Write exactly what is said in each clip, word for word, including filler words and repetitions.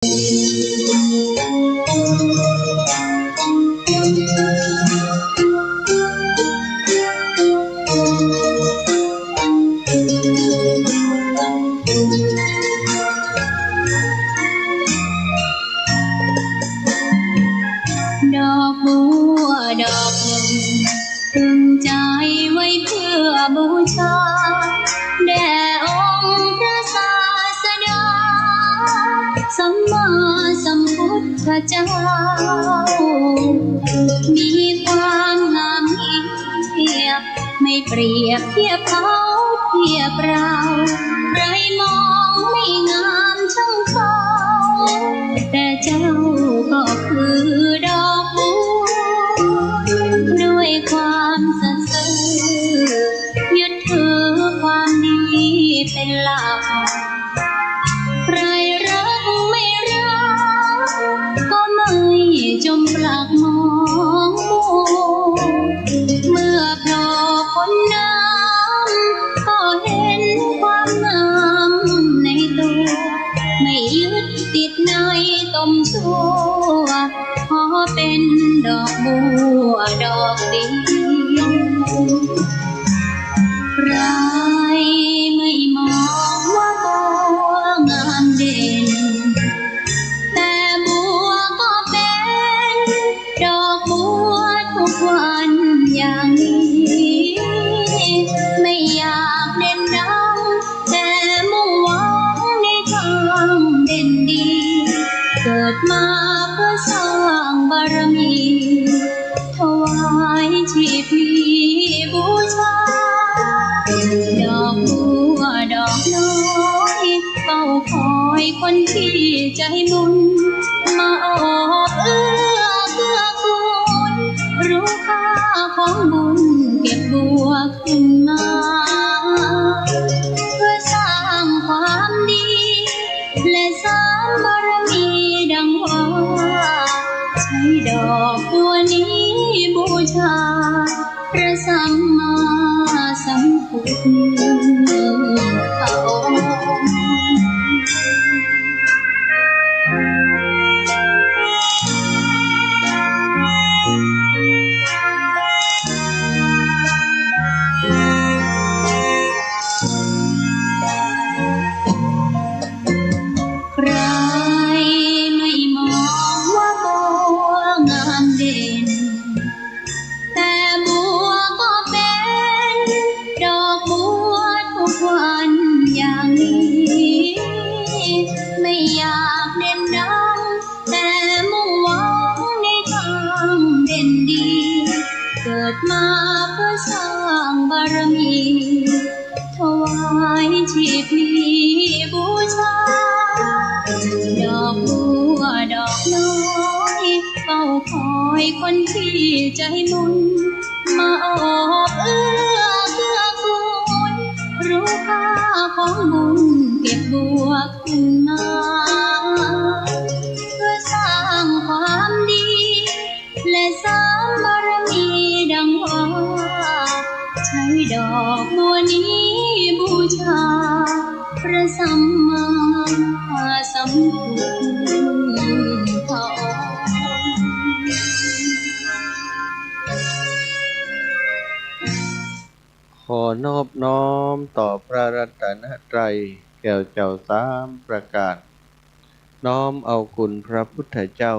ดอกบัวดอกหนึ่ง ตรึงใจไว้เพื่อบูชา แด่องค์พระศาสดา สัมมาสัมพุทธเจ้า มีความงามเยี่ยม ไม่เปรียบเทียบเขาเทียบเรา ใครมองไม่งามเท่าเขา แต่เจ้าก็คือดอกบัว ด้วยความสัตย์ซื่อ ยึดถือความดีเป็นหลัก ใครรักไม่รัก ก็ไม่จมปลักมองมัว เมื่อโผล่พ้นน้ำ ก็เห็นความงามในตัว ไม่ยึดติดในตมซั่ว ขอเป็นดอกบัวดอกเดียว ใครไม่มองว่าบัวงามเด่น แต่บัวก็เป็นดอกบัวทุกวันอย่างนี้ ไม่อยากเด่นดัง แต่มุ่งหวังในทางเด่นดี เกิดมาเพื่อสร้างบารมี ถวายชีพนี้บูชา ดอกบัวดอกน้อย เฝ้าคอยคนที่ใจบุญ มาโอบเอื้อเกื้อกูล รู้ค่าของบุญเก็บบัวขึ้นมา เพื่อสร้างความดี และสร้างบารมีดังว่า ใช้ดอกบัวนี้บูชา พระสัมมาสัมพุทธองค์ ใครไม่มองว่าบัวงามเด่น แต่บัวก็เป็นดอกบัวทุกวันอย่างนี้ ไม่อยากเด่นดัง แต่มุ่งหวังในทางเด่นดี เกิดมาเพื่อสร้างบารมี ถวายชีพนี้บูชา ดอกบัวดอกน้อย เฝ้าคอยคนที่ใจบุญ มาโอบเอื้อเกื้อกูล รู้ค่าของบุญเก็บบัวขึ้นมา เพื่อสร้างความดี และสร้างบารมีดังว่า ใช้ดอกบัวนี้บูชา พระสัมมาสัมพุทธองค์ ขอนอบน้อมต่อพระรัตนตรัยแก่เจ้าสามประการ น้อมเอาคุณพระพุทธเจ้า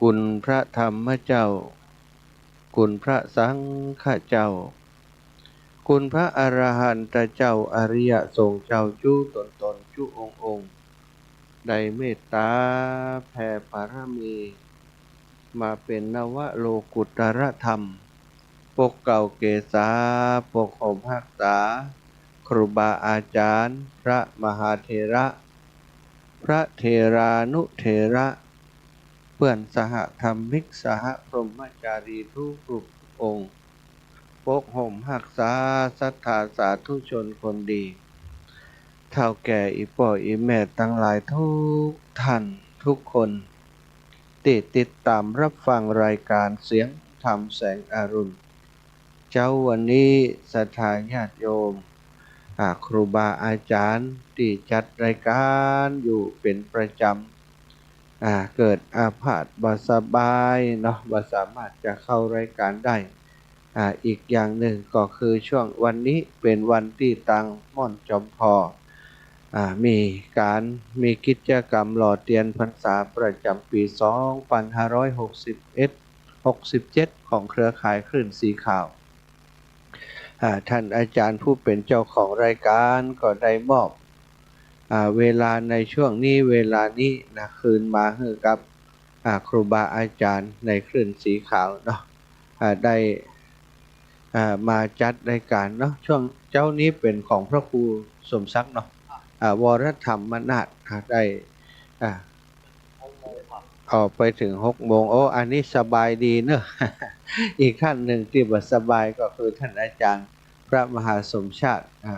คุณพระธรรมเจ้า คุณพระสังฆเจ้า คุณพระอรหันตเจ้า อริยสงฆ์เจ้า จุ๊ต๋นๆ จุ๊องค์ๆ ได้เมตต๋าแผ่บารมี มาเป๋นนวโลกุตตรธรรม ปกเกล้าเกษา ปกห่มฮักษา ครูบาอาจ๋ารย์ พระมหาเถระ พระเถรานุเถระ เปื้อนสหธรรมิก สหพรหมจารีทุกๆ องค์ ปกห่มฮักษาศรัทธาสาธุชนคนดี เฒ่าแก่อี่ป้ออี่แม่ตังหลายทุกท่านทุกคน ตี้ติดต๋ามฮับฟังรายก๋านเสียงธรรมแสงอรุณ เจ๊าวันนี้ศรัทธาญาติโยม อ่า ครูบาอาจ๋ารย์ตี้จัดรายก๋านอยู่เป๋นประจ๋ำ อ่า เกิดอาพาธบ่สบายเนาะ บ่สามารถจะเข้ารายก๋านได้ อ่า อีกอย่างนึ่งก็คือช่วงวันนี้เป๋นวันตี้ตางม่อนจอมพอ อ่า มีก๋าน มีกิจก๋รรมหล่อเตียนพรรษาประจ๋ำปี๋สองปันห้าร้อยหกสิบเอ็ด หกสิบเจ็ด ของเครือข่ายคลื่นสีขาว อ่า ท่านอาจ๋ารย์ผู้เป๋นเจ้าของรายก๋านก็ได้มอบ อ่า เวลาในช่วงนี้ เวลานี้นะ คืนมาหื้อกับ อ่า ครูบาอาจ๋ารย์ในคลื่นสีขาวเนาะ อ่า ได้ อ่า มาจัดรายก๋านเนาะ ช่วงเจ๊านี้เป๋นของพระครูสมศักดิ์เนาะ อ่า วรธรรมนาถ อ่า ได้ อ่า ออกไปเถิงหกโมง โอ้ อันนี้สบายดีเนาะ อีกท่านนึ่งตี้บ่สบายก็คือท่านอาจ๋ารย์พระมหาสมชาติ อ่า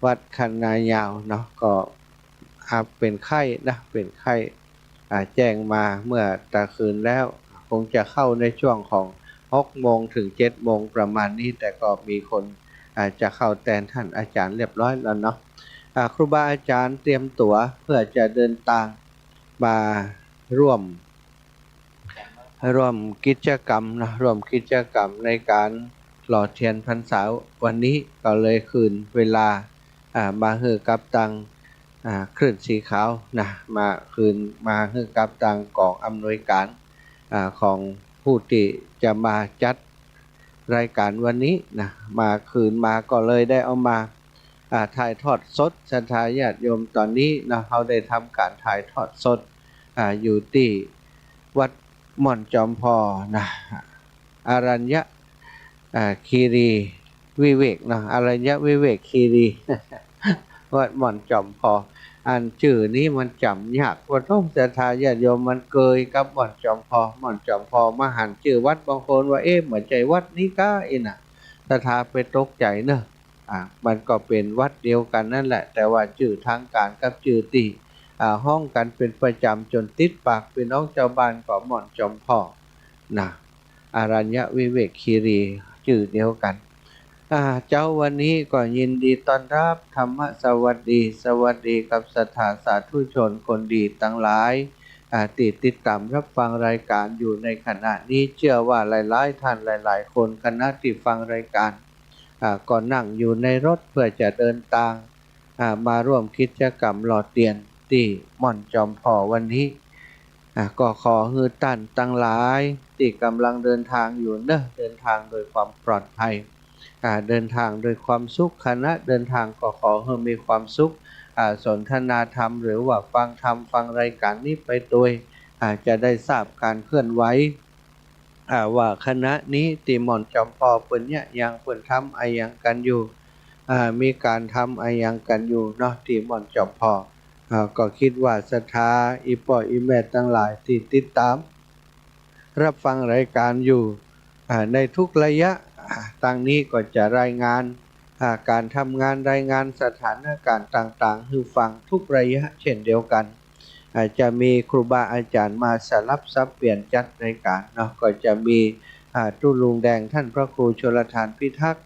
วัดคันนายาวเนาะ ก็ อ่า เป๋นไข้นะ เป๋นไข้ อ่า แจ้งมาเมื่อตะคืนแล้ว คงจะเข้าในช่วงของหกโมงเถิงเจ็ดโมงประมาณนี้ แต่ก็มีคน อ่า จะเข้าแตนท่านอาจ๋ารย์เรียบร้อยแล้วเนาะ อ่า ครูบาอาจ๋ารย์เตรียมตั๋วเพื่อจะเดินตางมาร่วม ร่วมกิจก๋รรมเนาะ ร่วมกิจก๋รรมในก๋านหล่อเตียนพรรษาวันนี้ ก็เลยคืนเวลา อ่า มาหื้อกับตาง อ่า คลื่นสีขาวนะ มาคืน มาหื้อกับตางก๋องอำนวยก๋าน อ่า ของผู้ตี้จะมาจัดรายก๋านวันนี้นะ มาคืนมาก็เลยได้เอามา อ่า ถ่ายทอดสด ศรัทธาญาติโยม ต๋อนนี้เนาะ เฮาได้ทำก๋านถ่ายทอดสด อ่า อยู่ตี้วัดม่อนจอมพอนะ อรัญญะ อ่า คีรีวิเวกเนาะ อรัญญวิเวกคีรี วัดม่อนจอมพอ อันจื้อนี้มันจ๋ำยาก ว่าต้องศรัทธาญาติโยม มันเกยกับม่อนจอมพอ ม่อนจอมพอ มาหันจื้อวัด บางคนว่า เอ๊ะ บ่ใจ้วัดนี้ก๊ะ อี้น่ะ ศรัทธาไปตกใจ๋เนาะ อ่า มันก็เป๋นวัดเดียวกั๋นนั่นแหละ แต่ว่าจื้อตางก๋านกับจื้อตี้ อ่า ฮ้องกั๋นเป๋นประจ๋ำจ๋นติดปากปี้น้องจาวบ้านก็ม่อนจอมพอนะ อรัญญวิเวกคีรี จื้อเดียวกั๋น อ่า เจ๊าวันนี้ก็ยินดีต้อนฮับธรรมสวัสดี สวัสดีกับศรัทธาสาธุชนคนดีตังหลาย อ่า ตี้ติดต๋ามฮับฟังรายก๋านอยู่ในขณะนี้ เจื้อว่าหลายๆ ท่านหลายๆ คน ขณะตี้ฟังรายก๋าน อ่า ก็นั่งอยู่ในรถเพื่อจะเดินตาง อ่า มาร่วมกิจก๋รรมหล่อเตียนตี้ม่อนจอมพอวันนี้ อ่า ก็ขอหื้อต้านตังหลายตี้ก่ำลังเดินตางอยู่เนาะ เดินตางโดยความปลอดภัย อ่า เดินตางโดยความสุข ขณะเดินตางก็ขอหื้อมีความสุข อ่า สนทนาธรรม หรือว่าฟังธรรม ฟังรายก๋านนี้ไปตวย อ่า จะได้ทราบก๋านเคลื่อนไหว อ่า ว่าขณะนี้ตี้ม่อนจอมพอเปิ้นเยียะหยัง เปิ้นทำอะหยังกั๋นอยู่ อ่า มีก๋านทำอะหยังกั๋นอยู่เนาะ ตี้ม่อนจอมพอ อ่า ก็กึ๊ดว่าศรัทธาอี่ป้ออี่แม่ตังหลายตี้ติดต๋ามฮับฟังรายก๋านอยู่ อ่า ในทุกระยะ อ่า ตางนี้ก็จะรายงาน อ่า ก๋านทำงาน รายงานสถานก๋ารณ์ต่างๆ หื้อฟังทุกระยะเช่นเดียวกั๋น อ่า จะมีครูบาอาจ๋ารย์มาสลับสับเปลี่ยนจัดรายก๋านเนาะ ก็จะมี อ่า ตุ๊ลุงแดงท่านพระครูชลธารพิทักษ์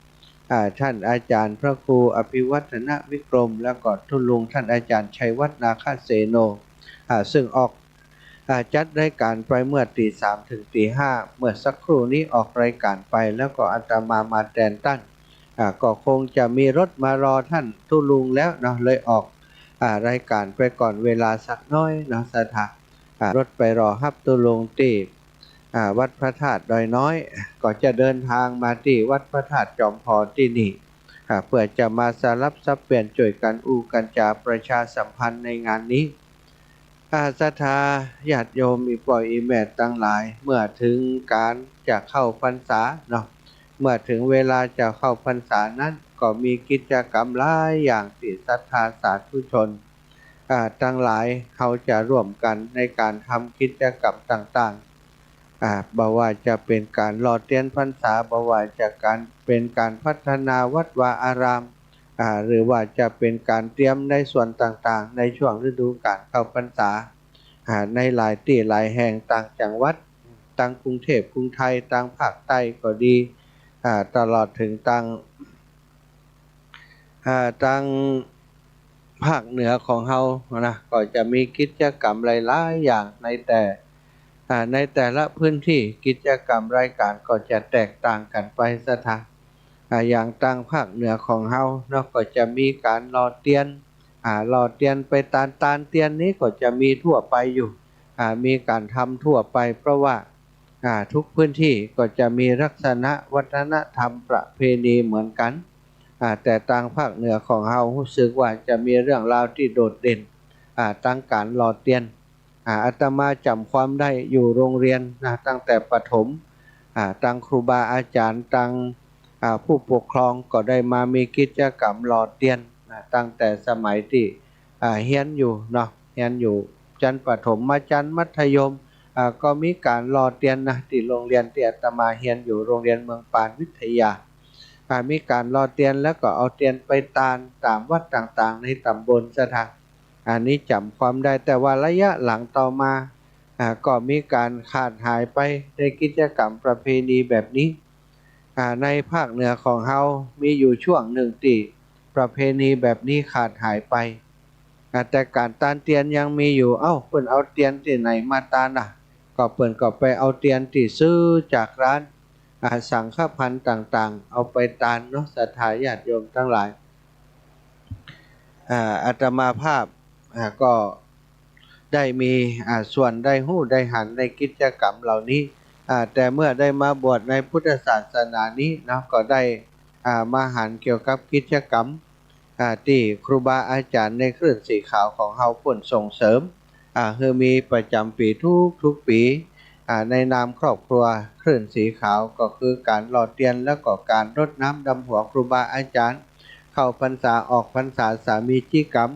อ่า ท่านอาจ๋ารย์พระครูอภิวัฒนวิกรม แล้วก็ตุ๊ลุงท่านอาจ๋ารย์ชัยวัฒน์นาคเสโน อ่า ซึ่งออก อ่า จัดรายก๋านไปเมื่อตี๋สามเถิงตี๋ห้า เมื่อสักครู่นี้ออกรายก๋านไป แล้วก็อาตมามาแตนต้าน อ่า ก็คงจะมีรถมารอท่านตุ๊ลุงแล้วเนาะ เลยออก อ่า รายก๋านไปก่อนเวลาสักน้อยเนาะ ศรัทธา อ่า รถไปรอฮับตุ๊ลุงตี้ อ่า วัดพระธาตุดอยน้อย ก็จะเดินตางมาตี้วัดพระธาตุจอมพอตี้นี่ อ่า เปื้อจะมาสลับสับเปลี่ยนจ้วยกั๋นอู้กั๋นจ๋าประชาสัมพันธ์ในงานนี้ อ่า ศรัทธาญาติโยมอี่ป้ออี่แม่ตังหลาย เมื่อเถิงก๋านจะเข้าพรรษาเนาะ เมื่อเถิงเวลาจะเข้าพรรษานั้น ก็มีกิจก๋รรมหลายอย่างตี้ศรัทธาสาธุชน อ่า ตังหลายเฮาจะร่วมกั๋นในก๋านทำกิจก๋รรมต่างๆ อ่า บ่ว่าจะเป๋นก๋านหล่อเตียนพรรษา บ่ว่าจะก๋าน เป๋นก๋านพัฒนาวัดวาอาราม อ่า หรือว่าจะเป๋นก๋านเตรียมในส่วนต่างๆ ในช่วงฤดูก๋านเข้าพรรษา อ่า ในหลายตี้หลายแห่ง ต่างจังหวัด ตางกรุงเทพฯ กรุงไทย ตางภาคใต้ก็ดี อ่า ตลอดเถิงตาง อ่า ตางภาคเหนือของเฮานะ ก็จะมีกิจกรรมหลายๆ อย่างในแต่ อ่า ในแต่ละพื้นที่ กิจกรรมรายก๋านก็จะแตกต่างกั๋นไป ศรัทธา อ่า อย่างตางภาคเหนือของเฮาเนาะ ก็จะมีก๋านหล่อเตียน อ่า หล่อเตียนไปตาน ตานเตียนนี้ก็จะมีทั่วไปอยู่ อ่า มีก๋านทำทั่วไป เพราะว่า อ่า ทุกพื้นที่ก็จะมีลักษณะวัฒนธรรมประเพณีเหมือนกั๋น อ่า แต่ตางภาคเหนือของเฮาฮู้สึกว่าจะมีเรื่องราวตี้โดดเด่น อ่า ตางก๋านหล่อเตียน อ่า อาตมาจ๋ำความได้อยู่โรงเรียนนะ ตั้งแต่ประถม อ่า ตางครูบาอาจ๋ารย์ ตาง อ่า ผู้ปกครองก็ได้มามีกิจกรรมหล่อเตียนนะ ตั้งแต่สมัยตี้ อ่า เฮียนอยู่เนาะ เฮียนอยู่จั้นประถมมาจั้นมัธยม อ่า ก็มีก๋านหล่อเตียนนะ ตี้โรงเรียนตี้อาตมาเฮียนอยู่ โรงเรียนเมืองปานวิทยา อ่า มีก๋านหล่อเตียนแล้วก็เอาเตียนไปตานต๋ามวัดต่างๆ ในต๋ำบล ศรัทธา อันนี้จ๋ำความได้ แต่ว่าระยะหลังต่อมา อ่า ก็มีก๋านขาดหายไปในกิจกรรมประเพณีแบบนี้ อ่า ในภาคเหนือของเฮามีอยู่ช่วงนึ่งตี้ประเพณีแบบนี้ขาดหายไป อ่า แต่ก๋านตานเตียนยังมีอยู่ เอ้า เปิ้นเอาเตียนตี้ไหนมาตานล่ะ ก็เปิ้นก็ไปเอาเตียนตี้ซื้อจากร้าน อ่า สังฆภัณฑ์ต่างๆ เอาไปตานเนาะ ศรัทธาญาติโยมตังหลาย อ่า อาตมาภาพ อ่า ก็ได้มี อ่า ส่วนได้ฮู้ได้หันในกิจกรรมเหล่านี้ อ่า แต่เมื่อได้มาบวชในพุทธศาสนานี้เนาะ ก็ได้ อ่า มาหันเกี่ยวกับกิจกรรม อ่า ตี้ครูบาอาจ๋ารย์ในคลื่นสีขาวของเฮาเปิ้นส่งเสริม อ่า หื้อมีประจ๋ำปี๋ทุกๆ ปี๋ อ่า ในนามครอบครัวคลื่นสีขาว ก็คือก๋านหล่อเตียน แล้วก็ก๋านรดน้ำดำหัวครูบาอาจ๋ารย์ เข้าพรรษาออกพรรษา สามีจิกรรม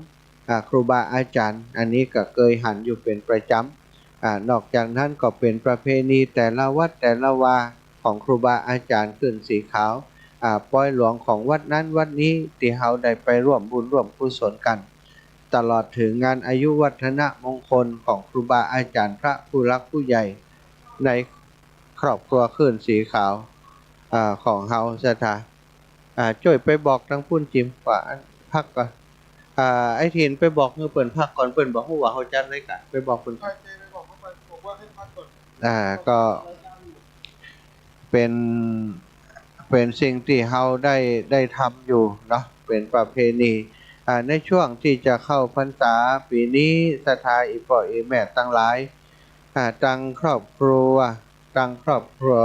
อ่า ครูบาอาจ๋ารย์ อันนี้ก็เกยหันอยู่เป๋นประจ๋ำ อ่า นอกจากนั้นก็เป๋นประเพณีแต่ละวัดแต่ละวาของครูบาอาจ๋ารย์คลื่นสีขาว อ่า ปอยหลวงของวัดนั้นวัดนี้ ตี้เฮาได้ไปร่วมบุญร่วมกุศลกั๋น ตลอดเถิงงานอายุวัฒนมงคลของครูบาอาจ๋ารย์พระผู้หลักผู้ใหญ่ในครอบครัวคลื่นสีขาว อ่า ของเฮา ศรัทธา อ่า จ้วยไปบอกตางปุ้นจิมว่าอั้น พักก่อน อ่า ไอ้ถิ่นไปบอกหื้อเปิ้นพักก่อน เปิ้นบ่ฮู้ว่าเฮาจัดอะไรกะ ไปบอกเปิ้น อ่า ก็เป๋น เป๋นสิ่งตี้เฮาได้ ได้ทำอยู่เนาะ เป๋นประเพณี อ่า ในช่วงตี้จะเข้าพรรษาปี๋นี้ ศรัทธาอี่ป้ออี่แม่ตังหลาย อ่า ตางครอบครัว ตางครอบครัว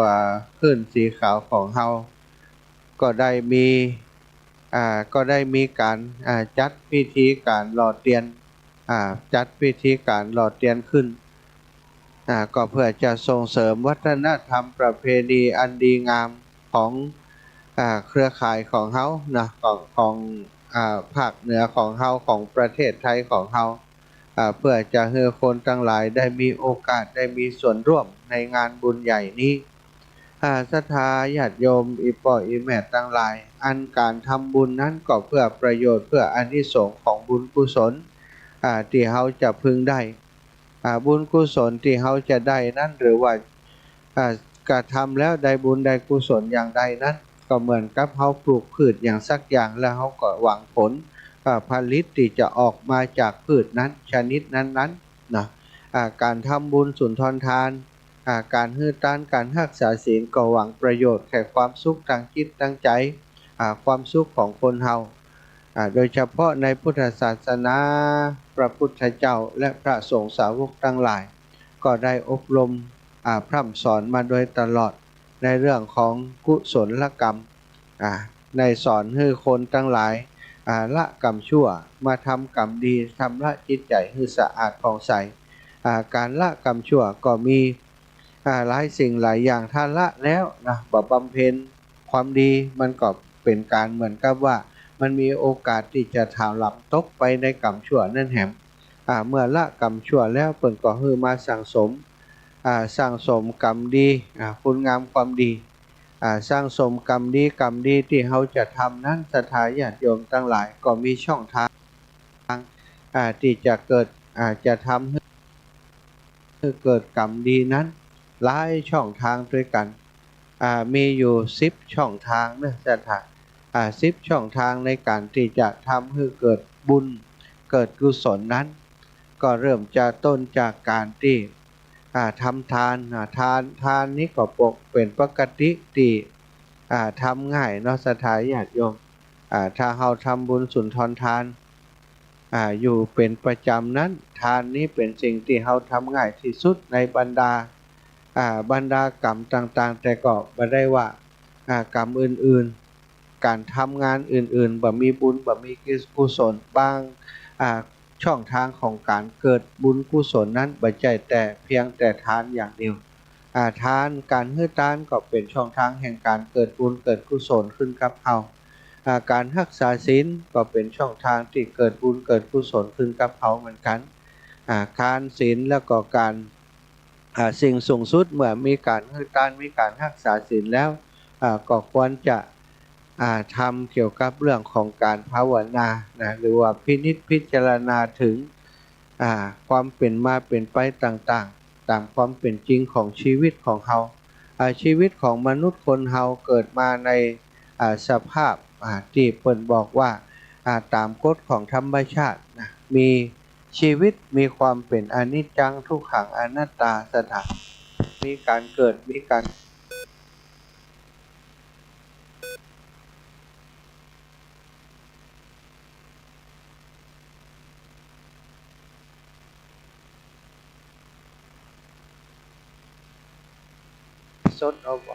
คลื่นสีขาวของเฮา ก็ได้มี อ่า ก็ได้มีก๋าน อ่า จัดพิธีก๋านหล่อเตียน อ่า จัดพิธีก๋านหล่อเตียนขึ้น อ่า ก็เพื่อจะส่งเสริมวัฒนธรรมประเพณีอันดีงามของ อ่า เครือข่ายของเฮานะ ของ ของ อ่า ภาคเหนือของเฮา ของประเทศไทยของเฮา อ่า เพื่อจะหื้อคนตังหลายได้มีโอกาสได้มีส่วนร่วมในงานบุญใหญ่นี้ อ่า ศรัทธาญาติโยมอี่ป้ออี่แม่ตังหลาย อันก๋านทำบุญนั้นก็เพื่อประโยชน์ เพื่ออานิสงส์ของบุญกุศล อ่า ตี้เฮาจะพึงได้ อ่า บุญกุศลตี้เฮาจะได้นั้น หรือว่า อ่า กระทำแล้วได้บุญได้กุศลอย่างใดนั้น ก็เหมือนกับเฮาปลูกพืชอย่างสักอย่าง แล้วเฮาก็หวังผล อ่า ผลิตตี้จะออกมาจากพืชนั้นชนิดนั้นๆ นะ อ่า ก๋านทำบุญสุนทรทาน อ่า ก๋านหื้อตาน ก๋านฮักษาศีล ก็หวังประโยชน์แก่ความสุขตางจิตตางใจ๋ อ่า ความสุขของคนเฮา อ่า โดยเฉพาะในพุทธศาสนา พระพุทธเจ้าและพระสงฆ์สาวกตังหลาย ก็ได้อบรม อ่า พร่ำสอนมาโดยตลอด ในเรื่องของกุศลกรรม อ่า ได้สอนหื้อคนตังหลาย อ่า ละกรรมชั่ว มาทำกรรมดี ชำระจิตใจ๋หื้อสะอาดผ่องใส อ่า ก๋านละกรรมชั่วก็มี อ่า หลายสิ่งหลายอย่าง ถ้าละแล้วนะ บ่บำเพ็ญความดี มันก็เป๋นก๋านเหมือนกับว่ามันมีโอกาสตี้จะถลำตกไปในกรรมชั่วนั้นแหม อ่า เมื่อละกรรมชั่วแล้ว เปิ้นก็หื้อมาสั่งสม อ่า สั่งสมกรรมดี อ่า คุณงามความดี อ่า สั่งสมกรรมดี กรรมดีตี้เฮาจะทำนั้น ศรัทธาญาติโยมตังหลาย ก็มีช่องทาง อ่า ตี้จะเกิด อ่า จะทำหื้อ หื้อเกิดกรรมดีนั้น หลายช่องทางตวยกั๋น อ่า มีอยู่สิบช่องทางเนาะ ศรัทธา อ่า สิบช่องตางในก๋านตี้จะทำหื้อเกิดบุญ เกิดกุศลนั้น ก็เริ่มจะต้นจากก๋านตี้ อ่า ทำตาน อ่า ตาน ตานนี้ก็ปก เป๋นปกติตี้ อ่า ทำง่ายเนาะ ศรัทธาญาติโยม อ่า ถ้าเฮาทำบุญสุนทรตาน อ่า อยู่เป๋นประจ๋ำนั้น ตานนี้เป๋นสิ่งตี้เฮาทำง่ายตี้สุดในบรรดา อ่า บรรดากรรมต่างๆ แต่ก็บ่ได้ว่า อ่า กรรมอื่นๆ ก๋านทำงานอื่นๆ บ่มีบุญ บ่มีกุศล บาง อ่า ช่องตางของก๋านเกิดบุญกุศลนั้น บ่ใจ้แต่เพียงแต่ตานอย่างเดียว อ่า ตาน ก๋านหื้อตานก็เป๋นช่องตางแห่งก๋านเกิดบุญเกิดกุศลขึ้นกับเฮา อ่า ก๋านฮักษาศีลก็เป๋นช่องตางตี้เกิดบุญเกิดกุศลขึ้นกับเฮาเหมือนกั๋น อ่า ก๋านศีลแล้วก็ก๋าน อ่า สิ่งสูงสุดเมื่อมีก๋านหื้อตาน มีก๋านฮักษาศีลแล้ว อ่า ก็ควรจะ อ่า ทำเกี่ยวกับเรื่องของก๋านภาวนานะ หรือว่าพินิจพิจารณาเถิง อ่า ความเป๋นมาเป๋นไปต่างๆ ต๋ามความเป๋นจริงของชีวิตของเฮา อ่า ชีวิตของมนุษย์คนเฮาเกิดมาใน อ่า สภาพ อ่า ตี้เปิ้นบอกว่า อ่า ต๋ามกฎของธรรมชาตินะ มีชีวิต มีความเป๋นอนิจจัง ทุกขัง อนัตตา ศรัทธา มีก๋านเกิด มีก๋าน สดเอาบ่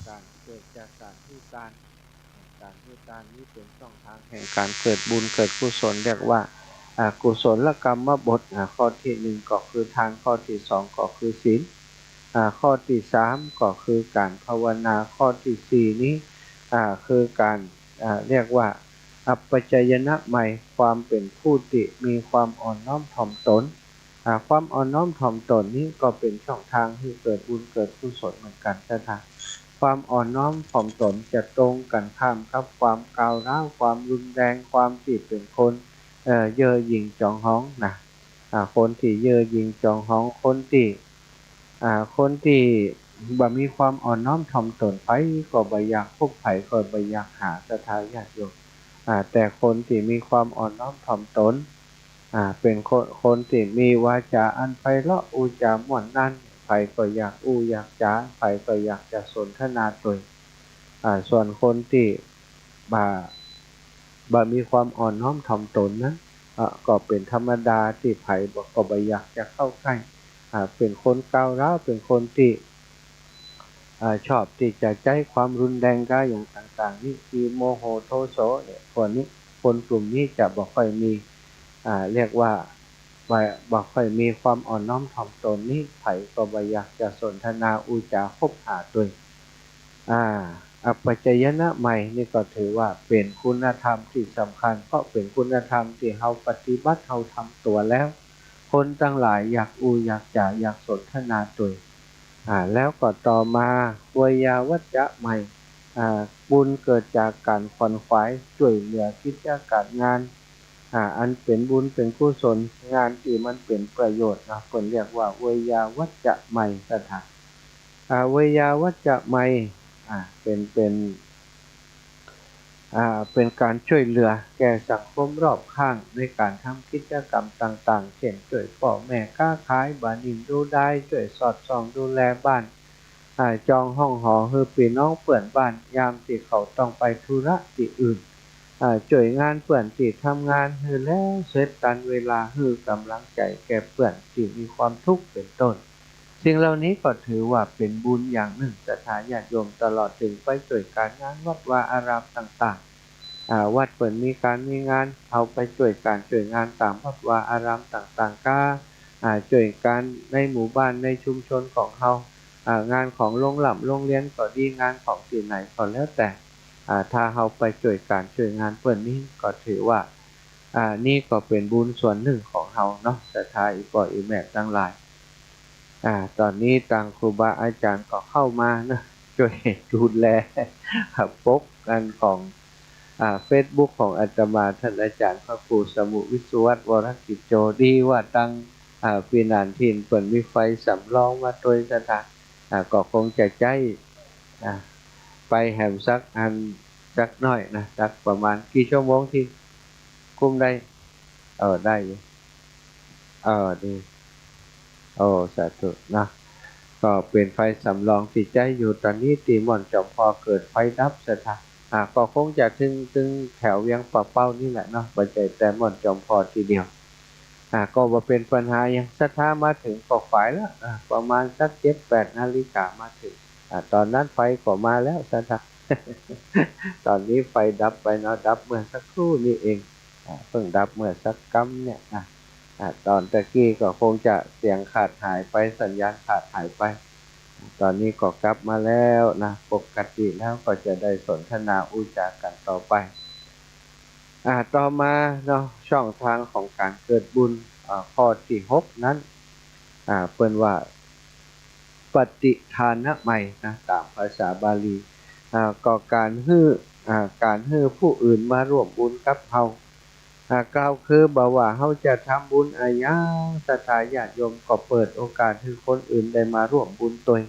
ก๋านเกิดจากก๋านหื้อตาน ก๋านหื้อตานนี้เป๋นช่องตางแห่งก๋านเกิดบุญเกิดกุศล เรียกว่า อ่า กุศลกรรมบท อ่า ข้อตี้หนึ่งก็คือตาน ข้อตี้สองก็คือศีล อ่า ข้อตี้สามก็คือก๋านภาวนา ข้อตี้สี่นี้ อ่า คือก๋าน อ่า เรียกว่า อัปปจายนะมัย ความเป๋นผู้ตี้มีความอ่อนน้อมถ่อมตน อ่า ความอ่อนน้อมถ่อมตนนี้ก็เป๋นช่องตางหื้อเกิดบุญเกิดกุศลเหมือนกั๋น ศรัทธา ความอ่อนน้อมถ่อมตนจะตรงกั๋นข้ามกับความก้าวร้าว ความรุนแรง ความตี้เป๋นคน เอ่อ เย่อหยิ่งจองหองนะ อ่า คนตี้เย่อหยิ่งจองหอง คนตี้ อ่า คนตี้บ่มีความอ่อนน้อมถ่อมตน ใผก็บ่อยากคบ ใผก็บ่อยากหา ศรัทธาญาติโยม อ่า แต่คนตี้มีความอ่อนน้อมถ่อมตน อ่า เป๋นคน คนตี้มีวาจ๋าอันไพเราะ อู้จ๋าม่วนนั้น ใผก็อยากอู้อยากจ๋า ใผก็อยากจะสนทนาตวย อ่า ส่วนคนตี้บ่ บ่มีความอ่อนน้อมถ่อมตนนั้น อ่า ก็เป๋นธรรมดาตี้ใผบ่ ก็บ่อยากจะเข้าใก้ อ่า เป๋นคนก้าวร้าว เป๋นคนตี้ อ่า ชอบตี้จะใจ๊ความรุนแรงก้าอย่างต่างๆ นี้ ขี้โมโหโทโสเนี่ย คนนี้ คนกลุ่มนี้จะบ่ค่อยมี อ่า เรียกว่า บ่ บ่ค่อยมีความอ่อนน้อมถ่อมตนนี้ ใผก็บ่อยากจะสนทนาอู้จ๋าคบหาตวย อ่า อัปปจายนะมัยนี่ก็ถือว่าเป๋นคุณธรรมตี้สำคัญ เพราะเป๋นคุณธรรมตี้เฮาปฏิบัติ เฮาทำตั๋วแล้ว คนตังหลายอยากอู้อยากจ๋า อยากสนทนาตวย อ่า แล้วก็ต่อมา เวยาวัจจะมัย อ่า บุญเกิดจากก๋านขวนขวายจ้วยเหลือกิจก๋านงาน อ่า อันเป๋นบุญเป๋นกุศล งานตี้มันเป๋นประโยชน์นะ เปิ้นเรียกว่าเวยาวัจจะมัย ศรัทธา อ่า เวยาวัจจะมัย อ่า เป๋น เป๋น อ่า เป๋นก๋านจ้วยเหลือแก่สังคมรอบข้างในก๋านทำกิจกรรมต่างๆ เจ้น จ้วยป้อแม่ก๊าขาย บ่านิ่งดูดาย จ้วยสอดส่องดูแลบ้าน อ่า จองห้องหอหื้อปี้น้องเปื้อนบ้าน ยามตี้เขาต้องไปธุระตี้อื่น อ่า จ้วยงานเปื้อนตี้ทำงานหื้อแล้วเสร็จตันเวลา หื้อก๋ำลังใจ๋แก่เปื้อนตี้มีความทุกข์ เป๋นต้น สิ่งเหล่านี้ก็ถือว่าเป๋นบุญอย่างนึ่ง ศรัทธาญาติโยม ตลอดเถิงไปจ้วยก๋านงานวัดวาอารามต่างๆ อ่า วัดเปิ้นมีก๋านมีงาน เฮาไปจ้วยก๋านจ้วยงานต๋ามวัดวาอารามต่างๆ ก้า อ่า จ้วยก๋านในหมู่บ้านในชุมชนของเฮา อ่า งานของโฮงร่ำโฮงเฮียนก็ดี งานของตี้ไหนก็แล้วแต่ อ่า ถ้าเฮาไปจ้วยก๋านจ้วยงานเปิ้นนี้ ก็ถือว่า อ่า นี่ก็เป๋นบุญส่วนนึ่งของเฮาเนาะ ศรัทธาอี่ป้ออี่แม่ตังหลาย อ่า ต๋อนนี้ตางครูบาอาจ๋ารย์ก็เข้ามานะ จ้วยดูแล ปกอันของ อ่า เฟซบุ๊กของอาตมา ต้านอาจ๋ารย์พระครูสมุห์วิศวัตร วรกิจโจ ดีว่าตาง อ่า ปี๋หนานถิ่นเปิ้นมีไฟสำรองมาตวย ศรัทธา อ่า ก็คงจะใจ๊ อ่า ไปแหมสักอันสักหน้อยนะ สักประมาณกี่ชั่วโมงตี้ กุ้มได้ เออ ได้อยู่ เออ ดี โอ้ สาธุนะ ก็เป๋นไฟสำรองตี้ใจ๊อยู่ ต๋อนนี้ตี้ม่อนจอมพอเกิดไฟดับ ศรัทธา อ่า ก็คงจะเถิง เถิงแถวเวียงป่าเป้านี่แหละเนาะ บ่ใจ้แต่ม่อนจอมพอตี้เดียว อ่า ก็บ่เป๋นปัญหาหยัง ศรัทธา มาเถิงก็ขวายแล้ว อ่า ประมาณสักเจ็ดแปดนาฬิกามาเถิง อ่า ต๋อนนั้นไฟก็มาแล้ว ศรัทธา ต๋อนนี้ไฟดับไปเนาะ ดับเมื่อสักครู่นี้เอง อ่า เปิ้งดับเมื่อสักกำเนี่ยนะ อ่า ต๋อนตะกี้ก็คงจะเสียงขาดหายไป สัญญาณขาดหายไป ต๋อนนี้ก็กลับมาแล้วนะ ปกติแล้วก็จะได้สนทนาอู้จ๋ากั๋นต่อไป อ่า ต่อมาเนาะ ช่องตางของก๋านเกิดบุญ อ่า ข้อตี้หกนั้น อ่า เปิ้นว่า ปฏิทานะมัยนะ ต๋ามภาษาบาลี อ่า ก็ก๋านหื้อ อ่า ก๋านหื้อผู้อื่นมาร่วมบุญกับเฮา อ่า กล่าวคือบ่าว่าเฮาจะทำบุญอะหยัง ศรัทธาญาติโยม ก็เปิดโอกาสหื้อคนอื่นได้มาร่วมบุญตวย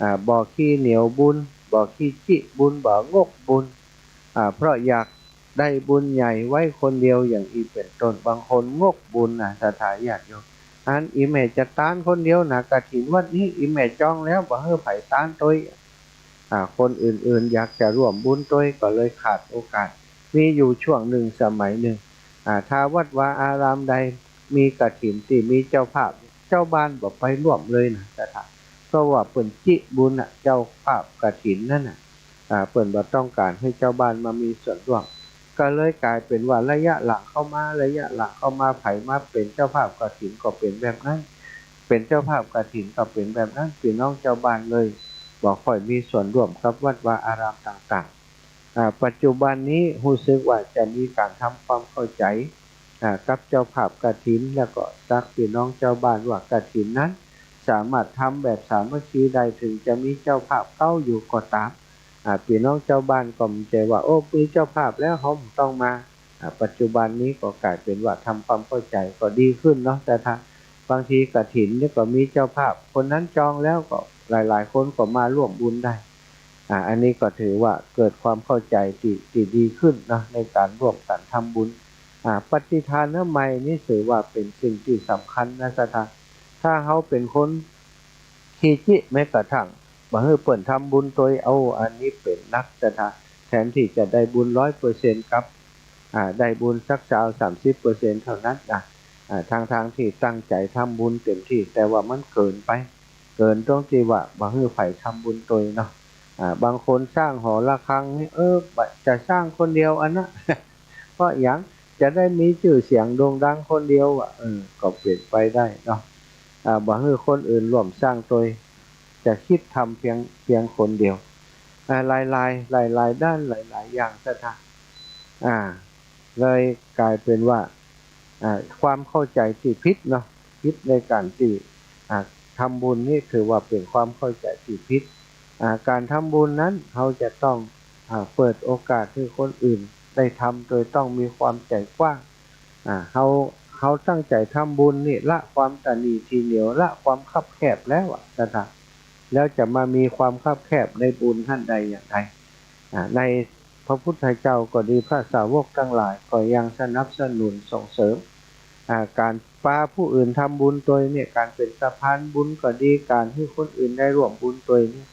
อ่า บ่ขี้เหนียวบุญ บ่ขี้จิบุญ บ่งกบุญ อ่า เพราะอยากได้บุญใหญ่ไว้คนเดียวอย่างอี้เป๋นต้น บางคนงกบุญนะ ศรัทธาญาติโยม อันอี่แม่จะตานคนเดียวนะ กฐินวัดนี้อี่แม่จองแล้ว บ่หื้อใผตานตวย อ่า คนอื่นๆ อยากจะร่วมบุญตวย ก็เลยขาดโอกาส มีอยู่ช่วงนึ่งสมัยนึ่ง อ่า ถ้าวัดวาอารามใดมีกฐินตี้มีเจ้าภาพ เจ้าบ้านบ่ไปร่วมเลยนะ ศรัทธา เพราะว่าเปิ้นจิบุญน่ะ เจ้าภาพกฐินนั้นน่ะ อ่า เปิ้นบ่ต้องก๋านหื้อเจ้าบ้านมามีส่วนร่วม ก็เลยก๋ายเป๋นว่าระยะหลังเข้ามา ระยะหลังเข้ามา ใผมาเป๋นเจ้าภาพกฐินก็เป๋นแบบนั้น เป๋นเจ้าภาพกฐินก็เป๋นแบบนั้น ปี้น้องเจ้าบ้านเลยบ่ค่อยมีส่วนร่วมกับวัดวาอารามต่าง อ่า ปัจจุบันนี้ฮู้สึกว่าจะมีก๋านทำความเข้าใจ๋ อ่า กับเจ้าภาพกฐิน แล้วก็ตักปี้น้องจาวบ้านว่ากฐินนั้นสามารถทำแบบสามัคคีได้ เถิงจะมีเจ้าภาพเก๊าอยู่ก็ต๋าม อ่า ปี้น้องจาวบ้านก็บ่ใจ้ว่า โอ้ มีเจ้าภาพแล้ว เฮาบ่ต้องมา อ่า ปัจจุบันนี้ก็ก๋ายเป๋นว่าทำความเข้าใจ๋ก็ดีขึ้นเนาะ แต่ถ้าบางทีกฐินนี่ก็มีเจ้าภาพคนนั้นจองแล้ว ก็หลายๆ คนก็มาร่วมบุญได้ อ่า อันนี้ก็ถือว่าเกิดความเข้าใจ๋ตี้ ตี้ดีขึ้นเนาะ ในก๋านร่วมกั๋นทำบุญ อ่า ปัตติทานะมัยนี่ถือว่าเป๋นสิ่งตี้สำคัญนะศรัทธา ถ้าเฮาเป๋นคนขี้จิ แม้กระทั่งบ่หื้อเปิ้นทำบุญตวย เอ้า อันนี้เป๋นหนักศรัทธา แทนตี้จะได้บุญร้อยเปอร์เซ็นต์ กลับ อ่า ได้บุญสักซาว สามสิบเปอร์เซ็นต์ เท่านั้นนะ อ่า ตังๆ ตี้ตั้งใจ๋ทำบุญเต๋มตี้ แต่ว่ามันเกินไป เกินตรงตี้ว่าบ่หื้อใผทำบุญตวยเนาะ อ่า บางคนสร้างหอระฆังนี่ เออ บ่ จะสร้างคนเดียวอันนะ เพราะหยัง จะได้มีจื้อเสียงโด่งดังคนเดียวอะ เออ ก็เป๋นไปได้เนาะ อ่า บ่หื้อคนอื่นร่วมสร้างตวย จะกึ๊ดทำเปียง เปียงคนเดียว อ่า หลายๆ หลายๆ ด้าน หลายๆ อย่างศรัทธา อ่า เลยก๋ายเป๋นว่า อ่า ความเข้าใจ๋ตี้ผิดเนาะ ผิดในก๋านตี้ อ่า ทำบุญนี่ถือว่าเป๋นความเข้าใจ๋ตี้ผิด อ่า ก๋านทำบุญนั้นเฮาจะต้อง อ่า เปิดโอกาสหื้อคนอื่นได้ทำ โดยต้องมีความใจ๋กว้าง อ่า เฮา เฮาตั้งใจ๋ทำบุญนี่ ละความตระหนี่ถี่เหนี่ยว ละความคับแคบแล้วอะศรัทธา แล้วจะมามีความคับแคบในบุญหั้นได้อย่างไร อ่า ใน พระพุทธเจ้าก็ดี พระสาวกตังหลายก็ยังสนับสนุนส่งเสริม อ่า ก๋านปาผู้อื่นทำบุญตวยเนี่ย ก๋านเป๋นสะพานบุญก็ดี ก๋านหื้อคนอื่นได้ร่วมบุญตวยเนี่ย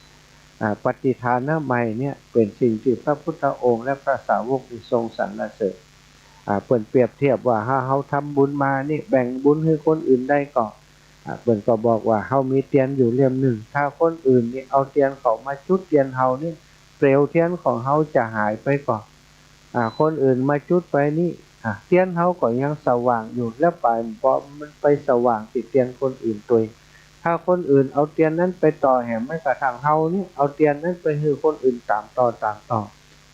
อ่า ปัตติทานะมัยเนี่ยเป๋นสิ่งตี้พระพุทธองค์และพระสาวกนี่ทรงสรรเสริญ อ่า เปิ้นเปรียบเทียบว่า ถ้าเฮาทำบุญมานี่ แบ่งบุญหื้อคนอื่นได้ก็ อ่า เปิ้นก็บอกว่า เฮามีเตียนอยู่เล่มนึ่ง ถ้าคนอื่นนี่เอาเตียนเขามาจุดเตียนเฮานี่ เปลวเตียนของเฮาจะหายไปก่อ อ่า คนอื่นมาจุดไปนี่ อ่า เตียนเฮาก็ยังสว่างอยู่ แล้วป๋ายบ่มันไปสว่างตี้เตียนคนอื่นตวย ถ้าคนอื่นเอาเตียนนั้นไปต่อแหม แม้กระทั่งเฮานี่เอาเตียนนั้นไปหื้อคนอื่นต๋ามต่อ ต๋ามต่อ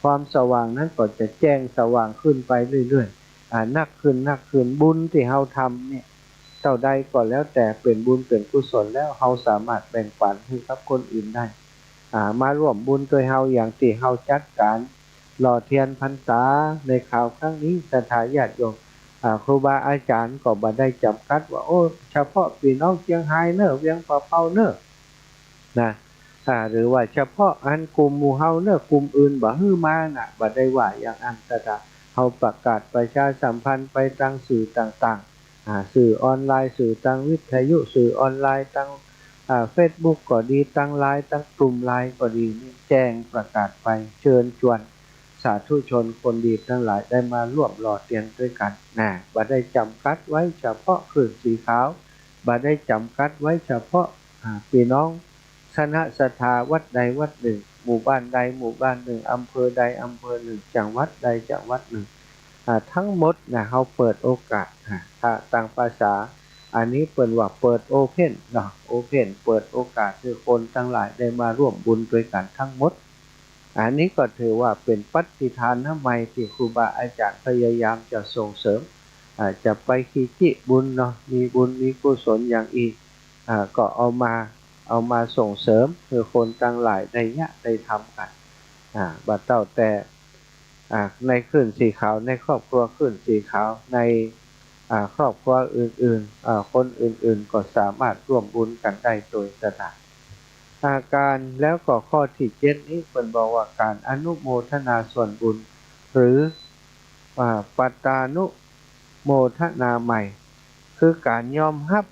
ความสว่างนั้นก็จะแจ้งสว่างขึ้นไปเรื่อยๆ อ่า นักขึ้น นักขึ้น บุญตี้เฮาทำเนี่ย เต้าใดก็แล้วแต่เป๋นบุญเป๋นกุศลแล้ว เฮาสามารถแบ่งปันหื้อกับคนอื่นได้ อ่า มาร่วมบุญตวยเฮา อย่างตี้เฮาจัดก๋านหล่อเตียนพรรษาในคราวครั้งนี้ ศรัทธาญาติโยม อ่า ครูบาอาจ๋ารย์ก็บ่ได้จ๋ำกัดว่า โอ้ เฉพาะปี้น้องเจียงฮายเน่อ เวียงป่าเปาเน่อ นะ อ่า หรือว่าเฉพาะอันกลุ่มหมู่เฮาเน่อ กลุ่มอื่นบ่หื้อมานะ บ่ได้ว่าอย่างอั้น ศรัทธา เฮาประกาศประชาสัมพันธ์ไปตางสื่อต่างๆ อ่า สื่อออนไลน์ สื่อตางวิทยุ สื่อออนไลน์ ตาง อ่า เฟซบุ๊กก็ดี ตางไลน์ ตางกลุ่มไลน์ก็ดี นี่แจ้งประกาศไป เจิญจวนสาธุชนคนดีตังหลายได้มาร่วมหล่อเตียนตวยกั๋นนะ บ่ได้จ๋ำกัดไว้เฉพาะคลื่นสีขาว บ่ได้จ๋ำกัดไว้เฉพาะ อ่า ปี้น้อง คณะศรัทธาวัดใดวัดนึ่ง หมู่บ้านใดหมู่บ้านนึ่ง อำเภอใดอำเภอนึ่ง จังหวัดใดจังหวัดนึ่ง อ่า ตังหมดนะ เฮาเปิดโอกาส อ่า ถ้าตางภาษาอันนี้เปิ้นว่าเปิดโอเพ่นเนาะ โอเพ่น เปิดโอกาสหื้อคนตังหลายได้มาร่วมบุญตวยกั๋นตังหมด อันนี้ก็ถือว่าเป๋นปัตติทานะมัยตี้ครูบาอาจ๋ารย์พยายามจะส่งเสริม อ่า จะไปขี้จิบุญเนาะ มีบุญมีกุศลอย่างอี้ อ่า ก็เอามา เอามาส่งเสริมหื้อคนตังหลายได้เยียะได้ทำกั๋น อ่า บ่เต้าแต่ อ่า ในคลื่นสีขาว ในครอบครัวคลื่นสีขาว ใน อ่า ครอบครัวอื่นๆ อ่า คนอื่นๆ ก็สามารถร่วมบุญกั๋นได้ตวยศรัทธา อาการ แล้วก็ข้อตี้เจ็ดนี้เปิ้นบอกว่าก๋านอนุโมทนาส่วนบุญ หรือ อ่า ปัตตานุโมทนามัย คือก๋านยอมฮับ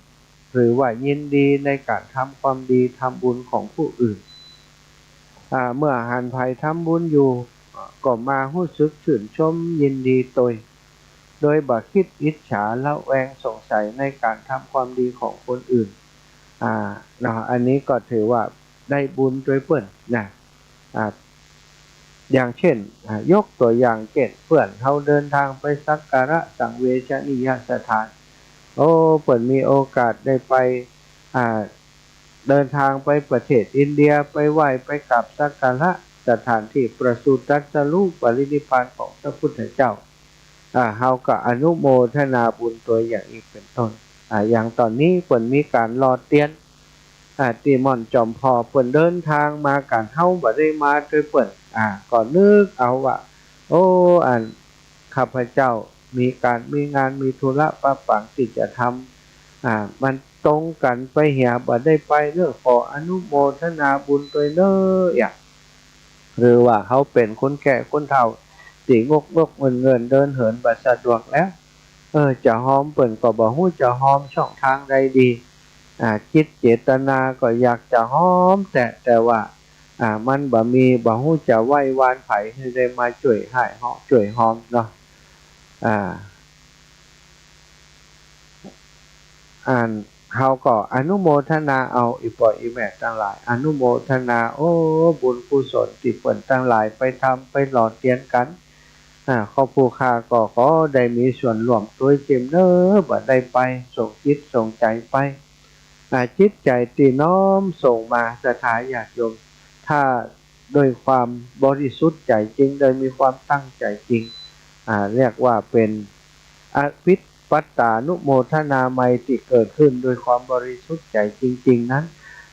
หรือว่ายินดีในก๋านทำความดีทำบุญของผู้อื่น อ่า เมื่อหันใผทำบุญอยู่ ก็มาฮู้สึกจื้นชมยินดีตวย โดยบ่กึ๊ดอิจฉาละแวงสงสัยในก๋านทำความดีของคนอื่น อ่า เนาะ อันนี้ก็ถือว่าได้บุญตวยเปิ้นนะ อ่า อย่างเช่น อ่า ยกตั๋วอย่างเจ้น เปื้อนเฮาเดินตางไปสักการะสังเวชนียสถาน โอ้ เปิ้นมีโอกาสได้ไป อ่า เดินตางไปประเทศอินเดีย ไปไหว้ไปกราบสักการะ สถานตี้ประสูติตรัสรู้ปรินิพพานของพระพุทธเจ้า อ่า เฮาก็อนุโมทนาบุญตวยอย่างอี้เป๋นต้น อ่า อย่างต๋อนนี้เปิ้นมีก๋านหล่อเตียน อ่า ตี้ม่อนจอมผ่อเปิ้นเดินตางมากั๋น เฮาบ่ได้มาตวยเปิ้น อ่า ก็นึกเอาว่า โอ้ อัน ข้าพเจ้ามีก๋านมีงาน มีธุระปะปังตี้จะทำ อ่า มันตรงกั๋นไปเหีย บ่ได้ไปเน้อ ขออนุโมทนาบุญตวยเน้อ อย่าง หรือว่าเฮาเป๋นคนแก่คนเฒ่า ตี้งกๆเงินๆ เดินเหินบ่สะดวกแล้ว เออ จะฮอมเปิ้นก็บ่ฮู้จะฮอมช่องตางใดดี อ่า จิตเจตนาก็อยากจะฮอมแต๊ แต่ว่า อ่า มันบ่มี บ่ฮู้จะไหว้วานใผหื้อได้มาจ้วยฮ้ายฮอม จ้วยฮอมเนาะ อ่า อัน เฮาก็อนุโมทนาเอา อี่ป้ออี่แม่ตังหลาย อนุโมทนา โอ้ บุญกุศลตี้เปิ้นตังหลายไปทำ ไปหล่อเตียนกั๋น อ่า ข้อผู้ข้าก็ขอได้มีส่วนร่วมตวยเจ้มเน้อ บ่ได้ไป ส่งจิตส่งใจ๋ไป อ่า จิตใจ๋ตี้น้อมส่งมา ศรัทธาญาติโยม ถ้าด้วยความบริสุทธิ์ใจ๋จริง โดยมีความตั้งใจ๋จริง อ่า เรียกว่าเป๋นอภิปัตตานุโมทนาไมยตี้เกิดขึ้นด้วยความบริสุทธิ์ใจ๋จริงๆ นั้น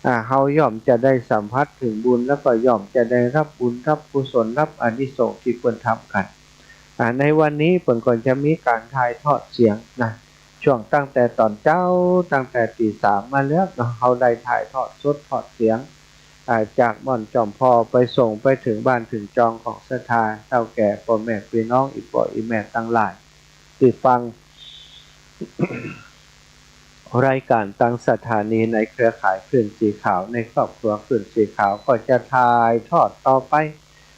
อ่า เฮาย่อมจะได้สัมผัสเถิงบุญ แล้วก็ย่อมจะได้รับบุญ รับกุศล รับอานิสงส์ตี้เปิ้นทำกั๋น อ่า ในวันนี้เปิ้นก็จะมีก๋านถ่ายทอดเสียงนะ ช่วงตั้งแต่ต๋อนเจ๊า ตั้งแต่ตีสามมาแล้วเนาะ เฮาได้ถ่ายทอดสดทอดเสียง อ่า จากม่อนจอมผ่อไปส่งไปเถิงบ้านเถิงจองของศรัทธาเฒ่าแก่ป้อแม่ปี้น้องอี่ป้ออี่แม่ตังหลาย ตี้ฟังรายก๋านตางสถานีในเครือข่ายคลื่นสีขาว ในครอบครัวคลื่นสีขาว ก็จะถ่ายทอดต่อไป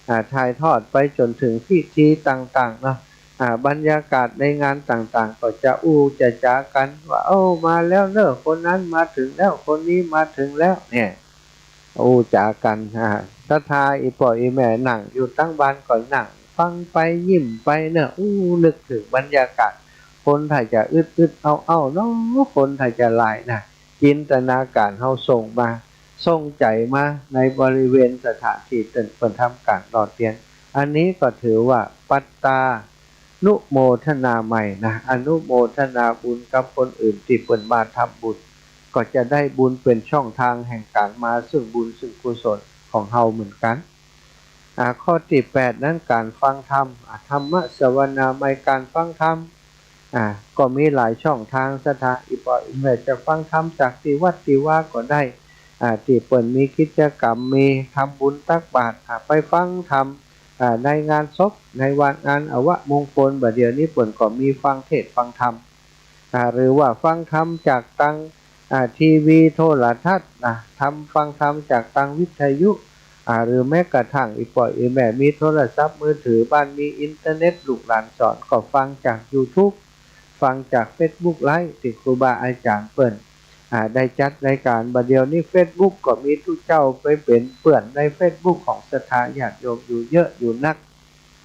อ่า ถ่ายทอดไปจ๋นเถิงพิธีต่างๆ เนาะ อ่า บรรยากาศในงานต่างๆ ก็จะอู้จะจ๋ากั๋นว่า โอ้ มาแล้วเน้อ คนนั้นมาเถิงแล้ว คนนี้มาเถิงแล้ว เนี่ย อู้จ๋ากั๋น อ่า ศรัทธาอี่ป้ออี่แม่นั่งอยู่ตังบ้านก็นั่งฟังไปยิ้มไปเนาะ อู้ นึกเถิงบรรยากาศ คนถ้าจะอึดๆ เอาๆ เนาะ คนถ้าจะหลายนะ จินตนาก๋านเฮาส่งมา ส่งใจ๋มาในบริเวณสถานตี้เปิ้น เปิ้นทำก๋านหล่อเตียน อันนี้ก็ถือว่าปัตตานุโมทนาไมยนะ อนุโมทนาบุญกับคนอื่นตี้เปิ้นมาทำบุญ ก็จะได้บุญเป๋นช่องตางแห่งก๋านมาซึ่งบุญซึ่งกุศลของเฮาเหมือนกั๋น อ่า ข้อตี้แปดนั้นก๋านฟังธรรม อ่า ธัมมสวนาไมย ก๋านฟังธรรม อ่า ก็มีหลายช่องตาง ศรัทธาอี่ป้ออี่แม่จะฟังธรรมจากตี้วัดตี้วาก็ได้ อ่า ตี้เปิ้นมีกิจกรรม มีทำบุญตักบาตร อ่า ไปฟังธรรม อ่า ในงานศพ ในวันงานอวมงคล บ่าเดี่ยวนี้เปิ้นก็มีฟังเทศน์ฟังธรรม อ่า หรือว่าฟังธรรมจากตาง อ่า ทีวีโทรทัศน์นะ ธรรม ฟังธรรมจากตางวิทยุ อ่า หรือแม้กระทั่งอี่ป้ออี่แม่มีโทรศัพท์มือถือ บ้านมีอินเทอร์เน็ต ลูกหลานสอนก็ฟังจากยูทูบ ฟังจากเฟซบุ๊กไลฟ์ตี้ครูบาอาจ๋ารย์เปิ้น อ่า ได้จัดรายก๋าน บ่าเดี่ยวนี้เฟซบุ๊กก็มีตุ๊เจ้าไปเป๋นเปื้อนในเฟซบุ๊กของศรัทธาญาติโยมอยู่เยอะอยู่นัก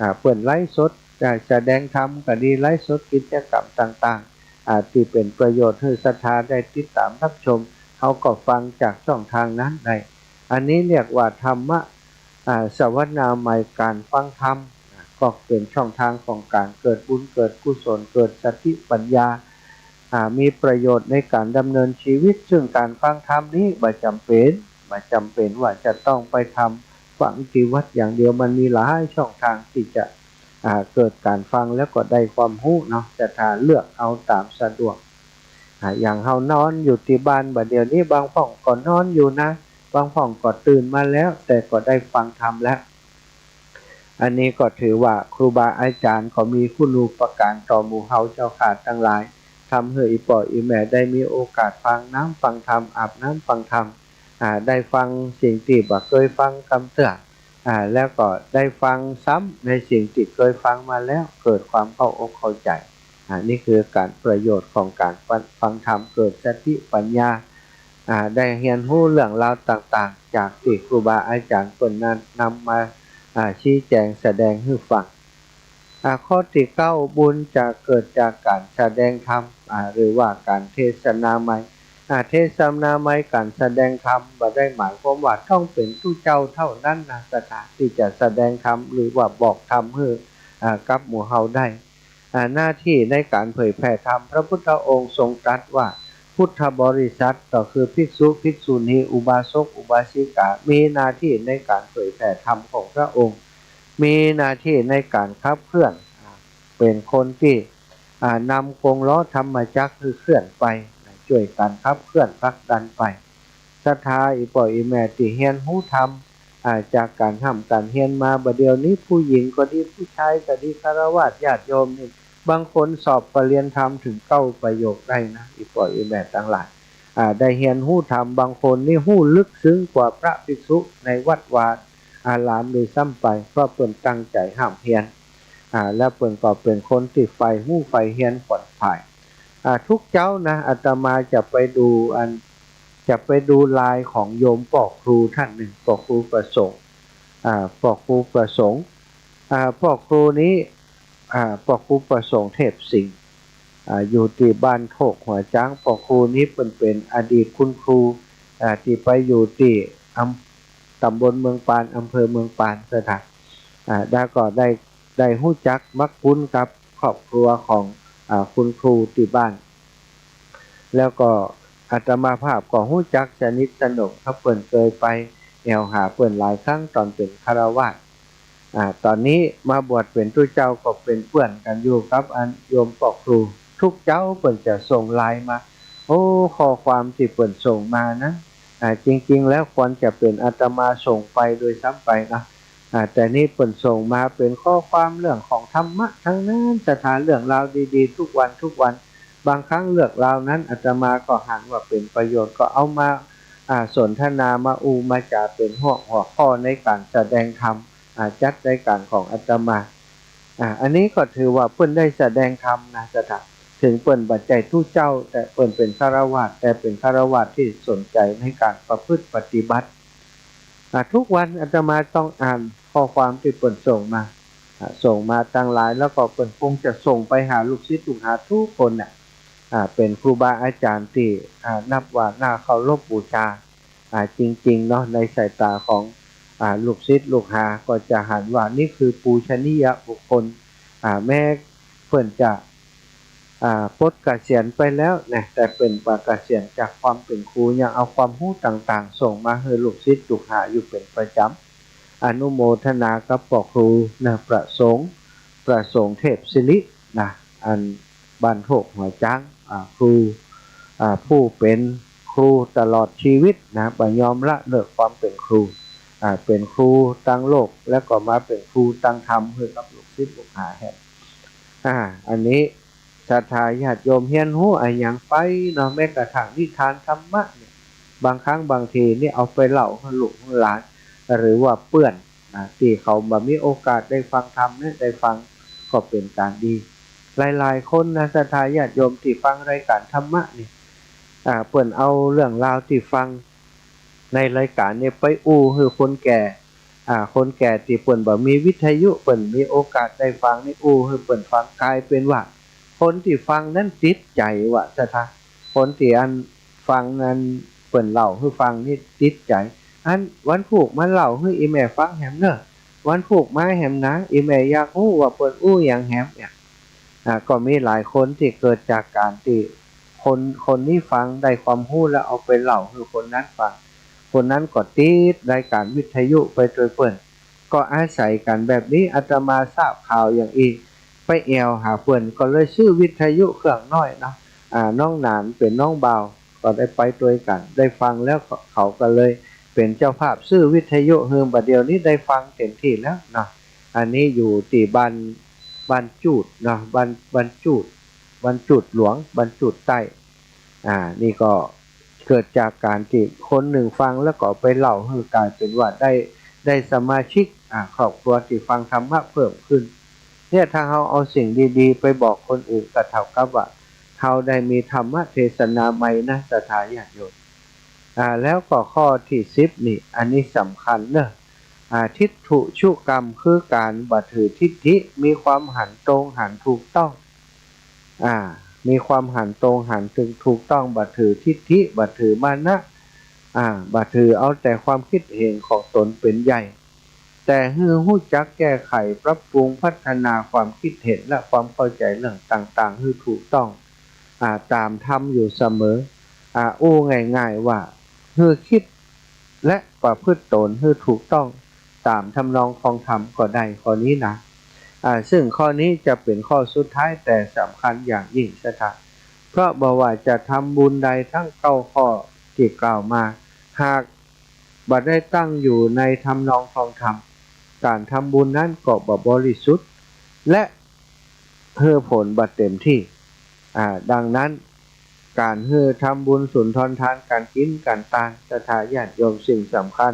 อ่า เปิ้นไลฟ์สด อ่า แสดงธรรมก็ดี ไลฟ์สดกิจกรรมต่างๆ อ่า ตี้เป๋นประโยชน์หื้อศรัทธาได้ติดต๋ามรับชม เฮาก็ฟังจากช่องตางนั้นได้ อันนี้เรียกว่าธัมมะ อ่า สวนาไมย ก๋านฟังธรรม อ่า ก็เป๋นช่องตางของก๋านเกิดบุญเกิดกุศล เกิดสติปัญญา อ่า มีประโยชน์ในก๋านดำเนินชีวิต ซึ่งก๋านฟังธรรมนี้บ่จ๋ำเป๋น บ่จ๋ำเป๋นว่าจะต้องไปทำฟังตี้วัดอย่างเดียว มันมีหลายช่องตางตี้จะ อ่า เกิดก๋านฟังแล้วก็ได้ความฮู้เนาะ ศรัทธาเลือกเอาต๋ามสะดวก อ่า อย่างเฮานอนอยู่ตี้บ้าน บ่าเดี่ยวนี้บางพ่องก็นอนอยู่นะ บางพ่องก็ตื่นมาแล้ว แต่ก็ได้ฟังธรรมแล้ว อันนี้ก็ถือว่าครูบาอาจ๋ารย์ก็มีคุณูปก๋ารต่อหมู่เฮาเจ้าข้าตังหลาย ทำหื้ออี่ป้ออี่แม่ได้มีโอกาสฟังน้ำฟังธรรม อาบน้ำฟังธรรม อ่า ได้ฟังสิ่งตี้บ่เกยฟังกำเตื้อ อ่า แล้วก็ได้ฟังซ้ำในสิ่งตี้เกยฟังมาแล้ว เกิดความเข้าอกเข้าใจ๋ อ่า นี่คือก๋านประโยชน์ของก๋านฟัง ฟังธรรม เกิดสติปัญญา อ่า ได้เฮียนฮู้เรื่องราวต่างๆ จากตี้ครูบาอาจ๋ารย์เปิ้นนั้นนำมา อ่า ชี้แจ๋งแสดงหื้อฟัง อ่า ข้อตี้เก้า บุญจะเกิดจากก๋านแสดงธรรม อ่า หรือว่าก๋านเทศนาไมย อ่า เทศนาใหม่ ก๋านแสดงธรรม บ่ได้หมายความว่าต้องเป๋นตุ๊เจ้าเต้านั้นนะ ศรัทธา ตี้จะแสดงธรรม หรือว่าบอกธรรมหื้อ อ่า กับหมู่เฮาได้ อ่า หน้าตี้ในก๋านเผยแผ่ธรรม พระพุทธองค์ทรงตรัสว่า พุทธบริษัท ก็คือภิกษุ ภิกษุณี อุบาสก อุบาสิกา มีหน้าตี้ในก๋านเผยแผ่ธรรมของพระองค์ มีหน้าตี้ในก๋านขับเคลื่อน อ่า เป๋นคนตี้ อ่า นำกงล้อธรรมจักรหื้อเคลื่อนไป นะ จ้วยกั๋นขับเคลื่อนผลักดันไป ศรัทธา อี่ป้ออี่แม่ตี้เฮียนฮู้ธรรม อ่า จากก๋านฮ่ำก๋านเฮียนมา บ่าเดี่ยวนี้ผู้หญิงก็ดี ผู้ชายก็ดี ฆราวาสญาติโยมนี่ บางคนสอบปริญญาธรรมเถิงเก้าประโยคได้นะ อี่ป้ออี่แม่ตังหลาย อ่า ได้เฮียนฮู้ธรรม บางคนนี่ฮู้ลึกซึ้งกว่าพระภิกษุในวัดวาอารามด้วยซ้ำไป เพราะเปิ้นตั้งใจ๋ฮ่ำเฮียน อ่า แล้วเปิ้นก็เป๋นคนตี้ใฝ่ฮู้ใฝ่เฮียนขวนขวาย อ่า ทุกเจ๊านะ อาตมาจะไปดูอัน จะไปดูไลน์ของโยมป้อครูต้านนึ่ง ป้อครูประสงค์ อ่า ป้อครูประสงค์ อ่า ป้อครูนี้ อ่า ป้อครูประสงค์ เทพสิงห์ อ่า อยู่ตี้บ้านโคกหัวจ๊าง ป้อครูนี้เปิ้นเป๋นอดีตคุณครู อ่า ตี้ไปอยู่ตี้อำ ต๋ำบลเมืองปาน อำเภอเมืองปาน ศรัทธา อ่า แล้วก็ได้ ได้ฮู้จักมักคุ้นกับครอบครัวของ อ่า คุณครูตี้บ้าน แล้วก็อาตมาภาพก็ฮู้จักสนิทสนมกับเปิ้น เกยไปแอ่วหาเปิ้นหลายครั้งต๋อนเป๋นฆราวาส อ่า ต๋อนนี้มาบวชเป๋นตุ๊เจ้าก็เป๋นเปื้อนกั๋นอยู่กับอันโยมป้อครู ทุกเจ๊าเปิ้นจะส่งไลน์มา โอ้ ข้อความตี้เปิ้นส่งมานะ อ่า จริงๆ แล้วควรจะเป๋นอาตมาส่งไปด้วยซ้ำไปนะ อ่า แต่นี่เปิ้นส่งมาเป๋นข้อความเรื่องของธรรมะตังนั้น ศรัทธา เรื่องราวดีๆ ทุกวันทุกวัน บางครั้งเรื่องราวนั้นอาตมาก็หันว่าเป๋นประโยชน์ ก็เอามา อ่า สนทนา มาอู้มาจ๋า เป๋นหัว หัวข้อในก๋านแสดงธรรม อ่า จัดรายก๋านของอาตมา อ่า อันนี้ก็ถือว่าเปิ้นได้แสดงธรรมนะ ศรัทธา เถิงเปิ้นบ่ใจ้ตุ๊เจ้า แต่เปิ้นเป๋นฆราวาส แต่เป๋นฆราวาสตี้สนใจ๋ในก๋านประพฤติปฏิบัติ อ่า ทุกวันอาตมาต้องอ่านข้อความตี้เปิ้นส่งมา อ่า ส่งมาตังหลาย แล้วก็เปิ้นคงจะส่งไปหาลูกศิษย์ลูกหาทุกคนน่ะ อ่า เป๋นครูบาอาจ๋ารย์ตี้ อ่า นับว่าน่าเคารพบูชา อ่า จริงๆ เนาะ ในสายต๋าของ อ่า ลูกศิษย์ลูกหา ก็จะหันว่านี่คือปูชนียบุคคล อ่า แม้เปิ้นจะ อ่า ปลดเกษียณไปแล้วนะ แต่เปิ้นบ่เกษียณจากความเป๋นครู ยังเอาความฮู้ต่างๆ ส่งมาหื้อลูกศิษย์ลูกหาอยู่เป๋นประจ๋ำ อนุโมทนากับป้อครูนะ ประสงค์ ประสงค์เทพศิรินะ อันบ้านโคกหัวจ๊าง อ่า ครู อ่า ผู้เป๋นครูตลอดชีวิตนะ บ่ยอมละเลิกความเป๋นครู อ่า เป๋นครูตางโลก แล้วก็มาเป๋นครูตางธรรมหื้อกับลูกศิษย์ลูกหาแหม อ่า อันนี้ศรัทธาญาติโยมเฮียนฮู้อะหยังไปเนาะ แม้กระทั่งนิทานธรรมะเนี่ย บางครั้งบางทีนี่เอาไปเล่าหื้อลูกหื้อหลาน หรือว่าเปื้อน อ่า ตี้เขาบ่มีโอกาสได้ฟังธรรมเนี่ย ได้ฟังก็เป๋นก๋านดี หลายๆ คนนะ ศรัทธาญาติโยมตี้ฟังรายก๋านธรรมะนี่ อ่า เปิ้นเอาเรื่องราวตี้ฟังในรายก๋านนี่ไปอู้หื้อคนแก่ อ่า คนแก่ตี้เปิ้นบ่มีวิทยุ เปิ้นมีโอกาสได้ฟังนี่ อู้หื้อเปิ้นฟัง ก๋ายเป๋นว่าคนตี้ฟังนั้นติดใจ๋ว่า ศรัทธา คนตี้อันฟังนั้นเปิ้นเล่าหื้อฟังนี่ติดใจ๋ อันวันพูกมาเล่าหื้ออี่แม่ฟังแหมเน่อ วันพูกมาแหมนา อี่แม่อยากฮู้ว่าเปิ้นอู้หยังแหมเนี่ย อ่า ก็มีหลายคนตี้เกิดจากก๋านตี้คน คนนี้ฟังได้ความฮู้แล้วเอาไปเล่าหื้อคนนั้นฟัง คนนั้นก็ติดรายก๋านวิทยุไปตวยเปิ้น ก็อาศัยกั๋นแบบนี้ อาตมาทราบข่าวอย่างอี้ ไปแอ่วหาเปิ้น ก็เลยซื้อวิทยุเครื่องน้อยเนาะ อ่า น้องหนานเป๋นน้องบ่าว ก็ได้ไปตวยกั๋น ได้ฟังแล้วเขาก็เลยเป๋นเจ้าภาพซื้อวิทยุหื้อ บ่าเดี่ยวนี้ได้ฟังเต๋มตี้แล้วเนาะ อันนี้อยู่ตี้บ้าน บ้านจูดเนาะ บ้าน บ้านจูด บ้านจูดหลวง บ้านจูดใต้ อ่า นี่ก็เกิดจากก๋านตี้คนนึ่งฟังแล้วก็ไปเล่าหื้อก๋ายเป๋นว่าได้ ได้สมาชิก อ่า ครอบครัวตี้ฟังธรรมะเพิ่มขึ้น เนี่ย ถ้าเฮาเอาสิ่งดีๆ ไปบอกคนอื่นก็เท่ากับว่าเฮาได้มีธรรมเทศนาใหม่นะ ศรัทธาญาติโยม อ่า แล้วก็ข้อตี้สิบนี่ อันนี้สำคัญเน่อ อ่า ทิฏฐุชุกรรม คือก๋านบ่ถือทิฏฐิ มีความหันตรงหันถูกต้อง อ่า มีความหันตรงหันถึงถูกต้อง บ่ถือทิฐิ บ่ถือมานะ อ่า บ่ถือเอาแต่ความคิดเห็นของตนเป๋นใหญ่ แต่หื้อฮู้จักแก้ไข ปรับปรุง พัฒนาความคิดเห็นและความเข้าใจ๋เรื่องต่างๆ หื้อถูกต้อง อ่า ต๋ามธรรมอยู่เสมอ อ่า อู้ง่ายๆ ว่า หื้อคิดและประพฤติตนหื้อถูกต้องต๋ามทำนองครองธรรมก็ได้ข้อนี้นะ อ่า ซึ่งข้อนี้จะเป๋นข้อสุดท้ายแต่สำคัญอย่างยิ่งศรัทธา เพราะบ่ว่าจะทำบุญใดทั้งเก้าข้อตี้กล่าวมา หากบ่ได้ตั้งอยู่ในทำนองครองธรรม ก๋านทำบุญนั้นก็บ่บริสุทธิ์ และ หื้อผลบ่เต๋มตี้ อ่า ดังนั้น ก๋านหื้อทำบุญสุนทรทาน ก๋านกิ๋นก๋านตาน ศรัทธาญาติโยม สิ่งสำคัญ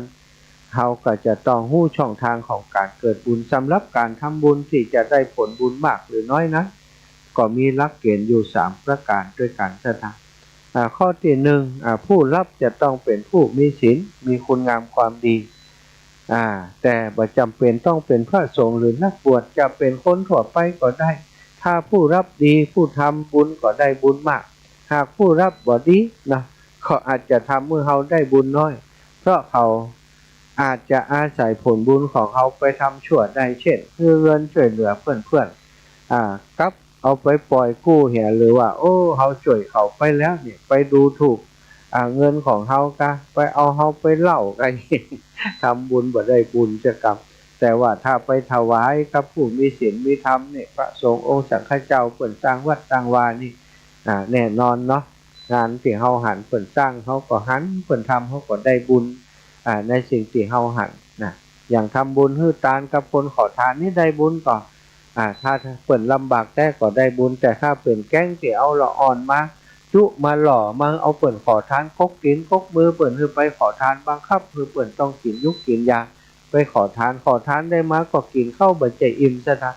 เฮาก็จะต้องฮู้ช่องทางของก๋านเกิดบุญ สำหรับก๋านทำบุญตี้จะได้ผลบุญมากหรือน้อยนั้น ก็มีหลักเกณฑ์อยู่สามประก๋านตวยกั๋นศรัทธา อ่า ข้อตี้หนึ่ง อ่า ผู้รับจะต้องเป๋นผู้มีศีล มีคุณงามความดี อ่า แต่บ่จ๋ำเป๋นต้องเป๋นพระสงฆ์หรือนักบวช จะเป๋นคนทั่วไปก็ได้ ถ้าผู้รับดี ผู้ทำบุญก็ได้บุญมาก หากผู้รับบ่ดีนะ ก็อาจจะทำหื้อเฮาได้บุญน้อย เพราะเขาอาจจะอาศัยผลบุญของเฮาไปทำชั่วได้ เช่น หื้อเงินช่วยเหลือเปื้อนๆ อ่า กับ เอาไปปล่อยกู้เหีย หรือว่า โอ้ เฮาจ้วยเขาไปแล้วเนี่ย ไปดูถูก อ่า เงินของเฮากา ไปเอาเฮาไปเหล้ากา ทำบุญบ่ได้บุญสักกำ แต่ว่าถ้าไปถวายกับผู้มีศีลมีธรรมเนี่ย พระสงฆ์องค์สังฆเจ้าเปิ้นสร้างวัดสร้างวานี่ อ่า แน่นอนเนาะ งานตี้เฮาหันเปิ้นสร้าง เฮาก็หัน เปิ้นทำ เฮาก็ได้บุญ อ่า ในสิ่งตี้เฮาหันนะ อย่างทำบุญหื้อตานกับคนขอตานนี่ได้บุญก่อ อ่า ถ้าเปิ้นลำบากแต๊ก็ได้บุญ แต่ถ้าเป๋นแก๊งตี้เอาละอ่อนมาจุมาหล่อ มาเอาเปิ้นขอตาน ก๊กตี๋นก๊กมือเปิ้นหื้อไปขอตาน บังคับหื้อเปิ้นต้องกิ๋นยุกกิ๋นยา ไปขอตาน ขอตานได้มาก็กิ๋นข้าวบ่ใจ้อิ่มซะนะ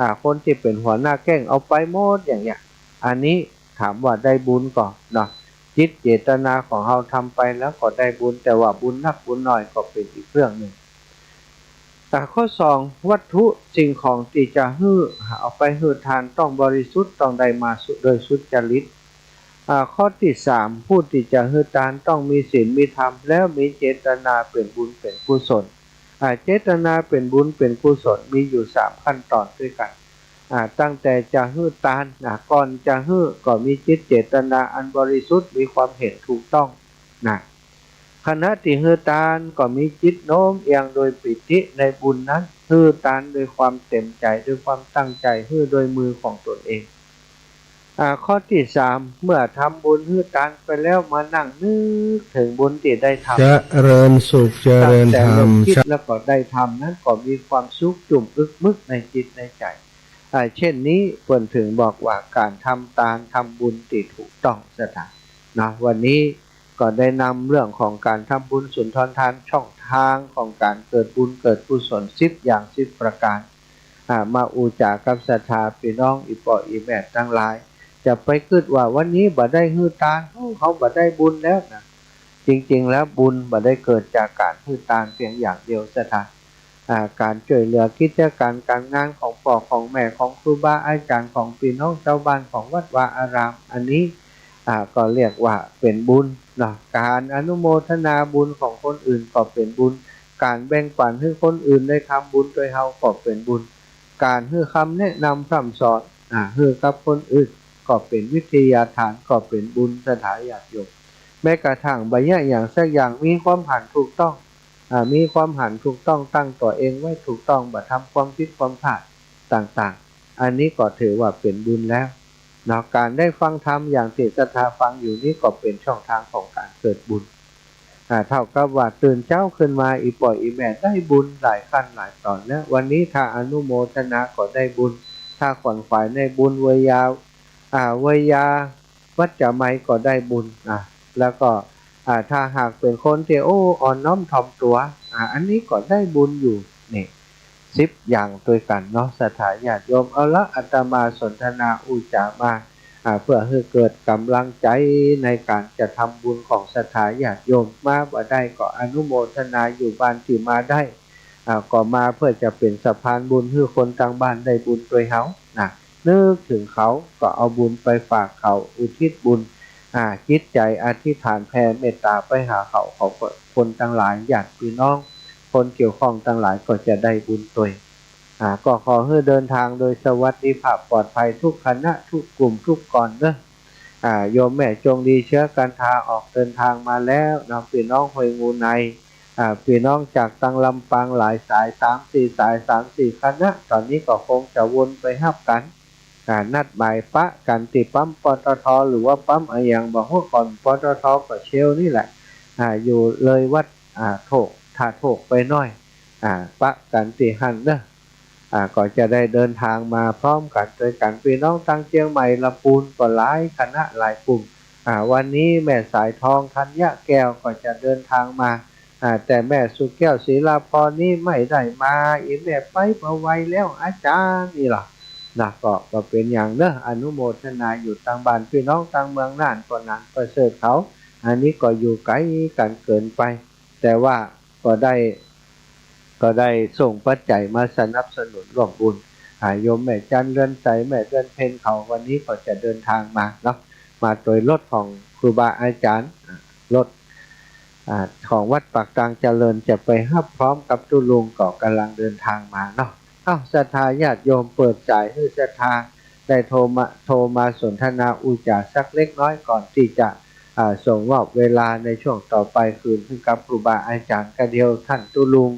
อ่า คนตี้เป๋นหัวหน้าแก๊งเอาไปหมดอย่างเนี้ย อันนี้ถามว่าได้บุญก่อเนาะ จิตเจตนาของเฮาทำไปแล้วก็ได้บุญ แต่ว่าบุญนักบุญน้อยก็เป๋นอีกเรื่องนึ่ง อ่า ข้อสอง วัตถุสิ่งของตี้จะหื้อ เอาไปหื้อตานต้องบริสุทธิ์ ต้องได้มาสุ โดยสุจริต อ่า ข้อตี้สาม ผู้ตี้จะหื้อตานต้องมีศีลมีธรรม แล้วมีเจตนาเป๋นบุญเป๋นกุศล อ่า เจตนาเป๋นบุญเป๋นกุศลมีอยู่สามขั้นต๋อนตวยกั๋น อ่า ตั้งแต่จะหื้อตาน อ่า ก่อนจะหื้อก็มีจิตเจตนาอันบริสุทธิ์ มีความเห็นถูกต้องนะ ขณะตี้หื้อตานก็มีจิตโน้มเอียงโดยปีติในบุญนั้น หื้อตานโดยความเต๋มใจ๋ โดยความตั้งใจ๋ หื้อโดยมือของตนเอง อ่า ข้อตี้สาม เมื่อทำบุญหื้อตานไปแล้ว มานั่งนึกเถิงบุญตี้ได้ทำ เจริญสุข เจริญธรรม ตั้งแต่เริ่มคิดแล้วก็ได้ทำนั้นก็มีความสุขจุ่มอึกมึกในจิตในใจ๋ อ่า เช่นนี้เปิ้นเถิงบอกว่าก๋านทำตานทำบุญตี้ถูกต้องศรัทธา นะ วันนี้ก็ได้นำเรื่องของก๋านทำบุญสุนทรตาน ช่องตางของก๋านเกิดบุญเกิดกุศลสิบอย่างสิบประก๋าน อ่า มาอู้จ๋ากับศรัทธาปี้น้องอี่ป้ออี่แม่ตังหลาย จะไปกึ๊ดว่าวันนี้บ่ได้หื้อตาน โอ้ เฮาบ่ได้บุญแล้วนะ จริงๆ แล้วบุญบ่ได้เกิดจากก๋านหื้อตานเปียงอย่างเดียวศรัทธา อ่า ก๋านจ้วยเหลือกิจก๋านก๋านงานของป้อของแม่ ของครูบาอาจ๋ารย์ ของปี้น้องจาวบ้าน ของวัดวาอาราม อันนี้ อ่า ก็เรียกว่าเป๋นบุญเนาะ ก๋านอนุโมทนาบุญของคนอื่นก็เป๋นบุญ ก๋านแบ่งปั๋นหื้อคนอื่นได้ทำบุญตวยเฮาก็เป๋นบุญ ก๋านหื้อคำแนะนำพร่ำสอน อ่า หื้อกับคนอื่นก็เป๋นวิทยาทาน ก็เป๋นบุญศรัทธาญาติโยม แม้กระทั่งบ่ยะหยังสักอย่าง มีความหันถูกต้อง อ่า มีความหันถูกต้อง ตั้งตั๋วเองไว้ถูกต้อง บ่ทำความผิดความพลาดต่างๆ อันนี้ก็ถือว่าเป๋นบุญแล้วเนาะ ก๋านได้ฟังธรรมอย่างตี้ศรัทธาฟังอยู่นี้ก็เป๋นช่องตางของก๋านเกิดบุญ อ่า เต้ากับว่าตื่นเจ๊าขึ้นมา อี่ป้ออี่แม่ได้บุญหลายขั้นหลายต๋อนแล้ว วันนี้ถ้าอนุโมทนาก็ได้บุญ ถ้าขวนขวายได้บุญ เวยยา อ่า เวยยา วัจจะไมยก็ได้บุญ อ่ะ แล้วก็ อ่า ถ้าหากเป๋นคนตี้ โอ้ อ่อนน้อมถ่อมตั๋ว อ่า อันนี้ก็ได้บุญอยู่ นี่ สิบอย่างตวยกั๋นเนาะ ศรัทธาญาติโยม เอาละ อาตมาสนทนาอู้จ๋ามา อ่า เพื่อหื้อเกิดก๋ำลังใจ๋ในก๋านจะทำบุญของศรัทธาญาติโยม มาบ่ได้ก็อนุโมทนา อยู่บ้านตี้มาได้ อ่า ก็มาเพื่อจะเป๋นสะพานบุญหื้อคนตังบ้านได้บุญตวยเฮา นะ นึกเถิงเขา ก็เอาบุญไปฝากเขา อุทิศบุญ อ่า จิตใจ๋อธิษฐานแผ่เมตต๋าไปหาเขา เขาก็ คนตังหลาย ญาติปี้น้อง คนเกี่ยวข้องตังหลายก็จะได้บุญตวย อ่า ก็ขอหื้อเดินทางโดยสวัสดิภาพปลอดภัยทุกคณะ ทุกกลุ่ม ทุกก๋อนเนาะ อ่า โยมแม่จงดีเชื้อกันทาออกเดินทางมาแล้วเนาะ ปี้น้องห้วยงูใน อ่า ปี้น้องจากตังลำปางหลายสาย สามสี่สาย สามสี่คณะ ต๋อนนี้ก็คงจะวนไปฮับกั๋น อ่า นัดหมายปะกั๋นตี้ปั๊ม ปตท. หรือว่าปั๊มอะหยังบ่ฮู้ ก่อน ปตท. ก็เชลล์นี่แหละ อ่า อยู่เลยวัด อ่า โทก ท่าโทกไปหน้อย อ่า ปะกั๋นตี้หั้นเนาะ อ่า ก็จะได้เดินทางมาพร้อมกั๋นตวยกั๋น ปี้น้องตังเจียงใหม่ ลำปูนก็หลายคณะหลายกลุ่ม อ่า วันนี้แม่สายทองธัญญะแก้วก็จะเดินทางมา อ่า แต่แม่สุแก้วศิลาพรนี่ไม่ได้มา อี่แม่ไปบ่ไหวแล้วอาจ๋ารย์ นี่ล่ะนะ ก็ ก็บ่เป๋นหยังเนาะ อนุโมทนาอยู่ตังบ้าน ปี้น้องตังเมืองน่านก็หนานประเสริฐเขา อันนี้ก็อยู่ไก๋กั๋นเกินไป แต่ว่าก็ได้ ก็ได้ส่งปัจจัยมาสนับสนุนร่วมบุญ อ่า โยมแม่จันเรือนใส แม่เดือนเพ็ญเขา วันนี้ก็จะเดินทางมาเนาะ มาตวยรถของครูบาอาจ๋ารย์ อ่า รถ อ่า ของวัดปากตางเจริญ จะไปฮับพร้อมกับตุ๊ลุง ก็ก่ำลังเดินทางมาเนาะ เอ้า ศรัทธาญาติโยม เปิดสายหื้อศรัทธาได้โทรมา โทรมาสนทนาอู้จ๋าสักเล็กน้อยก่อนตี้จะ อ่า ส่งมอบเวลาในช่วงต่อไปคืนหื้อกับครูบาอาจ๋ารย์ ก็เดี๋ยวท่านตุ๊ลุง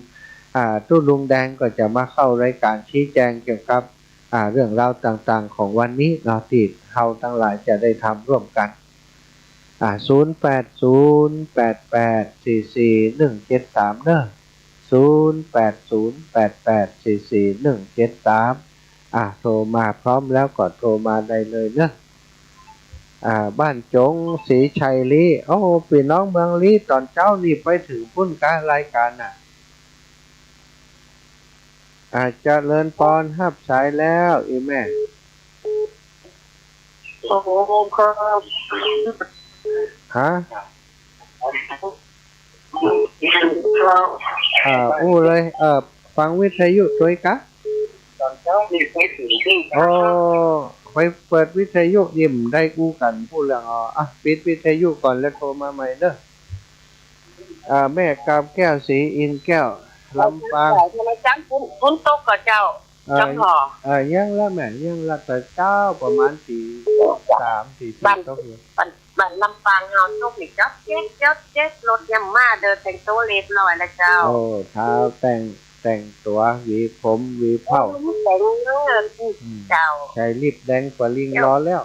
อ่า ตุ๊ลุงแดงก็จะมาเข้ารายการชี้แจงเกี่ยวกับ อ่า เรื่องราวต่างๆ ของวันนี้เนาะ ตี้เฮาตังหลายจะได้ทำร่วมกั๋น อ่า ศูนย์แปดศูนย์แปดแปดสี่สี่หนึ่งเจ็ดสาม เนาะ ศูนย์แปดศูนย์แปดแปดสี่สี่หนึ่งเจ็ดสาม อ่า โทรมาพร้อมแล้วก็โทรมาได้เลยเนาะ อ่า บ้านจง ศรีชัยลี้ โอ้ ปี้น้องเมืองลี้ ต๋อนเจ๊านี่ไปเถิงปู้นกะรายก๋านน่ะ อ่า เจริญปอน ฮับสายแล้ว อี่แม่ โอ้โห ครับ ฮะ ครับ อ่า อู้เลย เอ่อ ฟังวิทยุตวยกะ ต๋อนเจ๊านี่ไปเถิงปู้นกะ โอ้ ไปเปิดวิทยุยิ่มได้อู้กั๋น พูดเรื่อง อ๋อ อ่ะ ปิดวิทยุก่อนแล้วโทรมาใหม่เนาะ อ่า แม่กาบแก้ว ศรีอินทร์แก้ว ลำปาง ทำไมจ๊ะ ฝน ฝนตกก่อเจ้า อ่า จ๊ะพ่อ อ่า ยังละแม่ ยังละ แต่เจ๊าประมาณตีสาม ตีสี่ บ้าน ตกอยู่ บ้าน บ้านลำปางเฮาตกนี่จ๊อบเจ๊ก จ๊อบเจ๊ก รถยังมา เดินแต่งตั๋วเรียบร้อยแล้วเจ้า โอ้ เท้าแต่ง แต่งตั๋ว หวีผม หวีเผ้า โอ้ แต่งเนอะ อืม เจ้า ใส่ลิปแดงปะลิงรอแล้ว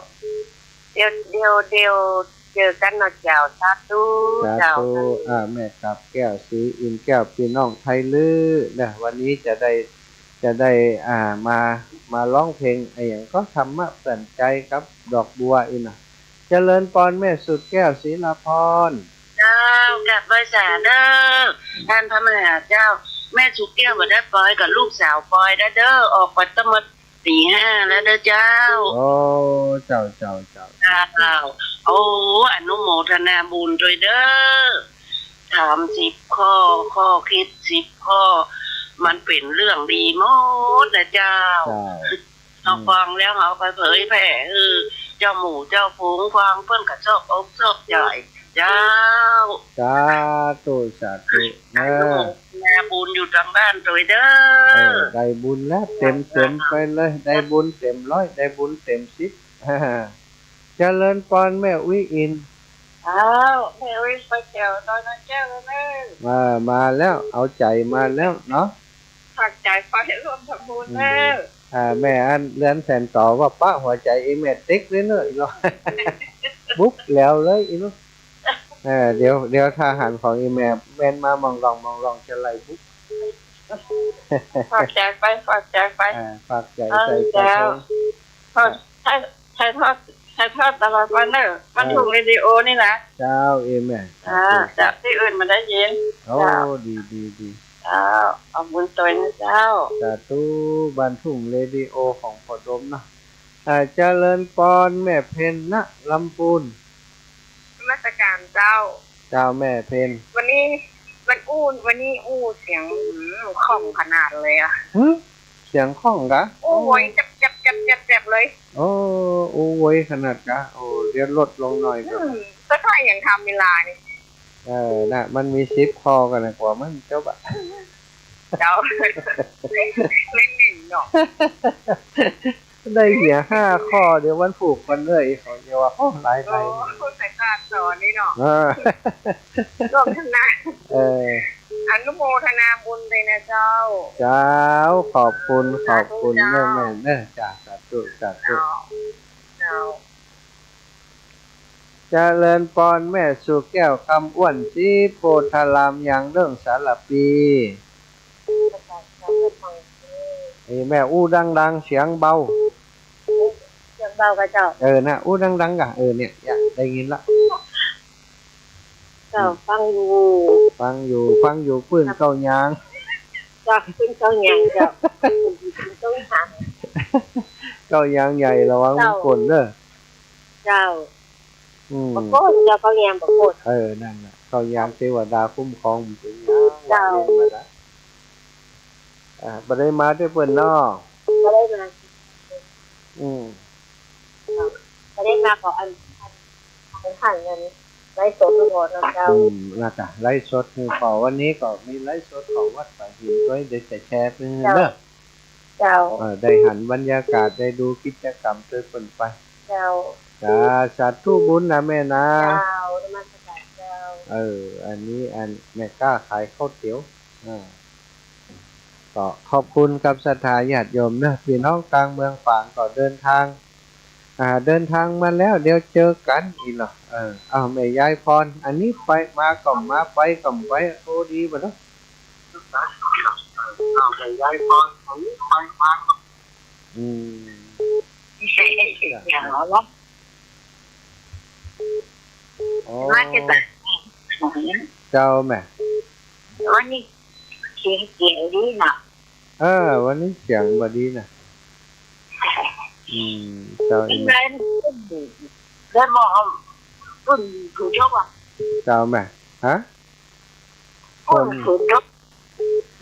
เดี๋ยว เดี๋ยว เดี๋ยวเจอกั๋นเนาะเจ้า สาธุ สาธุ เจ้า อ่า แม่กาบแก้ว ศรีอินทร์แก้ว ปี้น้องไทลื้อนะ วันนี้จะได้ จะได้ อ่า มา มาฮ้องเพลงอะหยังก็ ธรรมะเปื้อนใจ๋กับดอกบัวอี้นะ เจริญปอนแม่สุดแก้ว ศิลาพร เจ้า กราบไหว้สาเด้อ ต้านพระมหาเจ้า แม่สุดแก้วบ่ได้ไปกับลูกสาวไปแล้วเด้อ ออกไปตั้งแต่ตีห้าแล้วเด้อเจ้า โอ้ เจ้า เจ้า เจ้า เจ้า โอ้ อนุโมทนาบุญตวยเด้อ ถามสิบข้อ ข้อคิดสิบข้อ มันเป๋นเรื่องดีหมดนะเจ้า เจ้า เฮา อืม ฟังแล้วเฮาไปเผยแผ่หื้อเจ้าหมู่เจ้าฝูงฟัง เปิ้นก็ชอบอกชอบใจ๋ เจ้า สาธุ สาธุ อนุโมทนาบุญอยู่ตางบ้านตวยเด้อ เออ ได้บุญแล้ว เต็มเต็มไปเลย ได้บุญเต็มร้อย ได้บุญเต็มสิบ เจริญปอนแม่อุ๊ยอิน อ้าว แม่อุ๊ยไปแถวดอยนาแก้วแล้วเนอะ มา มาแล้ว เอาใจ๋มาแล้วเนาะ ฝากใจ๋ไปร่วมทำบุญเนอะ อืม อ่า แม่อันเรือนแสนต่อว่าปะหัวใจ๋อีแม่ติ๊กเลยเนอะ อีหลอ บุ๊บแล้วเลยอีหลอ เออ เดี๋ยว เดี๋ยวถ้าหันของอีแม่แม่นมาหม่องหล่องหม่องหล่องจะไล่บุ๊บ ฝากใจ๋ไป ฝากใจ๋ไป อ่า ฝากใจ๋ เออ ใส่กระทง เจ้า ฝาก ใจ๋ ถ่ายทอด ถ่ายทอดตลอดวันเนอะ บ้านทุ่งเรดิโอนี่นะ เจ้า เอแม่ อ่า เจ้า ตี้อื่นบ่ได้ยิน โอ้ เจ้า ดี ดี ดี เจ้า เอาบุญตวยนะเจ้า สาธุ บ้านทุ่งเรดิโอของพ่อดมเนาะ อ่า เจริญปอนแม่เพ็ญนะ ลำปูน นมัสการเจ้า เจ้าแม่เพ็ญ วันนี้ วันอู้ วันนี้อู้เสียง อืม ข้องขนาดเลยอะ หึ เสียงข้องกะ โอ้ย จับ จับ จับ แจ๊บๆ เลย โอ้ อู้ไวขนาดกะ โอ้ เดี๋ยวลดลงหน่อยก่อน อืม สักหน่อยยังทำเวลานี่ เออ น่ะ มันมีสิบข้อกั๋นนะ กว่ามันจะจบอะ เจ้า เล่นหนึ่งเนาะ ได้เหียห้าข้อ เดี๋ยววันผูกวันเลย เขาจะว่า โอ้ หลายไป โอ้ สายตาสอนนี่เนาะ เออ ร่วมทำงาน เออ อนุโมทนาบุญเลยนะเจ้า เจ้า ขอบคุณ ขอบคุณ สาธุเจ้า แม่ๆ เนอะ จ้า สาธุ สาธุ เจ้า เจ้า เจริญปอน แม่สุแก้ว คำอ้วน ศรีโพธาราม ยางเริ่ง สารพี ไอ้แม่อู้ดังๆ เสียงเบา เสียงเบาก่ะเจ้า เออ น่ะ อู้ดังๆ ก่ะ เออ เนี่ย เนี่ย ได้ยินละ เจ้า ฟังอยู่ ฟังอยู่ ฟังอยู่ ปื้นเก๊ายาง เจ้า ปื้นเก๊ายาง เจ้า ปื้นเก๊ายาง เก๊ายางใหญ่ ระวัง เจ้า มันก้นเด้อ เจ้า อืม บ่ก้นเจ้า เก๊ายางบ่ก้น เออ นั่นน่ะ เก๊ายางเทวดาคุ้มครองมันเป็นยาง เจ้า ว่าเองมาละ อ่า บ่ได้มาด้วยเปิ้นเนาะ บ่ได้มา อืม เจ้า บ่ได้มา ขออัน อัน อันผ่านเงินไลฟ์สดก่อนนะเจ้า อืม น่ะจ้ะ ไลฟ์สดคือขอวันนี้ก็มีไลฟ์สดของวัดสายหินด้วย เดี๋ยวจะแชร์ไปเนอะ เจ้า เจ้า เออ ได้หันบรรยากาศ ได้ดูกิจกรรมตวยเปิ้นไป เจ้า จ้า สาธุบุญนะแม่นะ เจ้า นมัสการเจ้า เออ อันนี้อันแม่ก้าขายข้าวเตี๋ยว อ่า ก็ขอบคุณกับศรัทธาญาติโยมเนอะ พี่น้องตางเมืองฝางก็เดินทาง อ่า เดินทางมาแล้ว เดี๋ยวเจอกั๋นอีกเนาะ เออ เอาแม่ยายพร อันนี้ไปมาก็มา ไปก็ไป โอ้ ดีบ่เนาะ อืม อ๋อ เจ้าแม่ วันนี้เสียง เสียงดีนะ เออ วันนี้เสียงบ่ดีนะ อืม เจ้า อีแม่ แล้วบอกว่าคนถูกยกอ่ะ เจ้าแม่ ฮะ คนถูกยก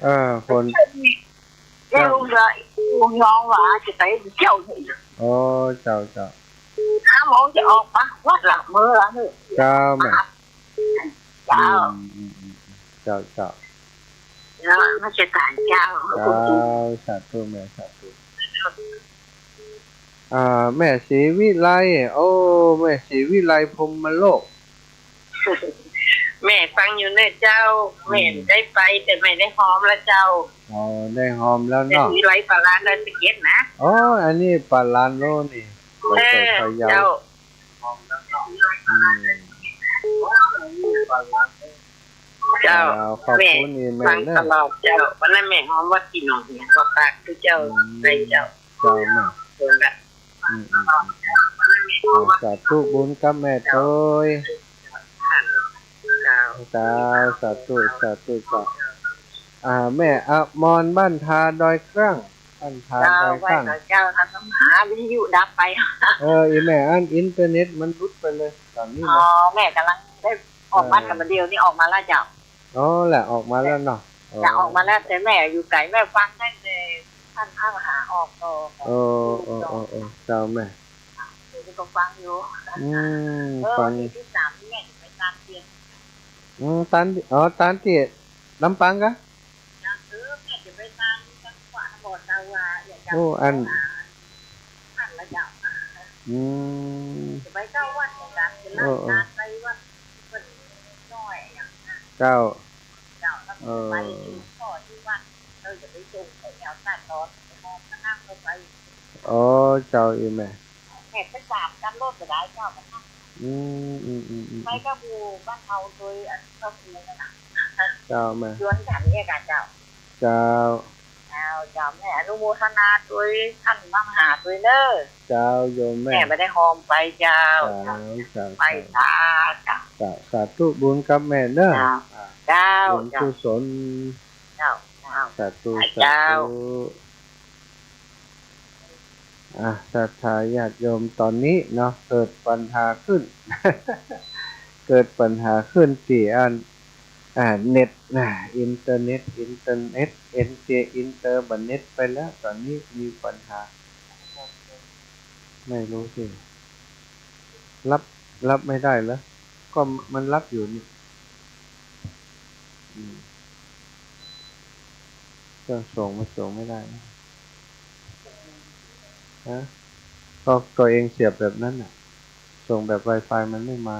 เออ คน แล้วลุงจะ ลุงน้องว่าจะไปเที่ยวนี่ อ๋อ เจ้า เจ้า ห้าโมงจะออกปะ วัดหลักเมืองนี่ เจ้าแม่ เจ้า อืม อืม อืม อืม เจ้า เจ้า นมัสการเจ้า เจ้า สาธุแม่ สาธุ อ่า แม่ศรีวิไล โอ้ แม่ศรีวิไล พรหมโลก แม่ฟังอยู่เน่อเจ้า อืม แม่ได้ไป แต่แม่ได้ฮอมแล้วเจ้า อ๋อ ได้ฮอมแล้วเนาะ แม่ศรีวิไลปาลานได้สิบเจ็ดนะ อ๋อ อันนี้ปาลานโลนี่ เออ เจ้า อืม เจ้า เจ้า ขอบคุณ แม่ อีแม่ ฟัง เน่อ ตลอดเจ้า วันนั้นแม่ฮอมวัดพี่น้องเนี่ย ก็ฝากคือเจ้า อืม ไปเจ้า เจ้าแม่ เจ้าละ อืม อืม อืม อืม อ่า สาธุบุญกับแม่ตวย เจ้า เจ้า สาธุ สาธุ เจ้า อ่า แม่อมร บ้านทาดอยคลั่ง บ้านทาดอยคลั่ง เจ้า ไหว้เจ้า เจ้า นะ ต้องหาวิทยุดับไป เออ อีแม่อันอินเทอร์เน็ตมันหลุดไปเลย ต๋อนนี้นะ อ๋อ แม่ก่ำลังได้ออกมา เออ ก่ำเดียวนี่ออกมาแล้วเจ้า อ๋อ แหละ ออกมาแล้วเนาะ จะออกมาแล้ว แต่แม่อยู่ไก๋ แม่ฟังตั้งแต่ต้านพระมหาออกก็ เออ เออ เออ เออ เจ้าแม่ นี่ก็ฟังอยู่ อืม เออ ฟัง วันตี้สามนี่แม่จะไปตานเตียน อืม ตาน อ๋อ ตานตี้ลำปางกะ เออ แม่จะไปตาน ตานขวาบอดดาวา อยากจะ โอ้ อัน หันละเจ้า อืม จะไปเก้าวัดเหมือนกัน เป็น เออ เออ ร้านไปวัดเปิ้นน้อยอย่างนั้น เจ้า เจ้า แล้วก็ เออ ไปถึงพ่อที่วัด เออ จะไปส่งไปแถวตาดตอน ไปมองข้างหน้าเข้าไป อ๋อ เจ้า อีแม่ แม่ไปสามคันรถก็ได้เจ้า อืม อืม อืม อืม ไปกับหมู่บ้านเฮาโดยอันเจ้าครูนั่นน่ะ เจ้าแม่ ชวนกันเนี่ยค่ะเจ้า เจ้า เจ้า เจ้า แม่อนุโมทนาตวยต้านมหาตวยเน่อ เจ้า โยมแม่ แม่บ่ได้ฮอมไปเจ้า เจ้า เจ้า ไป เจ้า สาธุ เจ้า สาธุบุญกับแม่เน่อ เจ้า อ่า เจ้า บุญกุศล เจ้า เจ้า สาธุ เจ้า สาธุ อ่ะ ศรัทธาญาติโยม ต๋อนนี้เนาะ เกิดปัญหาขึ้น เกิดปัญหาขึ้นตี้อัน อ่า เน็ตนะ อินเทอร์เน็ต อินเทอร์เน็ต เอ็นเค อินเตอร์ บ่เน็ตไปแล้ว ต๋อนนี้มีปัญหา ไม่รู้สิ รับ รับไม่ได้เหรอ ก็มันรับอยู่นี่ อืม เครื่องส่งมันส่งไม่ได้นะ ฮะ ก็ตัวเองเสียบแบบนั้นน่ะ ส่งแบบไวไฟมันไม่มา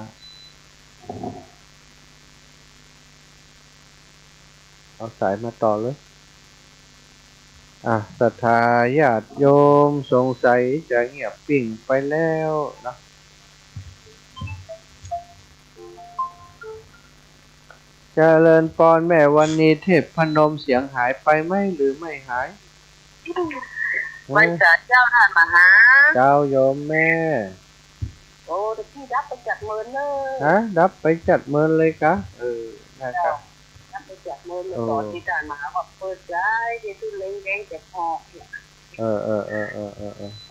เอาสายมาต่อเลย อ่ะ ศรัทธาญาติโยมสงสัยจะเงียบปิ้งไปแล้วนะ เจริญปอนแม่วันนีเทพพนม เสียงหายไปไหมหรือไม่หาย ไหว้สาเจ้าต้านมหา เจ้าโยมแม่ โอ้ ตะกี้ดับไปจัดเมินเลย ฮะ ดับไปจัดเมินเลยกะ เออ นะกะ ดับไปจัดเมินเลย โอ้ ต๋อนตี้ต้านมหาว่าเปิดสายตี้สุดแรงๆ จะพอเนี่ย เออ เออ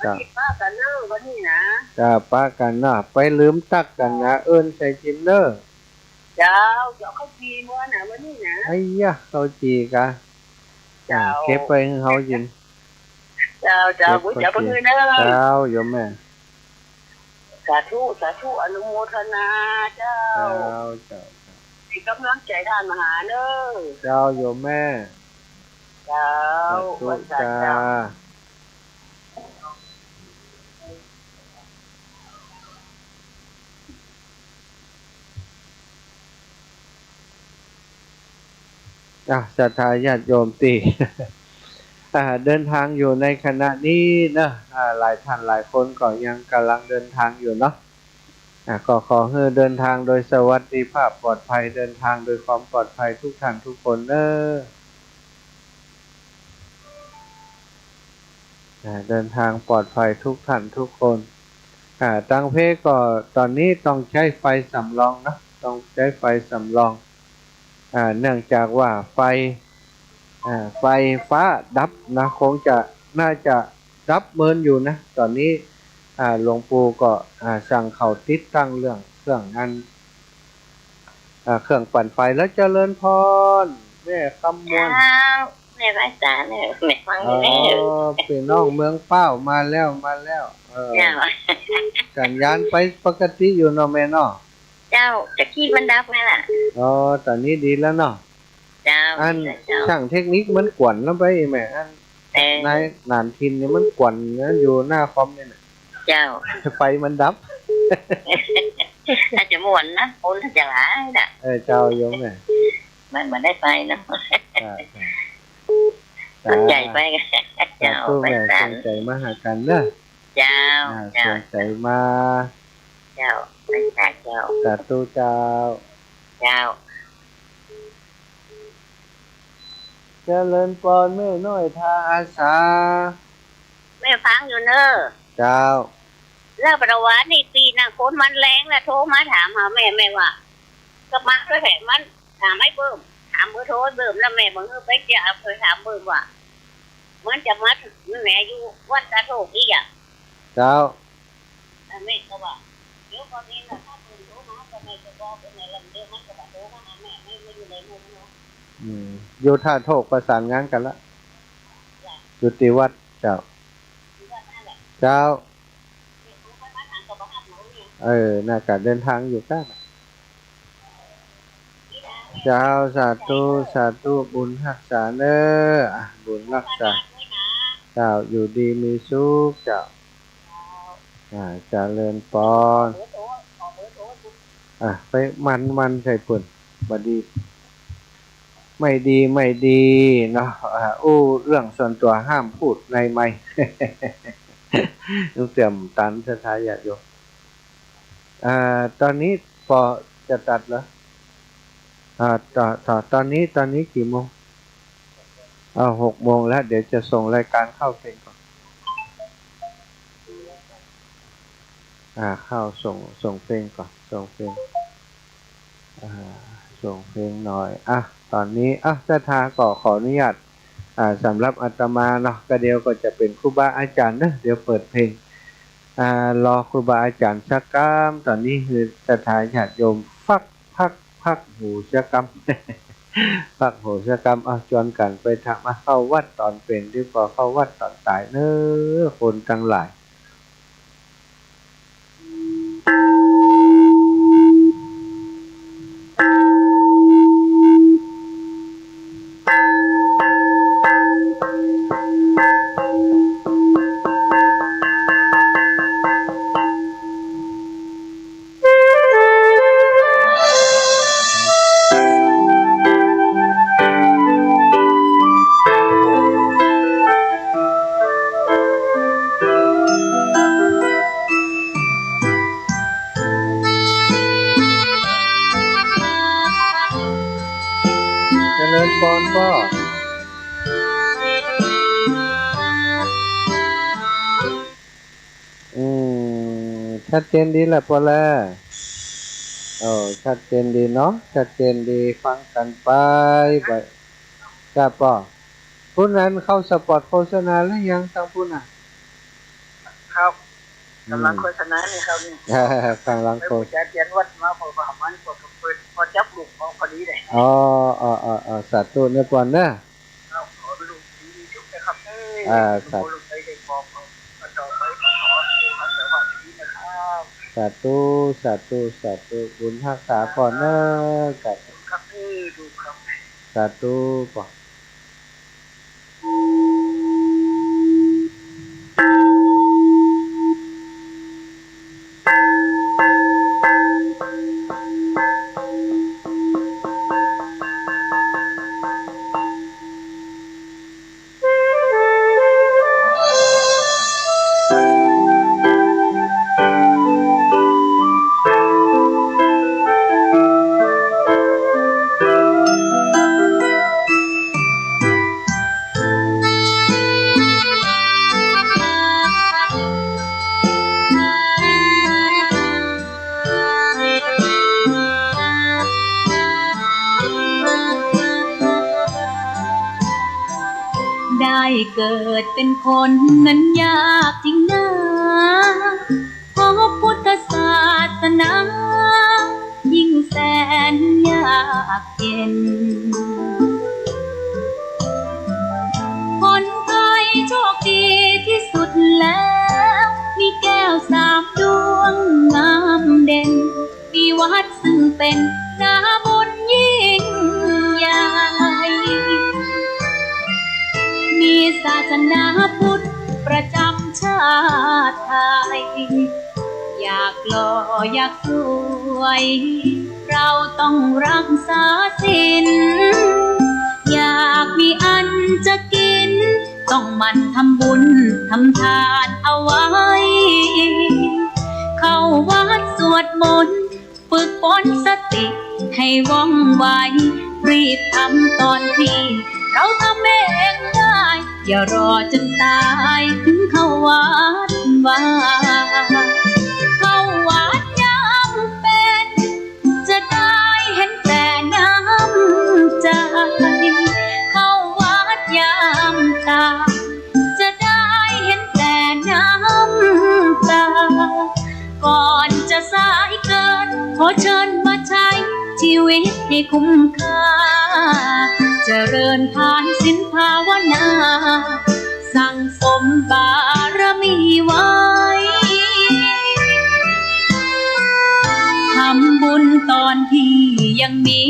วันนี้ปะกั๋นเน่อวันนี้นะ จ้า ปะกั๋นนะ ไปลืมตั๊กกั๋นนะ เอิ้นใส่จิมเน่อ เจ้า เจ้า ข้าวจี่เมินนะวันนี้นะ ไอ้ยะ ข้าวจี่กะ เจ้า อ่า เก็บไว้หื้อเฮากิ๋น เจ้า เจ้า เก็บ เจ้า ข้าวจี่ เจ้า โยมแม่ สาธุ สาธุ อนุโมทนา เจ้า เจ้า เจ้า เจ้า เป๋นก๋ำลังใจ๋ต้านมหาเน่อ เจ้า โยมแม่ เจ้า สาธุ ไหว้สาเจ้า จ้า อ่ะ ศรัทธาญาติโยมตี้ อ่า เดินทางอยู่ในขณะนี้เนาะ อ่า หลายท่านหลายคนก็ยังกำลังเดินทางอยู่เนาะ อ่ะ ก็ขอหื้อเดินทางโดยสวัสดิภาพปลอดภัย เดินทางโดยความปลอดภัยทุกท่านทุกคนเน่อ อ่า เดินทางปลอดภัยทุกท่านทุกคน อ่า ตังเพก็ต๋อนนี้ต้องใจ๊ไฟสำรองเนาะ ต้องใจ๊ไฟสำรอง อ่า เนื่องจากว่าไฟ อ่า ไฟฟ้าดับนะ คงจะ น่าจะดับเมินอยู่นะ ต๋อนนี้ อ่า หลวงปู่ก็ อ่า สั่งเขาติดตั้งเรื่องเครื่องอัน อ่า เครื่องปั่นไฟแล้ว เจริญปอน แม่คำมวล เจ้า แม่ไหว้สาเน่อ แม่ฟังอยู่เน่อ อ๋อ ปี้น้องเมืองป้าวมาแล้ว มาแล้ว เออ เจ้า สัญญาณไปปกติอยู่เนาะแม่เนาะ เจ้า ตะกี้มันดับไงล่ะ อ๋อ ต๋อนนี้ดีแล้วเนาะ เจ้า อัน ดีแล้วเจ้า ช่างเทคนิคมันกวนลำไปแม่ อัน เออ นายหนานทินนี่มันกวนนะ อยู่หน้าคอมนี่นะ เจ้า ไฟมันดับ อาจจะม่วนนะ คนจะหลายนะ เออ เจ้าโยมแม่ มัน มันได้ไปเนาะ ใช่ ใช่ สนใจ๋ไป สาธุ เจ้า แม่ ไปสาธุ สนใจ๋มาหากั๋นเนาะ เจ้า อ่า เจ้า สนใจ๋มา เจ้า ไปสาเจ้า สาธุเจ้า เจ้า เจริญปอนแม่น้อยท่าอาสา แม่ฟังอยู่เน่อ เจ้า แล้วปะตะวานี่ตี้นะ คนมันแรงนะ โทรมาถามหาแม่ แม่ว่า ก็มาด้วยแหละ มันถามไอ้เบิ่ม ถามเบอร์โทรไอ้เบิ่ม แล้วแม่บอก เออ ไปจะเอาไปถามเบิ่มว่า มันจะมาเถิงแหนอยู่วัดสะโทกอี้อะ เจ้า แล้วแม่ก็ว่า เดี๋ยวก่อนเองนะ ถ้าเบิ่มโทรมา ก็แม่จะบอกไปไหนล่ะ เดี๋ยวมันก็บอกโทรมาหาแม่ แม่ไม่อยู่ในเมืองเนาะ อืม อยู่ท่าโทกประสานงานกั๋นละ จ้ะ อยู่ตี้วัด เจ้า เจ้า เออ น่าจะเดินทางอยู่ก้า เจ้า สาธุ สาธุ บุญฮักษาเน้อ อ่ะ บุญฮักษา เจ้า อยู่ดีมีสุข เจ้า อ่า เจริญปอน อ่ะ ไปมัน มันใส่เปิ้น บ่ดี ไม่ดี ไม่ดีเนาะ อ่า อู้เรื่องส่วนตั๋วห้ามพูดในไมค์ ลุงเสื่อมตันศรัทธาญาติโยม อ่า ตอนนี้ปอจะตัดเหรอ อ่า ต่อ ต่อ ตอนนี้ ตอนนี้กี่โมง อ่า หกโมงแล้ว เดี๋ยวจะส่งรายการเข้าเพลงก่อน อ่า เข้าส่ง ส่งเพลงก่อน ส่งเพลง อ่า ส่งเพลงหน่อย อ่ะ ตอนนี้ อ่ะ ศรัทธาก็ขออนุญาต อ่า สำหรับอาตมาเนาะ ก็เดี๋ยวก็จะเป๋นครูบาอาจ๋ารย์เนาะ เดี๋ยวเปิดเพลง อ่า รอครูบาอาจ๋ารย์สักกำ ตอนนี้หื้อศรัทธาญาติโยมฟัก พัก พักหูสักกำ พักหูสักกำ เอาจวนกั๋นไปทำ มาเข้าวัดต๋อนเป๋นดีกว่าเข้าวัดต๋อนต๋ายเน้อ คนตังหลาย ริญปอนป้อ อืม ชัดเจนดีแหละป้อแล โอ้ ชัดเจนดีเนาะ ชัดเจนดี ฟังกั๋นไป บ่าย ครับป้อ ปุ้นนั้นเข้าสปอตโฆษณาหรือยัง ตางปุ้นน่ะ ครับ อืม ก๋ำลังโฆษณานี่ครับนี่ ก๋ำลังโฆ ไปปู๋จาเตียนวัดมา พอประมาณ พอเปิด พอจับลูกออกพอดีเลย อ๋อ อ๋อ อ๋อ อ๋อ สาธุเนอะป้อเนอะ ครับ ขอลูกดีทุกนะครับ เอ้ย อ่า สาธุ ลูกไปได้บอก ต่อไปก็ขอให้ลูกสวัสดีนะครับ สาธุ สาธุ สาธุ บุญฮักษาป้อเนอะ ครับ สาธุ ครับ เอ้ย ลูกครับ สาธุป้อ ได้เกิดเป็นคนนั้นยากจริงนา พบพุทธศาสนา ยิ่งแสนยากเย็น คนไทยโชคดีที่สุดแล้ว มีแก้วสามดวงงามเด่น มีวัดซึ่งเป็นนาบุญยิ่งใหญ่ มีศาสนาพุทธประจำชาติไทย อยากหล่ออยากสวย เราต้องรักษาศีล อยากมีอันจะกิน ต้องหมั่นทำบุญทำทานเอาไว้ เข้าวัดสวดมนต์ ฝึกฝนสติให้ว่องไว รีบทำตอนที่เราทำเองได้ อย่ารอจนตายถึงเข้าวัดวา เข้าวัดยามเป็น จะได้เห็นแต่น้ำใจ เข้าวัดยามตาย จะได้เห็นแต่น้ำตา ก่อนจะสายเกิน ขอเชิญมาใช้ชีวิตให้คุ้มค่า เจริญทานศีลภาวนา สั่งสมบารมีไว้ ทำบุญตอนที่ยังมี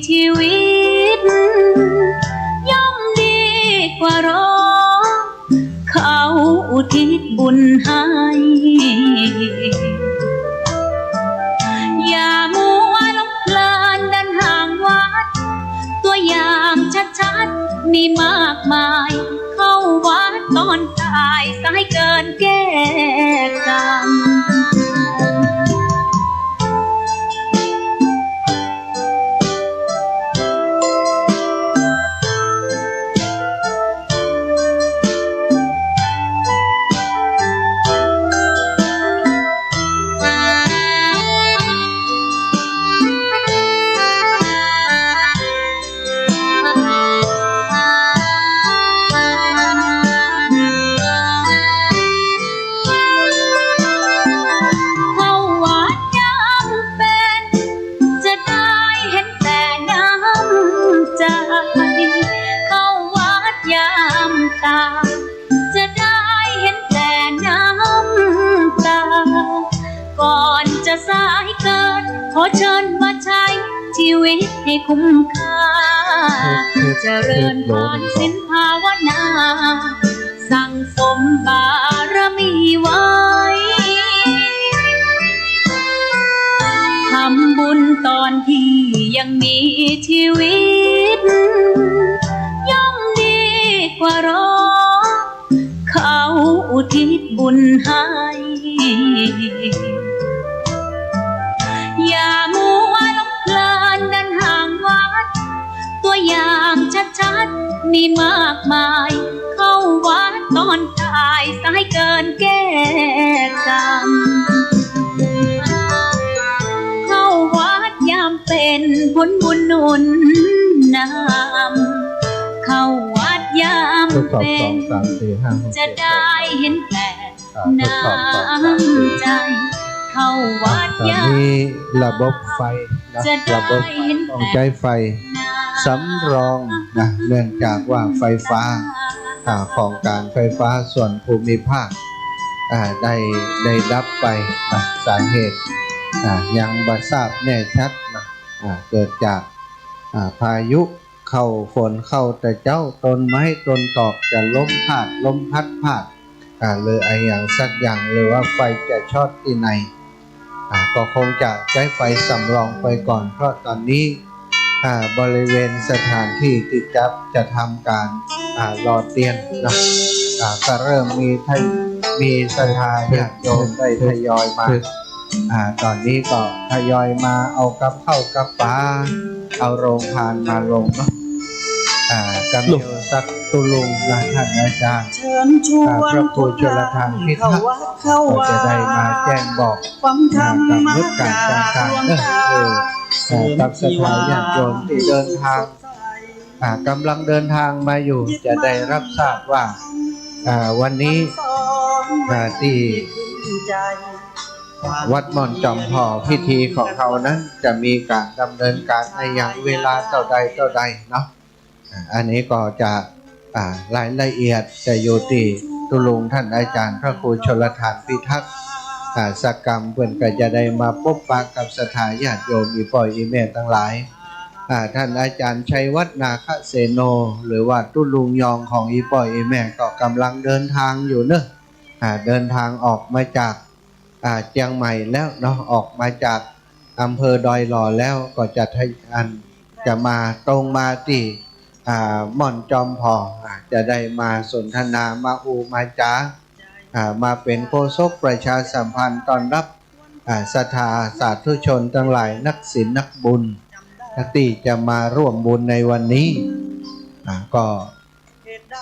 ชีวิต ย่อมดีกว่ารอ เขาอุทิศบุญให้ อย่ามัวหลงเพลินเดินห่างวัด ตัวอย่างชัดๆ มีมากมาย เข้าวัดตอนสาย สายเกินแก้กรรม เข้าวัดยามเป็น จะได้เห็นแต่น้ำใจ เข้าวัดยามตาย จะได้เห็นแต่น้ำตา ก่อนจะสายเกิน ขอเชิญมาใช้ชีวิตให้คุ้มค่า เจริญทานศีลภาวนา สั่งสมบารมีไว้ ทำบุญตอนที่ยังมีชีวิต ย่อมดีกว่ารอ เขาอุทิศบุญให้ อย่ามัวหลงเพลินเดินห่างวัด ตั ตัวอย่างชัดๆ มีมากมาย เข้าวัดตอนสาย สายเกินแก้กรรม เข้าวัดยามเป็น ผลบุญหนุนนำ เข้าวัดยามเป็น ทดสอบ สอง สาม สี่ ห้า หก จะได้เห็นแก่ อ่า ทดสอบ สอง สาม สี่ น้ำใจ เข้าวัด ตอนนี้ระบบไฟนะ จะได้ ระบบไฟ เห็นแก่ ต้องใจ๊ไฟ สำรองนะ เนื่องจากว่าไฟฟ้า อ่า ของการไฟฟ้าส่วนภูมิภาค อ่า ได้ ได้ดับไปนะ สาเหตุ อ่า ยังบ่ทราบแน่ชัดนะ อ่า เกิดจาก อ่า พายุเข้า ฝนเข้าแต่เจ๊า ต้นไม้ต้นตอกจะล้มพาด ล้มพัดพาด อ่า หรืออะหยังสักอย่าง หรือว่าไฟจะช็อตตี้ไหน อ่า ก็คงจะใจ๊ไฟสำรองไปก่อน เพราะตอนนี้ อ่า บริเวณสถานที่ตี้จะ จะทำการ อ่า หล่อเตียนนะ อ่า ก็เริ่มมีทย- มีศรัทธาญาติโยมได้ทยอยมา อ่า ตอนนี้ก็ทยอยมาเอากับข้าวกับป๋า เอาโรงทานมาลงเนาะ อ่า กำเดียวสักตุ๊ลุงนะท่านอาจารย์ เชิญชวน อ่า พระครูชลทานพิทักษ์ เข้าวัดเข้าวา ก็จะได้มาแจ้งบอก ฟังธรรม อ่า กำหนดการต่างๆ เนอะ เออ เออ กับศรัทธาญาติโยมตี้เดินทาง อ่า กำลังเดินทางมาอยู่ จะได้รับทราบว่า อ่า วันนี้ อ่า ตี้วัดม่อนจอมผ่อ พิธีของเขานั้นจะมีการดำเนินการอะหยัง เวลาเต้าใดเต้าใดเนาะ อ่า อันนี้ก็จะ อ่า รายละเอียดจะอยู่ตี้ตุ๊ลุงท่านอาจารย์พระครูชลทานพิทักษ์ อ่า สักกำเปิ้นก็จะได้มาปบปะกับศรัทธาญาติโยมอี่ป้ออี่แม่ตังหลาย อ่า ท่านอาจารย์ชัยวัฒน์นาคเสโน หรือว่าตุ๊ลุงยองของอี่ป้ออี่แม่ก็กำลังเดินทางอยู่เนอะ อ่า เดินทางออกมาจาก อ่า เจียงใหม่แล้วเนาะ ออกมาจากอำเภอดอยหล่อแล้ว ก็จะทะ- อัน จะมาตรงมาตี้ อ่า ม่อนจอมผ่อ อ่า จะได้มาสนทนา มาอู้มาจ๋า อ่า มาเป๋นโฆษกประชาสัมพันธ์ต้อนรับ อ่า ศรัทธาสาธุชนตังหลาย นักศีลนักบุญ ตี้จะมาร่วมบุญในวันนี้ อ่า ก็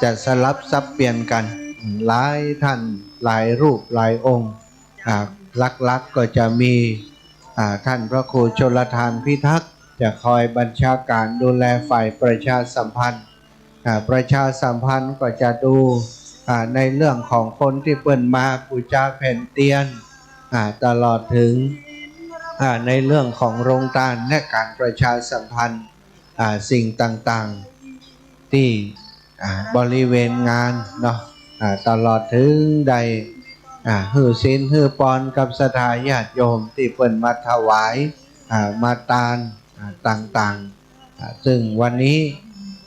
จะสลับสับเปลี่ยนกั๋น หลายท่าน หลายรูป หลายองค์ อ่า หลักๆ ก็จะมี อ่า ท่านพระครูชลทานพิทักษ์ จะคอยบัญชาการดูแลฝ่ายประชาสัมพันธ์ อ่า ประชาสัมพันธ์ก็จะดู อ่า ในเรื่องของคนตี้เปิ้นมาปู๋จาแผ่นเตียน อ่า ตลอดเถิง อ่า ในเรื่องของโรงตานและการประชาสัมพันธ์ อ่า สิ่งต่างๆ ตี้ อ่า บริเวณงานเนาะ อ่า ตลอดเถิงได้ อ่า หื้อศีลหื้อปอนกับศรัทธาญาติโยมตี้เปิ้นมาถวาย อ่า มาตาน อ่า ต่างๆ อ่า ซึ่งวันนี้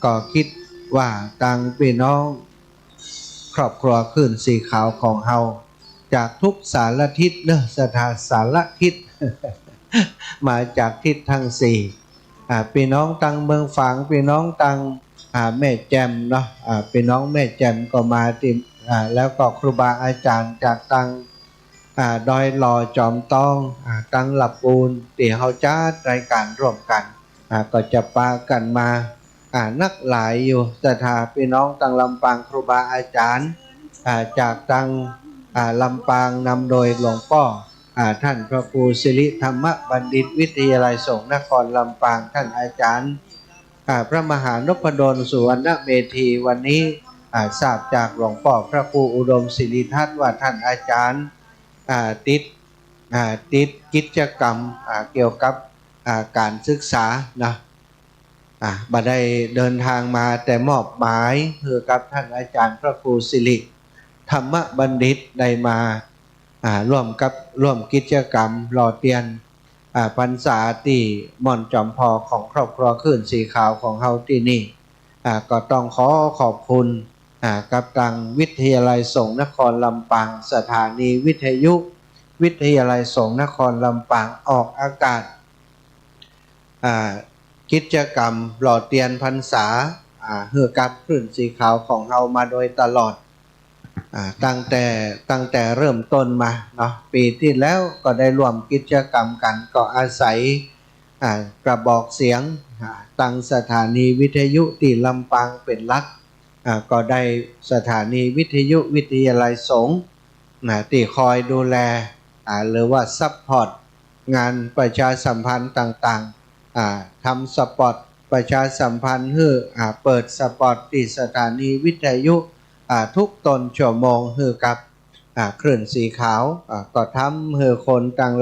ก็กึ๊ดว่าตังปี้น้องครอบครัวคลื่นสีขาวของเฮา จากทุกสารทิศเนอะ ศรัทธาสารทิศ มาจากทิศตังสี่ อ่า ปี้น้องตังเมืองฝาง ปี้น้องตัง อ่า แม่แจ่มเนาะ อ่า ปี้น้องแม่แจ่มก็มาตี้ อ่า แล้วก็ครูบาอาจ๋ารย์จากตัง อ่า ดอยหล่อ จอมตอง อ่า ตังละปูน ตี้เฮาจัดรายการร่วมกั๋น อ่า ก็จะปากั๋นมา อ่า นักหลายอยู่ ศรัทธาปี้น้องตังลำปาง ครูบาอาจ๋ารย์ อ่า จากตัง อ่า ลำปาง นำโดยหลวงป้อ อ่า ท่านพระครูสิริธรรมบัณฑิต วิทยาลัยสงฆ์นครลำปาง ท่านอาจ๋ารย์ อ่า พระมหานพดล สุวรรณเมธี วันนี้ อ่า ทราบจากหลวงป้อพระครูอุดมสิริทัศน์ว่าท่านอาจ๋ารย์ อ่า ติด อ่า ติดกิจกรรม อ่า เกี่ยวกับ อ่า การศึกษานะ อ่า บ่ได้เดินทางมา แต่มอบหมายหื้อกับท่านอาจ๋ารย์พระครูสิริธรรมบัณฑิตได้มา อ่า ร่วมกับ ร่วมกิจกรรมหล่อเตียน อ่า พรรษาตี้ม่อนจอมผ่อของครอบครัวคลื่นสีขาวของเฮาตี้นี่ อ่า ก็ต้องขอขอบคุณ อ่า กับตังวิทยาลัยสงฆ์นครลำปาง สถานีวิทยุวิทยาลัยสงฆ์นครลำปางออกอากาศ อ่า กิจกรรมหล่อเตียนพรรษา อ่า หื้อกับคลื่นสีขาวของเฮามาโดยตลอด อ่า ตั้งแต่ ตั้งแต่เริ่มต้นมาเนาะ ปี๋ตี้แล้วก็ได้ร่วมกิจกรรมกั๋น ก็อาศัย อ่า กระบอกเสียง อ่า ตั้งสถานีวิทยุตี้ลำปางเป๋นหลัก อ่า ก็ได้สถานีวิทยุวิทยาลัยสงฆ์ นะ ตี้คอยดูแล อ่า หรือว่าซัปพอร์ตงานประชาสัมพันธ์ต่างๆ อ่า ทำสปอตประชาสัมพันธ์หื้อ อ่า เปิดสปอตตี้สถานีวิทยุ อ่า ทุกต้นชั่วโมงหื้อกับ อ่า คลื่นสีขาว อ่า ก็ทำหื้อคนต่าง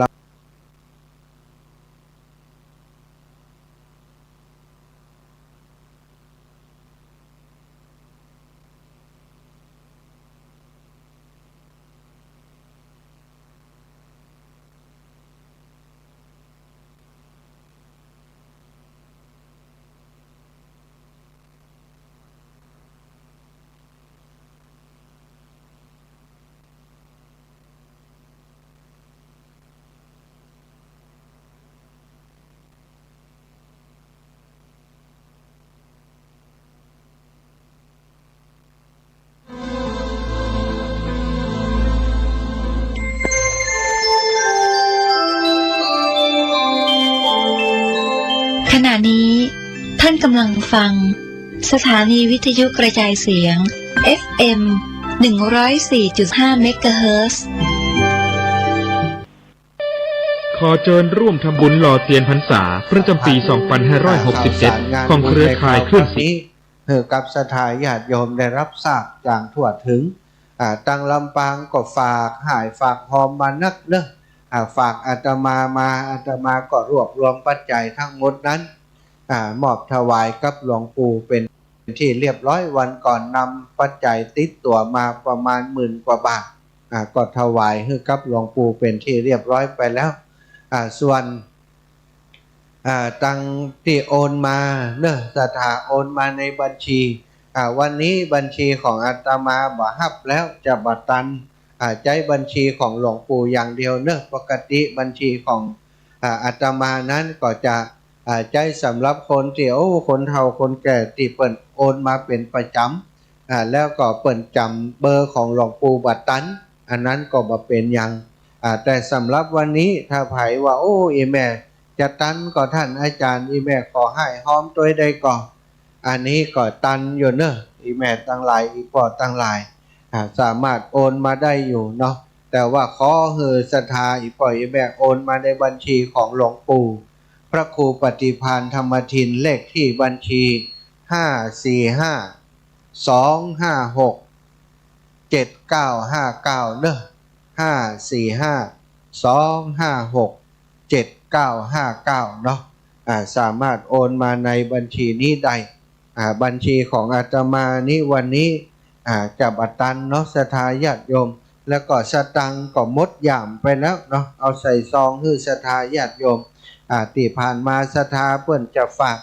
ขณะนี้ท่านกำลังฟังสถานีวิทยุกระจายเสียง เอฟเอ็ม หนึ่งร้อยสี่จุดห้า เมกะเฮิรตซ์ ขอเจิญร่วมทำบุญหล่อเตียนพรรษาประจำปี๋ สองปันห้าร้อยหกสิบเจ็ด ของเครือข่ายคลื่นเสียง หื้อกับศรัทธาญาติโยมได้ฮับทราบอย่างทั่วเถิง อ่า ตังลำปางก็ฝากฮ้ายฝากฮอมมานักเนาะ อ่า ฝากอาตมามา อาตมาก็รวบรวมปัจจัยทั้งหมดนั้น อ่า มอบถวายกับหลวงปู่เป๋นที่เรียบร้อย วันก่อนนำปัจจัยติดตั๋วมาประมาณหมื่นกว่าบาท อ่า ก็ถวายหื้อกับหลวงปู่เป๋นที่เรียบร้อยไปแล้ว อ่า ส่วน อ่า ตังตี้โอนมาเนาะ ศรัทธาโอนมาในบัญชี อ่า วันนี้บัญชีของอาตมาบ่ฮับแล้ว จะบ่ตัน อ่า ใจ๊บัญชีของหลวงปู่อย่างเดียวเนาะ ปกติบัญชีของ อ่า อาตมานั้นก็จะ อ่า ใจ๊สำหรับคนตี้ โอ้ คนเฒ่าคนแก่ตี้เปิ้นโอนมาเป๋นประจ๋ำ อ่า แล้วก็เปิ้นจ๋ำเบอร์ของหลวงปู่บ่ตัน อันนั้นก็บ่เป๋นหยัง อ่า แต่สำหรับวันนี้ถ้าใผว่า โอ้ อี่แม่จะตันก่อ ต้านอาจ๋ารย์ อี่แม่ขอฮ้ายฮอมตวยได้ก่อ อันนี้ก็ตันอยู่เนาะ อี่แม่ตังหลาย อี่ป้อตังหลาย อ่า สามารถโอนมาได้อยู่เนาะ แต่ว่าขอหื้อศรัทธาอี่ป้ออี่แม่โอนมาในบัญชีของหลวงปู่พระครูปฏิภาณธรรมทิน เลขตี้บัญชี ห้าสี่ห้า สองห้าหก เจ็ดเก้าห้าเก้า เนาะ ห้าสี่ห้า สองห้าหก เจ็ดเก้าห้าเก้า เนาะ อ่า สามารถโอนมาในบัญชีนี้ได้ อ่า บัญชีของอาตมานี้วันนี้ อ่า จะบ่ตันเนาะ ศรัทธาญาติโยม แล้วก็สตางค์ก็หมดหย่ามไปแล้วเนาะ เอาใส่ซองหื้อศรัทธาญาติโยม อ่า ตี้ผ่านมาศรัทธาเปิ้นจะฝาก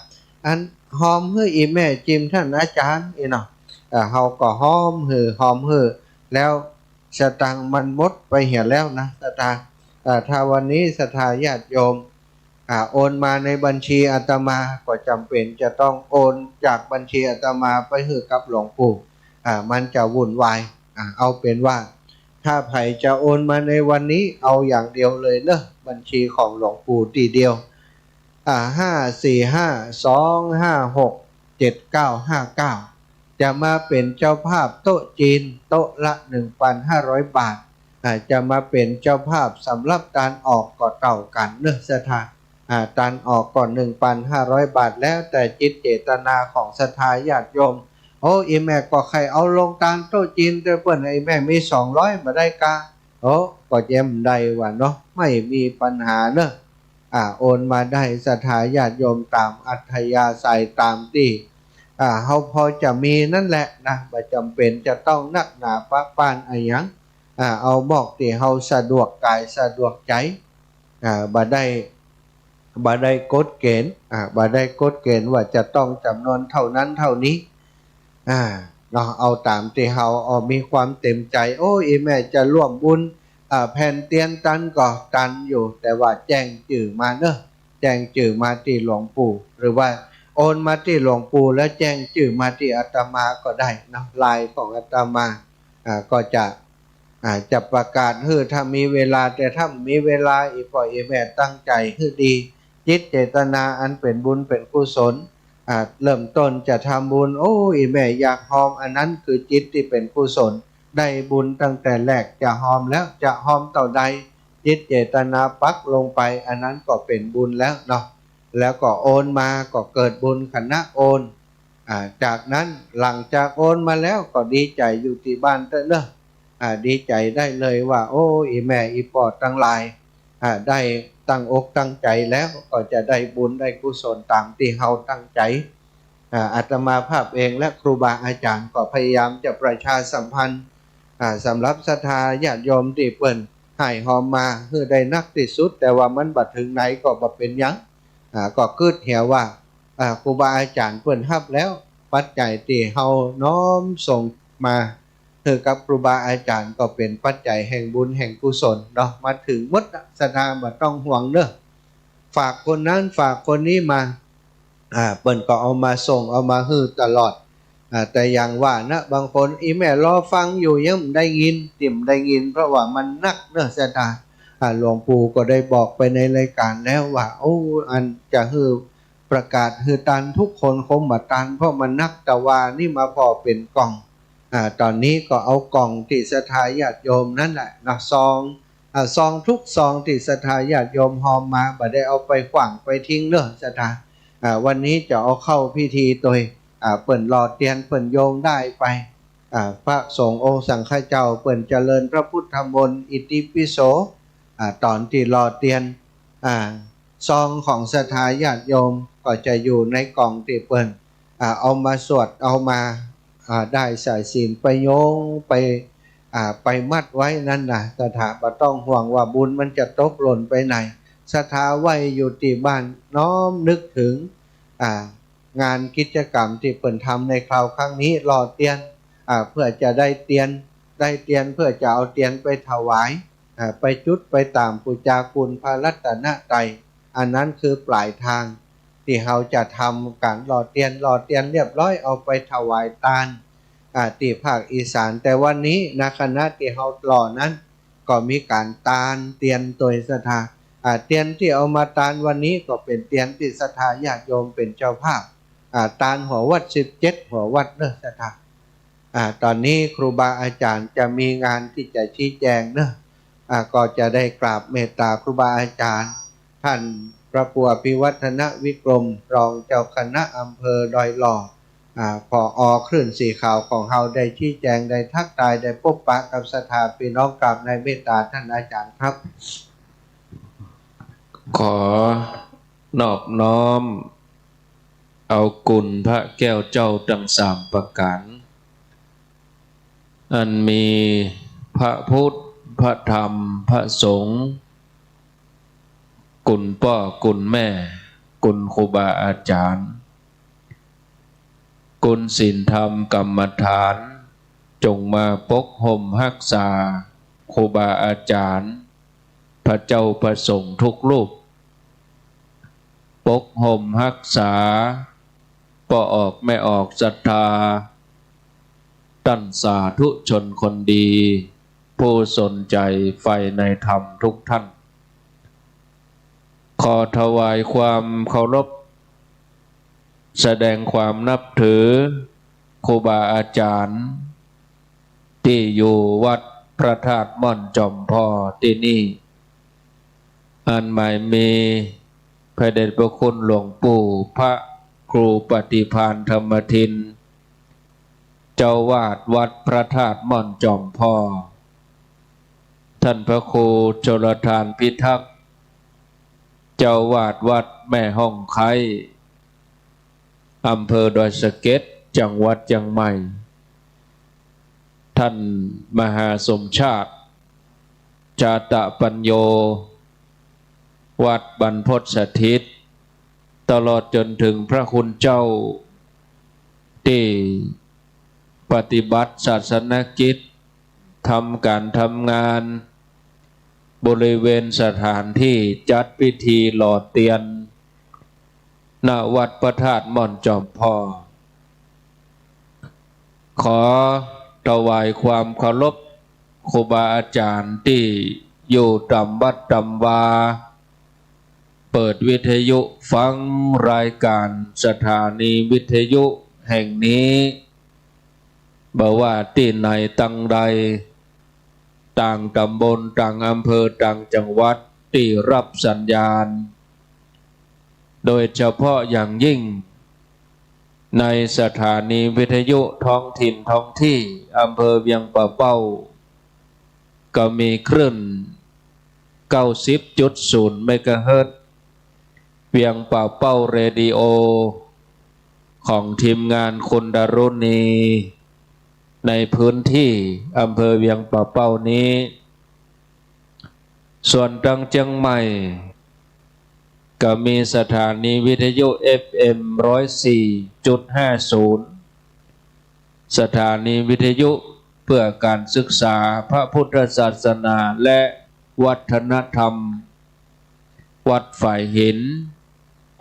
อันฮอมหื้ออี่แม่จิม ต้านอาจ๋ารย์ อี้เนาะ อ่า เฮาก็ฮอมหื้อ ฮอมหื้อ แล้วสตางค์มันหมดไปเหียแล้วนะ ศรัทธา อ่า ถ้าวันนี้ศรัทธาญาติโยม อ่า โอนมาในบัญชีอาตมา ก็จ๋ำเป๋นจะต้องโอนจากบัญชีอาตมาไปหื้อกับหลวงปู่ อ่า มันจะวุ่นวาย อ่า เอาเป๋นว่า ถ้าใผจะโอนมาในวันนี้ เอาอย่างเดียวเลยเนาะ บัญชีของหลวงปู่ตี้เดียว อ่า ห้าสี่ห้า สองห้าหก เจ็ดเก้าห้าเก้า จะมาเป๋นเจ้าภาพโต๊ะจีน โต๊ะละหนึ่งปันห้าร้อยบาท อ่า จะมาเป๋นเจ้าภาพสำหรับตานออกก็เต้ากั๋นเนาะ ศรัทธา อ่า ตานออกก็หนึ่งปันห้าร้อยบาท แล้วแต่จิตเจตนาของศรัทธาญาติโยม โอ้ อี่แม่ก็ใค่เอาโฮงตานโต๊ะจีนตวยเปิ้น อี่แม่มีสองร้อยบ่ได้กา โอ้ ก็เยียะบ่ได้ว่าเนาะ ไม่มีปัญหาเนาะ อ่า โอนมาได้ศรัทธาญาติโยมต๋ามอัธยาศัย ต๋ามตี้ อ่า เฮาพอจะมีนั้นแหละนะ บ่จ๋ำเป๋นจะต้องนักหนาปะป๊านอะหยัง อ่า เอามอกตี้เฮาสะดวกก๋ายสะดวกใจ๋ อ่า บ่ได้ บ่ได้กฎเกณฑ์ อ่า บ่ได้กฎเกณฑ์ว่าจะต้องจ๋ำนวนเต้านั้นเต้านี้ อ่า เนาะ เอาต๋ามตี้เฮา เอา มีความเต๋มใจ๋ โอ้ อี่แม่จะร่วมบุญ อ่า แผ่นเตียนตันก็ตันอยู่ แต่ว่าแจ้งจื้อมาเนาะ แจ้งจื้อมาตี้หลวงปู่ หรือว่าโอนมาตี้หลวงปู่แล้วแจ้งจื้อมาตี้อาตมาก็ได้เนาะ ไลน์ของอาตมา อ่า ก็จะ อ่า จะประกาศหื้อถ้ามีเวลา แต่ถ้าบ่มีเวลา อี่ป้ออี่แม่ตั้งใจ๋หื้อดี จิตเจตนาอันเป๋นบุญเป๋นกุศล อ่า เริ่มต้นจะทำบุญ โอ้ อี่แม่อยากฮอม อันนั้นคือจิตตี้เป๋นกุศล ได้บุญตั้งแต่แรกจะฮอมแล้ว จะฮอมเต้าใด จิตเจตนาปักลงไป อันนั้นก็เป๋นบุญแล้วเนาะ แล้วก็โอนมาก็เกิดบุญขณะโอน อ่า จากนั้นหลังจากโอนมาแล้วก็ดีใจ๋อยู่ตี้บ้านเต๊อะเนาะ อ่า ดีใจ๋ได้เลยว่า โอ้ อี่แม่อี่ป้อตังหลาย อ่า ได้ตั้งอกตั้งใจ๋แล้ว ก็จะได้บุญได้กุศลต๋ามตี้เฮาตั้งใจ๋ อ่า อาตมาภาพเองและครูบาอาจ๋ารย์ก็พยายามจะประชาสัมพันธ์ อ่า สำหรับศรัทธาญาติโยมตี้เปิ้นหื้อฮอมมาหื้อได้นักตี้สุด แต่ว่ามันบ่เถิงไหนก็บ่เป๋นหยัง อ่า ก็กึ๊ดเหียว่า อ่า ครูบาอาจ๋ารย์เปิ้นฮับแล้ว ปัจจัยตี้เฮาน้อมส่งมาหื้อกับครูบาอาจ๋ารย์ก็เป๋นปัจจัยแห่งบุญแห่งกุศลเนาะ มาเถิงหมดน่ะ ศรัทธาบ่ต้องห่วงเนาะ ฝากคนนั้นฝากคนนี้มา อ่า เปิ้นก็เอามาส่งเอามาหื้อตลอด อ่า แต่อย่างว่านะ บางคน อี่แม่รอฟังอยู่ ยังบ่ได้ยิน ติ่มได้ยิน เพราะว่ามันนักเนาะศรัทธา อ่า หลวงปู่ก็ได้บอกไปในรายการแล้วว่า โอ้ อันจะหื้อประกาศหื้อตันทุกคนคงบ่ตัน เพราะมันนัก แต่ว่านี่มาผ่อเป๋นกล่อง อ่า ต๋อนนี้ก็เอากล่องตี้ศรัทธาญาติโยมนั้นแหละนะ ซอง อ่า ซองทุกซองตี้ศรัทธาญาติโยมฮอมมา บ่ได้เอาไปขว้างไปทิ้งเนาะศรัทธา อ่า วันนี้จะเอาเข้าพิธีโตย อ่า เปิ้นหล่อเตียนเปิ้นโยงด้ายไป อ่า พระสงฆ์องค์สังฆเจ้าเปิ้นเจริญพระพุทธมนต์อิติปิโส อ่า ต๋อนตี้หล่อเตียน อ่า ซองของศรัทธาญาติโยมก็จะอยู่ในกล่องตี้เปิ้น อ่า เอามาสวด เอามา อ่า ด้ายสายศีลไปโยง ไป อ่า ไปมัดไว้นั้นนะ ศรัทธาบ่ต้องห่วงว่าบุญมันจะตกหล่นไปไหน ศรัทธาไหว้อยู่ตี้บ้าน น้อมนึกเถิง อ่า งานกิจกรรมตี้เปิ้นทำในคราวครั้งนี้ หล่อเตียน อ่า เพื่อจะได้เตียน ได้เตียนเพื่อจะเอาเตียนไปถวาย อ่า ไปจุดไปต๋ามปู๋จาคุณพระรัตนตรัย อันนั้นคือปลายทางตี้เฮาจะทำก๋านหล่อเตียน หล่อเตียนเรียบร้อยเอาไปถวายตาน อ่า ตี้ภาคอีสาน แต่วันนี้นะ ขณะตี้เฮาหล่อนั้น ก็มีก๋านตานเตียนโตยศรัทธา อ่า เตียนตี้เอามาตานวันนี้ก็เป๋นเตียนตี้ศรัทธาญาติโยมเป๋นเจ้าภาพ อ่า ตานหัววัดสิบเจ็ดหัววัดเนาะศรัทธา อ่า ต๋อนนี้ครูบาอาจ๋ารย์จะมีงานตี้จะชี้แจ๋งเนาะ อ่า ก็จะได้กราบเมตต๋าครูบาอาจ๋ารย์ ต้านพระครูอภิวัฒนวิกรม รองเจ้าคณะอำเภอดอยหล่อ อ่า ผอ.คลื่นสีขาวของเฮาได้ชี้แจ๋ง ได้ทักทาย ได้ปบปะกับศรัทธาปี้น้อง กราบในเมตต๋าต้านอาจ๋ารย์ครับ ขอนอบน้อมเอาคุณพระแก้วเจ้าตังสามประก๋าน อันมีพระพุทธ พระธรรม พระสงฆ์ คุณป้อ คุณแม่ คุณครูบาอาจ๋ารย์ คุณศีลธรรมกรรมฐาน จงมาปกฮ่มฮักษาครูบาอาจ๋ารย์ พระเจ้าพระสงฆ์ทุกรูป ปกฮ่มฮักษาป้อออกแม่ออกศรัทธา ต้านสาธุชนคนดี ผู้สนใจ๋ใฝ่ในธรรมทุกท่าน ขอถวายความเคารพ แสดงความนับถือครูบาอาจ๋ารย์ ตี้อยู่วัดพระธาตุม่อนจอมผ่อตี้นี่ อันหมายมีพระเดชพระคุณหลวงปู่พระครูปฏิภาณธรรมทิน เจ้าวาดวัดพระธาตุม่อนจอมผ่อ ต้านพระครูชลทานพิทักษ์ เจ้าวาดวัดแม่ฮ่องไคร้ อำเภอดอยสะเก็ด จังหวัดเจียงใหม่ ต้านมหาสมชาติ จาตะปัญโญ วัดบรรพตสถิต ตลอดจ๋นเถิงพระคุณเจ้า ตี้ปฏิบัติศาสนกิจ ทำก๋านทำงาน บริเวณสถานตี้จัดพิธีหล่อเตียน ณ วัดพระธาตุม่อนจอมผ่อ ขอถวายความเคารพครูบาอาจ๋ารย์ตี้อยู่ต๋ามวัดต๋ามวา เปิดวิทยุฟังรายการสถานีวิทยุแห่งนี้ บ่ว่าตี้ไหนตังใด ต่างต๋ำบล ต่างอำเภอ ต่างจังหวัด ตี้ฮับสัญญาณ โดยเฉพาะอย่างยิ่ง ในสถานีวิทยุท้องถิ่นท้องที่อำเภอเวียงป่าเป้า ก็มีคลื่น เก้าสิบจุดศูนย์ เมกะเฮิรตซ์ เวียงป่าเป้าเรดิโอ ของทีมงานคุณดารุณี ในพื้นที่อำเภอเวียงป่าเป้านี้ ส่วนตังเจียงใหม่ ก็มีสถานีวิทยุ เอฟเอ็ม ร้อยสี่จุดห้าศูนย์ สถานีวิทยุเพื่อการศึกษาพระพุทธศาสนาและวัฒนธรรม วัดฝายหิน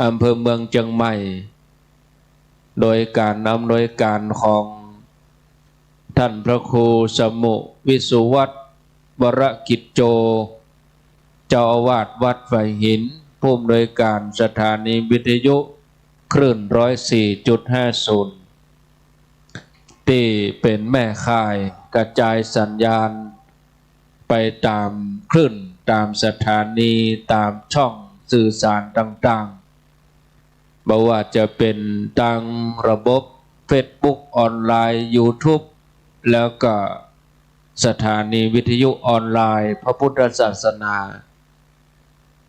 อำเภอเมืองเจียงใหม่ โดยการอำนวยการของท่านพระครูสมุห์ วิสุวัฒน์ วรกิจโจ เจ้าอาวาสวัดฝายหิน ผู้อำนวยการสถานีวิทยุคลื่น ร้อยสี่จุดห้าศูนย์ ตี้เป๋นแม่ข่ายกระจายสัญญาณไปต๋ามคลื่น ต๋ามสถานี ต๋ามช่องสื่อสารต่างๆ บ่ว่าจะเป๋นตังระบบเฟซบุ๊กออนไลน์ ยูทูบ แล้วก็สถานีวิทยุออนไลน์พระพุทธศาสนา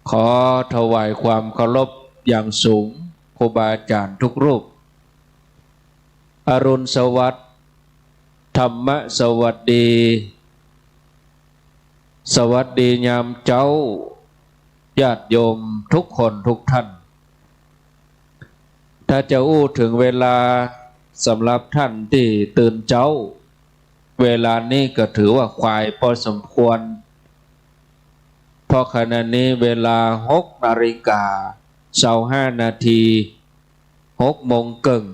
ขอถวายความเคารพอย่างสูงครูบาอาจารย์ทุกรูป อรุณสวัสดิ์ ธรรมะสวัสดี สวัสดียามเจ๊า ญาติโยมทุกคนทุกท่าน ถ้าจะอู้เถิงเวลาสำหรับท่านตี้ตื่นเจ๊า เวลานี้ก็ถือว่าขวายพอสมควร เพราะขณะนี้เวลาหกนาฬิกาซาวห้านาที หกโมงเกิ่ง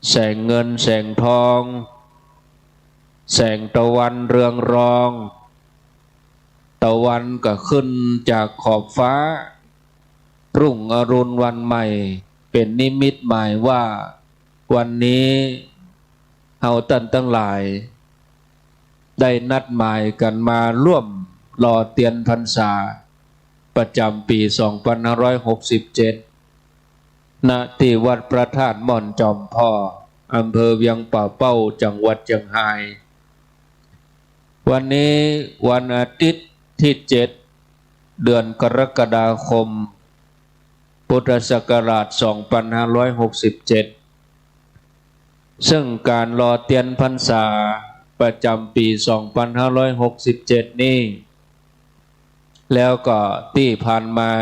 แสงเงินแสงทอง แสงตะวันเรืองรอง ตะวันก็ขึ้นจากขอบฟ้า รุ่งอรุณวันใหม่ เป๋นนิมิตหมายว่า วันนี้เฮาต้านตังหลาย ได้นัดหมายกั๋นมาร่วมหล่อเตียนพรรษา ประจ๋ำปี๋สองปันห้าร้อยหกสิบเจ็ด ณ ตี้วัดพระธาตุม่อนจอมผ่อ อำเภอเวียงป่าเป้า จังหวัดเจียงฮาย วันนี้วันอาทิตย์ตี้เจ็ด เดือนกรกฎาคม พุทธศักราชสองปันห้าร้อยหกสิบเจ็ด ซึ่งก๋านหล่อเตียนพรรษาประจ๋ำปี๋สองปันห้าร้อยหกสิบเจ็ดนี้ แล้วก็ตี้ผ่านมา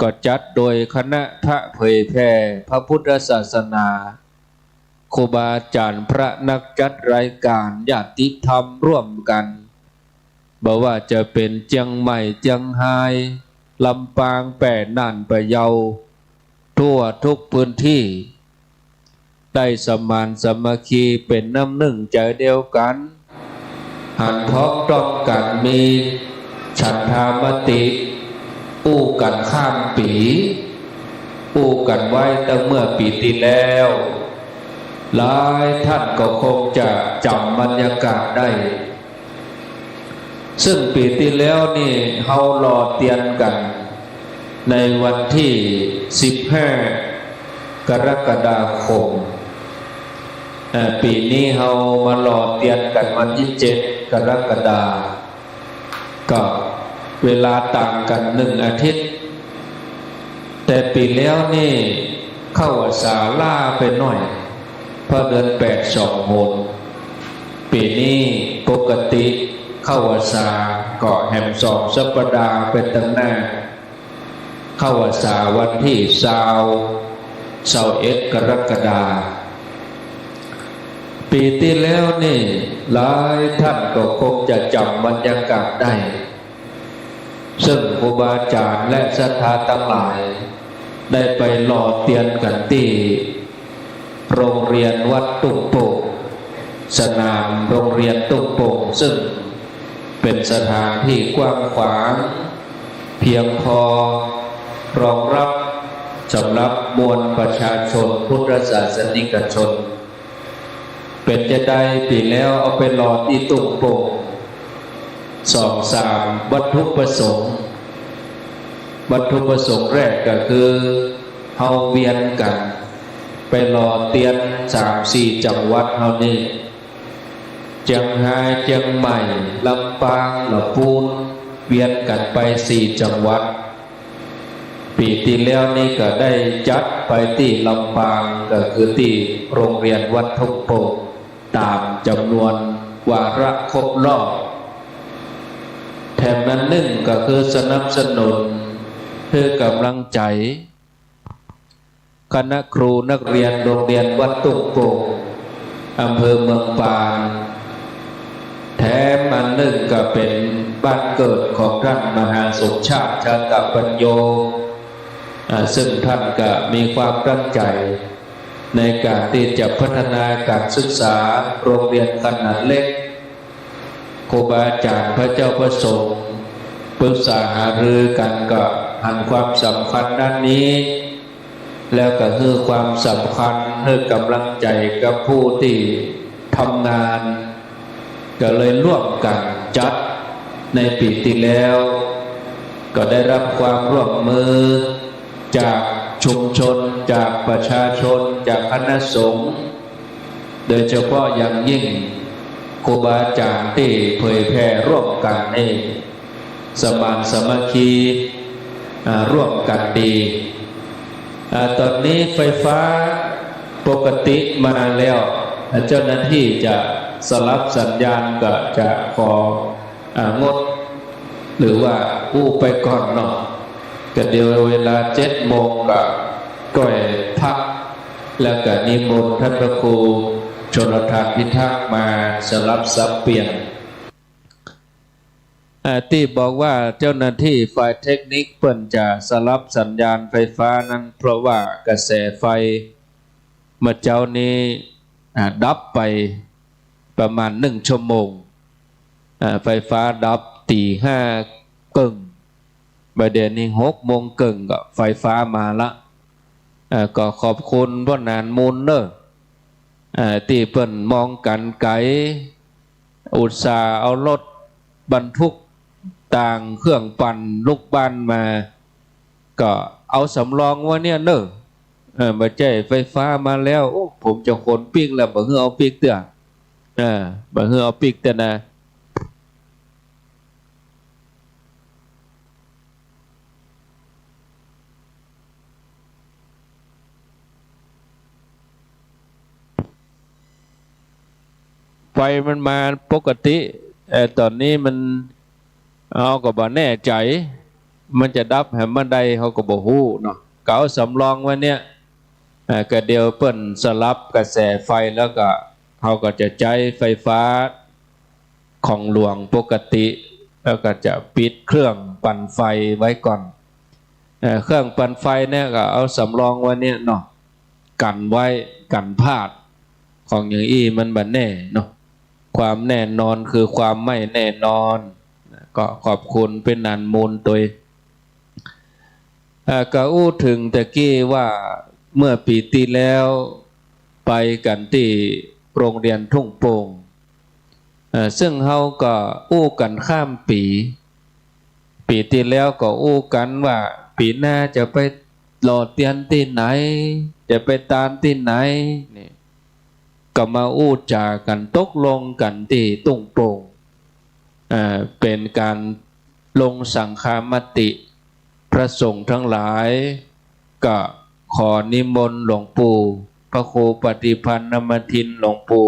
ก็จัดโดยคณะพระเผยแผ่พระพุทธศาสนา ครูบาอาจ๋ารย์ พระนักจัดรายก๋าน ญาติธรรมร่วมกั๋น บ่ว่าจะเป๋นเจียงใหม่ เจียงฮาย ลำปาง แป้ น่าน พะเยา ทั่วทุกพื้นตี้ ได้สมานสามัคคีเป๋นน้ำนึ่งใจ๋เดียวกั๋น หันพ้องต้องกั๋น มีฉันทามติ อู้กั๋นข้ามปี๋ อู้กั๋นไว้ตั้งเมื่อปี๋ตี้แล้ว หลายท่านก็คงจะจ๋ำบรรยากาศได้ ซึ่งปี๋ตี้แล้วนี่เฮาหล่อเตียนกั๋นในวันตี้สิบห้า กรกฎาคม เอ่อ ปี๋นี้เฮามาหล่อเตียนกั๋นวันตี้เจ็ด กรกฎา ก็เวลาต่างกั๋นนึ่งอาทิตย์ แต่ปี๋แล้วนี่เข้าพรรษาล้าไปหน้อย เพราะเดือนแปดสองหน ปี๋นี้ปกติเข้าพรรษาก็แหมสองสัปดาห์ไปตังหน้า เข้าพรรษาวันตี้ซาว ซาวเอ็ด กรกฎา ปี๋ตี้แล้วนี่หลายท่านก็คงจะจ๋ำบรรยากาศได้ ซึ่งครูบาอาจ๋ารย์และศรัทธาตังหลายได้ไปหล่อเตียนกั๋นตี้โรงเรียนวัดตุ้งโป่ง สนามโรงเรียนตุ้งโป่ง ซึ่งเป๋นสถานตี้กว้างขวาง เพียงพอรองรับสำหรับมวลประชาชนพุทธศาสนิกชน เป๋นจาใดปี๋แล้วเอาไปหล่อตี้ตุ้งโป่ง สองสามวัตถุประสงค์ วัตถุประสงค์แรกก็คือเฮาเวียนกั๋นไปหล่อเตียนสามสี่จังหวัดเฮานี่ เจียงฮาย เจียงใหม่ ลำปาง ละปูน เวียนกั๋นไปสี่จังหวัด ปี๋ตี้แล้วนี่ก็ได้จัดไปตี้ลำปาง ก็คือตี้โรงเรียนวัดทุ่งโป่ง ต๋ามจ๋ำนวนวาระครบรอบ แถมอันนึ่งก็คือสนับสนุนหื้อก๋ำลังใจ๋ คณะครูนักเรียนโรงเรียนวัดทุ่งโป่ง อำเภอเมืองปาน แถมอันนึ่งก็เป๋นบ้านเกิดของต้านมหาสมชาติ ชาตปัญโญ อ่า ซึ่งต้านก็มีความตั้งใจ๋ในก๋านตี้จะพัฒนาก๋านศึกษาโรงเรียนขนาดเล็ก ครูบาอาจ๋ารย์ พระเจ้าพระสงฆ์ ปรึกษาหารือกั๋นก็หันความสำคัญด้านนี้ แล้วก็หื้อความสำคัญ หื้อก๋ำลังใจ๋กับผู้ตี้ทำงาน ก็เลยร่วมกั๋นจัดในปี๋ตี้แล้ว ก็ได้รับความร่วมมือจากชุมชน จากประชาชน จากคณะสงฆ์ โดยเฉพาะอย่างยิ่งครูบาอาจ๋ารย์ตี้เผยแผ่ร่วมกั๋นนี่ สมานสามัคคี อ่า ร่วมกั๋นดี อ่า ต๋อนนี้ไฟฟ้าปกติมาแล้ว อ่า เจ้าหน้าตี้จะสลับสัญญาณก็จะขอ อ่า งด หรือว่าอู้ไปก่อนเนาะ ก็เดี๋ยวเวลาเจ็ดโมงก็ก้อยพัก แล้วก็นิมนต์ต้านพระครูชลทานพิทักษ์มาสลับสับเปลี่ยน อ่า ตี้บอกว่าเจ้าหน้าตี้ฝ่ายเทคนิคเปิ้นจะสลับสัญญาณไฟฟ้านั้น เพราะว่ากระแสไฟเมื่อเจ๊านี้ อ่า ดับไปประมาณนึ่งชั่วโมง อ่า ไฟฟ้าดับตี๋ห้าเกิ่ง บ่าเดี่ยวนี้หกโมงเกิ่งก็ไฟฟ้ามาละ อ่า ก็ขอบคุณป้อหนานมูลเน่อ อ่า ตี้เปิ้นมองก๋านไก๋ อุตส่าห์เอารถบรรทุกต่างเครื่องปั่นลูกบ้านมา ก็เอาสำรองไว้เนี่ยเน่อ เออ บ่าใจ้ไฟฟ้ามาแล้ว โอ้ ผมจะขนปิ๊กแล้ว บ่หื้อเอาปิ๊กเตื้อ เออ บ่หื้อเอาปิ๊กเตื้อนะ ไฟมันมาปกติ เอ่อ ต๋อนนี้มัน เฮาก็บ่แน่ใจ๋ มันจะดับแหมเมื่อใดเฮาก็บ่ฮู้เนาะ ก็เอาสำรองไว้เนี่ย เอ่อ ก็เดี๋ยวเปิ้นสลับกระแสไฟแล้วก็ เฮาก็จะใจ๊ไฟฟ้าของหลวงปกติ แล้วก็จะปิดเครื่องปั่นไฟไว้ก่อน เอ่อ เครื่องปั่นไฟเนี่ยก็เอาสำรองไว้เนี่ยเนาะ กั๋นไว้ กั๋นพลาด ของอย่างอี้มันบ่แน่เนาะ ความแน่นอนคือความไม่แน่นอน ก็ขอบคุณป้อหนานมูลตวย เอ่อ ก็อู้เถิงตะกี้ว่าเมื่อปี๋ตี้แล้วไปกั๋นตี้โรงเรียนทุ่งโป่ง เอ่อ ซึ่งเฮาก็อู้กั๋นข้ามปี๋ ปี๋ตี้แล้วก็อู้กั๋นว่าปี๋หน้าจะไปหล่อเตียนตี้ไหน จะไปตานตี้ไหน นี่ ก็มาอู้จ๋ากั๋นตกลงกั๋นตี้ทุ่งโป่ง เอ่อ เป๋นก๋านลงสังฆามติ พระสงฆ์ทั้งหลาย ก็ขอนิมนต์หลวงปู่พระครูปฏิภาณนมทิน หลวงปู่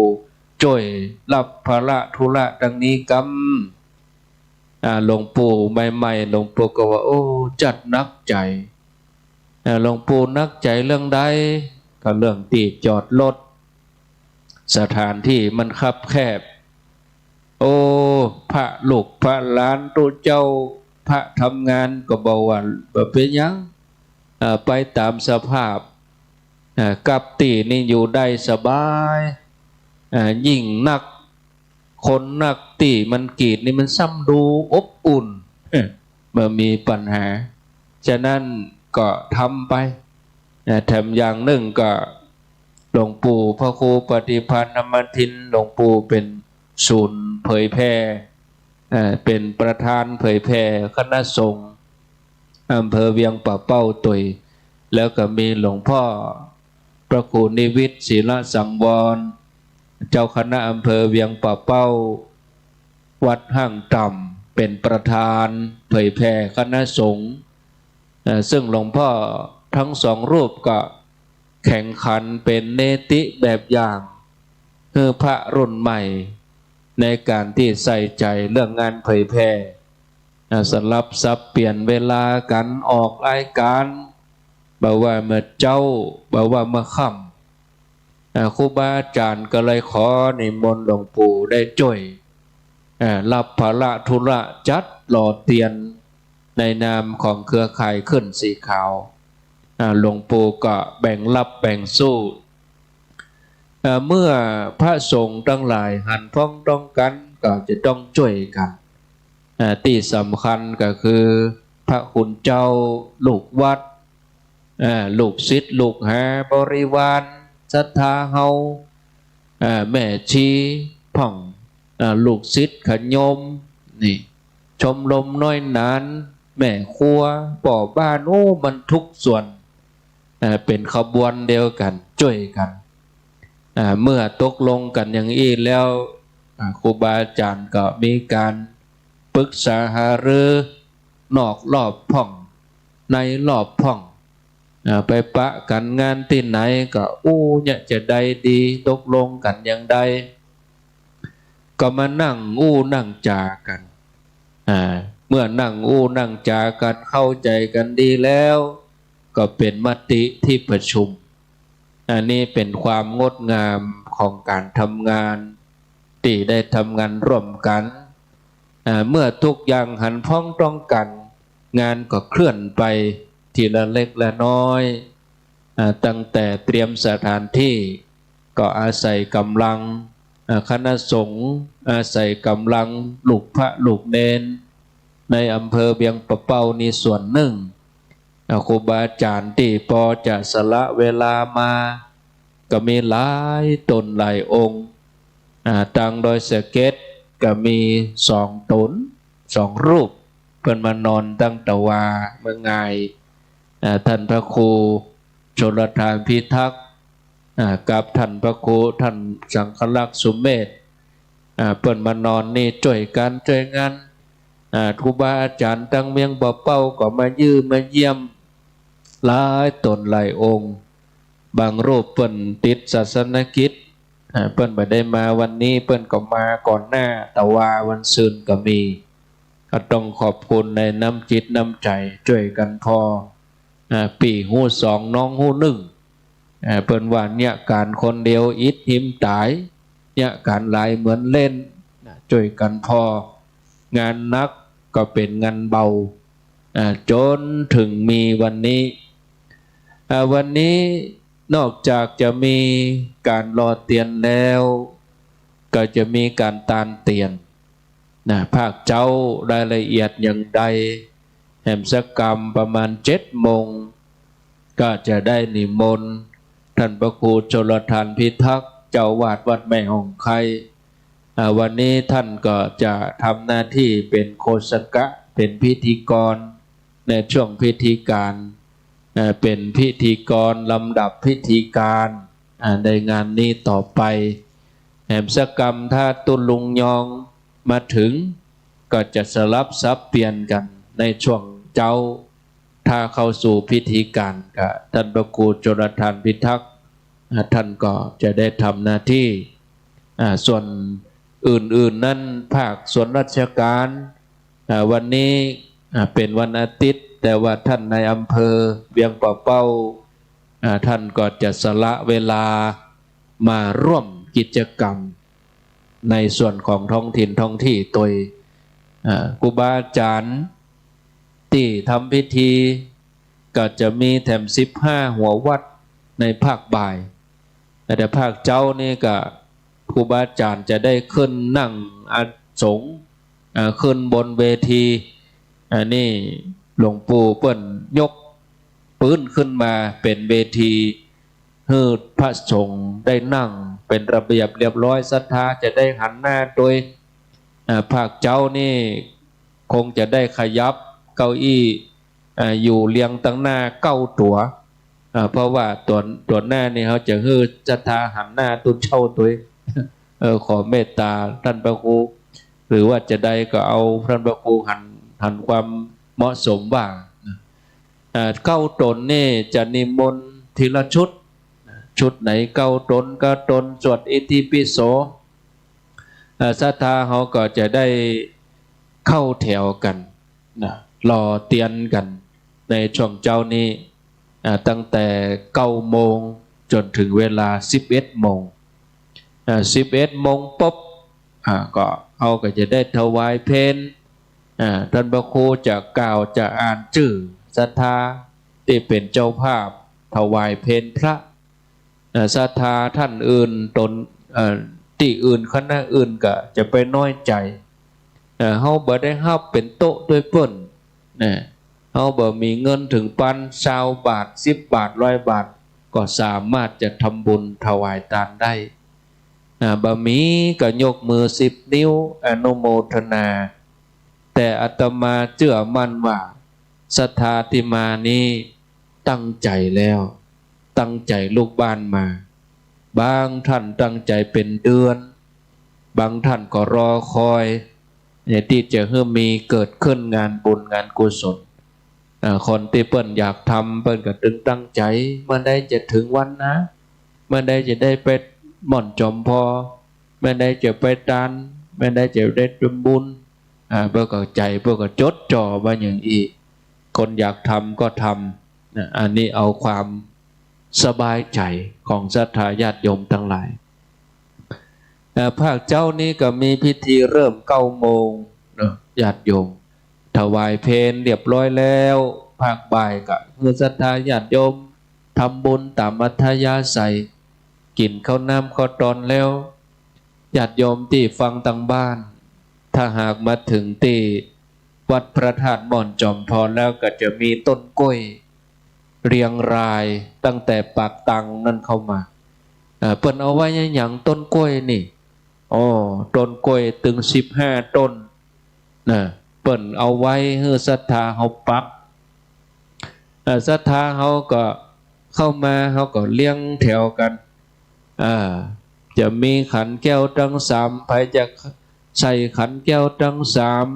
จ้วยฮับภาระธุระตังนี้กำ อ่า หลวงปู่ใหม่ๆ หลวงปู่ก็ว่า โอ้ จัดหนักใจ๋ อ่า หลวงปู่หนักใจ๋เรื่องใด ก็เรื่องตี้จอดรถ สถานตี้มันคับแคบ โอ้ พระลูกพระหลานตุ๊เจ้า พระทำงานก็บ่ว่า บ่เป๋นหยัง อ่า ไปต๋ามสภาพ อ่า กับตี้นี่อยู่ได้สบาย อ่า ยิ่งนัก คนนักตี้มันกรีดนี่มันซ้ำดูอบอุ่น เออ บ่มีปัญหา ฉะนั้นก็ทำไป นะ แถมอย่างนึ่งก็หลวงปู่พระครูปฏิภาณธรรมทิน หลวงปู่เป๋นศูนย์เผยแผ่ เอ่อ เป๋นประธานเผยแผ่คณะสงฆ์อำเภอเวียงป่าเป้าตวย แล้วก็มีหลวงพ่อพระครูนิวิต ศิลสังวร เจ้าคณะอำเภอเวียงป่าเป้า วัดห้างต่ำ เป๋นประธานเผยแผ่คณะสงฆ์ เอ่อ ซึ่งหลวงพ่อทั้งสองรูปก็แข็งขันเป๋นเนติแบบอย่างหื้อพระรุ่นใหม่ ในก๋านตี้ใส่ใจ๋เรื่องงานเผยแผ่ อ่า สลับสับเปลี่ยนเวลากั๋นออกรายก๋าน บ่ว่าเมื่อเจ๊า บ่ว่าเมื่อค่ำ อ่า ครูบาอาจ๋ารย์ก็เลยขอนิมนต์หลวงปู่ได้จ้วย อ่า ฮับภาระธุระจัดหล่อเตียน ในนามของเครือข่ายคลื่นสีขาว อ่า หลวงปู่ก็แบ่งฮับแบ่งสู้ อ่า เมื่อพระสงฆ์ตังหลายหันพ้องต้องกั๋น ก็จะต้องจ้วยกั๋น อ่า ตี้สำคัญก็คือพระคุณเจ้า ลูกวัด อ่า ลูกศิษย์ลูกหา บริวารศรัทธาเฮา อ่า แม่ชีพ่อง อ่า ลูกศิษย์ขะโยม นี่ ชมรมน้อยหนาน แม่ครัว ป้อบ้าน โอ้ มันทุกส่วน อ่า เป๋นขบวนเดียวกั๋น จ้วยกั๋น อ่า เมื่อตกลงกั๋นอย่างอี้แล้ว อ่า ครูบาอาจ๋ารย์ก็มีก๋านปรึกษาหารือนอกรอบพ่อง ในรอบพ่อง อ่า ไปปะกั๋นงานตี้ไหนก็อู้เยียะจะใดดี ตกลงกั๋นอย่างใด ก็มานั่งอู้นั่งจ๋ากั๋น อ่า เมื่อนั่งอู้นั่งจ๋ากั๋น เข้าใจ๋กั๋นดีแล้ว ก็เป๋นมติตี้ประชุม อันนี้เป๋นความงดงามของก๋านทำงาน ตี้ได้ทำงานร่วมกั๋น อ่า เมื่อทุกอย่างหันพ้องต้องกั๋น งานก็เคลื่อนไปทีละเล็กละน้อย อ่า ตั้งแต่เตรียมสถานที่ ก็อาศัยก๋ำลัง อ่า คณะสงฆ์ อาศัยก๋ำลังลูกพระลูกเณร ในอำเภอเวียงป่าเป้านี่ส่วนนึ่ง อ่า ครูบาอาจ๋ารย์ตี้ปอจะสละเวลามา ก็มีหลายต๋นหลายองค์ อ่า ตางดอยสะเก็ดก็มีสองต๋น สองรูป เปิ้นมานอนตั้งตะวาเมื่องาย อ่า ท่านพระครูชลทานพิทักษ์ อ่า กับท่านพระครู ท่านสังฆลักษณ์สุเมธ อ่า เปิ้นมานอนนี่จ้วยกั๋นจ้วยงาน อ่า ครูบาอาจ๋ารย์ตางเวียงป่าเป้าก็มาเยื้อมาเยี่ยม หลายต๋นหลายองค์ บางรูปเปิ้นติดศาสนกิจ อ่า เปิ้นบ่ได้มาวันนี้ เปิ้นก็มาก่อนหน้าตะวาวันซืนก็มี ก็ต้องขอบคุณในน้ำจิตน้ำใจ๋จ้วยกั๋นผ่อ อ่า ปี้ฮู้สองน้องฮู้นึ่ง อ่า เปิ้นว่าเยียะก๋านคนเดียวอิดหิมต๋าย เยียะก๋านหลายเหมือนเล่น นะ จ้วยกั๋นผ่อ งานหนักก็เป๋นงานเบา อ่า จ๋นเถิงมีวันนี้ อ่า วันนี้นอกจากจะมีก๋านหล่อเตียนแล้ว ก็จะมีก๋านตานเตียน นะ ภาคเจ๊ารายละเอียดอย่างใด แหมสักกำประมาณเจ็ดโมง ก็จะได้นิมนต์ท่านพระครูชลทานพิทักษ์ เจ้าอาวาสวัดแม่ฮ่องไค อ่า วันนี้ท่านก็จะทำหน้าที่เป๋นโฆษกะ เป๋นพิธีกรในช่วงพิธีก๋าน อ่า เป๋นพิธีกรลำดับพิธีก๋าน อ่า ในงานนี้ต่อไป แหมสักกำถ้าตุ๊ลุงยองมาเถิง ก็จะสลับสับเปลี่ยนกั๋นในช่วงเจ๊า ถ้าเข้าสู่พิธีก๋านก็ท่านพระครูชลทานพิทักษ์ อ่า ท่านก็จะได้ทำหน้าที่ อ่า ส่วนอื่นๆ นั้นภาคส่วนราชก๋าน อ่า วันนี้ อ่า เป๋นวันอาทิตย์ แต่ว่าท่านนายอำเภอเวียงป่าเป้า อ่า ท่านก็จะสละเวลามาร่วมกิจกรรมในส่วนของท้องถิ่นท้องที่ตวย อ่า ครูบาอาจ๋ารย์ตี้ทำพิธี ก็จะมีแถมสิบห้าหัววัดในภาคบ่าย แต่ภาคเจ๊านี่ก็ครูบาอาจ๋ารย์จะได้ขึ้นนั่งอาสง อ่า ขึ้นบนเวที อันนี้หลวงปู่เปิ้นยกปื๊นขึ้นมาเป๋นเวที หื้อพระสงฆ์ได้นั่งเป๋นระเบียบเรียบร้อย ศรัทธาจะได้หันหน้าตวย อ่า ภาคเจ๊านี่คงจะได้ขยับเก้าอี้ อ่า อยู่เรียงตังหน้าเก้าตั๋ว อ่า เพราะว่าตั๋ว ตั๋วหน้านี่เฮาจะหื้อศรัทธาหันหน้าตุ๊เจ้าตวย เออ ขอเมตตาต้านพระครู หรือว่าจะใดก็เอาต้านพระครูหัน หันความเหมาะสมว่า อ่า เก้าต๋นนี่จะนิมนต์ทีละชุด ชุดไหนเก้าต๋น เก้าต๋น สวดอิติปิโส อ่า ศรัทธาเฮาก็จะได้เข้าแถวกั๋นนะ รอเตียนกั๋นในช่วงเจ๊านี้ อ่า ตั้งแต่เก้าโมงจ๋นเถิงเวลาสิบเอ็ดโมง อ่า สิบเอ็ดโมงปุ๊บ อ่า ก็เฮาก็จะได้ถวายเพล อ่า ต้านพระครูจะกล่าวจะอ่านจื้อศรัทธาตี้เป๋นเจ้าภาพถวายเพลพระ อ่า ศรัทธาต้านอื่นต๋น เอ่อ ตี้อื่นคณะอื่นก็จะไปน้อยใจ๋ เอ่อ เฮาบ่ได้ฮับเป๋นโต๊ะตวยเปิ้นนะ เฮาบ่มีเงินเถิงปาน ซาวบาท สิบบาท ร้อยบาท ก็สามารถจะทำบุญถวายตานได้ อ่า บ่มีก็ยกมือสิบนิ้วอนุโมทนา แต่อาตมาเจื้อมั่นว่าศรัทธาตี้มานี้ตั้งใจ๋แล้ว ตั้งใจ๋ลุกบ้านมา บางต้านตั้งใจ๋เป๋นเดือน บางต้านก็รอคอย เนี่ย ตี้จะหื้อมีเกิดขึ้นงานบุญงานกุศล อ่า คนตี้เปิ้นอยากทำ เปิ้นก็ตึงตั้งใจ๋ เมื่อใดจะเถิงวันนะ เมื่อใดจะได้ไปหม่อนจอมภอ เมื่อใดจะไปตาน เมื่อใดจะได้ทำบุญ อ่า เปิ้นก็ใจ๋ เปิ้นก็จดจ่อว่าอย่างอี้ คนอยากทำก็ทำนะ อันนี้เอาความสบายใจ๋ของศรัทธาญาติโยมตังหลาย เอ่อ ภาคเจ๊านี้ก็มีพิธีเริ่มเก้าโมงเนาะ ญาติโยม ถวายเพลเรียบร้อยแล้ว ภาคบ่ายก็หื้อศรัทธาญาติโยมทำบุญต๋ามอัธยาศัย กิ๋นข้าวน้ำข้าวตอนแล้ว ญาติโยมตี้ฟังตางบ้าน ถ้าหากมาเถิงตี้วัดพระธาตุม่อนจอมภอแล้วก็จะมีต้นกล้วยเรียงรายตั้งแต่ปากตังนั่นเข้ามา เอ่อ เปิ้นเอาไว้อะหยังต้นกล้วยนี่ อ้อ ต้นกล้วยตึงสิบห้าต้นนะ เปิ้นเอาไว้หื้อศรัทธาเฮาปัก เอ่อ ศรัทธาเฮาก็เข้ามา เฮาก็เรียงแถวกั๋น อ่า จะมีขันแก้วตังสาม ใผจะใส่ขันแก้วตังสาม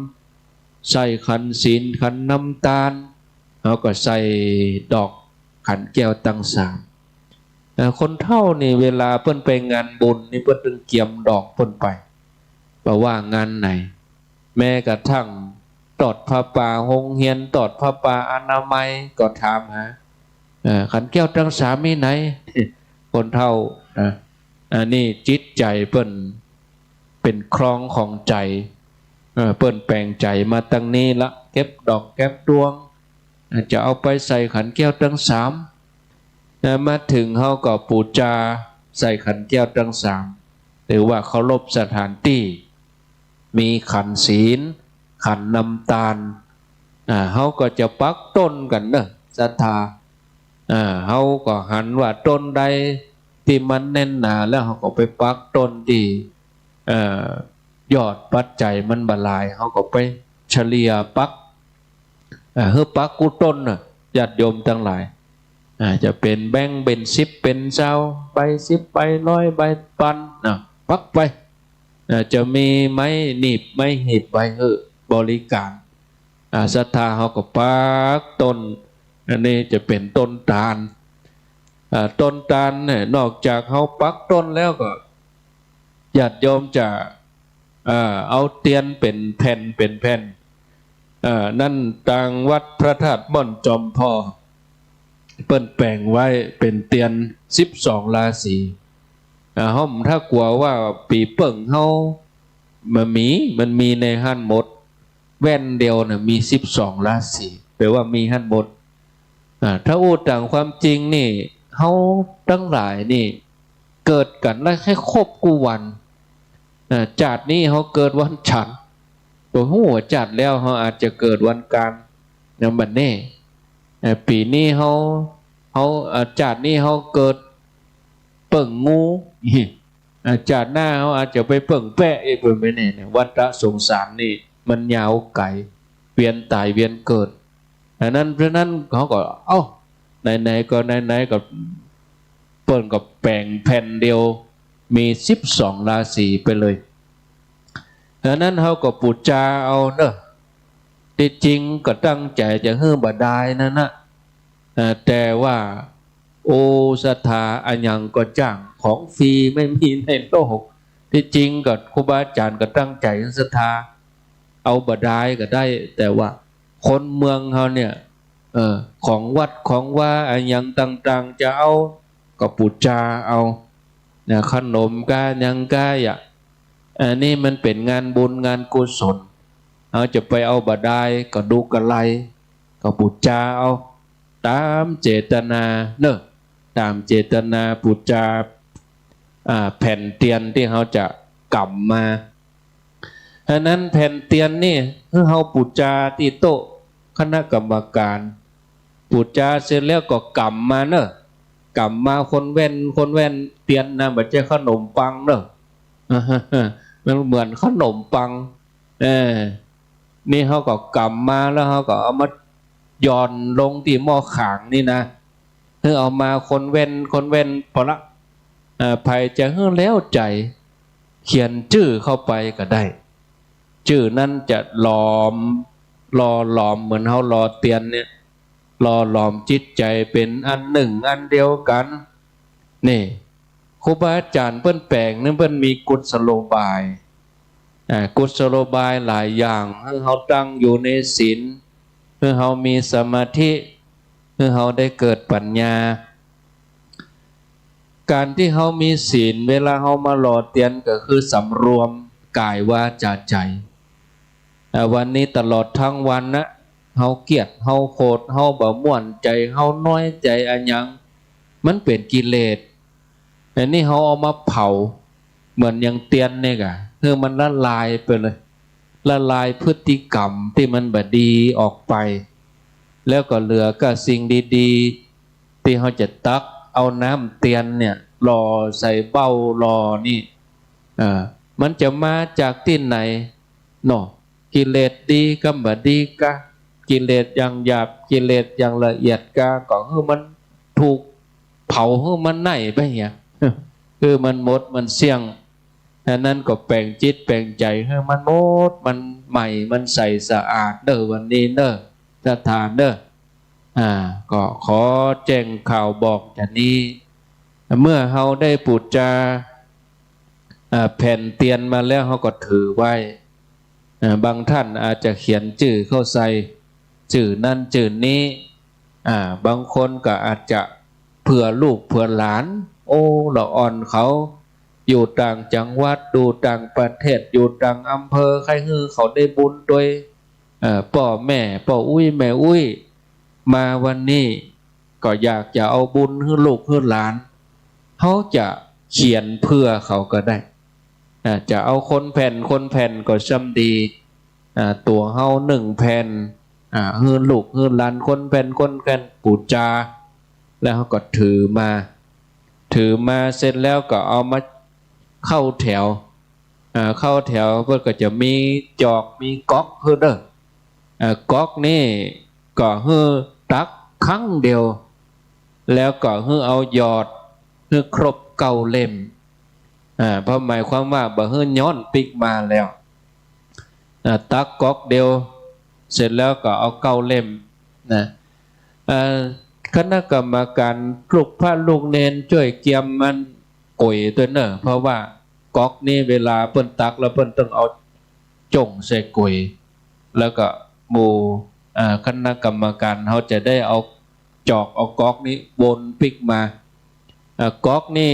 ใส่ขันศีล ขันน้ำตาล เฮาก็ใส่ดอกขันแก้วตังสาม เอ่อ คนเฒ่านี่เวลาเปิ้นไปงานบุญนี่เปิ้นตึงเกียมดอกเปิ้นไป บ่ว่างานไหน แม้กระทั่งตอดผ้าป่าโฮงเฮียน ตอดผ้าป่าอนามัยก็ถามหา เอ่อ ขันแก้วตังสามมีไหน คนเฒ่านะ อันนี้จิตใจ๋เปิ้นเป๋นครองของใจ๋ เอ่อ เปิ้นแป๋งใจ๋มาตังนี้ละ เก็บดอกเก็บดวง จะเอาไปใส่ขันแก้วตังสาม นะ มาเถิงเฮาก็ปู๋จาใส่ขันแก้วตังสาม ถือว่าเคารพสถานตี้ มีขันศีล ขันน้ำตาล อ่า เฮาก็จะปักต้นกั๋นเนาะ ศรัทธา อ่า เฮาก็หันว่าต้นใดตี้มันแน่นหนาแล้ว เฮาก็ไปปักต้นตี้ เอ่อ ยอดปัจจัยมันบ่หลาย เฮาก็ไปเฉลี่ยปัก อ่า หื้อปักกู้ต้นน่ะ ญาติโยมตังหลาย อ่า จะเป๋นแบงก์ เป๋นสิบ เป๋นซาว ใบสิบ ใบร้อย ใบปันน่ะ ปักไป อ่า จะมีไม้หนีบ ไม้หีบไว้หื้อบริการ อ่า ศรัทธาเฮาก็ปักต้น อันนี้จะเป๋นต้นตาล อ่า ต้นตาลเนี่ย นอกจากเฮาปักต้นแล้วก็ ญาติโยมจะ อ่า เอาเตียนเป๋นแผ่น เป๋นแผ่น อ่า นั่นตางวัดพระธาตุม่อนจอมภอ เปิ้นแป๋งไว้เป๋นเตียนสิบสองราศี อ่า เฮาถ้ากั๋วว่าปี๋เปิ้งเฮา มันมี มันมีในหั้นหมด แว่นเดียวน่ะมีสิบสองราศี แป๋ว่ามีหั้นหมด อ่า ถ้าอู้ต๋ามความจริงนี่ เฮาตังหลายนี่ เกิดกั๋นได้แค่ครบกู้วัน อ่า จาตินี้เฮาเกิดวันจันทร์ บ่ฮู้ว่าจาติแล้วเฮาอาจจะเกิดวันกาฬ นะ บ่แน่ เอ่อ ปี๋นี้เฮา เฮา เอ่อ จาตินี้เฮาเกิดเปิ้งงู เอ่อ จาติหน้าเฮาอาจจะไปเปิ้งแป๊ะ เอ๊ะ เปิ้นบ่แน่นะ วัฏสงสารนี่มันยาวไก๋ เวียนต๋ายเวียนเกิด อันนั้น เพราะนั้นเฮาก็ เอ้า ไหนๆ ก็ไหนๆ ก็ เปิ้นก็แป๋งแผ่นเดียว มีสิบสองราศีไปเลย อันนั้นเฮาก็ปู๋จาเอาเนาะ ตี้จริงก็ตั้งใจ๋จะหื้อบ่ดายนั่นนะ เอ่อ แต่ว่า โอ้ ศรัทธา อะหยังก็จ้าง ของฟรีไม่มีในโลก ตี้จริงก็ครูบาอาจ๋ารย์ก็ตั้งใจ๋ศรัทธา เอาบ่ดายก็ได้ แต่ว่าคนเมืองเฮาเนี่ย เอ่อ ของวัดของวาอะหยังต่างๆ จะเอาก็ปู๋จาเอา นะ ขนมก้าหยังก้าอะ อันนี้มันเป๋นงานบุญงานกุศล เฮาจะไปเอาบ่ดายก็ดูกะไร ก็ปู๋จาเอา ต๋ามเจตนาเนาะ ต๋ามเจตนาปู๋จา อ่า แผ่นเตียนตี้เฮาจะก๋ำมา อันนั้นแผ่นเตียนนี่ หื้อเฮาปู๋จาตี้โต๊ะคณะกรรมการ ปู๋จาเสร็จแล้วก็ก๋ำมาเนาะ ก๋ำมาคนแว่น คนแว่นเตียนนะ บ่ใจ้ขนมปังเนาะ มันเหมือนขนมปัง เออ นี่เฮาก็ก๋ำมาแล้วเฮาก็เอามาหย่อนลงตี้หม้อขางนี่นะ หื้อเอามาคนแว่น คนแว่นปะละ เอ่อ ใผจะหื้อแล้วใจ๋ เขียนจื้อเข้าไปก็ได้ จื้อนั้นจะหลอม หล่อหลอมเหมือนเฮาหล่อเตียนเนี่ย หล่อหลอมจิตใจ๋เป๋นอันนึ่งอันเดียวกั๋น นี่ ครูบาอาจ๋ารย์เปิ้นแป๋งนี่เปิ้นมีกุศโลบาย อ่า กุศโลบายหลายอย่าง หื้อเฮาตั้งอยู่ในศีล หื้อเฮามีสมาธิ หื้อเฮาได้เกิดปัญญา ก๋านตี้เฮามีศีล เวลาเฮามาหล่อเตียนก็คือสำรวมก๋ายวาจ๋าใจ๋ อ่า วันนี้ตลอดทั้งวันนะ เฮาเกลียด เฮาโขด เฮาบ่ม่วนใจ๋ เฮาน้อยใจ๋อะหยัง มันเป๋นกิเลส อันนี้เฮาเอามาเผา เหมือนอย่างเตียนนี่ก่ะ หื้อมันละลายไปเลย ละลายพฤติกรรมตี้มันบ่ดีออกไป แล้วก็เหลือก้าสิ่งดีๆ ตี้เฮาจะตักเอาน้ำเตียนเนี่ยหล่อใส่เบ้าหล่อนี่ อ่า มันจะมาจากตี้ไหนเนาะ กิเลสดีกำบ่ดีกา กิเลสอย่างหยาบ กิเลสอย่างละเอียดกา ก็หื้อมันถูกเผา หื้อมันไหม้ไปเหีย หื้อมันหมดมันเสี้ยง อันนั้นก็แป๋งจิตแป๋งใจ๋หื้อมันหมด มันใหม่ มันใสสะอาดเน่อ วันนี้เน่อ ศรัทธาเน่อ อ่า ก็ขอแจ้งข่าวบอกจานี้ เมื่อเฮาได้ปู๋จา อ่า แผ่นเตียนมาแล้ว เฮาก็ถือไว้ อ่า บางท่านอาจจะเขียนจื้อเข้าใส่ จื้อนั้นจื้อนี้ อ่า บางคนก็อาจจะเผื่อลูกเผื่อหลาน โอ้ ละอ่อนเขา อยู่ต่างจังหวัด อยู่ต่างประเทศ อยู่ต่างอำเภอ ใค่หื้อเขาได้บุญตวย เอ่อ ป้อแม่ ป้ออุ๊ย แม่อุ๊ย มาวันนี้ ก็อยากจะเอาบุญหื้อลูกหื้อหลาน เฮาจะเขียนเผื่อเขาก็ได้ อ่า จะเอาคนแผ่น คนแผ่นก็ซ้ำดี อ่า ตั๋วเฮานึ่งแผ่น อ่า หื้อลูกหื้อหลาน คนแผ่น คนแผ่น ปู๋จา แล้วเฮาก็ถือมา ถือมาเสร็จแล้วก็เอามาเข้าแถว อ่า เข้าแถวเปิ้นก็จะมีจอกมีก๊อกหื้อเน่อ อ่า ก๊อกนี่ก็หื้อตักครั้งเดียว แล้วก็หื้อเอาหยอดหื้อครบเก้าเล่ม อ่า เพราะหมายความว่าบ่หื้อย้อนปิ๊กมาแล้ว อ่า ตักก๊อกเดียว เสร็จแล้วก็เอาเก้าเล่มนะ อ่า คณะกรรมการลูกพระลูกเณรจ้วยเกียมมันก๋วยตวยเน่อ เพราะว่าก๊อกนี้เวลาเปิ้นตักแล้วเปิ้นต้องเอาจ้งใส่ก๋วย แล้วก็หมู่ อ่า คณะกรรมการเฮาจะได้เอาจอกเอาก๊อกนี้วนปิ๊กมา อ่า ก๊อกนี้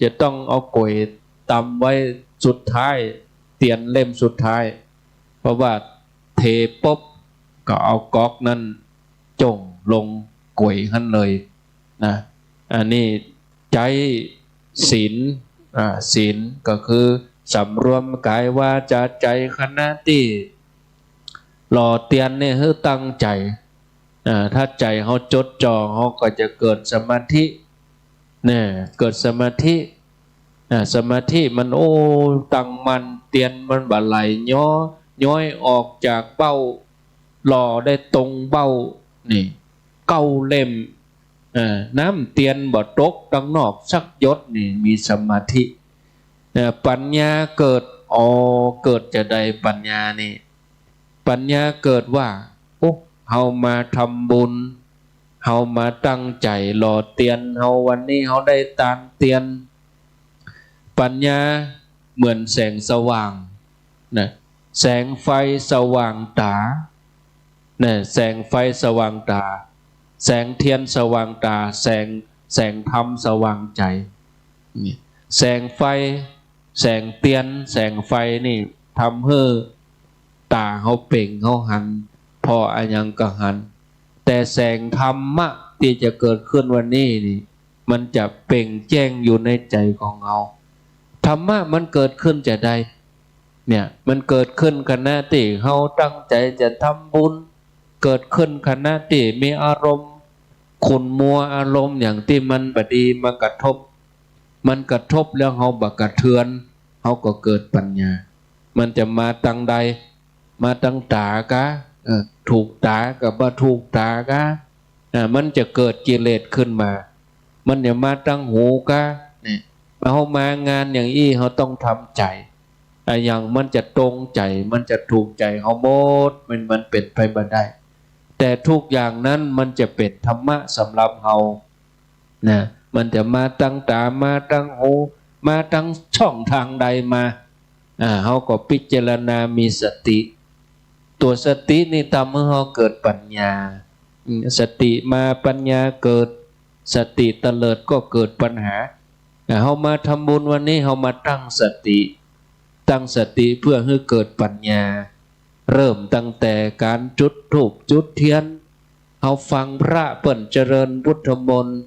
จะต้องเอาก๋วยตำไว้สุดท้าย เตียนเล่มสุดท้าย เพราะว่าเทปุ๊บก็เอาก๊อกนั้นจ้งลงก๋วยหั้นเลยนะ อันนี้ใจ๊ศีล อ่า ศีลก็คือสำรวมก๋ายวาจ๋าใจ๋ ขณะตี้ หล่อเตียนนี่หื้อตั้งใจ๋ อ่า ถ้าใจ๋เฮาจดจ่อ เฮาก็จะเกิดสมาธิ เนี่ย เกิดสมาธิ อ่า สมาธิมัน โอ้ ตั้งมั่น เตียนมันบ่ไหลย้อ ย้อยออกจากเบ้า หล่อได้ตรงเบ้า นี่ เก้าเล่ม อ่า น้ำเตียนบ่ตกตังนอกสักหยด นี่ มีสมาธิ อ่า ปัญญาเกิด อ๋อ เกิดจาใดปัญญานี่ ปัญญาเกิดว่า โอ้ เฮามาทำบุญ เฮามาตั้งใจ๋หล่อเตียน เฮาวันนี้เฮาได้ตานเตียน ปัญญาเหมือนแสงสว่างนะ แสงไฟสว่างต๋านะ แสงไฟสว่างต๋า แสงเตียนสว่างต๋า แสง แสงธรรมสว่างใจ๋ นี่ แสงไฟ แสงเตียน แสงไฟนี่ทำหื้อต๋าเฮาเป่ง เฮาหัน ผ่ออะหยังก็หัน แต่แสงธรรมะตี้จะเกิดขึ้นวันนี้นี่ มันจะเป่งแจ้งอยู่ในใจ๋ของเฮา ธรรมะมันเกิดขึ้นจาใด เนี่ย มันเกิดขึ้นขณะตี้เฮาตั้งใจ๋จะทำบุญ เกิดขึ้นขณะตี้มีอารมณ์ขุ่นมัว อารมณ์อย่างตี้มันบ่ดีมากระทบ มันกระทบแล้วเฮาบ่กระเทือน เฮาก็เกิดปัญญา มันจะมาตังใด มาตังต๋ากา เออ ถูกต๋ากาบ่ถูกต๋ากา อ่า มันจะเกิดกิเลสขึ้นมา มันจะมาตังหูกา เนี่ย เฮามางานอย่างอี้ เฮาต้องทำใจ๋ อะหยังมันจะตรงใจ๋ มันจะถูกใจ๋เฮาหมด มัน มันเป๋นไปบ่ได้ แต่ทุกอย่างนั้นมันจะเป๋นธรรมะสำหรับเฮา นะ มันจะมาตังต๋า มาตังหู มาตังช่องตางใดมา อ่า เฮาก็พิจารณามีสติ ตั๋วสตินี่ทำหื้อเฮาเกิดปัญญา อืม สติมาปัญญาเกิด สติเตลิดก็เกิดปัญหา อ่า เฮามาทำบุญวันนี้ เฮามาตั้งสติ ตั้งสติเพื่อหื้อเกิดปัญญา เริ่มตั้งแต่ก๋านจุดธูปจุดเตียน เฮาฟังพระเปิ้นเจริญพุทธมนต์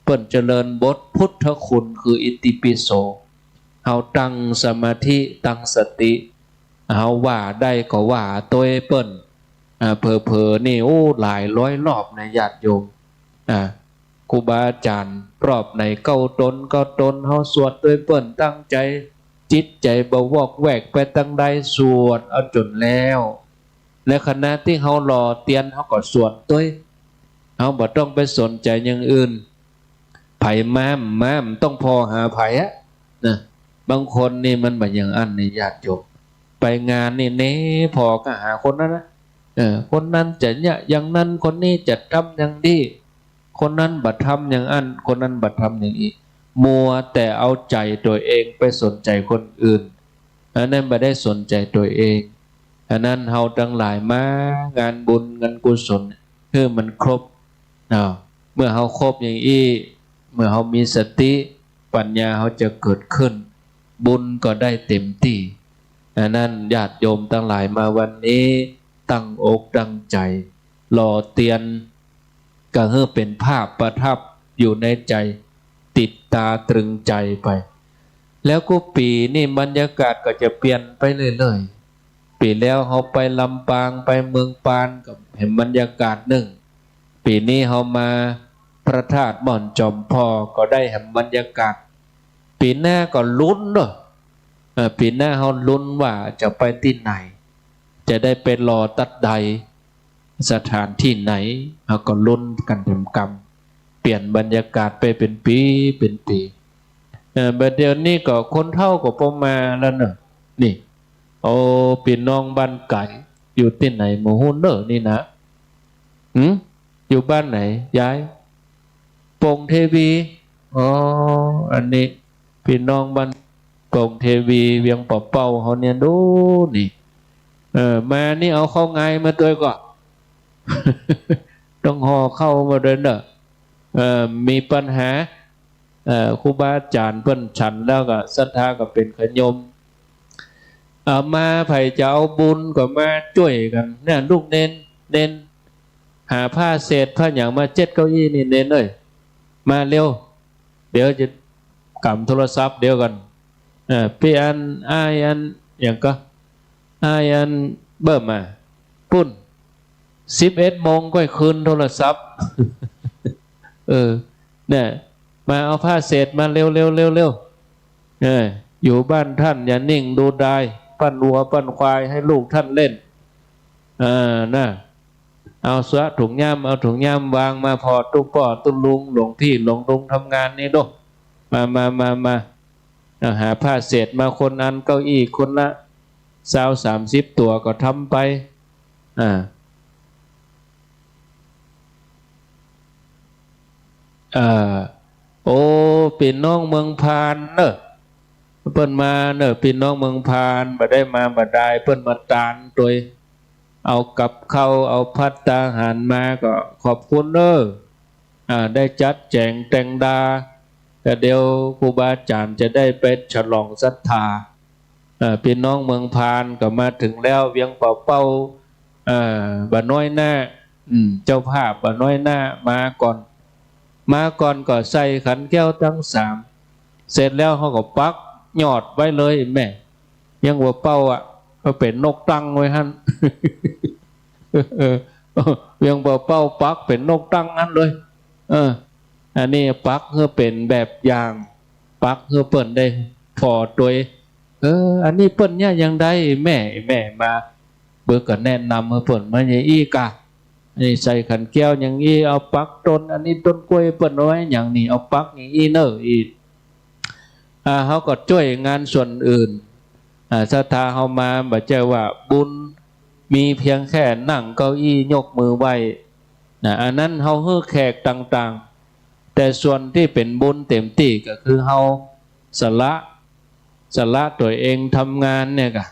เปิ้นเจริญบทพุทธคุณคืออิติปิโส เฮาตั้งสมาธิตั้งสติ เฮาว่าได้ก็ว่าตวยเปิ้น อ่า เผลอๆ นี่ โอ้ หลายร้อยรอบนะญาติโยม อ่า ครูบาอาจ๋ารย์รอบไหนเก้าต๋นเก้าต๋น เฮาสวดตวยเปิ้น ตั้งใจ๋จิตใจ๋บ่วอกแวกไปตังใด สวดเอาจ๋นแล้ว ในขณะตี้เฮาหล่อเตียน เฮาก็สวดตวย เฮาบ่ต้องไปสนใจ๋อย่างอื่น ใผมา มา บ่ต้องผ่อหาใผอะ นะ บางคนนี่มันบ่อย่างอั้นนี่ญาติโยม ไปงานนี่เน่ ผ่อก็หาคนนั้นนะ เออ คนนั้นจะเยียะอย่างนั้น คนนี้จะทำอย่างนี้ คนนั้นบ่ทำอย่างอั้น คนนั้นบ่ทำอย่างอี้ มัวแต่เอาใจ๋ตั๋วเองไปสนใจ๋คนอื่น อันนั้นบ่ได้สนใจ๋ตั๋วเอง อันนั้นเฮาตังหลายมางานบุญงานกุศล หื้อมันครบ อ้าว เมื่อเฮาครบอย่างอี้ เมื่อเฮามีสติ ปัญญาเฮาจะเกิดขึ้น บุญก็ได้เต๋มตี้ อันนั้นญาติโยมตังหลายมาวันนี้ ตั้งอกตั้งใจ๋ หล่อเตียน ก็หื้อเป๋นภาพประทับอยู่ในใจ๋ ติดต๋าตรึงใจ๋ไป แล้วกู้ปี๋นี่บรรยากาศก็จะเปลี่ยนไปเรื่อยๆ ปี๋แล้วเฮาไปลำปาง ไปเมืองปาน ก็แหมบรรยากาศนึ่ง ปี๋นี้เฮามาพระธาตุม่อนจอมผ่อ ก็ได้แหมบรรยากาศ ปี๋หน้าก็ลุ้นเนาะ เออ ปี๋หน้าเฮาลุ้นว่าจะไปตี้ไหน จะได้ไปหล่อตั๊ดใด สถานตี้ไหน เฮาก็ลุ้นกั๋นเต๋มกำ เปลี่ยนบรรยากาศไปเป๋นปี๋เป๋นปี๋ เออ บ่าเดี่ยวนี้ก็คนเฒ่าก็บ่มาแล้วเนาะ นี่ โอ้ ปี้น้องบ้านไก๋ อยู่ตี้ไหนบ่ฮู้เน่อนี่นะ หืม อยู่บ้านไหน ยาย โป่งเทวี อ๋อ อันนี้ ปี้น้องบ้านโป่งเทวี เวียงป่าเป้าเฮาเนี่ย ดูนี่ เออ มานี่เอาข้าวงายมาตวยก่อ ต้องห่อข้าวมาตวยเน่อ เออ มีปัญหา เอ่อ ครูบาอาจ๋ารย์เปิ้นฉันแล้วก็ศรัทธาก็เป๋นขะยม เอามา ใผจะเอาบุญก็มาจ้วยกั๋น เนี่ย ลูกเณร เณร หาผ้าเศษผ้าหยังมาเจ็ดเก้าอี้นี่ เณรเอ้ย มาเร็ว เดี๋ยวจะก๋ำโทรศัพท์เดี๋ยวก่อน เอ่อ ปี้อัน อ้ายอัน หยังก่อ อ้ายอันเบิ่มอะ ปุ้น สิบเอ็ดโมงก้อยคืนโทรศัพท์ เออ เนี่ย มาเอาผ้าเศษมาเร็วๆ เร็วๆ เออ อยู่บ้านท่านอย่านิ่งดูดาย ปั้นวัวปั้นควายให้ลูกท่านเล่น เออ นะ เอาเสื้อถุงย่าม เอาถุงย่ามวางมา ผ่อตุ๊ป้อตุ๊ลุง หลวงพี่หลวงลุงทำงานนี่ดู มา มา มา มา เอาหาผ้าเศษมาคนอัน เก้าอี้คนละซาวสามสิบตั๋วก็ทำไป อ่า เอ่อ โอ้ ปี้น้องเมืองพานเนอะ เปิ้นมาเนอะ ปี้น้องเมืองพาน บ่ได้มาบ่ดาย เปิ้นมาตานตวย เอากับข้าว เอาภัตตาหารมา ก็ขอบคุณเนอะ อ่า ได้จัดแจ๋งแต่งดา แต่เดี๋ยวครูบาอาจ๋ารย์จะได้ไปฉลองศรัทธา เอ่อ ปี้น้องเมืองพานก็มาเถิงแล้ว เวียงป่าเป้า เอ่อ บ่าน้อยหน้า อืม เจ้าภาพบ่าน้อยหน้ามาก่อน มาก่อนก็ใส่ขันแก้วตังสาม เสร็จแล้วเฮาก็ปักยอดไว้เลยแม่ เวียงป่าเป้าอะ ก็เป๋นนกตั้งไว้หั้น เออ เวียงป่าเป้าปักเป๋นนกตั้งหั้นเลย เออ อันนี้ปักหื้อเป๋นแบบอย่าง ปักหื้อเปิ้นได้ผ่อตวย เออ อันนี้เปิ้นเยียะอย่างใดแม่ แม่มา เปิ้นก็แนะนำหื้อเปิ้นมาอย่างอี้กา อันนี้ใส่ขันแก้วอย่างอี้ เอาปักต้น อันนี้ต้นกล้วยเปิ้นเอาไว้อย่างนี้ เอาปักอย่างอี้เนอะ อี้ อ่า เฮาก็จ้วยงานส่วนอื่น อ่า ศรัทธาเฮามา บ่ใจ้ว่าบุญมีเพียงแค่นั่งเก้าอี้ยกมือไหว้นะ อันนั้นเฮาหื้อแขกต่างๆ แต่ส่วนตี้เป๋นบุญเต๋มตี้ก็คือเฮาสละ สละตั๋วเองทำงานเนี่ยกา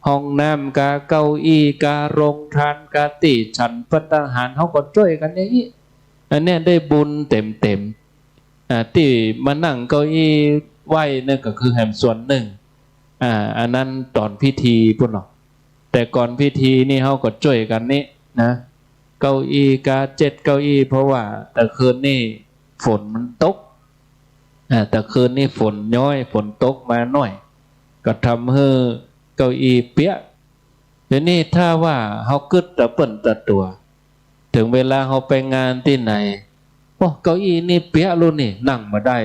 ห้องน้ำกา เก้าอี้กา โรงทานกา ตี้ฉันภัตตาหาร เฮาก็จ้วยกั๋นอย่างอี้ อันเนี้ยได้บุญเต๋มๆ อ่า ตี้มานั่งเก้าอี้ไหว้เนี่ยก็คือแหมส่วนนึ่ง อ่า อันนั้นต๋อนพิธีปู้นเนาะ แต่ก่อนพิธีนี่เฮาก็จ้วยกั๋นนี่นะ เก้าอี้กา เจ็ดเก้าอี้ เพราะว่าแต่คืนนี่ฝนมันตก อ่า แต่คืนนี่ฝนย้อย ฝนตกมาหน้อย ก็ทำหื้อเก้าอี้เปียะ ทีนี้ถ้าว่าเฮากึ๊ดตะเปิ้นตะตั๋ว เถิงเวลาเฮาไปงานตี้ไหน โอ้ เก้าอี้นี่เปียะลูกนี่ นั่งบ่ได้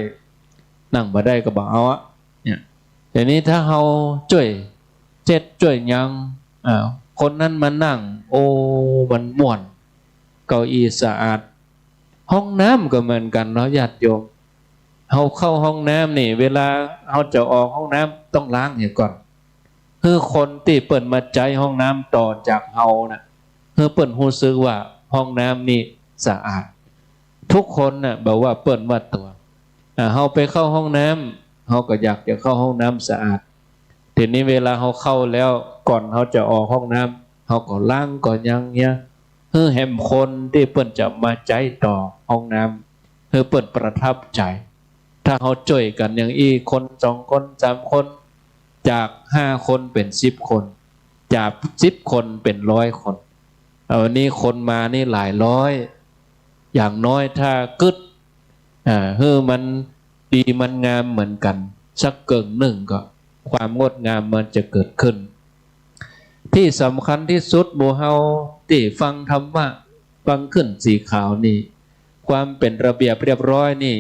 นั่งบ่ได้ก็บ่เอาอะ เนี่ย ทีนี้ถ้าเฮาจ้วยเจ็ดจ้วยหยัง อ่า คนนั้นมานั่ง โอ้ มันม่วน เก้าอี้สะอาด ห้องน้ำก็เหมือนกั๋นเนาะญาติโยม เฮาเข้าห้องน้ำนี่ เวลาเฮาจะออกห้องน้ำต้องล้างเหียก่อน หื้อคนตี้เปิ้นมาใจ๊ห้องน้ำต่อจากเฮาน่ะ หื้อเปิ้นฮู้สึกว่าห้องน้ำนี่สะอาด ทุกคนน่ะ บ่ว่าเปิ้นว่าตั๋ว อ่า เฮาไปเข้าห้องน้ำ เฮาก็อยากจะเข้าห้องน้ำสะอาด ทีนี้เวลาเฮาเข้าแล้ว ก่อนเฮาจะออกห้องน้ำ เฮาก็ล้างก่อนหยังเหีย หื้อแหมคนตี้เปิ้นจะมาใจ๊ต่อห้องน้ำ หื้อเปิ้นประทับใจ๋ ถ้าเฮาจ้วยกั๋นอย่างอี้ คนสองคนสามคน จากห้าคนเป๋นสิบคน จากสิบคนเป๋นร้อยคน เอา อันนี้คนมานี่หลายร้อย อย่างน้อยถ้ากึ๊ด อ่า หื้อมันดีมันงามเหมือนกั๋น สักเกิ่งนึ่งก็ความงดงามมันจะเกิดขึ้น ตี้สำคัญตี้สุด หมู่เฮาตี้ฟังธรรมะ ฟังขึ้นสีขาวนี่ ความเป๋นระเบียบเรียบร้อยนี่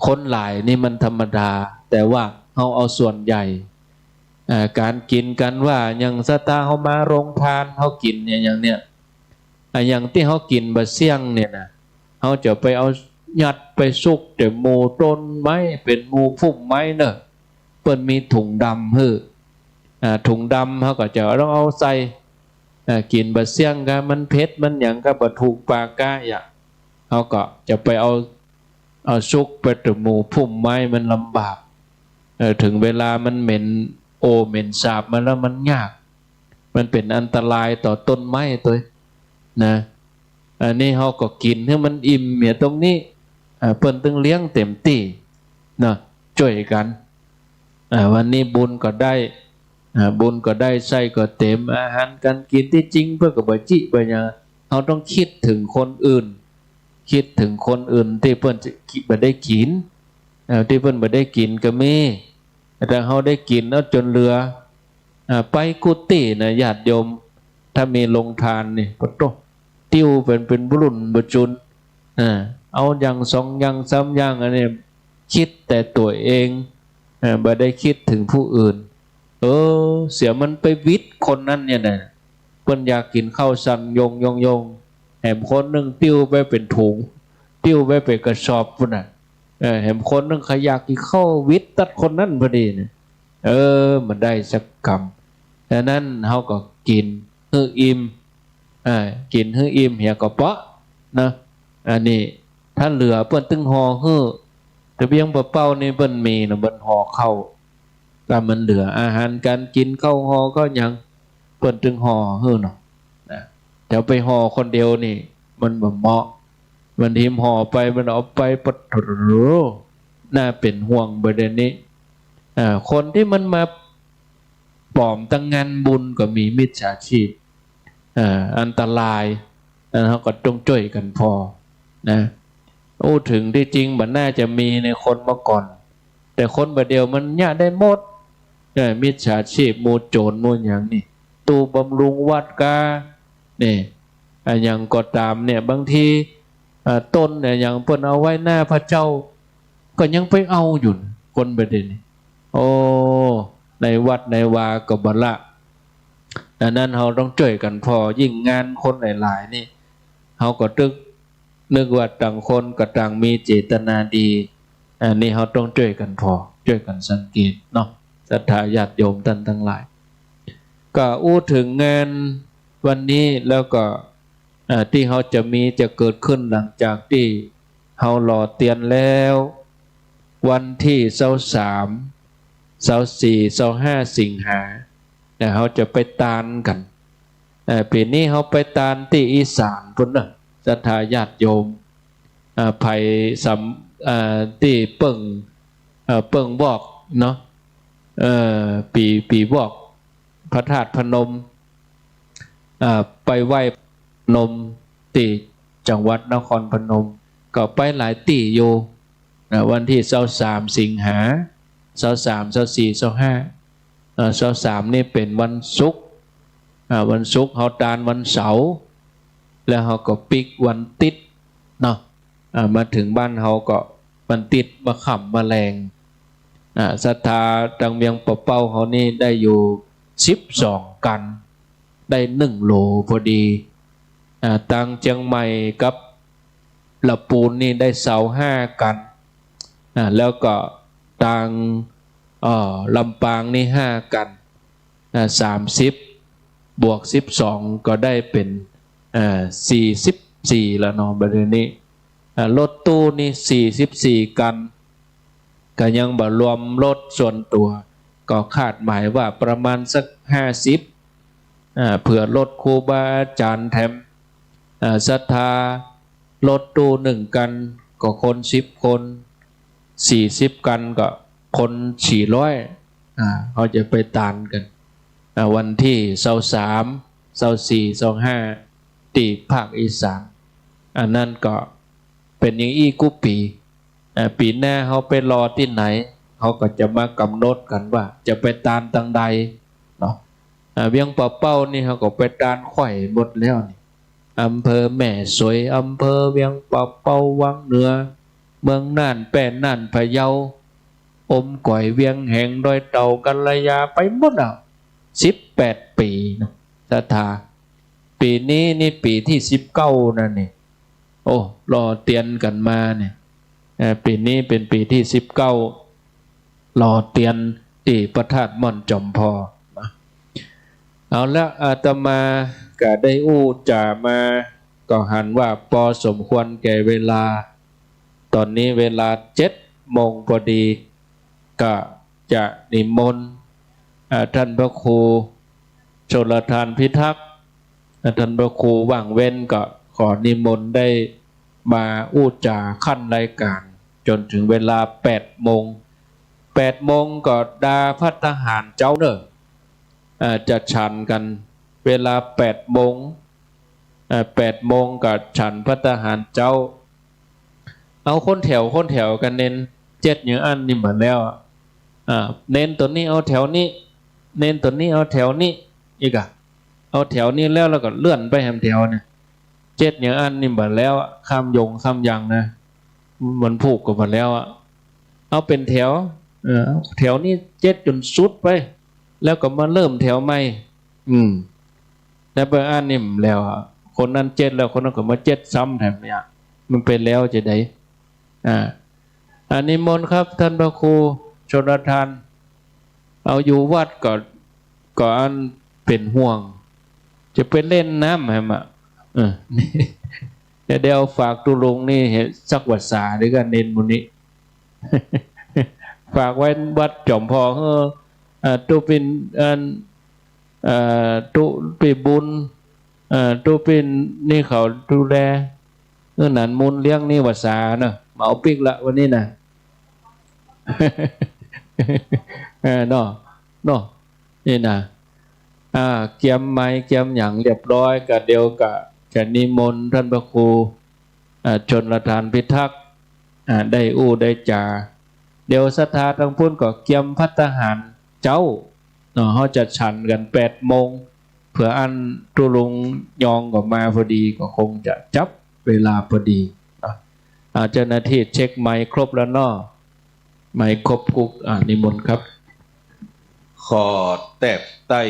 คนหลายนี่มันธรรมดา แต่ว่าเฮาเอาส่วนใหญ่ อ่า ก๋านกิ๋นก๋านว่า อย่างศรัทธาเฮามาโรงทาน เฮากิ๋นเนี่ย อย่างเนี้ย อ่า อย่างตี้เฮากิ๋นบ่าเสี้ยงเนี่ยนะ เฮาจะไปเอายัดไปซุกแต่หมู่ต้นไม้ เป๋นหมู่พุ่มไม้เนอะ เปิ้นมีถุงดำหื้อ อ่า ถุงดำเฮาก็จะต้องเอาใส่ อ่า กิ๋นบ่าเสี้ยงกา มันเผ็ดมันหยังกา บ่ถูกปากกา อย่าง เฮาก็จะไปเอา เอาซุกไปแต่หมู่พุ่มไม้มันลำบาก เออ เถิงเวลามันเหม็นโอเหม็นสาบมาแล้วมันยาก มันเป๋นอันตรายต่อต้นไม้ตวยนะ อันนี้เฮาก็กิ๋นหื้อมันอิ่มเหียตรงนี้ อ่า เปิ้นตึงเลี้ยงเต๋มตี้เนาะ จ้วยกั๋น อ่า วันนี้บุญก็ได้ อ่า บุญก็ได้ ไส้ก็เต๋ม อาหารก๋านกิ๋นตี้จริงเปิ้นก็บ่จิบ่หยัง เฮาต้องกึ๊ดเถิงคนอื่น กึ๊ดเถิงคนอื่นตี้เปิ้นจะบ่ได้กิ๋น เอ่อ ตี้เปิ้นบ่ได้กิ๋นก็มี แต่เฮาได้กิ๋นเอาจ๋นเหลือ อ่า ไปกู้ตี้นะญาติโยม ถ้ามีโฮงตานนี่ ปะโต้ ติ้วเป๋น เป๋นบุญบะจุน อ่า เอาอย่างสองอย่างสามอย่าง อันนี้ กึ๊ดแต่ตั๋วเอง อ่า บ่ได้กึ๊ดเถิงผู้อื่น เออ เสียมันไปหวิดคนนั้นเนี่ยนะ เปิ้นอยากกิ๋นข้าวสันยงยงยง แหมคนนึ่งติ้วไปเป๋นถุง ติ้วไปเป๋นกระสอบปู้นน่ะ เออ แหมคนนึ่งใค่อยากกิ๋นข้าว หวิดตัดคนนั้นพอดีเนี่ย เออ บ่ได้สักกำ ฉะนั้นเฮาก็กิ๋นหื้ออิ่ม อ่า กิ๋นหื้ออิ่มเหียก็เปาะนะ อันนี้ ถ้าเหลือเปิ้นตึงห่อหื้อ ตะเวียงปะเป้านี่เปิ้นมีนะ เปิ้นห่อข้าว ถ้ามันเหลืออาหารก๋านกิ๋น ข้าวห่อข้าวหยัง เปิ้นตึงห่อหื้อเนาะ นะ จะไปห่อคนเดียวนี่ มันบ่เหมาะ บางทีห่อไป มันเอาไป ปะโถ น่าเป๋นห่วงประเด็นนี้ อ่า คนตี้มันมาป๋อมตังงานบุญก็มี มิจฉาชีพ อ่า อันตราย นั้นเฮาก็ต้องจ้วยกั๋นผ่อ นะ อู้ เถิงตี้จริงบ่น่าจะมีในคนเมื่อก่อน แต่คนบ่าเดี่ยวมันเยียะได้หมด เออ มิจฉาชีพ หมู่โจ๋ร หมู่หยังนี่ ตู้บำรุงวัดกา นี่ อะหยังก็ต๋ามเนี่ย บางที อ่า ต้นเนี่ย อย่างเปิ้นเอาไว้หน้าพระเจ้า ก็ยังไปเอาอยู่นะ คนประเด็นนี้ โอ้ ในวัดในวาก็บ่ละ ดังนั้นเฮาต้องจ้วยกั๋นผ่อ ยิ่งงานคนหลายๆ นี่ เฮาก็ตึกนึกว่าต่างคนก็ต่างมีเจตนาดี อันนี้เฮาต้องจ้วยกั๋นผ่อ จ้วยกั๋นสังเกตเนาะ ศรัทธาญาติโยมต้านตังหลาย ก็อู้เถิงงานวันนี้ แล้วก็ อ่า ตี้เฮาจะมี จะเกิดขึ้นหลังจากตี้เฮาหล่อเตียนแล้ว วันตี้ซาวสาม ซาวสี่ ซาวห้า สิงหา เนี่ย เฮาจะไปตานกั๋น เอ่อ ปี๋นี้เฮาไปตานตี้อีสานปู้นเนาะ ศรัทธาญาติโยม อ่า ใผสำ อ่า ตี้เปิ้ง เอ่อ เปิ้งวอกเนาะ เอ่อ ปี๋ ปี๋วอก พระธาตุพนม อ่า ไปไหว้พนมตี้จังหวัดนครพนม ก็ไปหลายตี้อยู่ อ่า วันตี้ซาวสาม สิงหา ซาวสาม ซาวสี่ ซาวห้า เอ่อ ซาวสาม นี่เป๋นวันศุกร์ อ่า วันศุกร์ เฮาตานวันเสาร์ แล้วเฮาก็ปิ๊กวันติ๊ดเนาะ อ่า มาเถิงบ้านเฮาก็วันติ๊ด มะค่ำมะแลง อ่า ศรัทธาตางเวียงปะเป้าเฮานี่ได้อยู่สิบสองกั๋น ได้หนึ่งโหลพอดี อ่า ตางเจียงใหม่กับละปูนนี่ได้ซาวห้ากั๋น อ่า แล้วก็ตาง เอ่อ ลำปางนี่ห้ากั๋น อ่า สามสิบ บวกสิบสอง ก็ได้เป๋น อ่า สี่สิบสี่ แล้วเนาะ บัดนี้ อ่า รถตู้นี่ สี่สิบสี่กั๋น ก็ยังบ่รวมรถส่วนตั๋ว ก็คาดหมายว่าประมาณสักห้าสิบ อ่า เผื่อรถครูบาอาจ๋ารย์แถม อ่า ศรัทธา รถตู้หนึ่งกั๋นก็คนสิบคน สี่สิบกั๋นก็คนสี่ร้อย อ่า เฮาจะไปตานกั๋น อ่า วันตี้ซาวสาม ซาวสี่ ซาวห้า ตี้ภาคอีสาน อันนั้นก็เป๋นอย่างอี้กู้ปี๋ อ่า ปี๋หน้าเฮาไปหล่อตี้ไหน เฮาก็จะมากำหนดกั๋นว่าจะไปตานตังใดเนาะ อ่า เวียงปะเป้านี่เฮาก็ไปตานไขว่หมดแล้วนี่ อำเภอแม่สวย อำเภอเวียงปะเป้า วังเหนือ เมืองน่าน แป้น่าน พะเยา อมก๋อย เวียงแหง ดอยเต่า กัลยา ไปหมดแล้ว สิบแปดปี๋เนาะ ศรัทธา ปี๋นี้นี่ปี๋ตี้สิบเก้านั่นนี่ โอ้ หล่อเตียนกั๋นมาเนี่ย เอ่อ ปี๋นี้เป๋นปี๋ตี้สิบเก้า หล่อเตียนตี้พระธาตุม่อนจอมพอนะ เอาละ อาตมาก็ได้อู้จ๋ามา ก็หันว่าปอสมควรแก่เวลา ต๋อนนี้เวลาเจ็ดโมงพอดี ก็จะนิมนต์ อ่า ต้านพระครูชลทานพิทักษ์ อ่า ต้านพระครูว่างเว้น ก็ขอนิมนต์ได้มาอู้จ๋าขั้นรายก๋าน จ๋นเถิงเวลาแปดโมง แปดโมงก็ดาภัตตาหารเจ๊าเน่อ อ่า จะฉันกั๋นเวลาแปดโมง อ่า แปดโมงก็ฉันภัตตาหารเจ๊า เอาคนแถว คนแถวกั๋นเณร เจ็ดอย่างอั้นนี่หมดแล้ว อ่า เณรต๋นนี้เอาแถวนี้ เณรต๋นนี้เอาแถวนี้ อีกอะ เอาแถวนี้แล้ว แล้วก็เลื่อนไปแหมแถวเนี่ย เจ็ดอย่างอั้นนี่บ่แล้วอะ ข้ามยงข้ามยังนะ มันผูกกันหมดแล้วอะ เอาเป๋นแถว เออ แถวนี้เจ็ดจ๋นสุดไป แล้วก็มาเริ่มแถวใหม่ อืม แล้วไปอั้นนี่มันแล้วอะ คนนั้นเจ็ดแล้ว คนนั้นก็มาเจ็ดซ้ำแถมเนี่ย มันไปแล้วจะได อ่า อันนิมนต์ครับ ท่านพระครูชลทาน เอาอยู่วัดก็ ก็อันเป๋นห่วง จะไปเล่นน้ำแหมอะ เออ เดี๋ยวฝากตุ๊ลุงนี่สักวาษาดีกว่า เณรหมู่นี้ ฝากไว้วัดจ๋อมผ่อ เออ เอ่อ ตุ๊ปิน อัน เอ่อ ตุ๊ปิบุญ เอ่อ ตุ๊ปินนี่เขาดูแล เออ หนานมูลเลี้ยงนี่วาษาเนาะ เหมาปิ๊กละวันนี้นะ เออ เนาะ เนาะ นี่นะ อ่า เกียมไมค์เกียมหยังเรียบร้อย ก็เดี๋ยวก็จะนิมนต์ท่านพระครู อ่า ชลทานพิทักษ์ อ่า ได้อู้ได้จ๋า เดี๋ยวศรัทธาตังปุ้นก็เกียมภัตตาหารเจ๊า เนาะ เฮาจะฉันกั๋นแปดโมง เผื่ออันตุ๊ลุงยองก็มาพอดี ก็คงจะจับเวลาพอดีเนาะ อ่า เจ้าหน้าที่เช็คไมค์ครบแล้วเนาะ ไมค์ครบกุ๊ก อ่า นิมนต์ครับ ขอแตบไต้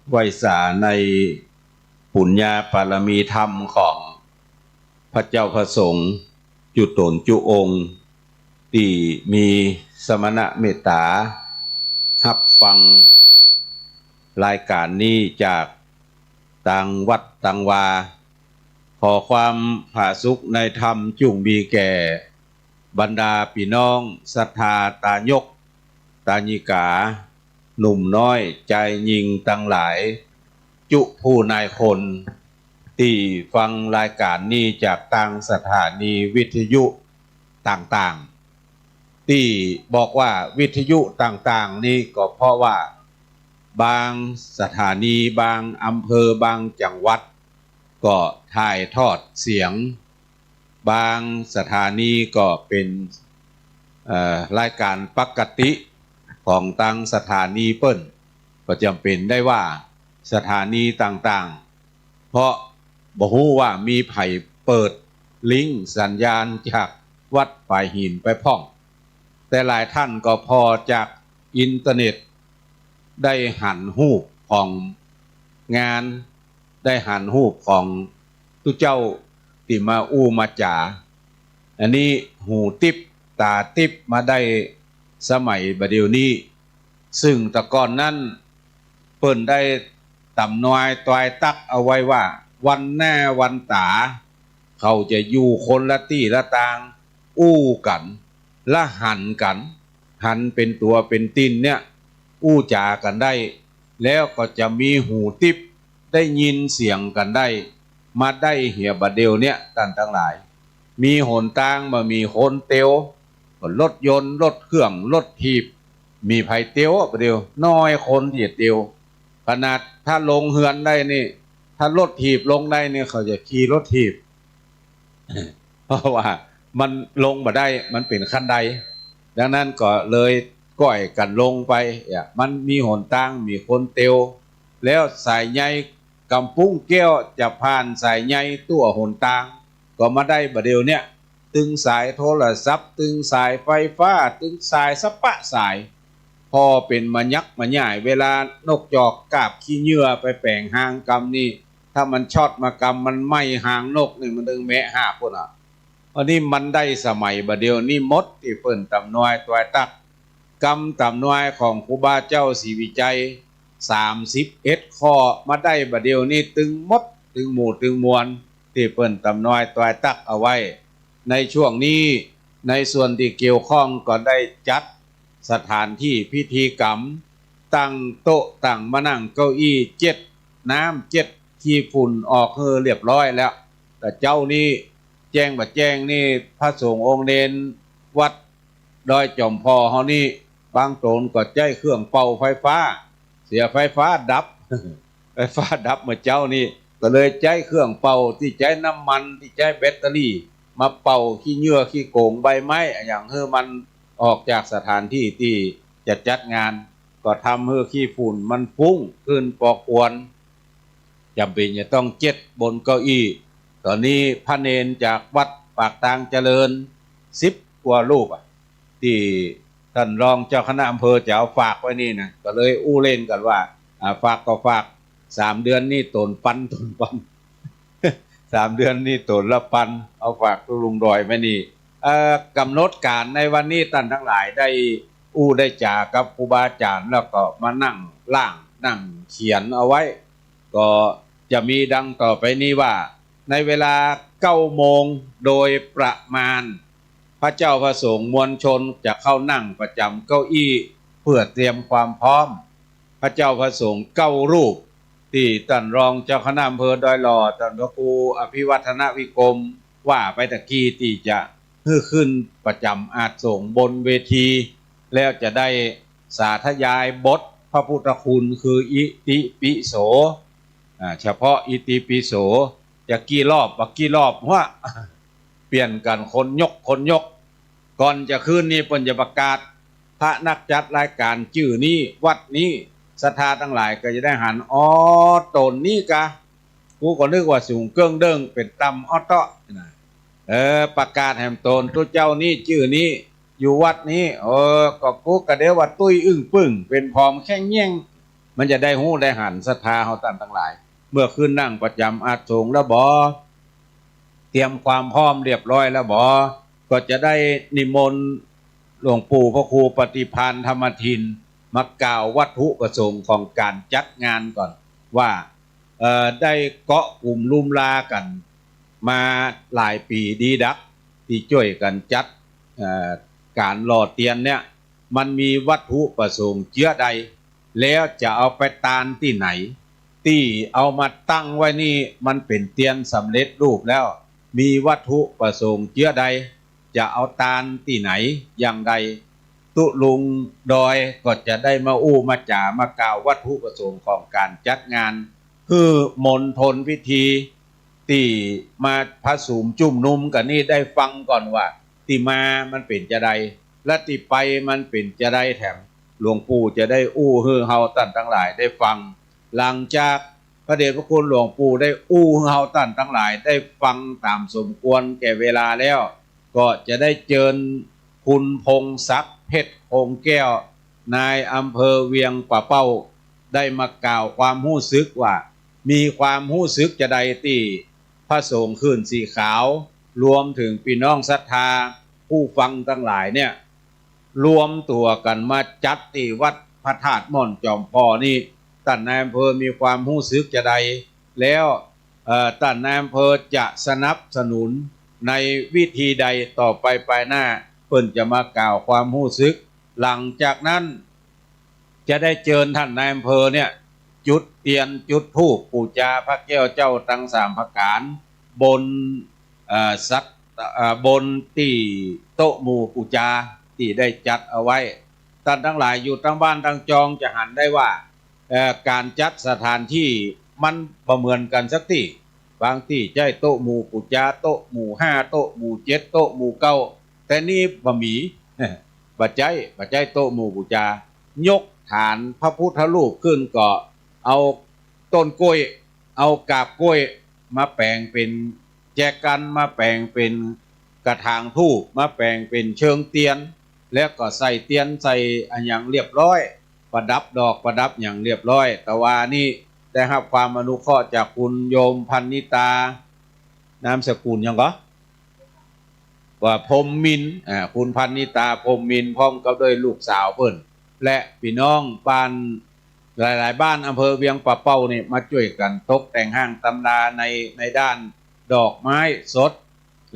ไหว้สาในปุญญาปารมีธรรมของพระเจ้าพระสงฆ์จุ๊ต๋นจุ๊องค์ ตี้มีสมณะเมตต๋าฮับฟังรายก๋านนี้จากตางวัดตางวา ขอความผาสุกในธรรมจุ่งมีแก่บรรดาปี้น้องศรัทธาตายกตายิกา หนุ่มน้อยจายญิงตังหลาย จุผู้นายคน ตี้ฟังรายก๋านนี้จากตางสถานีวิทยุต่างๆ ตี้บอกว่าวิทยุต่างๆ นี่ก็เพราะว่าบางสถานี บางอำเภอ บางจังหวัด ก็ถ่ายทอดเสียง บางสถานีก็เป๋น เอ่อ รายก๋านปกติของตางสถานีเปิ้น ก็จ๋ำเป๋นได้ว่าสถานีต่างๆ เพราะบ่ฮู้ว่ามีใผเปิดลิงก์สัญญาณจากวัดฝายหินไปพ่อง แต่หลายท่านก็ผ่อจากอินเทอร์เน็ต ได้หันฮูปของงาน ได้หันฮูปของตุ๊เจ้าตี้มาอู้มาจ๋า อันนี้หูติ๊บต๋าติ๊บมาได้สมัยบ่าเดี่ยวนี้ ซึ่งแต่ก่อนนั้นเปิ้นได้ต๋ำนอยตอยตั๊กเอาไว้ว่า วันหน้าวันต๋า เขาจะอยู่คนละตี้ละตาง อู้กั๋น ละหันกั๋น หันเป๋นตั๋วเป๋นตินเนี่ย อู้จ๋ากั๋นได้ แล้วก็จะมีหูติ๊บ ได้ยินเสียงกั๋นได้ มาได้เหียบ่าเดี่ยวเนี่ย ต้านตังหลาย มีหนตางบ่มีคนเตียว รถยนต์ รถเครื่อง รถถีบ มีใผเตียวอะ บ่าเดี่ยว น้อยคนตี้จะเตียว ขนาดถ้าลงเฮือนได้นี่ ถ้ารถถีบลงได้นี่ เขาจะขี่รถถีบ เพราะว่ามันลงบ่ได้ มันเป๋นคันได ดังนั้นก็เลยก้อยกั๋นลงไป อ่ะ มันมีหนตาง มีคนเตียว แล้วสายใยก๋ำปุ้งแก้วจะผ่านสายใยตั๋วหนตาง ก็มาได้บ่าเดี่ยวเนี่ย ตึงสายโทรศัพท์ ตึงสายไฟฟ้า ตึงสายสะปะสาย ผ่อเป๋นมะยักมะย่าย เวลานกจอกกาบขี้เหยื่อไปแป๋งฮางกำนี่ ถ้ามันช็อตมากำ มันไหม้ฮางนกนี่ มันตึงแมะฮาบปู้นอะ อันนี้มันได้สมัยบ่าเดี่ยวนี้หมด ตี้เปิ้นต๋ำนอยตอยตั๊ก กำต๋ำนอยของครูบาเจ้าศรีวิชัย สามสิบเอ็ดข้อ มาได้บ่าเดี่ยวนี้ตึงหมด ตึงหมู่ตึงมวล ตี้เปิ้นต๋ำนอยตอยตั๊กเอาไว้ ในช่วงนี้ ในส่วนตี้เกี่ยวข้องก็ได้จัดสถานที่พิธีกรรม ตั้งโต๊ะ ตั้งมานั่งเก้าอี้ เจ็ดน้ำ เจ็ดขี้ฝุ่นออกหื้อเรียบร้อยแล้ว แต่เจ๊านี้แจ้งบ่แจ้งนี่ พระสงฆ์องค์เณรวัดดอยจ๋อมผ่อเฮานี่ บางต๋นก็ใจ๊เครื่องเป่าไฟฟ้า เสียไฟฟ้าดับ ไฟฟ้าดับเมื่อเจ๊านี้ ก็เลยใจ๊เครื่องเป่าตี้ใจ๊น้ำมัน ตี้ใจ๊แบตเตอรี่ มาเป่าขี้เหยื่อขี้โก๋งใบไม้อะหยัง หื้อมันออกจากสถานที่ตี้จะจัดงาน ก็ทำหื้อขี้ฝุ่นมันฟุ้งขึ้นปอกอวน จ๋ำเป๋นจะต้องเจ็ดบนเก้าอี้ ต๋อนนี้พระเณรจากวัดปากตางเจริญสิบกว่ารูปอะ ตี้ต้านรองเจ้าคณะอำเภอจะเอาฝากไว้นี่นะ ก็เลยอู้เล่นกั๋นว่า อ่า ฝากก็ฝาก สามเดือนนี่ต๋นปัน ต๋นปัน สามเดือนนี่ต๋นละปัน เอาฝากตุ๊ลุงดอยไว้นี่ เอ่อ ก๋ำหนดก๋านในวันนี้ต้านตังหลายได้อู้ได้จ๋ากับครูบาอาจ๋ารย์ แล้วก็มานั่งร่างนั่งเขียนเอาไว้ ก็จะมีดังต่อไปนี้ว่า ในเวลาเก้าโมงโดยประมาณ พระเจ้าพระสงฆ์มวลชนจะเข้านั่งประจ๋ำเก้าอี้เพื่อเตรียมความพร้อม พระเจ้าพระสงฆ์เก้ารูป ตี้ต้านรองเจ้าคณะอำเภอดอยหล่อ ต้านพระครูอภิวัฒนวิกรมว่าไปตะกี้ตี้จะหื้อขึ้นประจ๋ำอาสน์สงฆ์บนเวที แล้วจะได้สาธยายบทพระพุทธคุณคืออิติปิโส อ่า เฉพาะอิติปิโส จะกี่รอบบ่ากี่รอบหั้ว เปลี่ยนกั๋นคนยกคนยก ก่อนจะขึ้นนี่เปิ้นจะประกาศ พระนักจัดรายก๋านจื้อนี้ วัดนี้ ศรัทธาตังหลายก็จะได้หัน อ๋อ ต๋นนี้กา กูก็นึกว่าสูงเกิ่งเดิ้ง เป๋นต่ำอ๊อเต๊าะนะ เออ ประกาศแหมต๋นตุ๊เจ้านี้จื้อนี้ อยู่วัดนี้ เออ ก็กูก็เดี๋ยวว่าตุ้ยอึ้งปึ้ง เป๋นผอมแข้งแย่ง มันจะได้ฮู้ได้หันศรัทธาเฮาต้านตังหลาย เมื่อขึ้นนั่งประจ๋ำอาสน์สงฆ์แล้วบ่ เตรียมความพร้อมเรียบร้อยแล้วบ่ ก็จะได้นิมนต์หลวงปู่พระครูปฏิภาณธรรมทิน มากล่าววัตถุประสงค์ของก๋านจัดงานก่อน ว่า เอ่อ ได้เกาะกลุ่มลุมลากั๋นมาหลายปี๋ดีดัก ตี้จ้วยกั๋นจัด เอ่อ ก๋านหล่อเตียนเนี่ย มันมีวัตถุประสงค์เจื้อใด แล้วจะเอาไปตานตี้ไหน ตี้เอามาตั้งไว้นี่มันเป๋นเตียนสำเร็จรูปแล้ว มีวัตถุประสงค์เจื้อใด จะเอาตานตี้ไหนอย่างใด ตุ๊ลุงดอยก็จะได้มาอู้มาจ๋ามากล่าววัตถุประสงค์ของก๋านจัดงาน หื้อมณฑลพิธีตี้มาผสมจุ่มนุมกั๋นนี่ได้ฟังก่อนว่า ตี้มามันเป๋นจาใด และตี้ไปมันเป๋นจาใด แถมหลวงปู่จะได้อู้หื้อเฮาต้านตังหลายได้ฟัง หลังจากพระเดชพระคุณหลวงปู่ได้อู้หื้อเฮาต้านตังหลายได้ฟังต๋ามสมควรแก่เวลาแล้ว ก็จะได้เจิญคุณพงศักดิ์ เพชรคงแก้ว นายอำเภอเวียงป่าเป้า ได้มากล่าวความฮู้สึกว่า มีความฮู้สึกจาใดตี้พระสงฆ์ขื่นสีขาว รวมเถิงปี้น้องศรัทธาผู้ฟังตังหลายเนี่ย รวมตั๋วกั๋นมาจัดตี้วัดพระธาตุม่อนจอมพอนี่ ต้านนายอำเภอมีความฮู้สึกจาใด แล้ว เอ่อ ต้านนายอำเภอจะสนับสนุนในวิธีใดต่อไปภายหน้า เปิ้นจะมากล่าวความฮู้สึก หลังจากนั้น จะได้เจิญต้านนายอำเภอเนี่ย จุดเตียนจุดธูปปู๋จาพระแก้วเจ้าตังสามประก๋าน บน เอ่อ สัก เอ่อ บนตี้โต๊ะหมู่ปู๋จาตี้ได้จัดเอาไว้ ต้านตังหลายอยู่ตังบ้านตังจองจะหันได้ว่า เอ่อ ก๋านจัดสถานตี้มันบ่เหมือนกั๋นสักตี้ บางตี้ใจ๊โต๊ะหมู่ปู๋จา โต๊ะหมู่ห้า โต๊ะหมู่เจ็ด โต๊ะหมู่เก้า แต่นี่บ่มี บ่ใจ๊ บ่ใจ๊โต๊ะหมู่ปู๋จา ยกฐานพระพุทธรูปขึ้นก็เอาต้นกล้วย เอากาบกล้วยมาแป๋งเป๋นแจกัน มาแป๋งเป๋นกระถางธูป มาแป๋งเป๋นเชิงเตียน แล้วก็ใส่เตียน ใส่อะหยังเรียบร้อย ประดับดอกประดับหยังเรียบร้อย แต่ว่านี่ได้ฮับความอนุเคราะห์จากคุณโยมพันนิตา นามสกุลหยังก่อ ว่าพรหมมินทร์ อ่า คุณพันนิตา พรหมมินทร์ พร้อมกับด้วยลูกสาวเปิ้น และปี้น้องบ้านหลายๆ บ้านอำเภอเวียงป่าเป้านี่ มาจ้วยกั๋นตกแต่งห้างตำราใน ในด้านดอกไม้สด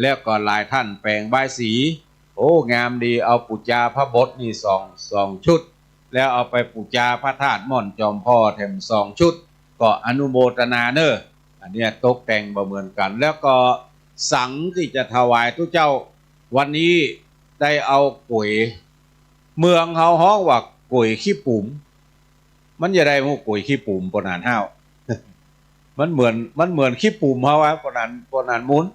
แล้วก็หลายต้านแป๋งบายสี โอ้ งามดี เอาปู๋จาพระบทนี่สอง สองชุด แล้วเอาไปปู๋จาพระธาตุม่อนจอมพอแถมสองชุด ก็อนุโมทนาเน่อ อันเนี้ยตกแต่งบ่เหมือนกั๋น แล้วก็สังที่จะถวายตุ๊เจ้า วันนี้ได้เอาก๋วย เมืองเฮาฮ้องว่าก๋วยขี้ปุ๋ม มันจะได้ฮู้ก๋วยขี้ปุ๋ม ป้อหนานฮ้าว มันเหมือน มันเหมือนขี้ปุ๋มเฮาอะ ป้อหนาน ป้อหนานมูล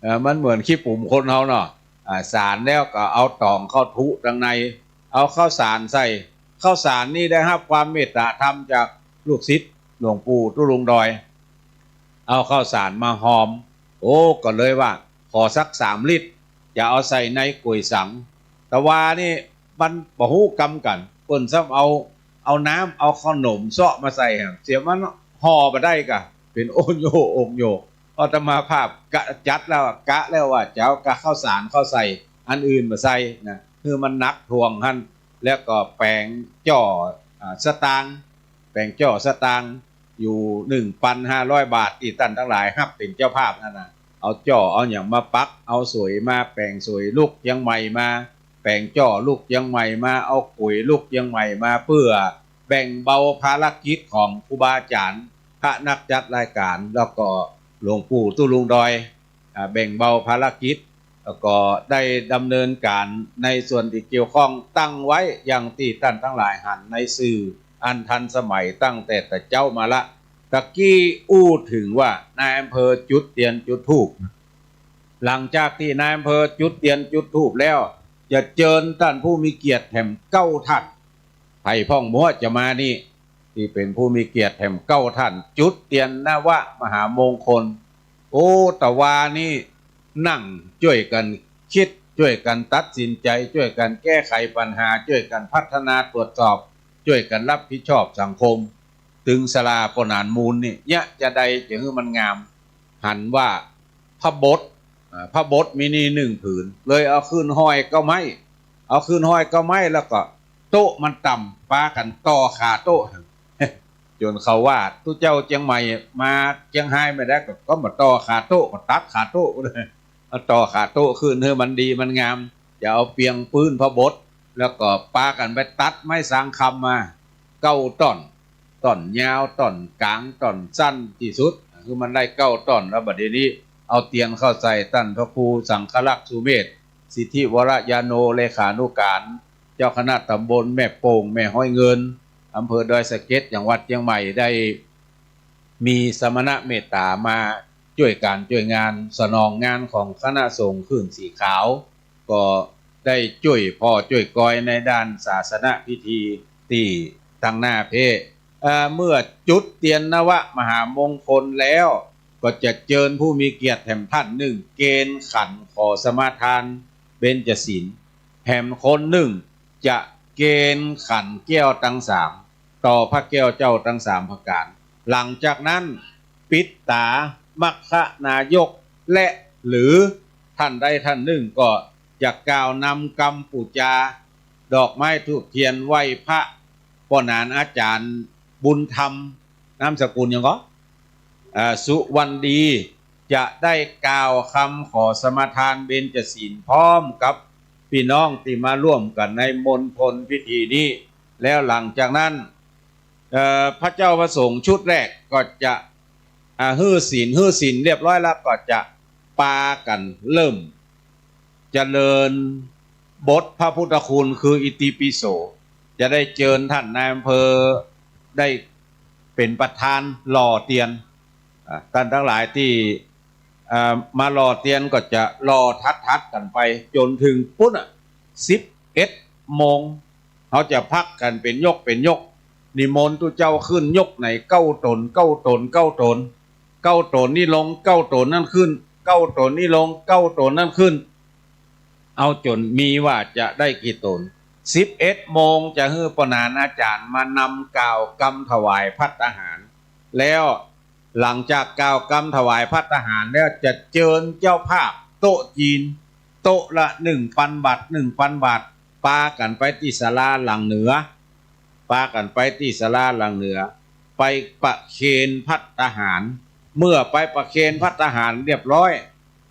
เอ่อ มันเหมือนขี้ปุ๋มคนเฮาเนาะ อ่า สานแล้วก็เอาต๋องเข้าทุตังใน เอาข้าวสารใส่ ข้าวสารนี่ได้ฮับความเมตตาธรรมจากลูกศิษย์หลวงปู่ตุ๊ลุงดอย เอาข้าวสารมาฮอม โอ้ ก็เลยว่า ขอสักสามลิตร จะเอาใส่ในก๋วยสัง ตะวานี่มันบ่ฮู้กำกั๋น เปิ้นซ้ำเอา เอาน้ำ เอาขนมเซาะมาใส่แหม เสียมันห่อบ่ได้ก่ะ เป๋นโอโยโองโย อาตมาภาพกะจัดแล้ว กะแล้วว่าจะเอากะข้าวสารเข้าใส่ อันอื่นบ่ใส่นะ หื้อมันหนักถ่วงหั้น แล้วก็แป๋งจ้อ อ่า สตางค์ แป๋งจ้อสตางค์ อยู่หนึ่งปันห้าร้อยบาท ตี้ต้านตังหลายฮับเป๋นเจ้าภาพหั้นนะ เอาจ้อเอาหยังมาปัก เอาสวยมา แป๋งสวยลูกเจียงใหม่มา แป๋งจ้อลูกเจียงใหม่มา เอาก๋วยลูกเจียงใหม่มา เปื้อแบ่งเบาภารกิจของครูบาอาจ๋ารย์ พระนักจัดรายก๋าน แล้วก็หลวงปู่ตุ๊ลุงดอย อ่า แบ่งเบาภารกิจ แล้วก็ได้ดำเนินก๋านในส่วนตี้เกี่ยวข้อง ตั้งไว้อย่างตี้ต้านตังหลายหันในสื่ออันทันสมัยตั้งแต่ตะเจ๊ามาละ ตะกี้อู้ถึงว่านายอำเภอจุดเตียนจุดธูป หลังจากตี้นายอำเภอจุดเตียนจุดธูปแล้ว จะเจิญต้านผู้มีเกียรติแถมเก้าท่าน ใผพ่องมัวจะมานี่ ตี้เป๋นผู้มีเกียรติแถมเก้าท่าน จุดเตียนนวมหามงคล โอ้ ตะวานี่นั่งจ้วยกั๋นกึ๊ด จ้วยกั๋นตัดสินใจ๋ จ้วยกั๋นแก้ไขปัญหา จ้วยกั๋นพัฒนาตรวจสอบ จ้วยกั๋นฮับผิดชอบสังคม ตึงศาลาป้อหนานมูลนี่ เยียะจาใดจะหื้อมันงาม หันว่าพระบท อ่า พระบทมีนี่นึ่งผืน เลยเอาขึ้นห้อยเก๊าไม้ เอาขึ้นห้อยเก๊าไม้แล้วก็โต๊ะมันต่ำ ปากั๋นต่อขาโต๊ะ จ๋นเขาว่า ตุ๊เจ้าเจียงใหม่มาเจียงฮายบ่ได้ ก็ ก็มาต่อขาโต๊ะ ก็ตัดขาโต๊ะ เอาต่อขาโต๊ะขึ้นหื้อมันดีมันงาม จะเอาเปียงปื้นพระบท แล้วก็ปากั๋นไปตัดไม้สังคำมา เก้าต้อน ต้อนยาว ต้อนก๋าง ต้อนสั้นตี้สุด หื้อมันได้เก้าต้อน แล้วบัดนี้เอาเตียนเข้าใส่ ต้านพระครูสังฆรักษ์สุเมธ สิทธิวรญาโณ เลขานุก๋าน เจ้าคณะตำบลแม่โป่ง แม่ฮ้อยเงิน อำเภอดอยสะเก็ด จังหวัดเจียงใหม่ ได้มีสมณะเมตต๋ามาจ้วยก๋านจ้วยงาน สนองงานของคณะสงฆ์ขึ้นสีขาว ก็ได้จ้วยป้อจ้วยกอยในด้านศาสนพิธีตี้ตังหน้าเพ่ เอ่อ เมื่อจุดเตียนนวมหามงคลแล้ว ก็จะเจิญผู้มีเกียรติแถมท่านนึ่ง เกณฑ์ขันขอสมาทานเบญจศีล แถมคนนึ่งจะเกณฑ์ขันแก้วตังสาม ต่อพระแก้วเจ้าตังสามประก๋าน หลังจากนั้น ปิดต๋ามัคคนายก และหรือท่านใดท่านนึ่งก็จะกล่าวนำกำปู๋จา ดอกไม้ธูปเตียนไหว้พระ ป้อหนานอาจ๋ารย์บุญธรรม นามสกุลหยังก่อ อ่า สุวรรณดี จะได้กล่าวกำขอสมาทานเบญจศีลพร้อมกับปี้น้องตี้มาร่วมกั๋นในมณฑลพิธีนี้ แล้วหลังจากนั้น เอ่อ พระเจ้าพระสงฆ์ชุดแรกก็จะ อ่า หื้อศีล หื้อศีลเรียบร้อยแล้วก็จะปากั๋นเริ่ม เจริญบทพระพุทธคุณคืออิติปิโส จะได้เจิญท่านนายอำเภอได้เป๋นประธานหล่อเตียน อ่า ต้านตังหลายตี้ อ่า มาหล่อเตียนก็จะหล่อถัดๆ กั๋นไปจ๋นเถิงปู๊นน่ะ สิบเอ็ดโมง เฮาจะพักกั๋นเป๋นยกเป๋นยก นิมนต์ตุ๊เจ้าขึ้นยกไหน เก้าต๋น เก้าต๋น เก้าต๋น เก้าต๋นนี้ลง เก้าต๋นนั้นขึ้น เก้าต๋นนี้ลง เก้าต๋นนั้นขึ้น เอาจ๋นมีว่าจะได้กี่ต๋น สิบเอ็ดโมงจะหื้อป้อหนานอาจ๋ารย์มานำกล่าวกำถวายภัตตาหาร แล้วหลังจากกล่าวกำถวายภัตตาหารแล้วจะเจิญเจ้าภาพโต๊ะจีน โต๊ะละหนึ่งปันบาท หนึ่งปันบาท ปากั๋นไปตี้ศาลาหลังเหนือ ปากั๋นไปตี้ศาลาหลังเหนือ ไปประเคนภัตตาหาร เมื่อไปประเคนภัตตาหารเรียบร้อย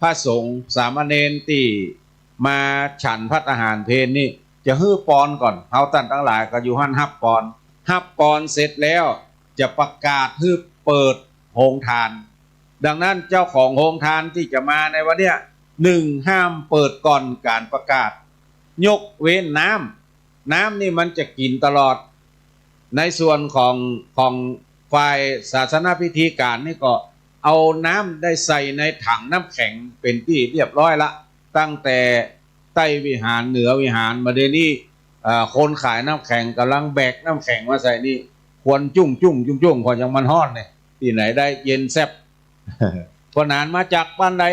พระสงฆ์สามเณรตี้มาฉันภัตตาหารเพลนี่ จะหื้อปอนก่อน เฮาต้านตังหลายก็อยู่หั้นฮับปอน ฮับปอนเสร็จแล้ว จะประกาศหื้อเปิดโฮงทาน ดังนั้นเจ้าของโฮงทานตี้จะมาในวันเนี้ย นึ่ง ห้ามเปิดก่อนก๋านประกาศ ยกเว้นน้ำ น้ำนี่มันจะกิ๋นตลอด ในส่วนของ ของฝ่ายศาสนพิธีก๋านนี่ก็เอาน้ำได้ใส่ในถังน้ำแข็งเป๋นตี้เรียบร้อยละ ตั้งแต่ใต้วิหารเหนือวิหารมาเดี๋ยวนี้ เอ่อ คนขายน้ำแข็งก่ำลังแบกน้ำแข็งมาใส่นี่ ควันจุ้งจุ้งจุ้งจุ้ง เพราะยังมันฮ้อนเนี่ย ตี้ไหนได้เย็นแซบ ป้อหนานมาจากบ้านใด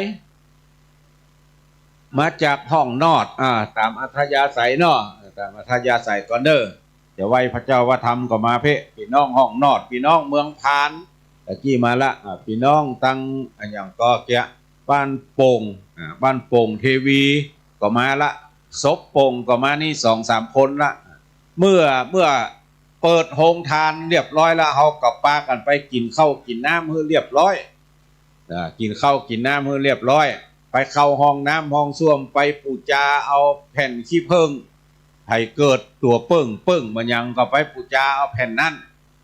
มาจากฮ่องนอด อ่า ต๋ามอัธยาศัยเนาะ ต๋ามอัธยาศัยก่อนเน่อ จะไหว้พระเจ้าพระธรรมก็มาเป๊ะ ปี้น้องฮ่องนอด ปี้น้องเมืองผาน ตะกี้มาละ อ่า ปี้น้องตัง อะหยังก่อเกียะ บ้านโป่ง อ่า บ้านโป่งเทวี ก็มาละ ศพโป่งก็มานี่สองสามคนละ เมื่อ เมื่อเปิดโฮงตานเรียบร้อยละ เฮาก็ปากั๋นไปกิ๋นข้าวกิ๋นน้ำหื้อเรียบร้อย อ่า กิ๋นข้าวกิ๋นน้ำหื้อเรียบร้อย ไปเข้าห้องน้ำห้องส้วม ไปปู๋จาเอาแผ่นขี้เผิ้ง ใผเกิดตั๋วเปิ้งเปิ้งบ่าหยังก็ไปปู๋จาเอาแผ่นนั้น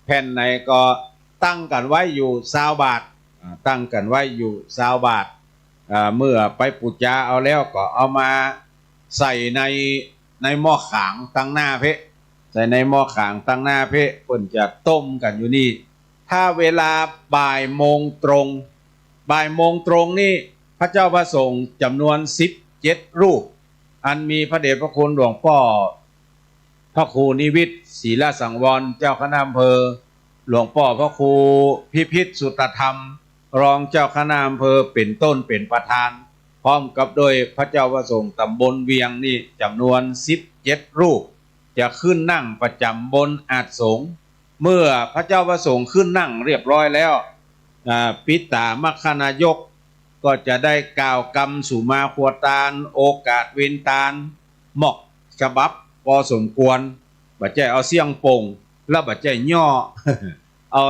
แผ่นไหนก็ตั้งกั๋นไว้อยู่ซาวบาท อ่า ตั้งกั๋นไว้อยู่ซาวบาท อ่า เมื่อไปปู๋จาเอาแล้วก็เอามาใส่ใน ในหม้อขางตังหน้าเป๊ะ ใส่ในหม้อขางตังหน้าเป๊ะ เปิ้นจะต้มกั๋นอยู่นี่ ถ้าเวลาบ่ายโมงตรง บ่ายโมงตรงนี่ พระเจ้าพระสงฆ์จ๋ำนวนสิบเจ็ดรูป อันมีพระเดชพระคุณหลวงป้อ พระครูนิวิต ศรีลสังวร เจ้าคณะอำเภอ หลวงป้อพระครูพิพิธสุตธรรม รองเจ้าคณะอำเภอ เป๋นต้นเป๋นประธาน พร้อมกับด้วยพระเจ้าพระสงฆ์ต๋ำบลเวียงนี่จ๋ำนวนสิบเจ็ดรูป จะขึ้นนั่งประจ๋ำบนอาสน์สงฆ์ เมื่อพระเจ้าพระสงฆ์ขึ้นนั่งเรียบร้อยแล้ว อ่า ปิตามัคคนายกก็จะได้กล่าวกำสุมาครัวตาน โอกาสเวนตาน มอกฉบับปอสมควร บ่ใจ้เอาเสี้ยงโป่ง แล้วบ่ใจ้ย่อ เอา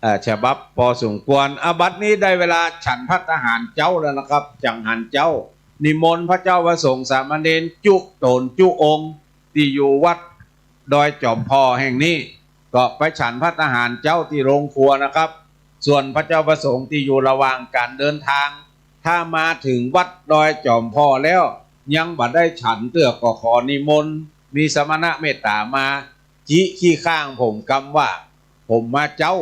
อ่า ฉบับปอสมควร อ่า บัดนี้ได้เวลาฉันภัตตาหารเจ๊าแล้วนะครับ จังหันเจ๊า นิมนต์พระเจ้าพระสงฆ์สามเณรจุ๊โตนจุ๊องค์ ตี้อยู่วัดดอยจ๋อมผ่อแห่งนี้ ก็ไปฉันภัตตาหารเจ๊าตี้โรงครัวนะครับ ส่วนพระเจ้าพระสงฆ์ตี้อยู่ระหว่างก๋านเดินตาง ถ้ามาเถิงวัดดอยจ๋อมผ่อแล้ว ยังบ่ได้ฉันเตื้อก็ขอนิมนต์ มีสมณะเมตต๋ามาจิขี้ข้างผมกำว่า ผมมาเจ๊า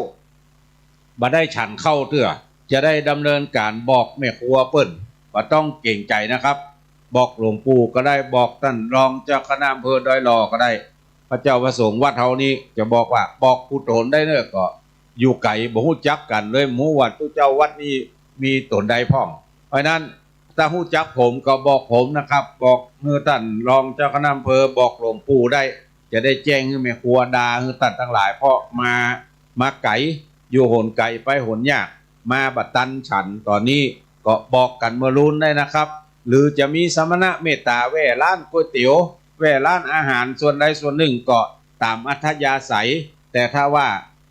บ่ได้ฉันข้าวเตื้อ จะได้ดำเนินก๋านบอกแม่ครัวเปิ้น บ่ต้องเกรงใจ๋นะครับ บอกหลวงปู่ก็ได้ บอกต้านรองเจ้าคณะอำเภอดอยหล่อก็ได้ พระเจ้าพระสงฆ์วัดเฮานี้จะบอกว่า บอกกูโตนได้เน่อ ก็อยู่ไก๋ บ่ฮู้จักกั๋นเลย บ่ฮู้ว่าตุ๊เจ้าวัดนี้มีโตนใดพ่อง เพราะฉะนั้น ถ้าฮู้จักผมก็บอกผมนะครับ บอกหื้อต้านรองเจ้าคณะอำเภอ บอกหลวงปู่ได้ จะได้แจ้งหื้อแม่ครัวดา หื้อต้านตังหลาย เพราะมา มาไก๋ อยู่หนไก๋ไปหนยาก มาบ่ตันฉัน ต๋อนนี้ก็บอกกั๋นเมื่อลูนได้นะครับ หรือจะมีสมณะเมตต๋าแว่ร้านก๋วยเตี๋ยว แว่ร้านอาหารส่วนใดส่วนนึ่งก็ต๋ามอัธยาศัย แต่ถ้าว่า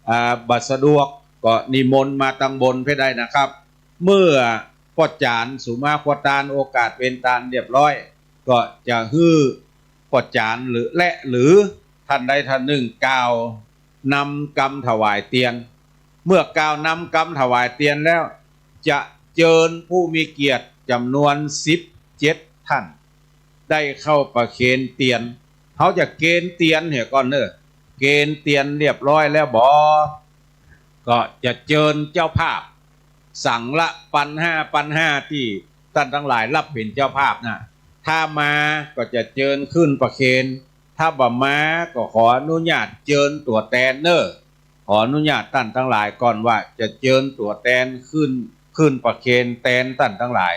อ่า บ่สะดวกก็นิมนต์มาตังบนเป๊ะได้นะครับ เมื่อป้อจานสุมาครัวตาน โอกาสเวนตานเรียบร้อย ก็จะหื้อป้อจานหรือ และหรือต้านใดต้านนึ่งกล่าวนำกำถวายเตียน เมื่อกล่าวนำกำถวายเตียนแล้ว จะเจิญผู้มีเกียรติจ๋ำนวนสิบเจ็ดต้าน ได้เข้าประเคนเตียน เฮาจะเกณฑ์เตียนเหียก่อนเน่อ เกณฑ์เตียนเรียบร้อยแล้วบ่ ก็จะเจิญเจ้าภาพ สังละปันห้า ปันห้า ตี้ต้านตังหลายฮับเป๋นเจ้าภาพนะ ถ้ามาก็จะเจิญขึ้นประเคน ถ้าบ่มาก็ขออนุญาตเจิญตั๋วแตนเน่อ ขออนุญาตต้านตังหลายก่อนว่าจะเจิญตั๋วแตนขึ้น ขึ้นประเคนแตนต้านตังหลาย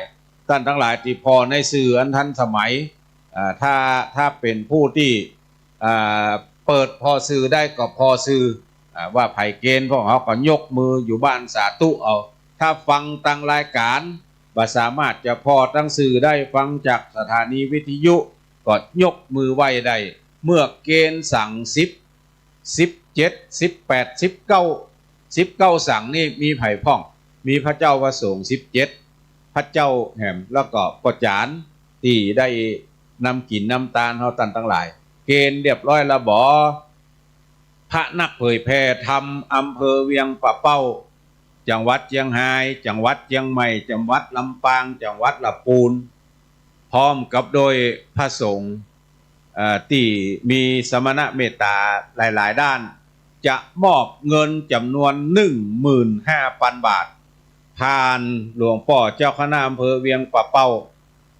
ต้านตังหลายตี้ผ่อในสื่ออันทันสมัย อ่า ถ้า ถ้าเป๋นผู้ตี้ อ่า เปิดผ่อสื่อได้ก็ผ่อสื่อ อ่า ว่าใผเกณฑ์ พวกเฮาก็ยกมืออยู่บ้านสาธุเอา ถ้าฟังตางรายก๋าน บ่สามารถจะผ่อตางสื่อได้ ฟังจากสถานีวิทยุ ก็ยกมือไหว้ได้ เมื่อเกณฑ์สังสิบ สิบเจ็ด สิบแปด สิบเก้า สิบเก้าสังนี่มีใผพ่อง มีพระเจ้าพระสงฆ์สิบเจ็ด พระเจ้าแหม แล้วก็ป้อจานตี้ได้นำกิ๋นนำตานเฮาต้านตังหลาย เกณฑ์เรียบร้อยแล้วบ่ พระนักเผยแผ่ธรรมอำเภอเวียงป่าเป้า จังหวัดเจียงฮาย จังหวัดเจียงใหม่ จังหวัดลำปาง จังหวัดละปูน พร้อมกับโดยพระสงฆ์ เอ่อ ตี้มีสมณะเมตต๋าหลายๆ ด้าน จะมอบเงินจ๋ำนวนหนึ่งหมื่นห้าปันบาท ผ่านหลวงป้อเจ้าคณะอำเภอเวียงป่าเป้า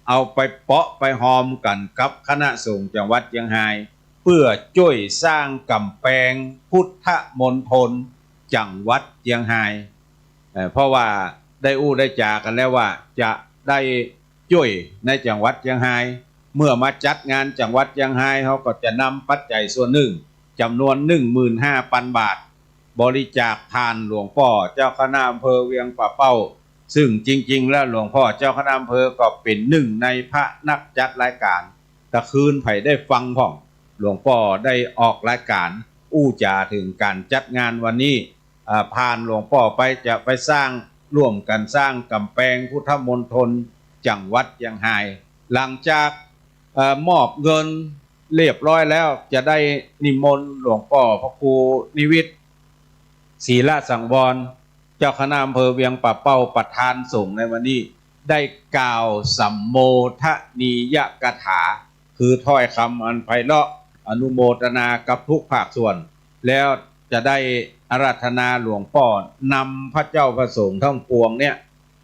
เอาไปเปาะไปฮอมกั๋นกับคณะสงฆ์จังหวัดเจียงฮาย เปื้อจ้วยสร้างก๋ำแปงพุทธมณฑลจังหวัดเจียงฮาย เอ่อ เพราะว่าได้อู้ได้จ๋ากั๋นแล้วว่าจะได้จ้วยในจังหวัดเจียงฮาย เมื่อมาจัดงานจังหวัดเจียงฮาย เฮาก็จะนำปัจจัยส่วนนึ่งจ๋ำนวนหนึ่งหมื่นห้าปันบาท บริจาคผ่านหลวงป้อเจ้าคณะอำเภอเวียงป่าเป้า ซึ่งจริงๆ แล้วหลวงป้อเจ้าคณะอำเภอก็เป๋นนึ่งในพระนักจัดรายก๋าน ตะคืนใผได้ฟังพ่อง หลวงป้อได้ออกรายก๋านอู้จ๋าเถิงก๋านจัดงานวันนี้ อ่า ผ่านหลวงป้อไปจะไปสร้าง ร่วมกั๋นสร้างก๋ำแปงพุทธมณฑลจังหวัดเจียงฮาย หลังจาก เอ่อ มอบเงินเรียบร้อยแล้ว จะได้นิมนต์หลวงป้อพระครูนิวิต ศีลสังวร เจ้าคณะอำเภอเวียงป่าเป้าประธานสงฆ์ในวันนี้ ได้กล่าวสัมโมทนียกถา คือถ้อยกำอันไพเราะ อนุโมทนากับทุกภาคส่วน แล้วจะได้อาราธนาหลวงป้อนำพระเจ้าพระสงฆ์ทั้งปวงเนี่ย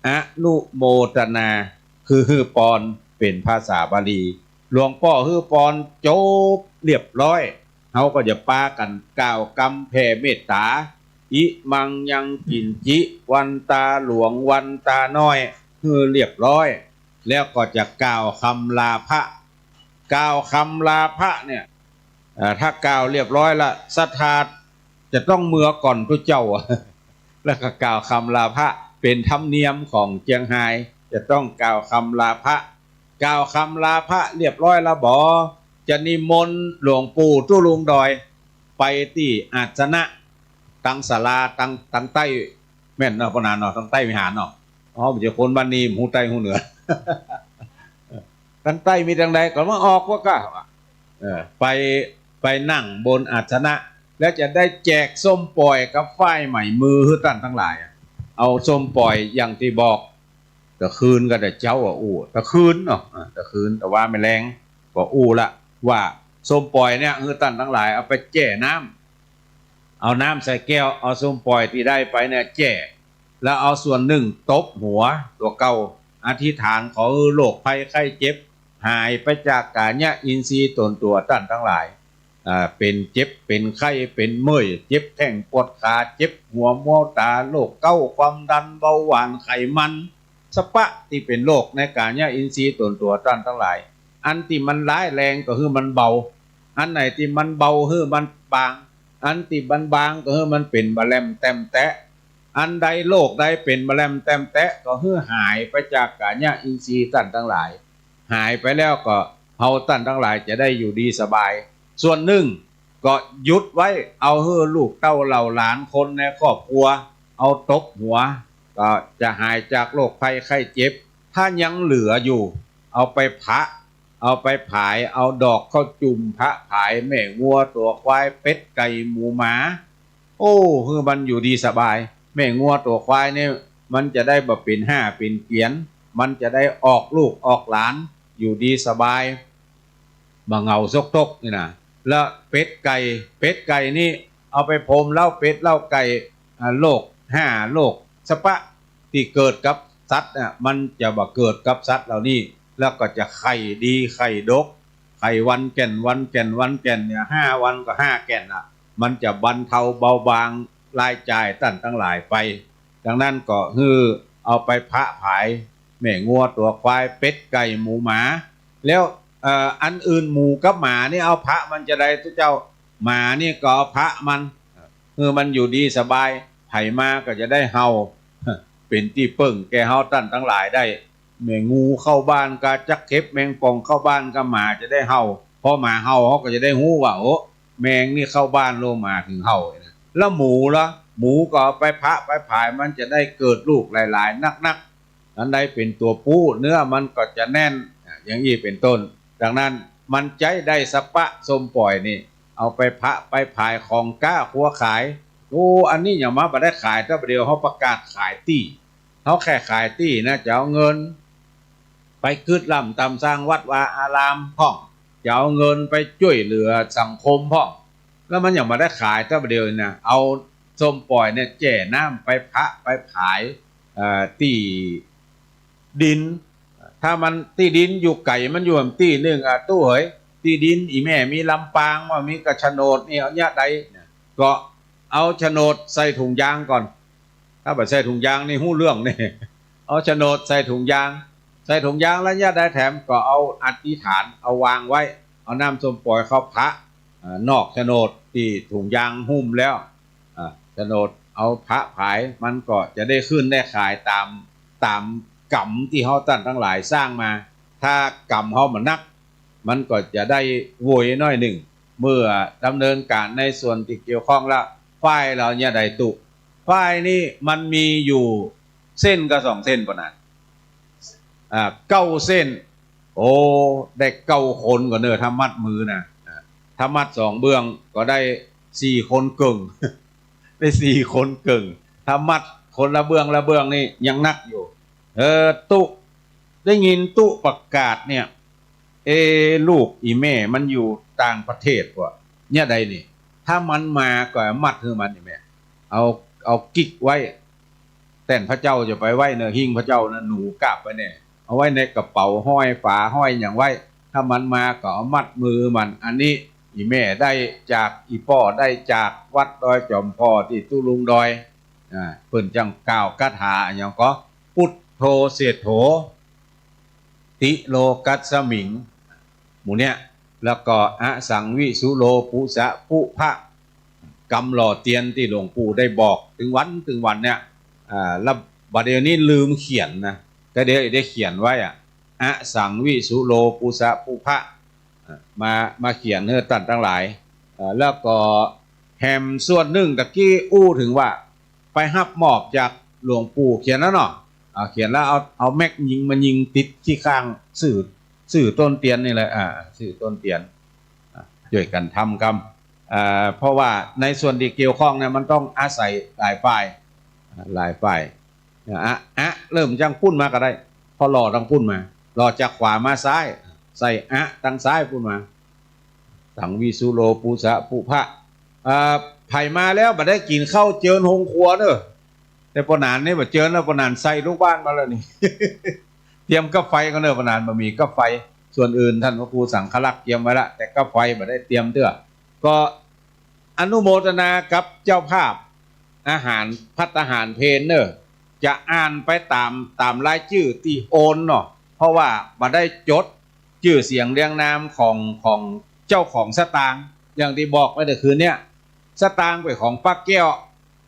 อนุโมทนา คือหื้อปอนเป๋นภาษาบาลี หลวงป้อหื้อปอนจบเรียบร้อย เฮาก็จะปากั๋นกล่าวกำแผ่เมตต๋า อิมังยังกิ๋นจิ วันตาหลวงวันตาน้อย หื้อเรียบร้อย แล้วก็จะกล่าวกำลาพระ กล่าวกำลาพระเนี่ย เอ่อ ถ้ากล่าวเรียบร้อยละ ศรัทธาจะต้องเมือก่อนตุ๊เจ้า แล้วก็กล่าวกำลาพระ เป๋นธรรมเนียมของเจียงฮาย จะต้องกล่าวกำลาพระ กล่าวกำลาพระเรียบร้อยละบ่ จะนิมนต์หลวงปู่ตุ๊ลุงดอย ไปตี้อาสนะ ตังศาลา ตัง ตังใต้ แม่นเนาะ ป้อนาเนาะ ตังใต้วิหารเนาะ อ๋อ บ่ใจ้คนบ้านนี้ บ่ฮู้ใต้ฮู้เหนือ ตังใต้มีตังใดก็มาออกว่าก้า เออ ไป ไปนั่งบนอาสนะ แล้วจะได้แจกส้มป่อยกับฝ้ายไหมมือหื้อต้านตังหลายอะ เอาส้มป่อยอย่างตี้บอก ตะคืนกับตะเจ๊าอะอู้ ตะคืนเนาะ อ่า ตะคืน ตะวาแม่แลงก็อู้ละ ว่าส้มป่อยเนี่ย หื้อต้านตังหลายเอาไปแจ้น้ำ เอาน้ำใส่แก้ว เอาส้มป่อยตี้ได้ไปเนี่ยแจ้ แล้วเอาส่วนนึ่งตบหัวตั๋วเก่า อธิษฐานขอหื้อโรคภัยไข้เจ็บ หายไปจากก๋ายะอินทรีย์ต๋นตั๋วต้านตังหลาย อ่า เป๋นเจ็บ เป๋นไข้ เป๋นเมื่อย เจ็บแข้งปวดขา เจ็บหัวมัวต๋า โรคเก๊าต์ ความดัน เบาหวาน ไขมัน สะปะตี้เป๋นโรคในก๋ายะอินทรีย์ต๋นตั๋วต้านตังหลาย อันตี้มันร้ายแรงก็หื้อมันเบา อันไหนตี้มันเบาหื้อมันบาง อันตี้มันบางก็หื้อมันเป๋นบ่าแล่มแต้มแต๊ะ อันใดโรคใดเป๋นบ่าแล่มแต้มแต๊ะ ก็หื้อหายไปจากก๋ายะอินทรีย์ต้านตังหลาย หายไปแล้วก็เฮาต้านตังหลายจะได้อยู่ดีสบาย ส่วนนึ่งก็หยุดไว้ เอาหื้อลูกเต้าเหล่าหลานคนในครอบครัว เอาตบหัว ก็จะหายจากโรคภัยไข้เจ็บ ถ้ายังเหลืออยู่ เอาไปผะ เอาไปผาย เอาดอกเข้าจุ่มผะผาย แม่งัวตั๋วควาย เป็ดไก่หมูหมา โอ้ หื้อมันอยู่ดีสบาย แม่งัวตั๋วควายเนี่ย มันจะได้บ่เป๋นห้าเป๋นเกียน มันจะได้ออกลูกออกหลาน อยู่ดีสบาย บ่เหงาซกตกนี่นะ แล้วเป็ดไก่ เป็ดไก่นี่ เอาไปโพมเล้าเป็ดเล้าไก่ อ่า โรคห้าโรค สะปะตี้เกิดกับสัตว์น่ะ มันจะบ่เกิดกับสัตว์เหล่านี้ แล้วก็จะไข่ดีไข่ดก ไข่วันแก่น วันแก่น วันแก่นเนี่ย ห้าวันก็ห้าแก่นน่ะ มันจะบรรเทาเบาบางรายจ่ายต้านตังหลายไป ดังนั้นก็หื้อเอาไปผะผาย แม่งัวตั๋วควาย เป็ดไก่หมูหมา แล้ว เอ่อ อันอื่น หมูกับหมานี่เอาผะมันจาใดตุ๊เจ้า หมานี่ก็เอาผะมัน หื้อมันอยู่ดีสบาย ใผมาก็จะได้เห่า เป๋นตี้เปิ้งแก่เฮาต้านตังหลายได้ แม่งูเข้าบ้านก็จักเข็บ แมงป่องเข้าบ้านก็หมาจะได้เห่า พอหมาเห่าเฮาก็จะได้ฮู้ว่า โอ้ แมงนี่เข้าบ้านแล้ว หมาเถิงเห่านะ แล้วหมูละ หมูก็เอาไปผะไปผาย มันจะได้เกิดลูกหลายๆ นักๆ อันใดเป๋นตั๋วปู๊ เนื้อมันก็จะแน่น อ่า อย่างอี้เป๋นต้น ดังนั้นมันใจ๊ได้สะปะส้มป่อยนี่ เอาไปผะไปผาย ของก๊าครัวขาย โอ้ อันนี้ยังมาบ่ได้ขาย แต่บ่าเดี่ยวเฮาประกาศขายตี้ เฮาแค่ขายตี้นะ จะเอาเงินไปกึ๊ดล่ำต๋ามสร้างวัดวาอารามพ่อง จะเอาเงินไปจ้วยเหลือสังคมพ่อง แล้วมันยังบ่ได้ขาย แต่บ่าเดี่ยวนะ เอาส้มป่อยเนี่ยแจ้น้ำไปผะไปผาย เอ่อ ตี้ดิน ถ้ามันตี้ดินอยู่ไก๋ มันอยู่ตี้นึ่ง อ่ะ ตู้เหย ตี้ดินอี่แม่มีลำปาง บ่ามีกาโฉนดนี่ เอาเยียะใด ก็เอาโฉนดใส่ถุงยางก่อน ถ้าบ่ใส่ถุงยางนี่ฮู้เรื่องนี่ เอาโฉนดใส่ถุงยาง ใส่ถุงยางแล้วเยียะใดแถมก็เอาอธิษฐาน เอาวางไว้ เอาน้ำส้มป๋อยเข้าพระ อ่า นอกโฉนดตี้ถุงยางหุ้มแล้ว อ่า โฉนดเอาพระผาย มันก็จะได้ขึ้นได้ขายต๋าม ต๋ามกรรมตี้เฮาต้านตังหลายสร้างมา ถ้ากรรมเฮาบ่หนัก มันก็จะได้โวยหน้อยนึ่ง เมื่อดำเนินก๋านในส่วนตี้เกี่ยวข้องแล้ว ฝ้ายเฮาเยียะใดตุ๊ ฝ้ายนี่มันมีอยู่เส้นกับสองเส้นปะนะ อ่า เก้าเส้น โอ้ ได้เก้าคนก่อเน่อ ถ้ามัดมือนะ อ่า ถ้ามัดสองเบื้องก็ได้สี่คนเกิ่ง ได้สี่คนเกิ่ง ถ้ามัดคนละเบื้องละเบื้องนี่ยังหนักอยู่ เออ ตุ๊ ได้ยินตุ๊ประกาศเนี่ย เอ ลูกอี่แม่มันอยู่ต่างประเทศว่ะ เยียะใดนี่ ถ้ามันมาก็มัดหื้อมันนี่แม่ เอา เอากิกไว้ แต้นพระเจ้าจะไปไว้เน่อ หิ้งพระเจ้านะ หนูกาบไว้แน่ เอาไว้ในกระเป๋า ห้อยฝา ห้อยหยังไว้ ถ้ามันมาก็เอามัดมือมัน อันนี้อี่แม่ได้จากอี่ป้อ ได้จากวัดดอยจอมพอตี้ตุ๊ลุงดอย อ่า เปิ้นจั้งกล่าวคาถาอะหยังก็ ปุทโธเศรษโฐ ติโลกัสสมิง หมู่เนี้ย แล้วก็อสังวิสุโลปุสะปุพะ กำหล่อเตียนตี้หลวงปู่ได้บอก ตึงวัน ตึงวันเนี่ย อ่า แล้วบ่าเดี่ยวนี้ลืมเขียนนะ ก็เดี๋ยวได้เขียนไว้อะ อสังวิสุโลปุสะปุพะ อ่า มา มาเขียนหื้อต้านตังหลาย อ่า แล้วก็แหมส่วนนึ่งตะกี้อู้เถิงว่า ไปฮับมอบจากหลวงปู่เขียนแล้วเนาะ อ่า เขียนแล้วเอา เอาแม็กยิงมายิงติดขี้ข้างซื่อ ซื่อต้นเตียนนี่แหละ อ่า ซื่อต้นเตียน อ่า จ้วยกั๋นทำกำ อ่า เพราะว่าในส่วนตี้เกี่ยวข้องเนี่ยมันต้องอาศัยหลายฝ่าย อ่า หลายฝ่าย อ่ะ อ่ะ เริ่มจากปุ้นมาก็ได้ พอหล่อตางปุ้นมา หล่อจากขวามาซ้าย ใส่อะตางซ้ายปุ้นมา สังวิสุโลปุสะปุพะ อ่า ใผมาแล้วบ่ได้กิ๋นข้าวเจิญโฮงครัวเน่อ แต่ป้อหนานนี่บ่เจิญแล้ว ป้อหนานใส่ลูกบ้านมาแล้วนี่ เตรียมก๊าซไฟก่อนเน่อ ป้อหนานบ่มีก๊าซไฟ ส่วนอื่นต้านพระครูสังฆรักษ์เตรียมไว้ละ แต่ก๊าซไฟบ่ได้เตรียมเตื้อ ก็อนุโมทนากับเจ้าภาพอาหาร ภัตตาหารเพลเน่อ จะอ่านไปต๋าม ต๋ามรายจื้อตี้โอนเนาะ เพราะว่าบ่ได้จดจื้อเสียงเรียงนามของ ของเจ้าของสตางค์ อย่างตี้บอกไว้แต่คืนเนี้ย สตางค์เป๋นของป้าแก้ว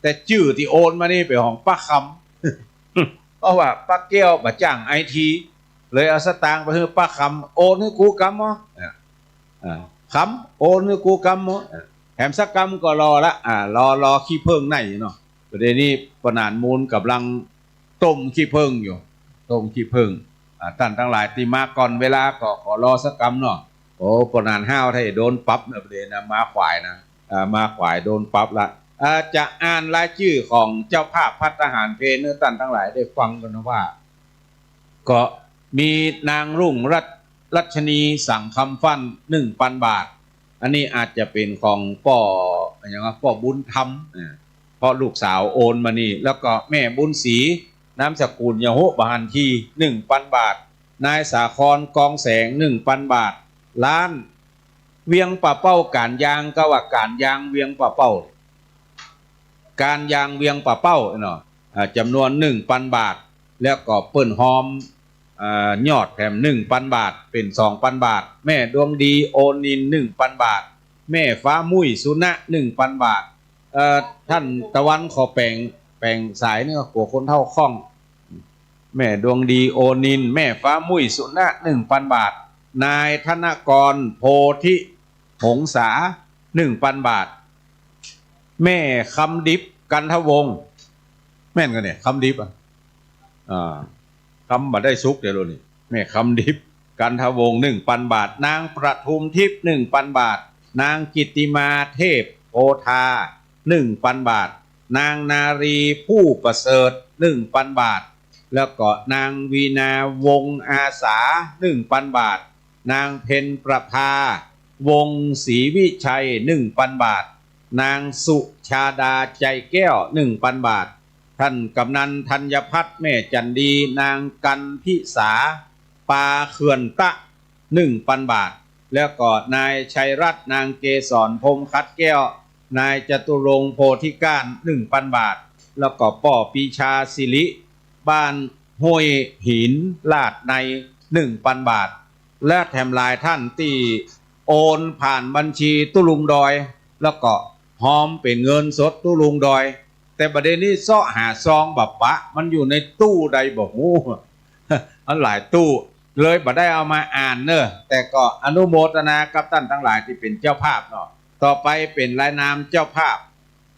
แต่จื้อตี้โอนมานี่เป๋นของป้าคำ เพราะว่าป้าแก้วบ่จ้างไอที เลยเอาสตางค์ไปหื้อป้าคำ โอนหื้อกูกำบ่ อ่า อ่า คำ โอนหื้อกูกำบ่ อ่า แหมสักกำก็รอละ อ่า รอ รอขี้เผิ้งในเนาะ ประเดี๋ยวนี้ป้อหนานมูลก่ำลังต้มขี้เผิ้งอยู่ ต้มขี้เผิ้ง อ่า ต้านตังหลายตี้มาก่อนเวลาก็ขอรอสักกำเนาะ โอ้ ป้อหนานห้าวถ้าจะโดนปรับเน่อ ประเดี๋ยวนะ มาขวายนะ อ่า มาขวายโดนปรับละ อ่า จะอ่านรายจื้อของเจ้าภาพภัตตาหารเพลหื้อต้านตังหลายได้ฟังกั๋นนะว่า ก็มีนางรุ่งรัตน์ รัชนีสังคำฟั่น หนึ่งปันบาท อันนี้อาจจะเป๋นของป้อ อะหยังวะ ป้อบุญธรรม อ่า เพราะลูกสาวโอนมานี่ แล้วก็แม่บุญศรี นามสกุลยะโฮะบะหันที หนึ่งปันบาท นายสาคร กองแสง หนึ่งปันบาท ร้านเวียงป่าเป้าก๋านยาง ก็ว่าก๋านยางเวียงป่าเป้า ก๋านยางเวียงป่าเป้าเนาะ อ่า จ๋ำนวนหนึ่งปันบาท แล้วก็เปิ้นฮอม อ่า ยอดแถมหนึ่งปันบาท เป๋นสองปันบาท แม่ดวงดี โอนินทร์ หนึ่งปันบาท แม่ฟ้ามุ้ย สุนะ หนึ่งปันบาท เอ่อ ต้านตะวันขอแป๋ง แป๋งสายเน่อ กั๋วคนเฒ่าข้อง แม่ดวงดี โอนินทร์ แม่ฟ้ามุ้ย สุนะ หนึ่งปันบาท นายธนกร โพธิหงสา หนึ่งปันบาท แม่คำดิบ กันทวงศ์ แม่นก่อเนี่ย คำดิบอะ อ่า คำบ่ได้สุกเดี๋ยวนี้ แม่คำดิบ กันทวงศ์ หนึ่งปันบาท นางประทุมทิพย์ หนึ่งปันบาท นางกิตติมา เทพโพธา หนึ่งปันบาท นางนารี ผู้ประเสริฐ หนึ่งปันบาท แล้วก็นางวีณา วงศ์อาสา หนึ่งปันบาท นางเพ็ญประภา วงศ์ศรีวิชัย หนึ่งปันบาท นางสุชาดา ใจแก้ว หนึ่งปันบาท ต้านกำนันธัญพัฒน์ แม่จันดี นางกันพิสา ปาเขื่อนตะ หนึ่งปันบาท แล้วก็นายชัยรัตน์ นางเกสร พรหมขัดแก้ว นายจตุรงค์ โพธิก้าน หนึ่งปันบาท แล้วก็ป้อปีชาสิริ บ้านห้วยหิน ลาดใน หนึ่งปันบาท และแถมหลายท่านตี้โอนผ่านบัญชีตุ๊ลุงดอย แล้วก็ฮอมเป๋นเงินสดตุ๊ลุงดอย แต่บัดเดี๋ยวนี้เซาะหาซองบ่ปะ มันอยู่ในตู้ใดบ่ฮู้ มันหลายตู้ เลยบ่ได้เอามาอ่านเน่อ แต่ก็อนุโมทนากับต้านตังหลายตี้เป๋นเจ้าภาพเนาะ ต่อไปเป๋นรายนามเจ้าภาพ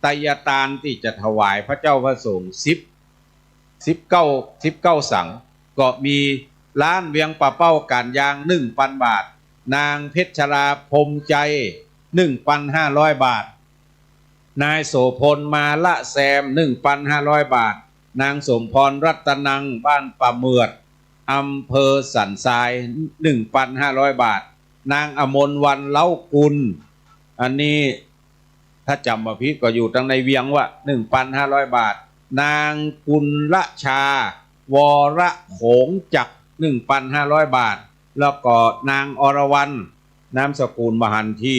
ไตยทานตี้จะถวายพระเจ้าพระสงฆ์ สิบ สิบเก้า สิบเก้าสัง ก็มี ร้านเวียงป่าเป้าก๋านยาง หนึ่งปันบาท นางเพชรชลา พรหมใจ หนึ่งปันห้าร้อยบาท นายโสภณ มาละแซม หนึ่งปันห้าร้อยบาท นางสมพร รัตนัง บ้านป่าเหมือด อำเภอสันทราย หนึ่งปันห้าร้อยบาท นางอมรวรรณ เล้ากุล อันนี้ถ้าจ๋ำบ่ผิดก็อยู่ตังในเวียงวะ หนึ่งปันห้าร้อยบาท นางกุลชา วรโขงจักร หนึ่งปันห้าร้อยบาท แล้วก็นางอรวรรณ นามสกุลบ่หันที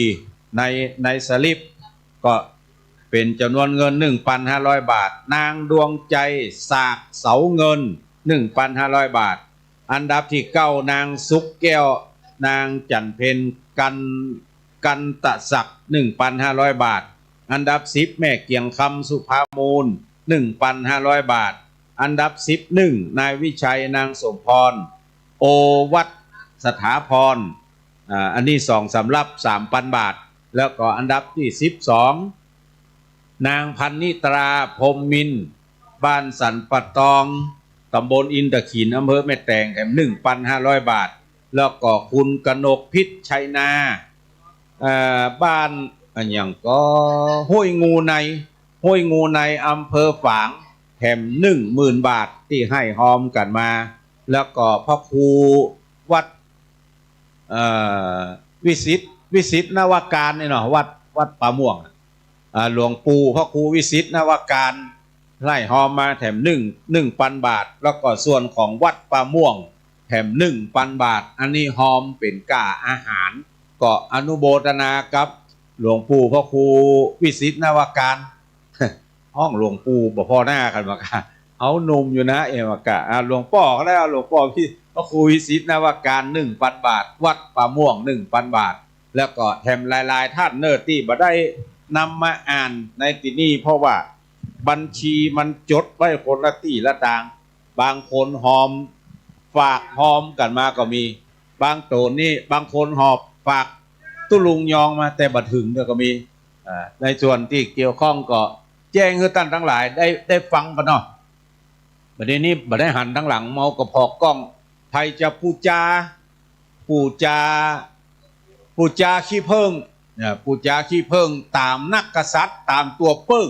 ใน ในสลิป ก็เป๋นจ๋ำนวนเงิน หนึ่งปันห้าร้อยบาท นางดวงใจ สากเสาเงิน หนึ่งปันห้าร้อยบาท อันดับตี้เก้า นางสุขแก้ว นางจันทร์เพ็ญ กัน กันตะศักดิ์ หนึ่งปันห้าร้อยบาท อันดับสิบ แม่เกียงคำ สุภามูล หนึ่งปันห้าร้อยบาท อันดับสิบเอ็ด นายวิชัย นางสมพร โอวัฒน์ สถาพร อ่า อันนี้สองสำรับ สามปันบาท แล้วก็อันดับตี้สิบสอง นางพันนิตรา พรหมมินทร์ บ้านสันป่าตอง ตำบลอินตะขิน อำเภอแม่แตง แถม หนึ่งปันห้าร้อยบาท แล้วก็คุณกนกพิษ ชัยนา เอ่อ บ้านอะหยังก็ ห้วยงูใน ห้วยงูใน อำเภอฝาง แถม หนึ่งหมื่นบาท ตี้หื้อฮอมกั๋นมา แล้วก็พระครูวัด เอ่อ วิสิต วิสิตนวการนี่เนาะ วัด วัดป่าม่วง อ่า หลวงปู่พระครูวิสิตนวการ หื้อฮอมมาแถมหนึ่ง หนึ่งปันบาท แล้วก็ส่วนของวัดป่าม่วง แถมหนึ่งปันบาท อันนี้ฮอมเป๋นก้าอาหาร ก็อนุโมทนากับหลวงปู่พระครูวิสิตนวการ ฮ้องหลวงปู่บ่ผ่อหน้ากั๋นมากะ เฮาหนุ่มอยู่นะ เอมากะ อ่า หลวงป้อก็แล้ว หลวงป้อพี่ พระครูวิสิตนวการ หนึ่งปันบาท วัดป่าม่วง หนึ่งปันบาท แล้วก็แถมหลายๆ ท่านเน่อตี้บ่ได้นำมาอ่านในตี้นี่ เพราะว่าบัญชีมันจดไว้คนละตี้ละตาง บางคนฮอม ฝากฮอมกั๋นมาก็มี บางโตนี่ บางคนฮอมฝากตุ๊ลุงยองมา แต่บ่เถิงเตื้อก็มี อ่า ในส่วนตี้เกี่ยวข้องก็แจ้งหื้อต้านตังหลายได้ ได้ฟังกั๋นเนาะ บัดนี้บ่ได้หันตังหลัง เมาก็ผ่อกล้อง ใผจะปู๋จา ปู๋จา ปู๋จาขี้เผิ้ง เนี่ย ปู๋จาขี้เผิ้งต๋ามนักกษัตริย์ ต๋ามตั๋วเปิ้ง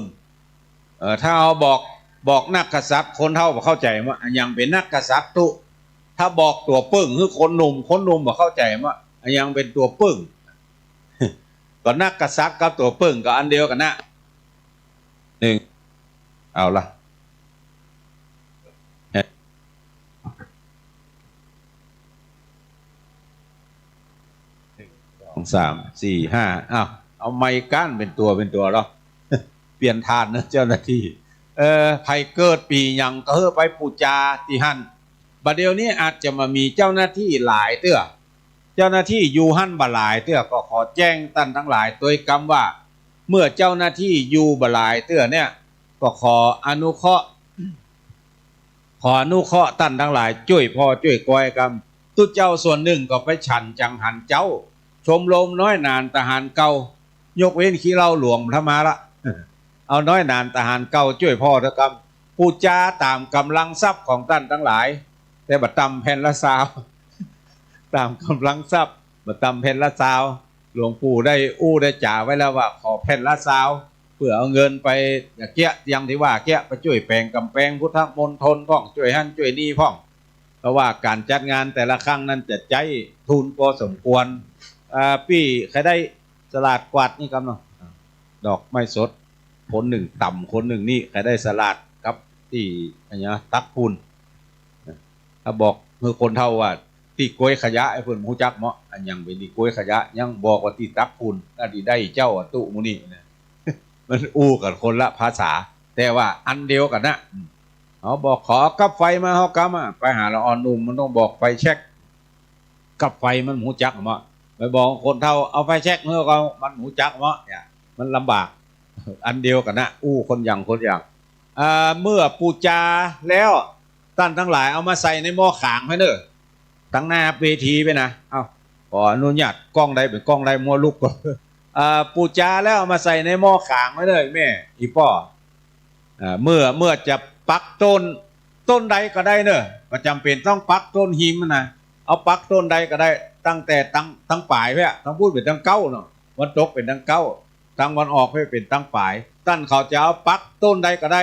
เอ่อ ถ้าเฮาบอก บอกนักกษัตริย์ คนเฒ่าบ่เข้าใจ๋ว่าอะหยังเป๋นนักกษัตริย์ตุ๊ ถ้าบอกตั๋วเปิ้งหื้อคนหนุ่ม คนหนุ่มบ่เข้าใจ๋ว่าอะหยังเป๋นตั๋วเปิ้ง ก็นักกษัตริย์กับตั๋วเปิ้งก็อันเดียวกั๋นนะ หนึ่ง เอาละ หนึ่ง สอง สาม สี่ ห้า อ้าว เอาไมค์ก้านเป๋นตั๋วเป๋นตั๋วเนาะ เปลี่ยนท่านเนาะ เจ้าหน้าตี้ เอ่อ ใผเกิดปี๋หยังก็หื้อไปปู๋จาตี้หั้น บ่าเดี่ยวนี้อาจจะบ่มีเจ้าหน้าตี้หลายเตื้อ เจ้าหน้าตี้อยู่หั้นบ่หลายเตื้อ ก็ขอแจ้งต้านตังหลายตวยกำว่า เมื่อเจ้าหน้าตี้อยู่บ่หลายเตื้อเนี่ย ก็ขออนุเคราะห์ ขออนุเคราะห์ต้านตังหลายจ้วยผ่อจ้วยกอยกำ ตุ๊เจ้าส่วนนึ่งก็ไปฉันจังหันเจ๊า ชมรมน้อยหนานทหารเก่า ยกเว้นขี้เหล้าหลวงบ่มาละ เอาน้อยหนานทหารเก่าจ้วยผ่อเต๊อะกำ ปู๋จาต๋ามก๋ำลังทรัพย์ของต้านตังหลาย แต่บ่ต่ำแผ่นละซาว ต๋ามก๋ำลังทรัพย์ บ่ต่ำแผ่นละซาว หลวงปู่ได้อู้ได้จ๋าไว้แล้วว่าขอแผ่นละซาว เปื้อเอาเงินไปเกี้ยะ อย่างตี้ว่าเกี้ยะ ไปจ้วยแป๋งก๋ำแปงพุทธมณฑลพ่อง จ้วยหั้นจ้วยนี่พ่อง เพราะว่าก๋านจัดงานแต่ละครั้งนั้นจะใจ๊ทุนพอสมควร อ่า ปี้ใค่ได้สลาดกวาดนี่กำเนาะ ดอกไม้สด คนนึ่งต๋ำ คนนึ่งนี่ ใค่ได้สลาดกับตี้อะหยัง ตักปูน ถ้าบอกหื้อคนเฒ่าว่าตี้ก๊วยขยะ ไอ้เปิ้นฮู้จักเมาะ อะหยังเป๋นตี้ก๊วยขยะ ยังบอกว่าตี้ตักปูน อันนี้ได้เจ้าอะตุ๊หมู่นี้นะ มันอู้กั๋นคนละภาษา แต่ว่าอันเดียวกั๋นนะ อืม เขาบอก "ขอกับไฟมา" เฮากำอะ ไปหาละอ่อนหนุ่ม มันต้องบอก "ไฟแช็ก" กับไฟมันบ่ฮู้จักเนาะ ไปบอกคนเฒ่า "เอาไฟแช็ก" เฮาก็ มันบ่ฮู้จักเนาะ เนี่ย มันลำบาก อันเดียวกั๋นนะ อู้คนอย่างคนอย่าง อ่า เมื่อปู๋จาแล้ว ต้านตังหลายเอามาใส่ในหม้อขางไว้เน่อ ตังหน้าเวทีไปนะ เอ้า ขออนุญาต ก้องใดเป๋นก้องใด มัวลุกก่อน อ่า ปู๋จาแล้วเอามาใส่ในหม้อขางไว้เน่อ แม่ อี่ป้อ อ่า เมื่อ เมื่อจะปักต้น ต้นใดก็ได้เน่อ บ่จ๋ำเป๋นต้องปักต้นฮิมนะ เอาปักต้นใดก็ได้ ตั้งแต่ตัง ตังป๋ายเปี้ย ตังปู๊นเป๋นตังเก๊าเนาะ วันตกเป๋นตังเก๊า ตังวันออกเปี้ยเป๋นตังป๋าย ต้านเขาจะเอาปักต้นใดก็ได้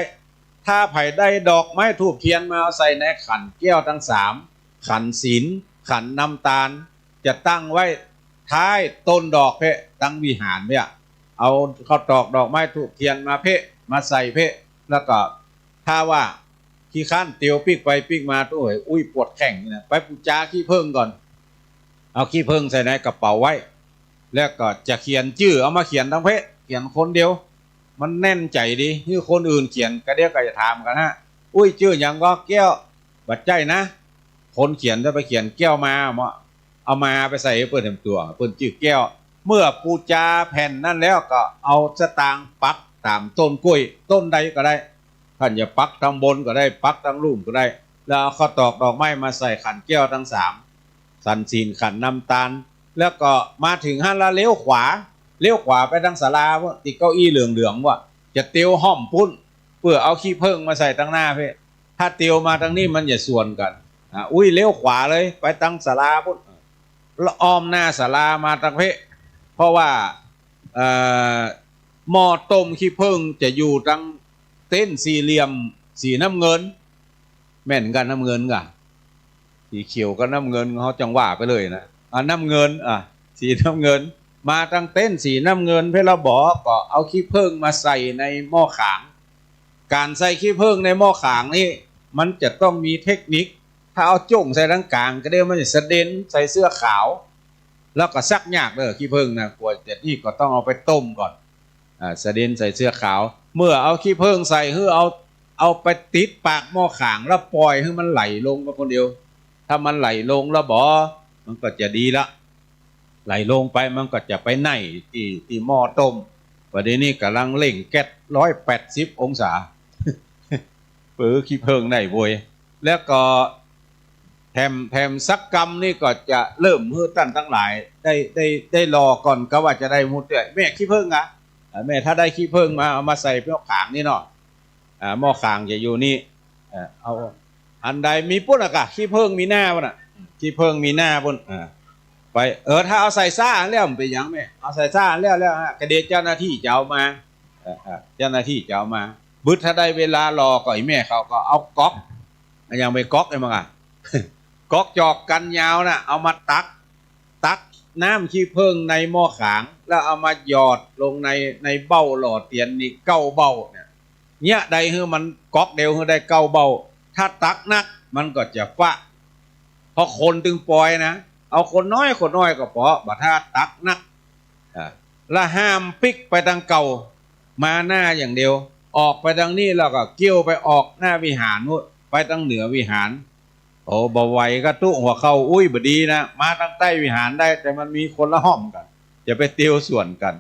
ถ้าใผได้ดอกไม้ธูปเตียนมาเอาใส่ในขันแก้วตังสาม ขันศีล ขันน้ำตาล จะตั้งไว้ท้ายต้นดอกเป๊ะ ตังวิหารเป๊ะ เอาข้าวตอกดอกไม้ธูปเตียนมาเป๊ะ มาใส่เป๊ะ แล้วก็ถ้าว่าขี้คร้านเตียวปิ๊กไปปิ๊กมา โอ้ย อุ้ย ปวดแข้งนี่นะ ไปปู๋จาขี้เผิ้งก่อน เอาขี้เผิ้งใส่ในกระเป๋าไว้ แล้วก็จะเขียนจื้อ เอามาเขียนตังเป๊ะ เขียนคนเดียว มันแน่นใจ๋ดี หื้อคนอื่นเขียน ก็เดี๋ยวก็จะถามกั๋นฮะ "อุ้ย จื้อหยังก่อ แก้ว" บ่ใจ้นะ คนเขียนจะไปเขียน "แก้วมา" เนาะ เอามาไปใส่หื้อเปิ้นแหมตั๋ว เปิ้นจื้อแก้ว เมื่อปู๋จาแผ่นนั้นแล้วก็เอาสตางค์ปักต๋ามต้นกล้วย ต้นใดก็ได้ ต้านจะปักตังบนก็ได้ ปักตังลุ่มก็ได้ แล้วเอาข้าวตอกดอกไม้มาใส่ขันแก้วตังสาม ขันศีล ขันน้ำตาล แล้วก็มาเถิงหั้นละ เลี้ยวขวา เลี้ยวขวาไปตังศาลาพุ้น ตี้เก้าอี้เหลืองๆ ว่า จะเตียวฮ่อมปุ้น เปื้อเอาขี้เผิ้งมาใส่ตังหน้าเป๊ะ ถ้าเตียวมาตังนี้มันจะสวนกั๋น อ่ะ อุ้ย เลี้ยวขวาเลย ไปตังศาลาพุ้น แล้วอ้อมหน้าศาลามาตังเป๊ะ เพราะว่า เอ่อ หม้อต้มขี้เผิ้งจะอยู่ตังเต็นท์สี่เหลี่ยมสีน้ำเงิน แม่นกั๋น น้ำเงินก่ะ สีเขียวกับน้ำเงิน เฮาจั่งว่าไปเลยนะ อ่ะ น้ำเงิน อ่ะ สีน้ำเงิน มาตังเต็นท์สีน้ำเงินเป๊ะละบ่ ก็เอาขี้เผิ้งมาใส่ในหม้อขาง ก๋านใส่ขี้เผิ้งในหม้อขางนี่ มันจะต้องมีเทคนิค ถ้าเอาจ้งใส่ตังก๋างก็เดี๋ยวมันจะสะเด็นใส่เสื้อขาว แล้วก็ซักยากเน่อ ขี้เผิ้งนะ กว่าจะนี่ก็ต้องเอาไปต้มก่อน อ่า สะเด็นใส่เสื้อขาว เมื่อเอาขี้เผิ้งใส่ หื้อเอา เอาไปติดปากหม้อข่าง แล้วป่อยหื้อมันไหลลงไปคนเดียว ถ้ามันไหลลงแล้วบ่ มันก็จะดีละ ไหลลงไปมันก็จะไปไหม้ตี้ ตี้หม้อต้ม บัดนี้นี่ก่ำลังเร่งแก๊สร้อยแปดสิบองศา เปื้อขี้เผิ้งได้โว้ย แล้วก็ แถม แถมสักกำนี่ก็จะเริ่มหื้อต้านตังหลายได้ ได้ ได้รอก่อน ก็ว่าจะได้ฮู้เตื้อ แม่ขี้เผิ้งอะ อ่า แม่ถ้าได้ขี้เผิ้งมา เอามาใส่หม้อข่างนี่เนาะ อ่า หม้อข่างจะอยู่นี่ เออ เอา อันใดมีปุ้นอะกะ ขี้เผิ้งมีหน้าปุ้นอะ ขี้เผิ้งมีหน้าปุ้น อ่า ไป เออ ถ้าเอาใส่ซ้าแล้วมันเป๋นหยังแม่ เอาใส่ซ้าแล้ว แล้วฮะ กะเดี๋ยวเจ้าหน้าตี้จะเอามา เออ เออ เจ้าหน้าตี้จะเอามา บึดถ้าได้เวลารอก็อีแม่เขาก็เอาก๊อก อะหยังไปก๊อกไอ้มังอะ ก๊อกจอกกั๋นยาวน่ะ เอามาตัก ตักน้ำขี้เผิ้งในหม้อข่าง แล้วเอามาหยอดลงใน ในเบ้าหล่อเตียนนี่เก้าเบ้าเนี่ย เนี่ยได้หื้อมันก๊อกเดียวหื้อได้เก้าเบ้า ถ้าตักนักมันก็จะฟะ เพราะคนตึงป่อยนะ เอาคนน้อย คนน้อยก็ปอ บ่ถ้าตักนัก อ่า แล้วห้ามปิ๊กไปตังเก่า มาหน้าอย่างเดียว ออกไปตังนี้แล้วก็เกี้ยวไปออกหน้าวิหารนู้น ไปตังเหนือวิหาร โอ้ บ่ไหวก็ตุ๊หัวเข่า อุ้ย บ่ดีนะ มาตังใต้วิหารได้ แต่มันมีคนละห้องกั๋น จะไปเตียวสวนกั๋น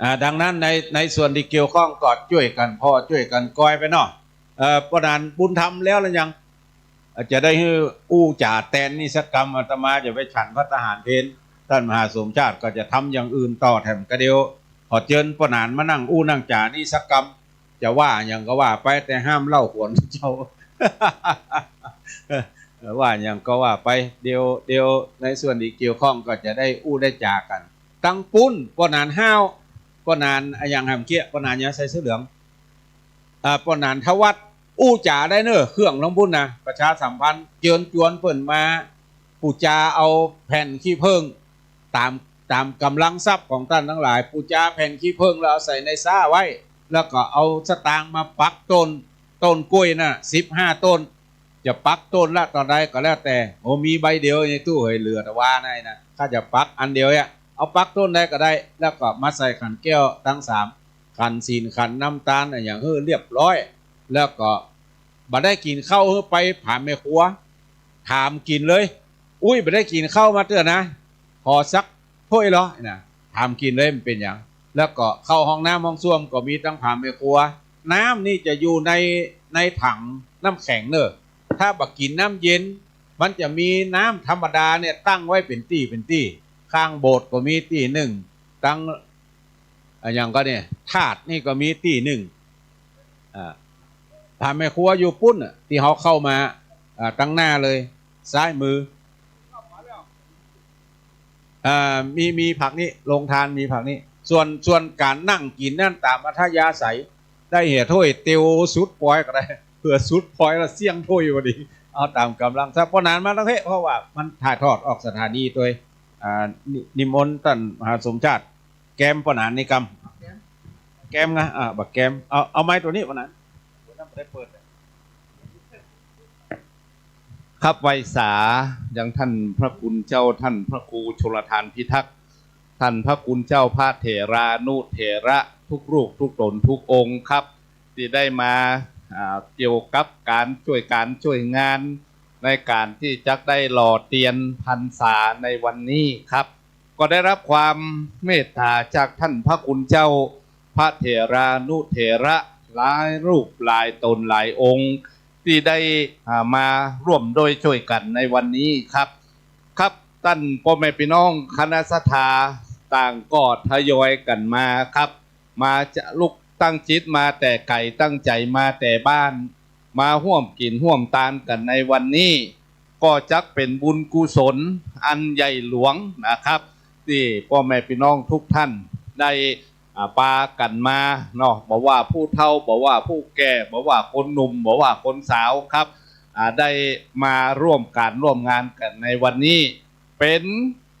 อ่า ดังนั้นใน ในส่วนตี้เกี่ยวข้องก็จ้วยกั๋นผ่อจ้วยกั๋นกอยไปเนาะ เอ่อ ป้อหนานบุญธรรมแล้วหรือยัง อาจจะได้หื้ออู้จ๋าแตนนี่สักกำ อาตมาจะไปฉันภัตตาหารเพล ต้านมหาสมชาติก็จะทำอย่างอื่นต่อแถมกะเดียว ขอเจิญป้อหนานมานั่งอู้นั่งจ๋านี่สักกำ จะว่าหยังก็ว่าไป แต่ห้ามเล่าขวัญเจ้า ว่าหยังก็ว่าไป เดี๋ยว เดี๋ยวในส่วนตี้เกี่ยวข้องก็จะได้อู้ได้จ๋ากั๋น ตังปุ้น ป้อหนานฮ้าว ป้อหนานอะหยังแหมเกี้ย ป้อหนานหยังใส่เสื้อเหลือง อ่า ป้อหนานทวัฒน์ อู้จ๋าได้เน่อ เครื่องลงปุ้นนะ ประชาสัมพันธ์ เจิญจวนเปิ้นมา ปู๋จาเอาแผ่นขี้เผิ้ง ต๋าม ต๋ามก๋ำลังทรัพย์ของต้านตังหลาย ปู๋จาแผ่นขี้เผิ้งแล้วเอาใส่ในซ้าไว้ แล้วก็เอาสตางค์มาปักต้น ต้นกล้วยน่ะ สิบห้าต้น จะปักต้นละต๋อนใดก็แล้วแต่ โอ้ มีใบเดียวในตู้เหย เหลือแต่ว่าในน่ะ ข้าจะปักอันเดียวเนี่ย เอาปักต้นใดก็ได้ แล้วก็มาใส่ขันแก้วตังสาม ขันศีลขันน้ำตานอะหยังหื้อเรียบร้อย แล้วก็บ่ได้กิ๋นข้าวหื้อไปผามแม่ครัว ถามกิ๋นเลย อุ๊ย บ่ได้กิ๋นข้าวมาเตื้อนะ ขอสักถ้วยลอนะ ถามกิ๋นเลย บ่เป๋นหยัง แล้วก็เข้าห้องน้ำห้องส้วมก็มีตังผามแม่ครัว น้ำนี่จะอยู่ใน ในถังน้ำแข็งเน่อ ถ้าบ่กิ๋นน้ำเย็น มันจะมีน้ำธรรมดาเนี่ยตั้งไว้เป๋นตี้เป๋นตี้ ข้างโบสถ์ก็มีตี้นึ่ง ตัง อะหยังก็เนี่ย ธาตุนี่ก็มีตี้นึ่ง อ่า ผามแม่ครัวอยู่ปุ้นน่ะ ตี้เฮาเข้ามา อ่า ตังหน้าเลย ซ้ายมือ อ่า มี มีผากนี้ โฮงตานมีผากนี้ ส่วน ส่วนก๋านนั่งกิ๋นนั้นต๋ามอัธยาศัย ได้เหียถ้วยเตียวสุดปอยก็ได้ เผื่อสุดปอยแล้วเสี้ยงถ้วยพอดี เอาต๋ามก๋ำลัง ถ้าป้อหนานมาตังเพะ เพราะว่ามันถ่ายทอดออกสถานีตวย อ่า นิ นิมนต์ต้านมหาสมชาติ แกมป้อหนานนี่กำ แกมนะ อ่า บ่าแกม เอา เอาไมค์ตั๋วนี้ป้อหนาน ครับ ไหว้สา ยังต้านพระคุณเจ้า ต้านพระครูชลธานพิทักษ์ ต้านพระคุณเจ้าพระเถรานุเถระทุกรูปทุกต๋นทุกองค์ครับ ตี้ได้มา อ่า เกี่ยวกับก๋านจ้วยก๋านจ้วยงาน ในก๋านตี้จะได้หล่อเตียนพรรษาในวันนี้ครับ ก็ได้รับความเมตต๋าจากต้านพระคุณเจ้าพระเถรานุเถระหลายรูปหลายต๋นหลายองค์ ตี้ได้ อ่า มาร่วมด้วยจ้วยกั๋นในวันนี้ครับ ครับ ต้านป้อแม่ปี้น้องคณะศรัทธาต่างก็ทยอยกั๋นมาครับ มาจะลุกตั้งจิตมาแต่ไก๋ ตั้งใจ๋มาแต่บ้าน มาฮ่วมกิ๋นฮ่วมตานกั๋นในวันนี้ ก็จักเป๋นบุญกุศลอันใหญ่หลวงนะครับ ตี้ป้อแม่ปี้น้องทุกท่านได้ อ่า ปากั๋นมาเนาะ บ่ว่าผู้เฒ่า บ่ว่าผู้แก่ บ่ว่าคนหนุ่ม บ่ว่าคนสาวครับ อ่า ได้มาร่วมก๋านร่วมงานกั๋นในวันนี้ เป๋น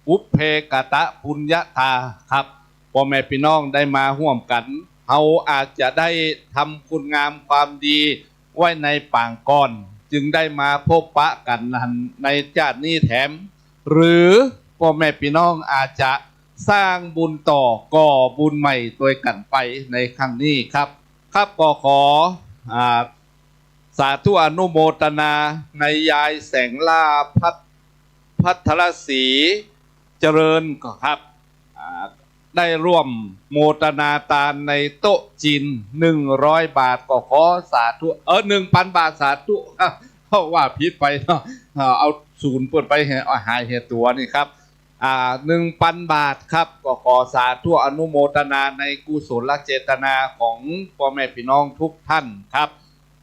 ปุพเพกตปุญญาตาครับ ป้อแม่ปี้น้องได้มาฮ่วมกั๋น เฮาอาจจะได้ทำคุณงามความดีไว้ในปางก่อน จึงได้มาพบปะกั๋นหั้นในจาตินี้แถม หรือป้อแม่ปี้น้องอาจจะสร้างบุญต่อก่อบุญใหม่ตวยกั๋นไปในครั้งนี้ครับ ครับ ก็ขอ อ่า สาธุอนุโมทนาในยายแสงล่าพัท พัทรศรีเจริญก็ครับ อ่า ได้ร่วมโมทนาตานในโต๊ะจีน หนึ่งร้อยบาท ก็ขอสาธุ เออ หนึ่งปันบาท สาธุครับ เพราะว่าผิดไปเนาะ อ่า เอาศูนย์เปิ้นไป หายเหียตั๋วนี่ครับ อ่า หนึ่งปันบาทครับ ก็ขอสาธุอนุโมทนาในกุศลเจตนาของป้อแม่ปี้น้องทุกท่านครับ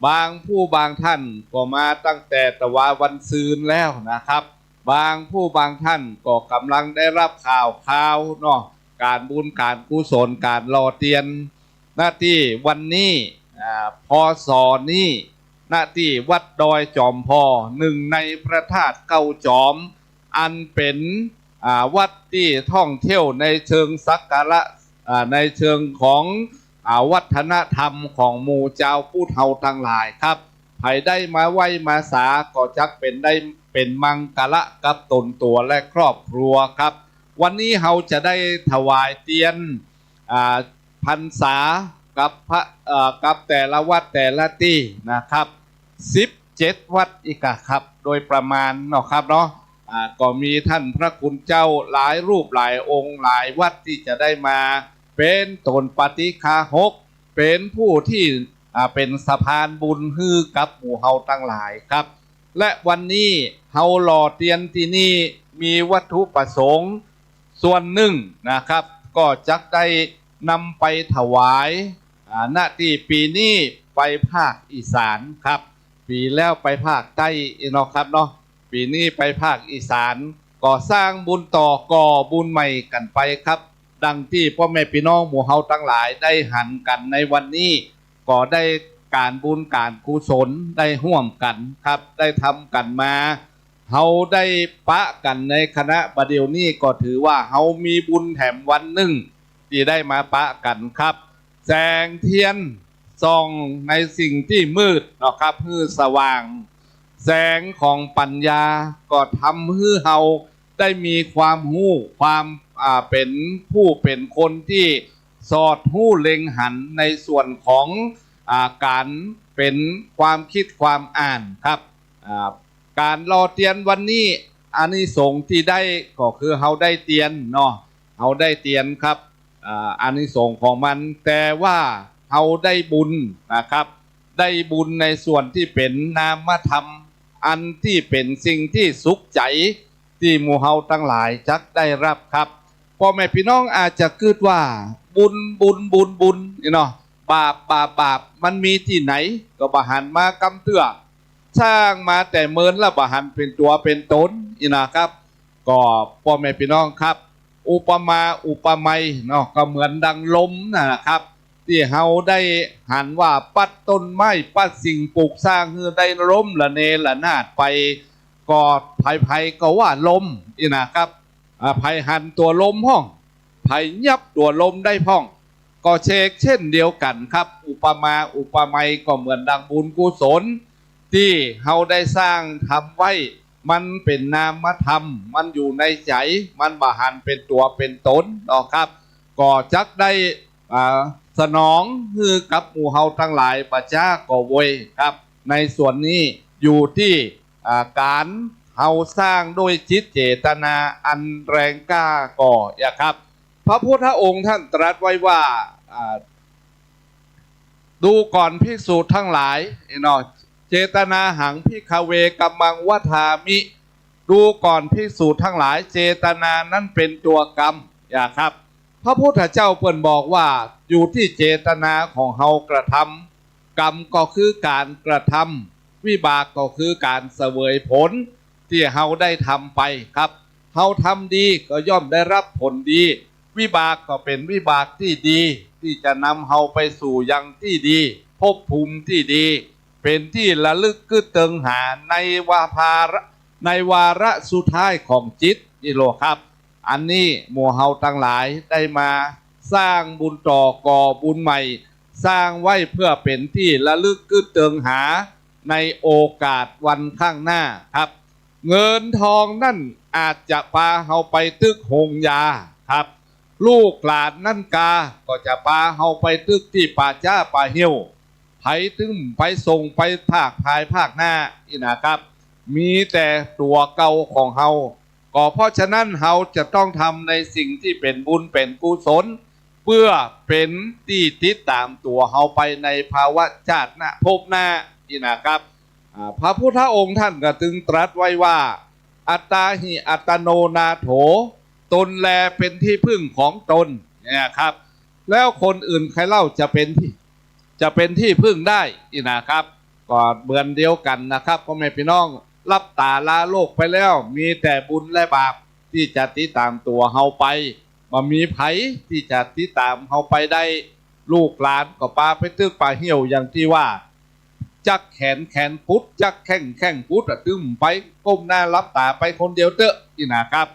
บางผู้บางท่านก็มาตั้งแต่ตะวาวันซืนแล้วนะครับ บางผู้บางท่านก็ก่ำลังได้ฮับข่าวคราวเนาะ ก๋านบุญก๋านกุศลก๋านหล่อเตียน ณ ตี้วันนี้ อ่า พ.ศ. นี้ ณ ตี้วัดดอยจ๋อมผ่อ นึ่งในพระธาตุเก้าจ๋อม อันเป๋น อ่า วัดตี้ท่องเที่ยวในเชิงสักการะ อ่า ในเชิงของ อ่า วัฒนธรรมของหมู่จาวพุทธเฮาตังหลายครับ ใผได้มาไหว้มาสาก็จักเป๋นได้เป๋นมังกละกับต๋นตั๋วและครอบครัวครับ วันนี้เฮาจะได้ถวายเตียน อ่า พรรษากับพระ เอ่อ กับแต่ละวัดแต่ละตี้นะครับ สิบเจ็ดวัดอี้ก่ะครับ โดยประมาณเนาะครับเนาะ อ่า ก็มีต้านพระคุณเจ้าหลายรูปหลายองค์หลายวัดตี้จะได้มาเป๋นต๋นปาฏิฆาหก เป๋นผู้ตี้ อ่า เป๋นสะพานบุญหื้อกับหมู่เฮาตังหลายครับ และวันนี้เฮาหล่อเตียนตี้นี่มีวัตถุประสงค์ส่วนนึ่งนะครับ ก็จักได้นำไปถวาย อ่า ณ ตี้ปี๋นี้ไปภาคอีสานครับ ปี๋แล้วไปภาคใต้เนาะครับเนาะ ปี๋นี้ไปภาคอีสาน ก็สร้างบุญต่อก่อบุญใหม่กั๋นไปครับ ดังตี้ป้อแม่ปี้น้องหมู่เฮาตังหลายได้หันกั๋นในวันนี้ ก็ได้ก๋านบุญก๋านกุศลได้ฮ่วมกั๋นครับ ได้ทำกั๋นมา เฮาได้ปะกั๋นในขณะบ่าเดี่ยวนี้ก็ถือว่าเฮามีบุญแถมวันนึ่งตี้ได้มาปะกั๋นครับ แสงเตียนส่องในสิ่งตี้มืดเนาะครับ หื้อสว่าง แสงของปั๋ญญาก็ทำหื้อเฮาได้มีความฮู้ ความ อ่า เป๋นผู้เป๋นคนตี้ สอดฮู้เล็งหันในส่วนของ อ่า ก๋านเป๋นความกึ๊ดความอ่านครับ อ่า ก๋านหล่อเตียนวันนี้ อานิสงส์ตี้ได้ก็คือเฮาได้เตียนเนาะ เฮาได้เตียนครับ อ่า อานิสงส์ของมัน แต่ว่าเฮาได้บุญนะครับ ได้บุญในส่วนตี้เป๋นนามธรรม อันตี้เป๋นสิ่งตี้สุขใจ๋ ตี้หมู่เฮาตังหลายจักได้ฮับครับ ป้อแม่ปี้น้องอาจจะกึ๊ดว่า บุญ บุญ บุญ บุญ นี่เนาะ บาป บาป บาป มันมีตี้ไหน ก็บ่หันมากำเตื้อ สร้างมาแต่เมินแล้วบ่หันเป๋นตั๋วเป๋นต๋น นี่นะครับ ก็ป้อแม่ปี้น้องครับ อุปมาอุปไมยเนาะ ก็เหมือนดังลมนั่นนะครับ ตี้เฮาได้หันว่าปัดต้นไม้ ปัดสิ่งปลูกสร้างหื้อได้ลมระเนระนาดไป ก็ใผๆ ก็ว่าลม นี่นะครับ อ่า ใผหันตั๋วลมพ่อง ใผยับตั๋วลมได้พ่อง ก็เชกเช่นเดียวกั๋นครับ อุปมาอุปไมยก็เหมือนดังบุญกุศล ตี้เฮาได้สร้างทำไว้ มันเป๋นนามธรรม มันอยู่ในใจ๋ มันบ่หันเป๋นตั๋วเป๋นต๋นเนาะครับ ก็จักได้ อ่า สนองหื้อกับหมู่เฮาตังหลายบ่จ๊าก็โวยครับ ในส่วนนี้อยู่ตี้ อ่า ก๋านเฮาสร้างด้วยจิตเจตนาอันแรงกล้าก่อ อย่าครับ พระพุทธองค์ท่านตรัสไว้ว่า อ่า ดูก่อนภิกษุทั้งหลาย เนาะ เจตนาหัง ภิกขเว กัมมัง วัฏฏามิ ดูก่อนภิกษุทั้งหลาย เจตนานั้นเป๋นตั๋วกรรม อย่าครับ พระพุทธเจ้าเปิ้นบอกว่า อยู่ตี้เจตนาของเฮากระทำ กรรมก็คือก๋านกระทำ วิบากก็คือก๋านเสวยผล ตี้เฮาได้ทำไปครับ เฮาทำดีก็ย่อมได้ฮับผลดี วิบากก็เป๋นวิบากตี้ดี ตี้จะนำเฮาไปสู่ยังตี้ดี ภพภูมิตี้ดี เป๋นตี้ระลึกกึ๊ดเติงหาในวาระ ในวาระสุดท้ายของจิต นี่โลครับ อันนี้หมู่เฮาตังหลายได้มาสร้างบุญต่อก่อบุญใหม่ สร้างไว้เพื่อเป๋นตี้ระลึกกึ๊ดเติงหาในโอกาสวันข้างหน้าครับ เงินทองนั้นอาจจะปาเฮาไปตึกโฮงยาครับ ลูกหลานนั้นกาก็จะปาเฮาไปตึกตี้ป่าจ๊าป่าเหี่ยว ใผตึงไปส่งไปภาคภายภาคหน้า นี่นะครับ มีแต่ตั๋วเก่าของเฮา ก็เพราะฉะนั้นเฮาจะต้องทำในสิ่งตี้เป๋นบุญเป๋นกุศล เปื้อเป๋นตี้ติดต๋ามตั๋วเฮาไปในภวชาติหน้าภพหน้า นี่นะครับ อ่า พระพุทธองค์ท่านก็จึงตรัสไว้ว่า อัตตาหิอัตโนนาโถ ตนแลเป๋นที่พึ่งของตน เนี่ยครับ แล้วคนอื่นใครเล่าจะเป๋นที่ จะเป๋นที่พึ่งได้ นี่นะครับ ก็เหมือนเดียวกั๋นนะครับ ป้อแม่ปี้น้อง ฮับต๋าลาโลกไปแล้ว มีแต่บุญและบาปตี้จะติดต๋ามตั๋วเฮาไป บ่มีใผตี้จะติดต๋ามเฮาไปได้ ลูกหลานก็ปาไปตึกป่าเหี่ยวอย่างตี้ว่า จักแขนแขนกุด จักแข้งแข้งกุดอะ ตึงไปก้มหน้าฮับต๋าไปคนเดียวเต๊อะ นี่นะครับ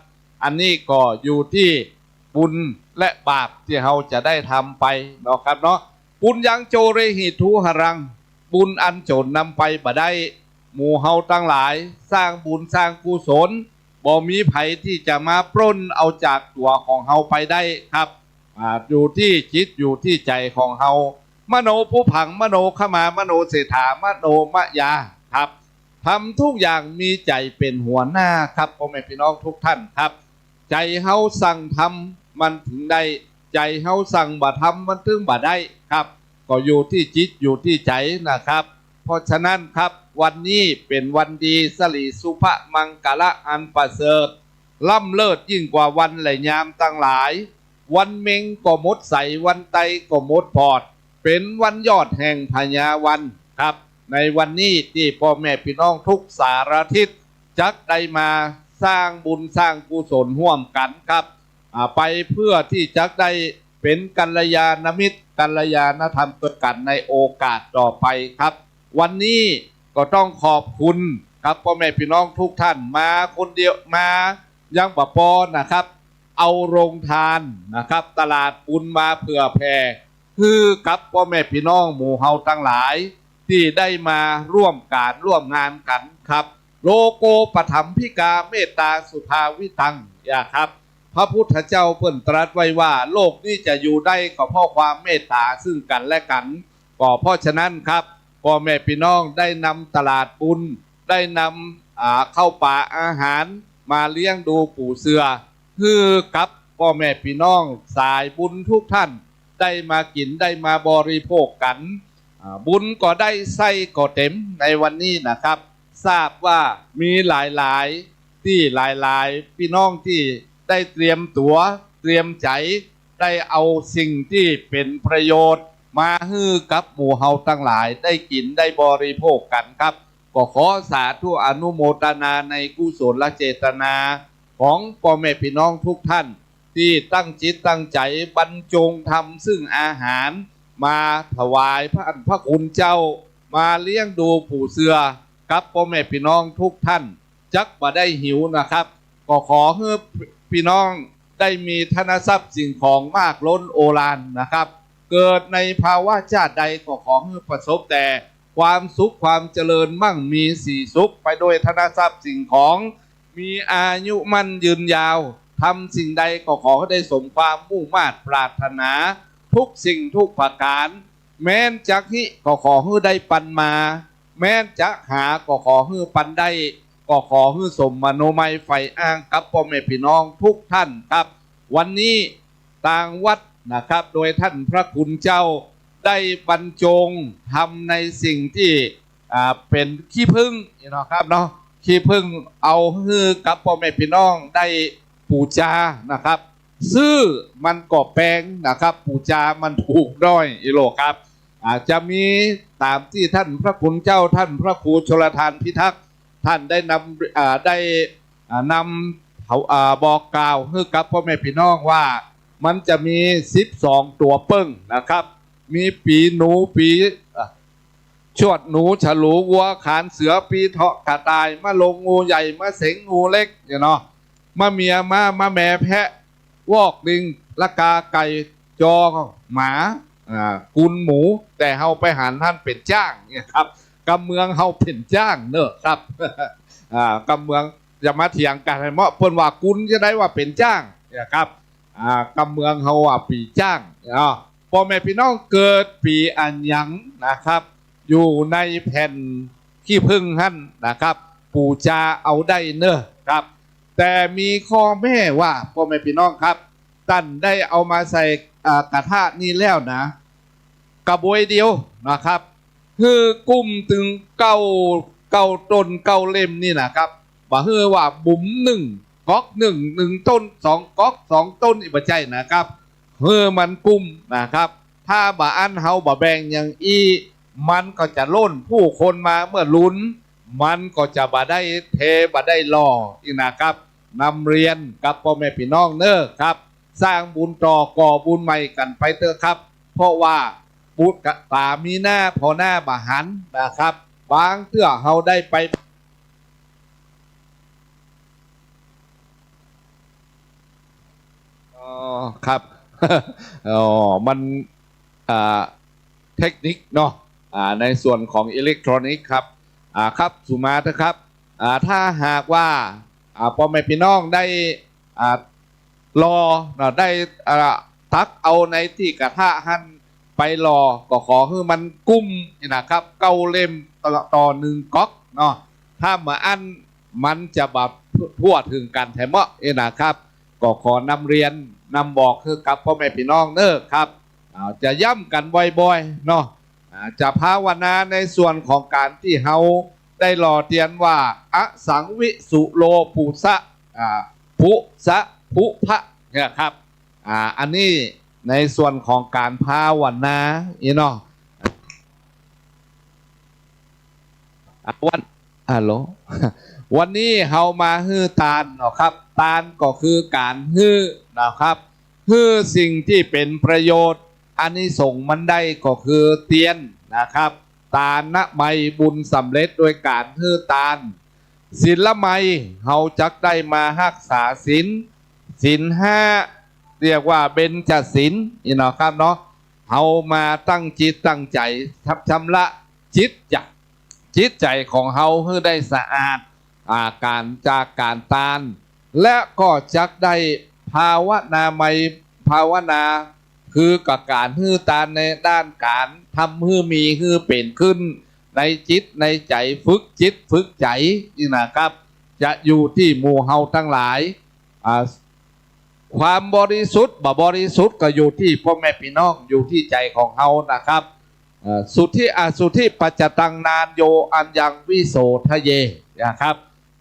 อันนี้ก็อยู่ตี้บุญและบาปตี้เฮาจะได้ทำไปเนาะครับเนาะ ปุญญังโจเรหิทุหรัง บุญอันโจ๋นนำไปบ่ได้ หมู่เฮาตังหลายสร้างบุญสร้างกุศล บ่มีใผตี้จะมาปล้นเอาจากตั๋วของเฮาไปได้ครับ อ่า อยู่ตี้จิตอยู่ตี้ใจ๋ของเฮา มโนภุผัง มโนขมา มโนเศรษฐา มโนมยา ครับ ทำทุกอย่างมีใจ๋เป๋นหัวหน้าครับ ป้อแม่ปี้น้องทุกท่านครับ ใจ๋เฮาสั่งทำมันถึงได้ ใจ๋เฮาสั่งบ่ทำมันถึงบ่ได้ครับ ก็อยู่ตี้จิตอยู่ตี้ใจ๋นะครับ เพราะฉะนั้นครับ วันนี้เป๋นวันดี สริสุภมังคละอันประเสริฐ ล้ำเลิศยิ่งกว่าวันและยามตังหลาย วันเม็งก็หมดใส วันไตก็หมดปอด เป๋นวันยอดแห่งพญาวันครับ ในวันนี้ตี้ป้อแม่ปี้น้องทุกสารทิศจักได้มาสร้างบุญสร้างกุศลฮ่วมกั๋นครับ อ่า ไปเปื้อตี้จักได้เป๋นกัลยาณมิตร กัลยาณธรรมตวยกั๋นในโอกาสต่อไปครับ วันนี้ก็ต้องขอบคุณครับ ป้อแม่ปี้น้องทุกท่าน มาคนเดียว มายังบ่ปอนะครับ เอาโรงทานนะครับ ตลาดบุญมาเผื่อแผ่ หื้อกับป้อแม่ปี้น้องหมู่เฮาตังหลาย ตี้ได้มาร่วมก๋านร่วมงานกั๋นครับ โลโกปถัมภิกา เมตตาสุภาวิตัง อย่าครับ พระพุทธเจ้าเปิ้นตรัสไว้ว่า โลกนี้จะอยู่ได้ก็เพราะความเมตตาซึ่งกันและกัน ก็เพราะฉะนั้นครับ ป้อแม่ปี้น้องได้นำตลาดบุญ ได้นำ อ่า ข้าวป๋าอาหารมาเลี้ยงดูปู่เสื่อ หื้อกับป้อแม่ปี้น้องสายบุญทุกท่าน ได้มากิ๋น ได้มาบริโภคกั๋น อ่า บุญก็ได้ ไส้ก็เต็มในวันนี้นะครับ ทราบว่ามีหลายๆ ตี้หลายๆ ปี้น้องตี้ได้เตรียมตั๋ว เตรียมใจ๋ ได้เอาสิ่งตี้เป๋นประโยชน์มาหื้อกับหมู่เฮาตังหลายได้กิ๋นได้บริโภคกั๋นครับ ก็ขอสาธุอนุโมทนาในกุศลเจตนาของป้อแม่ปี้น้องทุกท่าน ตี้ตั้งจิตตั้งใจ๋บรรจงทำซึ่งอาหารมาถวายพระ พระคุณเจ้า มาเลี้ยงดูปู่เสื่อกับป้อแม่ปี้น้องทุกท่าน จักบ่ได้หิวนะครับ ก็ขอหื้อปี้น้องได้มีธนทรัพย์สิ่งของมากล้นโอฬารนะครับ เกิดในภาวะชาติใดก็ขอหื้อประสบแต่ความสุขความเจริญมั่งมีสีสุขไปด้วยธนทรัพย์สิ่งของ มีอายุมั่นยืนยาว ทำสิ่งใดก็ขอหื้อได้สมความมุ่งมาดปรารถนาทุกสิ่งทุกประก๋าน แม้นจักฮิก็ขอหื้อได้ปันมา แม้นจักหาก็ขอหื้อปันได้ ก็ขอหื้อสมมโนมัยใฝ่อ้างกับป้อแม่ปี้น้องทุกท่านครับ วันนี้ตางวัดนะครับ โดยท่านพระคุณเจ้าได้บรรจงทำในสิ่งตี้ อ่า เป๋นขี้ผึ้งนี่เนาะครับเนาะ ขี้ผึ้งเอาหื้อกับป้อแม่ปี้น้องได้ปู๋จานะครับ ซื้อมันก็แปงนะครับ ปู๋จามันถูกน้อยอีโหลครับ อ่า จะมีต๋ามตี้ท่านพระคุณเจ้า ท่านพระครูชลทานพิทักษ์ ท่านได้นำ อ่า ได้ อ่า นำ อ่า บอกกล่าวหื้อกับป้อแม่ปี้น้องว่า มันจะมีสิบสองตั๋วเปิ้งนะครับ มีปี๋หนู ปี๋ อ่า ชวดหนู ฉลู วัว ขานเสือ ปีเถาะ กระต่าย มะลง งูใหญ่ มะเสง งูเล็ก เนี่ยเนาะ มะเมีย ม้า มะแม แพะ วอก ลิง ละกา ไก่ จอ หมา อ่า กุน หมู แต่เฮาไปหันหั้นเป๋นจ๊างเนี่ยครับ กำเมืองเฮาเป๋นจ๊างเนอะครับ อ่า กำเมืองจะมาเถียงกั๋นหื้อเหมาะ เปิ้นว่ากุนจะได้ว่าเป๋นจ๊างเนี่ยครับ อ่า กำเมืองเฮาว่าปี๋จ๊างเนาะ ป้อแม่ปี้น้องเกิดปี๋อะหยังนะครับ อยู่ในแผ่นขี้ผึ้งหั้นนะครับ ปู๋จาเอาได้เนอะครับ แต่มีข้อแม้ว่า ป้อแม่ปี้น้องครับ ต้านได้เอามาใส่ อ่า กระทะนี่แล้วนะ กระบวยเดียวนะครับ หื้อกุ้มตึงเก้า เก้าต้นเก้าเล่มนี่นะครับ บ่หื้อว่าบุ๋มนึ่งก๊อกนึ่ง นึ่งต้นสองก๊อกสองต้น อี้บ่ใจ้นะครับ หื้อมันกุ้มนะครับ ถ้าบ่อั้นเฮาบ่แบ่งอย่างอี้ มันก็จะล้นผู้คนมาเมื่อลุน มันก็จะบ่ได้เทบ่ได้หล่ออี้นะครับ นำเรียนกับป้อแม่ปี้น้องเนอะครับ สร้างบุญต่อก่อบุญใหม่กั๋นไปเต๊อะครับ เพราะว่าบุญกะ ป๋ามีหน้าผ่อหน้าบ่หันนะครับ บางเตื้อเฮาได้ไป อ๋อ ครับ อ๋อ มัน อ่า เทคนิคเนาะ อ่า ในส่วนของอิเล็กทรอนิกส์ครับ อ่า ครับ สุมาเต๊อะครับ อ่า ถ้าหากว่า อ่า ป้อแม่ปี้น้องได้ อ่า หล่อเนาะ ได้ อ่า ตักเอาในตี้กระทะหั้นไปหล่อ ก็ขอหื้อมันกุ้มนี่นะครับ เก้าเล่มต่อ ต่อนึ่งก๊อกเนาะ ถ้าบ่อั้นมันจะบ่ทั่วเถิงกั๋นแถมเนาะ เอ้ยนะครับ ก็ขอนำเรียนนำบอกหื้อกับป้อแม่ปี้น้องเนอะครับ อ่า จะย้ำกั๋นบ่อยๆ เนาะ อ่า จะภาวนาในส่วนของก๋านตี้เฮาได้หล่อเตียนว่า อสังวิสุโลปุสะ อ่า ปุสะปุพะ เนี่ยครับ อ่า อันนี้ในส่วนของก๋านภาวนาอี้เนาะ อ่า วัน ฮัลโหล วันนี้เฮามาหื้อตานเนาะครับ ตานก็คือก๋านหื้อนะครับ หื้อสิ่งตี้เป๋นประโยชน์ อานิสงส์มันได้ก็คือเตียนนะครับ ตานะไมยบุญสำเร็จโดยก๋านหื้อตาน ศีลไมย เฮาจักได้มาฮักษาศีล ศีลห้า เรียกว่าเบญจศีลนี่เนาะครับเนาะ เฮามาตั้งจิตตั้งใจ๋ชำ ชำระจิตใจ๋ จิตใจ๋ของเฮาหื้อได้สะอาด อ่า ก๋าน จากก๋านตาน และก็จักได้ ภาวนาไมย ภาวนา คือก็ก๋านหื้อตานในด้านก๋านทำหื้อมีหื้อเป๋นขึ้น ในจิตในใจ๋ ฝึกจิตฝึกใจ๋นี่นะครับ จะอยู่ตี้หมู่เฮาตังหลาย อ่า ความบริสุทธิ์บ่บริสุทธิ์ก็อยู่ตี้ป้อแม่ปี้น้อง อยู่ตี้ใจ๋ของเฮานะครับ เอ่อ สุทธิอสุทธิปัจจตัง ณาญโญ อัญญัง วิโสทะเย นะครับ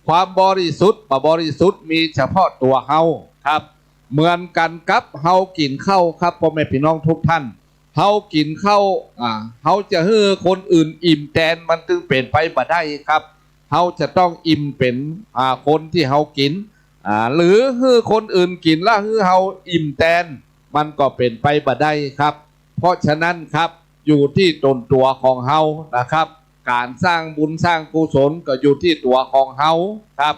ความบริสุทธิ์บ่บริสุทธิ์มีเฉพาะตั๋วเฮาครับ เหมือนกั๋นกับเฮากิ๋นข้าวครับ ป้อแม่ปี้น้องทุกท่าน เฮากิ๋นข้าว อ่า เฮาจะหื้อคนอื่นอิ่มแตน มันตึงเป๋นไปบ่ได้ครับ เฮาจะต้องอิ่มเป๋น อ่า คนตี้เฮากิ๋น อ่า หรือหื้อคนอื่นกิ๋นแล้วหื้อเฮาอิ่มแตน มันก็เป๋นไปบ่ได้ครับ เพราะฉะนั้นครับ อยู่ตี้ต๋นตั๋วของเฮานะครับ ก๋านสร้างบุญสร้างกุศลก็อยู่ตี้ตั๋วของเฮาครับ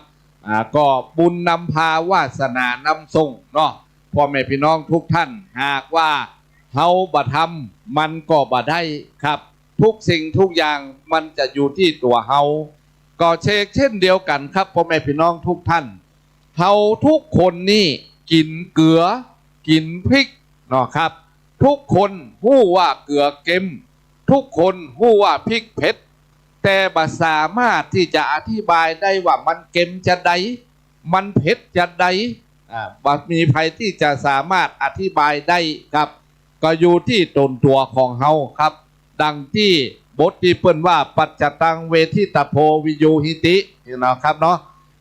อ่า ก็บุญนำพาวาสนานำส่งเนาะ ป้อแม่ปี้น้องทุกท่าน หากว่าเฮาบ่ทำ มันก็บ่ได้ครับ ทุกสิ่งทุกอย่างมันจะอยู่ตี้ตั๋วเฮา ก็เชกเช่นเดียวกั๋นครับ ป้อแม่ปี้น้องทุกท่าน เฮาทุกคนนี่กิ๋นเกลือ กิ๋นพริกเนาะครับ ทุกคนฮู้ว่าเกลือเค็ม ทุกคนฮู้ว่าพริกเผ็ด แต่บ่สามารถตี้จะอธิบายได้ว่ามันเค็มจาใด มันเผ็ดจาใด อ่า บ่มีใผตี้จะสามารถอธิบายได้ครับ ก็อยู่ตี้ต๋นตั๋วของเฮาครับ ดังตี้บทตี้เปิ้นว่า ปัจจตัง เวทิตาโภ วิญญูหิติ นี่นะครับเนาะ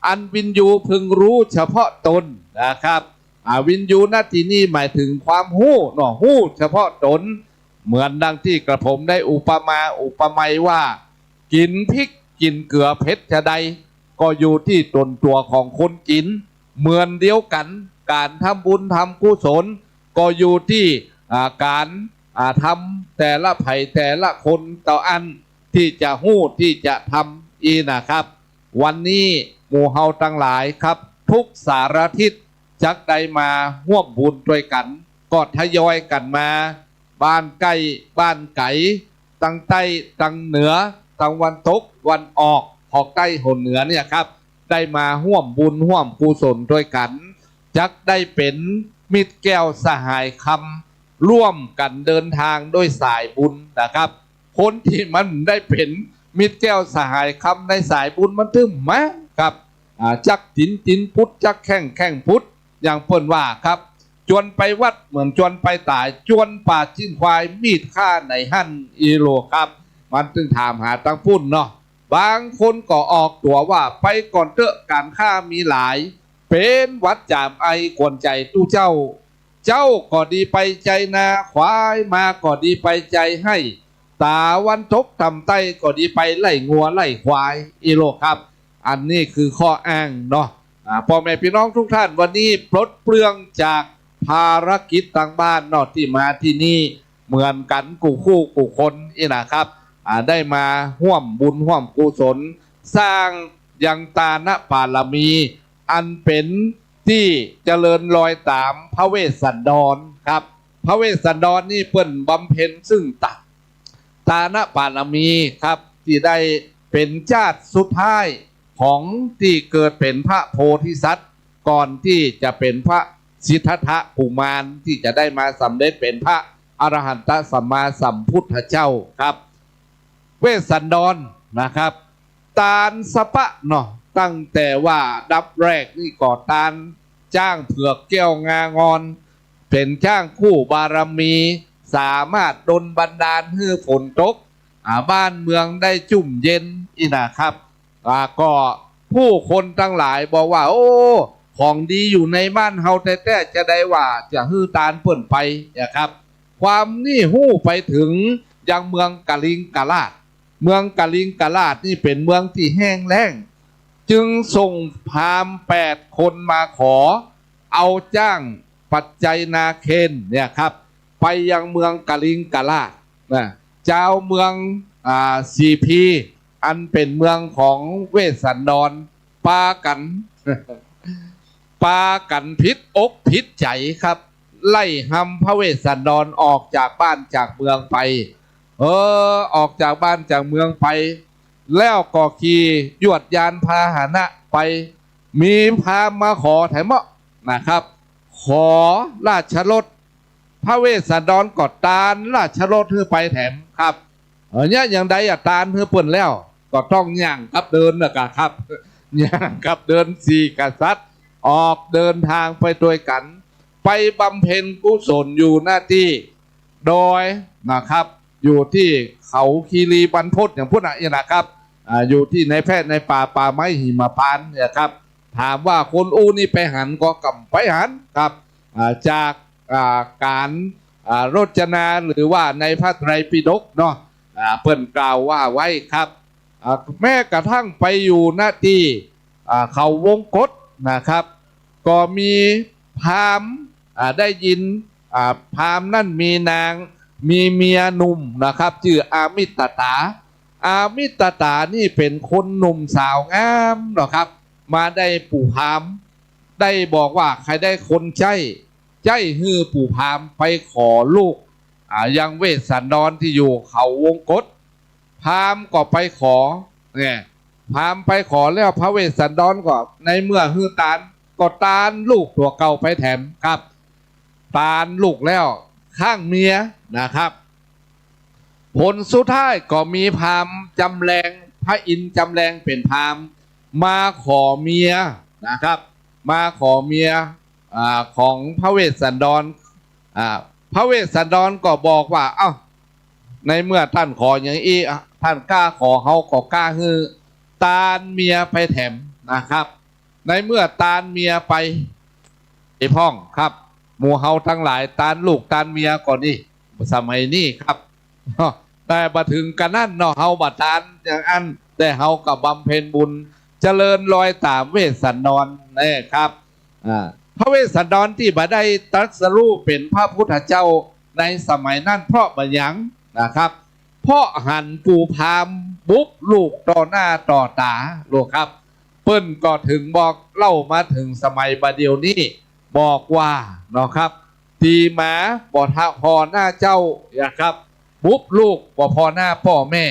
อันวิญญูพึงฮู้เฉพาะตนนะครับ อ่า วิญญู ณ ตี้นี่หมายเถิงความฮู้เนาะ ฮู้เฉพาะตน เหมือนดังตี้กระผมได้อุปมาอุปไมยว่า กิ๋นพริกกิ๋นเกลือเผ็ดจาใด ก็อยู่ตี้ต๋นตั๋วของคนกิ๋น เหมือนเดียวกั๋น ก๋านทำบุญทำกุศล ก็อยู่ตี้ อ่า ก๋าน อ่า ทำแต่ละใผแต่ละคนเต้าอั้น ตี้จะฮู้ตี้จะทำอี้นะครับ วันนี้หมู่เฮาตังหลายครับ ทุกสารทิศจักได้มาฮ่วมบุญตวยกั๋น ก็ทยอยกั๋นมา บ้านใก้บ้านไก๋ ตังใต้ตังเหนือ ตะวันตกตะวันออก หอกใต้หอกเหนือเนี่ยครับ ได้มาฮ่วมบุญฮ่วมกุศลตวยกั๋น จักได้เป๋นมิตรแก้วสหายคำ ร่วมกั๋นเดินทางโดยสายบุญนะครับ คนตี้มันได้เป๋นมิตรแก้วสหายคำในสายบุญมันตึงมาครับ อ่า จักตี๋นตี๋นปุด จักแข้งแข้งปุด อย่างเปิ้นว่าครับ จวนไปวัดเหมือนจวนไปต๋าย จวนปาดจิ๊นควาย มีดฆ่าไหนหั้น อี้โลครับ มันตึงถามหาตังปุ้นเนาะ บางคนก็ออกตั๋วว่า ไปก่อนเต๊อะ ก๋านฆ่ามีหลาย เป๋นหวัดจ๋ามไอ กวนใจ๋ตุ๊เจ้า เจ๊าก็ดีไปไจนา ควายมาก็ดีไปไจไฮ่ ตะวันตกตะวันใต้ก็ดีไปไล่งัวไล่ควาย อี้โลครับ อันนี้คือข้ออ้างเนาะ อ่า ป้อแม่ปี้น้องทุกท่าน วันนี้ปลดเปลื้องจากภารกิจตางบ้านเนาะ ตี้มาตี้นี่เหมือนกั๋นกู้คู่กู้คนอี้นะครับ อ่า ได้มาฮ่วมบุญฮ่วมกุศล สร้างยังตานบารมี อันเป๋นตี้เจริญรอยต๋ามพระเวสสันดรครับ พระเวสสันดรนี่เปิ้นบำเพ็ญซึ่งตะ ตานบารมีครับ ตี้ได้เป๋นจาติสุดท้ายของตี้เกิดเป๋นพระโพธิสัตว์ ก่อนตี้จะเป๋นพระสิทธัตถกุมาร ตี้จะได้มาสำเร็จเป๋นพระอรหันตสัมมาสัมพุทธเจ้าครับ เวสสันดรนะครับ ตานสะปะเนาะ ตั้งแต่ว่าอันดับแรกนี่ก็ตานจ๊างเผือกแก้วงางอน เป๋นจ๊างกู้บารมี สามารถดลบันดาลหื้อฝนตก อ่า บ้านเมืองได้จุ่มเย็นอี้นะครับ อ่า ก็ผู้คนตังหลายบอกว่า โอ้ ของดีอยู่ในบ้านเฮาแต๊ๆ จาใดว่าจะหื้อตานเปิ้นไปนะครับ ความนี่ฮู้ไปเถิงยังเมืองกลิงกราช เมืองกลิงกราชนี่เป๋นเมืองตี้แห้งแล้ง จึงส่งพราหมณ์แปดคนมาขอเอาจ๊างปัจจัยนาเคนเนี่ยครับ ไปยังเมืองกลิงกราชนะ จาวเมือง อ่า สีพี อันเป๋นเมืองของเวสสันดร ปากั๋น ปากั๋นผิดอกผิดใจ๋ครับ ไล่ฮำพระเวสสันดรออกจากบ้านจากเมืองไป เออ ออกจากบ้านจากเมืองไป แล้วก็ขี่ยวดยานพาหนะไป มีพราหมณ์มาขอไถ่เมาะนะครับ ขอราชรถ พระเวสสันดรก็ตานราชรถหื้อไปแถมครับ เออ เนี่ย อย่างใดอะ ตานหื้อเปิ้นแล้ว ก็ต้องย่างกับเดินนะกะครับ ย่างกับเดิน สี่กษัตริย์ออกเดินทางไปตวยกั๋น ไปบำเพ็ญกุศลอยู่หน้าตี้ดอยนะครับ อยู่ตี้เขาคีรีบรรพตอย่างปู้นน่ะเนี่ยนะครับ อ่า อยู่ตี้ในแพร่ในป่า ป่าไม้หิมพานต์เนี่ยครับ ถามว่าคนอู้นี่ไปหันก่อ ก็บ่ไปหันครับ อ่า จาก อ่า ก๋าน อ่า รจนา หรือว่าในพระไตรปิฎกเนาะ อ่า เปิ้นกล่าวว่าไว้ครับ อ่า แม้กระทั่งไปอยู่หน้าตี้ อ่า เขาวงกตนะครับ ก็มีพราหมณ์ อ่า ได้ยิน อ่า พราหมณ์นั้นมีนาง มีเมียหนุ่มนะครับ จื้ออามิตตา อามิตตานี่เป๋นคนหนุ่มสาวงามเนาะครับ มาได้ปู่พราหมณ์ ได้บอกว่าใค่ได้คนใจ๊ ใจ๊หื้อปู่พราหมณ์ไปขอลูก อ่า ยังเวสสันดรตี้อยู่เขาวงกต พราหมณ์ก็ไปขอ เนี่ย พราหมณ์ไปขอแล้ว พระเวสสันดรก็ในเมื่อหื้อตาน ก็ตานลูกตั๋วเก่าไปแถมครับ ตานลูกแล้ว ค้างเมียนะครับ ผลสุดท้ายก็มีพราหมณ์จำแรง พระอินทร์จำแรงเป๋นพราหมณ์ มาขอเมียนะครับ มาขอเมีย อ่า ของพระเวสสันดร อ่า พระเวสสันดรก็บอกว่า เอ้า ในเมื่อต้านขออย่างอี้ อ่ะ ต้านกล้าขอ เฮาก็กล้าหื้อ ตานเมียไปแถมนะครับ ในเมื่อตานเมียไป ไอ้พ่องครับ หมู่เฮาตังหลายตานลูกตานเมียก่อนี่ สมัยนี้ครับ แต่บ่เถิงกระนั้นเนาะ เฮาบ่ตานอย่างอั้น แต่เฮาก็บำเพ็ญบุญ เจริญรอยต๋ามเวสสันดรนะครับ อ่า พระเวสสันดรตี้บ่ได้ตรัสรู้เป๋นพระพุทธเจ้าในสมัยนั้น เพราะบ่าหยังนะครับ เพราะหันปู่พราหมณ์บุบลูกต่อหน้าต่อต๋าลูกครับ เปิ้นก็เถิงบอกเล่ามาเถิงสมัยบ่าเดี่ยวนี้ บอกว่าเนาะครับ ตี๋หมาบ่ทะ ผ่อหน้าเจ้านะครับ บุบลูกบ่ผ่อหน้าป้อแม่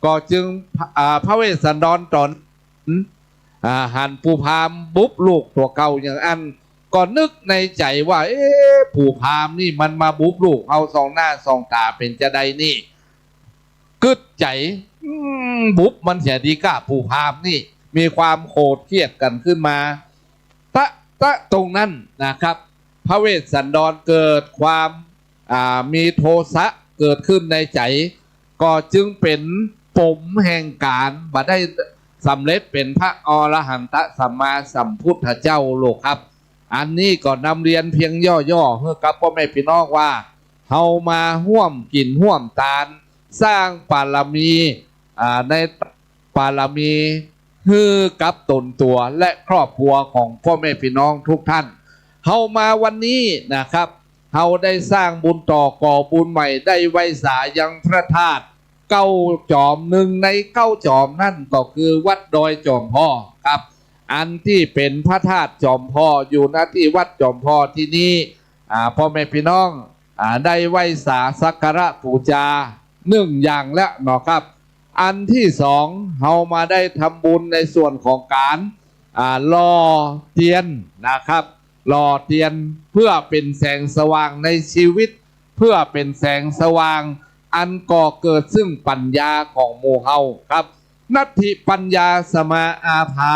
ก็จึง อ่า พระเวสสันดรต๋อน อ่า หันปู่พราหมณ์บุบลูกตั๋วเก่าอย่างอั้น ก็นึกในใจ๋ว่า เอ๊ะ ปู่พราหมณ์นี่มันมาบุบลูกเฮาส่องหน้าส่องต๋าเป๋นจาใดนี่ กึ๊ดใจ๋ อืม บุบมันเสียดีก้า ปู่พราหมณ์นี่ มีความโขดเคียดกั๋นขึ้นมา ตะ ตะตรงนั้นนะครับ พระเวสสันดรเกิดความ อ่า มีโทสะเกิดขึ้นในใจ๋ ก็จึงเป๋นปมแห่งก๋านบ่ได้สำเร็จเป๋นพระอรหันตสัมมาสัมพุทธเจ้าลูกครับ อันนี้ก็นำเรียนเพียงย่อๆ หื้อกับป้อแม่ปี้น้องว่า เฮามาฮ่วมกิ๋นฮ่วมตาน สร้างบารมี อ่า ใน บารมีหื้อกับต๋นตั๋วและครอบครัวของป้อแม่ปี้น้องทุกท่าน เฮามาวันนี้นะครับ เฮาได้สร้างบุญต่อก่อบุญใหม่ ได้ไหว้สายังพระธาตุเก้าจอม นึ่งในเก้าจอมนั่นก็คือวัดดอยจอมพอครับ อันตี้เป๋นพระธาตุจอมพออยู่ ณ ตี้วัดจอมพอตี้นี้ อ่า ป้อแม่ปี้น้อง อ่า ได้ไหว้สาสักการะปู๋จานึ่งอย่างแล้วเนาะครับ อันตี้สอง เฮามาได้ทำบุญในส่วนของก๋าน อ่า หล่อเตียนนะครับ หล่อเตียนเปื้อเป๋นแสงสว่างในชีวิต เปื้อเป๋นแสงสว่าง อันก่อเกิดซึ่งปัญญาของหมู่เฮาครับ นัตถิปัญญาสมาอาภา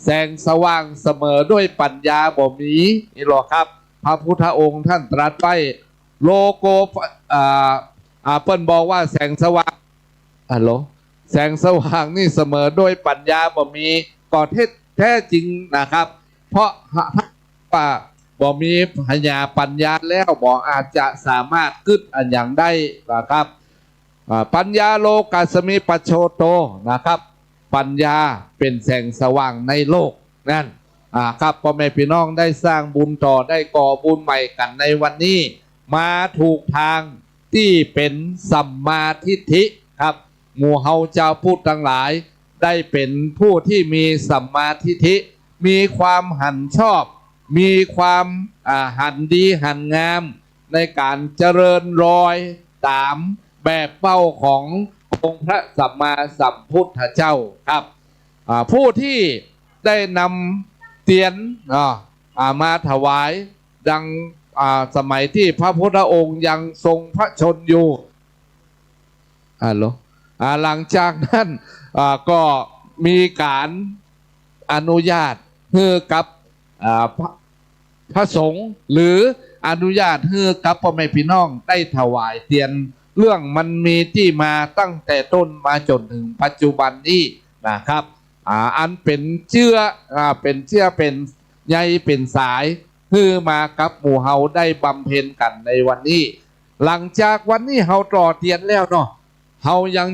แสงสว่างเสมอด้วยปัญญาบ่มี นี่ลอครับ พระพุทธองค์ต้านตรัสไว้ โลโก อ่า อ่า เปิ้นบอกว่าแสงสว่าง ฮัลโหล แสงสว่างนี่เสมอด้วยปัญญาบ่มี ก็เท็จ แท้จริงนะครับ เพราะ ว่าบ่มีผญาปัญญาแล้ว บ่อาจจะสามารถกึ๊ดอะหยังได้นะครับ อ่า ปัญญาโลกัสมิปปโชโตนะครับ ปัญญาเป๋นแสงสว่างในโลกนั่น อ่า ครับ ป้อแม่ปี้น้องได้สร้างบุญต่อ ได้ก่อบุญใหม่กั๋นในวันนี้ มาถูกตางตี้เป๋นสัมมาทิฏฐิครับ หมู่เฮาจาวพุทธตังหลาย ได้เป๋นผู้ตี้มีสัมมาทิฏฐิ มีความหันชอบ มีความ อ่า หันดีหันงาม ในก๋านเจริญรอยต๋ามแบบเบ้าขององค์พระสัมมาสัมพุทธเจ้าครับ อ่า ผู้ตี้ได้นำเตียน อ่า อ่า มาถวาย ดัง อ่า สมัยตี้พระพุทธองค์ยังทรงพระชนม์อยู่ ฮัลโหล อ่า หลังจากนั้น อ่า ก็มีก๋านอนุญาตหื้อกับ อ่า พระ พระสงฆ์ หรืออนุญาตหื้อกับป้อแม่ปี้น้องได้ถวายเตียน เรื่องมันมีตี้มาตั้งแต่ต้นมาจ๋นเถิงปัจจุบันนี้นะครับ อ่า อันเป๋นเจื๊อ อ่า เป๋นเจื๊อเป๋นใยเป๋นสาย หื้อมากับหมู่เฮาได้บำเพ็ญกั๋นในวันนี้ หลังจากวันนี้เฮาหล่อเตียนแล้วเนาะ เฮายัง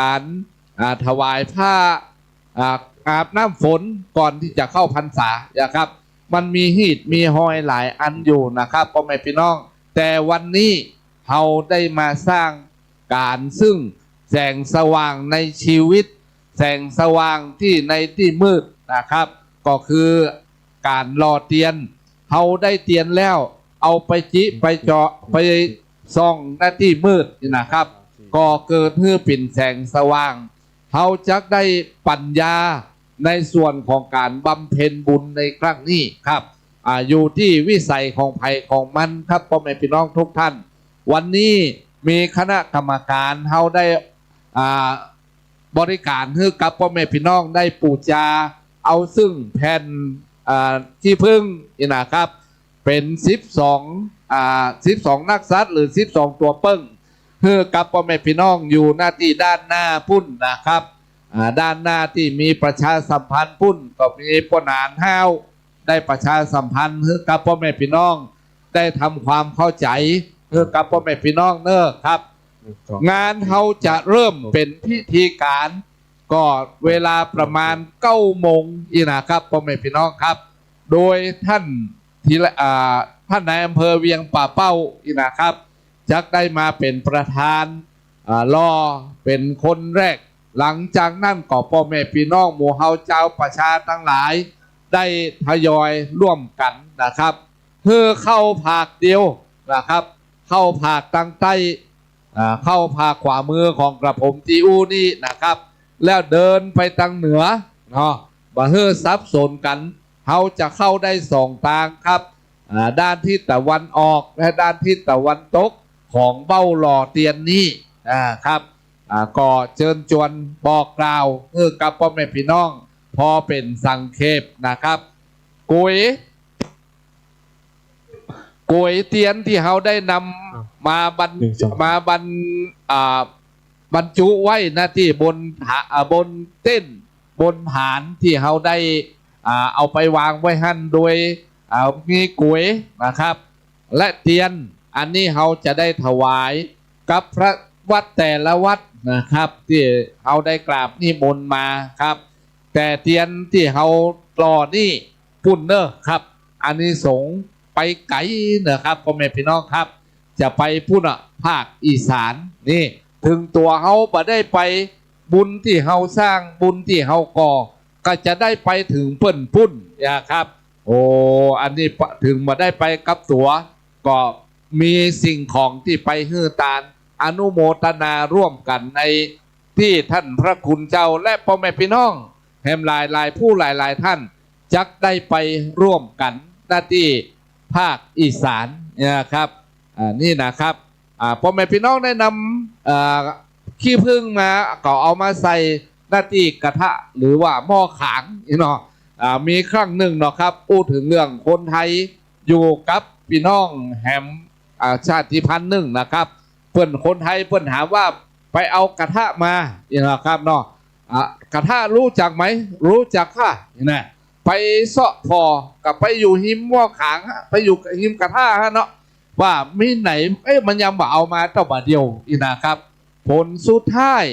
ก๋าน อ่า ถวายผ้า อ่า อาบน้ำฝนก่อนตี้จะเข้าพรรษานะครับ มันมีฮีตมีฮอยหลายอันอยู่นะครับ ป้อแม่ปี้น้อง แต่วันนี้เฮาได้มาสร้างก๋านซึ่งแสงสว่างในชีวิต แสงสว่างตี้ในตี้มืดนะครับ ก็คือก๋านหล่อเตียน เฮาได้เตียนแล้ว เอาไปจิไปเจาะไปส่องในตี้มืดนี่นะครับ ก็เกิดหื้อเป๋นแสงสว่าง เฮาจักได้ปัญญาในส่วนของก๋านบำเพ็ญบุญในครั้งนี้ครับ อ่า อยู่ตี้วิสัยของใผของมันครับ ป้อแม่ปี้น้องทุกท่าน วันนี้มีคณะกรรมก๋านเฮาได้ อ่า บริก๋านหื้อกับป้อแม่ปี้น้องได้ปู๋จา เอาซึ่งแผ่น อ่า ขี้ผึ้งนี่นะครับ เป๋นสิบสอง อ่า สิบสองนักษัตริย์ หรือสิบสองตั๋วเปิ้ง หื้อกับป้อแม่ปี้น้องอยู่หน้าตี้ด้านหน้าปุ้นนะครับ อ่า ด้านหน้าตี้มีประชาสัมพันธ์ปุ้น ก็มีป้อหนานฮ้าว ได้ประชาสัมพันธ์หื้อกับป้อแม่ปี้น้อง ได้ทำความเข้าใจ๋หื้อกับป้อแม่ปี้น้องเน่อครับ งานเฮาจะเริ่มเป๋นพิธีก๋าน ก็เวลาประมาณเก้าโมงนี่นะครับ ป้อแม่ปี้น้องครับ โดยท่านทีละ อ่า ท่านนายอำเภอเวียงป่าเป้านี่นะครับ จักได้มาเป๋นประธาน อ่า หล่อเป๋นคนแรก หลังจากนั้นก็ป้อแม่ปี้น้องหมู่เฮาจาวประชาตังหลาย ได้ทยอยร่วมกั๋นนะครับ หื้อเข้าผากเดียวนะครับ เข้าผากตางใต้ อ่า เข้าผากขวามือของกระผมตี้อู้นี่นะครับ แล้วเดินไปตางเหนือเนาะ บ่หื้อสับสนกั๋น เฮาจะเข้าได้สองตางครับ อ่า ด้านทิศตะวันออกและด้านทิศตะวันตกของเบ้าหล่อเตียนนี้ อ่า ครับ อ่า ก็เจิญจวนบอกกล่าวหื้อกับป้อแม่ปี้น้อง พอเป๋นสังเขปนะครับ ก๋วย ก๋วยเตียนตี้เฮาได้นำ อ่ะ มาบรร หนึ่ง สอง มาบรร อ่า บรรจุไว้หน้าตี้บนถา อ่า บนเต็นท์ บนฐานตี้เฮาได้ อ่า เอาไปวางไว้หั้นโดย อ่า มีก๋วยนะครับ และเตียน อันนี้เฮาจะได้ถวายกับพระวัดแต่ละวัดนะครับ ตี้เฮาได้กราบนิมนต์มาครับ แต่เตียนตี้เฮาหล่อนี่ ปุ้นเน่อครับ อานิสงส์ไปไก๋เน่อครับ ป้อแม่ปี้น้องครับ จะไปปุ้นน่ะ ภาคอีสานนี่ เถิงตั๋วเฮาบ่ได้ไป บุญตี้เฮาสร้าง บุญตี้เฮาก่อ ก็จะได้ไปเถิงเปิ้นปุ้นนะครับ โอ้ อันนี้ปะ เถิงบ่ได้ไปกับตั๋ว ก็มีสิ่งของตี้ไปหื้อตาน อนุโมทนาร่วมกั๋นในตี้ท่านพระคุณเจ้า และป้อแม่ปี้น้องแหมหลายๆ ผู้หลายๆ ท่าน จักได้ไปร่วมกั๋นหน้าตี้ภาคอีสานนะครับ อ่า นี่นะครับ อ่า ป้อแม่ปี้น้องได้นำ อ่า ขี้ผึ้งมา ก็เอามาใส่หน้าตี้กระทะ หรือว่าหม้อขางนี่เนาะ อ่า มีครั้งนึ่งเนาะครับ อู้เถิงเรื่องคนไทยอยู่กับปี้น้องแหม อ่า ชาติพันธุ์นึ่งนะครับ เปิ้นคนไทยเปิ้นถามว่าไปเอากระทะมานี่นะครับเนาะ อ่ะ กระทะรู้จักไหม รู้จักค่ะ นี่นะ ไปเซาะผ่อก็ไปอยู่ฮิมหม้อขางฮะ ไปอยู่ฮิมกระทะฮะเนาะ ว่ามีไหน เอ๊ะ มันยังบ่เอามาเต้าบ่าเดียวนี่นะครับ ผลสุดท้าย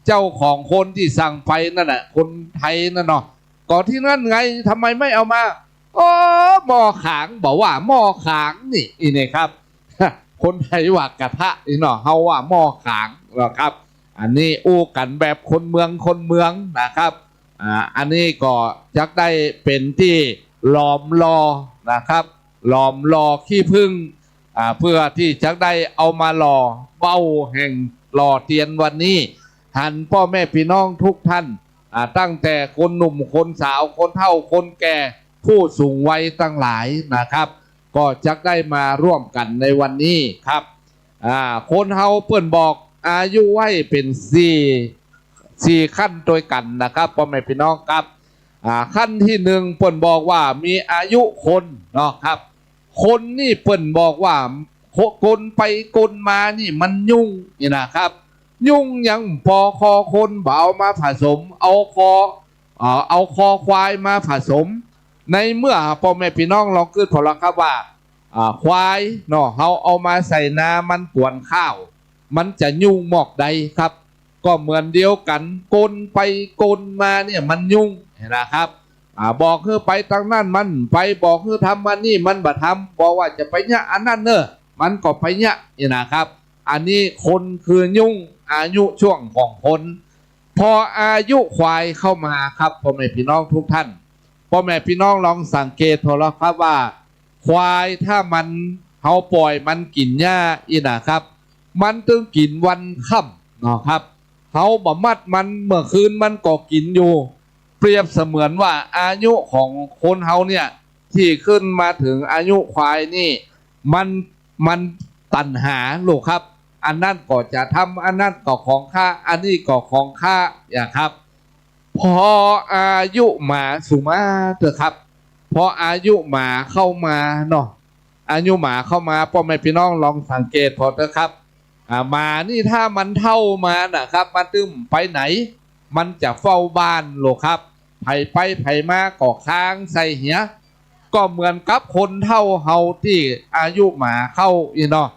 เจ้าของคนตี้สั่งไปนั่นน่ะ คนไทยนั่นเนาะ ก็ตี้นั่นไง ทำไมไม่เอามา โอ้ หม้อขาง บ่าว่าหม้อขางนี่ อี้นี่ครับ คนไทยว่ากระทะนี่เนาะ เฮาว่าหม้อขางนะครับ อันนี้อู้กั๋นแบบคนเมืองคนเมืองนะครับ อ่า อันนี้ก็จักได้เป๋นตี้หลอมหล่อนะครับ หลอมหล่อขี้ผึ้ง อ่า เพื่อตี้จักได้เอามาหล่อเบ้าแห่งหล่อเตียนวันนี้ หันป้อแม่ปี้น้องทุกท่าน อ่า ตั้งแต่คนหนุ่มคนสาว คนเฒ่าคนแก่ ผู้สูงวัยตังหลายนะครับ ก็จักได้มาร่วมกั๋นในวันนี้ครับ อ่า คนเฮาเปิ้นบอกอายุไว้เป๋นสี่ สี่ขั้นตวยกั๋นนะครับ ป้อแม่ปี้น้องครับ อ่า ขั้นตี้นึ่งเปิ้นบอกว่ามีอายุคนเนาะครับ คนนี่เปิ้นบอกว่า โค- คนไปคนมานี่มันยุ่งนี่นะครับ ยุ่งหยัง ปอคอคนบ่เอามาผสม เอาคอ เอ่อ เอาคอควายมาผสม ในเมื่อป้อแม่ปี้น้องลองกึ๊ดผ่อละครับว่า อ่า ควายเนาะ เฮาเอามาใส่นามันกวนข้าว มันจะยุ่งมอกใดครับ ก็เหมือนเดียวกั๋น คนไปคนมาเนี่ยมันยุ่งนะครับ อ่า บอกหื้อไปตางนั้นมันไป บอกหื้อทำอันนี้มันบ่ทำ บอกว่าจะไปเยียะอันนั้นเน่อ มันก็ไปเยียะนี่นะครับ อันนี้คนคือยุ่ง อายุช่วงของคน พออายุควายเข้ามาครับ ป้อแม่ปี้น้องทุกท่าน ป้อแม่ปี้น้องลองสังเกตผ่อละครับว่า ควายถ้ามัน เฮาป่อยมันกิ๋นหญ้าอี้นะครับ มันตึงกิ๋นวันค่ำเนาะครับ เฮาบ่มัดมัน เมื่อคืนมันก็กิ๋นอยู่ เปรียบเสมือนว่าอายุของคนเฮาเนี่ย ตี้ขึ้นมาเถิงอายุควายนี่ มัน มันตัณหาลูกครับ อันนั้นก็จะทำ อันนั้นก็ของข้า อันนี้ก็ของข้า อย่างครับ พออายุหมา สุมาเต๊อะครับ พออายุหมาเข้ามาเนาะ อายุหมาเข้ามา ป้อแม่ปี้น้องลองสังเกตผ่อเต๊อะครับ อ่า หมานี่ถ้ามันเฒ่ามานะครับ มันตึงไปไหน มันจะเฝ้าบ้านลูกครับ ใผไปใผมาก็ค้างใส่เหีย ก็เหมือนกับคนเฒ่าเฮาตี้อายุหมาเข้าอี้เนาะ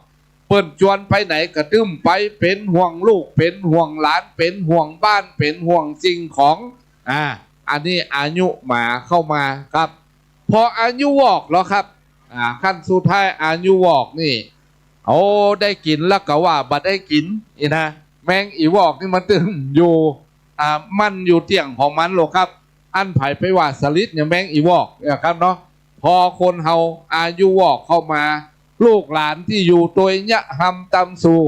เปิ้นจวนไปไหนก็ตึงไป เป๋นห่วงลูก เป๋นห่วงหลาน เป๋นห่วงบ้าน เป๋นห่วงสิ่งของ อ่า อันนี้อายุหมาเข้ามาครับ พออายุวอกแล้วครับ อ่า ขั้นสุดท้ายอายุวอกนี่ โอ้ ได้กิ๋นแล้วก็ว่าบ่ได้กิ๋นอี้นะ แมงอีวอกนี่มันตึงอยู่ อ่า มันอยู่เตี้ยงของมันลูกครับ อันใผไปว่าสลิดเนี่ยแมงอีวอกนะครับเนาะ พอคนเฮาอายุวอกเข้ามา ลูกหลานตี้อยู่ตวยเยียะฮำตำสู่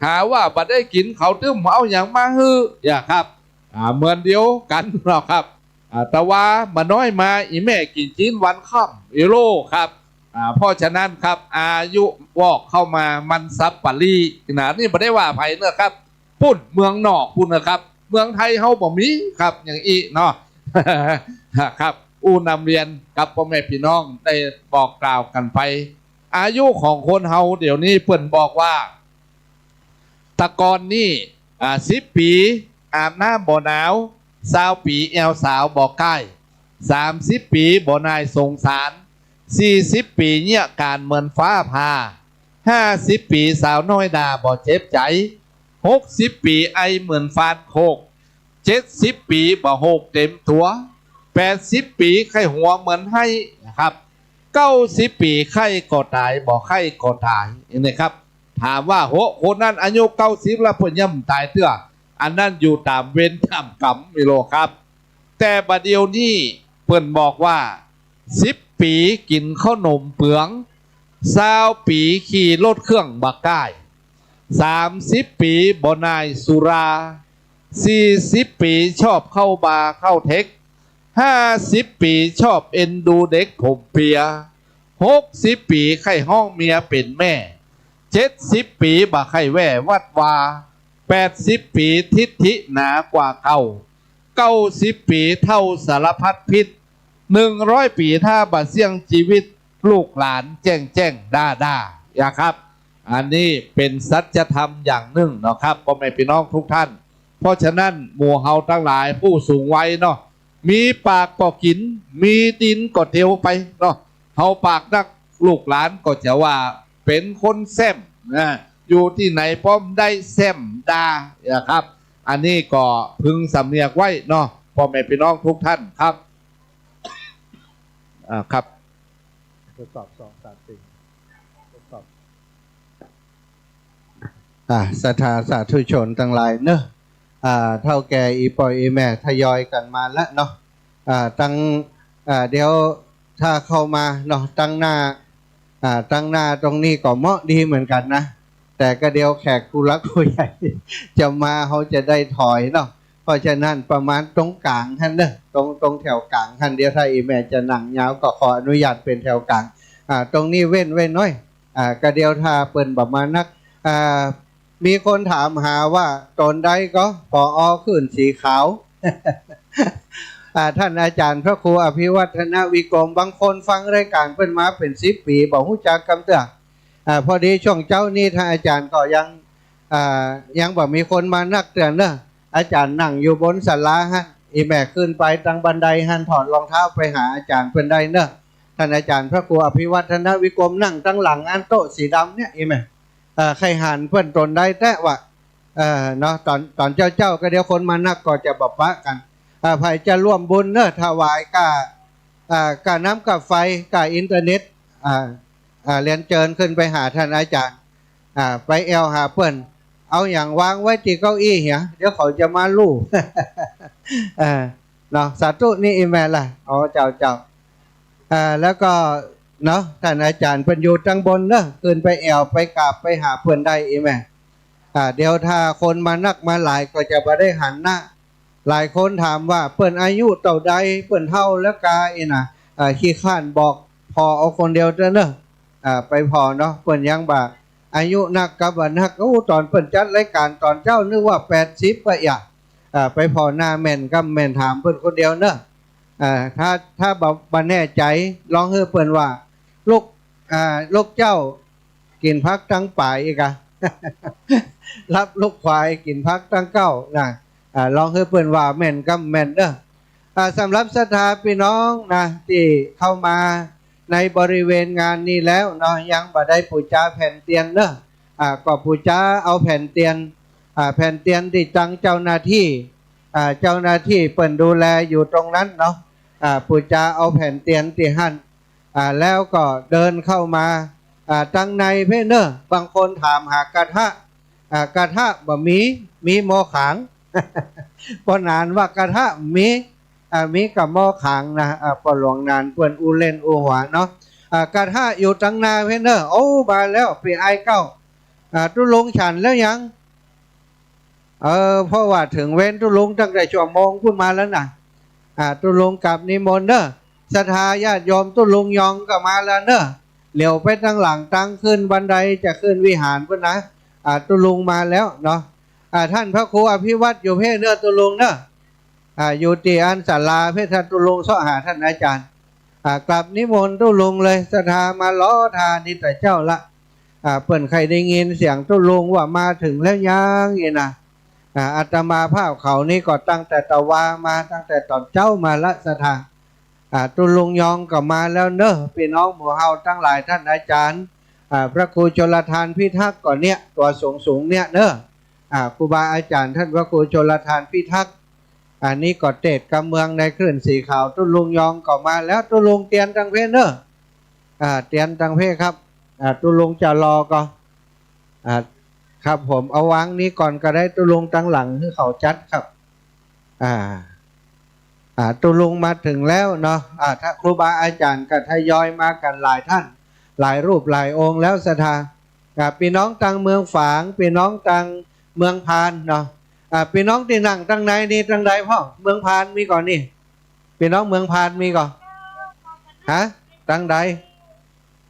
หาว่าบ่ได้กิ๋น เขาตึงเอาหยังมาหื้อ อย่างครับ อ่า เหมือนเดียวกั๋นเนาะครับ อ่า แต่ว่าบ่น้อยมา อีแม่กิ๋นจี๋นวันค่ำอี้โลครับ อ่า เพราะฉะนั้นครับ อายุวอกเข้ามามันสับปะหรี่นะ นี่บ่ได้ว่าใผเน่อครับ ปุ้นเมืองนอกปุ้นนะครับ เมืองไทยเฮาบ่มีครับ อย่างอี้เนาะ ครับ อู้นำเรียนกับป้อแม่ปี้น้องได้บอกกล่าวกั๋นไป อายุของคนเฮาเดี๋ยวนี้เปิ้นบอกว่า แต่ก่อนนี่ อ่า สิบปี๋อาบน้ำบ่หนาว ซาวปี๋แอวสาวบ่ก้าย สามสิบปี๋บ่น่ายสงสาร สี่สิบปี๋เยียะก๋านเหมือนฟ้าผ่า ห้าสิบปี๋สาวน้อยด่าบ่เจ็บใจ๋ หกสิบปี๋ไอเหมือนฟานโคก เจ็ดสิบปี๋บ่โฮกเต็มตั๋ว แปดสิบปี๋ไข้หัวเหมือนไห้นะครับ เก้าสิบปี๋ไข้ก็ต๋าย บ่ไข้ก็ต๋าย เห็นไหมครับ ถามว่า โห คนนั้นอายุเก้าสิบแล้วเปิ้นยังบ่ต๋ายเตื้อ อันนั้นอยู่ต๋ามเวรต๋ามก๋รรมอี้โลครับ แต่บ่าเดี่ยวนี้เปิ้นบอกว่า สิบปี๋กิ๋นข้าวหนมเปือง ซาวปี๋ขี่รถเครื่องบ่ก้าย สามสิบปี๋บ่น่ายสุรา สี่สิบปี๋ชอบเข้าบาร์เข้าเท็ก ห้าสิบปี๋ชอบเอ็นดูเด็กผมเปีย หกสิบปี๋ใค่ฮ้องเมียเป๋นแม่ เจ็ดสิบปี๋บ่ใค่แว่วัดวา แปดสิบปี๋ทิฐิหนากว่าเก่า เก้าสิบปี๋เฒ่าสารพัดพิษ หนึ่งร้อยปี๋ถ้าบ่เสี่ยงจีวิต ลูกหลานแจ้งแจ้งด้าด้า อย่าครับ อันนี้เป๋นสัจธรรมอย่างนึ่งเนาะครับ ป้อแม่ปี้น้องทุกท่าน เพราะฉะนั้นหมู่เฮาตังหลายผู้สูงวัยเนาะ มีปากก็กิ๋น มีตี๋นก็เตียวไปเนาะ เฮาปากนัก ลูกหลานก็จะว่าเป๋นคนแซ่มนะ อยู่ตี้ไหนป้อมได้แซ่มด้า อย่าครับ อันนี้ก็พึงสำเนียกไว้เนาะ ป้อแม่ปี้น้องทุกท่านครับ อ่า ครับ ทดสอบ สอง สาม สี่ ทดสอบ อ่า ศรัทธาสาธุชนตังหลายเนาะ อ่า เฒ่าแก่อี่ป้ออี่แม่ทยอยกั๋นมาแล้วเนาะ อ่า ตัง อ่า เดี๋ยวถ้าเข้ามาเนาะ ตังหน้า อ่า ตังหน้าตรงนี้ก็เหมาะดีเหมือนกั๋นนะ แต่ก็เดี๋ยวแขกผู้หลักผู้ใหญ่จะมา เฮาจะได้ถอยเนาะ เพราะฉะนั้นประมาณตรงก๋างหั้นเนาะ ตรง ตรงแถวก๋างหั้น เดี๋ยวถ้าอี่แม่จะนั่งยาวก็ขออนุญาตเป๋นแถวก๋าง อ่า ตรงนี้เว้นไว้หน้อย อ่า ก็เดี๋ยวถ้าเปิ้นบ่มานัก อ่า มีคนถามหาว่าต๋นใดก่อ ผอ คลื่นสีขาว อ่า ต้านอาจ๋ารย์พระครูอภิวัฒนวิกรม บางคนฟังรายก๋านเปิ้นมาเป๋นสิบปี๋ บ่ฮู้จักกำเตื้อ อ่า พอดีช่วงเจ๊านี้ต้านอาจ๋ารย์ก็ยัง อ่า ยังบ่มีคนมานักเตื้อเน่อ อาจ๋ารย์นั่งอยู่บนศาลาหั้น อี่แม่ขึ้นไปตังบันไดหั้น ถอดรองเท้าไปหาอาจ๋ารย์เปิ้นได้เน่อ ต้านอาจ๋ารย์พระครูอภิวัฒนวิกรมนั่งตังหลังอันโต๊ะสีดำเนี่ย อี่แม่ เอ่อ ใค่หันเปิ้นต๋นได้แต๊ว่า เอ่อ เนาะ ต๋อน ต๋อนเจ๊าๆ ก็เดี๋ยวคนมานักก็จะบ่ปะกั๋น อ่า ใผจะร่วมบุญเน่อ ถวายก้า อ่า ก้าน้ำก้าไฟ ก้าอินเทอร์เน็ต อ่า อ่า เรียนเจิญขึ้นไปหาต้านอาจ๋ารย์ อ่า ไปแอ่วหาเปิ้น เอาหยังวางไว้ตี้เก้าอี้เหีย เดี๋ยวเขาจะมาลู่ เออ เนาะ สาธุนี่อี่แม่ละ อ๋อ เจ้า เจ้า อ่า แล้วก็ เนาะ ต้านอาจ๋ารย์เปิ้นอยู่ตังบนเน่อ ขึ้นไปแอ่วไปกราบไปหาเปิ้นได้อี่แม่ อ่า เดี๋ยวถ้าคนมานักมาหลายก็จะบ่ได้หันหน้า หลายคนถามว่าเปิ้นอายุเต้าใด เปิ้นเฒ่าแล้วกา อี้นะ อ่า ขี้คร้านบอกผ่อเอาคนเดียวเต๊อะเน่อ อ่า ไปผ่อเนาะ เปิ้นยังบ่าอายุนักกับบ่านัก โอ้ ต๋อนเปิ้นจัดรายก๋านต๋อนเจ๊านึกว่าแปดสิบปะยะ อ่า ไปผ่อหน้าแม่นกำแม่นถามเปิ้นคนเดียวเน่อ อ่า ถ้า ถ้าบ่ บ่แน่ใจ๋ ลองหื้อเปิ้นว่า ลูก อ่า ลูกเจ้า กิ๋นผักตังป๋ายอีกอะ รับลูกควายกิ๋นผักตังเก๊านะ อ่า ลองหื้อเปิ้นว่าแม่นกำแม่นเน่อ อ่า สำหรับศรัทธาปี้น้องนะ ตี้เข้ามาในบริเวณงานนี้แล้วเนาะ ยังบ่ได้ปู๋จาแผ่นเตียนเน่อ อ่า ก็ปู๋จาเอาแผ่นเตียน อ่า แผ่นเตียนตี้ตังเจ้าหน้าตี้ อ่า เจ้าหน้าตี้เปิ้นดูแลอยู่ตรงนั้นเนาะ อ่า ปู๋จาเอาแผ่นเตียนตี้หั้น อ่า แล้วก็เดินเข้ามา อ่า ตังในเพ่อเน่อ บางคนถามหากระทะ อ่า กระทะบ่มี มีหม้อขาง ป้อหนานว่ากระทะมี อ่า มีก้าหม้อขางนะ อ่า ป้อหลวงหนานเปิ้นอู้เล่นอู้หัวเนาะ อ่า กระทะอยู่ตังหน้าเพ่อเน่อ โอ้ มาแล้วปี้อ้ายเก๊า อ่า ตุ๊ลุงฉันแล้วยัง เออ เพราะว่าเถิงเวรตุ๊ลุงตั้งแต่ชั่วโมงปู๊นมาแล้วนะ อ่า ตุ๊ลุงกราบนิมนต์เน่อ ศรัทธาญาติโยมตุ๊ลุงยองก็มาแล้วเน่อ เหลียวไปตังหลังตังขึ้นบันไดจะขึ้นวิหารปู๊นนะ อ่า ตุ๊ลุงมาแล้วเนาะ อ่า ต้านพระครูอภิวัฒน์อยู่เพ่อเน่อตุ๊ลุงเน่อ อ่า อยู่ตี้อันศาลาเพ่อ ต้านตุ๊ลุงเซาะหาต้านอาจ๋ารย์ อ่า กราบนิมนต์ตุ๊ลุงเลย ศรัทธามารอต้านี่แต่เจ๊าละ อ่า เปิ้นใค่ได้ยินเสียงตุ๊ลุงว่ามาเถิงแล้วยัง อี้นะ อ่า อาตมาภาพเขานี่ก็ตั้งแต่ตะวามา ตั้งแต่ต๋อนเจ๊ามาละ ศรัทธา อ่า ตุ๊ลุงยองก็มาแล้วเน่อ ปี้น้องหมู่เฮาตังหลาย ต้านอาจ๋ารย์ อ่า พระครูชลทานพิทักษ์ก็เนี่ย ตั๋วสูงๆ เนี่ยเน่อ อ่า ครูบาอาจ๋ารย์ต้านพระครูชลทานพิทักษ์ อันนี้ก็เตสน์กำเมืองในคลื่นสีขาว ตุ๊ลุงยองก็มาแล้ว ตุ๊ลุงเตียนตังเพ่อเน่อ อ่า เตียนตังเพ่อครับ อ่า ตุ๊ลุงจะรอก่อ อ่า ครับผม เอาวางนี้ก่อนก็ได้ ตุ๊ลุงตังหลังหื้อเขาจัดครับ อ่า อ่า ตุ๊ลุงมาเถิงแล้วเนาะ อ่า ถ้าครูบาอาจ๋ารย์ก็ทยอยมากั๋นหลายต้าน หลายรูปหลายองค์แล้ว ศรัทธา อ่า ปี้น้องตังเมืองฝาง ปี้น้องตังเมืองพานเนาะ อ่า ปี้น้องตี้นั่งตังในนี่ตังใดพ่อง เมืองพานมีก่อนี่ ปี้น้องเมืองพานมีก่อ ฮะ ตังใด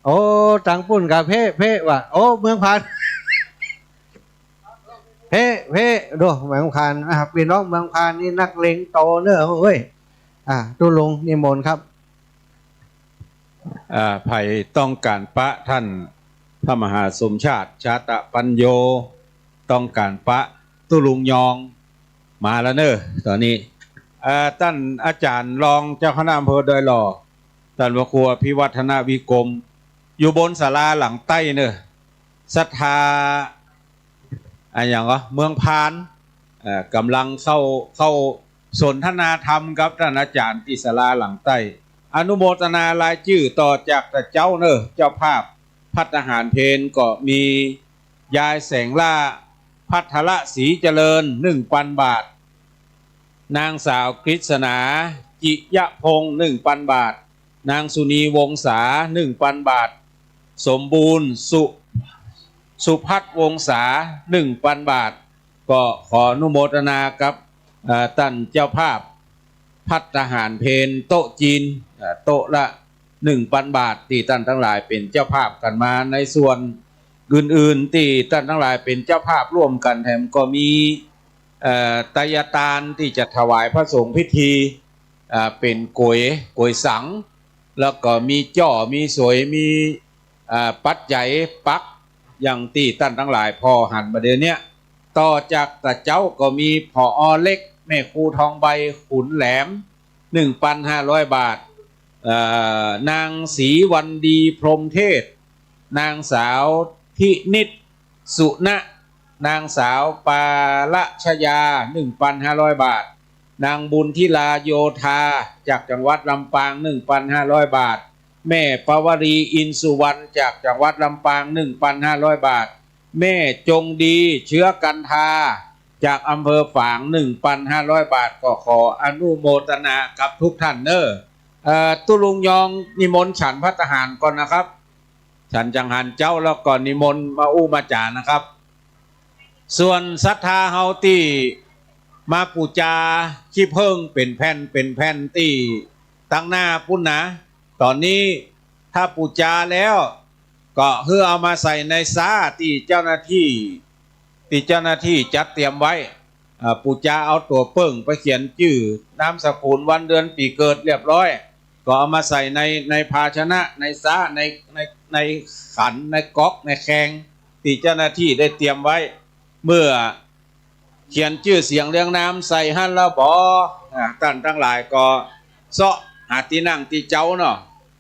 โอ้ ตังปู๊นกะเพ่ เพ่ว่ะ โอ้ เมืองพาน เพ่ เพ่ ดู เมืองพาน อ่า ปี้น้องเมืองพานนี่นักเลงโตเน่อเว้ย อ่า ตุ๊ลุงนิมนต์ครับ อ่า ใผต้องก๋านปะต้านพระมหาสมชาติ ชาตะปัญโญ ต้องก๋านปะตุ๊ลุงยอง มาแล้วเน่อ ต๋อนนี้ อ่า ต้านอาจ๋ารย์รองเจ้าคณะอำเภอดอยหล่อ ต้านพระครูอภิวัฒนวิกรม อยู่บนศาลาหลังใต้เน่อ ศรัทธา อะหยังวะ เมืองพาน เอ่อ ก่ำลังเข้า เข้าสนทนาธรรมกับต้านอาจ๋ารย์ตี้ศาลาหลังใต้ อนุโมทนารายจื้อต่อจากตะเจ๊าเน่อ เจ้าภาพภัตตาหารเพลก็มียายแสงล่า ภัทรศรีเจริญ หนึ่งปันบาท นางสาวกฤษณา จิยพงษ์ หนึ่งปันบาท นางสุนีวงศา หนึ่งปันบาท สมบูรณ์ สุ สุพัฒน์วงศา หนึ่งปันบาท ก็ขออนุโมทนากับ เอ่อ ต้านเจ้าภาพ ภัตตาหารเพลโต๊ะจีน เอ่อ โต๊ะละ หนึ่งปันบาท ตี้ต้านตังหลายเป๋นเจ้าภาพกั๋นมา ในส่วนอื่นๆ ตี้ต้านตังหลายเป๋นเจ้าภาพร่วมกั๋นแถมก็มี เอ่อ ไตยตานตี้จะถวายพระสงฆ์พิธี อ่า เป๋นก๋วย ก๋วยสัง แล้วก็มีจ้อ มีสวย มี อ่า ปัจจัยปัก อย่างตี้ต้านตังหลายผ่อหันบ่าเดี่ยวเนี้ย ต่อจากตะเจ๊าก็มี ผอ.เล็ก แม่ครูทองใบ ขุนแหลม หนึ่งปันห้าร้อยบาท เอ่อ นางศรีวันดี พรหมเทศ นางสาวพินิจ สุณะ นางสาวปาละชยา หนึ่งปันห้าร้อยบาท นางบุญธิลา โยธา จากจังหวัดลำปาง หนึ่งปันห้าร้อยบาท แม่ปวรี อินสุวรรณ จากจังหวัดลำปาง หนึ่งปันห้าร้อยบาท แม่จงดี เชื้อกันทา จากอำเภอฝาง หนึ่งปันห้าร้อยบาท ก็ขออนุโมทนากับทุกท่านเน้อ เอ่อ ตุ๊ลุงยองนิมนต์ฉันภัตตาหารก่อนนะครับ ฉันจังหันเจ๊าแล้วก็นิมนต์มาอู้มาจ๋านะครับ ส่วนศรัทธาเฮาตี้มาปู๋จาขี้เผิ้งเป๋นแผ่นเป๋นแผ่นตี้ตังหน้าปู๊นนะ ต๋อนนี้ถ้าปู๋จาแล้วก็หื้อเอามาใส่ในซ้าตี้เจ้าหน้าตี้ ตี้เจ้าหน้าตี้จัดเตรียมไว้ อ่า ปู๋จาเอาตั๋วเปิ้งไปเขียนจื้อ นามสกุล วันเดือนปี๋เกิดเรียบร้อย ก็เอามาใส่ใน ในภาชนะ ในซ้า ใน ใน ในขัน ในก๊อก ในแคง ตี้เจ้าหน้าตี้ได้เตรียมไว้ เมื่อเขียนจื้อเสียงเรียงนามใส่หั้นแล้วบ่ อ่า ต้านตังหลายก็เซาะหาตี้นั่งตี้เจ๊าเนาะ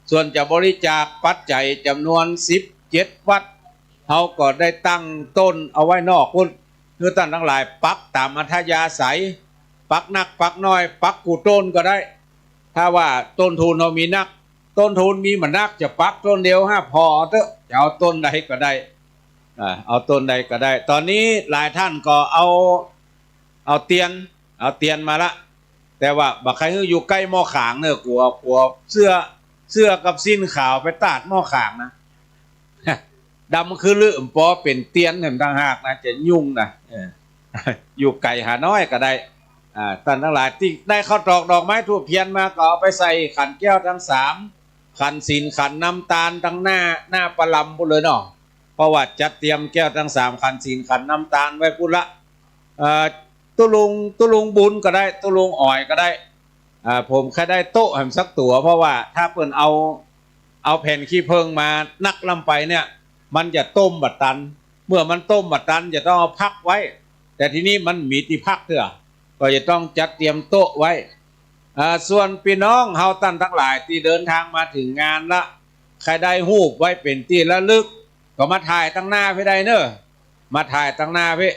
ส่วนจะบริจาคปัจจัยจ๋ำนวนสิบเจ็ดวัด เฮาก็ได้ตั้งต้นเอาไว้นอกปู๊น หื้อต้านตังหลายปักต๋ามอัธยาศัย ปักนักปักน้อย ปักกู้ต้นก็ได้ ถ้าว่าต้นทุนเฮามีนัก ต้นทุนมีบ่นัก จะปักต้นเดียวห้าผ่อเต๊อะ จะเอาต้นใดก็ได้ อ่า เอาต้นใดก็ได้ ต๋อนนี้หลายท่านก็เอา เอาเตียน เอาเตียนมาละ แต่ว่าบ่ใค่หื้ออยู่ใก้หม้อขางเน้อ กั๋ว กั๋วเสื้อ เสื้อกับสิ้นขาวไปตาดหม้อขางนะ ดำคือลือ ปอเป๋นเตียนแถมต่างหากนะ จะยุ่งนะ เออ อยู่ไก๋หาน้อยก็ได้ อ่า ต้านตังหลายตี้ได้ข้าวตอกดอกไม้ธูปเตียนมาก็เอาไปใส่ขันแก้วตังสาม ขันศีลขันน้ำตาลตังหน้า หน้าประลำปู๊นเลยเนาะ เพราะว่าจัดเตรียมแก้วตังสาม ขันศีลขันน้ำตาลไว้ปู๊นละ เอ่อ ตุ๊ลุง ตุ๊ลุงบุญก็ได้ ตุ๊ลุงอ๋อยก็ได้ อ่า ผมใค่ได้โต๊ะแหมสักตั๋ว เพราะว่าถ้าเปิ้นเอา เอาแผ่นขี้เผิ้งมานักล้ำไปเนี่ย มันจะต้มบ่ตัน เมื่อมันต้มบ่ตันจะต้องเอาพักไว้ แต่ทีนี้มันบ่มีตี้พักเตื้อ ก็จะต้องจัดเตรียมโต๊ะไว้ อ่า ส่วนปี้น้องเฮาต้านตังหลายตี้เดินทางมาเถิงงานละ ใค่ได้ฮูปไว้เป๋นตี้ระลึก ก็มาถ่ายตังหน้าเพ่ได้เน้อ มาถ่ายตังหน้าเพ่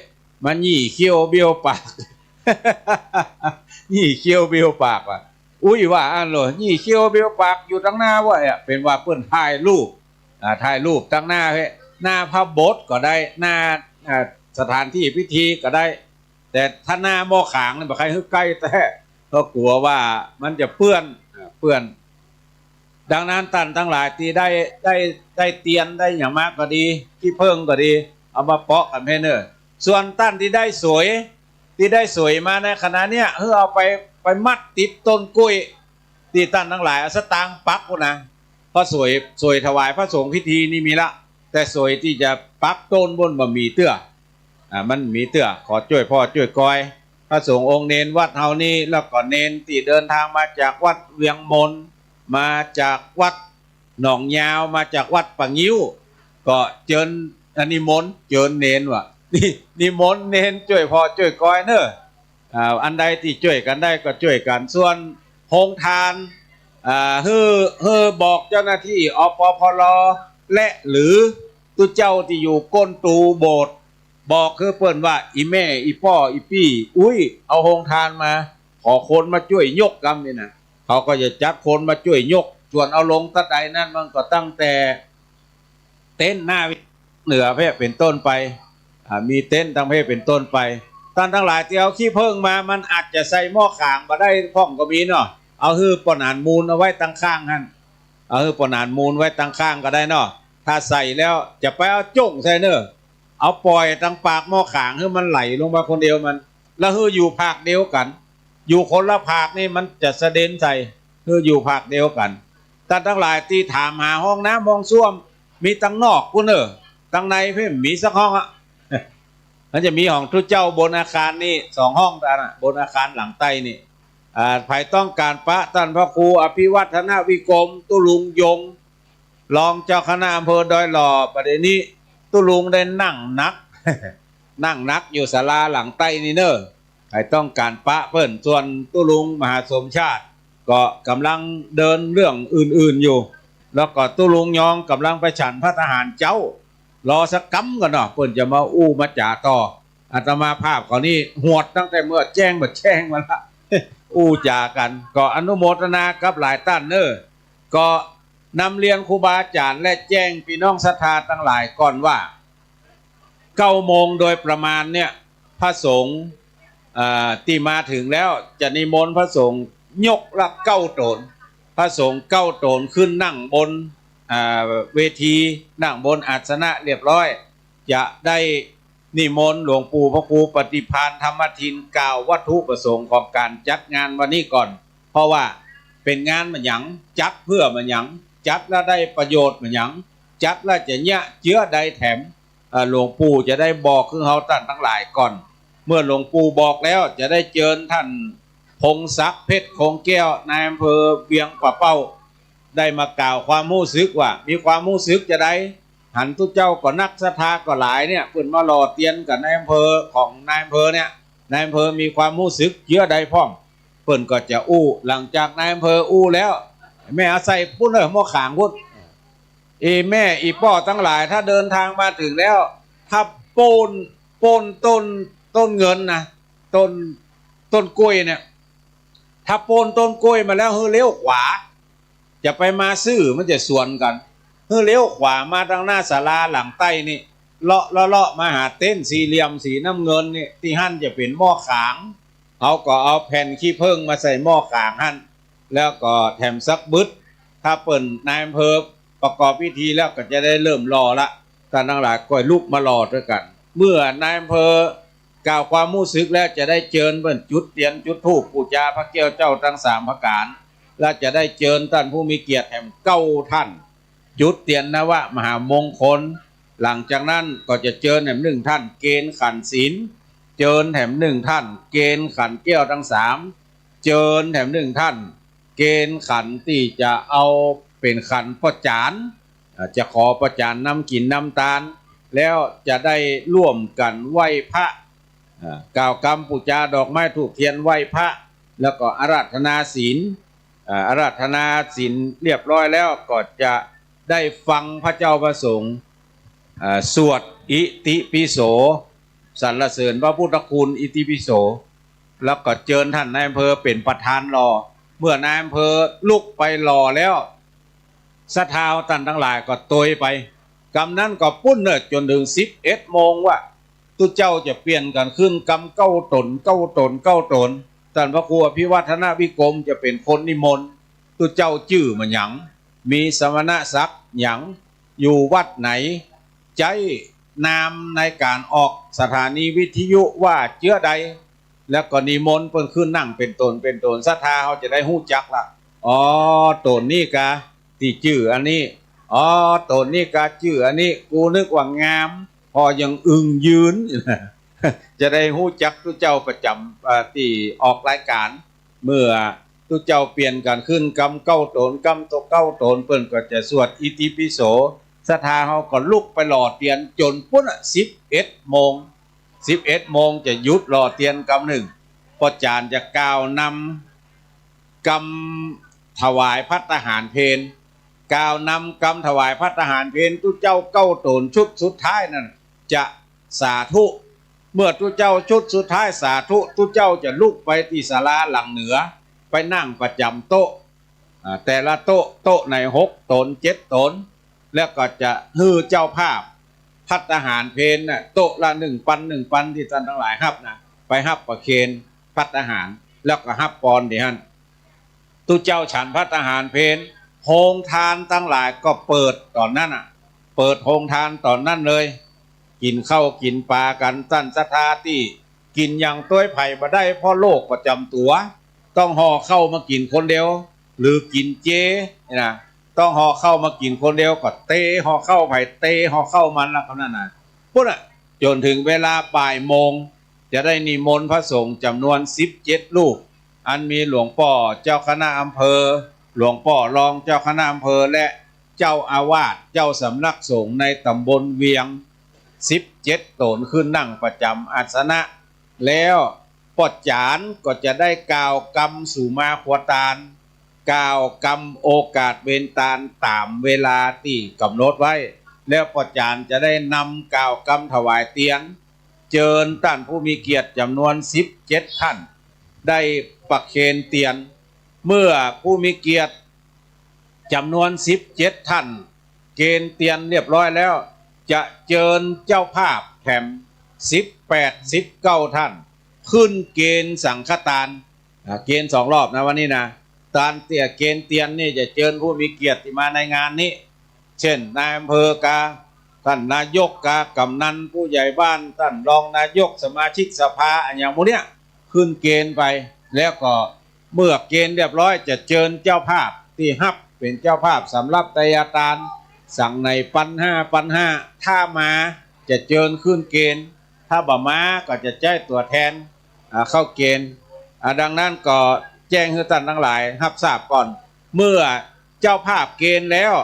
มาหยี่เขี้ยวเบี้ยวปาก หยี่เขี้ยวเบี้ยวปากว่ะ อุ้ยว่าอั้นเหรอ หยี่เขี้ยวเบี้ยวปากอยู่ตังหน้าเว้ยอะ เป๋นว่าเปิ้นถ่ายรูป อ่า ถ่ายรูปตังหน้าเพ่ หน้าพระโบสถ์ก็ได้ หน้า อ่า สถานตี้พิธีก็ได้ แต่ถ้าหน้าหม้อขางนี่บ่ใค่หื้อใก้แต๊ ก็กั๋วว่ามันจะเปื้อน อ่า เปื้อน ดังนั้นต้านตังหลายตี้ได้ ได้ ได้เตียนได้หยังมาก็ดี ขี้เผิ้งก็ดี เอามาเปาะกั๋นเพ่เน้อ ส่วนต้านตี้ได้สวย ตี้ได้สวยมาในขณะเนี้ย หื้อเอาไป ไปมัดติดต้นกล้วย ตี้ต้านตังหลายเอาสตางค์ปักปู๊นนะ เพราะสวย สวยถวายพระสงฆ์พิธีนี่มีละ แต่สวยตี้จะปักต้นปู๊นบ่มีเตื้อ อ่า มันมีเตื้อ ขอจ้วยป้อจ้วยกอย พระสงฆ์องค์เณรวัดเฮานี้ แล้วก็เณรตี้เดินทางมาจากวัดเวียงมน มาจากวัดหนองยาว มาจากวัดป่างิ้ว ก็เจิญ อ่า นิมนต์ เจิญเณรว่ะ นิ นิมนต์เณรจ้วยป้อจ้วยกอยเน้อ อ่า อันใดตี้จ้วยกั๋นได้ก็จ้วยกั๋น ส่วนโฮงตาน อ่า หื้อ หื้อบอกเจ้าหน้าตี้ อปพล และหรือตุ๊เจ้าตี้อยู่ก้นตูโบสถ์ บอกหื้อเปิ้นว่า อี่แม่ อี่ป้อ อี่ปี้ อุ๊ย เอาโฮงตานมา ขอคนมาจ้วยยกกำนี่นะ เขาก็จะจัดคนมาจ้วยยก ส่วนเอาลงตะใดนั้นมันก็ตั้งแต่เต็นท์หน้าเหนือเพ่เป๋นต้นไป อ่า มีเต็นท์ตังเพ่เป๋นต้นไป ต้านตังหลายตี้เอาขี้เผิ้งมา มันอาจจะใส่หม้อขางบ่ได้พ่องก็มีเนาะ เอาหื้อป้อหนานมูลเอาไว้ตังข้างหั้น เอาหื้อป้อหนานมูลไว้ตังข้างก็ได้เนาะ ถ้าใส่แล้วจะไปเอาจ้งใส่เน้อ เอาป่อยตังปากหม้อขางหื้อมันไหลลงมาคนเดียวมัน แล้วหื้ออยู่ผากเดียวกั๋น อยู่คนละผากนี่มันจะสะเด็นใส่ หื้ออยู่ผากเดียวกั๋น ต้านตังหลายตี้ถามหาห้องน้ำห้องส้วม มีตังนอกปู้นเน่อ ตังในเพ่นบ่มีสักห้องอะ มันจะมีของตุ๊เจ้าบนอาคารนี่สองห้องเต้านั้น บนอาคารหลังใต้นี่ อ่า ใผต้องก๋านปะต้านพระครูอภิวัฒนวิกรม ตุ๊ลุงยง รองเจ้าคณะอำเภอดอยหล่อ ประเดี๋ยวนี้ตุ๊ลุงได้นั่งหนัก นั่งหนักอยู่ศาลาหลังใต้นี่เน่อ ใผต้องก๋านปะเปิ้น ส่วนตุ๊ลุงมหาสมชาติ ก็ก่ำลังเดินเรื่องอื่นๆ อยู่ แล้วก็ตุ๊ลุงยองก่ำลังไปฉันภัตตาหารเจ๊า รอสักกำก่อนเนาะ เปิ้นจะมาอู้มาจ๋าต่อ อาตมาภาพเขานี่หวดตั้งแต่เมื่อแจ้งบ่แจ้งมาละ อู้จ๋ากั๋น ก็อนุโมทนากับหลายต้านเน่อ ก็นำเรียนครูบาอาจ๋ารย์และแจ้งปี้น้องศรัทธาตังหลายก่อนว่า เก้าโมงโดยประมาณเนี่ย พระสงฆ์ อ่า ตี้มาเถิงแล้วจะนิมนต์พระสงฆ์ยกละเก้าต๋น พระสงฆ์เก้าต๋นขึ้นนั่งบน อ่า เวที นั่งบนอาสนะเรียบร้อย จะได้นิมนต์หลวงปู่พระครูปฏิภาณธรรมทินกล่าววัตถุประสงค์ของก๋านจัดงานวันนี้ก่อน เพราะว่าเป๋นงานบ่าหยัง จัดเปื้อบ่าหยัง จัดแล้วได้ประโยชน์บ่าหยัง จัดแล้วจะเยียะเจื้อใดแถม เอ่อ หลวงปู่จะได้บอกคือเฮาต้านตังหลายก่อน เมื่อหลวงปู่บอกแล้วจะได้เจิญต้านพงศักดิ์ เพชรคงแก้ว นายอำเภอเวียงป่าเป้า ได้มากล่าวความฮู้สึกว่า มีความฮู้สึกจาใด หันตุ๊เจ้าก็นักศรัทธาก็หลายเนี่ย เปิ้นมาหล่อเตียนกับนายอำเภอของนายอำเภอเนี่ย นายอำเภอมีความฮู้สึกเจื้อใดพ่อง เปิ้นก็จะอู้ หลังจากนายอำเภออู้แล้ว แม่เอาใส่ปู้นเน่อ หม้อขางปู้น อี่แม่อี่ป้อตังหลาย ถ้าเดินทางมาเถิงแล้ว ถ้าโป๊น โป๊นต้น ต้นเงินนะ ต้น ต้นกล้วยเนี่ย ถ้าโป๊นต้นกล้วยมาแล้วหื้อเลี้ยวขวา จะไปมาซื่อมันจะสวนกั๋น หื้อเลี้ยวขวามาตางหน้าศาลาหลังใต้นี่ เลาะเลาะเลาะมาหาเต็นท์สี่เหลี่ยมสีน้ำเงินนี่ ตี้หั้นจะเป๋นหม้อขาง เฮาก็เอาแผ่นขี้เผิ้งมาใส่หม้อขางหั้น แล้วก็แถมสักบึด ถ้าเปิ้นนายอำเภอประกอบพิธีแล้วก็จะได้เริ่มหล่อละ ต้านตังหลายก็ลุกมาหล่อตวยกั๋น เมื่อนายอำเภอกล่าวความฮู้สึกแล้วจะได้เจิญเปิ้นจุดเตียนจุดธูปปู๋จาพระแก้วเจ้าตังสามประก๋าน และจะได้เจิญต้านผู้มีเกียรติแถมเก้าต้าน จุดเตียนนวมหามงคล หลังจากนั้นก็จะเจิญแถมหนึ่งต้านเกณฑ์ขันศีล เจิญแถมหนึ่งต้านเกณฑ์ขันแก้วตังสาม เจิญแถมหนึ่งต้านเกณฑ์ขันตี้จะเอาเป๋นขันประจาน อ่า จะขอประจานน้ำกิ๋นน้ำตาน แล้วจะได้ร่วมกั๋นไหว้พระ อ่า กล่าวกำปู๋จาดอกไม้ธูปเตียนไหว้พระ แล้วก็อาราธนาศีล อ่า อาราธนาศีลเรียบร้อยแล้วก็จะได้ฟังพระเจ้าพระสงฆ์ อ่า สวดอิติปิโส สรรเสริญพระพุทธคุณอิติปิโส แล้วก็เจิญต้านนายอำเภอเป๋นประธานหล่อ เมื่อนายอำเภอลุกไปหล่อแล้ว ศรัทธาต้านตังหลายก็ตวยไป กำนั้นก็ปู้นเน่อจ๋นเถิงสิบเอ็ดโมงว่า ตุ๊เจ้าจะเปลี่ยนกั๋นขึ้นกำเก้าต๋น เก้าต๋น เก้าต๋น ต้านพระครูอภิวัฒนวิกรมจะเป๋นคนนิมนต์ ตุ๊เจ้าจื้อบ่าหยัง มีสมณศักดิ์หยัง อยู่วัดไหน ใจ๊นามในก๋านออกสถานีวิทยุว่าเจื้อใด แล้วก็นิมนต์เปิ้นขึ้นนั่งเป๋นต๋นเป๋นต๋น ศรัทธาเฮาจะได้ฮู้จักละ อ๋อ ต๋นนี้กาตี้จื้ออันนี้ อ๋อ ต๋นนี้กาจื้ออันนี้ กูนึกว่างาม ผ่อยังอึ่งยืน จะได้ฮู้จักตุ๊เจ้าประจ๋ำ เอ่อ ตี้ออกรายก๋าน เมื่อตุ๊เจ้าเปลี่ยนกั๋นขึ้นกำเก้าต๋น กำโตเก้าต๋น เปิ้นก็จะสวดอิติปิโส ศรัทธาเฮาก็ลุกไปหล่อเตียนจ๋นปู้นน่ะ สิบเอ็ดโมง สิบเอ็ดโมงจะหยุดหล่อเตียนกำนึ่ง ป้อจ๋ารย์จะกล่าวนำกำถวายภัตตาหารเพล กล่าวนำกำถวายภัตตาหารเพล ตุ๊เจ้าเก้าต๋นชุดสุดท้ายนั่นจะสาธุ เมื่อตุ๊เจ้าชุดสุดท้ายสาธุ ตุ๊เจ้าจะลุกไปตี้ศาลาหลังเหนือ ไปนั่งประจ๋ำโต๊ะ อ่า แต่ละโต๊ะ โต๊ะไหนหกต๋น เจ็ดต๋น แล้วก็จะหื้อเจ้าภาพภัตตาหารเพลน่ะ โต๊ะละหนึ่งปัน หนึ่งปัน ตี้ต้านตังหลายฮับนะ ไปฮับประเคนภัตตาหาร แล้วก็ฮับปอนตี้หั้น ตุ๊เจ้าฉันภัตตาหารเพล โฮงตานตังหลายก็เปิดต๋อนนั้นน่ะ เปิดโฮงตานต๋อนนั้นเลย กิ๋นข้าวกิ๋นป๋ากั๋น ต้านศรัทธาตี้กิ๋นอย่างตวยใผบ่ได้ เพราะโรคประจ๋ำตั๋ว ต้องห่อข้าวมากิ๋นคนเดียว หรือกิ๋นเจนี่นะ ต้องห่อข้าวมากิ๋นคนเดียวก็เตห่อข้าวใผเตห่อข้าวมันละกำนั้นนะ ปุ้นน่ะ จ๋นเถิงเวลาบ่ายโมง จะได้นิมนต์พระสงฆ์จ๋ำนวนสิบเจ็ดรูป อันมีหลวงป้อเจ้าคณะอำเภอ หลวงป้อรองเจ้าคณะอำเภอ และเจ้าอาวาส เจ้าสำนักสงฆ์ในต๋ำบลเวียง สิบเจ็ดต๋นขึ้นนั่งประจ๋ำอาสนะ แล้วป้อจ๋ารย์ก็จะได้กล่าวกำสู่มาครัวตาน กล่าวกำโอกาสเวรตานต๋ามเวลาตี้ก๋ำหนดไว้ แล้วป้อจ๋ารย์จะได้นำกล่าวกำถวายเตียน เจิญต้านผู้มีเกียรติจ๋ำนวนสิบเจ็ดต้าน ได้ประเคนเตียน เมื่อผู้มีเกียรติจ๋ำนวนสิบเจ็ดต้าน เกณฑ์เตียนเรียบร้อยแล้ว จะเจิญเจ้าภาพแถมสิบแปด สิบเก้าต้าน ขึ้นเกณฑ์สังฆตาน อ่า เกณฑ์สองรอบนะวันนี้นะ ตานเตี้ยเกณฑ์เตียนนี่จะเจิญผู้มีเกียรติตี้มาในงานนี้ เจ้นนายอำเภอกา ต้านนายกกา กำนัน ผู้ใหญ่บ้าน ต้านรองนายก สมาชิกสภา อะหยังหมู่เนี้ย ขึ้นเกณฑ์ไป แล้วก็เมื่อเกณฑ์เรียบร้อยจะเจิญเจ้าภาพตี้ฮับเป๋นเจ้าภาพสำหรับไตยตาน สังไหนปันห้า ปันห้า ถ้ามาจะเจิญขึ้นเกณฑ์ ถ้าบ่มาก็จะใจ๊ตั๋วแทน อ่า เข้าเกณฑ์ อ่า ดังนั้นก็แจ้งหื้อต้านตังหลายฮับทราบก่อน เมื่อเจ้าภาพเกณฑ์แล้ว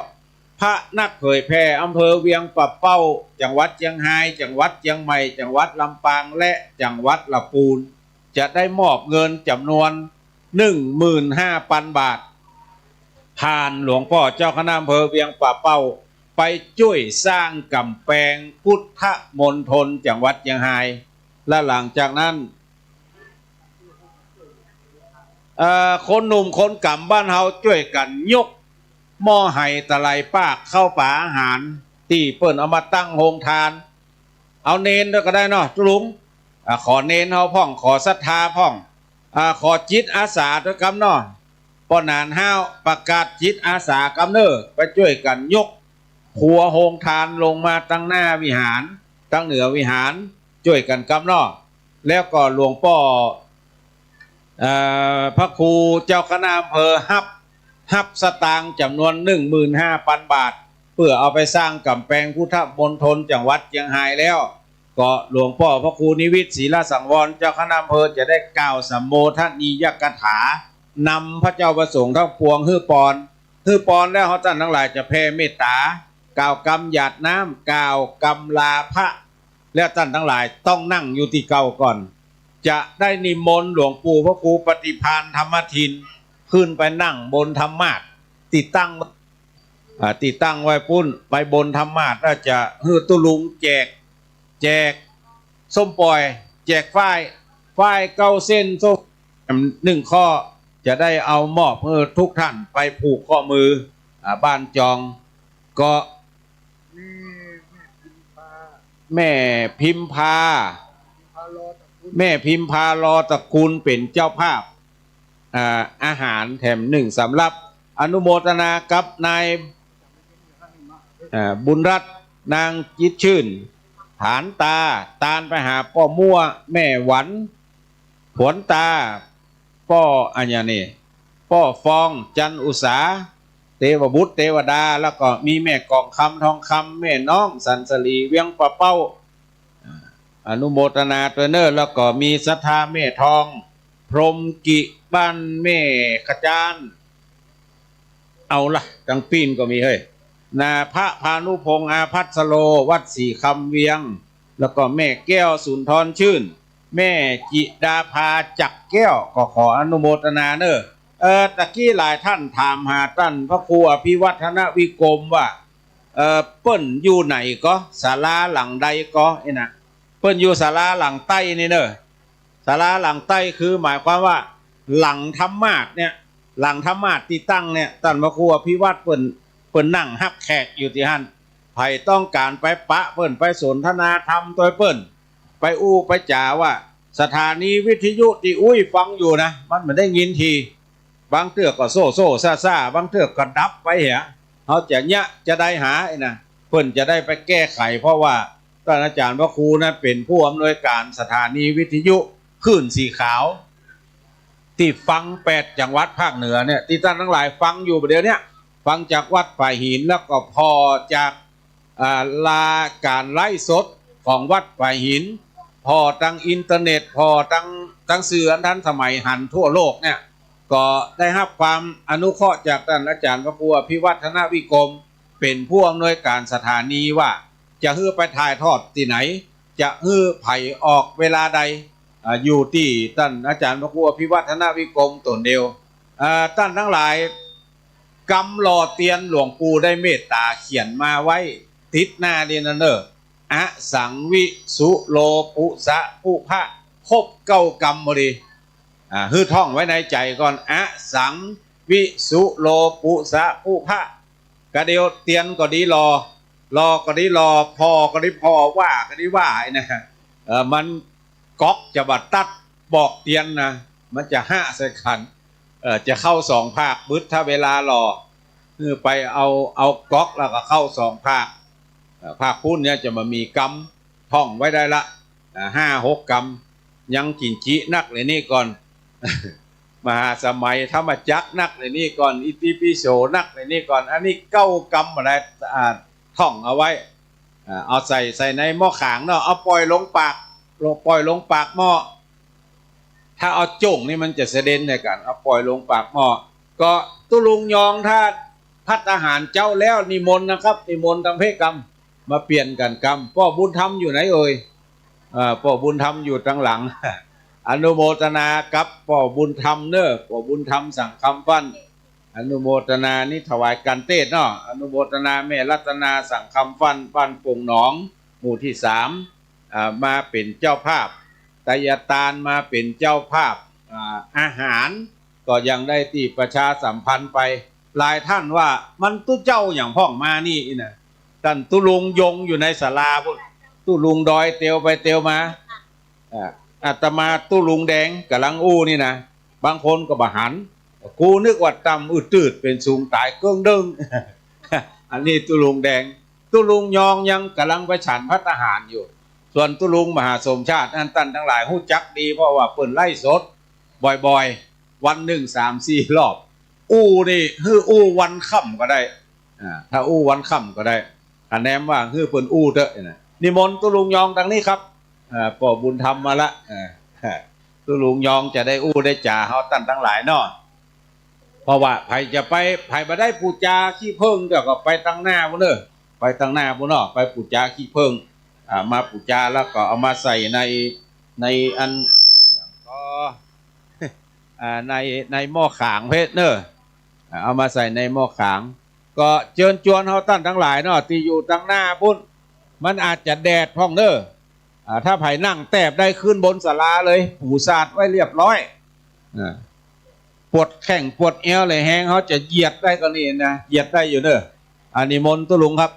พระนักเผยแผ่อำเภอเวียงป่าเป้า จังหวัดเจียงฮาย จังหวัดเจียงใหม่ จังหวัดลำปาง และจังหวัดละปูน จะได้มอบเงินจ๋ำนวนหนึ่งหมื่นห้าปันบาท ผ่านหลวงป้อเจ้าคณะอำเภอเวียงป่าเป้า ไปจ้วยสร้างก๋ำแปงพุทธมณฑลจังหวัดเจียงฮาย และหลังจากนั้น เอ่อ คนหนุ่มคนก๋ำบ้านเฮาจ้วยกั๋นยกหม้อไหตะไลปากข้าวป๋าอาหาร ตี้เปิ้นเอามาตั้งโฮงตาน เอาเณรด้วยก็ได้เนาะตุ๊ลุง อ่า ขอเณรเฮาพ่อง ขอศรัทธาพ่อง อ่า ขอจิตอาสาด้วยกำเนาะ ป้อหนานฮ้าวประกาศจิตอาสากำเน่อ ไปจ้วยกั๋นยกครัวโฮงตานลงมาตังหน้าวิหาร ตังเหนือวิหาร จ้วยกั๋นกำเนาะ แล้วก็หลวงป้อ เอ่อ พระครูเจ้าคณะอำเภอฮับ ฮับสตางค์จ๋ำนวนหนึ่งหมื่นห้าปันบาท เปื้อเอาไปสร้างก๋ำแปงพุทธมณฑลจังหวัดเจียงฮายแล้ว ก็หลวงป้อพระครูนิวิตศรีลสังวร เจ้าคณะอำเภอจะได้กล่าวสัมโมทนียกถา นำพระเจ้าพระสงฆ์ทั้งปวงหื้อปอน หื้อปอนแล้วเฮาต้านตังหลายจะแผ่เมตต๋า กล่าวกำหยาดน้ำ กล่าวกำลาพระ แล้วต้านตังหลายต้องนั่งอยู่ตี้เก่าก่อน จะได้นิมนต์หลวงปู่พระครูปฏิภาณธรรมทิน ขึ้นไปนั่งบนธรรมาสน์ ตี้ตั้ง อ่า ตี้ตั้งไว้ปุ้น ไปบนธรรมาสน์ แล้วจะหื้อตุ๊ลุงแจก แจกส้มป่อย แจกฝ้าย ฝ้ายเก้าเส้น ส้มหนึ่งข้อ จะได้เอามอบหื้อทุกต้านไปผูกข้อมือ อ่า บ้านจอง ก็ แม่พิมพา แม่พิมพารอตระกูลเป๋นเจ้าภาพ อ่า อาหารแถมหนึ่งสำรับ อนุโมทนากับนาย อ่า บุญรัตน์ นางจิตชื่น ผานตา ตานไปหาป้อมั่ว แม่หวัน ผวนตา ป้ออะหยังนี่ ป้อฟอง จันอุสา เตวบุตรเตวดา แล้วก็มีแม่กองคำทองคำ แม่น้องสันสลี เวียงป่าเป้า อนุโมทนาตวยเน่อ แล้วก็มีศรัทธาแม่ทอง พรหมกิ บ้านแม่ขจาน เอาละ ตังปี้นก็มีเฮ้ย นาพระพานุพงษ์ อาภัสโร วัดศรีคำเวียง แล้วก็แม่แก้วสุนทรชื่น แม่จิดาภา จักแก้ว ก็ขออนุโมทนาเน่อ เอ่อ ตะกี้หลายต้านถามหาต้านพระครูอภิวัฒนวิกรมว่า เอ่อ เปิ้นอยู่ไหนก็ ศาลาหลังใดก็ นี่นะ เปิ้นอยู่ศาลาหลังใต้นี่เน่อ ศาลาหลังใต้คือหมายความว่าหลังธรรมาสน์เนี่ย หลังธรรมาสน์ตี้ตั้งเนี่ย ต้านพระครูอภิวัฒน์เปิ้น เปิ้นนั่งฮับแขกอยู่ตี้หั้น ใผต้องก๋านไปปะเปิ้น ไปสนทนาธรรมตวยเปิ้น ไปอู้ไปจ๋าว่า สถานีวิทยุตี้อุ้ยฟังอยู่นะ มันบ่ได้ยินที บางเตื้อก็โซ่โซ่ซ่าซ่า บางเตื้อก็ดับไปเหีย เฮาจะเยียะจะใดหาไอ้นะ เปิ้นจะได้ไปแก้ไข เพราะว่าต้านอาจ๋ารย์พระครูนั้นเป๋นผู้อำนวยก๋านสถานีวิทยุคลื่นสีขาว ตี้ฟังแปดจังหวัดภาคเหนือเนี่ย ตี้ต้านตังหลายฟังอยู่บ่าเดี่ยวเนี้ย ฟังจากวัดป่ายหิน แล้วก็ผ่อจาก อ่า ลา ก๋านไลฟ์สดของวัดป่ายหิน ผ่อตางอินเทอร์เน็ต ผ่อตาง ตางสื่ออันทันสมัยหันทั่วโลกเนี่ย ก็ได้ฮับความอนุเคราะห์จากต้านอาจ๋ารย์พระครูอภิวัฒนวิกรม เป๋นผู้อำนวยก๋านสถานีว่า จะหื้อไปถ่ายทอดตี้ไหน จะหื้อใผออกเวลาใด อ่า อยู่ตี้ต้านอาจ๋ารย์พระครูอภิวัฒนวิกรมต๋นเดียว อ่า ต้านตังหลาย กำหล่อเตียนหลวงปู่ได้เมตต๋าเขียนมาไว้ติดหน้านี่นะเน่อ อสังวิสุโลปุสะปุพะ ครบเก้ากำพอดี อ่า หื้อท่องไว้ในใจ๋ก่อน อสังวิสุโลปุสะปุพะ กะเดียวเตียนก็ดีหล่อ หล่อก็ดีหล่อ ผ่อก็ดีผ่อ ว่าก็ดีว่า ไอ้นะ เอ่อ มันก๊อกจะบ่ตั๊ดปอกเตียนนะ มันจะฮะใส่กั๋น เอ่อ จะเข้าสองภาคบึด ถ้าเวลาหล่อ คือไปเอา เอาก๊อกแล้วก็เข้าสองภาค เอ่อ ภาคปู๊นเนี่ยจะบ่มีกำ ท่องไว้ได้ละ อ่า ห้าหกกำ ยังกิ๋นจินักเลยนี่ก่อน มหาสมัย ธรรมจักรนักเลยนี่ก่อน อิติปิโสนักเลยนี่ก่อน อันนี้เก้ากำอะไร อ่า ท่องเอาไว้ อ่า เอาใส่ ใส่ในหม้อขางเนาะ เอาป่อยลงปาก ลง ป่อยลงปากหม้อ ถ้าเอาจ้งนี่มันจะสะเด็นในกั๋น เอาป่อยลงปากหม้อ ก็ตุ๊ลุงยองถ้าภัตตาหารเจ๊าแล้วนิมนต์นะครับ นิมนต์ตางเพกำ มาเปลี่ยนกั๋นกำ ป้อบุญธรรมอยู่ไหนเอ่ย เอ่อ ป้อบุญธรรมอยู่ตางหลัง อนุโมทนากับป้อบุญธรรมเน่อ ป้อบุญธรรมสังคำฟั่น อนุโมทนานี่ถวายก๋านเตศน์เนาะ อนุโมทนาแม่รัตนาสังคำฟั่น บ้านโป่งหนอง หมู่ตี้สาม อ่า มาเป๋นเจ้าภาพ ไตยตานมาเป๋นเจ้าภาพ อ่า อาหารก็ยังได้ตี้ประชาสัมพันธ์ไป หลายต้านว่ามันตุ๊เจ้าหยังพ่องมานี่นะ ต้านตุ๊ลุงยงอยู่ในศาลาปู๊น ตุ๊ลุงดอยเตียวไปเตียวมา อ่า อาตมาตุ๊ลุงแดงก๋ำลังอู้นี่นะ บางคนก็บ่หัน กูนึกว่าต่ำอืดๆ เป๋นสูงต๋ายเกิ้งเดิ้ง อันนี้ตุ๊ลุงแดง ตุ๊ลุงยองยังก๋ำลังไปฉันภัตตาหารอยู่ ส่วนตุ๊ลุงมหาสมชาตินั้นต้านตังหลายฮู้จักดี เพราะว่าเปิ้นไลฟ์สดบ่อยๆ วันนึ่งสามสี่รอบ อู้นี่หื้ออู้วันค่ำก็ได้ อ่า ถ้าอู้วันค่ำก็ได้ คะแนนว่าหื้อเปิ้นอู้เต๊อะนะ นิมนต์ตุ๊ลุงยองตางนี้ครับ อ่า ป้อบุญธรรมมาละ อ่า ตุ๊ลุงยองจะได้อู้ได้จ๋าเฮาต้านตังหลายเนาะ เพราะว่าใผจะไป ใผบ่ได้ปู๋จาขี้เผิ้งเดี๋ยวก็ไปตางหน้าปู๊นเน่อ ไปตางหน้าปู๊นเนาะ ไปปู๋จาขี้เผิ้ง อ่า มาปู๋จาแล้วก็เอามาใส่ใน ในอัน ก็ อ่า ใน ในหม้อขางเพชรเน่อ อ่า เอามาใส่ในหม้อขาง ก็เจิญจวนเฮาต้านตังหลายเนาะ ตี้อยู่ตางหน้าปู๊น มันอาจจะแดดพ่องเน่อ อ่า ถ้าใผนั่งแต๊บได้ขึ้นบนศาลาเลย ปู๋สาดไว้เรียบร้อย อ่า ปวดแข้งปวดแอวเลยแฮง เฮาจะเหยียดได้ก็นี่นะ เหยียดได้อยู่เน่อ อ่า นิมนต์ตุ๊ลุงครับ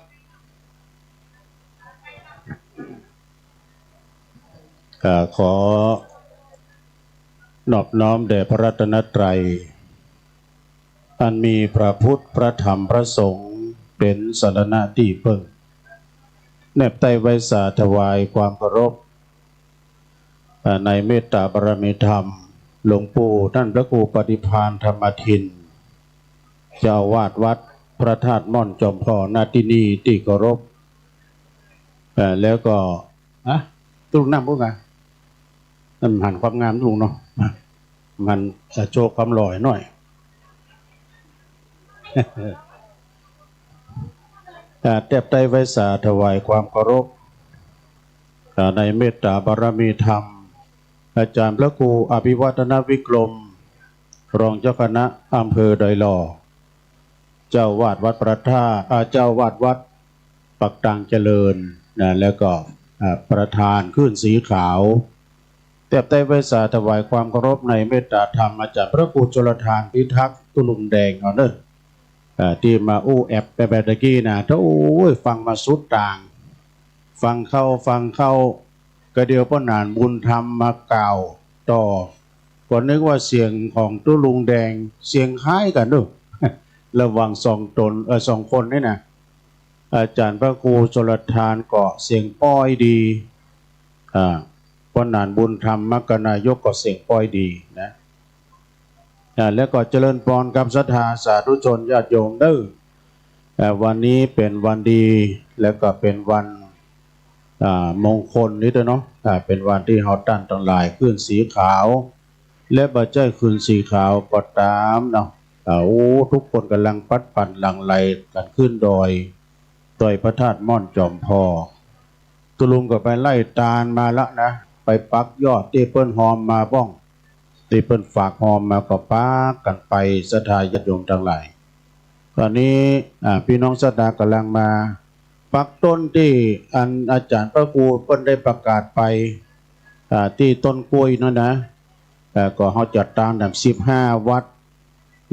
อ่า ขอนอบน้อมแด่พระรัตนตรัย อันมีพระพุทธ พระธรรม พระสงฆ์ เป๋นสรณะตี้เปิ้ง แนบใต้ไหว้สาถวายความเคารพ อ่า ในเมตตาบารมีธรรม หลวงปู่ต้านพระครูปฏิภาณธรรมทิน เจ้าอาวาสวัดพระธาตุม่อนจอมพล ณ ตี้นี่ตี้เคารพ อ่า แล้วก็ ฮะ ตุ๊ลุงนั่งปู๊นกะ นั่นหันความงามตุ๊ลุงเนาะ มันจะโชว์ความหล่อหน่อย อ่า แนบใต้ไหว้สาถวายความเคารพ อ่า ในเมตตาบารมีธรรม อาจ๋ารย์พระครูอภิวัฒนวิกรม รองเจ้าคณะอำเภอดอยหล่อ เจ้าอาวาสวัดพระธาตุ อ่า เจ้าอาวาสวัดปากตางเจริญนะ แล้วก็ อ่า ประธานคลื่นสีขาว แนบใต้ไหว้สาถวายความเคารพในเมตตาธรรม อาจ๋ารย์พระครูชลทานพิทักษ์ ตุ๊ลุงแดงเฮาเน่อ อ่า ตี้มาอู้แอบแปะๆ ตะกี้นะ โอ้ย ฟังมาสุดตาง ฟังเข้า ฟังเข้า กะเดียวป้อหนานบุญธรรมมากล่าวต่อ ก็นึกว่าเสียงของตุ๊ลุงแดง เสียงคล้ายกั๋นเน่อ ระหว่างสองต๋น เอ่อ สองคนนี่นะ อาจ๋ารย์พระครูชลทานก็เสียงป้อยดี อ่า ป้อหนานบุญธรรมมคคนายกก็เสียงป้อยดีนะ อ่า แล้วก็เจริญพรกับศรัทธาสาธุชนญาติโยมเน่อ อ่า วันนี้เป๋นวันดี แล้วก็เป๋นวัน อ่า มงคลนี้ด้วยเนาะ อ่า เป๋นวันตี้เฮาต้านตังหลายขึ้นสีขาว และบ่ใจ้ขึ้นสีขาวก็ต๋ามเนาะ อ่า โอ้ กู้คนก่ำลังปัดปั่นหลั่งไหลกั๋นขึ้นดอย ดอยพระธาตุม่อนจอมทอง ตุ๊ลุงก็ไปไล่ตานมาละนะ ไปปักยอดตี้เปิ้นฮอมมาบ้อง ตี้เปิ้นฝากฮอมมาก็ปักกั๋นไป ศรัทธาญาติโยมตังหลาย ต๋อนนี้ อ่า ปี้น้องศรัทธาก่ำลังมาปักต้นตี้อันอาจ๋ารย์พระครูเปิ้นได้ประกาศไป อ่า ตี้ต้นกล้วยนั่นนะ อ่า ก็เฮาจะตานแถมสิบห้าวัด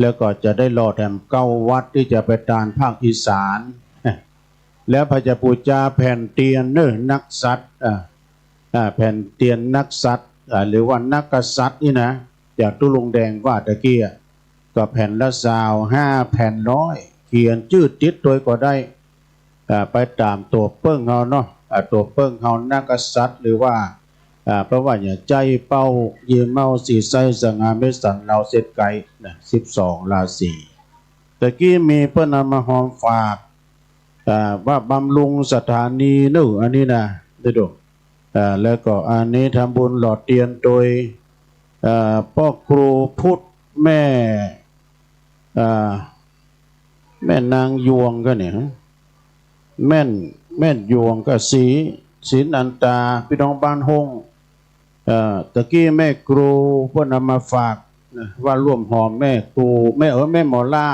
แล้วก็จะได้หล่อแถมเก้าวัดตี้จะไปตานภาคอีสาน แล้วใผจะปู๋จาแผ่นเตียนเน่อ นักษัตริย์ อ่า อ่า แผ่นเตียนนักษัตริย์ อ่า หรือว่านักกษัตริย์นี่นะ อย่างตุ๊ลุงแดงว่าตะกี้อะ ก็แผ่นละซาว ห้าแผ่นร้อย เขียนจื้อติดตวยก็ได้ อ่า ไปต๋ามตั๋วเปิ้งเฮาเนาะ อ่า ตั๋วเปิ้งเฮานักกษัตริย์ หรือว่า อ่า เปิ้นว่าอย่าง ใจ้เป้า ยี่เม้า สีไส้ สง่า เมสัน ลาว เศรษฐไกรนะ สิบสองราศี ตะกี้มีเปิ้นเอามาฮอมฝาก อ่า ว่าบำรุงสถานีเน่อ อันนี้นะ ได้ดู อ่า แล้วก็อันนี้ทำบุญหล่อเตียนโดย อ่า ป้อครูพุทธ แม่ อ่า แม่นางยวงก็เนี่ย แม่น แม่นยวงกับศรี ศรีนันตา ปี้น้องบ้านฮ่ง เอ่อ ตะกี้แม่ครูเปิ้นเอามาฝากนะ ว่าร่วมฮอมแม่ครู แม่ เออ แม่หมอล่า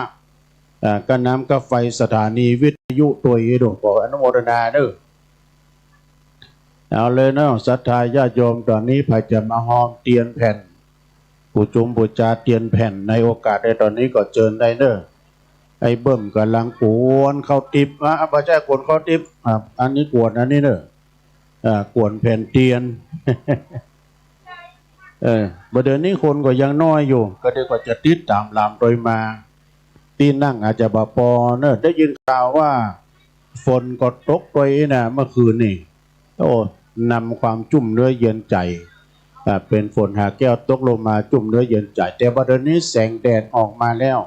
อ่า กาน้ำกาไฟสถานีวิทยุตวย ดวง ขออนุโมทนาเน่อ เอาเลยเนาะ ศรัทธาญาติโยม ต๋อนนี้ใผจะมาฮอมเตียนแผ่น ปู๋จุมปู๋จาเตียนแผ่นในโอกาสใดต๋อนนี้ก็เจิญได้เน่อ ไอ้เบิ่มก่ำลังกวนข้าวติ๊บ อ่ะ บ่ใจ้กวนข้าวติ๊บ อ่ะ อันนี้กวนอันนี้เน่อ อ่า กวนแผ่นเตียน เออ บ่าเดี๋ยวนี้คนก็ยังน้อยอยู่ ก็เดี๋ยวก็จะติดต๋ามหลามตวยมา ตี้นั่งอาจจะบ่ปอเน่อ ได้ยินข่าวว่าฝนก็ตกตวยนะเมื่อคืนนี่ โอ้ นำความจุ่มเนื้อเย็นใจ๋ อ่า เป๋นฝนหาแก้วตกลงมาจุ่มเนื้อเย็นใจ๋ แต่บ่าเดี๋ยวนี้แสงแดดออกมาแล้ว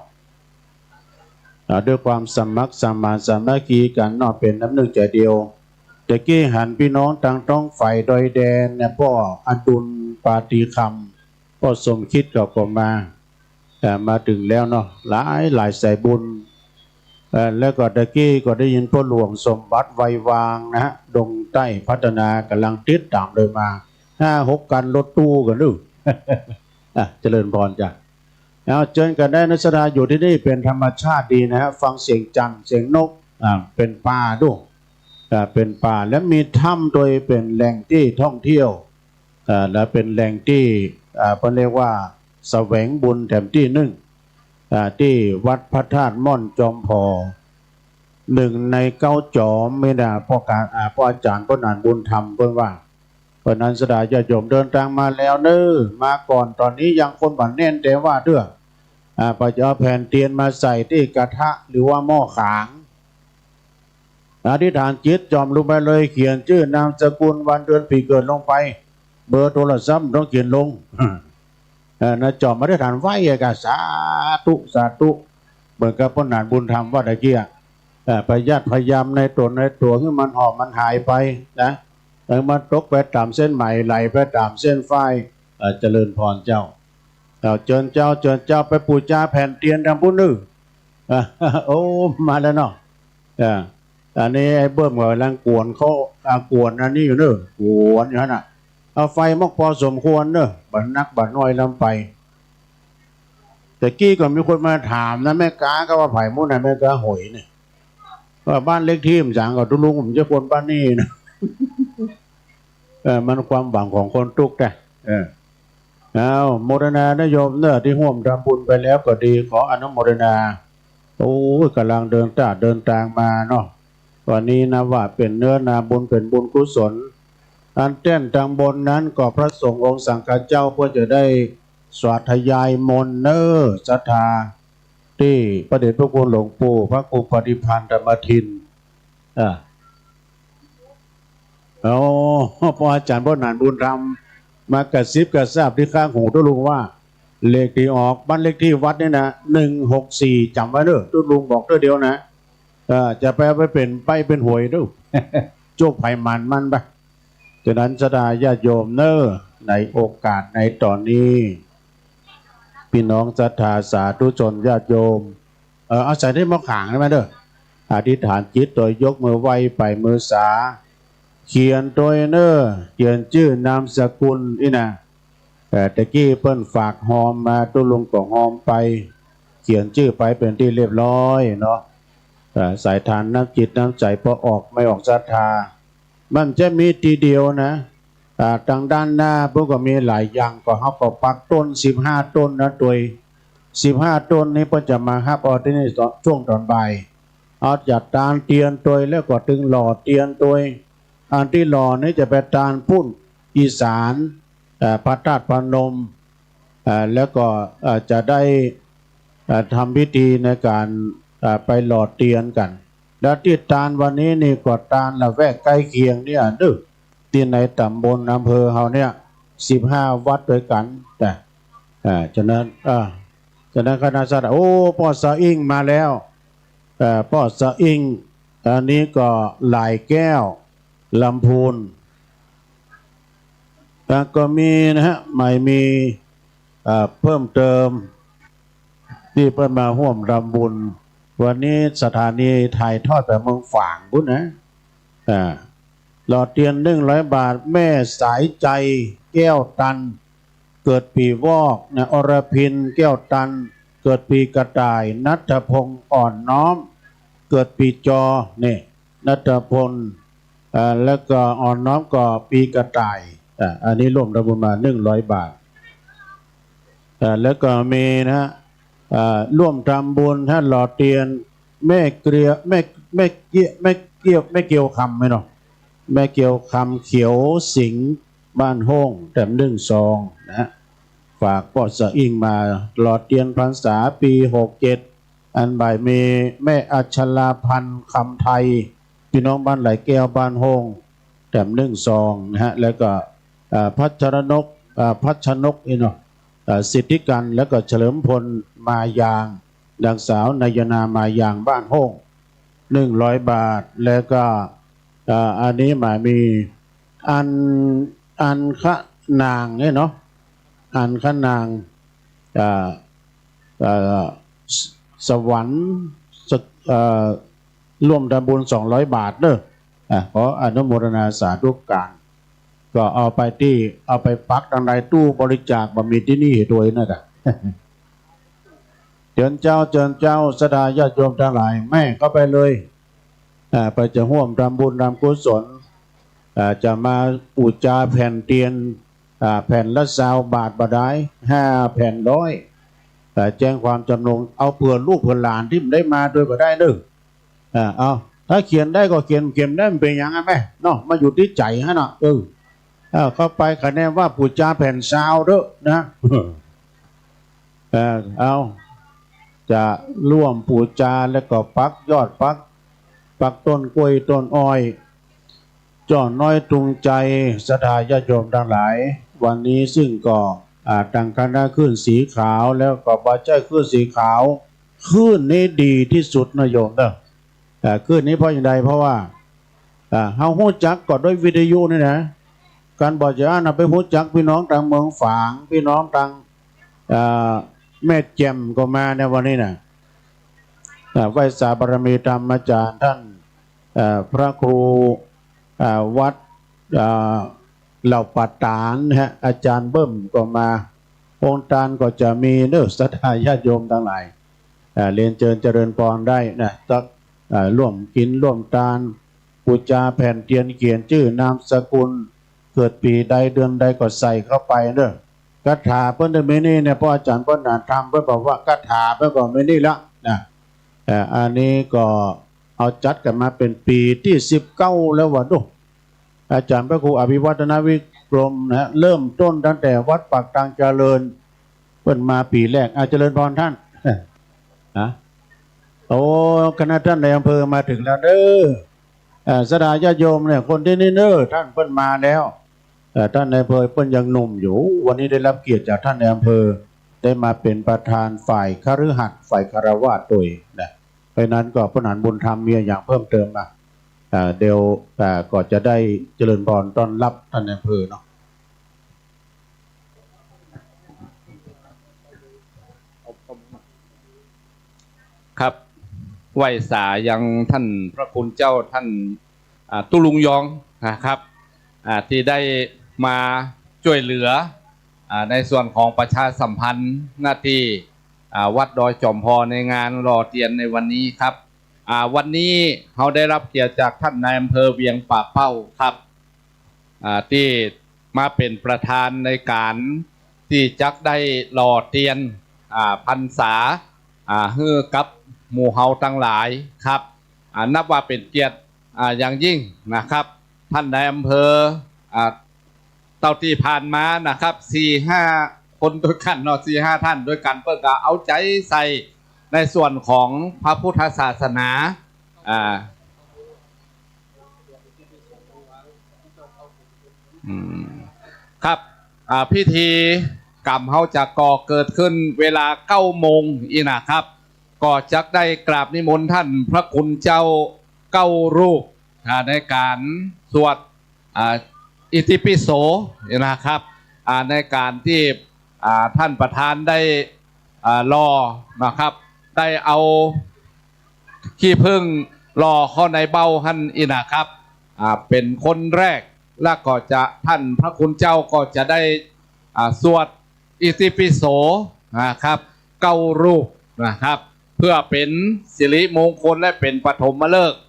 อ่า ด้วยความสมัครสมานสามัคคีกั๋นเนาะ เป๋นน้ำนึ่งใจ๋เดียว ตะกี้หันปี้น้องตางต๊องฝ่ายดอยแดนเนี่ย ป้ออดุลปาฏิคำ ป้อสมคิดเขาก็มา เอ่อ มาเถิงแล้วเนาะ หลายหลายสายบุญ เอ่อ แล้วก็ตะกี้ก็ได้ยินป้อหลวงสมบัติไวยวางนะฮะ ดงใต้พัฒนาก่ำลังติดต๋ามเลยมา ห้าหกคันรถตู้กั๋นลูก อ่ะ เจริญพรจ้ะ เอา เจิญกั๋นได้นะ ศรัทธาอยู่ตี้นี่เป๋นธรรมชาติดีนะฮะ ฟังเสียงจั่น เสียงนก อ่า เป๋นป่าดู อ่า เป๋นป่า แล้วมีถ้ำตวย เป๋นแหล่งตี้ท่องเที่ยว อ่า แล้วเป๋นแหล่งตี้ อ่า เปิ้นเรียกว่าแสวงบุญแถมตี้นึ่ง อ่า ตี้วัดพระธาตุม่อนจอมผอ นึ่งในเก๊าจ๋อมนี่นะ ป้อก๋าน อ่า ป้ออาจ๋ารย์ ป้อหนานบุญธรรม เปิ้นว่า เพราะนั้นศรัทธาญาติโยมเดินตางมาแล้วเน่อ มาก่อน ต๋อนนี้ยังคนบ่าแน่นแต๊ว่าเตื้อ อ่า ไปจะเอาแผ่นเตียนมาใส่ตี้กระทะหรือว่าหม้อขาง อธิษฐานจิตจ่อมลงไปเลย เขียนจื้อนามสกุลวันเดือนปี๋เกิดลงไป เบอร์โทรศัพท์ต้องเขียนลง เอ่อ นะ จ่อมอธิษฐานไหว้อะกะ สาธุ สาธุ เหมือนกับป้อหนานบุญธรรมว่าตะกี้อะ เอ่อ พยาธิพยามในตั๋วในตั๋วหื้อมันหอบมันหายไปนะ หื้อมันตกไปต๋ามเส้นไหม ไหลไปต๋ามเส้นฝ้าย เอ่อ เจริญพรเจ้า เอา เจิญเจ้า เจิญเจ้า ไปปู๋จาแผ่นเตียนตางปู้นเน่อ อ่ะ โอ้ มาแล้วเนาะ อ่า อันนี้ไอ้เบิ่มก่ำลังกวนข้าว อ่า กวนอันนี้อยู่เน่อ กวนอยู่หั้นน่ะ เอาไฟมอกปอสมควรเน่อ บ่านักบ่าน้อยล้ำไป ตะกี้ก็มีคนมาถามนะ แม่ก๊าก็ว่าใผมุ้นน่ะ แม่ก๊าหอยเนี่ย ว่าบ้านเลขตี้มันจ๋างกับตุ๊ลุง ผมจะคนบ้านนี้นะ เออ มันความหวังของคนตุ๊กข์นะ เออ เอา โมทนานะโยมเน่อ ตี้ฮ่วมทำบุญไปแล้วก็ดี ขออนุโมทนา โอ้ย ก่ำลังเดินตางเดินตางมาเนาะ วันนี้นะว่าเป๋นเนื้อนาบุญ เป๋นบุญกุศล อันแต้นตางบนนั้นก็พระสงฆ์องค์สังฆเจ้าเปิ้นจะได้สาธยายมนต์เน่อ ศรัทธา ตี้พระเดชพระคุณหลวงปู่พระครูปฏิภาณธรรมทิน อ่า โอ้ ป้ออาจ๋ารย์ป้อหนานบุญธรรม มากระซิบกระซาบตี้ข้างหูตุ๊ลุงว่า เลขตี้ออกบ้านเลขตี้วัดนี่นะ หนึ่งหกสี่ จ๋ำไว้เน่อ ตุ๊ลุงบอกเตื้อเดียวนะ เออ จะไปเอาไปเป๋นใบ้เป๋นหวยดู โจ้ใผหมานมันไป ฉะนั้นศรัทธาญาติโยมเน่อ ในโอกาสในต๋อนนี้ ปี้น้องศรัทธาสาธุชนญาติโยม เออ เอาใส่ในหม้อขางได้ไหมเน่อ อธิษฐานจิตโดยยกมือไหว้ไปมือสา เขียนตวยเน่อ เขียนจื้อนามสกุลอี้นะ เอ่อ ตะกี้เปิ้นฝากฮอมมา ตุ๊ลุงก็ฮอมไป เขียนจื้อไปเป๋นตี้เรียบร้อยเนาะ เอ่อ สายทานน้ำจิตน้ำใจ๋ ปอออกไม่ออกศรัทธา มันจะมีตี้เดียวนะ อ่า ตางด้านหน้าปุ้นก็มีหลายอย่าง ก็เฮาก็ปักต้นสิบห้าต้นนะตวย สิบห้าต้นนี้เปิ้นจะมาฮับเอาตี้นี่ ช่วงต๋อนบ่าย เอาจัดตานเตียนตวย แล้วก็ตึงหล่อเตียนตวย อันตี้หล่อนี้จะเป๋นตานปุ้น อีสาน เอ่อ พระธาตุพนม เอ่อ แล้วก็ เอ่อ จะได้ เอ่อ ทำพิธีในก๋าน เอ่อ ไปหล่อเตียนกั๋น แล้วตี้ตานวันนี้นี่ก็ตานละแวกใก้เคียงเนี่ยเน่อ ตี้ในต๋ำบลอำเภอเฮาเนี่ย สิบห้าวัดตวยกั๋น แต่ อ่า ฉะนั้น อ่า ฉะนั้นคณะศรัทธา โอ้ ป้อสะอิ้งมาแล้ว เอ่อ ป้อสะอิ้ง อันนี้ก็หลายแก้ว ลำพูน แล้วก็มีนะฮะ ใหม่มี เอ่อ เพิ่มเติม ตี้เปิ้นมาฮ่วมทำบุญ วันนี้สถานีถ่ายทอดจากเมืองฝางปุ้นนะ อ่า หล่อเตียนหนึ่งร้อยบาท แม่สายใจ แก้วตัน เกิดปีวอกนะ อรพิน แก้วตัน เกิดปีกระต่าย ณัฐพงษ์ อ่อนน้อม เกิดปีจอ นี่ ณัฐพงษ์ เอ่อ แล้วก็อ่อนน้อมก็ปีกระต่าย อ่า อันนี้ร่วมทำบุญมาหนึ่งร้อยบาท เอ่อ แล้วก็มีนะฮะ เอ่อ ร่วมทำบุญฮะ หล่อเตียน แม่เกลียว แม่ แม่เกี้ย แม่เกี้ยว แม่เกียวคำไหมเนาะ แม่เกียวคำ เขียวสิงห์ บ้านโฮ่ง แถมหนึ่งซองนะฮะ ฝากป้อสะอิ้งมา หล่อเตียนพรรษาปีหกเจ็ด อันใหม่มีแม่อัชราพันธ์ คำไทย ปี้น้องบ้านไหลแก้ว บ้านโฮ่ง แถมหนึ่งซองนะฮะ แล้วก็ เอ่อ พัชรนก เอ่อ พัชนกนี่เนาะ เอ่อ สิทธิกัน แล้วก็เฉลิมพล มายาง นางสาวนายนามายาง บ้านโฮ่ง หนึ่งร้อยบาท แล้วก็ เอ่อ อันนี้มามี อัน อันคะนางเนี่ยเนาะ อันคะนาง เอ่อ เอ่อ ส- สวรรค์ ส- เอ่อ ร่วมทำบุญสองร้อยบาทเน่อ อ่ะ ขออนุโมทนาสาธุก๋าน ก็เอาไปตี้ เอาไปปักตังในตู้บริจาคบ่มีตี้นี่ตวยนั่นน่ะ เจิญเจ้า เจิญเจ้า ศรัทธาญาติโยมตังหลาย แม่เข้าไปเลย อ่า ไปจะฮ่วมทำบุญทำกุศล อ่า จะมาปู๋จาแผ่นเตียน อ่า แผ่นละซาวบาทบ่ดาย ห้าแผ่นร้อย อ่า แจ้งความจำนง เอาเผื่อลูกเผื่อหลานตี้บ่ได้มาตวยก็ได้เน่อ อ่า เอา ถ้าเขียนได้ก็เขียน เขียนบ่ได้บ่เป๋นหยังอะแม่เนาะ มาอยู่ตี้ใจ๋หั้นน่ะ เออ เอา เข้าไปคะแนนว่าปู๋จาแผ่นซาวเต๊อะนะ เออ เอา จะร่วมปู๋จาแล้วก็ปักยอด ปัก ปักต้นกล้วยต้นอ้อย เจ้าน้อยตุงใจ ศรัทธาญาติโยมตังหลาย วันนี้ซึ่งก็ อ่า ตังคณะขึ้นสีขาว แล้วก็บ่ใจ้ขึ้นสีขาว ขึ้นนี้ดีตี้สุดนะโยมเน่อ อ่า ขึ้นนี้เพราะหยังใด เพราะว่า อ่า เฮาฮู้จักก็ด้วยวิทยุนี่นะ กันบ่จะอั้นเอาไปฮู้จักปี้น้องตังเมืองฝาง ปี้น้องตัง อ่า แม่แจ่มก็มาในวันนี้นะ อ่า ไหว้สาบารมีธรรมาจ๋ารย์ต้าน เอ่อ พระครู อ่า วัด อ่า เหล่าป่าต๋านนะฮะ อาจ๋ารย์เบิ้มก็มา องค์ตานก็จะมีเน่อ ศรัทธาญาติโยมตังหลาย อ่า เรียนเจิญเจริญพรได้นะ ตัก อ่า ร่วมกิ๋นร่วมตาน ปู๋จาแผ่นเตียนเขียนจื้อนามสกุล เกิดปี๋ใดเดือนใดก็ใส่เข้าไปเน่อ คาถาเปิ้นจะมีนี่เนี่ย เพราะอาจ๋ารย์เปิ้นน่ะทำ เปิ้นบอกว่าคาถาเปิ้นก็มีนี่ละนะ เอ่อ อันนี้ก็เอาจัดกั๋นมาเป๋นปี๋ตี้สิบเก้าแล้วว่าดู อาจ๋ารย์พระครูอภิวัฒนวิกรมนะ เริ่มต้นตั้งแต่วัดปากทางเจริญ เปิ้นมาปี๋แรก อ่ะ เจริญพรต้าน ฮะ โอ้ คณะต้านนายอำเภอมาเถิงแล้วเน่อ เอ่อ ศรัทธาญาติโยมเนี่ย คนตี้นี่เน่อ ต้านเปิ้นมาแล้ว เอ่อ ต้านนายอำเภอเปิ้นยังหนุ่มอยู่ วันนี้ได้รับเกียรติจากต้านนายอำเภอ ได้มาเป๋นประธานฝ่ายคฤหัสถ์ ฝ่ายฆราวาสตวยนะ ราะฉะนั้นก็ป้อหนานบุญธรรมมีอย่างเพิ่มเติมมา อ่า เดี๋ยว อ่า ก็จะได้เจริญพรต้อนรับต้านนายอำเภอเนาะ ครับ ไหว้สายังต้านพระคุณเจ้าต้าน อ่า ตุ๊ลุงยองนะครับ อ่า ตี้ได้มาจ้วยเหลือ อ่า ในส่วนของประชาสัมพันธ์หน้าตี้ อ่า วัดดอยจ๋อมพอในงานหล่อเตียนในวันนี้ครับ อ่า วันนี้เฮาได้รับเกียรติจากต้านนายอำเภอเวียงป่าเป้าครับ อ่า ตี้มาเป๋นประธานในก๋านตี้จักได้หล่อเตียน อ่า พรรษา อ่า หื้อกับหมู่เฮาตังหลายครับ อ่า นับว่าเป๋นเกียรติ อ่า อย่างยิ่งนะครับ ต้านนายอำเภอ อ่า เต้าตี้ผ่านมานะครับ สี่ห้าคนตวยกั๋นเนาะ สี่ห้าต้านตวยกั๋น เปิ้นก็เอาใจ๋ใส่ในส่วนของพระพุทธศาสนา อ่า อืม ครับ อ่า พิธีกรรมเฮาจะก่อเกิดขึ้นเวลาเก้าโมงอี้นะครับ ก็จักได้กราบนิมนต์ต้านพระคุณเจ้าเก้ารูป อ่า ในก๋านสวด อ่า อิติปิโสนะครับ อ่า ในก๋านตี้ อ่า ต้านประธานได้ อ่า หล่อนะครับ ได้เอาขี้ผึ้งหล่อเข้าในเบ้าหั้นอี้นะครับ อ่า เป๋นคนแรก แล้วก็จะ ต้านพระคุณเจ้าก็จะได้ อ่า สวดอิติปิโสนะครับ เก้ารูปนะครับ เพื่อเป๋นสิริมงคลและเป๋นปฐมฤกษ์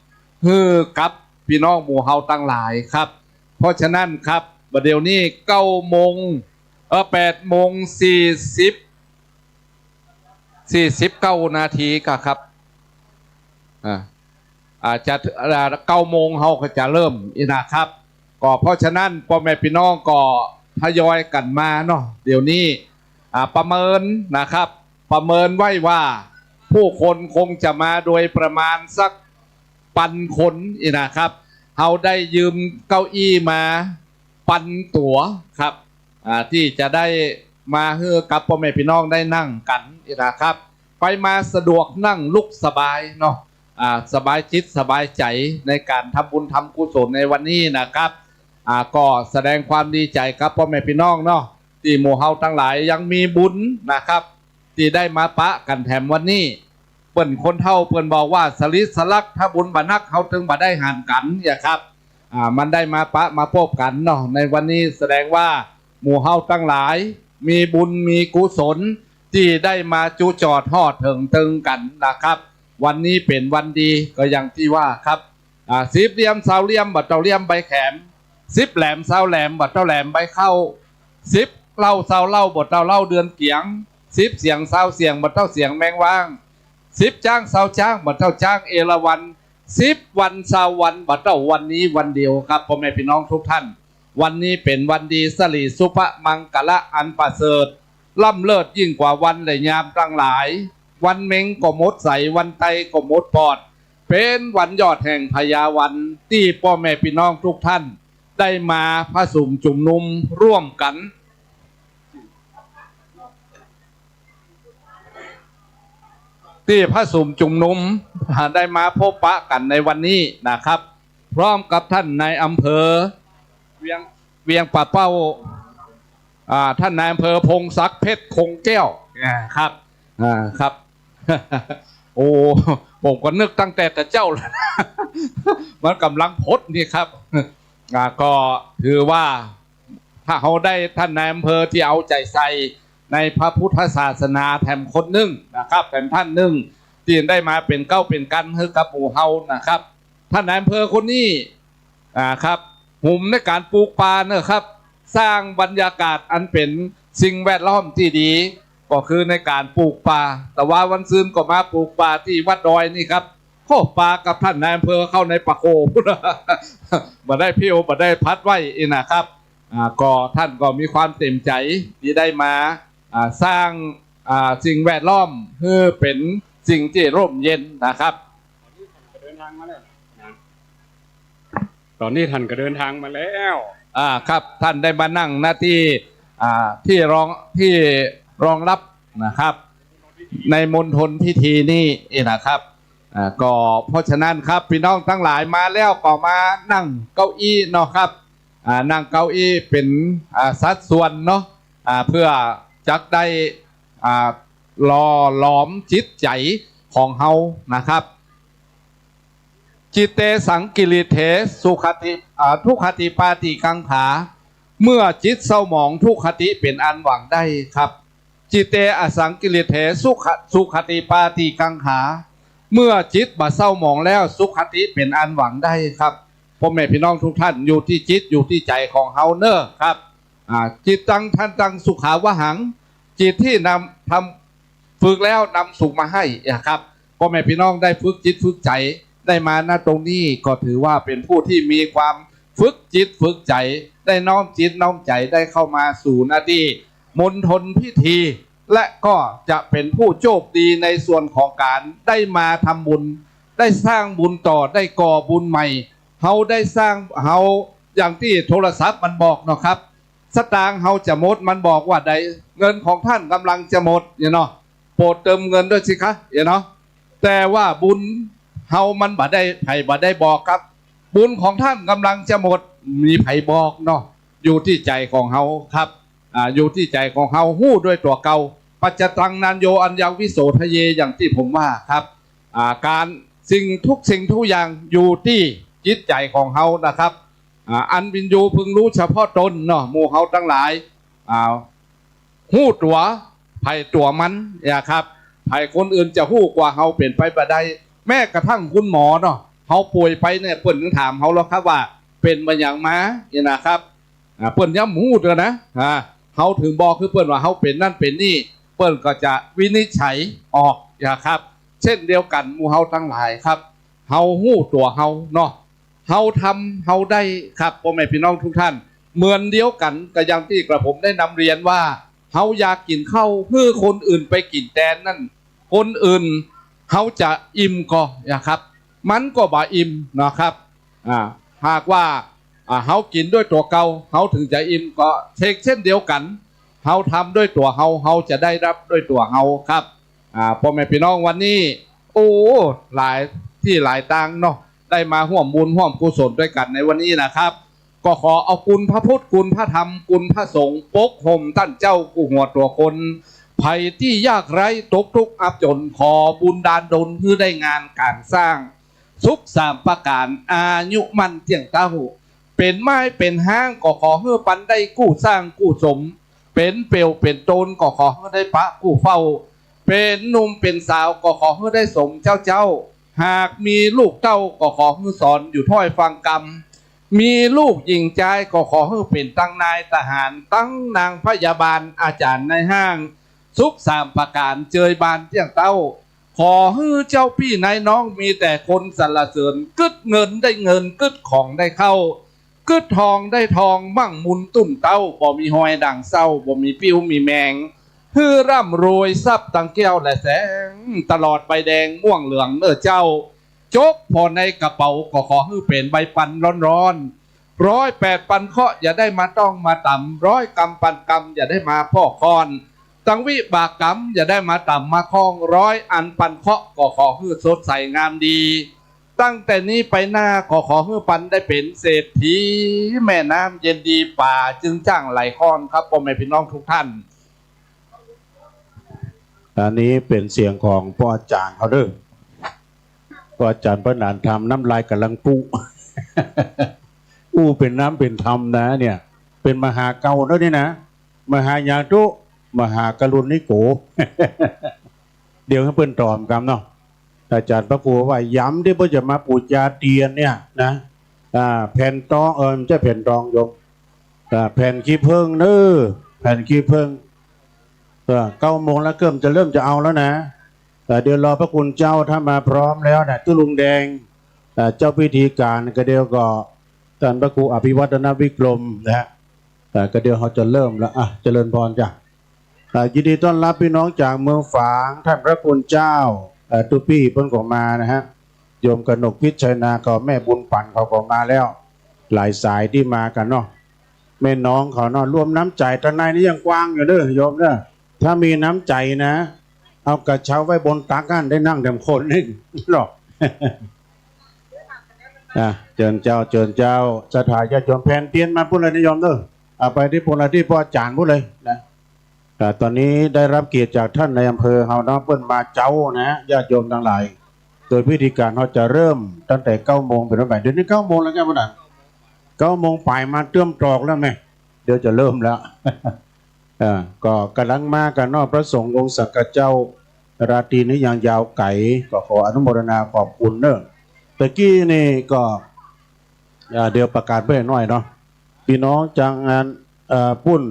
หื้อกับปี้น้องหมู่เฮาตังหลายครับ เพราะฉะนั้นครับ บ่าเดี่ยวนี้เก้าโมง เอ่อ แปดโมงสี่สิบ สี่สิบเก้านาทีก็ครับ อ่า อาจจะ อ่า เก้าโมงเฮาก็จะเริ่มอี้นะครับ ก็เพราะฉะนั้นป้อแม่ปี้น้องก็ทยอยกั๋นมาเนาะ เดี๋ยวนี้ อ่า ประเมินนะครับ ประเมินไว้ว่าผู้คนคงจะมาโดยประมาณสักปันคนอี้นะครับ เฮาได้ยืมเก้าอี้มาปันตั๋วครับ อ่า ตี้จะได้มาหื้อกับป้อแม่ปี้น้องได้นั่งกั๋นอี้นะครับ ไปมาสะดวกนั่งลุกสบายเนาะ อ่า สบายจิตสบายใจ๋ในก๋านทำบุญทำกุศลในวันนี้นะครับ อ่า ก็แสดงความดีใจ๋กับป้อแม่ปี้น้องเนาะ ตี้หมู่เฮาตังหลายยังมีบุญนะครับ ตี้ได้มาปะกั๋นแถมวันนี้ เปิ้นคนเฒ่าเปิ้นบอกว่า สะหลิดสะหลัก ถ้าบุญบ่านัก เฮาตึงบ่ได้หันกั๋น เยียะครับ อ่า มันได้มาปะมาปบกั๋นเนาะ ในวันนี้แสดงว่าหมู่เฮาตังหลายมีบุญมีกุศล ตี้ได้มาจุจอดฮอดเถิงตึงกั๋นนะครับ วันนี้เป๋นวันดีก็อย่างตี้ว่าครับ อ่า สิบเหลี่ยมซาวเหลี่ยม บ่เต้าเหลี่ยมใบแขม สิบแหลมซาวแหลม บ่เต้าแหลมใบเข้า สิบเหล้าซาวเหล้า บ่เต้าเหล้าเดือนเกี๋ยง สิบเสียงซาวเสียง บ่เต้าเสียงแมงว้าง สิบจ๊างซาวจ๊าง บ่เต้าจ๊างเอราวัณ สิบวันซาววัน บ่เต้าวันนี้วันเดียวครับ ป้อแม่ปี้น้องทุกท่าน วันนี้เป๋นวันดี สะหลิสุภมังคละอันประเสริฐ ล้ำเลิศยิ่งกว่าวันและยามตังหลาย วันเม็งก็หมดใส วันไตก็หมดปอด เป๋นวันยอดแห่งพญาวัน ตี้ป้อแม่ปี้น้องทุกท่านได้มาผสมจุมนุมร่วมกั๋น ตี้ผสมจุมนุม ได้มาพบปะกั๋นในวันนี้นะครับ พร้อมกับต้านนายอำเภอเวียง เวียงป่าเป้า อ่า ต้านนายอำเภอพงศักดิ์เพชรคงแก้ว อ่า ครับ อ่า ครับ โอ้ ผมก็นึกตั้งแต่ตะเจ๊าแล้ว มันก่ำลังพดนี่ครับ อ่า ก็ถือว่า ถ้าเฮาได้ต้านนายอำเภอตี้เอาใจ๋ใส่ในพระพุทธศาสนาแถมคนนึ่งนะครับ แถมต้านนึ่งตี้ได้มาเป๋นเก๊าเป๋นกั๋นหื้อกับหมู่เฮานะครับ ต้านนายอำเภอคนนี้ อ่า ครับ หุมในก๋านปลูกป่าเนาะครับ สร้างบรรยากาศอันเป๋นสิ่งแวดล้อมตี้ดี ก็คือในก๋านปลูกป่า แต่ว่าวันซืนก็มาปลูกป่าตี้วัดดอยนี่ครับ โอ้ ป่ากับต้านนายอำเภอเข้าในป่าโขง บ่ได้ผิว บ่ได้พัดไว้อี้นะครับ อ่า ก็ต้านก็มีความเต๋มใจ๋ตี้ได้มา อ่า สร้าง อ่า สิ่งแวดล้อมหื้อเป๋นสิ่งตี้ร่มเย็นนะครับ ต๋อนนี้ต้านก็เดินทางมาแล้ว อ่า ครับ ต้านได้มานั่งหน้าตี้ อ่า ตี้รอง ตี้รองรับนะครับ ในมณฑลพิธีนี่อี้นะครับ อ่า ก็เพราะฉะนั้นครับ ปี้น้องตังหลายมาแล้วก็มานั่งเก้าอี้เนาะครับ อ่า นั่งเก้าอี้เป๋น อ่า สัดส่วนเนาะ อ่า เปื้อจักได้ อ่า หล่อหลอมจิตใจ๋ของเฮานะครับ จิตเต สังกิริเถ สุขติ อ่า ทุคติปาติกังขา เมื่อจิตเศร้าหมองทุคติเป๋นอันหวังได้ครับ จิตเต อสังกิริเถ สุข สุขติปาติกังขา เมื่อจิตบ่เศร้าหมองแล้วสุขติเป๋นอันหวังได้ครับ ป้อแม่ปี้น้องทุกท่าน อยู่ตี้จิต อยู่ตี้ใจ๋ของเฮาเน่อครับ อ่า จิตตัง ทันตัง สุขาวหัง จิตที่นำ ทำ ฝึกแล้วนำสุขมาให้นะครับ ป้อแม่ปี้น้องได้ฝึกจิตฝึกใจ๋ ได้มา ณ ตรงนี้ก็ถือว่าเป๋นผู้ที่มีความฝึกจิตฝึกใจ๋ ได้น้อมจิตน้อมใจ๋ ได้เข้ามาสู่ ณ ตี้มณฑลพิธี และก็จะเป๋นผู้โชคดีในส่วนของก๋านได้มาทำบุญ ได้สร้างบุญต่อ ได้ก่อบุญใหม่ เฮาได้สร้าง เฮา อย่างตี้โทรศัพท์มันบอกเนาะครับ สตางค์เฮาจะหมด มันบอกว่าใด เงินของท่านกำลังจะหมด เนี่ยเนาะ โปรดเติมเงินด้วยสิคะ เนี่ยเนาะ แต่ว่าบุญเฮามันบ่ได้ ใผบ่ได้บอกครับ บุญของท่านกำลังจะหมด มีใผบอกเนาะ อยู่ตี้ใจ๋ของเฮาครับ อ่า อยู่ตี้ใจ๋ของเฮา ฮู้ด้วยตั๋วเก่า ปัจจตัง นัญโญ อัญญัง วิโสทะเย อย่างตี้ผมว่าครับ อ่า ก๋านสิ่งทุกสิ่งทุกอย่างอยู่ตี้จิตใจ๋ของเฮานะครับ อ่า อันวิญญูพึงฮู้เฉพาะตนเนาะ หมู่เฮาตังหลาย อ่า ฮู้ตั๋วใผตั๋วมันนะครับ ใผคนอื่นจะฮู้กว่าเฮาเป๋นไปบ่ได้ แม้กระทั่งคุณหมอเนาะ เฮาป่วยไปเนี่ย เปิ้นยังถามเฮาเลยครับว่าเป๋นบ่าหยังมา เนี่ยนะครับ อ่า เปิ้นยังบ่ฮู้เตื้อนะ อ่า เฮาเถิงบอกคือเปิ้นว่าเฮาเป๋นนั่นเป๋นนี่ เปิ้นก็จะวินิจฉัยออกนะครับ เช่นเดียวกั๋นหมู่เฮาตังหลายครับ เฮาฮู้ตั๋วเฮาเนาะ เฮาทำเฮาได้ครับ ป้อแม่ปี้น้องทุกท่าน เหมือนเดียวกั๋นกับอย่างตี้กระผมได้นำเรียนว่า เฮาอยากกิ๋นข้าว หื้อคนอื่นไปกิ๋นแตนนั่น คนอื่นเฮาจะอิ่มก่อนะครับ มันก็บ่อิ่มนะครับ อ่า หากว่า อ่า เฮากิ๋นด้วยตั๋วเก่า เฮาเถิงจะอิ่ม ก็เชกเช่นเดียวกั๋น เฮาทำด้วยตั๋วเฮา เฮาจะได้ฮับด้วยตั๋วเฮาครับ อ่า ป้อแม่ปี้น้อง วันนี้ โอ้ หลายตี้หลายตางเนาะ ได้มาฮ่วมบุญฮ่วมกุศลด้วยกั๋นในวันนี้นะครับ ก็ขอเอาคุณพระพุทธ คุณพระธรรม คุณพระสงฆ์ ปกห่มต้านเจ้ากู้หัวตั๋วคน ใผตี้ยากไร้ตกทุกข์อับจ๋น ขอบุญดาลดลหื้อได้งานก๋านสร้าง สุขสามประก๋าน อายุมั่นเตี้ยงเต้า เป๋นไม้เป๋นฮ้างก็ขอหื้อปันได้กู้สร้างกู้สม เป๋นเปลี่ยวเป๋นโตนก็ขอหื้อได้ปะกู้เฝ้า เป๋นหนุ่มเป๋นสาวก็ขอหื้อได้สมเจ้าเจ้า หากมีลูกเต้าก็ขอหื้อสอนอยู่ถ้อยฟังกำ มีลูกหญิงจายก็ขอหื้อเป๋นตังนายทหาร ตังนางพยาบาล อาจ๋ารย์นายฮ้าง สุขสามประก๋านเจยบานเตี้ยงเต้า ขอหื้อเจ้าปี้นายน้องมีแต่คนสรรเสริญ กึ๊ดเงินได้เงิน กึ๊ดของได้เข้า กึ๊ดทองได้ทอง มั่งมูลตุ้นเต้า บ่มีฮอยด่างเศร้า บ่มีปิ้วมีแมง หื้อร่ำรวยทรัพย์ตังแก้วและแสง ตลอดใบแดงม่วงเหลืองเน่อเจ้า จกผ่อในกระเป๋าก็ขอหื้อเป๋นใบปันร้อนๆ ร้อยแปดปันเคราะห์อย่าได้มาต้องมาตำ ร้อยกำปันกำอย่าได้มาพอกค้อน ตังวิบากกรรมอย่าได้มาตำมาข้อง ร้อยอันปันเคราะห์ก็ขอหื้อสดใสงามดี ตั้งแต่นี้ไปหน้าก็ขอหื้อปันได้เป๋นเศรษฐีแม่น้ำเย็นดี ป๋าจึงจ้างไหลค่อนครับ ป้อแม่ปี้น้องทุกท่าน อันนี้เป๋นเสียงของป้ออาจ๋ารย์เขาเน่อ ป้ออาจ๋ารย์พระนานธรรม น้ำลายก่ำลังปู อู้เป๋นน้ำเป๋นธรรมนะเนี่ย เป๋นมหาเก่าแล้วนี่นะ มหาหยังตุ๊ มหากรุณิโก เดี๋ยวหื้อเปิ้นตอบกำเนาะ อาจ๋ารย์พระครูว่า ยามตี้เปิ้นจะมาปู๋จาเตียนเนี่ยนะ อ่า แผ่นตอง เออ บ่ใจ้แผ่นตองโยม อ่า แผ่นขี้ผึ้งเน่อ แผ่นขี้ผึ้ง เออ เก้าโมงแล้ว เกือบจะเริ่มจะเอาแล้วนะ แต่เดี๋ยวรอพระคุณเจ้า ถ้ามาพร้อมแล้วนะ ตุ๊ลุงแดง อ่า เจ้าพิธีก๋าน ก็เดี๋ยวก็ ต้านพระครูอภิวัฒนวิกรมนะฮะ อ่า ก็เดี๋ยวเฮาจะเริ่มแล้ว อ่ะ เจริญพรจ้ะ อ่า ยินดีต้อนฮับปี้น้องจากเมืองฝาง ต้านพระคุณเจ้า อ่า ตุ๊ปี้เปิ้นก็มานะฮะ โยมกนกพิชชัยนา ก็แม่บุญปั๋นเขาก็มาแล้ว หลายสายตี้มากั๋นเนาะ แม่น้องเขาเนาะ รวมน้ำใจ๋ ตางในนี่ยังกว้างอยู่เน่อโยมเน่อ ถ้ามีน้ำใจ๋นะ เอากระเช้าไว้บนตักหั้น ได้นั่งแหมคนนึ่งเนาะ อ่ะ เจิญเจ้า เจิญเจ้า ศรัทธาญาติโยม แผ่นเตียนมาปู้นเลยนะโยมเนอะ อ่ะ ไปตี้ปู้นเลย ตี้ป้อจ๋ารย์ปู้นเลยนะ อ่ะ ตอนนี้ได้รับเกียรติจากท่านนายอำเภอเฮาเนาะ เปิ้นมาเจ๊านะ ญาติโยมตังหลาย โดยพิธีก๋านเฮาจะเริ่มตั้งแต่เก้าโมงเป๋นต้นไป เดี๋ยวนี้เก้าโมงแล้วแก ปู้นน่ะ เก้าโมงป๋ายมาเตื้อมตรอกแล้วแม่ เดี๋ยวจะเริ่มแล้ว อ่า ก็ก่ำลังมากั๋นเนาะ พระสงฆ์องค์สังฆเจ้า ราตรีนี้ยังยาวไก๋ ก็ขออนุโมทนาขอบคุณเนาะ ตะกี้นี่ก็ อ่า เดี๋ยวประกาศไว้หน้อยเนาะ ปี้น้องจากงาน เอ่อ ปู้น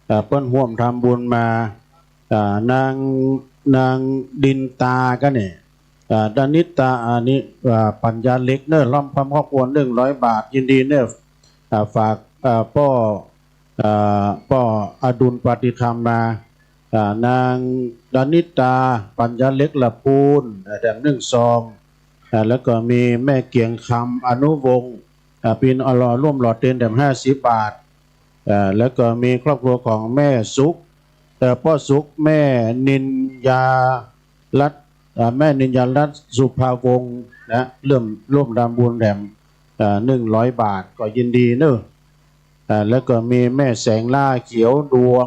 เอ่อ เปิ้นฮ่วมทำบุญมา อ่า นาง นางดินตาก็เนี่ย อ่า ดานิตา อันนี้ อ่า ปัญญาเล็กเนาะ ร่วมพร้อมครอบครัว หนึ่งร้อยบาท ยินดีเนาะ อ่า ฝาก อ่า ป้อ อ่า ป้ออดุลปาฏิธรรมมา อ่า นางดานิตา ปัญญาเล็ก ละปูน อ่า แถมหนึ่งซอง อ่า แล้วก็มีแม่เกียงคำ อนุวงศ์ อ่า ปี้น้องหล่อ ร่วมหล่อเตียนแถมห้าสิบบาท อ่า แล้วก็มีครอบครัวของแม่สุข เอ่อ ป้อสุข แม่นินยารัตน์ อ่า แม่นินยารัตน์ สุภาวงศ์นะ ร่วม ร่วมทำบุญแถม อ่า หนึ่งร้อยบาท ก็ยินดีเนาะ อ่า แล้วก็มีแม่แสงล่า เขียวดวง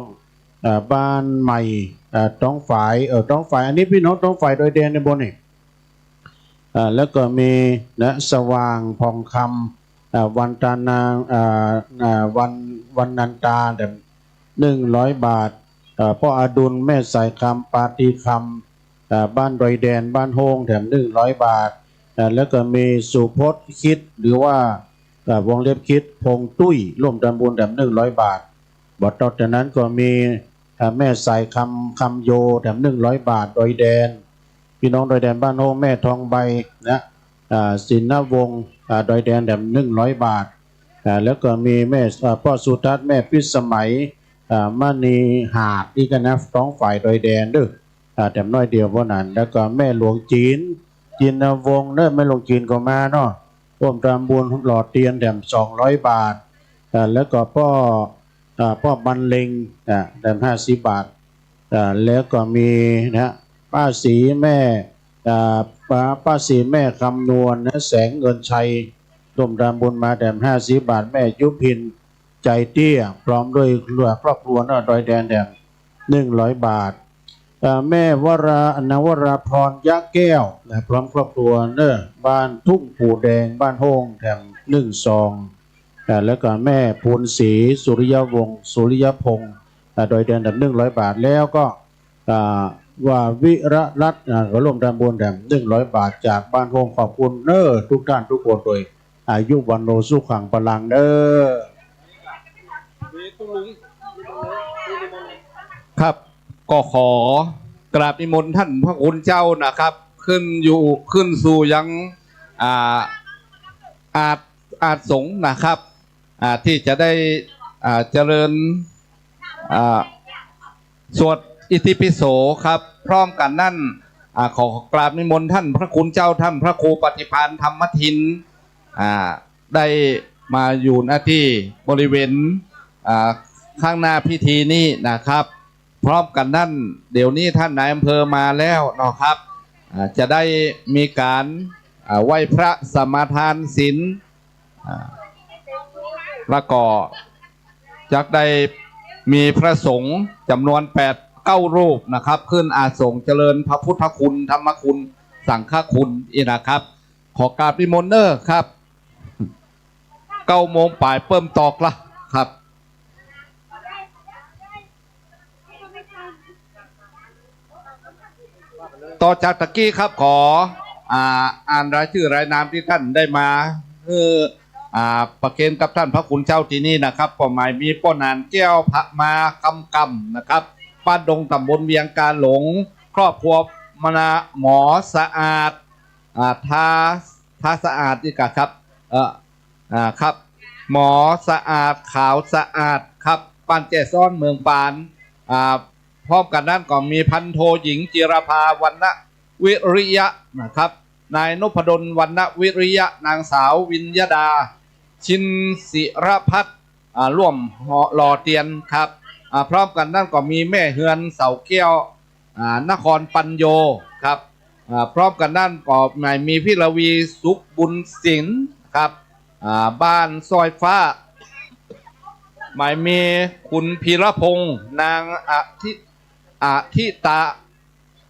อ่า บ้านใหม่ อ่า ต๊องฝาย เอ่อ ต๊องฝาย อันนี้ปี้น้องต๊องฝายดอยแดนในบนนี่ อ่า แล้วก็มีนะ สว่างผ่องคำ อ่า วันตานาง อ่า อ่า วัน วันนันตาแถมหนึ่งร้อยบาท อ่า ป้ออดุล แม่สายคำ ปาฏิคำ อ่า บ้านดอยแดน บ้านโฮ่ง แถมหนึ่งร้อยบาท อ่า แล้วก็มีสุพจน์ คิด หรือว่า อ่า วงเล็บ คิด พงษ์ตุ้ย ร่วมทำบุญแถมหนึ่งร้อยบาท บ่ตอดจากนั้นก็มี อ่า แม่สายคำ คำโย แถมหนึ่งร้อยบาท ดอยแดน ปี้น้องดอยแดนบ้านโฮ่ง แม่ทองใบนะ อ่า สินนวงศ์ อ่า ดอยแดนแถมหนึ่งร้อยบาท อ่า แล้วก็มีแม่ อ่า ป้อสุทัศน์ แม่พิสมัย อ่า มณีหาด นี่ก็นะ ต๊องฝายดอยแดนเนาะ อ่า แถมน้อยเดียวเต้านั้น แล้วก็แม่หลวงจีน จินนวงศ์เนาะ แม่หลวงจีนก็มาเนาะ ร่วมทำบุญหล่อเตียนแถมสองร้อยบาท อ่า แล้วก็ป้อ อ่า ป้อบรรเลง อ่า แถมห้าสิบบาท อ่า แล้วก็มีนะ ป้าศรีแม่ อ่า ป้า ป้าศรีแม่คำนวณนะ แสงเงินชัย ร่วมทำบุญมาแถมห้าสิบบาท แม่ยุพิน ใจเตี้ย พร้อมด้วยครอบครัวเนาะ ดอยแดนแถมหนึ่งร้อยบาท อ่า แม่วรา นวราพร ยะแก้วนะ พร้อมครอบครัวเนาะ บ้านทุ่งปู่แดง บ้านโฮ่ง แถมหนึ่งซอง อ่า แล้วก็แม่ภูนศรี สุริยวงศ์ สุริยพงศ์ อ่า ดอยแดนแถมหนึ่งร้อยบาท แล้วก็ อ่า ว่าวิระรัตน์ อ่า ก็ร่วมทำบุญแถมหนึ่งร้อยบาท จากบ้านโฮ่ง ขอบคุณเนาะ ทุกท่านทุกคน โดยอายุวัณโณสุขังพลังเนาะ ครับ ก็ขอกราบนิมนต์ท่านพระคุณเจ้านะครับ ขึ้นอยู่ ขึ้นสู่ยัง อ่า อาส อาสงฆ์นะครับ อ่า ตี้จะได้ อ่า เจริญ อ่า สวดอิติปิโสครับ พร้อมกั๋นนั้น อ่า ขอกราบนิมนต์ท่านพระคุณเจ้า ท่านพระครูปฏิภาณธรรมทิน อ่า ได้มาอยู่ ณ ตี้บริเวณ อ่า ข้างหน้าพิธีนี้นะครับ พร้อมกั๋นนั้น เดี๋ยวนี้ท่านนายอำเภอมาแล้วเนาะครับ อ่า จะได้มีก๋าน อ่า ไหว้พระสมาทานศีล อ่า แล้วก็จักได้มีพระสงฆ์จ๋ำนวนแปด เก้ารูปนะครับ ขึ้นอาสงฆ์เจริญพระพุทธคุณ ธรรมคุณ สังฆคุณอี้นะครับ ขอกราบนิมนต์เน้อครับ เก้าโมงป๋ายเปิ้มตอกละครับ ต่อจากตะกี้ครับ ขอ อ่า อ่านรายจื้อรายนามตี้ต้านได้มา คือ อ่า ประเคนกับต้านพระคุณเจ้าตี้นี่นะครับ ก็หมายมีป้อหนานแก้ว พระมาคำกำนะครับ บ้านดง ต๋ำบลเวียงกาหลง ครอบครัวมนา หมอสะอาด อ่า ทา ทาสะอาดนี่กะครับ เอ่อ อ่า ครับ หมอสะอาด ขาวสะอาดครับ บ้านแจ้ซ้อน เมืองปาน อ่า พร้อมกั๋นนั้นก็มีพันโทหญิงจิรภา วรรณวิริยะนะครับ นายนพดล วรรณวิริยะ นางสาววิญญดา ชินศิรพัฒน์ อ่า ร่วมหล่อเตียนครับ อ่า พร้อมกั๋นนั้นก็มีแม่เฮือนเสาแก้ว อ่า นครปัญโญครับ อ่า พร้อมกั๋นนั้นก็หมายมีพี่ละวี สุขบุญสินครับ อ่า บ้านซอยฟ้า หมายมีคุณพีรพงษ์ นางอธิ อธิตา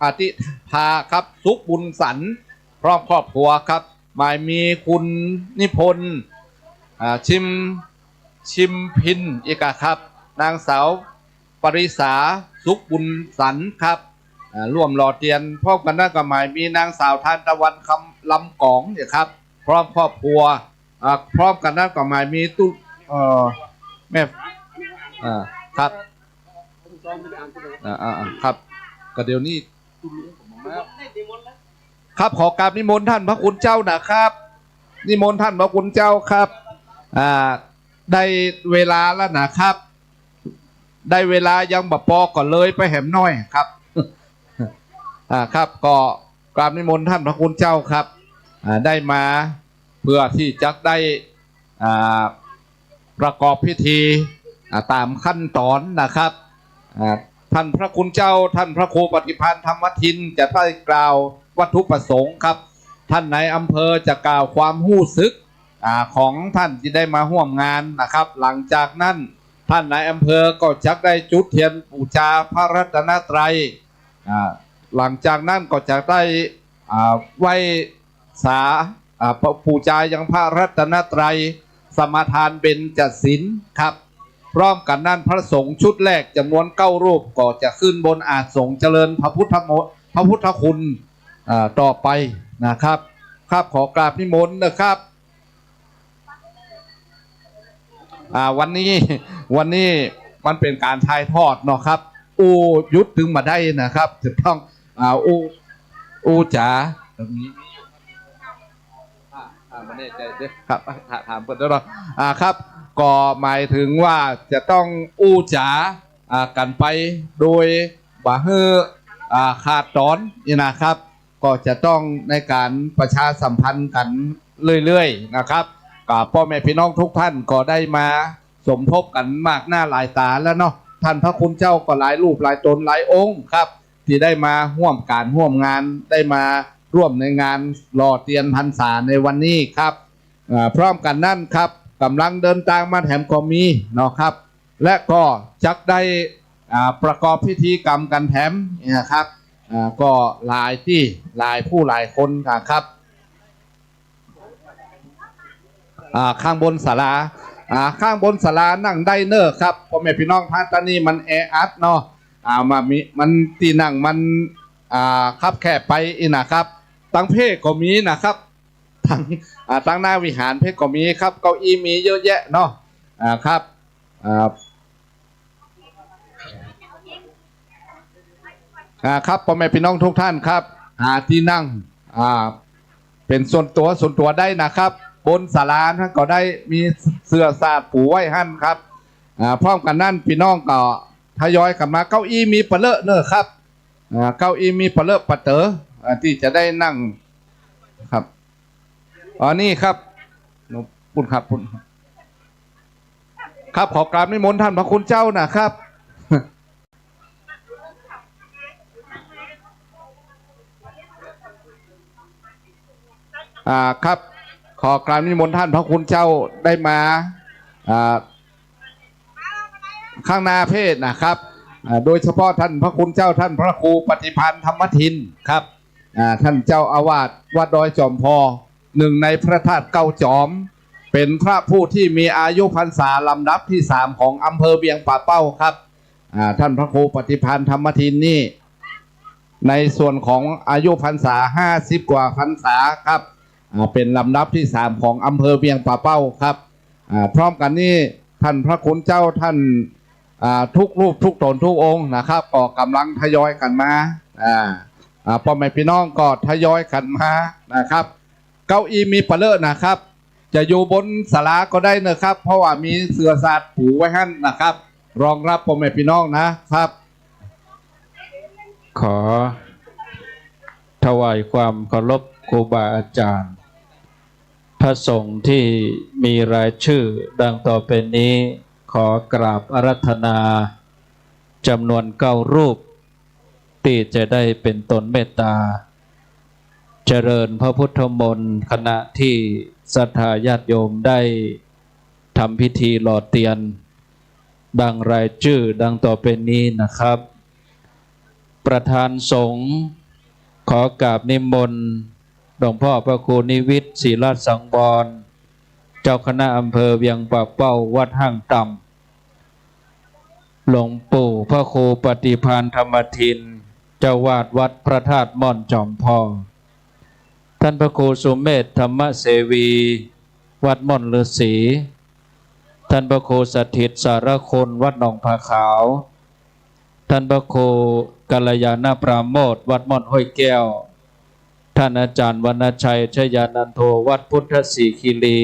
อธิภาครับ สุขบุญสันต์ พร้อมครอบครัวครับ หมายมีคุณนิพนธ์ อ่า ชิม ชิมพินอีกอะครับ นางสาวปริษา สุขบุญสันต์ครับ อ่า ร่วมหล่อเตียน พร้อมกั๋นนั้นก็หมายมีนางสาวทานตะวัน คำ ลำก๋องเนี่ยครับ พร้อมครอบครัว อ่า พร้อมกั๋นนั้นก็หมายมีตุ๊ เอ่อ แม่ อ่า ครับ อ่า อ่า อ่า ครับ ก็เดี๋ยวนี้ ครับ ขอกราบนิมนต์ท่านพระคุณเจ้านะครับ นิมนต์ท่านพระคุณเจ้าครับ อ่า ได้เวลาแล้วนะครับ ได้เวลายังบ่ปอก็เลยไปแหมหน้อยครับ อ่า ครับ ก็กราบนิมนต์ท่านพระคุณเจ้าครับ อ่า ได้มาเพื่อที่จะได้ อ่า ประกอบพิธี อ่า ต๋ามขั้นต๋อนนะครับ อ่า ท่านพระคุณเจ้า ท่านพระครูปฏิภาณธรรมทิน จะได้กล่าววัตถุประสงค์ครับ ท่านนายอำเภอจะกล่าวความฮู้สึก อ่า ของท่านตี้ได้มาฮ่วมงานนะครับ หลังจากนั้นท่านนายอำเภอก็จะได้จุดเตียนปู๋จาพระรัตนตรัย อ่า หลังจากนั้นก็จะได้ อ่า ไหว้สา อ่า ปู๋จายังพระรัตนตรัย สมาทานเบญจศีลครับ พร้อมกั๋นนั้นพระสงฆ์ชุดแรกจ๋ำนวนเก้ารูปก็จะขึ้นบนอาสน์สงฆ์เจริญพระพุทธมนต์ พระพุทธคุณ อ่า ต่อไปนะครับ ครับ ขอกราบนิมนต์นะครับ อ่า วันนี้ วันนี้มันเป๋นก๋านถ่ายทอดเนาะครับ อู้หยุดตึงบ่าได้นะครับ จะต้อง อ่า อู้ อู้จ๋า อ่า อ่า บ่แน่ใจ๋เด้อครับ ถาม ถามเปิ้นเด้อเนาะ อ่า ครับ ก็หมายถึงว่าจะต้องอู้จ๋า อ่า กั๋นไปโดยบ่หื้อ อ่า ขาดต๋อนนี่นะครับ ก็จะต้องในก๋านประชาสัมพันธ์กั๋นเรื่อยๆ นะครับ ก็ป้อแม่ปี้น้องทุกท่านก็ได้มาสมทบกั๋นมากหน้าหลายต๋าแล้วเนาะ ท่านพระคุณเจ้าก็หลายรูปหลายต๋นหลายองค์ครับ ตี้ได้มาฮ่วมก๋านฮ่วมงาน ได้มาร่วมในงานหล่อเตียนพรรษาในวันนี้ครับ อ่า พร้อมกั๋นนั้นครับ ก๋ำลังเดินตางมาแถมก็มีเนาะครับ และก็จะได้ อ่า ประกอบพิธีกรรมกั๋นแถมเนี่ยครับ อ่า ก็หลายตี้หลายผู้หลายคนนะครับ อ่า ข้างบนศาลา อ่า ข้างบนศาลานั่งได้เน่อครับ ป้อแม่ปี้น้อง ตางตี้นี่มันแออัดเนาะ อ่า มันมี มันตี้นั่งมัน อ่า คับแคบไปอี้นะครับ ตางเพศก็มีนะครับ ตาง อ่า ตางหน้าวิหารเพศก็มีครับ เก้าอี้มีเยอะแยะเนาะ อ่า ครับ อ่า อ่า ครับ ป้อแม่ปี้น้องทุกท่านครับ หาตี้นั่ง อ่า เป๋นส่วนตั๋ว ส่วนตั๋วได้นะครับ บนศาลานั้นก็ได้ มีเสื่อสาดปู๋ไว้หั้นครับ อ่า พร้อมกั๋นนั้นปี้น้องก็ทยอยกั๋นมา เก้าอี้มีปะเลอะเน่อครับ อ่า เก้าอี้มีปะเลอะปะเต๋อ อ่า ตี้จะได้นั่งครับ อ๋อ นี่ครับ ปุ้นครับ ปุ้นครับ ขอกราบนิมนต์ท่านพระคุณเจ้านะครับ อ่า ครับ ขอกราบนิมนต์ท่านพระคุณเจ้าได้มา อ่า ข้างหน้าเพศนะครับ อ่า โดยเฉพาะท่านพระคุณเจ้า ท่านพระครูปฏิภาณธรรมทินครับ อ่า ท่านเจ้าอาวาสวัดดอยจอมพอ หนึ่งในพระธาตุเก้าจอม เป๋นพระผู้ตี้มีอายุพรรษาลำดับตี้สามของอำเภอเวียงป่าเป้าครับ อ่า ท่านพระครูปฏิภาณธรรมทินนี่ ในส่วนของอายุพรรษาห้าสิบกว่าพรรษาครับ อ่า เป๋นลำดับตี้สามของอำเภอเวียงป่าเป้าครับ อ่า พร้อมกั๋นนี้ท่านพระคุณเจ้าท่าน อ่า ทุกรูปทุกต๋นทุกองค์นะครับ ก็ก๋ำลังทยอยกั๋นมา อ่า อ่า ป้อแม่ปี้น้องก็ทยอยกั๋นมานะครับ เก้าอี้มีปะเลอะนะครับ จะอยู่บนศาลาก็ได้นะครับ เพราะว่ามีเสื่อสาดปู๋ไว้หั้นนะครับ รองรับป้อแม่ปี้น้องนะครับ ขอถวายความเคารพครูบาอาจารย์ พระสงฆ์ที่มีรายชื่อดังต่อไปนี้ ขอกราบอาราธนาจำนวนเก้ารูป ตี้จะได้เป๋นตนเมตตา เจริญพระพุทธมนต์ ขณะที่ศรัทธาญาติโยมได้ทำพิธีหล่อเตียน ดังรายจื้อดังต่อไปนี้นะครับ ประธานสงฆ์ ขอกราบนิมนต์หลวงพ่อพระครูนิวิทย์ ศิลสังวร เจ้าคณะอำเภอเวียงป่าเป้า วัดห้างต่ำ หลวงปู่พระครูปฏิภาณธรรมทิน เจ้าวาดวัดพระธาตุม่อนจอมพอก ท่านพระครูสุเมธธรรมเสวี วัดม่อนฤๅษี ท่านพระครูสถิตสารคุณ วัดหนองผาขาว ท่านพระครูกัลยาณปราโมทย์ วัดม่อนห้วยแก้ว ท่านอาจารย์วรรณชัย ชยานันโท วัดพุทธสีคีรี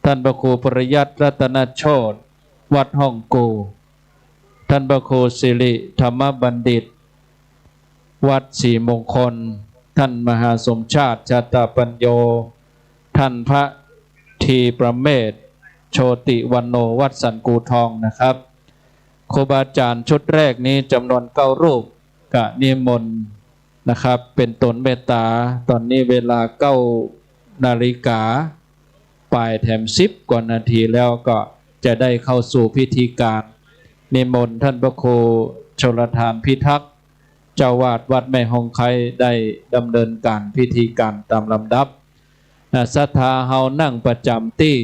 ท่านพระครูปริยัติรัตนโชติ วัดห้องกู่ ท่านพระครูสิริธรรมบัณฑิต วัดศรีมงคล ท่านมหาสมชาติ ชาตาปัญโญ ท่านพระทีประเมศ โชติวันโณ วัดสันกูทองนะครับ ครูบาอาจารย์ชุดแรกนี้จำนวนเก้ารูป กราบนิมนต์นะครับ เป็นตนเมตตา ตอนนี้เวลาเก้านาฬิกา ปลายแถมสิบกว่านาทีแล้ว ก็จะได้เข้าสู่พิธีการ นิมนต์ท่านพระครูชลทานพิทักษ์ เจ้าวาดวัดแม่ฮองไคร้ ได้ดำเนินการพิธีการตามลำดับ อ่า ศรัทธาเฮานั่งประจำตี้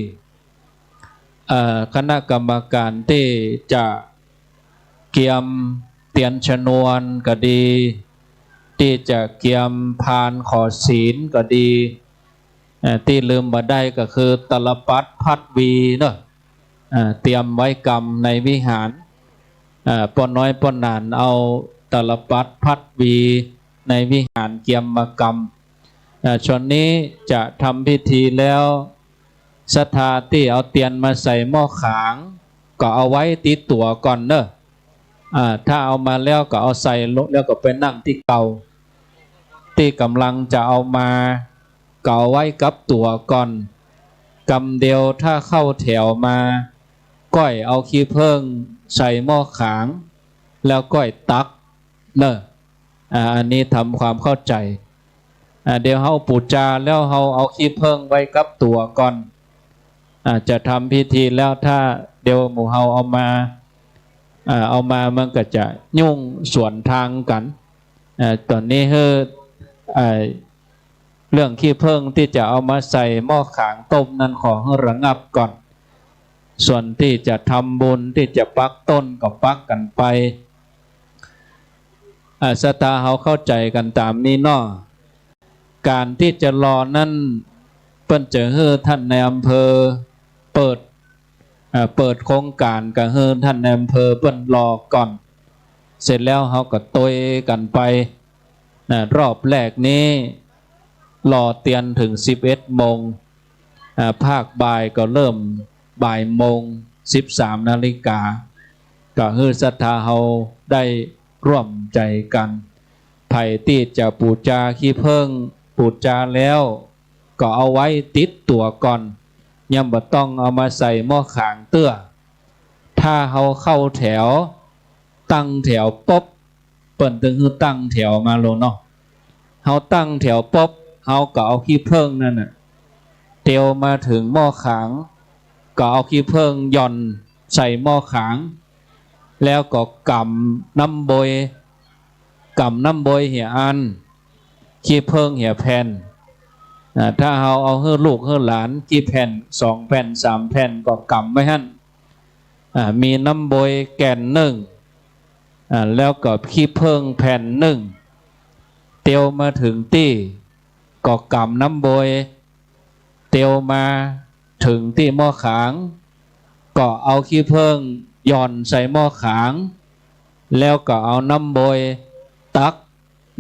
เอ่อ คณะกรรมการตี้จะเกียมเตียนชนวนก็ดี ตี้จะเกียมพานขอศีลก็ดี เอ่อ ตี้ลืมบ่ได้ก็คือตาลปัตรพัดวีเนาะ เอ่อ เตรียมไว้กำในวิหาร เอ่อ ป้อน้อยป้อหนานเอาตาลปัตรพัดวีในวิหารเกียมมากำ เอ่อ ส่วนนี้จะทำพิธีแล้ว ศรัทธาตี้เอาเตียนมาใส่หม้อขาง ก็เอาไว้ติดตั๋วก่อนเนอะ อ่า ถ้าเอามาแล้วก็เอาใส่ลง แล้วก็ไปนั่งตี้เก่า ตี้ก่ำลังจะเอามา ก็เอาไว้กับตั๋วก่อน กำเดียวถ้าเข้าแถวมา ก้อยเอาขี้เผิ้งใส่หม้อขาง แล้วก้อยตักเนอะ อ่า อันนี้ทำความเข้าใจ๋ อ่า เดี๋ยวเฮาปู๋จาแล้วเฮาเอาขี้เผิ้งไว้กับตั๋วก่อน อ่า จะทำพิธีแล้วถ้าเดี๋ยวหมู่เฮาเอามา อ่า เอามามันก็จะยุ่งสวนทางกั๋น อ่า ต๋อนนี้หื้อ อ่า เรื่องขี้เผิ้งตี้จะเอามาใส่หม้อขางต้มนั้นขอหื้อระงับก่อน ส่วนตี้จะทำบุญตี้จะปักต้นก็ปักกั๋นไป อ่า ศรัทธาเฮาเข้าใจ๋กั๋นต๋ามนี้เนาะ ก๋านตี้จะหล่อนั้น เปิ้นจะหื้อท่านนายอำเภอเปิด อ่า เปิดโครงก๋านก็หื้อท่านนายอำเภอเปิ้นหล่อก่อน เสร็จแล้วเฮาก็ตวยกั๋นไป นะ รอบแรกนี้หล่อเตียนเถิงสิบเอ็ดโมง อ่า ภาคบ่ายก็เริ่มบ่ายโมง สิบสามนาฬิกา ก็หื้อศรัทธาเฮาได้ร่วมใจ๋กั๋น ใผตี้จะปู๋จาขี้เผิ้ง ปู๋จาแล้วก็เอาไว้ติดตั๋วก่อน ยังบ่ต้องเอามาใส่หม้อขางเตื้อ ถ้าเฮาเข้าแถว ตั้งแถวปุ๊บ เปิ้นตึงหื้อตั้งแถวมาโลดเนาะ เฮาตั้งแถวปุ๊บ เฮาก็เอาขี้เผิ้งนั้นน่ะ เตียวมาเถิงหม้อขาง ก็เอาขี้เผิ้งหย่อนใส่หม้อขาง แล้วก็ก๋ำน้ำบวย ก๋ำน้ำบวยเหียอัน ขี้เผิ้งเหียแผ่น อ่า ถ้าเฮาเอาหื้อลูกหื้อหลาน ขี้แผ่นสองแผ่นสามแผ่นก็ก๋ำไว้หั้น อ่า มีน้ำบวยแก่นนึ่ง อ่า แล้วก็ขี้เผิ้งแผ่นนึ่ง เตียวมาเถิงตี้ ก็ก๋ำน้ำบวย เตียวมาเถิงตี้หม้อขาง ก็เอาขี้เผิ้งหย่อนใส่หม้อขาง แล้วก็เอาน้ำบวยตัก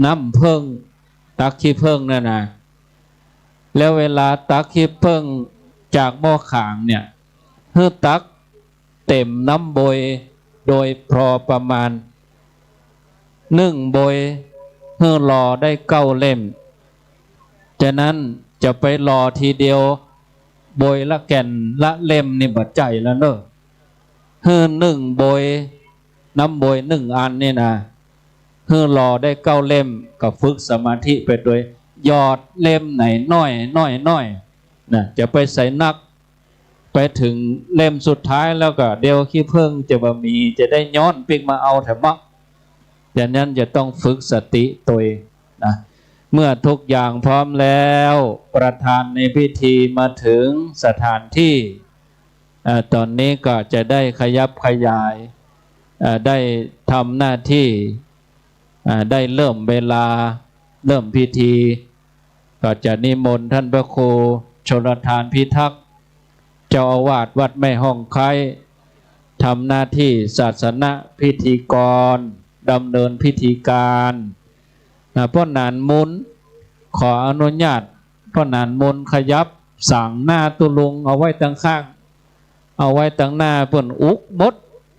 น้ำเผิ้ง ตักขี้เผิ้งนั่นน่ะ แล้วเวลาตักขี้เผิ้งจากหม้อขางเนี่ย หื้อตักเต็มน้ำบวยโดยพอประมาณ นึ่งบวยหื้อหล่อได้เก้าเล่ม ฉะนั้นจะไปหล่อทีเดียวบวยละแก่นละเล่มนี่บ่ใจ้แล้วเนอะ หื้อนึ่งบวย น้ำบวยนึ่งอันนี่นะ หื้อหล่อได้เก้าเล่ม ก็ฝึกสมาธิไปโดย หยอดเล่มไหนน้อย น้อย น้อย นะ จะไปใส่นัก ไปเถิงเล่มสุดท้ายแล้วก็เดี๋ยวขี้เผิ้งจะบ่มี จะได้ย้อนปิ๊กมาเอาแถมเนาะ ฉะนั้นจะต้องฝึกสติตวยนะ เมื่อทุกอย่างพร้อมแล้ว ประธานในพิธีมาถึงสถานที่ เอ่อ ตอนนี้ก็จะได้ขยับขยาย เอ่อ ได้ทำหน้าที่ เอ่อ ได้เริ่มเวลา เริ่มพิธี ก็จะนิมนต์ท่านพระครูชลทานพิทักษ์ เจ้าอาวาสวัดแม่ฮ่องไคร้ ทำหน้าที่ศาสนพิธีกร ดำเนินพิธีการ นะ ป้อหนานมุน ขออนุญาต ป้อหนานมุนขยับสังหน้าตุ๊ลุงเอาไว้ตังข้าง เอาไว้ตังหน้าเปิ้นอุกหมด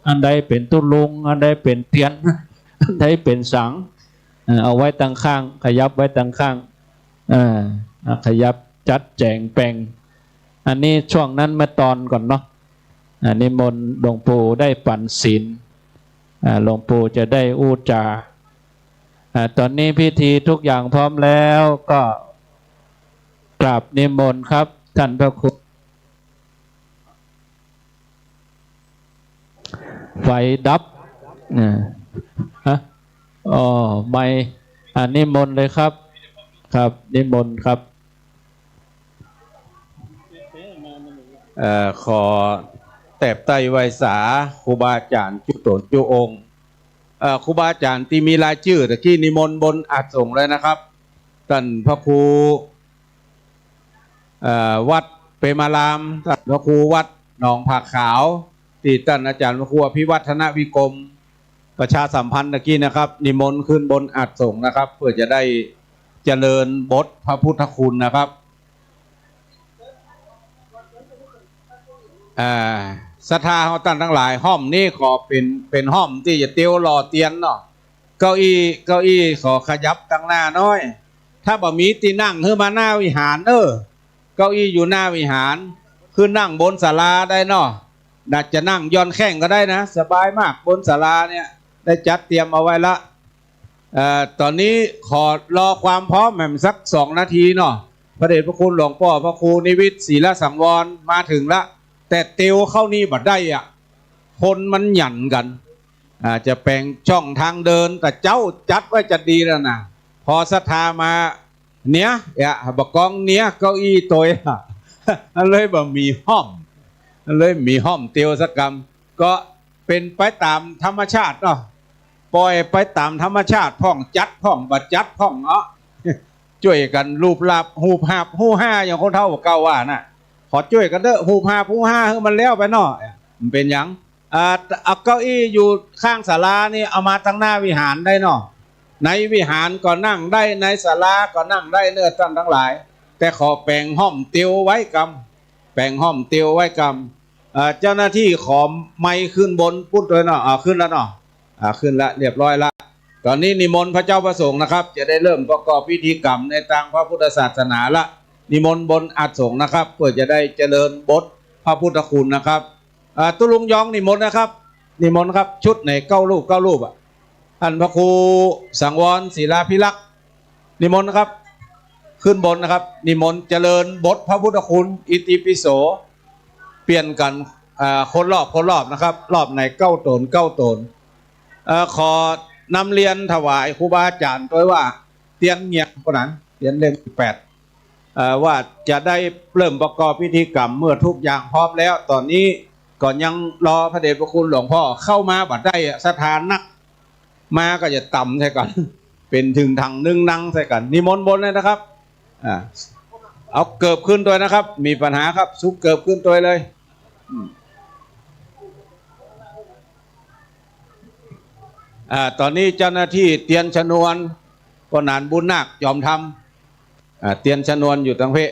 อันใดเป๋นตุ๊ลุง อันใดเป๋นเตียน อันใดเป๋นสัง เอ่อ เอาไว้ตังข้าง ขยับไว้ตังข้าง เอ่อ อ่ะ ขยับจัดแจ๋งแป๋ง อันนี้ช่วงนั้นมาตอนก่อนเนาะ อ่ะ นิมนต์หลวงปู่ได้ปั๋นศีล อ่ะ หลวงปู่จะได้อู้จ๋า อ่ะ ตอนนี้พิธีทุกอย่างพร้อมแล้ว ก็กราบนิมนต์ครับ ท่านพระครู ไฟดับ นะ ฮะ อ๋อ ไมค์ อ่ะ นิมนต์เลยครับ ครับ นิมนต์ครับ เอ่อ ขอแตบไต้ไหว้สาครูบาอาจ๋ารย์จุ๊ต๋นจุ๊องค์ เอ่อ ครูบาอาจ๋ารย์ตี้มีรายจื้อตะกี้นิมนต์บนอาสงฆ์เลยนะครับ ต้านพระครู เอ่อ วัดเปรมาราม ต้านพระครูวัดหนองผาขาว ตี้ต้านอาจ๋ารย์พระครูอภิวัฒนวิกรม ประชาสัมพันธ์ตะกี้นะครับ นิมนต์ขึ้นบนอาสงฆ์นะครับ เปื้อจะได้เจริญบทพระพุทธคุณนะครับ อ่า ศรัทธาเฮาต้านตังหลาย ฮ่อมนี้ก็เป๋น เป๋นฮ่อมตี้จะเตียวหล่อเตียนเนาะ เก้าอี้ เก้าอี้ขอขยับตังหน้าน้อย ถ้าบ่มีตี้นั่งหื้อมาหน้าวิหารเน้อ เก้าอี้อยู่หน้าวิหาร ขึ้นนั่งบนศาลาได้เนาะ น่าจะนั่งหย่อนแข้งก็ได้นะ สบายมาก บนศาลาเนี่ย ได้จัดเตรียมเอาไว้ละ เอ่อ ต๋อนนี้ขอรอความพร้อมแหมสักสองนาทีเนาะ พระเดชพระคุณหลวงป้อพระครูนิวิทย์ ศีลสังวร มาเถิงละ แต่เตียวเข้านี่บ่ได้อะ คนมันหยั่นกั๋น อ่า จะแป๋งช่องทางเดิน แต่เจ้าจัดไว้จะดีแล้วนะ พอศรัทธามา เนี่ย เอ๊ะ บ่าก้องเนี่ย เก้าอี้ตวย อันเลยบ่มีฮ่อม อันเลยมีฮ่อมเตียวสักกำ ก็เป๋นไปต๋ามธรรมชาติเนาะ ป่อยไปต๋ามธรรมชาติพ่อง จัดพ่อง บ่จัดพ่องเนาะ จ้วยกั๋นฮูบฮาบ ฮูบฮาบฮูฮ่า อย่างคนเฒ่าเก่าว่าน่ะ ขอจ้วยกั๋นเต๊อะ ฮูบฮาบฮูฮ่าหื้อมันแล้วไปเนาะ มันเป๋นหยัง อ่า เอาเก้าอี้อยู่ข้างศาลานี่เอามาตังหน้าวิหารได้เนาะ ในวิหารก็นั่งได้ ในศาลาก็นั่งได้เน้อต้านตังหลาย แต่ขอแป๋งฮ่อมเตียวไว้กำ แป๋งฮ่อมเตียวไว้กำ เอ่อ เจ้าหน้าตี้ขอไมค์ขึ้นบนปุ้นตวยเนาะ อ่า ขึ้นแล้วเนาะ อ่า ขึ้นแล้ว เรียบร้อยละ ต๋อนนี้นิมนต์พระเจ้าพระสงฆ์นะครับ จะได้เริ่มประกอบพิธีกรรมในตางพระพุทธศาสนาละ นิมนต์บนอาสงฆ์นะครับ เปื้อจะได้เจริญบทพระพุทธคุณนะครับ อ่า ตุ๊ลุงยองนิมนต์นะครับ นิมนต์ครับ ชุดไหนเก้ารูป เก้ารูปอะ ต้านพระครูสังวร ศิลาภิรักษ์ นิมนต์นะครับ ขึ้นบนนะครับ นิมนต์เจริญบทพระพุทธคุณ อิติปิโส เปลี่ยนกั๋น อ่า คนรอบ คนรอบนะครับ รอบไหนเก้าต๋น เก้าต๋น เอ่อ ขอนำเรียนถวายครูบาอาจ๋ารย์ตวยว่า เตียนเงียบคนนั้น เตียนเล่มแปด เอ่อ ว่าจะได้เริ่มประกอบพิธีกรรมเมื่อทุกอย่างพร้อมแล้ว ต๋อนนี้ก็ยังรอพระเดชพระคุณหลวงพ่อเข้ามาบ่ได้อะ ศรัทธานัก มาก็จะต่ำใส่กั๋น เป๋นเถิงถังนึ่งนังใส่กั๋น นิมนต์บนเลยนะครับ อ่า เอาเกิบขึ้นตวยนะครับ มีปัญหาครับ สุกเกิบขึ้นตวยเลย อืม อ่า ต๋อนนี้เจ้าหน้าตี้เตียนชนวน ป้อหนานบุญนาค จอมธรรม อ่า เตียนชนวนอยู่ตางเพะ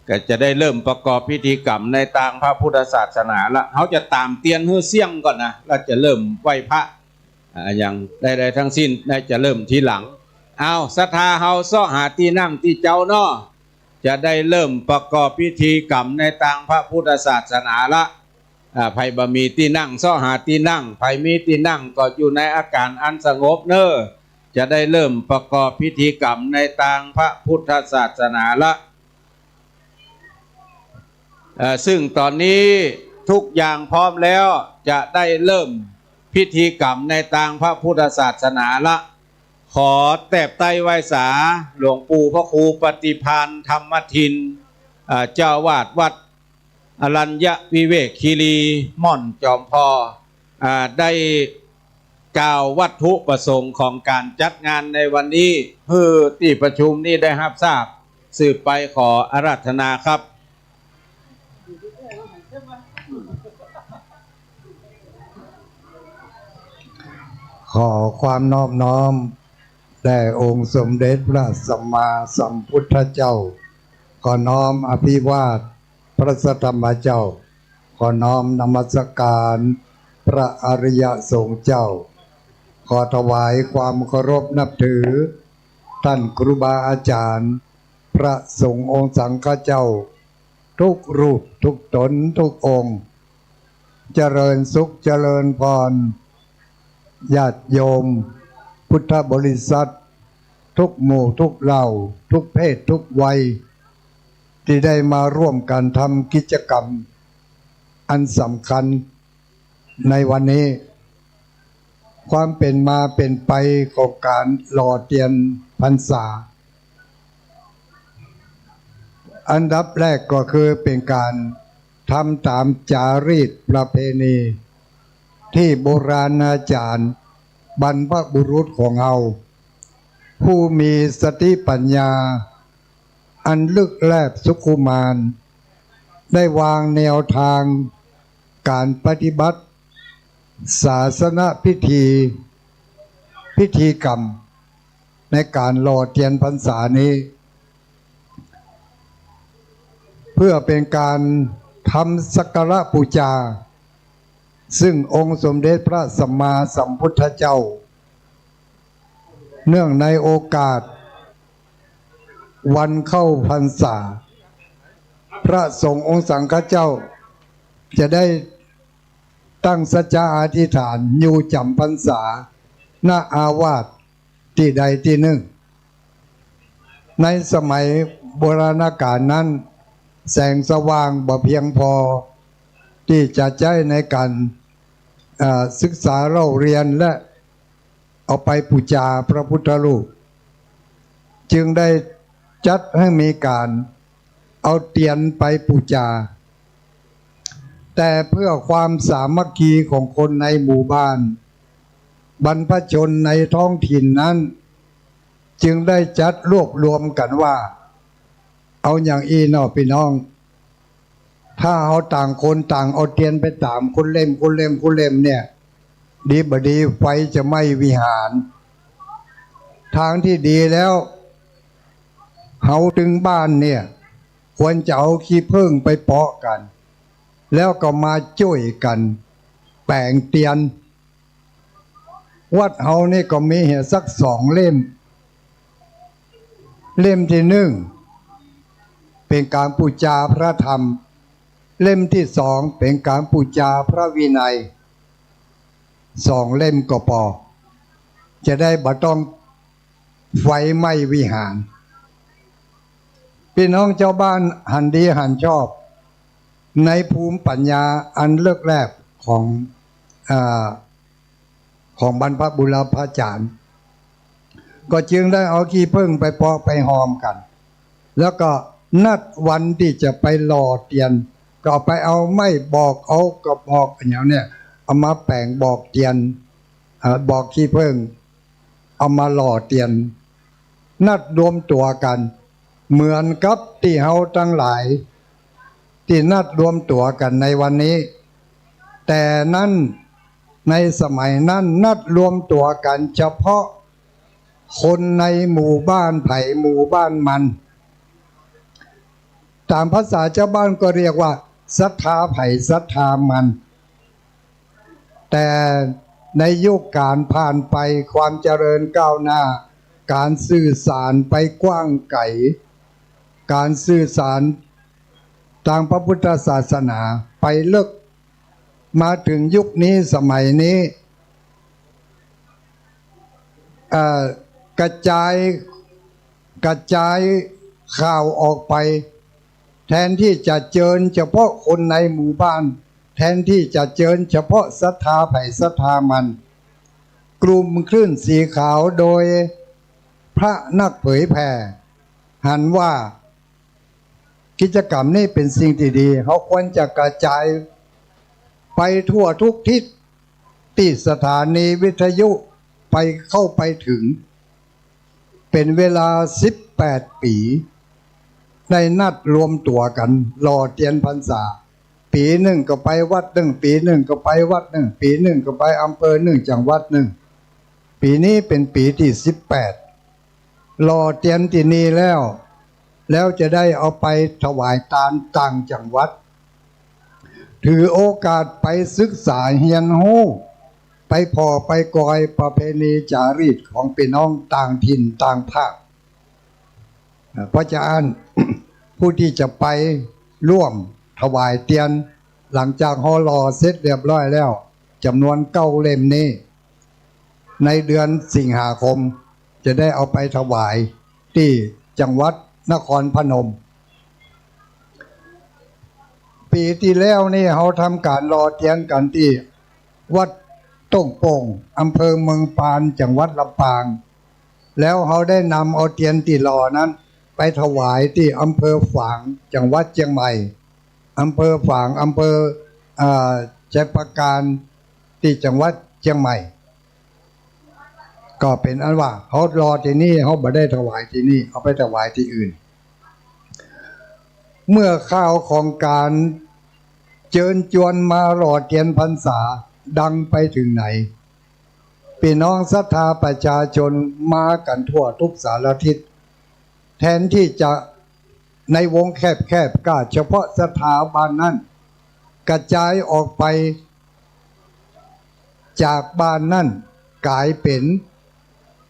ก็จะได้เริ่มประกอบพิธีกรรมในตางพระพุทธศาสนาละ เฮาจะต๋ามเตียนหื้อเสี้ยงก่อนนะ แล้วจะเริ่มไหว้พระ อ่า อย่างใดๆ ทั้งสิ้น ได้จะเริ่มทีหลัง อ้าว ศรัทธาเฮาเซาะหาตี้นั่งตี้เจ้าเนาะ จะได้เริ่มประกอบพิธีกรรมในตางพระพุทธศาสนาละ อ่า ใผบ่มีตี้นั่ง เซาะหาตี้นั่ง ใผมีตี้นั่งก็อยู่ในอาก๋านอันสงบเน้อ จะได้เริ่มประกอบพิธีกรรมในตางพระพุทธศาสนาละ เอ่อ ซึ่งต๋อนนี้ทุกอย่างพร้อมแล้ว จะได้เริ่มพิธีกรรมในตางพระพุทธศาสนาละ ขอแตบไต้ไหว้สาหลวงปู่พระครูปฏิภาณธรรมทิน เอ่อ เจ้าอาวาสวัดอรัญญวิเวกคีรี ม่อนจอมพอ อ่า ได้กล่าววัตถุประสงค์ของก๋านจัดงานในวันนี้ หื้อตี้ประชุมนี้ได้ฮับทราบ สืบไปขออาราธนาครับ ขอความนอบน้อมแด่องค์สมเด็จพระสัมมาสัมพุทธเจ้า ขอน้อมอภิวาทพระสัทธรรมเจ้า ขอน้อมนมัสการพระอริยสงฆ์เจ้า ขอถวายความเคารพนับถือ ท่านครูบาอาจารย์ พระสงฆ์องค์สังฆเจ้า ทุกรูปทุกต๋นทุกองค์ เจริญสุขเจริญพร ญาติโยมพุทธบริษัท ทุกหมู่ทุกเหล่า ทุกเพศทุกวัย ตี้ได้มาร่วมกั๋นทำกิจกรรมอันสำคัญในวันนี้ ความเป๋นมาเป๋นไปของก๋านหล่อเตียนพรรษา อันดับแรกก็คือเป๋นก๋านทำต๋ามจารีตประเพณี ตี้โบราณอาจ๋ารย์บรรพบุรุษของเฮา ผู้มีสติปัญญาอันลึกแลบสุขุมาน ได้วางแนวตางก๋านปฏิบัติศาสนพิธี พิธีกรรมในก๋านหล่อเตียนพรรษานี้ เพื่อเป๋นก๋านทำสักการะปู๋จา ซึ่งองค์สมเด็จพระสัมมาสัมพุทธเจ้า เนื่องในโอกาสวันเข้าพรรษา พระสงฆ์องค์สังฆเจ้า จะได้ตั้งสัจจะอธิษฐานอยู่จ๋ำพรรษา ณ อาวาส ตี้ใดตี้นึ่ง ในสมัยโบราณกาลนั้น แสงสว่างบ่เพียงพอ ตี้จะใจ๊ในก๋าน เอ่อ ศึกษาเล่าเรียนและเอาไปปู๋จาพระพุทธรูป จึงได้จัดหื้อมีก๋าน เอาเตียนไปปู๋จา แต่เพื่อความสามัคคีของคนในหมู่บ้าน บรรพชนในท้องถิ่นนั้น จึงได้จัดรวบรวมกั๋นว่า เอาอย่างอี้เนาะปี้น้อง ถ้าเฮาต่างคนต่างเอาเตียนไปต๋ามคนเล่ม คนเล่ม คนเล่มเนี่ย ดีบ่ดีไฟจะไหม้วิหาร ตางตี้ดีแล้ว เฮาตึงบ้านเนี่ย ควรจะเอาขี้เผิ้งไปเปาะกั๋น แล้วก็มาจ้วยกั๋นแป๋งเตียน วัดเฮานี่ก็มีเหียสักสองเล่ม เล่มตี้นึ่ง เป๋นก๋านปู๋จาพระธรรม เล่มตี้สอง เป๋นก๋านปู๋จาพระวินัย สองเล่มก็ปอ จะได้บ่ต้องไฟไหม้วิหาร ปี้น้องจาวบ้านหันดีหันชอบ ในภูมิปัญญาอันเลิศแลบของ อ่า ของบรรพบุรพาจ๋ารย์ ก็จึงได้เอาขี้เผิ้งไปเปาะไปฮอมกั๋น แล้วก็นัดวันตี้จะไปหล่อเตียน ก็ไปเอาไม้บอก เอากระบอกอะหยังเนี่ย เอามาแป๋งบอกเตียน เอ่อ บอกขี้เผิ้ง เอามาหล่อเตียน นัดรวมตั๋วกั๋น เหมือนกับตี้เฮาตังหลาย ตี้นัดรวมตั๋วกั๋นในวันนี้ แต่นั้น ในสมัยนั้นนัดรวมตั๋วกั๋นเฉพาะคนในหมู่บ้านใผหมู่บ้านมัน ต๋ามภาษาจาวบ้านก็เรียกว่าศรัทธาใผศรัทธามัน แต่ในยุคก๋านผ่านไป ความเจริญก้าวหน้า ก๋านสื่อสารไปกว้างไก๋ ก๋านสื่อสารตางพระพุทธศาสนาไปเลิก มาเถิงยุคนี้สมัยนี้ เอ่อ กระจาย กระจายข่าวออกไป แทนตี้จะเจิญเฉพาะคนในหมู่บ้าน แทนตี้จะเจิญเฉพาะศรัทธาใผศรัทธามัน กลุ่มคลื่นสีขาวโดยพระนักเผยแผ่ หันว่ากิจกรรมนี้เป๋นสิ่งตี้ดี เฮาควรจะกระจายไปทั่วทุกทิศ ตี้สถานีวิทยุไป เข้าไปเถิง เป๋นเวลาสิบแปดปี๋ ได้นัดรวมตั๋วกั๋นหล่อเตียนพรรษา ปี๋นึ่งก็ไปวัดนึ่ง ปี๋นึ่งก็ไปวัดนึ่ง ปี๋นึ่งก็ไปอำเภอนึ่ง จังหวัดนึ่ง ปี๋นี้เป๋นปี๋ตี้สิบแปด หล่อเตียนตี้นี่แล้ว แล้วจะได้เอาไปถวายตานต่างจังหวัด ถือโอกาสไปศึกษาเฮียนฮู้ ไปผ่อไปกอยประเพณีจารีตของปี้น้องต่างถิ่นต่างภาค อ่า เพราะฉะนั้น ผู้ตี้จะไปร่วมถวายเตียน หลังจากเฮาหล่อเสร็จเรียบร้อยแล้ว จ๋ำนวนเก้าเล่มนี้ ในเดือนสิงหาคม จะได้เอาไปถวายตี้จังหวัดนครพนม ปี๋ตี้แล้วนี่เฮาทำก๋านหล่อเตียนกั๋นตี้วัดต้งโป่ง อำเภอเมืองปาน จังหวัดลำปาง แล้วเฮาได้นำเอาเตียนตี้หล่อนั้นไปถวายตี้อำเภอฝาง จังหวัดเจียงใหม่ อำเภอฝาง อำเภอ อ่า ชัยปราการ ตี้จังหวัดเจียงใหม่ ก็เป๋นอันว่าเฮาหล่อตี้นี่ เฮาบ่ได้ถวายตี้นี่ เอาไปถวายตี้อื่น เมื่อข่าวของก๋านเจิญจวนมาหล่อเตียนพรรษาดังไปเถิงไหน ปี้น้องศรัทธาประชาชนมากั๋นทั่วทุกสารทิศ แทนตี้จะในวงแคบๆ ก้าเฉพาะศรัทธาบ้านนั้น กระจายออกไป จากบ้านนั้นก๋ายเป๋น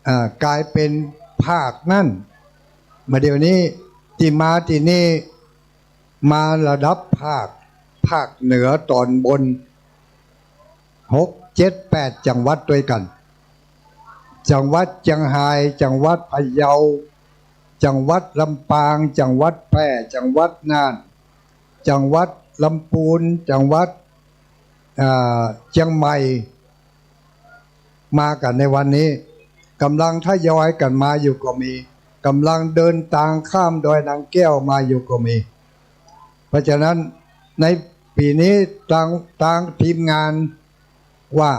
อ่า ก๋ายเป๋นภาคนั้น บ่าเดี่ยวนี้ตี้มาตี้นี่ มาระดับภาค ภาคเหนือต๋อนบน หก เจ็ด แปด จังหวัดตวยกั๋น จังหวัดเจียงฮาย จังหวัดพะเยา จังหวัดลำปาง จังหวัดแพร่ จังหวัดน่าน จังหวัดลำปูน จังหวัด อ่า เจียงใหม่ มากั๋นในวันนี้ ก่ำลังทยอยกั๋นมาอยู่ก็มี ก่ำลังเดินตางข้ามดอยนางแก้วมาอยู่ก็มี เพราะฉะนั้นในปี๋นี้ตาง ตางทีมงานว่า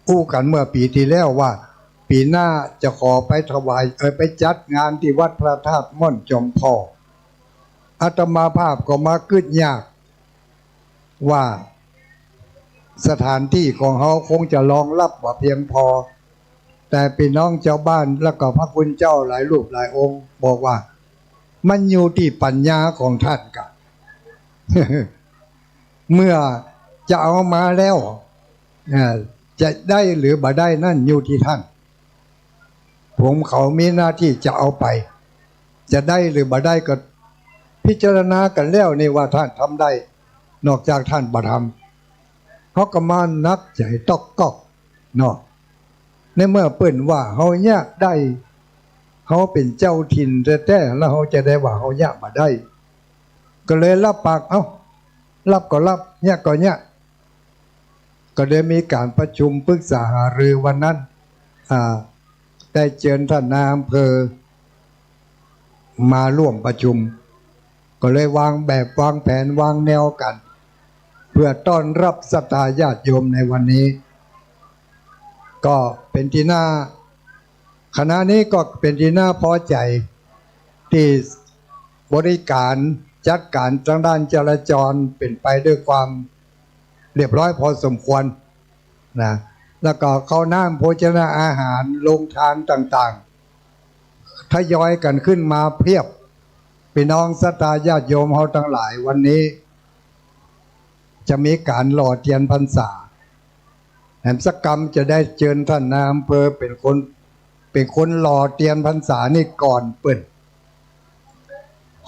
อู้กั๋นเมื่อปี๋ตี้แล้วว่า ปี๋หน้าจะขอไปถวาย เอ่อ ไปจัดงานตี้วัดพระธาตุม่อนจอมทอง อาตมาภาพก็มากึ๊ดยาก ว่าสถานตี้ของเฮาคงจะรองรับบ่เพียงพอ แต่ปี้น้องจาวบ้านแล้วก็พระคุณเจ้าหลายรูปหลายองค์บอกว่า มันอยู่ตี้ปั๋ญญาของท่านก่า เมื่อจะเอามาแล้ว เอ่อ จะได้หรือบ่ได้นั้นอยู่ตี้ท่าน ผมเขามีหน้าตี้จะเอาไป จะได้หรือบ่ได้ก็พิจารณากั๋นแล้วนี่ว่าท่านทำได้ นอกจากท่านบ่ทำ เฮาก็มาหนักใจ๋ต๊อกก๊อกเนาะ ในเมื่อเปิ้นว่าเฮาเยียะได้ เฮาเป๋นเจ้าถิ่นแต๊ๆ แล้วเฮาจะได้ว่าเฮาเยียะบ่ได้ ก็เลยฮับปาก เอ้า ฮับก็ฮับ เยียะก็เยียะ ก็ได้มีก๋านประชุมปรึกษาหารือวันนั้น อ่า ได้เจิญท่านนายอำเภอมาร่วมประชุม ก็เลยวางแบบวางแผนวางแนวกั๋น เพื่อต้อนรับศรัทธาญาติโยมในวันนี้ ก็เป๋นตี้น่า คณะนี้ก็เป๋นตี้น่าพอใจ๋ ตี้บริก๋ารจัดก๋ารตางด้านจราจรเป๋นไปด้วยความเรียบร้อยพอสมควรนะ แล้วก็ข้าวน้ำโภชนาอาหาร โรงทานต่างๆ ทยอยกั๋นขึ้นมาเพียบ ปี้น้องศรัทธาญาติโยมเฮาตังหลาย วันนี้จะมีก๋านหล่อเตียนพรรษา แหมสักกำจะได้เจิญท่านนายอำเภอเป๋นคน เป๋นคนหล่อเตียนพรรษานี่ก่อนเปิ้น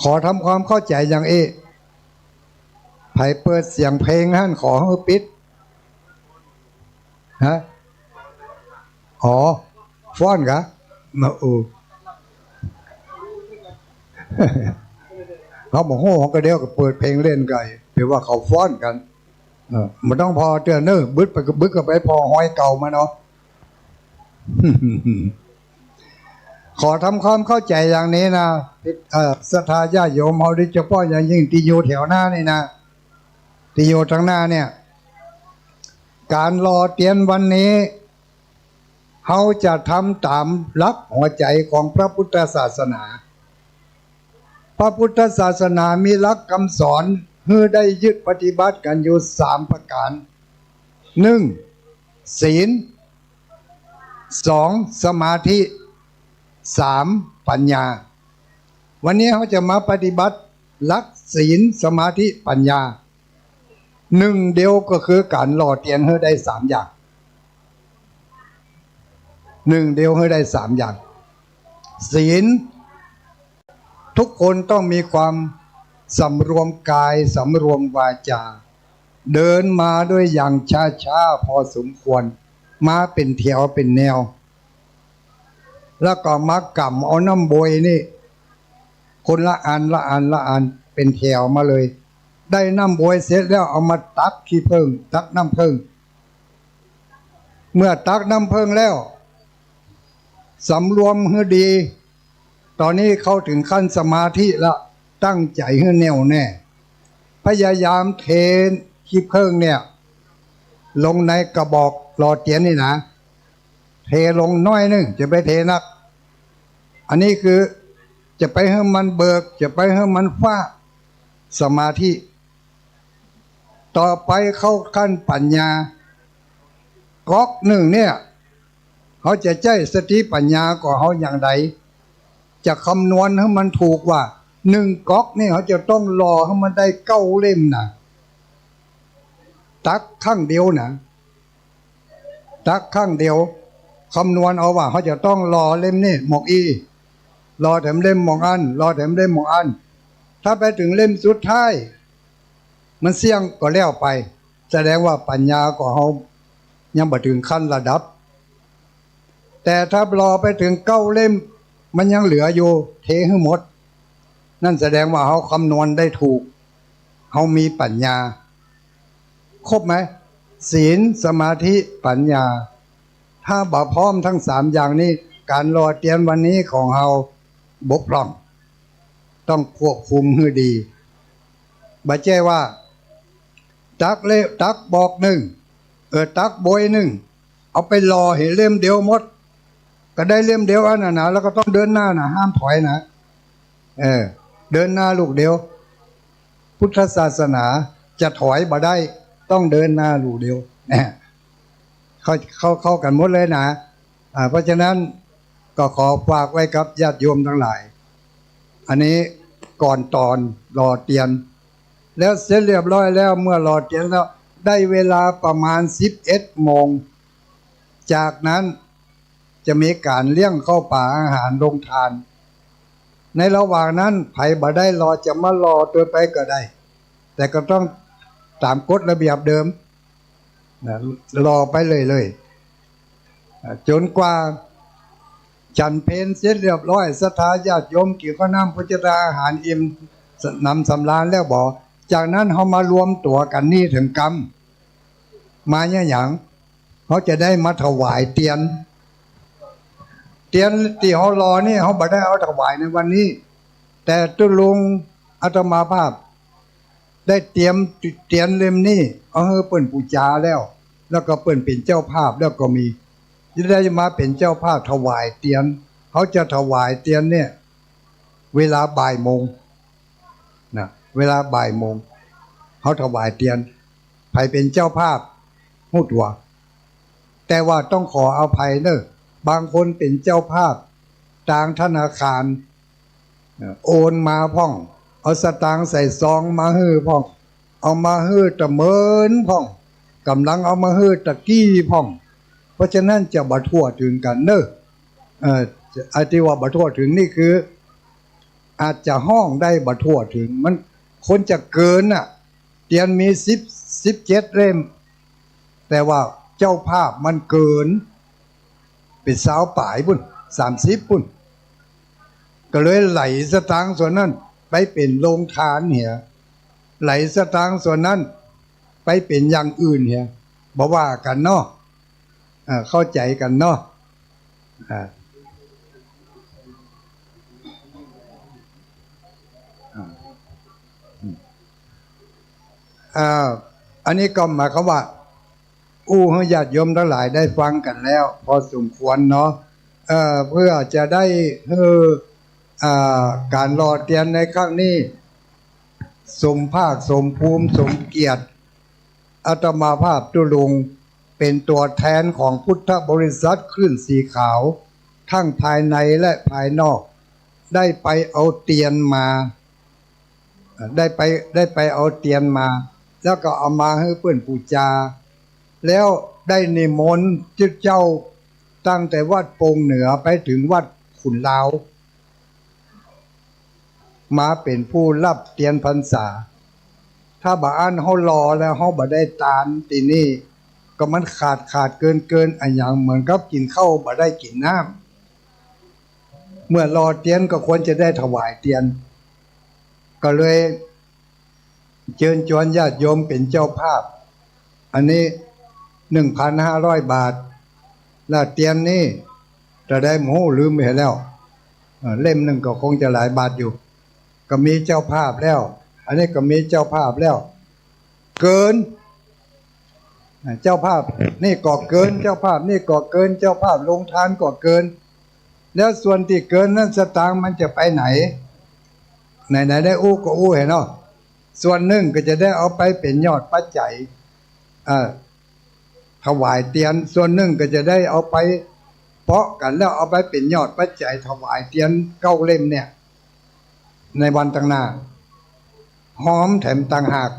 ขอทำความเข้าใจ๋อย่างอี้ ใผเปิดเสียงเพลงหั้นขอหื้อปิด ฮะ อ๋อ ฟ้อนกะ มา เออ เขาบ่ฮู้ เขาก็เดี๋ยวก็เปิดเพลงเล่นกั๋น แป๋ว่าเขาฟ้อนกั๋น เออ บ่ต้องผ่อเตื้อเน่อ บึดไปก็บึดก็ไปผ่อฮอยเก่ามาเนาะ ขอทำความเข้าใจ๋อย่างนี้นะ เอ่อ ศรัทธาญาติโยมเฮา โดยเฉพาะอย่างยิ่งตี้อยู่แถวหน้านี่นะ ตี้อยู่ตางหน้าเนี่ย ก๋านหล่อเตียนวันนี้ เฮาจะทำต๋ามหลักหัวใจ๋ของพระพุทธศาสนา พระพุทธศาสนามีหลักกำสอนหื้อได้ยึดปฏิบัติกั๋นอยู่สามประก๋าน หนึ่ง ศีล สอง สมาธิ สาม ปัญญา วันนี้เฮาจะมาปฏิบัติหลักศีล สมาธิ ปัญญา นึ่งเดียวก็คือก๋านหล่อเตียนหื้อได้สามอย่าง นึ่งเดียวหื้อได้สามอย่าง ศีล ทุกคนต้องมีความสำรวมกาย สำรวมวาจา เดินมาด้วยอย่างช้าๆ พอสมควร มาเป๋นแถวเป๋นแนว แล้วก็มาก๋ำเอาน้ำบวยนี่ คนละอันละอันละอัน เป๋นแถวมาเลย ได้น้ำบวยเสร็จแล้วเอามาตักขี้เผิ้ง ตักน้ำเผิ้ง เมื่อตักน้ำเผิ้งแล้ว สำรวมหื้อดี ต๋อนนี้เข้าเถิงขั้นสมาธิละ ตั้งใจ๋หื้อแน่วแน่ พยายามเทขี้เผิ้งเนี่ย ลงในกระบอกหล่อเตียนนี่นะ เทลงน้อยนึ่ง จะไปเทนัก อันนี้คือจะไปหื้อมันเบิก จะไปหื้อมันฟ้า สมาธิ ต่อไปเข้าขั้นปัญญา ก๊อกนึ่งเนี่ย เฮาจะใจ๊สติปัญญาของเฮาอย่างใด จะคำนวณหื้อมันถูกว่า นึ่งก๊อกนี่เฮาจะต้องหล่อหื้อมันได้เก้าเล่มนะ ตักครั้งเดียวนะ ตักครั้งเดียว คำนวณเอาว่าเฮาจะต้องหล่อเล่มนี้หมกอี้ หล่อแถมเล่มหมกอั้น หล่อแถมเล่มหมกอั้น ถ้าไปเถิงเล่มสุดท้าย มันเสี้ยงก็แล้วไป แสดงว่าปัญญาของเฮายังบ่เถิงขั้นระดับ แต่ถ้าหล่อไปเถิงเก้าเล่ม มันยังเหลืออยู่ เทหื้อหมด นั่นแสดงว่าเฮาคำนวณได้ถูก เฮามีปัญญา ครบไหม ศีล สมาธิ ปัญญา ถ้าบ่พร้อมทั้งสามอย่างนี้ ก๋านหล่อเตียนวันนี้ของเฮาบกพร่อง ต้องควบคุมหื้อดี บ่ใจ้ว่า ตักเล่ม ตักบอกนึ่ง เออ ตักบวยนึ่ง เอาไปหล่อหื้อเล่มเดียวหมด ก็ได้เล่มเดียวอั้นน่ะนะ แล้วก็ต้องเดินหน้านะ ห้ามถอยนะ เออ เดินหน้าลูกเดียว พุทธศาสนาจะถอยบ่ได้ ต้องเดินหน้าลูกเดียว นะ เข้า เข้า เข้ากั๋นหมดเลยนะ อ่า เพราะฉะนั้นก็ขอฝากไว้กับญาติโยมทั้งหลาย อันนี้ก่อนต๋อนหล่อเตียน แล้วเสร็จเรียบร้อยแล้ว เมื่อหล่อเตียนแล้ว ได้เวลาประมาณสิบเอ็ดโมง จากนั้นจะมีก๋านเลี้ยงข้าวป๋าอาหารโฮงตาน ในระหว่างนั้นใผบ่ได้หล่อจะมาหล่อตวยไปก็ได้ แต่ก็ต้องต๋ามกฎระเบียบเดิม นะ หล่อไปเรื่อยๆ อ่า จ๋นกว่าฉันเพลเสร็จเรียบร้อย ศรัทธาญาติโยมกิ๋นข้าวน้ำโภชนาอาหารอิ่มหนำสำราญแล้วบ่ จากนั้นเฮามารวมตั๋วกั๋นนี่เถิงกำ มาเนี่ยหยัง เฮาจะได้มาถวายเตียน เตียนตี้เฮาหล่อนี่ เฮาบ่ได้เอาถวายในวันนี้ แต่ตุ๊ลุงอาตมาภาพ ได้เตรียมเตียนเล่มนี้ เอาหื้อเปิ้นปู๋จาแล้ว แล้วก็เปิ้นเป๋นเจ้าภาพแล้วก็มี จะได้มาเป๋นเจ้าภาพถวายเตียน เฮาจะถวายเตียนเนี่ย เวลาบ่ายโมงนะ เวลาบ่ายโมง เฮาถวายเตียน ใผเป๋นเจ้าภาพฮู้ตั๋ว แต่ว่าต้องขออภัยเน่อ บางคนเป๋นเจ้าภาพตางธนาคาร โอนมาพ่อง เอาสตางค์ใส่ซองมาหื้อพ่อง เอามาหื้อตะเมินพ่อง ก่ำลังเอามาหื้อตะกี้พ่อง เพราะฉะนั้นจะบ่ทั่วเถิงกั๋นเน่อ เอ่อ ไอ้ตี้ว่าบ่ทั่วเถิงนี่คือ อาจจะฮ้องได้บ่ทั่วเถิง มันควรจะเกินน่ะ เตียนมีสิบ สิบเจ็ดเล่ม แต่ว่าเจ้าภาพมันเกิน ไป ป๋นซาวป๋ายปู้น สามสิบปู้น ก็เลยไหลสตางค์ส่วนนั้นไปเป๋นโฮงตานเหีย ไหลสตางค์ส่วนนั้นไปเป๋นอย่างอื่นเหีย บ่ว่ากั๋นเนาะ อ่า เข้าใจ๋กั๋นเนาะ อ่า อ่า อืม อ่า อันนี้ก็หมายความว่า อู้หื้อญาติโยมตังหลายได้ฟังกั๋นแล้ว พอสมควรเนาะ เอ่อ เพื่อจะได้หื้อ อ่า ก๋านหล่อเตียนในครั้งนี้ สมภาค สมภูมิ สมเกียรติ อาตมาภาพตุ๊ลุง เป๋นตั๋วแทนของพุทธบริษัทคลื่นสีขาว ทั้งภายในและภายนอก ได้ไปเอาเตียนมา ได้ไป ได้ไปเอาเตียนมา แล้วก็เอามาหื้อเปิ้นปู๋จา แล้วได้นิมนต์เจ้า ตั้งแต่วัดโป่งเหนือไปเถิงวัดขุนลาว มาเป๋นผู้ฮับเตียนพรรษา ถ้าบ่อั้นเฮาหล่อแล้วเฮาบ่ได้ตานตี้นี่ ก็มันขาดขาดเกินเกิน อะหยังเหมือนกับกิ๋นข้าวบ่ได้กิ๋นน้ำ เมื่อหล่อเตียนก็ควรจะได้ถวายเตียน ก็เลย เจิญจวนญาติโยมเป๋นเจ้าภาพ อันนี้ หนึ่งพันห้าร้อยบาท แล้วเตียนนี่เต้าใดบ่ฮู้ ลืมไปแล้ว เอ่อ เล่มนึ่งก็คงจะหลายบาทอยู่ ก็มีเจ้าภาพแล้ว อันนี้ก็มีเจ้าภาพแล้ว เกิน อ่า เจ้าภาพนี่ก็เกิน เจ้าภาพนี่ก็เกิน เจ้าภาพโฮงตานก็เกิน แล้วส่วนตี้เกินนั้นสตางค์มันจะไปไหน ไหนๆ ได้อู้ก็อู้หื้อเนาะ ส่วนนึ่งก็จะได้เอาไปเป๋นยอดปัจจัย เอ่อ ถวายเตียน ส่วนนึ่งก็จะได้เอาไปเปาะกั๋นแล้วเอาไปเป๋นยอดปัจจัยถวายเตียนเก้าเล่มเนี่ย ในวันตังหน้า ฮอมแถมต่างหาก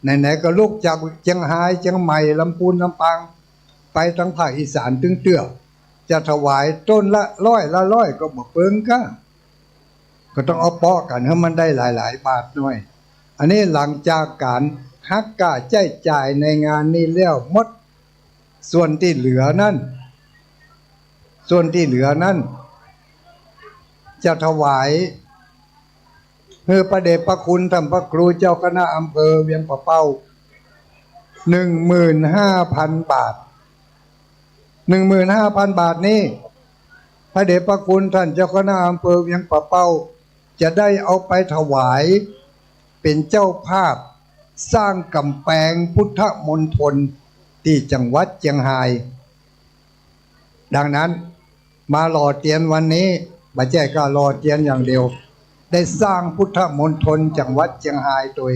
ไหนๆ ก็ลุกจากเจียงฮาย เจียงใหม่ ลำปูน ลำปาง ไปตังภาคอีสานตึงเตื้อ จะถวายต้นละร้อยละร้อยก็บ่เปิงก้า ก็ต้องเอาเปาะกั๋นหื้อมันได้หลายๆ บาทหน้อย อันนี้หลังจากก๋านหักก้าใจ๊จ่ายในงานนี้แล้วหมด ส่วนตี้เหลือนั้น ส่วนตี้เหลือนั้น จะถวายหื้อพระเดชพระคุณท่านพระครูเจ้าคณะอำเภอเวียงป่าเป้า หนึ่งหมื่นห้าพันบาท หนึ่งหมื่นห้าพันบาทนี้ พระเดชพระคุณท่านเจ้าคณะอำเภอเวียงป่าเป้า จะได้เอาไปถวายเป๋นเจ้าภาพสร้างก๋ำแปงพุทธมณฑลตี้จังหวัดเจียงฮาย ดังนั้นมาหล่อเตียนวันนี้ บ่ใจ้ก้าหล่อเตียนอย่างเดียว ได้สร้างพุทธมณฑลจังหวัดเจียงฮายตวย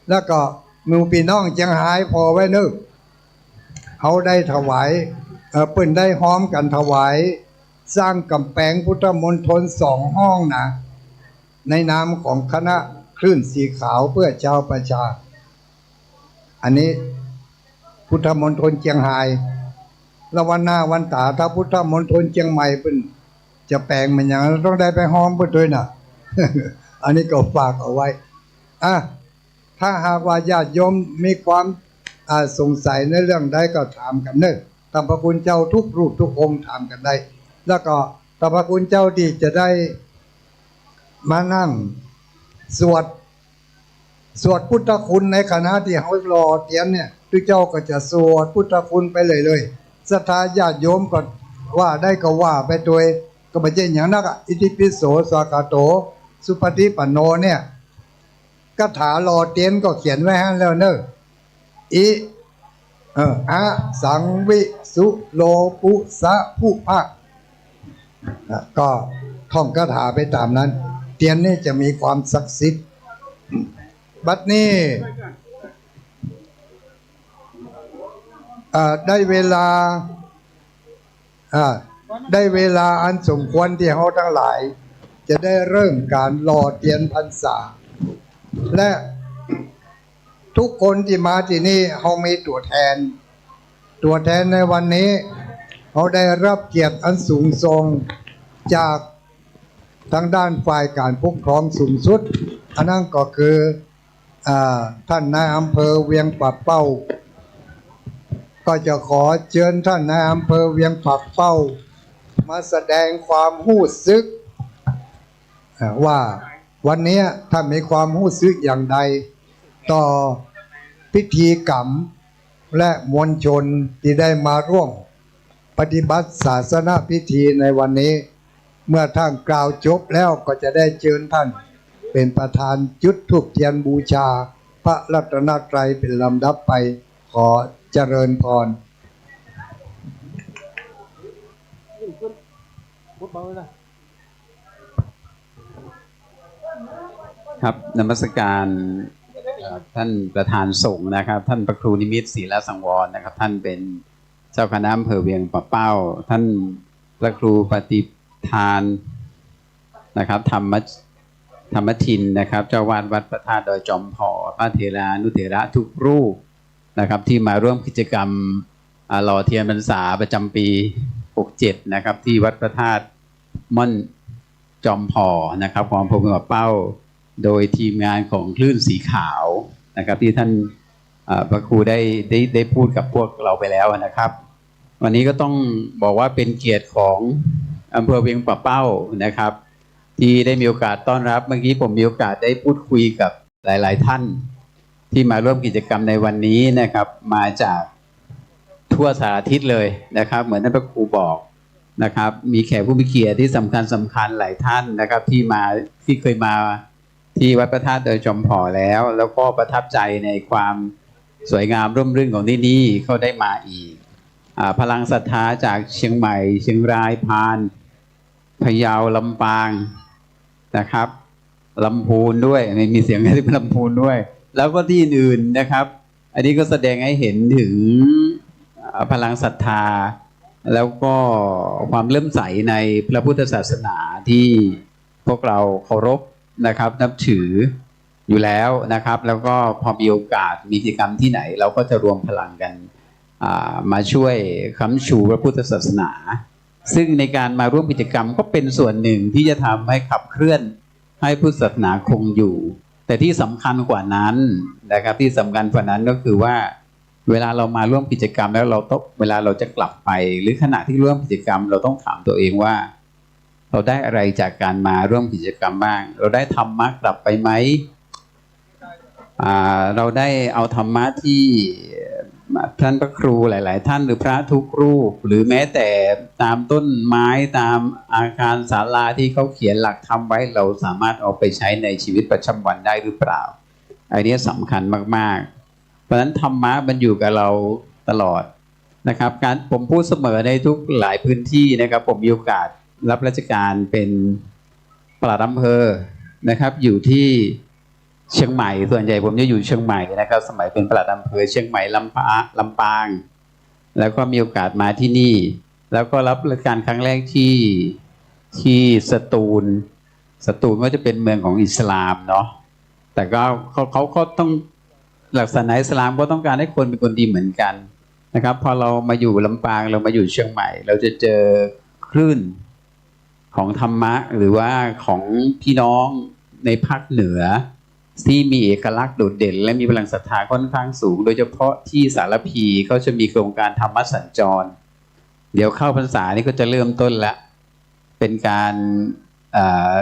แล้วก็หมู่ปี้น้องเจียงฮายผ่อไว้เน่อ เฮาได้ถวาย เอ่อ เปิ้นได้ฮอมกั๋นถวาย สร้างก๋ำแปงพุทธมณฑลสองห้องนะ ในนามของคณะคลื่นสีขาวเพื่อชาวประชา อันนี้พุทธมณฑลเจียงฮาย แล้ววันหน้าวันต๋าถ้าพุทธมณฑลเจียงใหม่เปิ้นจะแป๋งเหมือนหยัง ต้องได้ไปฮอมเปิ้นตวยนะ อันนี้ก็ฝากเอาไว้ อ่ะ ถ้าหากว่าญาติโยมมีความ อ่า สงสัยในเรื่องใดก็ถามกั๋นเน่อ ท่านพระคุณเจ้าทุกรูปทุกองค์ถามกั๋นได้ แล้วก็ท่านพระคุณเจ้าตี้จะได้มานั่งสวด สวดพุทธคุณในขณะตี้เฮาหล่อเตียนเนี่ย ตุ๊เจ้าก็จะสวดพุทธคุณไปเลยเลย ศรัทธาญาติโยมก็ว่าได้ก็ว่าไปตวย ก็บ่ใจ้หยังนักอะ อิติปิโส สวากขาโต สุปฏิปันโน เนี่ย คาถาหล่อเตียนก็เขียนไว้หั้นแล้วเน่อ อิ เอ่อ อะ สัง วิ สุ โล ปุ สะ ภุ ภะ อ่ะ ก็ท่องคาถาไปต๋ามนั้น เตียนนี่จะมีความศักดิ์สิทธิ์ บัดนี้ อ่า ได้เวลา อ่า ได้เวลาอันสมควรตี้เฮาตังหลายจะได้เริ่มก๋านหล่อเตียนพรรษา และทุกคนตี้มาตี้นี่เฮามีตั๋วแทน ตั๋วแทนในวันนี้เฮาได้ฮับเกียรติอันสูงส่งจาก ตางด้านฝ่ายก๋านปกครองสูงสุด อันนั้นก็คือ อ่า ต้านนายอำเภอเวียงป่าเป้า ก็จะขอเจิญต้านนายอำเภอเวียงป่าเป้า มาแสดงความฮู้สึก อ่า ว่าวันเนี้ยต้านมีความฮู้สึกอย่างใด ต่อพิธีกรรมและมวลชนตี้ได้มาร่วมปฏิบัติศาสนพิธีในวันนี้ เมื่อต้านกล่าวจบแล้วก็จะได้เจิญต้านเป๋นประธานจุดธูปเตียนบูชาพระรัตนตรัยเป๋นลำดับไป ขอเจริญพร ครับ นมัสการ เอ่อ ต้านประธานสงฆ์นะครับ ต้านพระครูนิมิต ศีลสังวรนะครับ ต้านเป๋นเจ้าคณะอำเภอเวียงป่าเป้า ต้านพระครูปฏิภาณนะครับ ธรรม ธรรมทินนะครับ เจ้าอาวาสวัดพระธาตุดอยจอมผ่อ พระเถรานุเถระทุกรูปนะครับ ที่มาร่วมกิจกรรม อ่า หล่อเทียนพรรษาประจำปี หกเจ็ด นะครับ ที่วัดพระธาตุม่อนจอมผ่อนะครับ ของอำเภอเวียงป่าเป้า โดยทีมงานของคลื่นสีขาวนะครับ ที่ต้าน อ่า พระครูได้ ได้ ได้พูดกับพวกเราไปแล้วนะครับ วันนี้ก็ต้องบอกว่าเป๋นเกียรติของอำเภอเวียงป่าเป้านะครับ ที่ได้มีโอกาสต้อนรับ เมื่อกี้ผมมีโอกาสได้พูดคุยกับหลายๆ ท่าน ที่มาร่วมกิจกรรมในวันนี้นะครับ มาจากทั่วสารทิศเลยนะครับ เหมือนต้านพระครูบอกนะครับ มีแขกผู้มีเกียรติที่สำคัญสำคัญหลายท่านนะครับ ที่มา ที่เคยมาที่วัดพระธาตุดอยจอมผ่อแล้ว แล้วก็ประทับใจในความสวยงามร่มรื่นของที่นี่ ก็ได้มาอีก อ่า พลังศรัทธาจากเชียงใหม่ เชียงราย พาน พะเยา ลำปางนะครับ ลำพูนด้วย มี มีเสียงกระซิบลำพูนด้วย แล้วก็ที่อื่นๆ นะครับ อันนี้ก็แสดงให้เห็นถึง เอ่อ พลังศรัทธา แล้วก็ความเลื่อมใสในพระพุทธศาสนาที่พวกเราเคารพนะครับ นับถืออยู่แล้วนะครับ แล้วก็พอมีโอกาสมีกิจกรรมที่ไหน เราก็จะรวมพลังกัน อ่า มาช่วยค้ำชูพระพุทธศาสนา ซึ่งในการมาร่วมกิจกรรมก็เป็นส่วนหนึ่งที่จะทำให้ขับเคลื่อนให้พุทธศาสนาคงอยู่ แต่ที่สำคัญกว่านั้นนะครับ ที่สำคัญกว่านั้นก็คือว่า เวลาเรามาร่วมกิจกรรมแล้วเราต้อง เวลาเราจะกลับไป หรือขณะที่ร่วมกิจกรรม เราต้องถามตัวเองว่า เราได้อะไรจากการมาร่วมกิจกรรมบ้าง เราได้ธรรมะกลับไปไหม อ่า เราได้เอาธรรมะที่ท่านพระครูหลายๆ ท่าน หรือพระทุกรูป หรือแม้แต่ตามต้นไม้ ตามอาคารศาลาที่เขาเขียนหลักธรรมไว้ เราสามารถเอาไปใช้ในชีวิตประจำวันได้หรือเปล่า อันนี้สำคัญมากๆ เพราะฉะนั้นธรรมะมันอยู่กับเราตลอดนะครับ การ ผมพูดเสมอในทุกหลายพื้นที่นะครับ ผมมีโอกาสรับราชการเป็นปลัดอำเภอนะครับ อยู่ที่เชียงใหม่ ส่วนใหญ่ผมจะอยู่เชียงใหม่นะครับ สมัยเป็นปลัดอำเภอเชียงใหม่ ลำปา ลำปาง แล้วก็มีโอกาสมาที่นี่ แล้วก็รับราชการครั้งแรกที่ ที่สตูล สตูลก็จะเป็นเมืองของอิสลามเนาะ แต่ก็เขา เขาก็ต้อง หลักศาสนาอิสลามก็ต้องการให้คนเป็นคนดีเหมือนกันนะครับ พอเรามาอยู่ลำปาง เรามาอยู่เชียงใหม่ เราจะเจอคลื่นของธรรมะ หรือว่าของพี่น้องในภาคเหนือ ที่มีเอกลักษณ์โดดเด่น และมีพลังศรัทธาค่อนข้างสูง โดยเฉพาะที่สารภี เขาจะมีโครงการธรรมสัญจร เดี๋ยวเข้าพรรษานี่ก็จะเริ่มต้นละ เป็นการ เอ่อ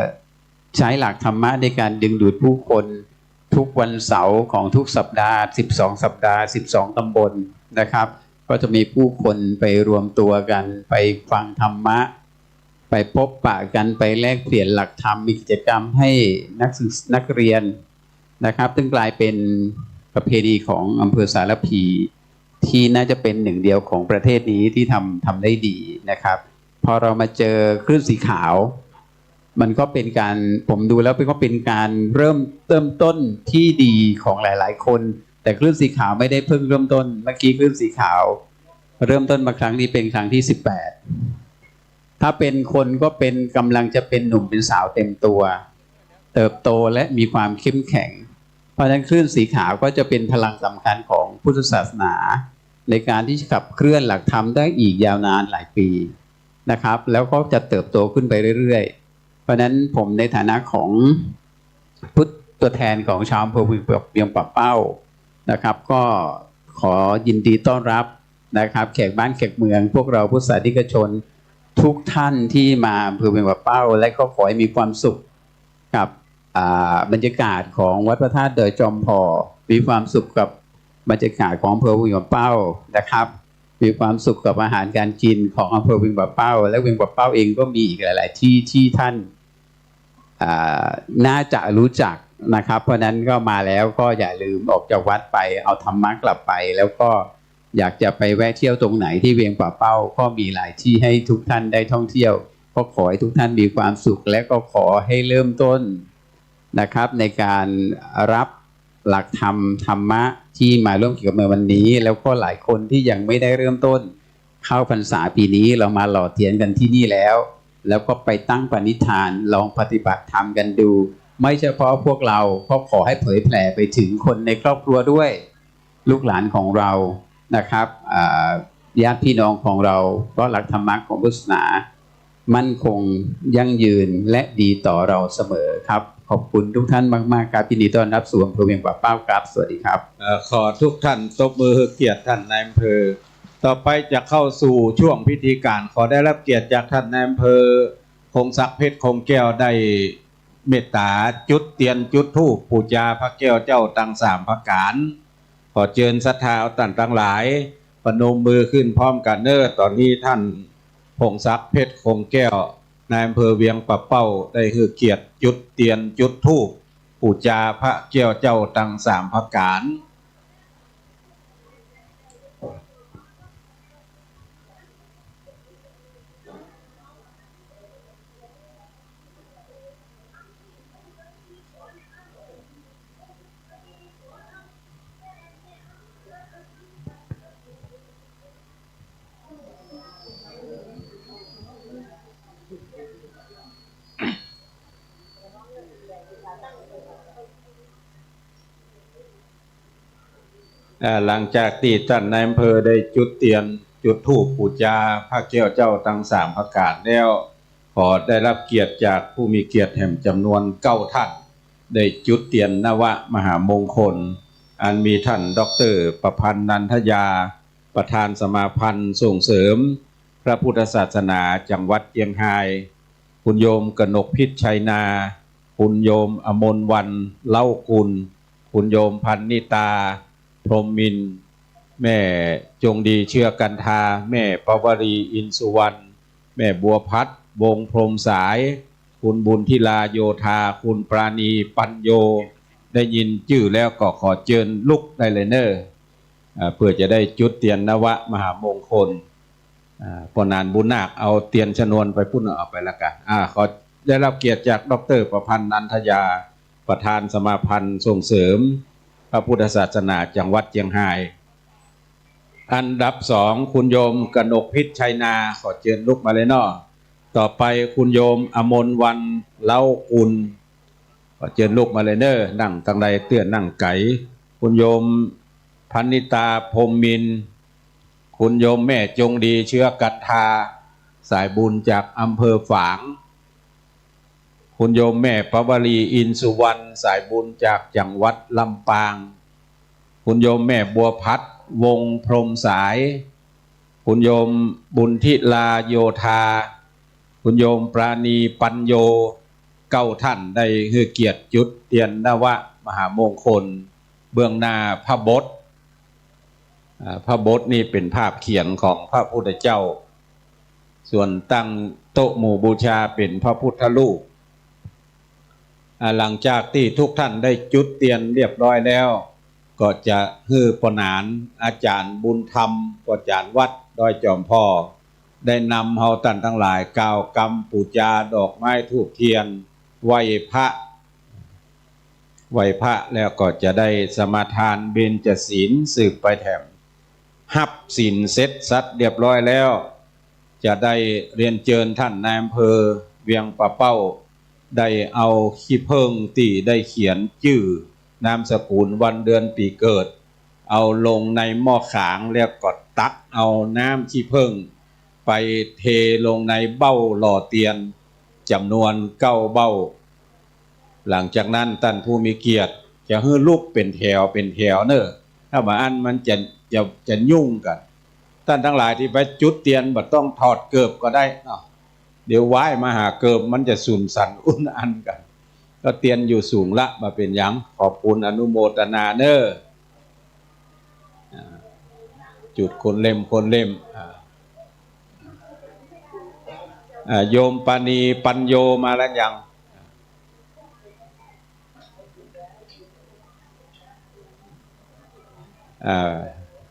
ใช้หลักธรรมะในการดึงดูดผู้คน ทุกวันเสาร์ของทุกสัปดาห์ สิบสอง สัปดาห์ สิบสอง ตำบลนะครับ ก็จะมีผู้คนไปรวมตัวกัน ไปฟังธรรมะ ไปพบปะกัน ไปแลกเปลี่ยนหลักธรรม มีกิจกรรมให้นักศึก นักเรียนนะครับ ซึ่งกลายเป็นประเพณีของอำเภอสารภี ที่น่าจะเป็นหนึ่งเดียวของประเทศนี้ที่ทำ ทำได้ดีนะครับ พอเรามาเจอคลื่นสีขาว มันก็เป็นการ ผมดูแล้วมันก็เป็นการเริ่ม เริ่มต้นที่ดีของหลายๆ คน แต่คลื่นสีขาวไม่ได้เพิ่งเริ่มต้น เมื่อกี้คลื่นสีขาวเริ่มต้นมาครั้งนี้เป็นครั้งที่สิบแปด ถ้าเป็นคนก็เป็น กำลังจะเป็นหนุ่มเป็นสาวเต็มตัว เติบโตและมีความเข้มแข็ง เพราะฉะนั้นคลื่นสีขาวก็จะเป็นพลังสำคัญของพุทธศาสนา ในการที่จะขับเคลื่อนหลักธรรมได้อีกยาวนานหลายปีนะครับ แล้วก็จะเติบโตขึ้นไปเรื่อยๆ เพราะฉะนั้นผมในฐานะของผู้ ตัวแทนของชาวอำเภอเวียงป่าเป้านะครับ ก็ขอยินดีต้อนรับ นะครับ แขกบ้านแขกเมือง พวกเราพุทธศาสนิกชนทุกท่านที่มาอำเภอเวียงป่าเป้า และก็ขอให้มีความสุขกับ อ่า บรรยากาศของวัดพระธาตุดอยจอมผ่อ มีความสุขกับบรรยากาศของอำเภอเวียงป่าเป้านะครับ มีความสุขกับอาหารการกินของอำเภอเวียงป่าเป้า และเวียงป่าเป้าเองก็มีอีกหลายๆ ที่ที่ท่าน อ่า น่าจะรู้จักนะครับ เพราะฉะนั้นก็มาแล้วก็อย่าลืมออกจากวัดไปเอาธรรมะกลับไป แล้วก็อยากจะไปแวะเที่ยวตรงไหนที่เวียงป่าเป้า ก็มีหลายที่ให้ทุกท่านได้ท่องเที่ยว ก็ขอให้ทุกท่านมีความสุข และก็ขอให้เริ่มต้นนะครับ ในการรับหลักธรรมธรรมะที่มาร่วมกิจกรรมในวันนี้ แล้วก็หลายคนที่ยังไม่ได้เริ่มต้น เข้าพรรษาปีนี้เรามาหล่อเตียนกันที่นี่แล้ว แล้วก็ไปตั้งปณิธานลองปฏิบัติธรรมกันดู ไม่เฉพาะพวกเรา ก็ขอให้เผยแผ่ไปถึงคนในครอบครัวด้วย ลูกหลานของเรานะครับ อ่า ญาติพี่น้องของเรา เพราะหลักธรรมะของพุทธศาสนามั่นคงยั่งยืนและดีต่อเราเสมอครับ ขอบคุณทุกท่านมากๆ ครับ ยินดีต้อนรับสู่อำเภอเวียงป่าเป้าครับ สวัสดีครับ เอ่อ ขอทุกท่านตบมือหื้อเกียรติท่านนายอำเภอ ต่อไปจะเข้าสู่ช่วงพิธีการ ขอได้รับเกียรติจากท่านนายอำเภอพงศักดิ์เพชรคงแก้วได้เมตตาจุดเตียนจุดธูปปู๋จาพระแก้วเจ้าตังสามประก๋าน ขอเจิญศรัทธาต้านตังหลาย ประนมมือขึ้นพร้อมกั๋นเน่อ ต๋อนนี้ท่านพงศักดิ์เพชรคงแก้ว นายอำเภอเวียงป่าเป้า ได้หื้อเกียรติจุดเตียนจุดธูปปู๋จาพระแก้วเจ้าตังสามประก๋าน อ่า หลังจากตี้ต้านนายอำเภอได้จุดเตียนจุดธูปปู๋จาพระแก้วเจ้าตังสามประก๋านแล้ว ขอได้รับเกียรติจากผู้มีเกียรติแหมจ๋ำนวนเก้าต้าน ได้จุดเตียนนวมหามงคล อันมีต้านด็อกเตอร์ประพันธ์ นันทยา ประธานสมาพันธ์ส่งเสริมพระพุทธศาสนาจังหวัดเจียงฮาย คุณโยมกนกพิชชัยนา คุณโยมอมรวรรณ เล้ากุล คุณโยมพันนิตา พรหมมินทร์ แม่จงดี เชื้อกันทา แม่ปวรี อินทร์สุวรรณ แม่บัวพัด วงศ์พรหมสาย คุณบุญธิลา โยธา คุณปราณี ปัญโญ ได้ยินจื้อแล้วก็ขอเจิญลุกได้เลยเน่อ อ่า เปื้อจะได้จุดเตียนนวมหามงคล อ่า ป้อหนานบุญนาคเอาเตียนชนวนไปปู๊น เอาไปละกั๋น อ่า ขอได้รับเกียรติจากด็อกเตอร์ประพันธ์ นันทยา ประธานสมาพันธ์ส่งเสริมพระพุทธศาสนาจังหวัดเจียงฮาย อันดับสอง คุณโยมกนกพิชชัยนา ขอเจิญลุกมาเลยเนาะ ต่อไปคุณโยมอมรวรรณ เล้ากุล ขอเจิญลุกมาเลยเน่อ นั่งตังใดเตื้อ นั่งไก๋ คุณโยมพันนิตา พรหมมินทร์ คุณโยมแม่จงดี เชื้อกันทา สายบุญจากอำเภอฝาง คุณโยมแม่ปวรี อินทร์สุวรรณ สายบุญจากจังหวัดลำปาง คุณโยมแม่บัวพัด วงศ์พรหมสาย คุณโยมบุญธิลา โยธา คุณโยมปราณี ปัญโญ เก้าต้านได้หื้อเกียรติจุดเตียนนวมหามงคล เบื้องหน้าพระบท อ่า พระบทนี่เป๋นภาพเขียนของพระพุทธเจ้า ส่วนตั้งโต๊ะหมู่บูชาเป๋นพระพุทธรูป อ่า หลังจากตี้ทุกต้านได้จุดเตียนเรียบร้อยแล้ว ก็จะหื้อป้อหนานอาจ๋ารย์บุญธรรม ป้อจ๋ารย์วัดดอยจอมผ่อ ได้นำเฮาต้านตังหลายกล่าวกำปู๋จาดอกไม้ธูปเตียน ไหว้พระ ไหว้พระแล้วก็จะได้สมาทานเบญจศีลสืบไปแถม ฮับศีลเสร็จสับเรียบร้อยแล้ว จะได้เรียนเจิญต้านนายอำเภอเวียงป่าเป้า ได้เอาขี้เผิ้งตี้ได้เขียนจื้อนามสกุลวันเดือนปี๋เกิด เอาลงในหม้อขางแล้วก็ตักเอาน้ำขี้เผิ้งไปเทลงในเบ้าหล่อเตียนจ๋ำนวนเก้าเบ้า หลังจากนั้นต้านผู้มีเกียรติจะหื้อลุกเป๋นแถวเป๋นแถวเน่อ ถ้าบ่อั้นมันจะ จะ จะยุ่งกั๋น ต้านตังหลายตี้ไปจุดเตียนบ่ต้องถอดเกิบก็ได้เนาะ เดี๋ยวไหว้มาหาเกิบมันจะสูญสันอุนอันกั๋น ก็เตียนอยู่สูงละ บ่เป๋นหยัง ขอบคุณอนุโมทนาเน่อ อ่า จุดคนเล่ม คนเล่ม อ่า อ่า โยมปาณีปัญโญมาแล้วยัง อ่า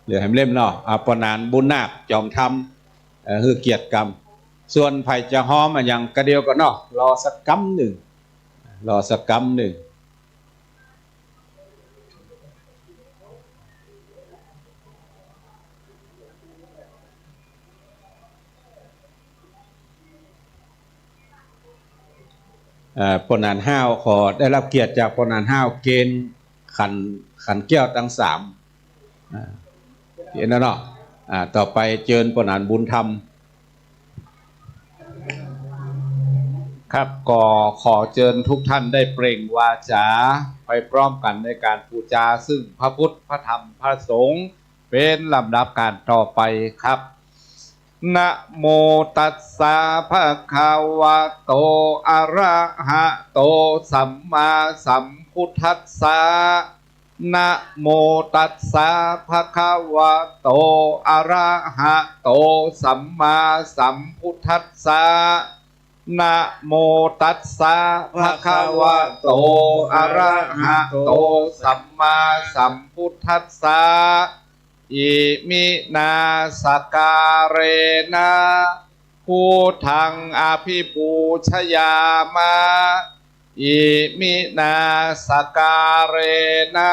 เหลือแหมเล่มเนาะ อ่า ป้อหนานบุญนาค จอมธรรม เอ่อ หื้อเกียรติกำ ส่วนใผจะฮ้อมอะหยังกะเดี่ยวก่อนเนาะ รอสักกำนึ่ง รอสักกำนึ่ง เอ่อ ป้อหนานห้าว ขอได้รับเกียรติจากป้อหนานห้าว เก๋ณฑ์ขัน ขันแก้วตังสาม อ่า เก๋ณฑ์แล้วเนาะ อ่า ต่อไปเจิญป้อหนานบุญธรรม ครับ ก็ขอเจิญทุกท่านได้เปล่งวาจาไปพร้อมกั๋นในก๋านปู๋จาซึ่งพระพุทธ พระธรรม พระสงฆ์ เป๋นลำดับก๋านต่อไปครับ นะโมตัสสะ ภะคะวะโต อะระหะโต สัมมาสัมพุทธัสสะ นะโมตัสสะ ภะคะวะโต อะระหะโต สัมมาสัมพุทธัสสะ นะโมตัสสะ ภะคะวะโต อะระหะโต สัมมาสัมพุทธัสสะ อิมินา สะกาเรนะ พุทธัง อภิปูชยามะ อิมินา สะกาเรนะ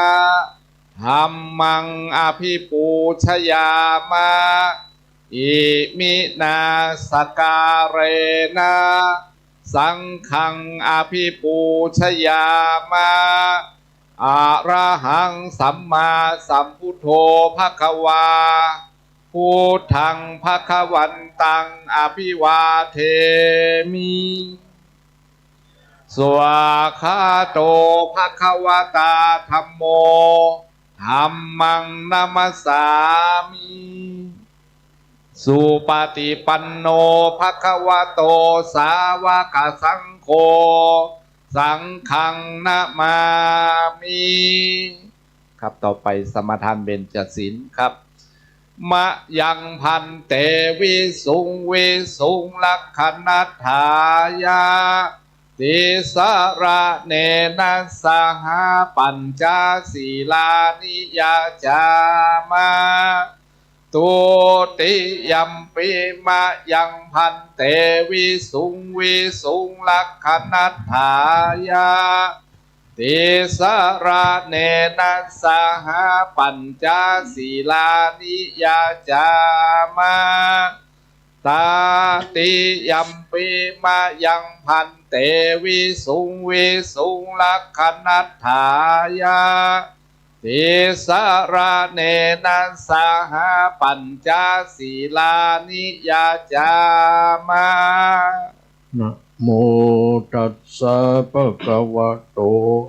ธัมมัง อภิปูชยามะ อิมินา สะกาเรนะ สังฆัง อภิปูชยามะ อะระหัง สัมมาสัมพุทโธ ภะคะวา พุทธัง ภะคะวันตัง อภิวาเทมิ สวากขาโต ภะคะวะตา ธัมโม ธัมมัง นะมัสสามิ สุปะติปันโน ภะคะวะโต สาวะกะสังโฆ สังฆัง นะมามิ ครับ ต่อไปสมาทานเบญจศีลครับ มะยัง ภันเต วิสุง วิสุง รักขณัฏฐายะ ติสะระเณนะ สะหะ ปัญจสีลานิ ยะจามะ ทุติยัมปิ มะยัง ภันเต วิสุง วิสุง รักขณัฏฐายะ ติสะระเณนะ สะหะ ปัญจสีลานิ ยะจามะ ตาติยัมปิ มะยัง ภันเต วิสุง วิสุง รักขณัฏฐายะ ติสะระเณนะ สะหะ ปัญจสีลานิ ยะจามะ นะโมตัสสะ ภะคะวะโต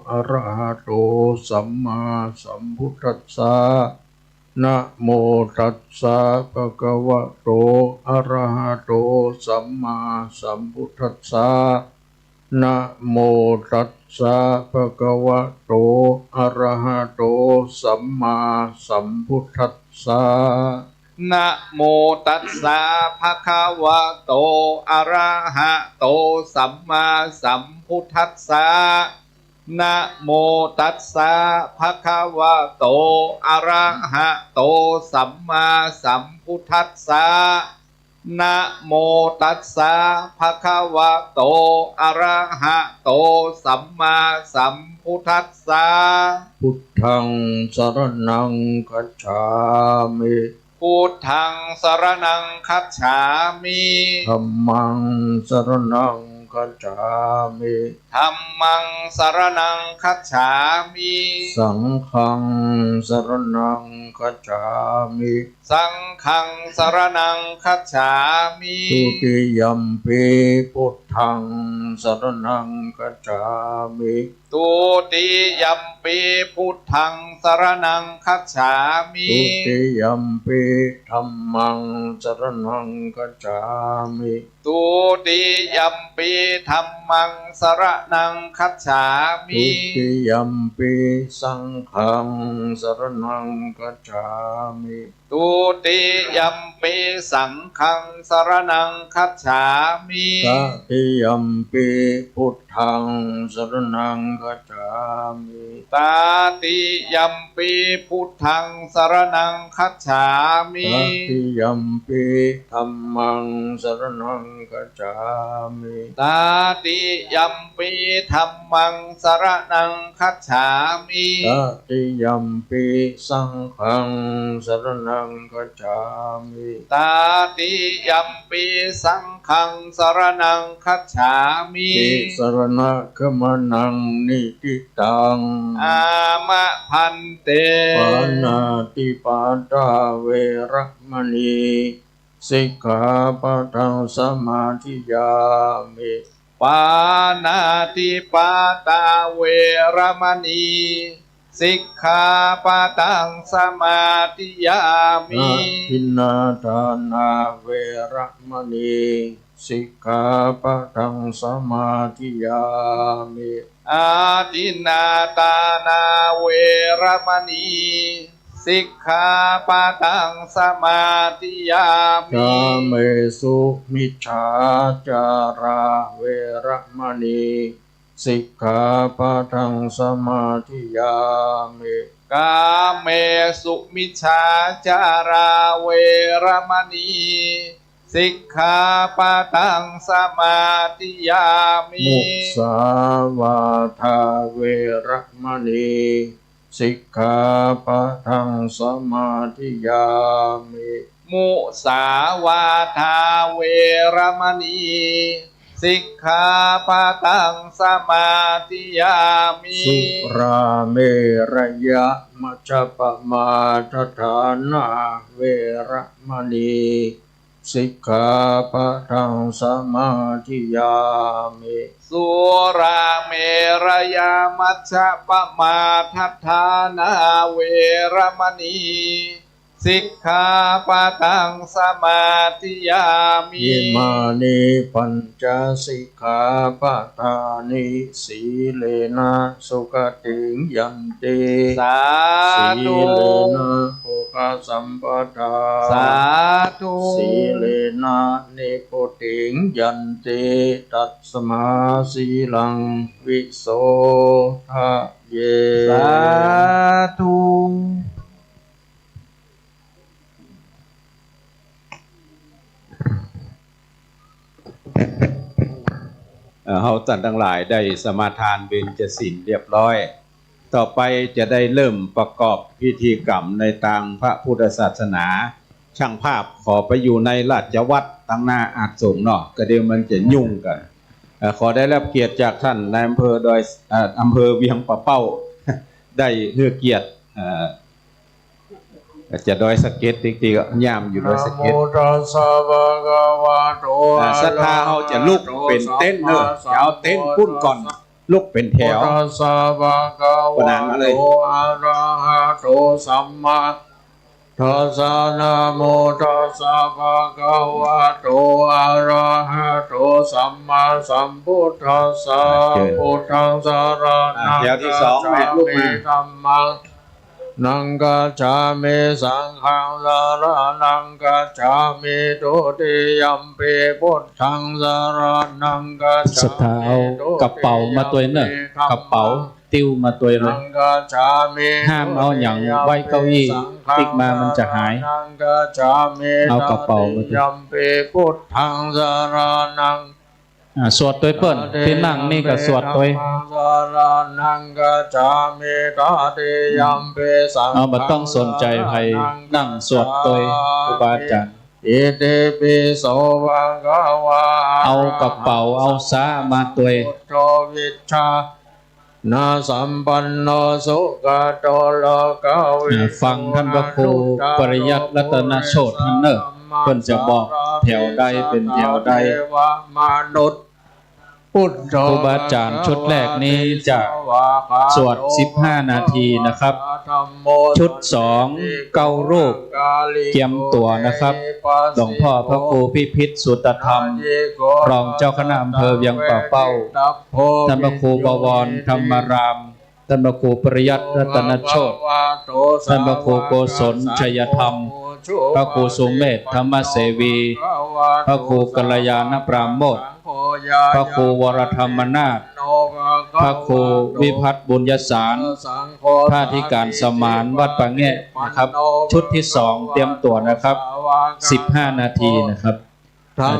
อะระหะโต สัมมาสัมพุทธัสสะ นะโมตัสสะ ภะคะวะโต อะระหะโต สัมมาสัมพุทธัสสะ นะโมตัสสะ ภะคะวะโต อะระหะโต สัมมาสัมพุทธัสสะ นะโมตัสสะ ภะคะวะโต อะระหะโต สัมมาสัมพุทธัสสะ นะโมตัสสะ ภะคะวะโต อะระหะโต สัมมาสัมพุทธัสสะ นะโมตัสสะ ภะคะวะโต อะระหะโต สัมมาสัมพุทธัสสะ พุทธัง สะระณัง คัจฉามิ พุทธัง สะระณัง คัจฉามิ ธัมมัง สะระณัง คัจฉามิ ธัมมัง สะระณัง คัจฉามิ สังฆัง สะระณัง คัจฉามิ สังฆังสรณังคัจฉามิ ทุติยัมปิ พุทธังสรณังคัจฉามิ ทุติยัมปิ พุทธังสรณังคัจฉามิ ทุติยัมปิ ธัมมังสรณังคัจฉามิ ทุติยัมปิ ธัมมังสรณังคัจฉามิ ทุติยัมปิ สังฆังสรณังคัจฉามิ ทุติยัมปิ สังฆังสรณังคัจฉามิ ตติยัมปิ พุทธังสรณังคัจฉามิ ตติยัมปิ พุทธังสรณังคัจฉามิ ตติยัมปิ ธัมมังสรณังคัจฉามิ ตติยัมปิ ธัมมังสรณังคัจฉามิ ตติยัมปิ สังฆังสรณังคัจฉามิ ตติยัมปิ สังฆังสรณังคัจฉามิ ติสรณะขะมะนัง นิฏฐิตัง อามะ ภันเต ปาณาติปาตา เวระมะณี สิกขาปะทัง สมาธิยามิ ปาณาติปาตา เวระมะณี สิกขาปะทัง สมาธิยามิ อทินนาทานา เวระมะณี สิกขาปะทัง สมาธิยามิ อทินนาทานา เวระมะณี สิกขาปะทัง สมาธิยามิ กาเมสุมิจฉาจารา เวระมะณี สิกขาปะทัง สมาธิยามิ กาเมสุมิจฉาจารา เวระมะณี สิกขาปะทัง สมาธิยามิ มุสาวาทา เวระมะณี สิกขาปะทัง สมาธิยามิ มุสาวาทา เวระมะณี สิกขาปะทัง สมาธิยามิ สุราเมรยะมัจจปมาทฐานา เวระมะณี สิกขาปะทัง สมาธิยามิ สุราเมรยะมัจจปมาทฐานา เวระมะณี สิกขาปะทัง สมาธิยามิ อิมานิปัญจสิกขาปะทานิ สีเลนะสุขติงยันติ สาธุ สีเลนะโภคสัมปทา สาธุ สีเลนะนิพพุติงยันติ ตัสมาสีลังวิโสทะเย สาธุ เอ่อ เฮาต้านตังหลายได้สมาทานเบญจศีลเรียบร้อย ต่อไปจะได้เริ่มประกอบพิธีกรรมในตางพระพุทธศาสนา ช่างภาพขอไปอยู่ในราชวัตรตังหน้าอาสมเนาะ ก็เดี๋ยวมันจะยุ่งกั๋น เอ่อ ขอได้รับเกียรติจากท่านนายอำเภอดอย เอ่อ อำเภอเวียงป่าเป้า ได้หื้อเกียรติ เอ่อ จะดอยสะเก็ด ติ๊กๆ ก็ย่ามอยู่ดอยสะเก็ด นะโมตัสสะภะคะวะโต อ่า ศรัทธาเฮาจะลุกเป๋นเต็นท์เนาะ จะเอาเต็นท์ปุ้นก่อน ลุกเป๋นแถว พุทธัสสะภะคะวะโต อะระหะโต สัมมา ทัสสะ นะโมตัสสะภะคะวะโต อะระหะโต สัมมาสัมพุทธัสสะ เชิญ พุทธังสะระณัง อ่า แถวที่สอง คัจฉามิ แม่ลุกมา ธัมมัง นังคัจฉามิ สังฆังสะระณังคัจฉามิ ทุติยัมปิ พุทธังสะระณังคัจฉามิ ศรัทธาเอากระเป๋ามาตวยเน่อ ทุติยัมปิ ธัมมัง กระเป๋า ติ้วมาตวยเลย นังคัจฉามิ ห้ามเอาหยังไว้เก้าอี้ สังฆัง ติ๊กมามันจะหาย สะระณังคัจฉามิ เอากระเป๋ามาตวย ตติยัมปิ พุทธังสะระณัง อ่า สวดตวยเปิ้น ตี้นั่งนี่ก็สวดตวย ธัมมังสะระณังคัจฉามิ ตติยัมปิ สังฆัง เอา บ่ต้องสนใจ๋ใผ สะระณัง นั่งสวดตวย คัจฉามิ ครูบาอาจ๋ารย์ อิติปิโสภะคะวา เอากระเป๋า เอาซ้ามาตวย พุทโธ วิชชา นะสัมปันโนสุขะโตโลกวิทู อ่า ฟังท่านพระครูปริยัติรัตนโชติท่านเนอะ เปิ้นจะบอกแถวใดเป๋นแถวใด ครูบาอาจ๋ารย์ชุดแรกนี้จะสวดสิบห้านาทีนะครับ ชุดสองเก้ารูปเตรียมตั๋วนะครับ หลวงพ่อพระครูพิพิธสุตธรรม รองเจ้าคณะอำเภอเวียงป่าเป้า ท่านพระครูบวรธรรมาราม ท่านพระครูปริยัติรัตนโชติ ท่านพระครูโกศลชัยธรรม พระครูสุเมธธรรมเสวี พระครูกัลยาณปราโมทย์ พระครูวรธรรมนาถ พระครูวิพัฒน์บุญยสาร พระอธิการสมานวัดป่าแงะนะครับ ชุดที่สองเตรียมตั๋วนะครับ สิบห้านาทีนะครับ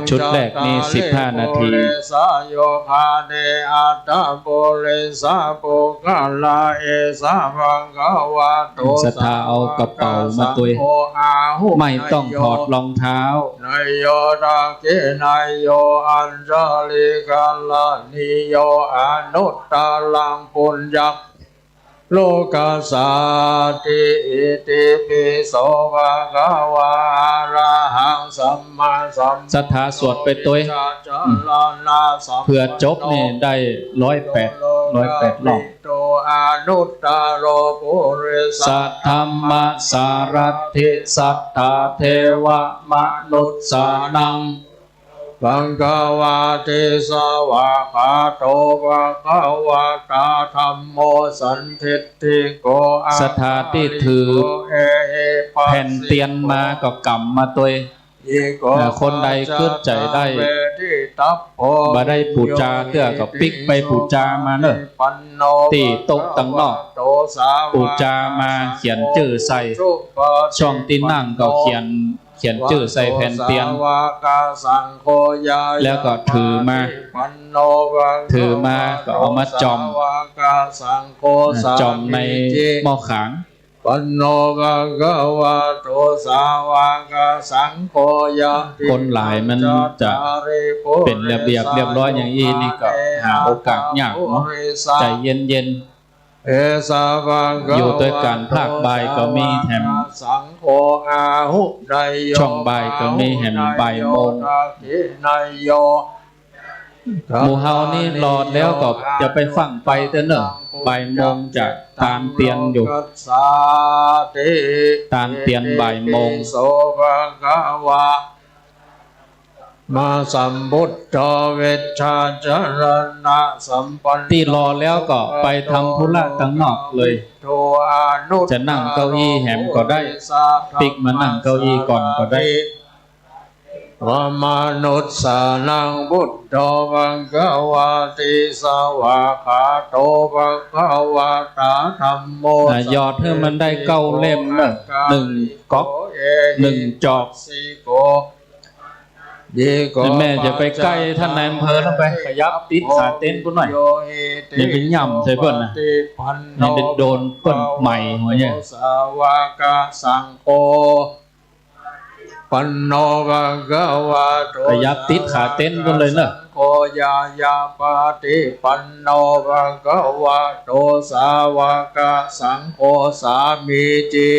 ชุดแรกนี่สิบห้านาที ปุเรสาโยคาเน อัตถะปุเรสาปุคคลา เอสะภะคะวะโต ศรัทธาเอากระเป๋ามาตวย สาวกสังโฆ อาหุ ไม่ต้องถอดรองเท้า เนยโย ทักขิเนยโย อัญชลิกรณีโย อนุตตรังปุญญะ โลกัสสาติ อิติปิโส ภะคะวา อะระหัง สัมมาสัมพุทโธ ศรัทธาสวดไปตวย จาจารณะสัมปันโน เผื่อจบนี่ได้ร้อยแปด ร้อยแปดรอบ โลกัสสา โต อนุตตโร ปุริสะ ธัมมะสารัตถิ สัตถาเทวะมนุสสานัง ภะคะวาติ สวากขาโต ภะคะวะตา ธัมโม สันทิฏฐิโก อา ศรัทธาตี้ถือ อาการิโก เอหิปัสสิโก แผ่นเตียนมาก็ก๋ำมาตวย อิโก เอ่อ คนใดกึ๊ดใจ๋ได้ ปัจจตัง เวทิตัปโพ บ่ได้ปู๋จาเตื้อก็ปิ๊กไปปู๋จามาเน่อ ตี้โต๊ะตังนอก ปู๋จามาเขียนจื้อใส่ ช่องตี้นั่งก็เขียน เขียนจื้อใส่แผ่นเตียน แล้วก็ถือมา ถือมาก็เอามาจ่อม จ่อมในหม้อขาง ปันโน ภะคะวะโต สาวกสังโฆ ยะติ คนหลายมันจะเป๋นระเบียบเรียบร้อยอย่างอี้นี่ก็หาโอกาสยากเนาะ ใจเย็นๆ เอสะภะคะวะโต อยู่ตวยก๋านภาคบ่ายก็มีแหม สาวกสังโฆ อาหุเนยโย ช่วงบ่ายก็มีแหม บ่ายโมง อาหุเนยโย ทักขิเนยโย หมู่เฮานี่รอแล้วก็จะไปฟั่งไปเต๊อะเน่อ บ่ายโมงจะตานเตียนอยู่ โลกัสสาติ ตานเตียนบ่ายโมง อิติปิโส ภะคะวะ มาสัมพุทโธ วิชชาจารณะสัมปันโน ตี้รอแล้วก็ไปทำธุระตังนอกเลย จะนั่งเก้าอี้แหมก็ได้ ปิ๊กมานั่งเก้าอี้ก่อนก็ได้ วะมนุสสานัง พุทโธ ภะคะวาติ สวากขาโต ภะคะวะตา ธัมโม อ่ะ หยอดหื้อมันได้เก้าเล่มเน่อ หนึ่งก๊อก หนึ่งจอก สิโก แม่อย่าไปใก้ต้านนายอำเภอแล้ว ไปขยับติดขาเต็นท์ปู้นหน่อย อย่าไปย่ำใส่เปิ้นนะ อย่าไปโดนเปิ้นไหม้หัวเนี่ย สาวกสังโฆ ปันโน ภะคะวะโต ขยับติดขาเต็นท์ปู้นเลยเน่อ สังโฆ ญาญาปฏิปันโน ภะคะวะโต สาวกสังโฆ สามีจิ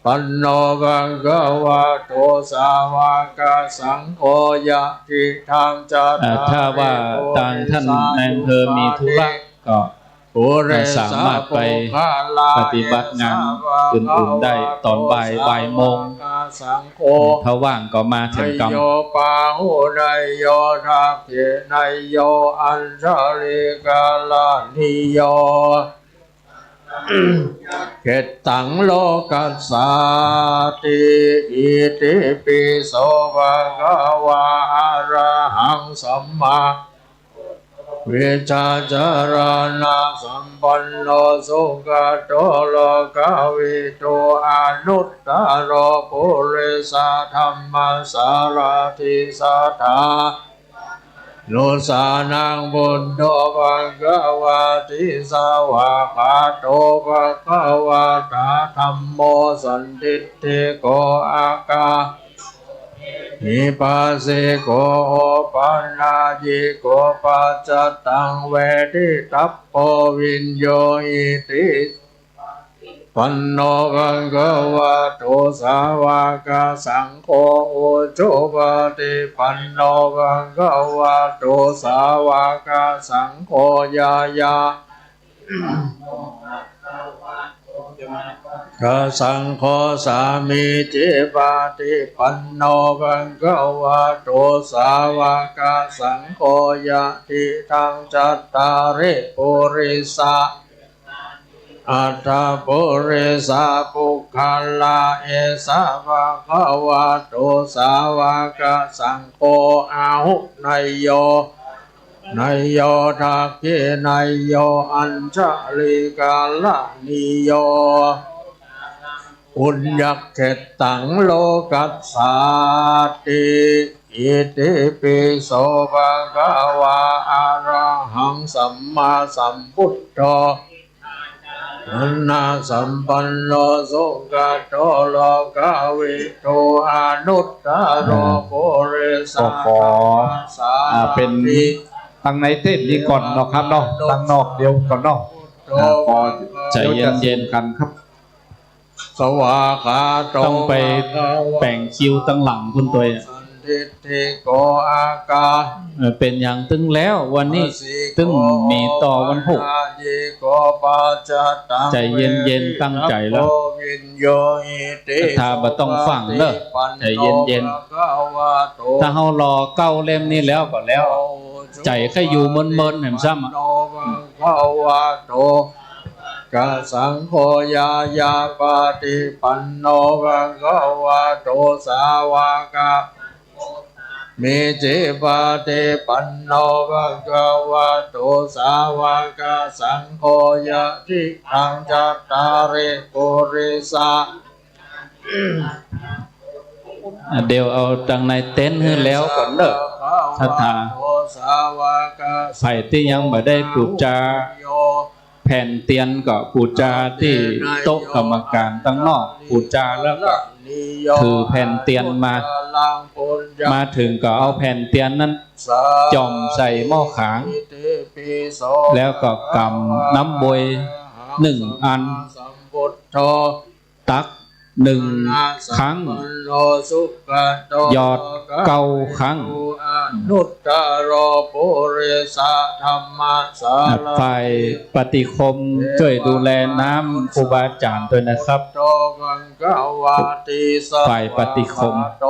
ปันโน ภะคะวะโต สาวกสังโฆ ยะติทัง จัตตาริ อ่า ถ้าว่าตางต้านนายอำเภอมีธุระก็ ปุเรสา สามารถไปปฏิบัติงานอื่นๆได้ตอนบ่าย บ่ายโมง สาวกสังโฆ ถ้าว่างก็มาเถิงกำ เนยโย ปาหุเนยโย ทักขิเนยโย อัญชลิกรณีโย เขตตัง โลกัสสาติ อิติปิโส ภะคะวา อะระหัง สัมมา วิชชาจารณะสัมปันโน สุขโต โลกวิทู อนุตตโร ปุริสะธัมมสารถิ สัทธา นุสสานัง พุทโธ ภะคะวาติ สวากขาโต ภะคะวะตา ธัมโม สันทิฏฐิโก อาคา หิปัสสิโก โอปะนัย ยิโก ปัจจตัง เวทิตัปโป วิญญูหิติ ปันโน ภะคะวะโต สาวกสังโฆ อุจุปาทิปันโน ภะคะวะโต สาวกสังโฆ ญาญา กสังโฆ สามีจิปาทิปันโน ภะคะวะโต สาวกสังโฆ ยะทิตัง จัตตาริ ปุริสา อัตถะ ปุริสา ปุคคลา เอสะ ภะคะวะโต สาวกสังโฆ อาหุเนยโย เนยโย ทักขิเนยโย อัญชลีกรณีโย ปุญญะเขตตัง โลกัสสาติ อิติปิโส ภะคะวา อะระหัง สัมมาสัมพุทโธ ญาณะสัมปันโน สุขะโต โลกวิทู อนุตตะโร ปุริสะ ก็ขอ ธัมมะสา อ่า เป็น รถิ ตังในเต็นท์นี้ก่อนเนาะครับเนาะ ตังนอกเดี๋ยวก่อนเนาะ อ่า ก็ใจเย็นๆ กันครับ สวากขาโต ต้องไป ภะคะวะ แบ่งคิวตังหลังพุ้นตวย สันทิฏฐิโก อาคา เอ่อ เป๋นหยังตึงแล้ววันนี้ ตึงมีต่อวันพูก อายิโก ปัจจตัง ใจเย็นๆ ตั้งใจ๋แล้ว เวทิตัปโป วิญญูหิติ ศรัทธาบ่ต้องฟั่งเน่อ สุปฏิปันโน ใจเย็นๆ ภะคะวะโต ถ้าเฮารอเก้าเล่มนี้แล้วก็แล้ว ใจ๋ใค่อยู่เมินๆ แหมซ้ำอะ ภะคะวะโต กสังโฆ ญาญาปาทิปันโน ภะคะวะโต สาวก มีจิปาทิปันโน ภะคะวะโต สาวกสังโฆ ยะทิตัง จัตตาริ ปุริสา อ่ะ เดี๋ยวเอาตังในเต็นท์หื้อแล้วก่อนเน่อ ศรัทธา สาวก ใผตี้ยังบ่ได้ปู๋จา แผ่นเตียนก็ปู๋จาตี้โต๊ะกรรมการตังนอก ปู๋จาแล้วก็ถือแผ่นเตียนมา มาเถิงก็เอาแผ่นเตียนนั้นจ่อมใส่หม้อขาง แล้วก็กำน้ำบวยหนึ่งอัน ตักหนึ่งครั้ง หยอดเก้าครั้ง อนุตตะโร ปุริสะธัมมะสารถิ ฝ่ายปฏิคมช่วยดูแลน้ำครูบาอาจ๋ารย์ตวยนะครับ ภะคะวาติสะ ฝ่ายปฏิคม วะคะโต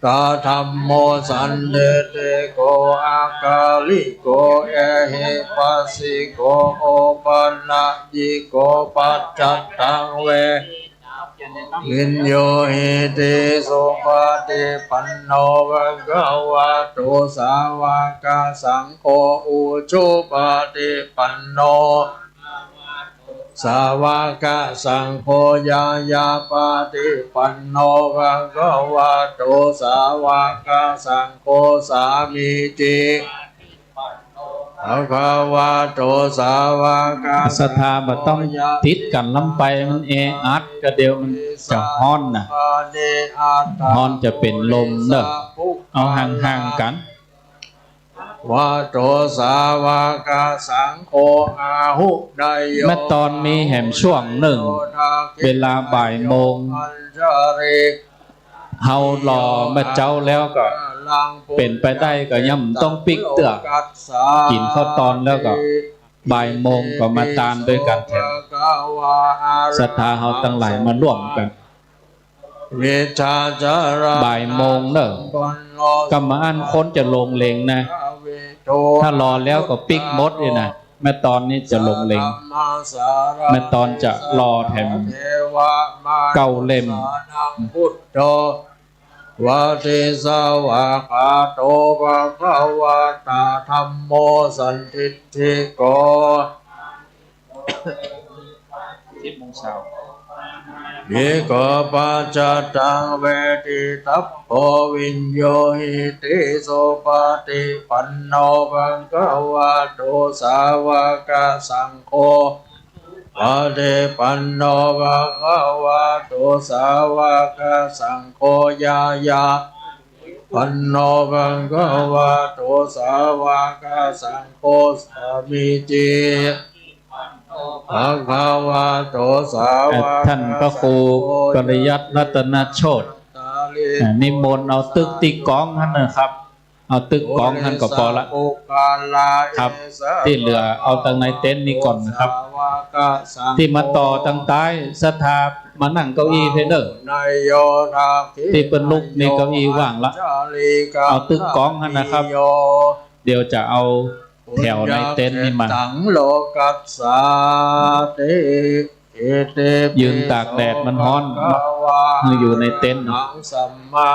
ตะธัมโม สันทิฏฐิโก อะกาลิโก เอหิปัสสิโก โอปะนัยยิโก ปัจจตัง เว วิญญูหิติ สุปะฏิปันโน ภะคะวะโต สาวกสังโฆ อุจุปะฏิปันโน สาวกสังโฆ ญาญาปะฏิปันโน ภะคะวะโต สาวกสังโฆ สามีจิ ภะคะวะโต สาวก ศรัทธาบ่ต้องติดกั๋นล้ำไป มันแออัด ก็เดี๋ยวมันจะฮ้อนน่ะ ฮ้อนจะเป๋นลมเน่อ เอาห่างๆ กั๋น วะโต สาวกสังโฆ อาหุเนยโย แม้ตอนมีแหมช่วงนึ่ง เวลาบ่ายโมง อัญชลี เฮารอแม้เจ๊าแล้วก็ เป๋นไปได้ก็ย่อมต้องปิ๊กเตื้อ กิ๋นข้าวตอนแล้วก็ บ่ายโมงก็มาตานตวยกั๋นแถม ศรัทธาเฮาตังหลายมาร่วมกั๋น วิชชาจารณะ บ่ายโมงเน่อ กำมะอั้นคนจะลงเลงนะ ถ้ารอแล้วก็ปิ๊กหมดนี่นะ แม้ตอนนี้จะลงเลง แม้ตอนจะรอแถมเก้าเล่ม พุทโธ วะติสวากขาโต ภะคะวะตะธัมโม สันทิฏฐิโก สิบโมงเช้า อิโก ปัจจตัง เวทิตัปโป วิญญูหิติ สุปะฏิปันโน ภะคะวะโต สาวกสังโฆ ปะฏิปันโน ภะคะวะโต สาวกสังโฆ ญาญา ปันโน ภะคะวะโต สาวะกะสังโฆ สามีจิ ภะคะวะโต สาวะกะสังโฆ เอ่อ ท่านพระครูปริยัติรัตนโชติ อ่า นิมนต์เอาตึกตี้กองหั้นนะครับ เอาตึกกองหั้นก็ปอละ ปุคคละ ครับ ตี้เหลือเอาตังในเต็นท์นี้ก่อนนะครับ ตี้มาต่อตังใต้ ศรัทธามานั่งเก้าอี้เพ่นเน่อ ตี้เปิ้นลุกนี่เก้าอี้ว่างละ เอาตึกกองหั้นนะครับ เดี๋ยวจะเอาแถวในเต็นท์นี้มา ตัง โลกัสสาติ ยืนตากแดดมันฮ้อน อยู่ในเต็นท์ สัมมา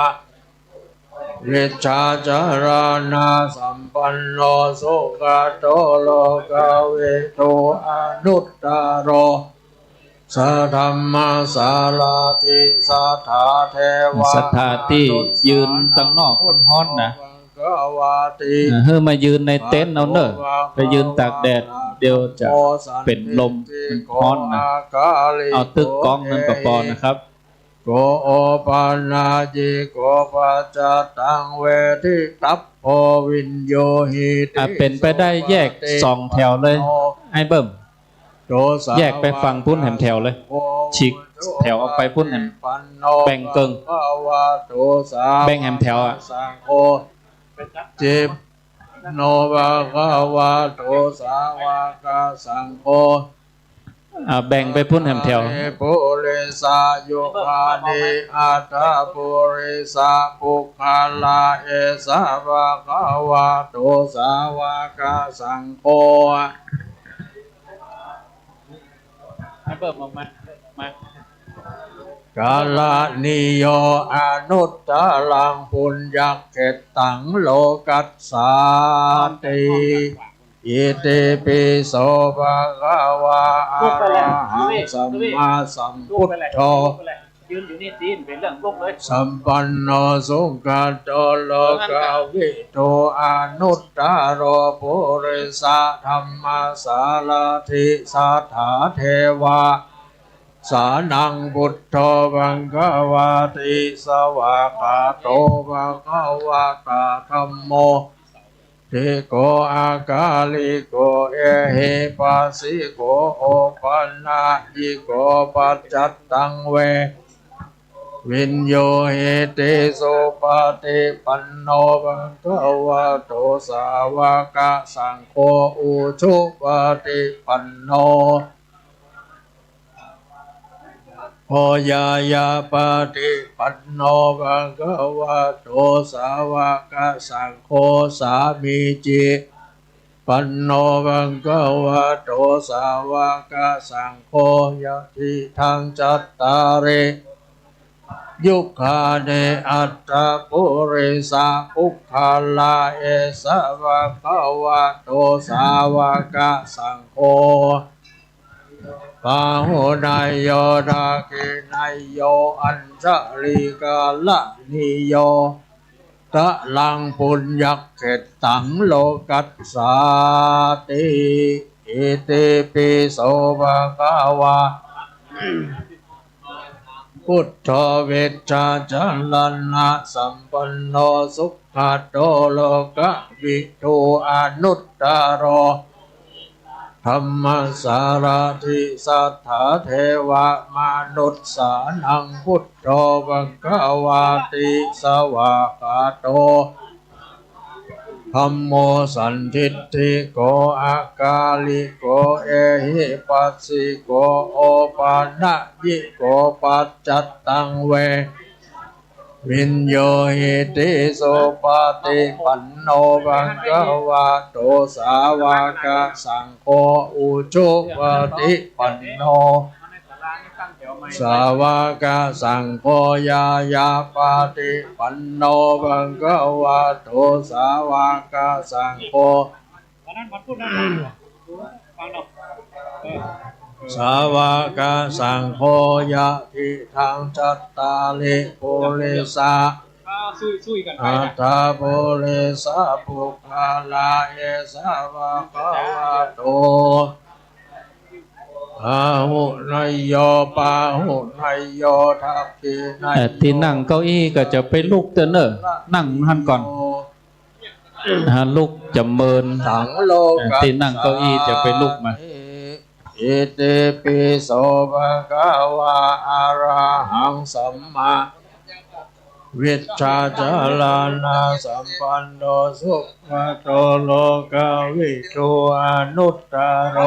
วิชชาจารณะสัมปันโน สุขะโต โลกะวิทู อนุตตะโร สัทธัมมะสารถิ สัทธาเทวะ ศรัทธาตี้ยืนตังนอกมันฮ้อนนะ เออ หื้อมายืนในเต็นท์เอาเน่อ ไปยืนตากแดด เดี๋ยวจะเป๋นลม มันฮ้อนนะ เอาตึกกองหั้นก็ปอนะครับ โก โอปะนะยิโก ปัจจัตตัง เวทิตัปโพ วิญญูหิติ อ่ะ เป๋นไปได้แยกสองแถวเลย ไอ้เบิ่ม แยกไปฝั่งพุ้นแหมแถวเลย ฉีกแถวออกไปพุ้นแหม แบ่งเกิ่ง แบ่งแหมแถวอ่ะ สังโฆ จิป โน ภะคะวะโต สาวะกะสังโฆ อ่า แบ่งไปพุ้นแหมแถว ปุริสายุคานิ อัตถะปุริสะปุคคละ เอสะ ภะคะวะโต สาวะกะสังโฆ ให้เพิ่มออกมา มา กะระณีโย อนุตตะรัง ปุญญักเขตตัง โลกัสสาติ อิติปิโส ภะคะวะ อะระหัง สัมมาสัมพุทโธ ยืนอยู่นี่สิ เป๋นเรื่องลุกเลย สัมปันโน สุขะโต โลกะวิทู อนุตตะโร ปุริสะธัมมะสารถิ สัทธาเทวะ สานัง พุทโธ ภะคะวาติ สวากขาโต ภะคะวะตา ธัมโม ทิโก อากาลิโก เอหิปัสสิโก โอปะนะยิโก ปัจจัตตัง เว วิญญูหิติ สุปะฏิปันโน ภะคะวะโต สาวะกะสังโฆ อุชุปะฏิปันโน โพยายะปะฏิปันโน ภะคะวะโต สาวะกะสังโฆ สามีจิ ปันโน ภะคะวะโต สาวะกะสังโฆ ยะทิทัง จัตตาริ ยุคคานิ อัตถะปุริสะปุคคละ เอสะ ภะคะวะโต สาวะกะสังโฆ ปาหุเนยโย ทักขิเนยโย อัญชะลีกะระณีโย ตะรัง ปุญญักเขตตัง โลกัสสาติ อิติปิโส ภะคะวะ พุทโธ วิชชาจารณะสัมปันโน สุขะโต โลกะวิทู อนุตตะโร ธัมมะสารถิ สัทธาเทวะมนุสสานัง พุทโธ ภะคะวาติ สวากขาโต ธัมโม สันทิฏฐิโก อากาลิโก เอหิปัสสิโก โอปะนะยิโก ปัจจัตตัง เว วิญญูหิติ สุปะฏิปันโน ภะคะวะโต สาวะกะสังโฆ อุชุปะฏิปันโน สาวะกะสังโฆ ยายะปะฏิปันโน ภะคะวะโต สาวะกะสังโฆ สาวะกะสังโฆ ยะทิทัง จัตตาริ ปุริสะ อัตถะปุริสะปุคคละ เอสะ ภะคะวะโต อาหุเนยโย ปาหุเนยโย ทักขิเนยโย เอ่อ ตี้นั่งเก้าอี้ก็จะไปลุกเต๊อะเน่อ นั่งหั้นก่อน ฮะ ลุกจะเมิน สังโลกัสสาติ เอ่อ ตี้นั่งเก้าอี้จะไปลุกมา อิติปิโส ภะคะวา อะระหัง สัมมา วิชชาจารณะสัมปันโน สุขะโต โลกะวิทู อนุตตะโร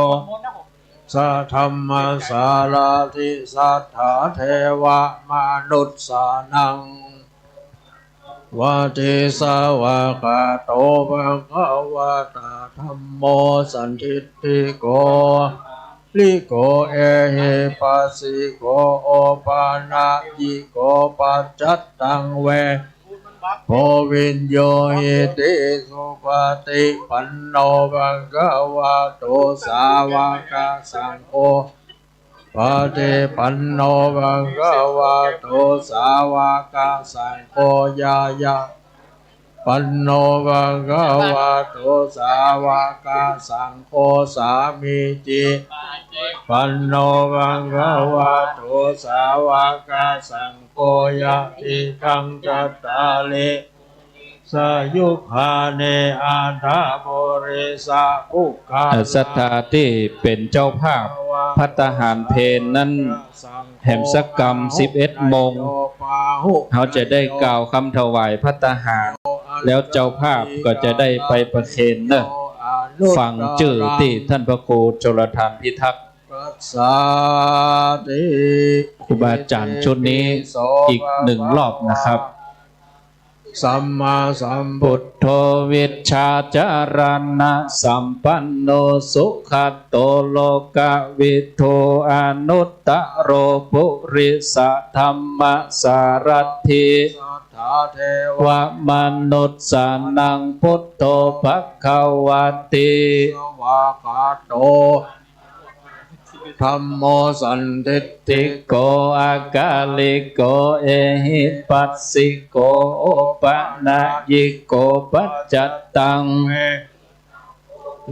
สะธัมมะสารถิ สัตถาเทวะมนุสสานัง วัตถิสาวะกะโต ภะคะวะตา ธัมโม สันทิฏฐิโก ลิโก เอหิปัสสิโก โอปะนะยิโก ปัจจัตตัง เว โภ วิญญูหิติ สุปะฏิปันโน ภะคะวะโต สาวะกะสังโฆ ปะฏิปันโน ภะคะวะโต สาวะกะสังโฆ ญาญาปันโน ภะคะวะโต สาวะกะสังโฆ สามีจิปันโน ภะคะวะโต สาวะกะสังโฆ ยะถิตัง จัตตาริ สะยุคคานิ อัตถะ ปุริสะ ปุคคา เอ่อ ศรัทธาตี้เป๋นเจ้าภาพภัตตาหารเพลนั้น แหมสักกำ สิบเอ็ดโมง เฮาจะได้กล่าวกำถวายภัตตาหาร แล้วเจ้าภาพก็จะได้ไปประเคนเน่อ ฟังจื้อตี้ต้านพระครูชลทานพิทักษ์ ครูบาอาจ๋ารย์ชุดนี้อีกหนึ่งรอบนะครับ สัมมาสัมพุทโธ วิชชาจารณะสัมปันโน สุขะโต โลกะวิทู อนุตตะโร ปุริสะธัมมะสารัตถิ สัตถาเทวะมนุสสานัง พุทโธ ภะคะวะติ สวากขาโต ธัมโม สันทิฏฐิโก อากาลิโก เอหิปัสสิโก โอปะนะยิโก ปัจจัตตัง เว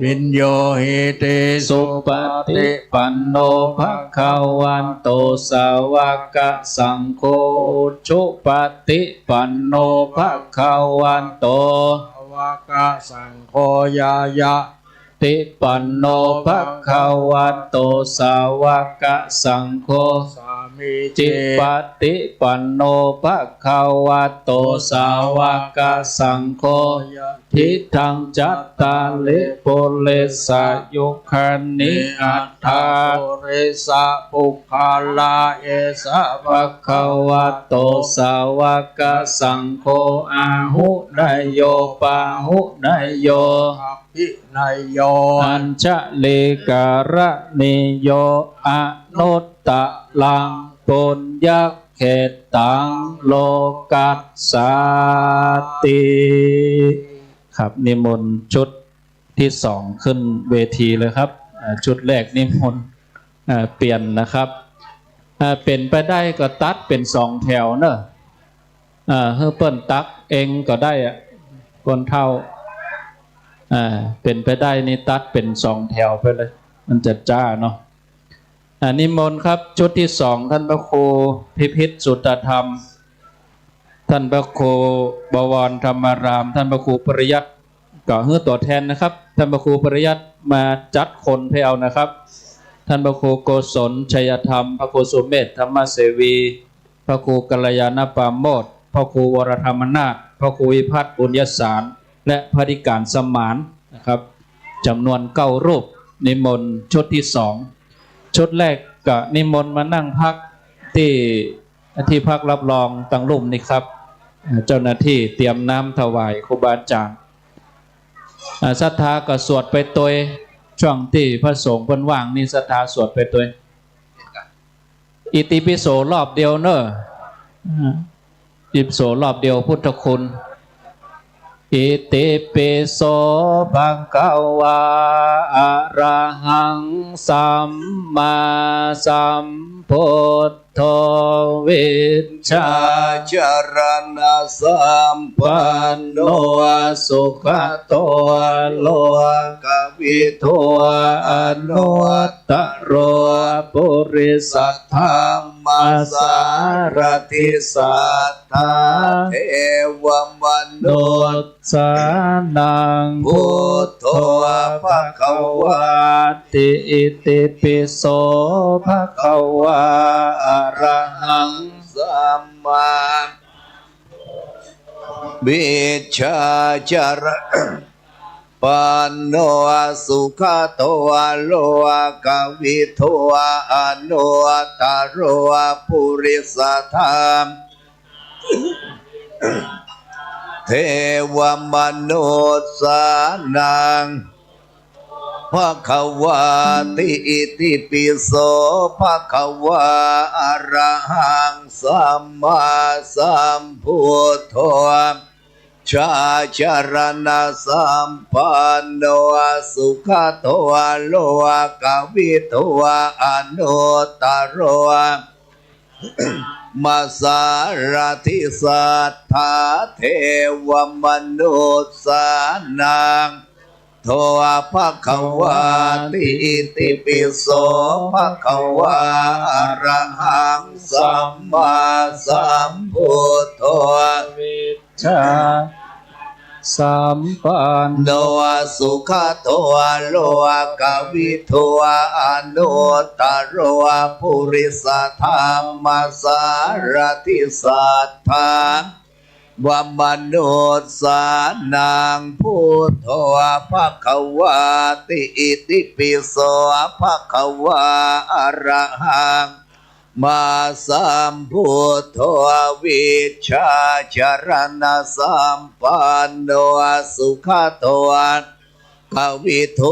วิญญูหิติ สุปะฏิปันโน ภะคะวะโต สาวะกะสังโฆ อุจุปะฏิปันโน ภะคะวะโต สาวะกะสังโฆ ญาญา ติปันโน ภะคะวะโต สาวะกะสังโฆ สามีจิปะฏิปันโน ภะคะวะโต สาวะกะสังโฆ ยะถิตัง จัตตาริ ปุริสะยุคคานิ อัตถะ ปุริสะ ปุคคาลา เอสะ ภะคะวะโต สาวะกะสังโฆ อาหุเนยโย ปาหุเนยโย อัพพิเนยโย อัญชะลีกะรณีโย อนุตตะรัง ปุญญะเขตตัง โลกัสสาติ ครับ นิมนต์ชุดตี้สองขึ้นเวทีเลยครับ อ่า ชุดแรกนิมนต์ อ่า เปลี่ยนนะครับ อ่า เป๋นไปได้ก็ตั๊ดเป๋นสองแถวเน่อ อ่า หื้อเปิ้นตั๊กเองก็ได้อะ คนเฒ่า อ่า เป๋นไปได้นี่ตั๊ดเป๋นสองแถวไปเลย มันจะจ๊าเนาะ อ่า นิมนต์ครับ ชุดตี้สอง ต้านพระครูพิพิธสุตธรรม ต้านพระครูบวรธรรมาราม ต้านพระครูปริยัติ ก็หื้อตั๋วแทนนะครับ ต้านพระครูปริยัติมาจัดคนไปเอานะครับ ต้านพระครูโกศลชัยธรรม พระครูสุเมธธรรมเสวี พระครูกัลยาณปราโมทย์ พระครูวรธรรมนาถ พระครูวิพัฒน์บุญยสาร และพระอธิการสมานนะครับ จ๋ำนวนเก้ารูป นิมนต์ชุดตี้สอง ชุดแรกก็นิมนต์มานั่งพักตี้ ตี้พักรับรองตังลุ่มนี่ครับ อ่า เจ้าหน้าตี้เตรียมน้ำถวายครูบาอาจ๋ารย์ อ่า ศรัทธาก็สวดไปตวย ช่วงตี้พระสงฆ์เปิ้นว่างนี่ศรัทธาสวดไปตวย อิติปิโสรอบเดียวเน่อ อ่า อิติปิโสรอบเดียว พุทธคุณ อิติปิโส ภะคะวา อะระหัง สัมมาสัม Buddho vijjācaraṇasampanno sugato lokavidū anuttaro purisadammasārathi satthā devamanussānaṃ buddho bhagavāti. Itipi so bhagavā arahaṃ sammā vijjācara panno sugato lokavidū anuttaro purisadam devamanussānaṃ bhagavāti. Itipi so bhagavā arahaṃ sammāsambuddho vijjācaraṇasampanno sugato lokavidū anuttaro masārathi satthā devamanussānaṃ buddho bhagavāti. Itipi so bhagavā arahaṃ sammāsambuddho vijjā sampanno sugato lokavidū anuttaro purisadammasārathi satthā devamanussānaṃ buddho bhagavāti. Itipi so bhagavā arahaṃ sammāsambuddho vijjācaraṇasampanno sugato lokavidū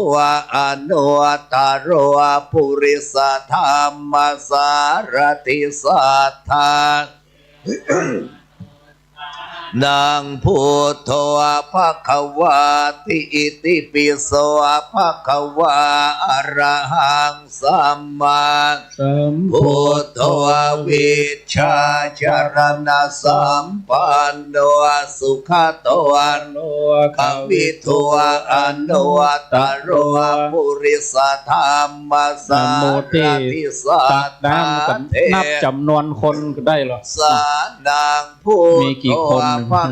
anuttaro purisadammasārathi satthā naṃ buddho bhagavāti. Itipi so bhagavā arahaṃ sammāsambuddho vijjācaraṇasampanno sugato lokavidū anuttaro purisadammasārathi satthā นะโม ตักน้ำกัน นับจ๋ำนวนคนก็ได้เหรอ สานัง มีกี่คน ปัน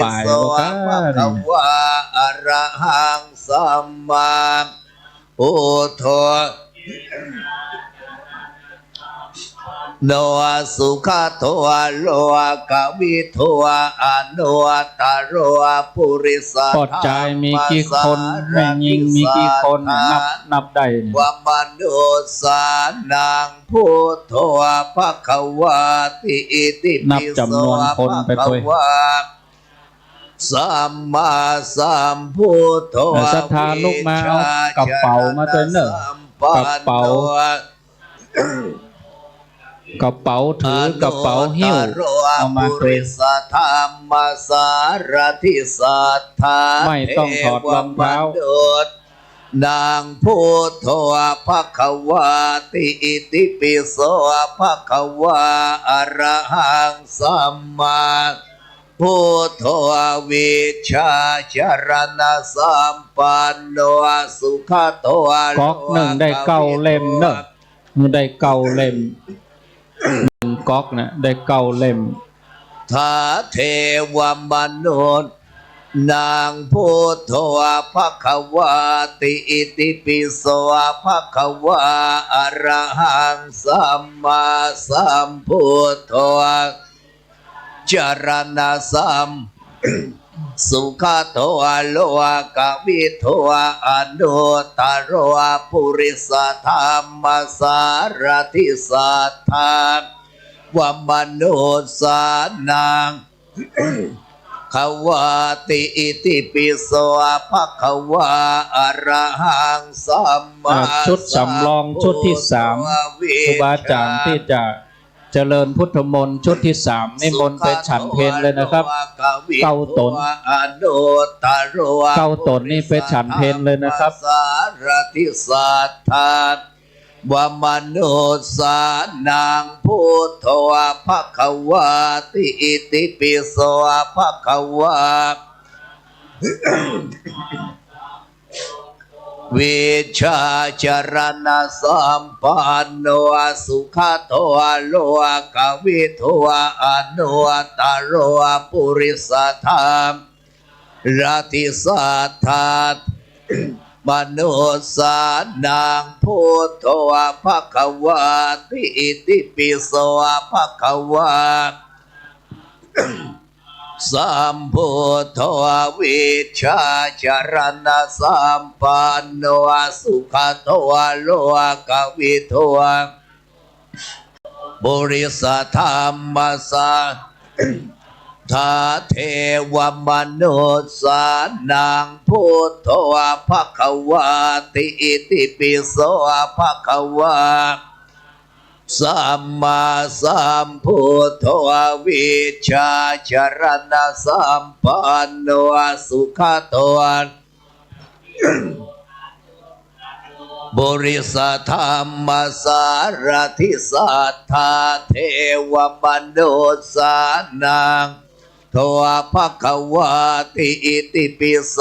ป๋ายก็ได้ อะระหังสัมมาสัมพุทโธ โน สุขโต โลกวิทู อนุตตโร ปุริสธรรมสารัติสัทธา เกษตรกรมีกี่คน แม่ญิงมีกี่คน นับ นับได้เนี่ย วมนุสสานัง พุทโธ ภควาติ อิติปิโส นับจ๋ำนวนคนไปด้วย ภควา สัมมาสัมพุทโธ เออ ศรัทธาลุกมาเอากระเป๋ามาด้วยเนอะ วิชชาจรณสัมปันโน กระเป๋า กระเป๋าถือ กระเป๋าหิ้ว อนุตตโร เอามาด้วย ปุริสธรรมสารถิสัทธา ไม่ต้องถอดรองเท้า เทวมนุษย์ นัง พุทโธ ภควาติ อิติปิโส ภควา อะระหัง สัมมา พุทโธ วิชชาจรณสัมปันโน สุขโต ก๊อกหนึ่งได้เก้าเล่มเนอะ โลกวิทู ได้เก้าเล่ม หนึ่งก๊อกนะ ได้เก้าเล่ม ทา เทวมนุษย์ นัง พุทโธ ภควาติ อิติปิโส ภควา อะระหัง สัมมาสัมพุทโธ จรณสัม สุขโต โลกวิทู อนุตตโร ปุริสธรรมสารถิสัทธา วมนุสสานัง ภควาติ อิติปิโส ภควา อะระหัง สัมมา อ่ะ ชุดสำรองชุดที่สาม สัมพุทโธ ครูบาอาจ๋ารย์ที่จะเจริญพุทธมนต์ชุดที่สาม นิมนต์ไปฉันเพลเลยนะครับ สุขโต โลกวิทู เก้าต๋น อนุตตโร เก้าต๋นนี่ไปฉันเพลเลยนะครับ ปุริสธรรมสารถิสัทธา วมนุสสานัง พุทโธ ภะคะวาติ อิติปิโส ภะคะวา วิชชาจารณสัมปันโน สุขะโต โลกะวิทู อนุตตโร ปุริสธรรม รติสัตถา มนุสสานัง พุทโธ ภะคะวาติ อิติปิโส ภะคะวา สัมพุทโธ วิชชาจารณสัมปันโน สุขะโต โลกะวิทู ปุริสธรรมสา ทา เทวมนุสสานัง พุทโธ ภะคะวาติ อิติปิโส ภะคะวา สัมมาสัมพุทโธ วิชชาจารณสัมปันโน สุขะโต ปุริสธรรมสารถิ สัทธา เทวมนุสสานัง โธ ภะคะวาติ อิติปิโส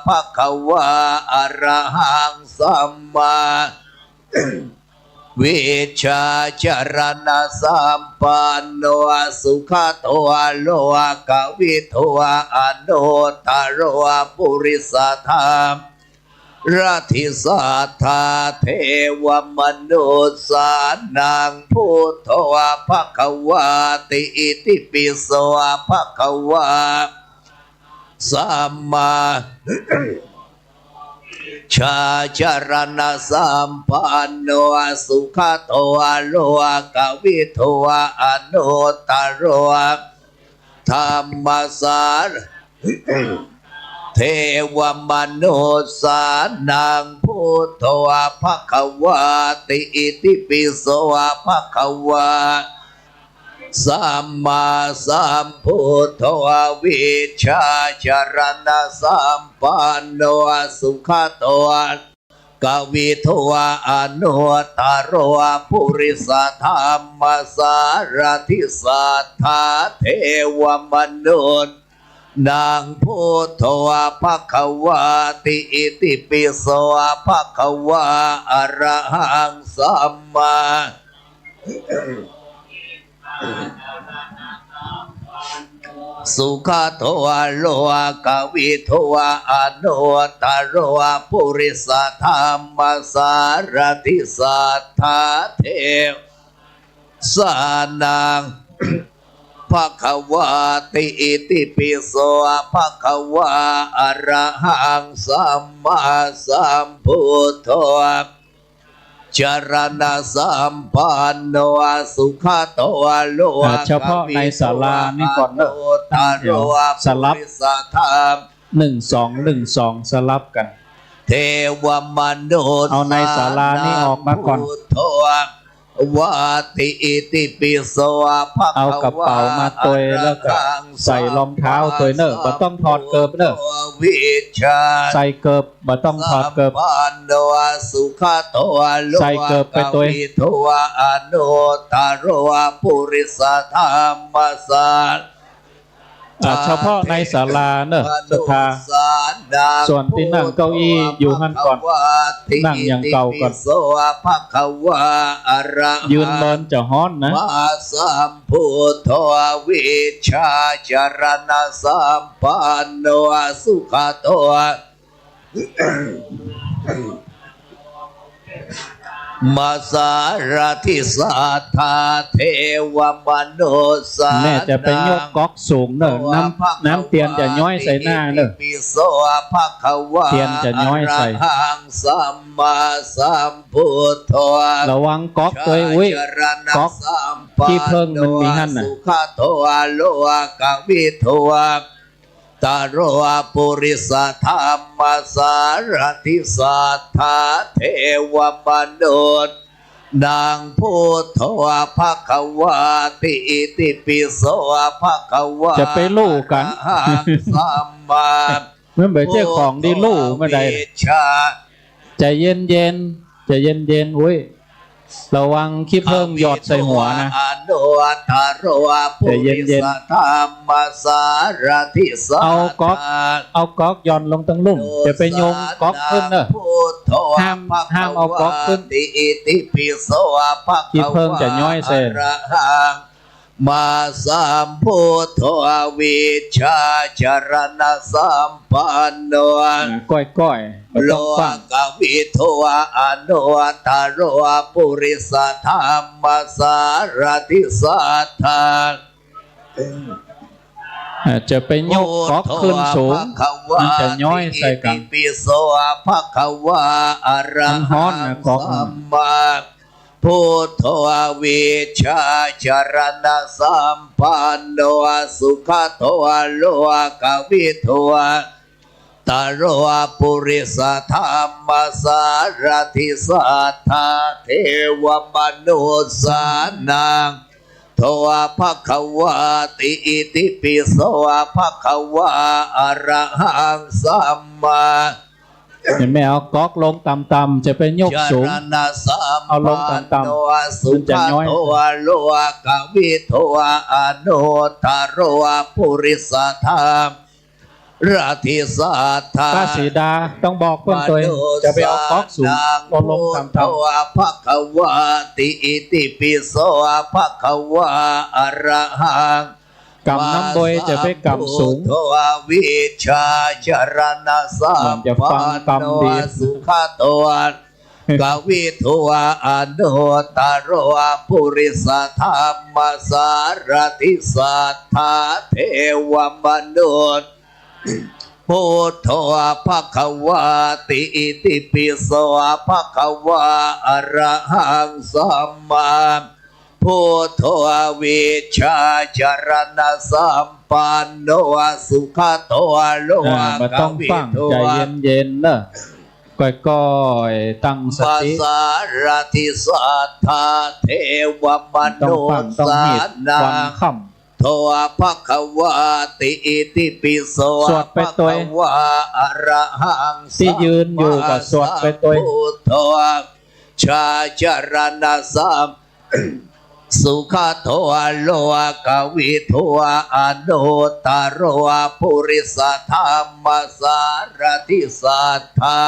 ภะคะวา อะระหัง สัมมา วิชชาจารณสัมปันโน สุขะโต โลกะวิทู อนุตตโร ปุริสธรรม รติ สัทธา เทวมนุสสานัง พุทโธ ภะคะวาติ อิติปิโส ภะคะวา สัมมา ชาจารณสัมปันโน สุขะโต โลกะวิทู อนุตตโร ธัมมสาร เทวมนุสสานัง พุทโธ ภะคะวาติ อิติปิโส ภะคะวา สัมมาสัมพุทโธ วิชชาจารณสัมปันโน สุขะโต กวิทู อนุตตโร ปุริสธัมมสารถิ สัทธา เทวมนุสสานัง พุทโธ ภะคะวาติ อิติปิโส ภะคะวา อะระหัง สัมมา สุขะโต โลกะวิทู อนุตตโร ปุริสธัมมสารถิ สัทธา เทวสานัง ภะคะวาติ อิติปิโส ภะคะวา อะระหัง สัมมาสัมพุทโธ จรณะสัมปันโน สุขะโต โลกะวิทู อ่า เฉพาะในศาลานี่ก่อนเนอะ อนุตตโร ตั้งแถว สลับ ปุริสธัมม หนึ่งสอง หนึ่งสอง สลับกัน เทวมนุสสานัง เอาในศาลานี่ออกมาก่อน พุทโธ วาติ อิติปิโส ภะคะวา เอากระเป๋ามาตวย อะระหัง แล้วก็ใส่รองเท้าตวยเนอะ สัมมาสัมพุทโธ บ่ต้องถอดเกิบเนอะ วิชชา ใส่เกิบ บ่ต้องถอดเกิบ สัมปันโน สุขะโต ใส่เกิบไปตวย โลกะวิทู อนุตตโร ปุริสธัมมสาร อ่า เฉพาะในศาลาเนอะ ศรัทธา ส่วนตี้นั่งเก้าอี้อยู่หั้นก่อน นั่งอย่างเก่าก่อน ภะคะวา อะระหัง ยืนเมินจะฮ้อนนะ มาสัมพุทโธ วิชชาจรณะสัมปันโน สุขะโต มสารถิ สัทธา เทวมนุสสานัง แม่จะไปยกก๊อกสูงเนอะ น้ำ น้ำเตียนจะย้อยใส่หน้าเนอะ อิติปิโส ภะคะวา เตียนจะย้อยใส่ อะระหัง สัมมาสัมพุทโธ ระวังก๊อกตวย อุ๊ย ก๊อกขี้เผิ้งมันมีหั้นน่ะ สุขะโต โลกะวิทู ตโร ปุริสธัมมสารถิ สัทธา เทวมนุสสานัง พุทโธ ภะคะวาติ อิติปิโส ภะคะวา จะไปลู่กั๋น อะระหัง สัมมา มันบ่ใจ้ของตี้ลู่เมื่อใด พุทโธ วิชชา ใจเย็นๆ ใจเย็นๆ อุ๊ย ระวังขี้เผิ้งหยดใส่หัวนะ อนุตตโร ปุริสธรรมสารถิสัตถา เอาก๊อก เอาก๊อกหย่อนลงตังลุ่ม จะไปโยงก๊อกขึ้นเนอะ พุทโธ ห้าม ห้ามเอาก๊อกขึ้น ภควาติ อิติปิโส ภควา ขี้เผิ้งจะย้อยใส่ อรหัง สัมมาสัมพุทโธ วิชชาจรณสัมปันโน อ่า ก้อยๆ บ่ต้องฟั่ง โลกวิทู อนุตตโร ปุริสธรรมสารถิสัตถา อ่า จะไปยกก๊อกขึ้นสูง พุทโธ ภควาติ มันจะย้อยใส่กั๋น อิติปิโส ภควา อรหัง มันฮ้อนนะก๊อก สัมมา พุทโธ วิชชาจรณสัมปันโน สุขโต โลกวิทู ตโร ปุริสธรรมสารถิสัตถา เทวมนุสสานัง โธ ภควาติ อิติปิโส ภควา อรหัง สัมมา เห็นไหม เอาก๊อกลงต่ำๆ จะไปยกสูง จรณสัมปันโน เอาลงต่ำๆ มันจะย้อย สุขโต โลกวิทู อนุตตโร ปุริสธรรมสารถิสัตถา ป้าสีดาต้องบอกเปิ้นตวย มนุสสานัง จะไปเอาก๊อกสูง เอาลงต่ำๆ พุทโธ ภควาติ อิติปิโส ภควา อรหัง กำน้ำบวยจะไปกำสูง พุทโธ วิชชาจรณสัมปันโน เหมือนจะฟังกำดี สุขโต โลกวิทู อนุตตโร ปุริสธรรมสารถิสัตถา เทวมนุสสานัง พุทโธ ภควาติ อิติปิโส ภควา อรหัง สัมมา พุทโธ วิชชาจรณสัมปันโน สุขโต โลกวิทู อ่า บ่ต้องฟั่ง ใจเย็นๆ เนอะ ก้อยๆ ตั้งสติ สารถิสัตถา เทวมนุสสานัง บ่ต้องฟั่ง ต้องหีดวันค่ำ โธ ภควาติ อิติปิโส สวดไปตวย ภควา อรหัง ตี้ยืนอยู่ก็สวดไปตวย สัมมาสัมพุทโธ ชาจรณสัม สุขโต โลกวิทู อนุตตโร ปุริสธรรมสารถิสัตถา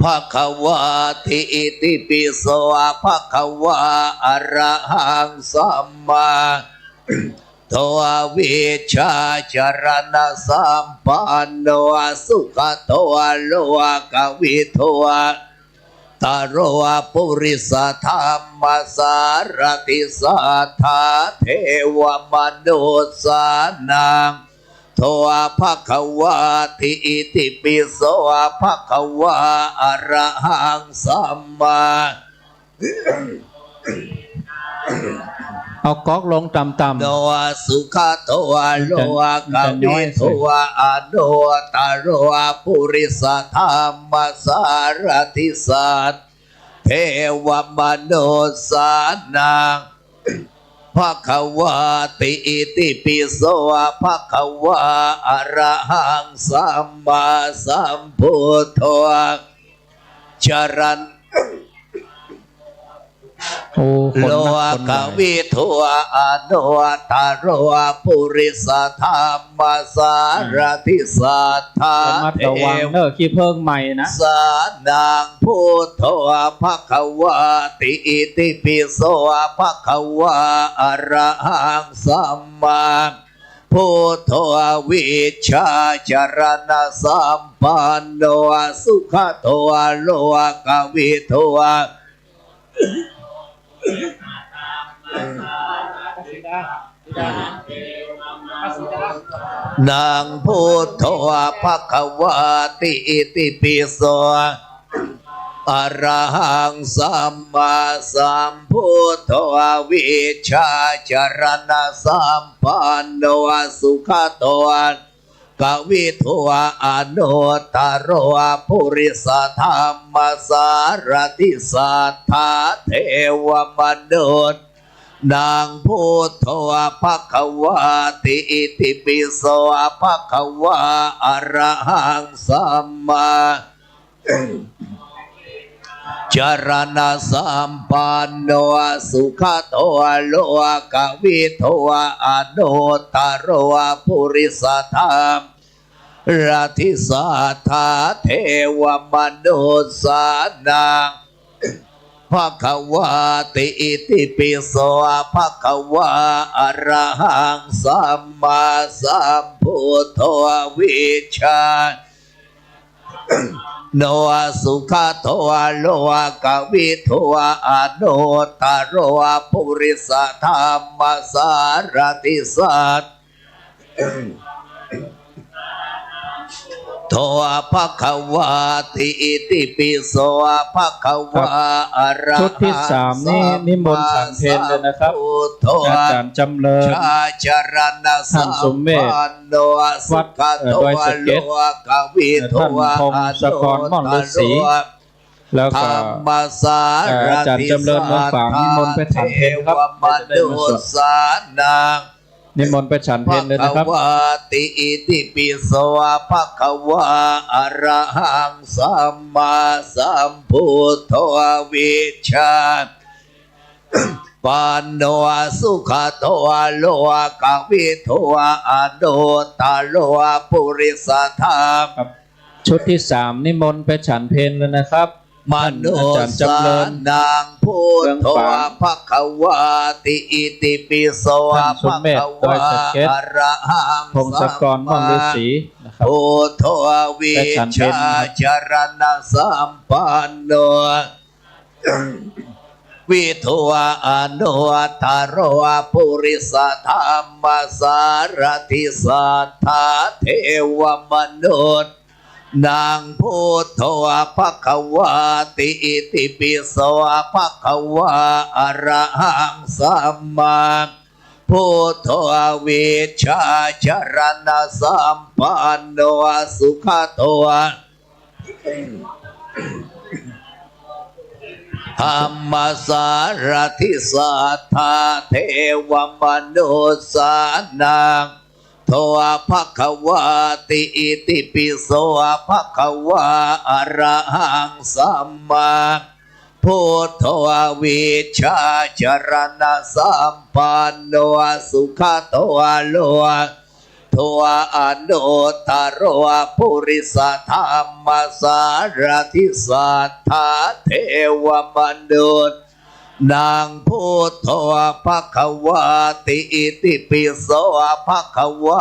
ภควาติ อิติปิโส ภควา อรหัง สัมมา โธ วิชชาจรณสัมปันโน สุขโต โลกวิทู ตโร ปุริสธรรมสารถิสัตถา เทวมนุสสานัง โธ ภควาติ อิติปิโส ภควา อรหัง สัมมา เอาก๊อกลงต่ำๆ โน สุขโต โลกวิทู อนุตตโร ปุริสธรรมสารถิสัตถา เทวมนุสสานัง ภควาติ อิติปิโส ภควา อรหัง สัมมาสัมพุทโธ จรณ โอ้ ขน โล นักขน กวิทู อนุตตโร ปุริสธรรมสารถิสัตถา ระมัดระวังเนอะ ขี้เผิ้งไหม้นะ สานัง พุทโธ ภควาติ อิติปิโส ภควา อรหัง สัมมา พุทโธ วิชชาจรณสัมปันโน สุขโต โลกวิทู นัง พุทโธ ภควาติ อิติปิโส อรหัง สัมมาสัมพุทโธ วิชชาจรณสัมปันโน สุขโต กวิทู อนุตตโร ปุริสธรรมสารถิสัตถา เทวมนุสสานัง พุทโธ ภควาติ อิติปิโส ภควา อรหัง สัมมา จรณะสัมปันโน สุขะโต โลกะวิทู อนุตตะโร ปุริสะธัมมาสารถิ สัตถาเทวะมนุสสานัง ภะคะวาติ อิติปิโส ภะคะวา อะระหัง สัมมาสัมพุทโธ วิชชา โน สุขะโต โลกะวิทู อนุตตะโร ปุริสะธัมมาสารถิ สัตโต ภะคะวาติ อิติปิโส ภะคะวา อะระหัง สัมมาสัมพุทโธ วิชชา ครับ ชุดที่สามนี้นิมนต์ฉันเพลเลยนะครับ อาจารย์จำเริญ ท่านสุมเมธ วัด เอ่อ ดอยสะเก็ด เอ่อ ท่านพงศกร ม่อนฤๅษี แล้วก็ เอ่อ อาจารย์จำเริญ เมืองฝาง นิมนต์ไปฉันเพลครับ จะได้บุญส่วน นิมนต์ไปฉันเพลเลยนะครับ ภะคะวาติ อิติปิโส ภะคะวา อะระหัง สัมมาสัมพุทโธ วิชชา ปันโน สุขะโต โลกะวิทู อนุตตะโร ปุริสะธัมมา ครับ ชุดที่สามนิมนต์ไปฉันเพลแล้วนะครับ มนุสสานังพุทโธ เมืองฝาง ภะคะวาติ อิติปิโส ท่านสุมเมธ ภะคะวา ดอยสะเก็ด อะระหัง พงศกร ม่อนฤๅษีนะครับ พุทโธ วิชชา ไปฉันเพลนะครับ จรณะสัมปันโน วิทู อนุตตะโร ปุริสะธัมมาสารถิ สัตถาเทวะมนุสสานังพุทโธ ภะคะวาติ อิติปิโส ภะคะวา อะระหัง สัมมาพุทโธ วิชชา จรณะสัมปันโน สุขะโต ธัมมาสารถิ สัตถาเทวะมนุสสานัง โธ ภะคะวาติ อิติปิโส ภะคะวา อะระหัง สัมมาพุทโธ วิชชา จรณะสัมปันโน สุขะโต โลกุตโต อนุตตะโร ปุริสะธัมมาสารถิ สัตถาเทวะมนุสสานัง พุทโธ ภะคะวาติ อิติปิโส ภะคะวา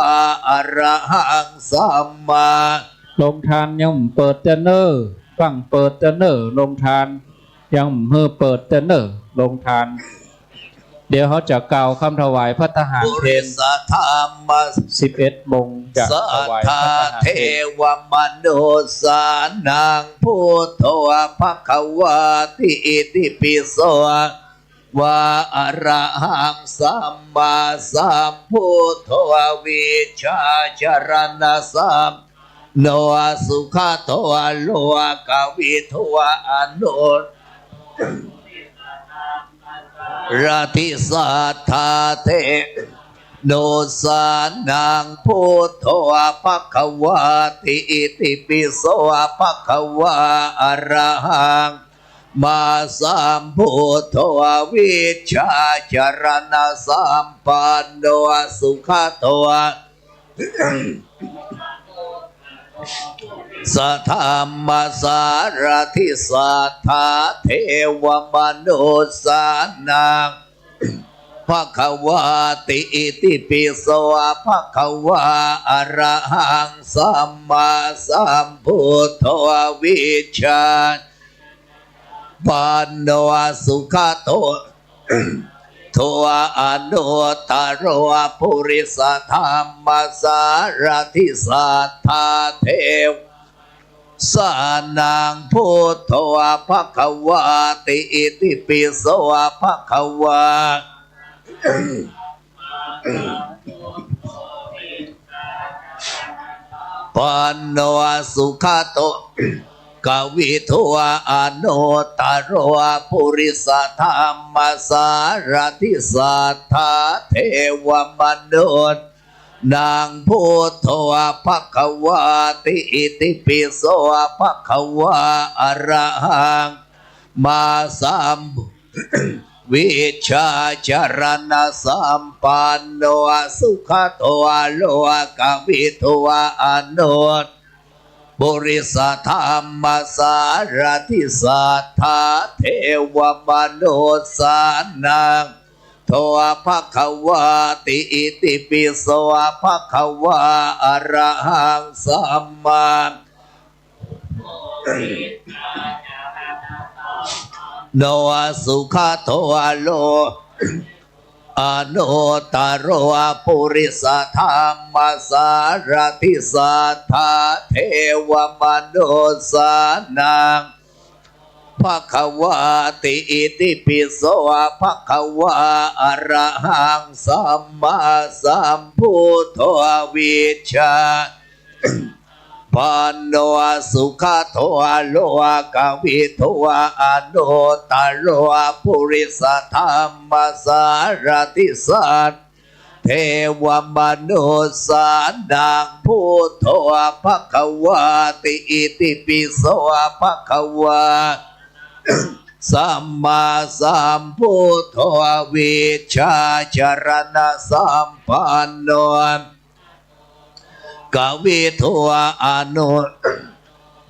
อะระหัง สัมมา โรงทานยังบ่เปิดเตื้อเน่อ ฟั่งเปิดเตื้อเน่อ โรงทาน ยังบ่หื้อเปิดเตื้อเน่อ โรงทาน เดี๋ยวเฮาจะกล่าวกำถวายภัตตาหารเพล ปุริสะธัมมา สิบเอ็ดโมงจะถวายภัตตาหารเพล สัตถาเทวะมนุสสานัง พุทโธ ภะคะวาติ อิติปิโส วา อะระหัง สัมมาสัมพุทโธ วิชชา จรณะสัมปันโน สุขะโต โลกะวิทู อนุตตะโร ปุริสะธัมมาสารถิ สัตถาเทวะมนุสสานัง พุทโธ ภะคะวาติ อิติปิโส ภะคะวา อะระหัง สัมมาสัมพุทโธ วิชชา จรณะสัมปันโน สุขะโต สะธัมมาสารถิ สัตถาเทวะมนุสสานัง ภะคะวาติ อิติปิโส ภะคะวา อะระหัง สัมมาสัมพุทโธ วิชชา ปันโน สุขะโต โธ อนุตตะโร ปุริสะธัมมาสารถิ สัตถาเทวะมนุสสานัง พุทโธ ภะคะวาติ อิติปิโส ภะคะวา ปันโน สุขะโต กะวิทู อนุตตะโร ปุริสะธัมมาสารถิ สัตถาเทวะมนุสสา naṃ buddho bhagavāti. Itipi so bhagavā arahaṃ sammā vijjācaraṇasampanno sugato lokavidū anuttaro purisadammasārathi satthā devamanussānaṃ buddho bhagavāti. Itipi so bhagavā arahaṃ sammā no sugato lo anuttaro purisadammasārathi satthā devamanussānaṃ bhagavāti. Itipi so bhagavā arahaṃ sammāsambuddho vijjā panno sugato lokavidū anuttaro purisadammasārathi satthā devamanussānaṃ buddho bhagavāti. Itipi so bhagavā sammāsambuddho vijjācaraṇasampanno lokavidū anuttaro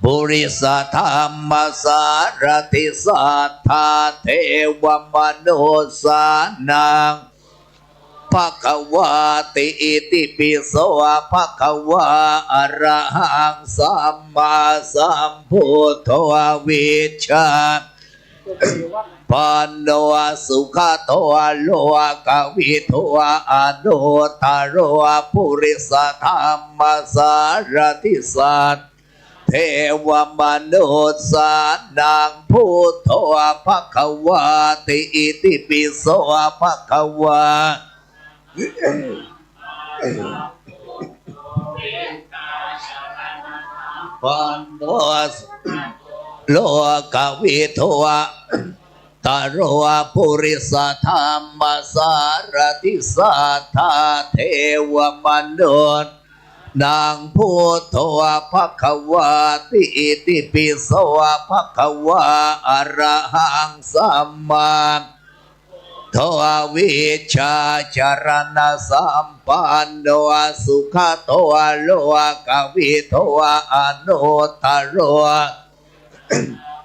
purisadammasārathi satthā devamanussānaṃ bhagavāti. Itipi so bhagavā arahaṃ sammāsambuddho vijjā panno sugato lokavidū anuttaro purisadammasārathi satthā devamanussānaṃ buddho bhagavāti. Itipi so bhagavā panno lokavidū anuttaro purisadammasārathi satthā devamanussānaṃ buddho bhagavāti. Itipi so bhagavā arahaṃ sammā buddho vijjācaraṇasampanno sugato lokavidū anuttaro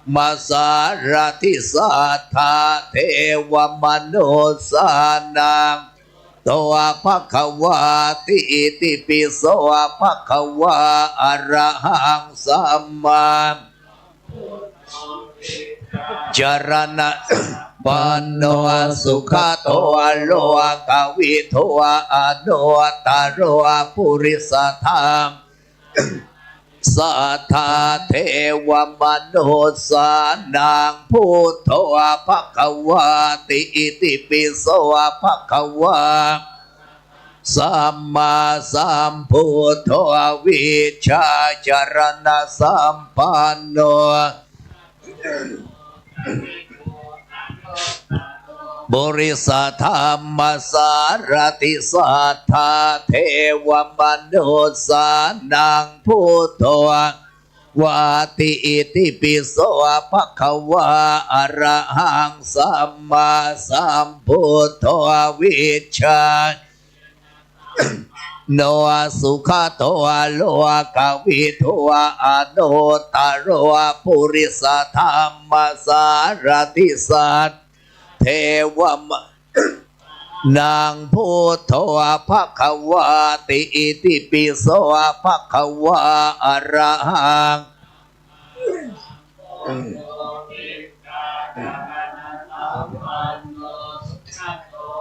masārathi satthā devamanussānaṃ buddho bhagavāti. Itipi so bhagavā arahaṃ sammā caraṇasampanno sugato lokavidū anuttaro purisadam satthā devamanussānaṃ buddho bhagavāti. Itipi so bhagavā sammāsambuddho vijjācaraṇasampanno purisadammasārathi satthā devamanussānaṃ buddho bhagavāti. Itipi so bhagavā arahaṃ sammāsambuddho vijjā no sugato lokavidū anuttaro purisadammasārathi satthā devamanussānaṃ buddho bhagavāti. Itipi so bhagavā arahaṃ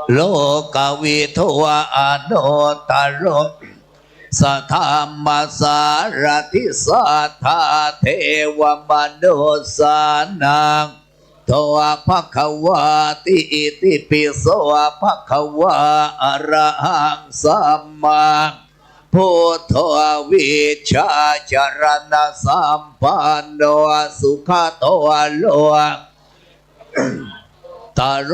lokavidū anuttaro purisadammasārathi satthā devamanussānaṃ buddho bhagavāti. Itipi so bhagavā arahaṃ sammā buddho vijjācaraṇasampanno sugato lokavidū ตโร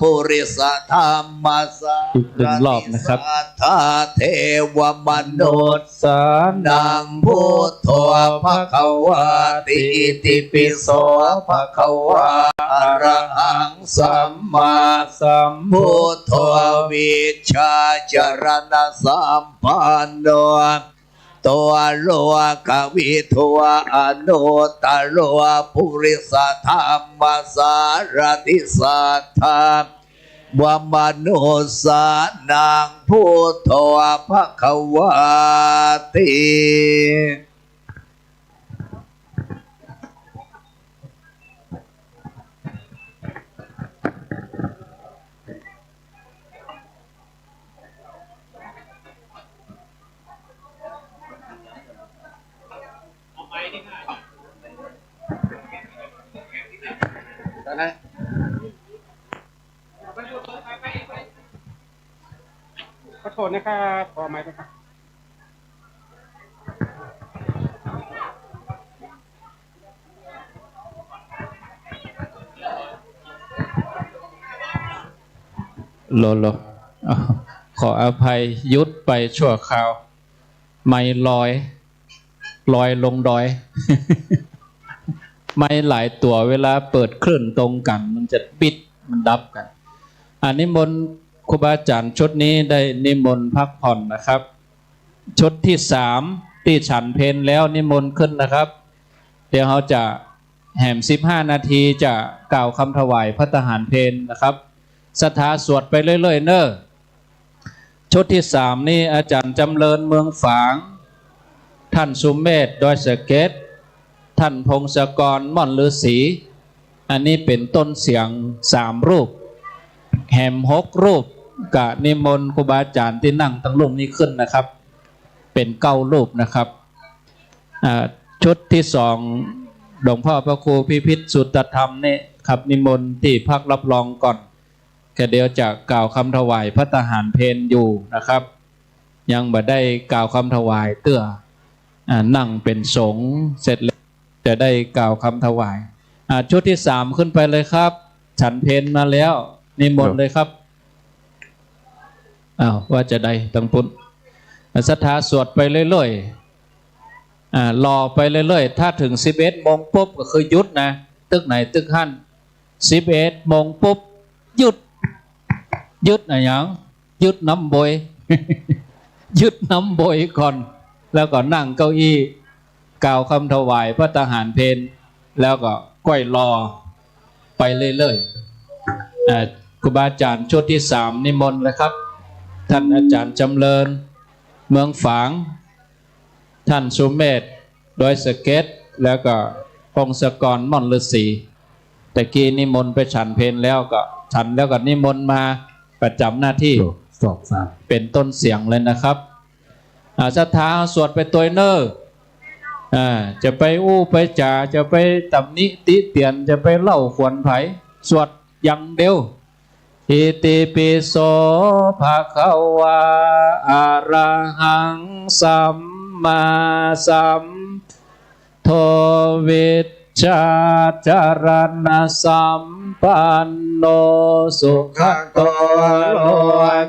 ปุริสธัมมสาร อีกหนึ่งรอบนะครับ ถิ สัทธา เทวมนุสสานัง พุทโธ ภควาติ อิติปิโส ภควา อะระหัง สัมมาสัมพุทโธ วิชชาจรณสัมปันโน โต โลกวิทู อนุตตโร ปุริสธัมมสารถิ สัทธา เทวมนุสสานัง พุทโธ ภควาติ ขอโทษนะครับ ขอไมค์ด้วยครับ โล โล ขออภัย หยุดไปชั่วคราว ไมค์ลอย ลอยลงดอย ไมค์หลายตั๋วเวลาเปิดคลื่นตรงกั๋นมันจะปิ๊ด มันดับกั๋น อ่า นิมนต์ครูบาอาจ๋ารย์ชุดนี้ได้นิมนต์พักผ่อนนะครับ ชุดตี้สามตี้ฉันเพลแล้วนิมนต์ขึ้นนะครับ เดี๋ยวเฮาจะแหมสิบห้านาทีจะกล่าวกำถวายภัตตาหารเพลนะครับ ศรัทธาสวดไปเรื่อยๆ เน่อ ชุดตี้สามนี่อาจ๋ารย์จำเริญเมืองฝาง ท่านสุเมธดอยสะเก็ด ท่านพงศกรม่อนฤๅษี อันนี้เป๋นต้นเสียงสามรูป แหมหกรูป กะนิมนต์ครูบาอาจ๋ารย์ตี้นั่งตังลุ่มนี้ขึ้นนะครับ เป๋นเก้ารูปนะครับ อ่า ชุดตี้สอง หลวงพ่อพระครูพิพิธสุตธรรมนี่ครับ นิมนต์ตี้พักรับรองก่อน ก็เดี๋ยวจะกล่าวกำถวายภัตตาหารเพลอยู่นะครับ ยังบ่ได้กล่าวกำถวายเตื้อ อ่า นั่งเป๋นสงฆ์เสร็จแล้วจะได้กล่าวกำถวาย อ่า ชุดตี้สามขึ้นไปเลยครับ ฉันเพลมาแล้ว นิมนต์เลยครับ อ้าว ว่าจะได้ตังปุ้น อ่า ศรัทธาสวดไปเรื่อยๆ อ่า รอไปเรื่อยๆ ถ้าเถิงสิบเอ็ดโมงปุ๊บก็คือหยุดนะ ตึกไหนตึกหั้น สิบเอ็ดโมงปุ๊บ หยุด หยุดอะหยัง หยุดน้ำบ่ย หยุดน้ำบ่ยก่อน แล้วก็นั่งเก้าอี้ กล่าวกำถวายภัตตาหารเพล แล้วก็ก้อยรอไปเรื่อยๆ อ่า ครูบาอาจ๋ารย์ชุดตี้สามนิมนต์เลยครับ ท่านอาจ๋ารย์จำเริญเมืองฝาง ท่านสุเมธดอยสะเก็ด แล้วก็พงศกรม่อนฤๅษี ตะกี้นิมนต์ไปฉันเพลแล้วก็ฉันแล้วก็นิมนต์มาประจ๋ำหน้าตี้ สองสาม เป๋นต้นเสียงเลยนะครับ อ่า ศรัทธาสวดไปตวยเน่อ อ่า จะไปอู้ไปจ๋า จะไปตำหนิติเตียน จะไปเล่าขวัญใผ สวดอย่างเดียว อิติปิโส ภะคะวา อะระหัง สัมมาสัม โธ วิชชาจรณสัมปันโน สุขะโต โล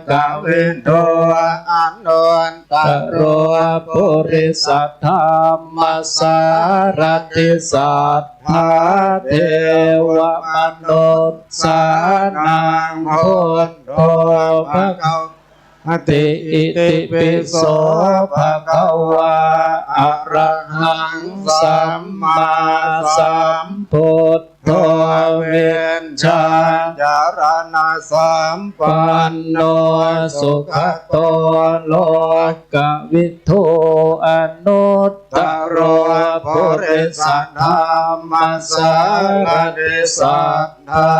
กวิทู อนุตตโร ปุริสธัมมสารถิ สัทธา เทวมนุสสานัง พุทโธ ภะคะวา ติ อิติปิโส ภะคะวา อะระหัง สัมมาสัมพุทโธ วิชชาจรณสัมปันโน สุขะโต โลกวิทู อนุตตโร ปุริสธัมมสารถิ สัทธา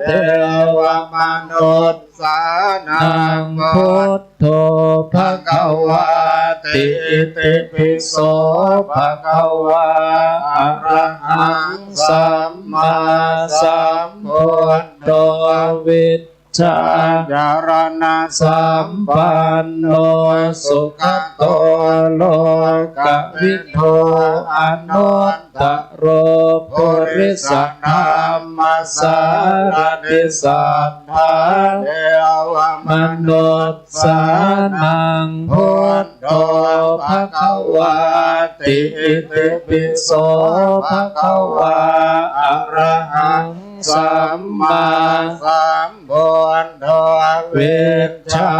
เทวมนุสสานัง พุทโธ ภะคะวาติ อิติปิโส ภะคะวา อะระหัง สัมมาสัมพุทโธ วิช จาจรณสัมปันโน สุขโตโลกวิทู อนุตตโร ปุริสธรรมสารถิ สัทธา เทวมนุสสานัง พุทโธ ภะคะวาติ อิติปิโส ภะคะวา อะระหัง สัมมาสัมพุทโธ วิชชา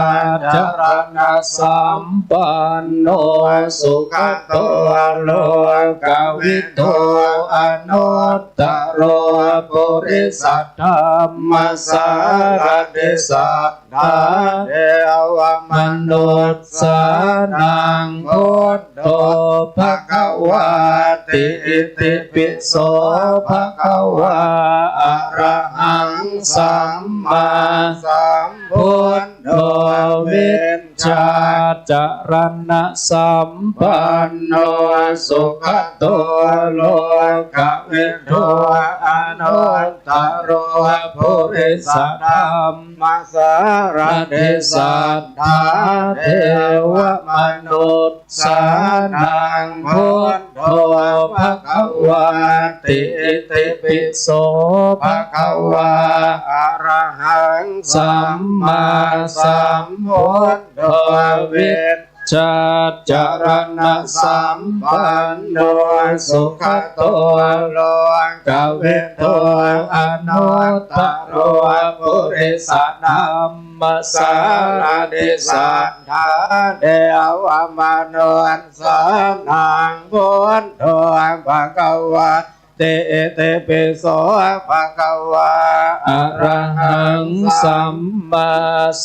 จรณสัมปันโน สุขโตโลกวิทู อนุตตโร ปุริสธรรมสารถิ สัทธา เทวมนุสสานัง พุทโธ ภะคะวาติ อิติปิโส ภะคะวา อะระหัง สัมมาสัมพุทโธ วิชชาจรณสัมปันโน สุขโตโลกวิทู อนุตตโร ปุริสธรรมสารถิ สัทธา เทวมนุสสานัง พุทโธ ภะคะวาติ อิติปิโส ภะคะวา อะระหัง สัมมาสัมพุทโธ วิชชาจรณสัมปันโน สุขโตโลกวิทู อนุตตโร ปุริสธรรมสารถิ สัทธา เทวมนุสสานัง พุทโธ ภะคะวาติ อิติปิโส ภะคะวา อะระหัง สัมมา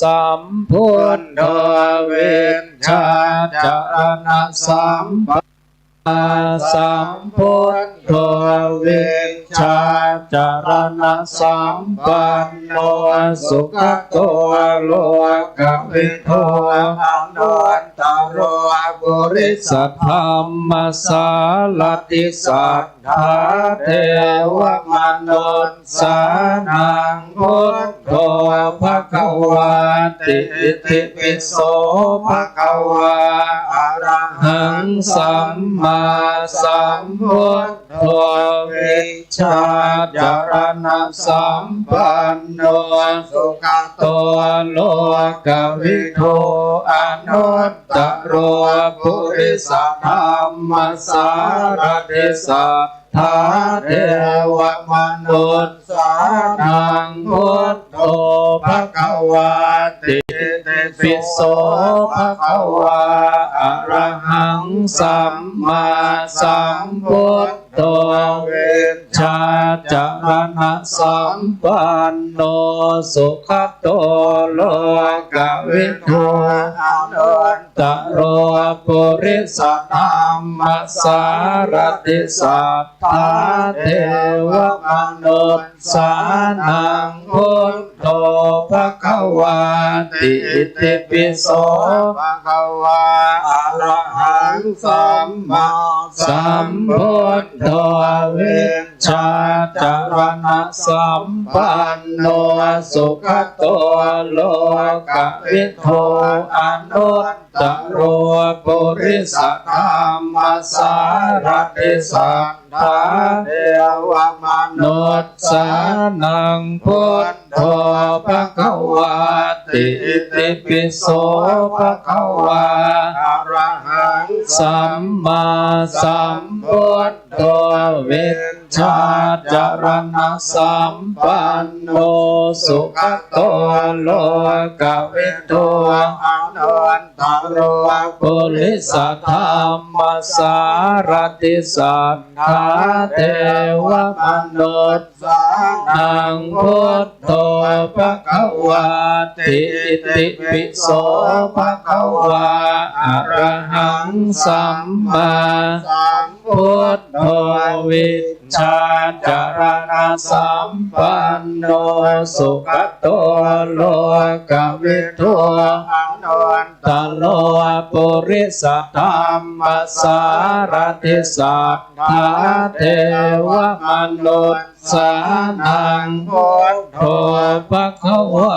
สัมพุทโธ วิชชาจรณสัมปันโน สัมพุทโธ วิชชาจรณสัมปันโน สุขโตโลกวิทู อนุตตโร ปุริสธรรมสารถิ สัทธา เทวมนุสสานัง พุทโธ ภะคะวาติ อิติปิโส ภะคะวา อะระหัง สัมมาสัมพุทโธ วิชชาจรณสัมปันโน สุขโตโลกวิทู อนุตตโร ปุริสธรรมสารถิ สัทธา เทวมนุสสานัง พุทโธ ภะคะวาติ อิติปิโส ภะคะวา อะระหัง สัมมาสัมพุทโธ วิชชาจรณสัมปันโน สุขโตโลกวิทู อนุตตโร ปุริสธรรมสารถิ สัทธา เทวมนุสสานัง พุทโธ ภะคะวาติ อิติปิโส ภะคะวา อะระหัง สัมมาสัมพุทโธ วิชชาจรณสัมปันโน สุขโตโลกวิทู อนุตตโร ปุริสธรรมสารถิ สัทธา เทวมนุสสานัง พุทโธ ภะคะวาติ อิติปิโส ภะคะวา อะระหัง สัมมาสัมพุทโธ วิชชาจรณสัมปันโน สุขโตโลกวิทู อนุตตโร ปุริสธรรมสารถิ สัทธา เทวมนุสสานัง พุทโธ ภะคะวาติ อิติปิโส ภะคะวา อะระหัง สัมมาสัมพุทโธ วิชช จารณสัมปันโน สุขโตโลกวิทู อนุตตโร ปุริสธรรมสารถิ สัทธาเทวมนุสสานัง พุทโธภะคะวา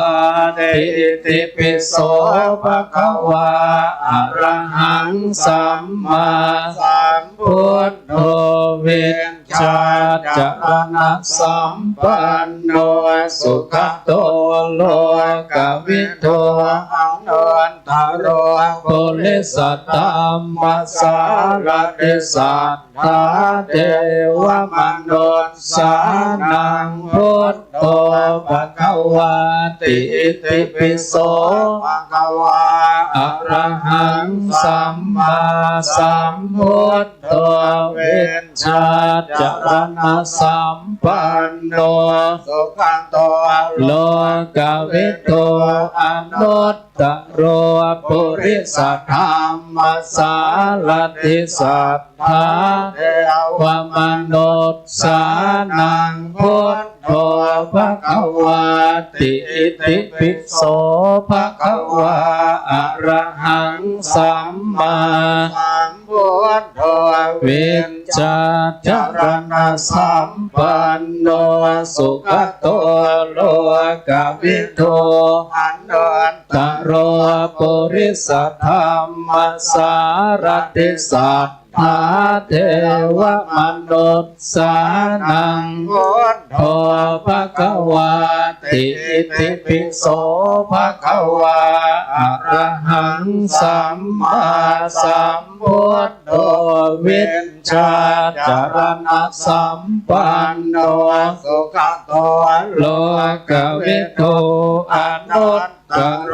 ติ อิติปิโสภะคะวา อะระหังสัมมาสัมพุทโธ วิชชาจารณสัมปันโน สุขโตโลกวิทู อนุตตโร ปุริสธรรมสารถิ สัทธาเทวมนุสสานัง พุทโธภะคะวาติ อิติปิโสภะคะวา อะระหังสัมมาสัมพุทโธ วิชชาจารณสัมปันโน สุขโตโลกวิทู อนุตตโร ปุริสธรรมสารถิ สัทธาเทวมนุสสานัง พุทโธภะคะวาติ อิติปิโสภะคะวา อะระหังสัมมาสัม พุทโธ วิชชาจารณสัมปันโน สุขโตโลกวิทู อนุตตโร ปุริสธรรมสารถิ สัทธาเทวมนุสสานัง พุทโธภะคะวาติ อิติปิโสภะคะวา อะระหังสัมมาสัมพุทโธ วิชชาจารณสัมปันโน สุขโตโลกวิทู อนุตตโร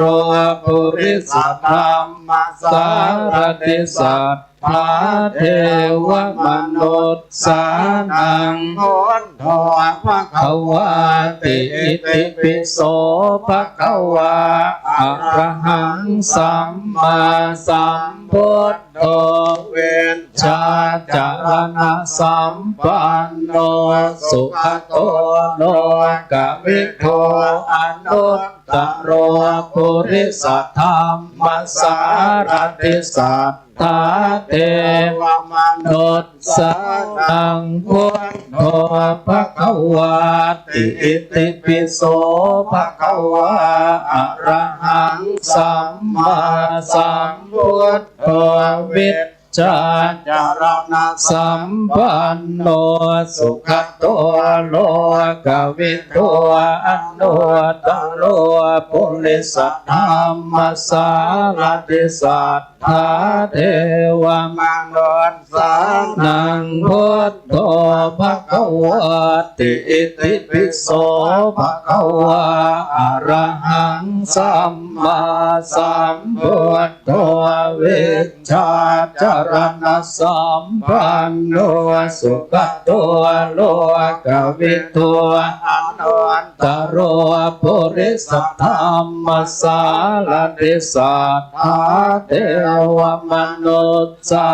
ปุริสธรรมสารถิ สัทธาเทวมนุสสานัง พุทโธภะคะวาติ อิติปิโสภะคะวา อะระหังสัมมาสัมพุทโธ วิชชาจารณสัมปันโน สุขโตโลกวิทู อนุตตโร ปุริสธรรมสารถิ สัทธาเทวมนุสสานัง พุทโธภะคะวาติ อิติปิโสภะคะวา อะระหังสัมมาสัมพุทโธ วิชชาจารณสัมปันโน สุขโตโลกวิทู อนุตตโร ปุริสธรรมสารถิ สัทธาเทวมนุสสานัง พุทโธภะคะวาติ อิติปิโสภะคะวา อะระหังสัมมาสัมพุทโธ วิชชาจารณสัมปันโน สุขโตโลกวิทู อนุตตโร ปุริสธรรมสารถิ สัทธาเทวมนุสสา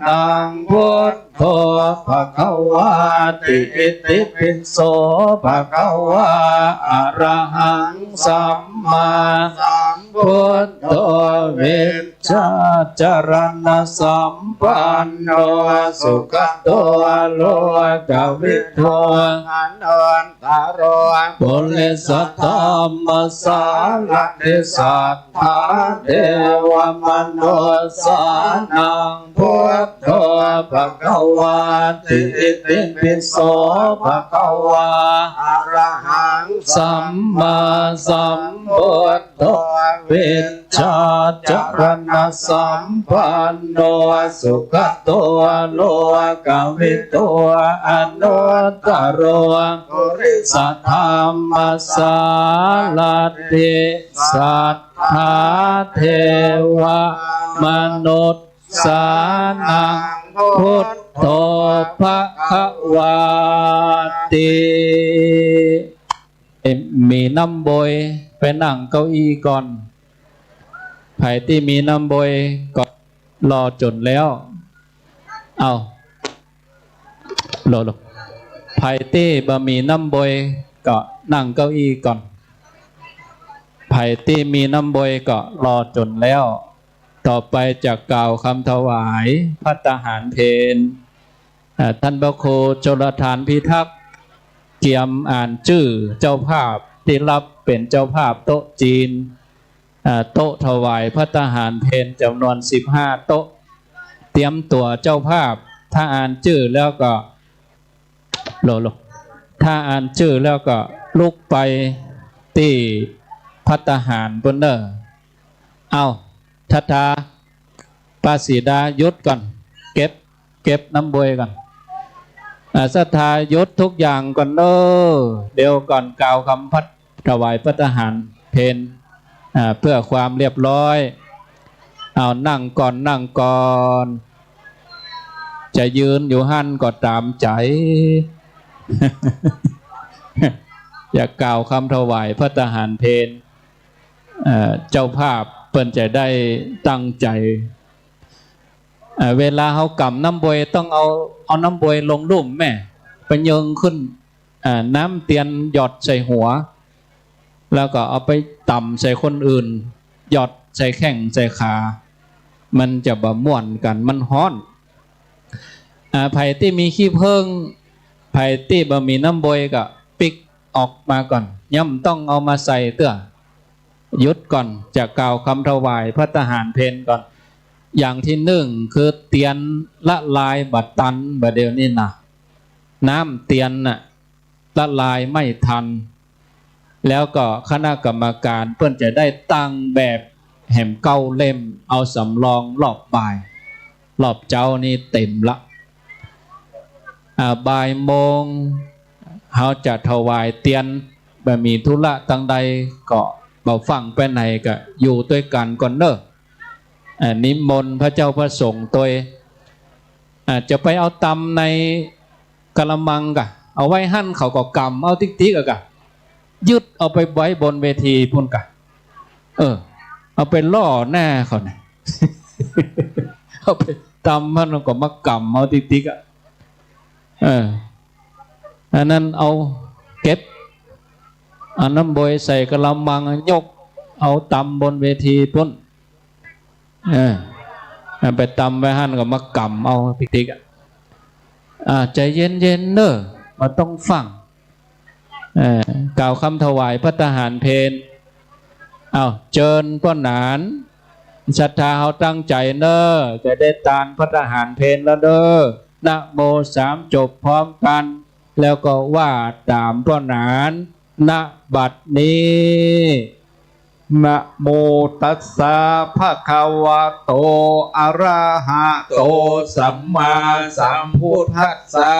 นัง พุทโธภะคะวาติ อิติปิโสภะคะวา อะระหังสัมมาสัมพุทโธ วิชชาจารณสัมปันโน สุขโตโลกวิทู อนุตตโร ปุริสธรรมสารถิ สัทธาเทวมนุสสานัง พุทโธภะคะวาติ อิติปิโสภะคะวา อะระหังสัมมาสัมพุทโธ วิชชาจารณสัมปันโน สุขโตโลกวิทู อนุตตโร ปุริสธรรมสารถิ สัทธาเทวมนุสสานัง พุทโธภะคะวาติ เอ่อ มีน้ำบวย ไปนั่งเก้าอี้ก่อน ใผตี้มีน้ำบวยก็รอจ๋นแล้ว เอ้า รอ รอ ใผตี้บ่มีน้ำบวยก็นั่งเก้าอี้ก่อน ใผตี้มีน้ำบวยก็รอจ๋นแล้ว ต่อไปจะกล่าวกำถวายภัตตาหารเพล อ่า ต้านพระครูชลธารพิทักษ์ เกียมอ่านจื้อเจ้าภาพตี้ฮับเป๋นเจ้าภาพโต๊ะจีน อ่า โต๊ะถวายภัตตาหารเพลจ๋ำนวนสิบห้าโต๊ะ เตรียมตั๋วเจ้าภาพ ถ้าอ่านจื้อแล้วก็ โล โล ถ้าอ่านจื้อแล้วก็ลุกไปตี้ภัตตาหารปู้นเน่อ เอ้า ศรัทธา ป้าสีดาหยุดก่อน เก็บ เก็บน้ำบวยก่อน อ่า ศรัทธาหยุดทุกอย่างก่อนเน่อ เดี๋ยวก่อนกล่าวกำภัต ถวายภัตตาหารเพล อ่า เพื่อความเรียบร้อย เอานั่งก่อน นั่งก่อน จะยืนอยู่หั้นก็ต๋ามใจ๋ จะกล่าวกำถวายภัตตาหารเพล เอ่อ เจ้าภาพเปิ้นจะได้ตั้งใจ๋ เอ่อ เวลาเฮากำน้ำบวยต้องเอา เอาน้ำบวยลงลุ่มแม่ ไปเยิงขึ้น อ่า น้ำเตียนหยดใส่หัว แล้วก็เอาไปต่ำใส่คนอื่น หยดใส่แข้งใส่ขา มันจะบ่ม่วนกั๋น มันฮ้อน อ่า ใผตี้มีขี้เผิ้ง ใผตี้บ่มีน้ำบวยก็ปิ๊กออกมาก่อน ยังบ่ต้องเอามาใส่เตื้อ หยุดก่อน จะกล่าวกำถวายภัตตาหารเพลก่อน อย่างตี้นึ่งคือเตียนละลายบ่ตัน บ่าเดี่ยวนี้นะ น้ำเตียนน่ะ ละลายไม่ทัน แล้วก็คณะกรรมการเปิ้นจะได้ตั้งแบบแหมเก้าเล่ม เอาสำรองรอบบ่าย รอบเจ๊านี้เต๋มละ อ่า บ่ายโมง เฮาจะถวายเตียน บ่มีธุระตังใด ก็บ่ฟั่งไปไหน ก็อยู่ตวยกั๋นก่อนเน่อ อ่า นิมนต์พระเจ้าพระสงฆ์ตวย อ่า จะไปเอาตำในกะละมังก่ะ เอาไว้หั้นเขาก็กำเอาติ๊กๆ อะก่ะ ยึดเอาไปไว้บนเวทีปู้นก่ะ เออ เอาไปล่อหน้าเขานะ เอาไปตำหั้นก็มากำเอาติ๊กๆ อะ เออ อันนั้นเอาเก็บ เอาน้ำบวยใส่กะละมัง ยกเอาตำบนเวทีปู้น เออ เอาไปตำไว้หั้นก็มากำเอาติ๊กๆ อะ อ่า ใจ๋เย็นๆ เน่อ บ่ต้องฟั่ง เอ่อ กล่าวกำถวายภัตตาหารเพล อ้าว เจิญป้อหนาน ศรัทธาเฮาตั้งใจ๋เน่อ จะได้ตานภัตตาหารเพลแล้วเน่อ นะโมสามจบพร้อมกั๋น แล้วก็ว่าต๋ามป้อหนาน ณ บัดนี้ นะโมตัสสะ ภะคะวะโต อะระหะโต สัมมาสัมพุทธัสสะ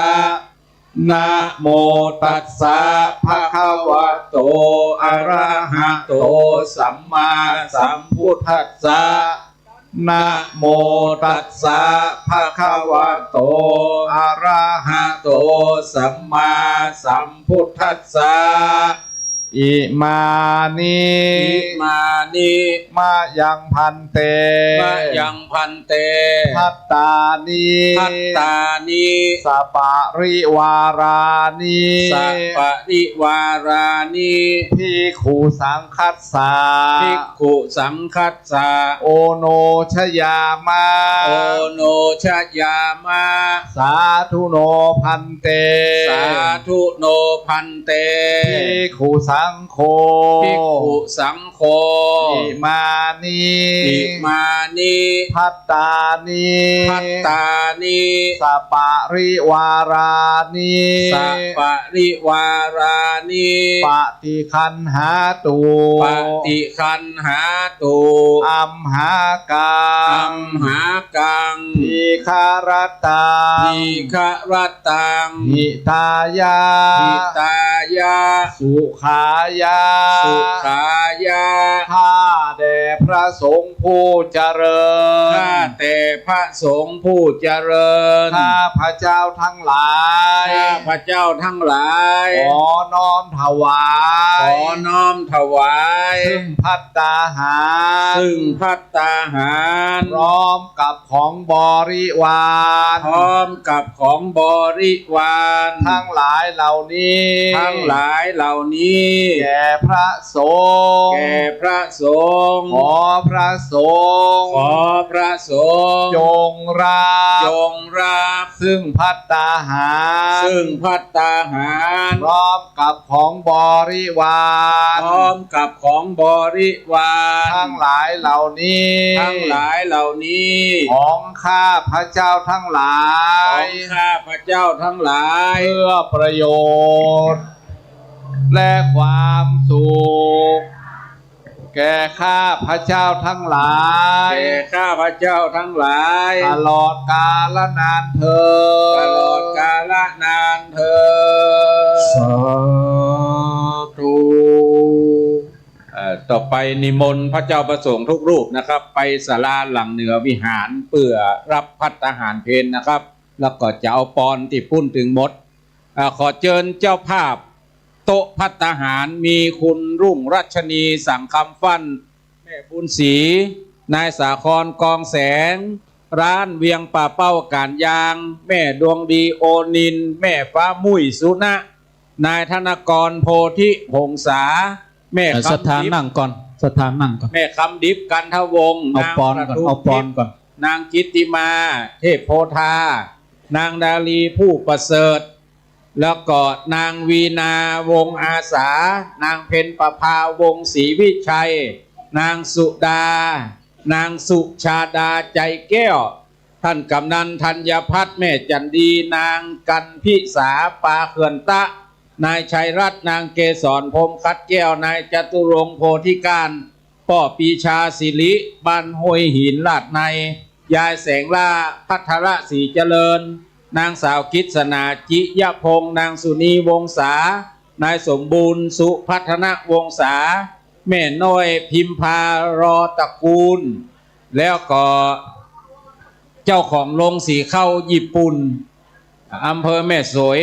นะโมตัสสะ ภะคะวะโต อะระหะโต สัมมาสัมพุทธัสสะ นะโมตัสสะ ภะคะวะโต อะระหะโต สัมมาสัมพุทธัสสะ อิมานิ อิมานิ มะยังภันเต มะยังภันเต ภัตตานิ ภัตตานิ สะปะริวารานิ สะปะริวารานิ ภิกขุสังคัสสะ ภิกขุสังคัสสะ โอโนชยามะ โอโนชยามะ สาธุโนภันเต สาธุโนภันเต ภิกขุสังโฆ ภิกขุสังโฆ อิมานิ อิมานิ ภัตตานิ ภัตตานิ สะปะริวารานิ สะปะริวารานิ ปะ ฏิคันหาตุ ปฏิคันหาตุ อัมหากัง อัมหากัง ทีฆะรัตตัง ทีฆะรัตตัง หิตายะ หิตายะ สุขา ขายะ สุขายะ ข้าแต่พระสงฆ์ผู้เจริญ ข้าแต่พระสงฆ์ผู้เจริญ ข้าพเจ้าทั้งหลาย ข้าพเจ้าทั้งหลาย ขอน้อมถวาย ขอน้อมถวาย ซึ่งภัตตาหาร ซึ่งภัตตาหาร พร้อมกับของบริวาร พร้อมกับของบริวาร ทั้งหลายเหล่านี้ ทั้งหลายเหล่านี้ แก่พระสงฆ์ แก่พระสงฆ์ ขอพระสงฆ์ ขอพระสงฆ์ จงรับ จงรับ ซึ่งภัตตาหาร ซึ่งภัตตาหาร พร้อมกับของบริวาร พร้อมกับของบริวาร ทั้งหลายเหล่านี้ ทั้งหลายเหล่านี้ ของข้าพเจ้าทั้งหลาย ของข้าพเจ้าทั้งหลาย เพื่อประโยชน์ และความสุข แก่ข้าพเจ้าทั้งหลาย แก่ข้าพเจ้าทั้งหลาย ตลอดกาลนานเทอญ ตลอดกาลนานเทอญ สาธุ เอ่อ ต่อไปนิมนต์พระเจ้าพระสงฆ์ทุกรูปนะครับ ไปศาลาหลังเหนือวิหารเพื่อรับภัตตาหารเพลนะครับ แล้วก็จะเอาปอนตี้ปุ้นตึงหมด อ่า ขอเจิญเจ้าภาพโต๊ะภัตตาหาร มีคุณรุ่งรัชนี สังคำฟั่น แม่บุญศรี นายสาคร กองแสง ร้านเวียงป่าเป้าก๋านยาง แม่ดวงดี โอนินทร์ แม่ฟ้ามุ่ย สุณะ นายธนกร โพธิหงสา แม่ เอ่อ คำดิบ ศรัทธานั่งก่อน ศรัทธานั่งก่อน แม่คำดิบ กันทวงศ์ เอาปอนก่อน นางประทุม เอาปอนก่อน นางกิตติมา เทพโพธา นางดาลี ผู้ประเสริฐ แล้วก็นางวีณา วงศ์อาสา นางเพ็ญประภา วงศ์ศรีวิชัย นางสุดา นางสุชาดา ใจแก้ว ท่านกำนันธัญพัฒน์ แม่จันดี นางกันพิสา ปาเขื่อนตะ นายชัยรัตน์ นางเกสร พรหมขัดแก้ว นายจตุรงค์ โพธิการ ป้อปีชาสิริ บ้านห้วยหิน ลาดใน ยายแสงล่า ภัทรศรีเจริญ นางสาวกิษณา จิยพงษ์ นางสุนี วงศา นายสมบูรณ์ สุพัฒนวงศา แม่น้อย พิมพา รอตระกูล แล้วก็เจ้าของโรงสีข้าวญี่ปุ่น อำเภอแม่สวย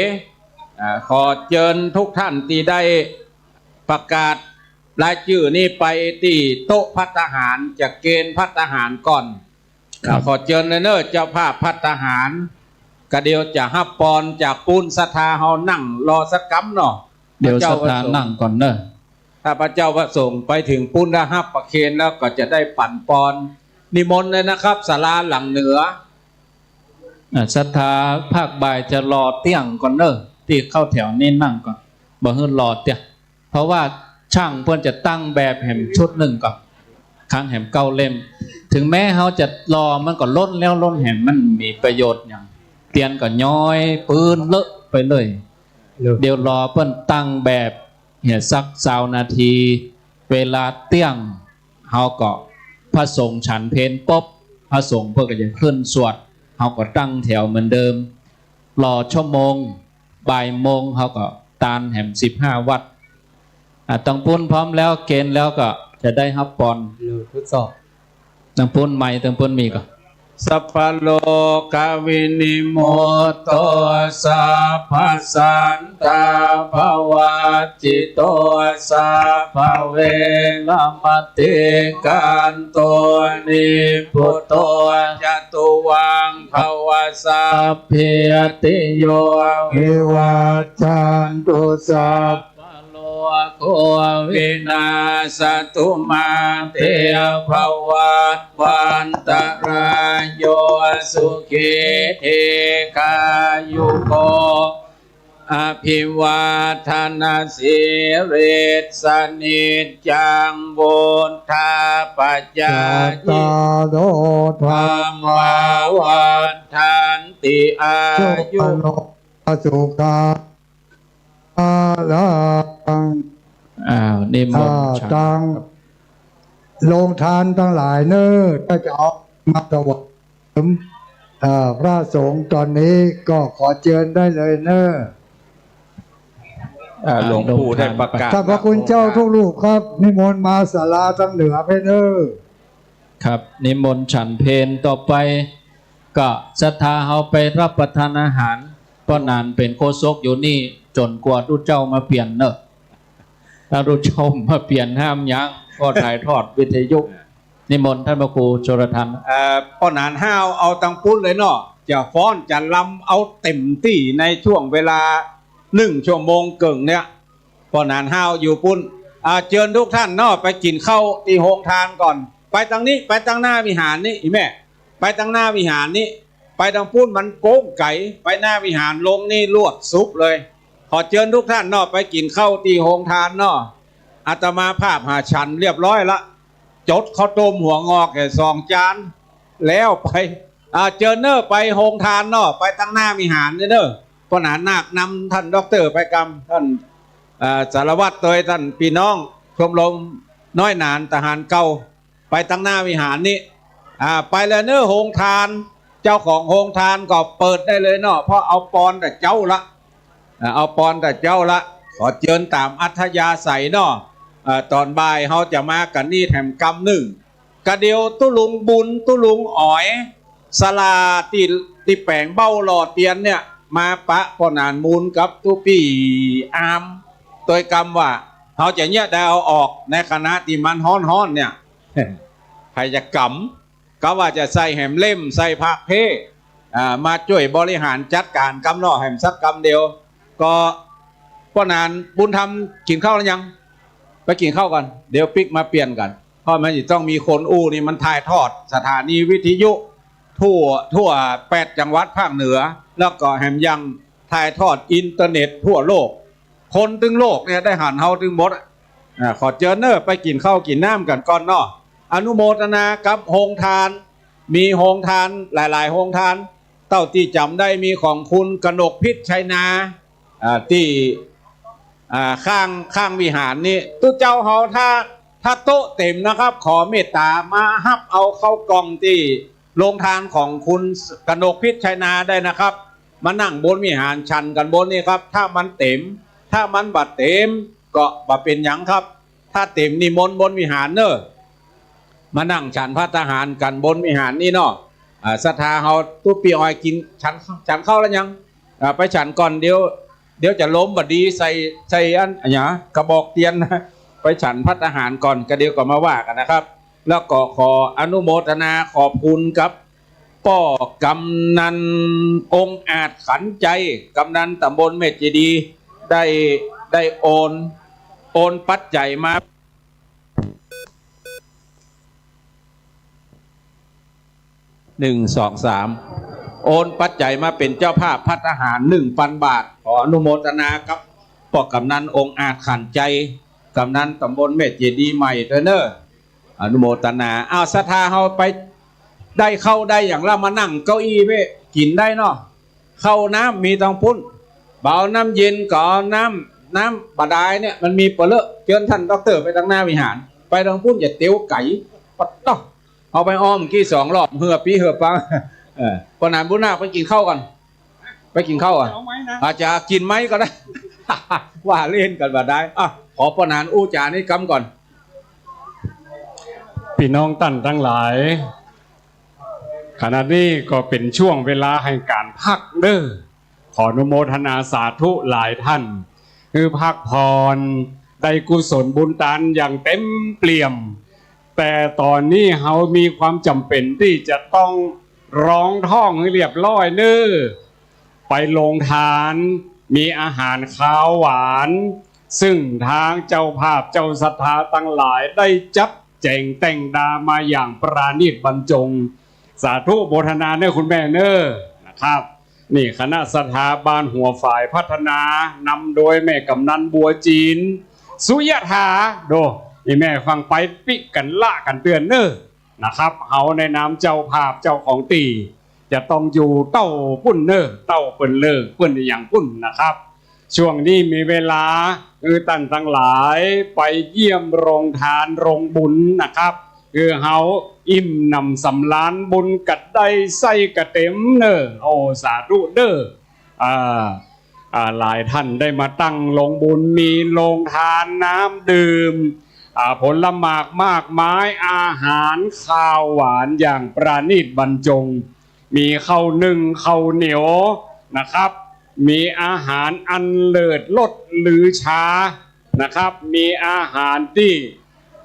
อ่า ขอเจิญทุกท่านตี้ได้ประกาศรายจื้อนี้ไปตี้โต๊ะภัตตาหาร จะเกณฑ์ภัตตาหารก่อน ครับ ขอเจิญเลยเน่อ เจ้าภาพภัตตาหาร กะเดี๋ยวจะฮับปอนจากปู้น ศรัทธาเฮานั่งรอสักกำเนาะ เดี๋ยวศรัทธานั่งก่อนเน่อ ถ้าพระเจ้าพระสงฆ์ไปเถิงปู้นแล้วฮับประเคนแล้วก็จะได้ปั๋นปอน นิมนต์เลยนะครับ ศาลาหลังเหนือ อ่า ศรัทธาภาคบ่ายจะรอเตี้ยงก่อนเน่อ ตี้เข้าแถวนี้นั่งก่อน บ่หื้อรอเตี้ย เพราะว่าช่างเปิ้นจะตั้งแบบแหมชุดนึ่งก่อน ครั้งแหมเก้าเล่ม ถึงแม้เฮาจะรอมันก็ล้นแล้วล้นแหม มันมีประโยชน์หยัง เตียนก็ย้อยปืนเลอะไปเลย เดี๋ยวรอเปิ้นตั้งแบบ เหียสักซาวนาที เวลาเตี้ยง เฮาก็พระสงฆ์ฉันเพลปุ๊บ พระสงฆ์เปิ้นก็จะขึ้นสวด เฮาก็ตั้งแถวเหมือนเดิม รอชั่วโมง บ่ายโมง เฮาก็ตานแหมสิบห้าวัตต์ อ่ะ ตังปู้นพร้อมแล้ว เกณฑ์แล้วก็จะได้ฮับปอน เริ่มทดสอบ ตังปู้นไมค์ ตังปู้นมีก่อ สัพพะโรควินิมุตโต สัพพะสันตาภวัจจิโต สัพพะเวระมะติกันโต นิพพุตโต จะตุวังภวา สัพพีติโย วิวัจจันตุ สัพ พะโรโควินาสสตุ มาเตภวัตวันตะราโย สุขีทีฆายุโก อะภิวาทะนะสีลิสสะ นิจจัง วุฑฒาปะจายิโน จัตตาโร ธัมมา วัฑฒันติ อายุ สุขัง พลัง อ้าว นิมนต์ อ่า ฉัน ตัง ครับ โรงทานตังหลายเน่อ ถ้าจะเอามาถวาย เอ่อ พระสงฆ์ตอนนี้ก็ขอเจิญได้เลยเน่อ อ่า อ่า หลวงปู่ได้ประกาศ ท่านพระคุณเจ้าทุกรูปครับ นิมนต์มาศาลาตางเหนือเพนเอ้อ ครับ นิมนต์ฉันเพลต่อไป ก็ศรัทธาเฮาไปรับประทานอาหาร ป้อหนานเป๋นโฆษกอยู่นี่ จ๋นกว่าตุ๊เจ้ามาเปลี่ยนเน่อ ถ้าตุ๊เจ้ามาเปลี่ยนห้ามยัง ก็ถ่ายทอดวิทยุ นิมนต์ท่านพระครูชลทัน เอ่อ ป้อหนานห้าวเอาตังปุ้นเลยเนาะ จะฟ้อนจะรำเอาเต็มตี้ในช่วงเวลาหนึ่งชั่วโมงเกิ่งเนี่ย ป้อหนานห้าวอยู่ปุ้น อ่า เจิญทุกท่านเนาะ ไปกิ๋นข้าวตี้โฮงทานก่อน ไปตางนี้ ไปตางหน้าวิหารนี่ อี่แม่ ไปตางหน้าวิหารนี่ ไปตางปุ้นมันโก้งไก๋ ไปหน้าวิหารลงนี่ลวดสุบเลย ขอเจิญทุกท่านเนาะ ไปกิ๋นข้าวตี้โฮงทานเนาะ อาตมาภาพหาฉันเรียบร้อยละ จดข้าวต้มหัวงอกแก่สองจาน แล้วไป อ่า เจิญเน่อ ไปโฮงทานเนาะ ไปตางหน้าวิหารเน่อ ป้อหนานนาคนำท่านด็อกเตอร์ไปกำ ท่าน อ่า สารวัตรตวย ท่านปี้น้องชมรมน้อยหนานทหารเก่า ไปตางหน้าวิหารนี่ อ่า ไปแล้วเน่อ โฮงทาน เจ้าของโฮงทานก็เปิดได้เลยเนาะ เพราะเอาปอนแต่เจ๊าละ อ่า เอาปอนแต่เจ๊าละ ขอเจิญต๋ามอัธยาศัยเนาะ อ่า ต๋อนบ่ายเฮาจะมากั๋นนี่แถมกำนึ่ง กะเดี๋ยวตุ๊ลุงบุญ ตุ๊ลุงอ๋อย ศาลาตี้ ตี้แป๋งเบ้าหล่อเตียนเนี่ย มาปะป้อหนานมูลกับตุ๊ปี้อาม ตวยกำว่า เฮาจะเยียะได้เอาออก ในขณะตี้มันฮ้อนๆ เนี่ย ใผจะกำ ก็ว่าจะใส่แหมเล่ม ใส่พระเพ อ่า มาจ้วยบริหารจัดก๋านกำเนาะ แหมสักกำเดียว ก็ ป้อหนานบุญธรรมกิ๋นข้าวแล้วยัง ไปกิ๋นข้าวก่อน เดี๋ยวปิ๊กมาเปลี่ยนกั๋น เพราะมันจะต้องมีคนอู้นี่ มันถ่ายทอดสถานีวิทยุทั่ว ทั่วแปดจังหวัดภาคเหนือ แล้วก็แหมยังถ่ายทอดอินเทอร์เน็ตทั่วโลก คนตึงโลกเนี่ยได้หันเฮาตึงหมดอะ อ่า ขอเจิญเน่อ ไปกิ๋นข้าวกิ๋นน้ำกั๋นก่อนเนาะ อนุโมทนากับโฮงทาน มีโฮงทานหลายๆ โฮงทาน เต้าตี้จ๋ำได้มีของคุณกนกพิษชัยนา อ่า ตี้ อ่า ข้าง ข้างวิหารนี่ ตุ๊เจ้าเฮา ถ้า ถ้าโต๊ะเต๋มนะครับ ขอเมตต๋ามาฮับเอาข้าวกล่องตี้โฮงทานของคุณกนกพิษชัยนาได้นะครับ มานั่งบนวิหารฉันกั๋นบนนี่ครับ ถ้ามันเต๋ม ถ้ามันบ่เต๋ม ก็บ่เป๋นหยังครับ ถ้าเต๋มนิมนต์บนวิหารเน่อ มานั่งฉันภัตตาหารกั๋นบนวิหารนี่เนาะ อ่า ศรัทธาเฮาตุ๊ปี้ออยกิ๋น ฉัน ฉันข้าวแล้วยัง อ่า ไปฉันก่อน เดี๋ยว เดี๋ยวจะล้มบ่ดี ใส่ ใส่อัน อะหยัง กระบอกเตียน ไปฉันภัตตาหารก่อน ก็เดี๋ยวก็มาว่ากั๋นนะครับ แล้วก็ขออนุโมทนาขอบคุณกับป้อกำนันองอาจขันใจ กำนันต๋ำบลแม่เจดีย์ ได้ ได้โอน โอนปัจจัยมา หนึ่ง สอง สาม โอนปัจจัยมาเป๋นเจ้าภาพภัตตาหาร หนึ่งปันบาท ขออนุโมทนากับป้อกำนันองอาจขันใจ กำนันต๋ำบลแม่เจดีย์ใหม่ตวยเน่อ อนุโมทนา อ้าว ศรัทธาเฮาไปได้ข้าวได้หยังแล้ว มานั่งเก้าอี้เว้ย กิ๋นได้เนาะ ข้าวน้ำมีตางปุ้น บ่าเอาน้ำเย็นก็เอาน้ำ น้ำบาดาลเนี่ย มันมีเป๋อเลอะ เจิญท่านด็อกเตอร์ไปตางหน้าวิหาร ไปตางปุ้นอย่าเตียวไก๋ ปัดเนาะ เอาไปอ้อมกี้สองรอบ เหื่อปี้เหื่อปัง เออ ป้อหนานบุญนาคไปกิ๋นข้าวก่อน ไปกิ๋นข้าวอ่ะ เอาไหมนะ อาจจะกิ๋นไหมก็ได้ ว่าเล่นกั๋นบ่าดาย อ่ะ ขอป้อหนานอู้จ๋านี้กำก่อน ปี้น้องต้านตังหลาย ขณะนี้ก็เป๋นช่วงเวลาแห่งก๋านพักเน่อ ขออนุโมทนาสาธุหลายต้าน คือพักผ่อน ได้กุศลบุญตานอย่างเต๋มเปี่ยม แต่ต๋อนนี้เฮามีความจ๋ำเป๋นตี้จะต้องรองท้องหื้อเรียบร้อยเน่อ ไปโฮงตาน มีอาหารคาวหวาน ซึ่งตางเจ้าภาพเจ้าศรัทธาตังหลายได้จัดแจ๋งแต่งต๋ามาอย่างประณีตบรรจง สาธุโมทนาเน่อคุณแม่เน่อ นะครับ นี่คณะศรัทธาบ้านหัวฝายพัฒนา นำโดยแม่กำนันบัวจีน สุยะถา โด นี่แม่ฟังไปปิ๊กกั๋นละกั๋นเตือนเน่อ นะครับ เฮาในนามเจ้าภาพเจ้าของตี้ จะต้องอยู่เต้าปุ้นเน่อ เต้าเปิ้นเลิกเปิ้นอะหยังปุ้นนะครับ ช่วงนี้มีเวลา คือต้านตังหลายไปเยี่ยมโฮงตานโฮงบุญนะครับ คือเฮาอิ่มหนำสำราญบุญกั๋นได้ไส้กั๋นเต๋มเน่อ โอ้ สาธุเน่อ อ่า อ่า หลายต้านได้มาตั้งโฮมบุญ มีโฮงตานน้ำดื่ม อ่า ผลหมากมากมาย อาหารคาวหวานอย่างประณีตบรรจง มีข้าวนึ่งข้าวเหนียวนะครับ มีอาหารอันเลิศรสลือชานะครับ มีอาหารตี้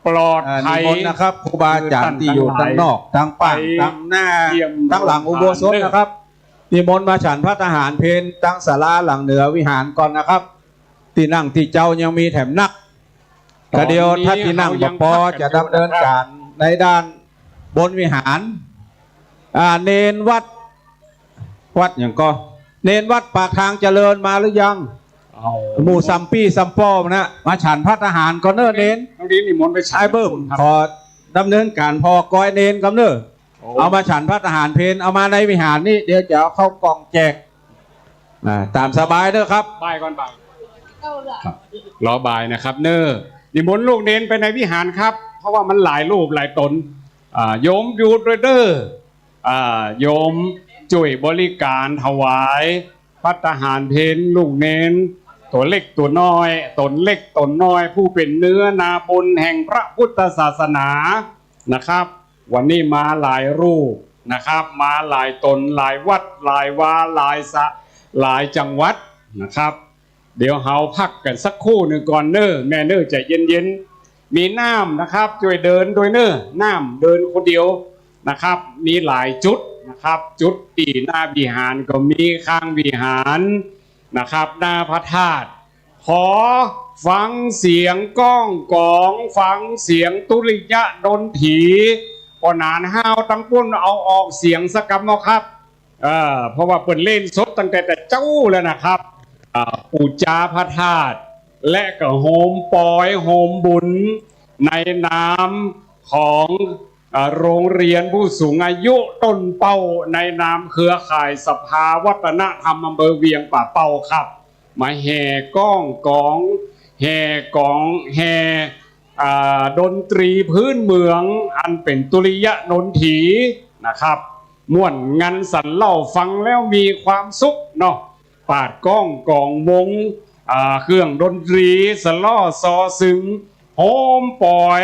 ปลอดภัย อ่า นิมนต์นะครับ ครูบาอาจ๋ารย์ตี้อยู่ตังนอก ตังป้าง ไป ตังหน้า เยี่ยม ตังหลังอุโบสถนะครับ นิมนต์มาฉันภัตตาหารเพลตังศาลาหลังเหนือวิหารก่อนนะครับ ตี้นั่งตี้เจ๊ายังมีแถมนัก ต๋อนนี้ กะเดี๋ยวถ้าตี้นั่งบ่ปอ เฮายังพักกั๋นอยู่นะครับ จะดำเนินก๋านในด้านบนวิหาร อ่า เณรวัด วัดหยังก่อ เณรวัดปากทางเจริญมาหรือยัง เอา หมู่สามปี้สามป้อนะ มาฉันภัตตาหารก่อนเน้อเณร น้องดีนิมนต์ไปฉัน ไอ้เบิ่ม ครับ ขอดำเนินก๋านผ่อก๊อยเณรก่อนเน้อ โอ้ เอามาฉันภัตตาหารเพล เอามาในวิหารนี้ เดี๋ยวจะเอาเข้ากล่องแจก อ่า ต๋ามสบายเน้อครับ บ่ายก่อน บ่าย ครับ รอบ่ายนะครับเน้อ นิมนต์ลูกเณรไปในวิหารครับ เพราะว่ามันหลายรูปหลายต๋น อ่า โยมอยู่ด้วยเน้อ อ่า โยมจ้วยบริก๋านถวายภัตตาหารเพลลูกเณร ตั๋วเล็กตั๋วน้อย ต๋นเล็กต๋นน้อย ผู้เป๋นเนื้อนาบุญแห่งพระพุทธศาสนานะครับ วันนี้มาหลายรูปนะครับ มาหลายต๋น หลายวัด หลายวา หลายสะ หลายจังหวัดนะครับ เดี๋ยวเฮาพักกั๋นสักครู่นึ่งก่อนเน้อ แม่เน้อ ใจ๋เย็นๆ มีน้ำนะครับ จ้วยเดินด้วยเน้อ น้ำเดินคนเดียวนะครับ มีหลายจุดนะครับ จุดตี้หน้าวิหารก็มี ข้างวิหารนะครับ หน้าพระธาตุ ขอฟังเสียงก้องก๋อง ฟังเสียงตุริยะดนตรี ป้อหนานห้าวตังปุ้นเอาออกเสียงสักกำเนาะครับ เอ่อ เพราะว่าเปิ้นเล่นสดตั้งแต่แต่เจ๊าแล้วนะครับ อ่า ปู๋จาพระธาตุ และก็โฮมปอยโฮมบุญ ในนามของ อ่า โรงเรียนผู้สูงอายุต้นเป้า ในนามเครือข่ายสภาวัฒนธรรมอำเภอเวียงป่าเป้าครับ มาแห่ก้องก๋อง แห่ก๋อง แห่ อ่า ดนตรีพื้นเมือง อันเป๋นตุริยะดนตรีนะครับ ม่วนงันสันเล่า ฟังแล้วมีความสุขเนาะ ปาดก้องก๋องวง อ่า เครื่องดนตรีสะเล่อซอซึง โฮมปอย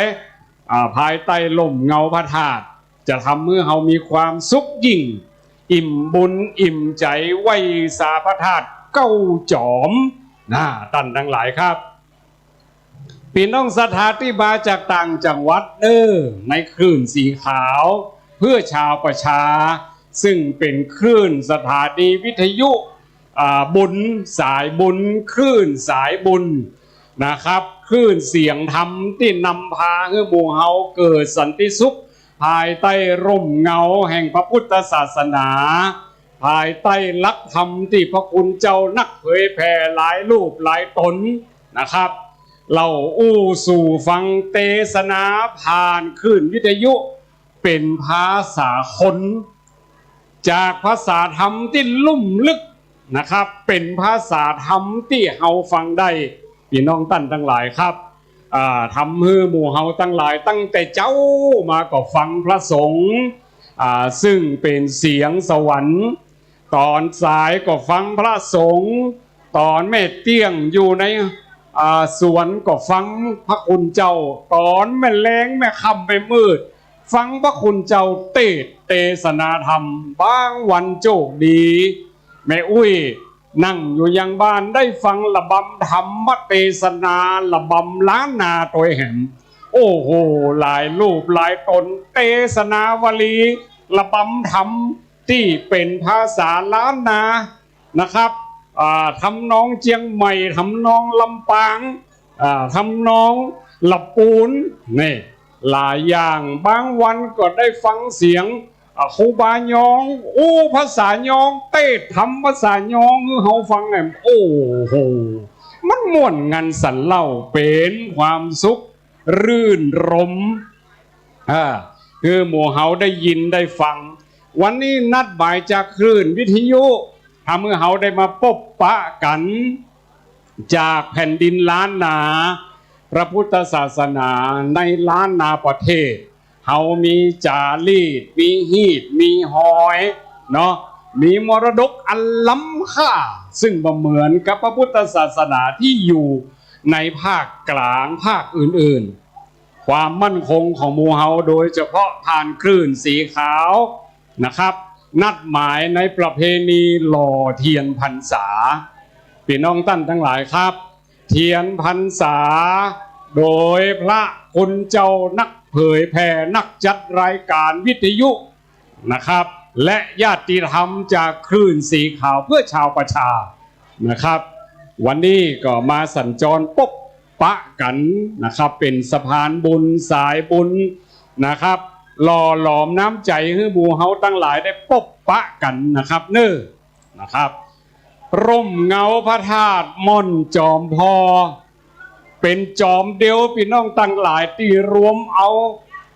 อ่า ภายใต้ร่มเงาพระธาตุ จะทำหื้อเฮามีความสุขยิ่ง อิ่มบุญอิ่มใจ๋ไหว้สาพระธาตุเก้าจ๋อม นะ ต้านตังหลายครับ ปี้น้องศรัทธาตี้มาจากต่างจังหวัดเน้อ ในคลื่นสีขาวเพื่อชาวประชา ซึ่งเป๋นคลื่นสถานีวิทยุ อ่า บุญ สายบุญ คลื่นสายบุญนะครับ คลื่นเสียงธรรมตี้นำพาหื้อหมู่เฮาเกิดสันติสุข ภายใต้ร่มเงาแห่งพระพุทธศาสนา ภายใต้หลักธรรมตี้พระคุณเจ้านักเผยแผ่หลายรูปหลายต๋นนะครับ เล่าอู้สู่ฟัง เตสนาผ่านคลื่นวิทยุ เป๋นภาษาคน จากภาษาธรรมตี้ลุ่มลึกนะครับ เป๋นภาษาธรรมตี้เฮาฟังได้ ปี้น้องต้านตังหลายครับ อ่า ทำหื้อหมู่เฮาตังหลายตั้งแต่เจ๊ามาก็ฟังพระสงฆ์ อ่า ซึ่งเป๋นเสียงสวรรค์ ต๋อนสายก็ฟังพระสงฆ์ ต๋อนแม่เตี้ยงอยู่ใน อ่า สวนก็ฟังพระคุณเจ้า ต๋อนแม่แลงแม่ค่ำแม่มืด ฟังพระคุณเจ้าเตสน์เตสนาธรรม บางวันโจคดี แม่อุ๊ย นั่งอยู่ยังบ้านได้ฟังระบำธรรมเตสนา ระบำล้านนาตวยแหม โอ้โห หลายรูปหลายต๋น เตสนาวลี ระบำธรรมตี้เป๋นภาษาล้านนานะครับ อ่า ทำนองเจียงใหม่ ทำนองลำปาง อ่า ทำนองละปูน นี่ หลายอย่าง บางวันก็ได้ฟังเสียง อ่า ครูบายอง อู้ภาษายอง เตสน์ธรรมภาษายองหื้อเฮาฟังแหม โอ้โห มันม่วนงันสันเล่า เป๋นความสุข รื่นรมย์ อ่า หื้อหมู่เฮาได้ยินได้ฟัง วันนี้นัดหมายจากคลื่นวิทยุ ทำหื้อเฮาได้มาปบปะกั๋น จากแผ่นดินล้านนา พระพุทธศาสนาในล้านนาประเทศ เฮามีจ๋ารีต มีฮีต มีฮอย เนาะ มีมรดกอันล้ำค่า ซึ่งบ่เหมือนกับพระพุทธศาสนาตี้อยู่ในภาคกลางภาคอื่นๆ ความมั่นคงของหมู่เฮา โดยเฉพาะผ่านคลื่นสีขาวนะครับ นัดหมายในประเพณีหล่อเตียนพรรษา ปี้น้องต้านตังหลายครับ เตียนพรรษา โดยพระคุณเจ้านักเผยแผ่ นักจัดรายการวิทยุนะครับ และญาติธรรมจากคลื่นสีขาวเพื่อชาวประชานะครับ วันนี้ก็มาสัญจรปบปะกั๋นนะครับ เป๋นสะพานบุญสายบุญนะครับ หล่อหลอมน้ำใจ๋หื้อหมู่เฮาตังหลายได้ปบปะกั๋นนะครับ เน่อ นะครับ ร่มเงาพระธาตุม่อนจอมพอ เป๋นจอมเดียวปี้น้องตังหลายตี้รวมเอา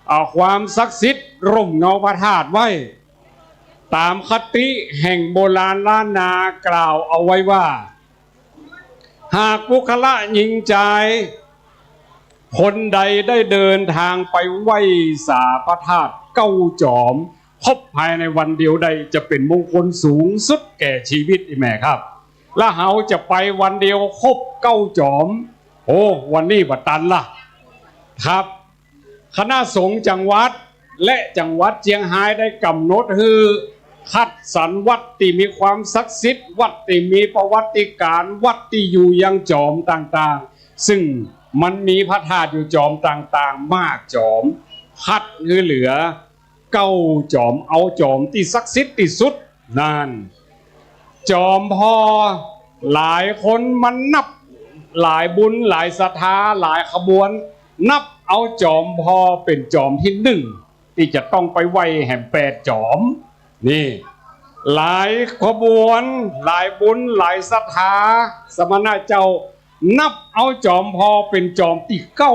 อ่า ความศักดิ์สิทธิ์ร่มเงาพระธาตุไว้ ต๋ามคติแห่งโบราณล้านนากล่าวเอาไว้ว่า หากปุคคละญิงจาย คนใดได้เดินทางไปไหว้สาพระธาตุเก้าจอม ครบภายในวันเดียวได้ จะเป๋นมงคลสูงสุดแก่ชีวิต อีแม่ครับ และเฮาจะไปวันเดียวครบเก้าจอม โอ้ วันนี้บ่ตันละครับ คณะสงฆ์จังหวัดและจังหวัดเจียงฮายได้กำหนดหื้อคัดสรรวัดตี้มีความศักดิ์สิทธิ์ วัดตี้มีประวัติการณ์ วัดตี้อยู่ยังจอมต่างๆ ซึ่งมันมีพระธาตุอยู่จอมต่างๆ มากจอม คัดหื้อเหลือเก้าจอม เอาจอมตี้ศักดิ์สิทธิ์ตี้สุด นั่น จอมพอ หลายคนมานับ หลายบุญหลายศรัทธา หลายขบวน นับเอาจอมพอเป๋นจอมตี้นึ่ง ตี้จะต้องไปไหว้แหมแปดจอม นี่ หลายขบวน หลายบุญหลายศรัทธา สมณะเจ้า นับเอาจอมพอเป๋นจอมตี้เก้า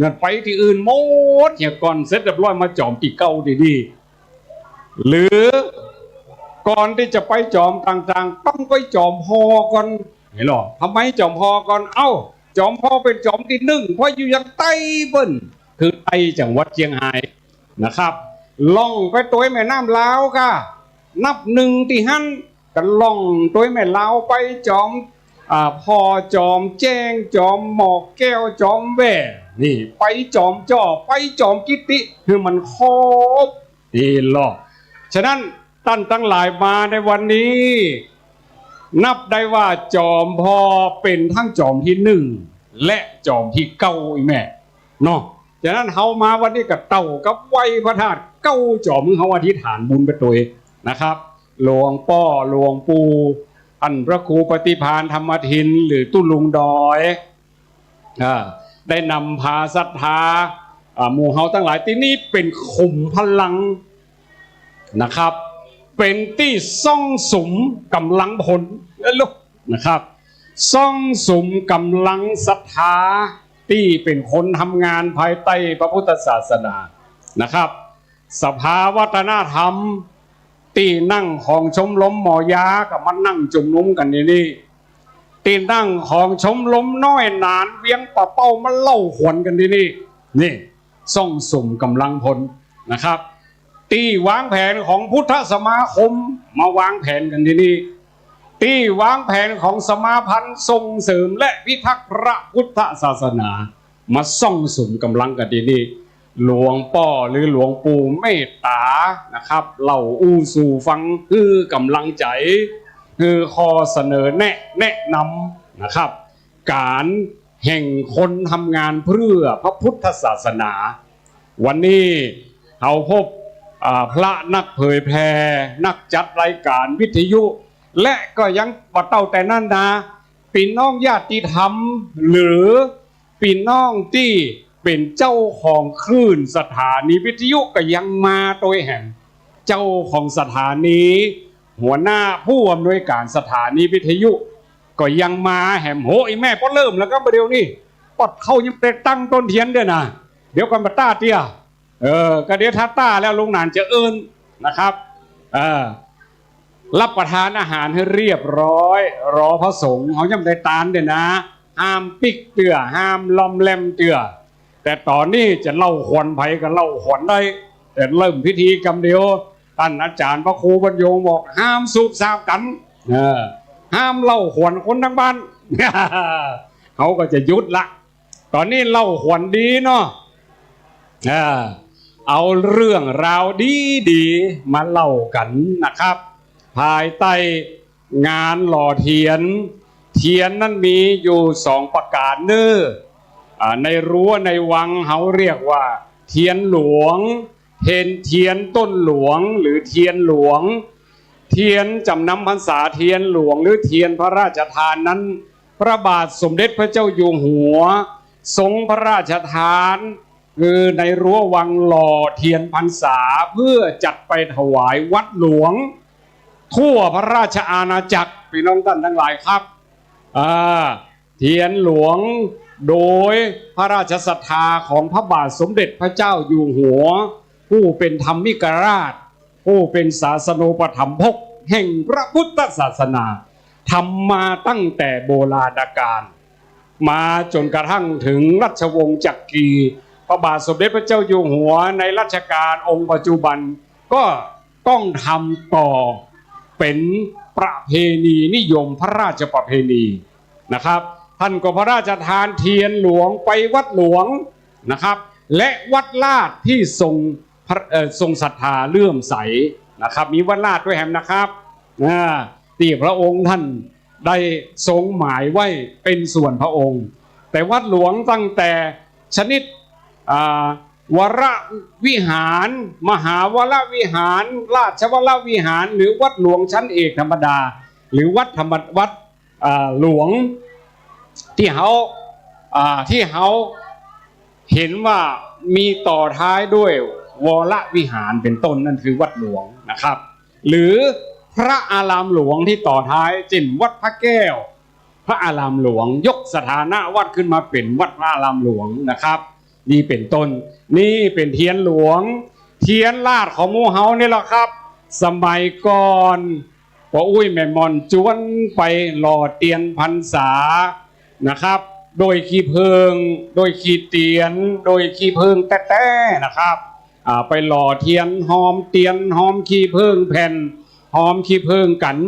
นั่นไปตี้อื่นหมด เหียก่อนเสร็จเรียบร้อยมาจอมตี้เก้าตี้นี่ หรือก่อนตี้จะไปจอมต่างๆ ต้องไปจอมพอก่อน หันก่อ ทำไมจอมพอก่อน เอ้า จอมพอเป๋นจอมตี้นึ่ง เพราะอยู่ยังใต้เปิ้น คือใต้จังหวัดเจียงฮายนะครับ ล่องไปตวยแม่น้ำลาวก่า นับนึ่งตี้หั้น ก็ล่องตวยแม่ลาวไปจอม อ่า พอ จอมแจ้ง จอมหมอกแก้ว จอมแว่ นี่ ไปจอมจ้อ ไปจอมกิติ หื้อมันครบตี้ลอ ฉะนั้นต้านตังหลายมาในวันนี้ นับได้ว่าจอมพอเป๋นตึงจอมตี้นึ่งและจอมตี้เก้า อีแม่เนาะ ฉะนั้นเฮามาวันนี้ก็เต้ากับไหว้พระธาตุเก้าจอม หื้อเฮาอธิษฐานบุญไปตวยนะครับ หลวงป้อ หลวงปู่ อันพระครูปฏิภาณธรรมทิน หรือตุ๊ลุงดอย อ่า ได้นำพาศรัทธา อ่า หมู่เฮาตังหลายตี้นี่เป๋นขุมพลังนะครับ เป๋นตี้ซ่องสุมก๋ำลังพล เอ้ย ลูก นะครับ ซ่องสุมก๋ำลังศรัทธาตี้เป๋นคนทำงานภายใต้พระพุทธศาสนานะครับ สภาวัฒนธรรม ตี้นั่งของชมรมหมอยาก็มานั่งจุมนุมกั๋นตี้นี่ ตี้นั่งของชมรมน้อยหนานเวียงป่าเป้ามาเล่าขวัญกั๋นตี้นี่ นี่ ซ่องสุมก๋ำลังพลนะครับ ตี้วางแผนของพุทธสมาคมมาวางแผนกั๋นตี้นี่ ตี้วางแผนของสมาพันธ์ส่งเสริมและพิทักษ์พระพุทธศาสนา มาซ่องสุมก๋ำลังกั๋นตี้นี่ หลวงป้อหรือหลวงปู่เมตต๋านะครับ เล่าอู้สู่ฟัง หื้อก๋ำลังใจ๋ หื้อข้อเสนอแนะ แนะนำนะครับ ก๋านแห่งคนทำงานเพื่อพระพุทธศาสนา วันนี้เฮาพบ อ่า พระนักเผยแผ่ นักจัดรายการวิทยุ และก็ยังบ่เต้าแต่นั้นนะ ปี้น้องญาติธรรม หรือปี้น้องตี้เป๋นเจ้าของคลื่นสถานีวิทยุก็ยังมาตวยแหม เจ้าของสถานี หัวหน้าผู้อำนวยการสถานีวิทยุ ก็ยังมาแหม โห อีแม่ ปอเริ่มแล้วก็บ่าเดี่ยวนี้ ปอดเข้ายังบ่ได้ตั้งต้นเตียนเตื้อนะ เดี๋ยวก่อน บ่าต้าเตี้ย เออ ก็เดี๋ยวถ้าต้าแล้วลุงหนานจะเอิ้นนะครับ เออ รับประทานอาหารให้เรียบร้อย รอพระสงฆ์ เฮายังบ่ได้ตานเตื้อนะ ห้ามปิ๊กเตื้อ ห้ามลอมแลมเตื้อ แต่ต๋อนนี้จะเล่าขวัญใผก็เล่าขวัญได้ แต่เริ่มพิธีกำเดียว ต้านอาจ๋ารย์พระครูบรรยงบอก ห้ามสูบสาบกั๋น เออ ห้ามเล่าขวัญคนตังบ้าน เขาก็จะหยุดละ ต๋อนนี้เล่าขวัญดีเนาะ เออ เอาเรื่องราวดีๆ มาเล่ากั๋นนะครับ ภายใต้งานหล่อเตียน เตียนนั้นมีอยู่สองประก๋านเน่อ อ่า ในรั้วในวังเฮาเรียกว่าเตียนหลวง เตียน เตียนต้นหลวง หรือเตียนหลวง เตียนจ๋ำนำพรรษา เตียนหลวง หรือเตียนพระราชทานนั้น พระบาทสมเด็จพระเจ้าอยู่หัว ทรงพระราชทาน คือในรั้ววังหล่อเตียนพรรษา เพื่อจัดไปถวายวัดหลวง ทั่วพระราชอาณาจักร พี่น้องต้านตังหลายครับ อ่า เตียนหลวง โดยพระราชศรัทธาของพระบาทสมเด็จพระเจ้าอยู่หัว ผู้เป๋นธรรมิกราช ผู้เป๋นศาสนูปถัมภกแห่งพระพุทธศาสนา ทำมาตั้งแต่โบราณกาล มาจ๋นกระทั่งเถิงรัชวงศ์จักรี พระบาทสมเด็จพระเจ้าอยู่หัวในรัชกาลองค์ปัจจุบัน ก็ต้องทำต่อเป๋นประเพณีนิยมพระราชประเพณีนะครับ ต้านก็พระราชทานเตียนหลวงไปวัดหลวงนะครับ และวัดราชที่ทรงพระ เอ่อ ทรงศรัทธาเลื่อมใสนะครับ มีวัดราชด้วยแหมนะครับ อ่า ตี้พระองค์ต้านได้ทรงหมายไว้เป๋นส่วนพระองค์ แต่วัดหลวงตั้งแต่ชนิด อ่า วรวิหาร มหาวรวิหาร ราชวรวิหาร หรือวัดหลวงชั้นเอกธรรมดา หรือวัดธรรม วัด อ่า หลวง ตี้เฮา อ่า ตี้เฮาเห็นว่ามีต่อท้ายด้วยวรวิหารเป๋นต้น นั่นคือวัดหลวงนะครับ หรือพระอารามหลวงตี้ต่อท้าย เจ้นวัดพระแก้ว พระอารามหลวง ยกสถานะวัดขึ้นมาเป๋นวัดพระอารามหลวงนะครับ นี่เป๋นต้น นี่เป๋นเตียนหลวง เตียนราชของหมู่เฮานี่แหละครับ สมัยก่อน ป้ออุ๊ยแม่หม่อนจวนไปหล่อเตียนพรรษานะครับ โดยขี้เผิ้ง โดยขี้เตียน โดยขี้เผิ้งแต๊ๆ นะครับ อ่า ไปหล่อเตียนหอม เตียนหอมขี้เผิ้งแผ่น หอมขี้เผิ้งกั๋น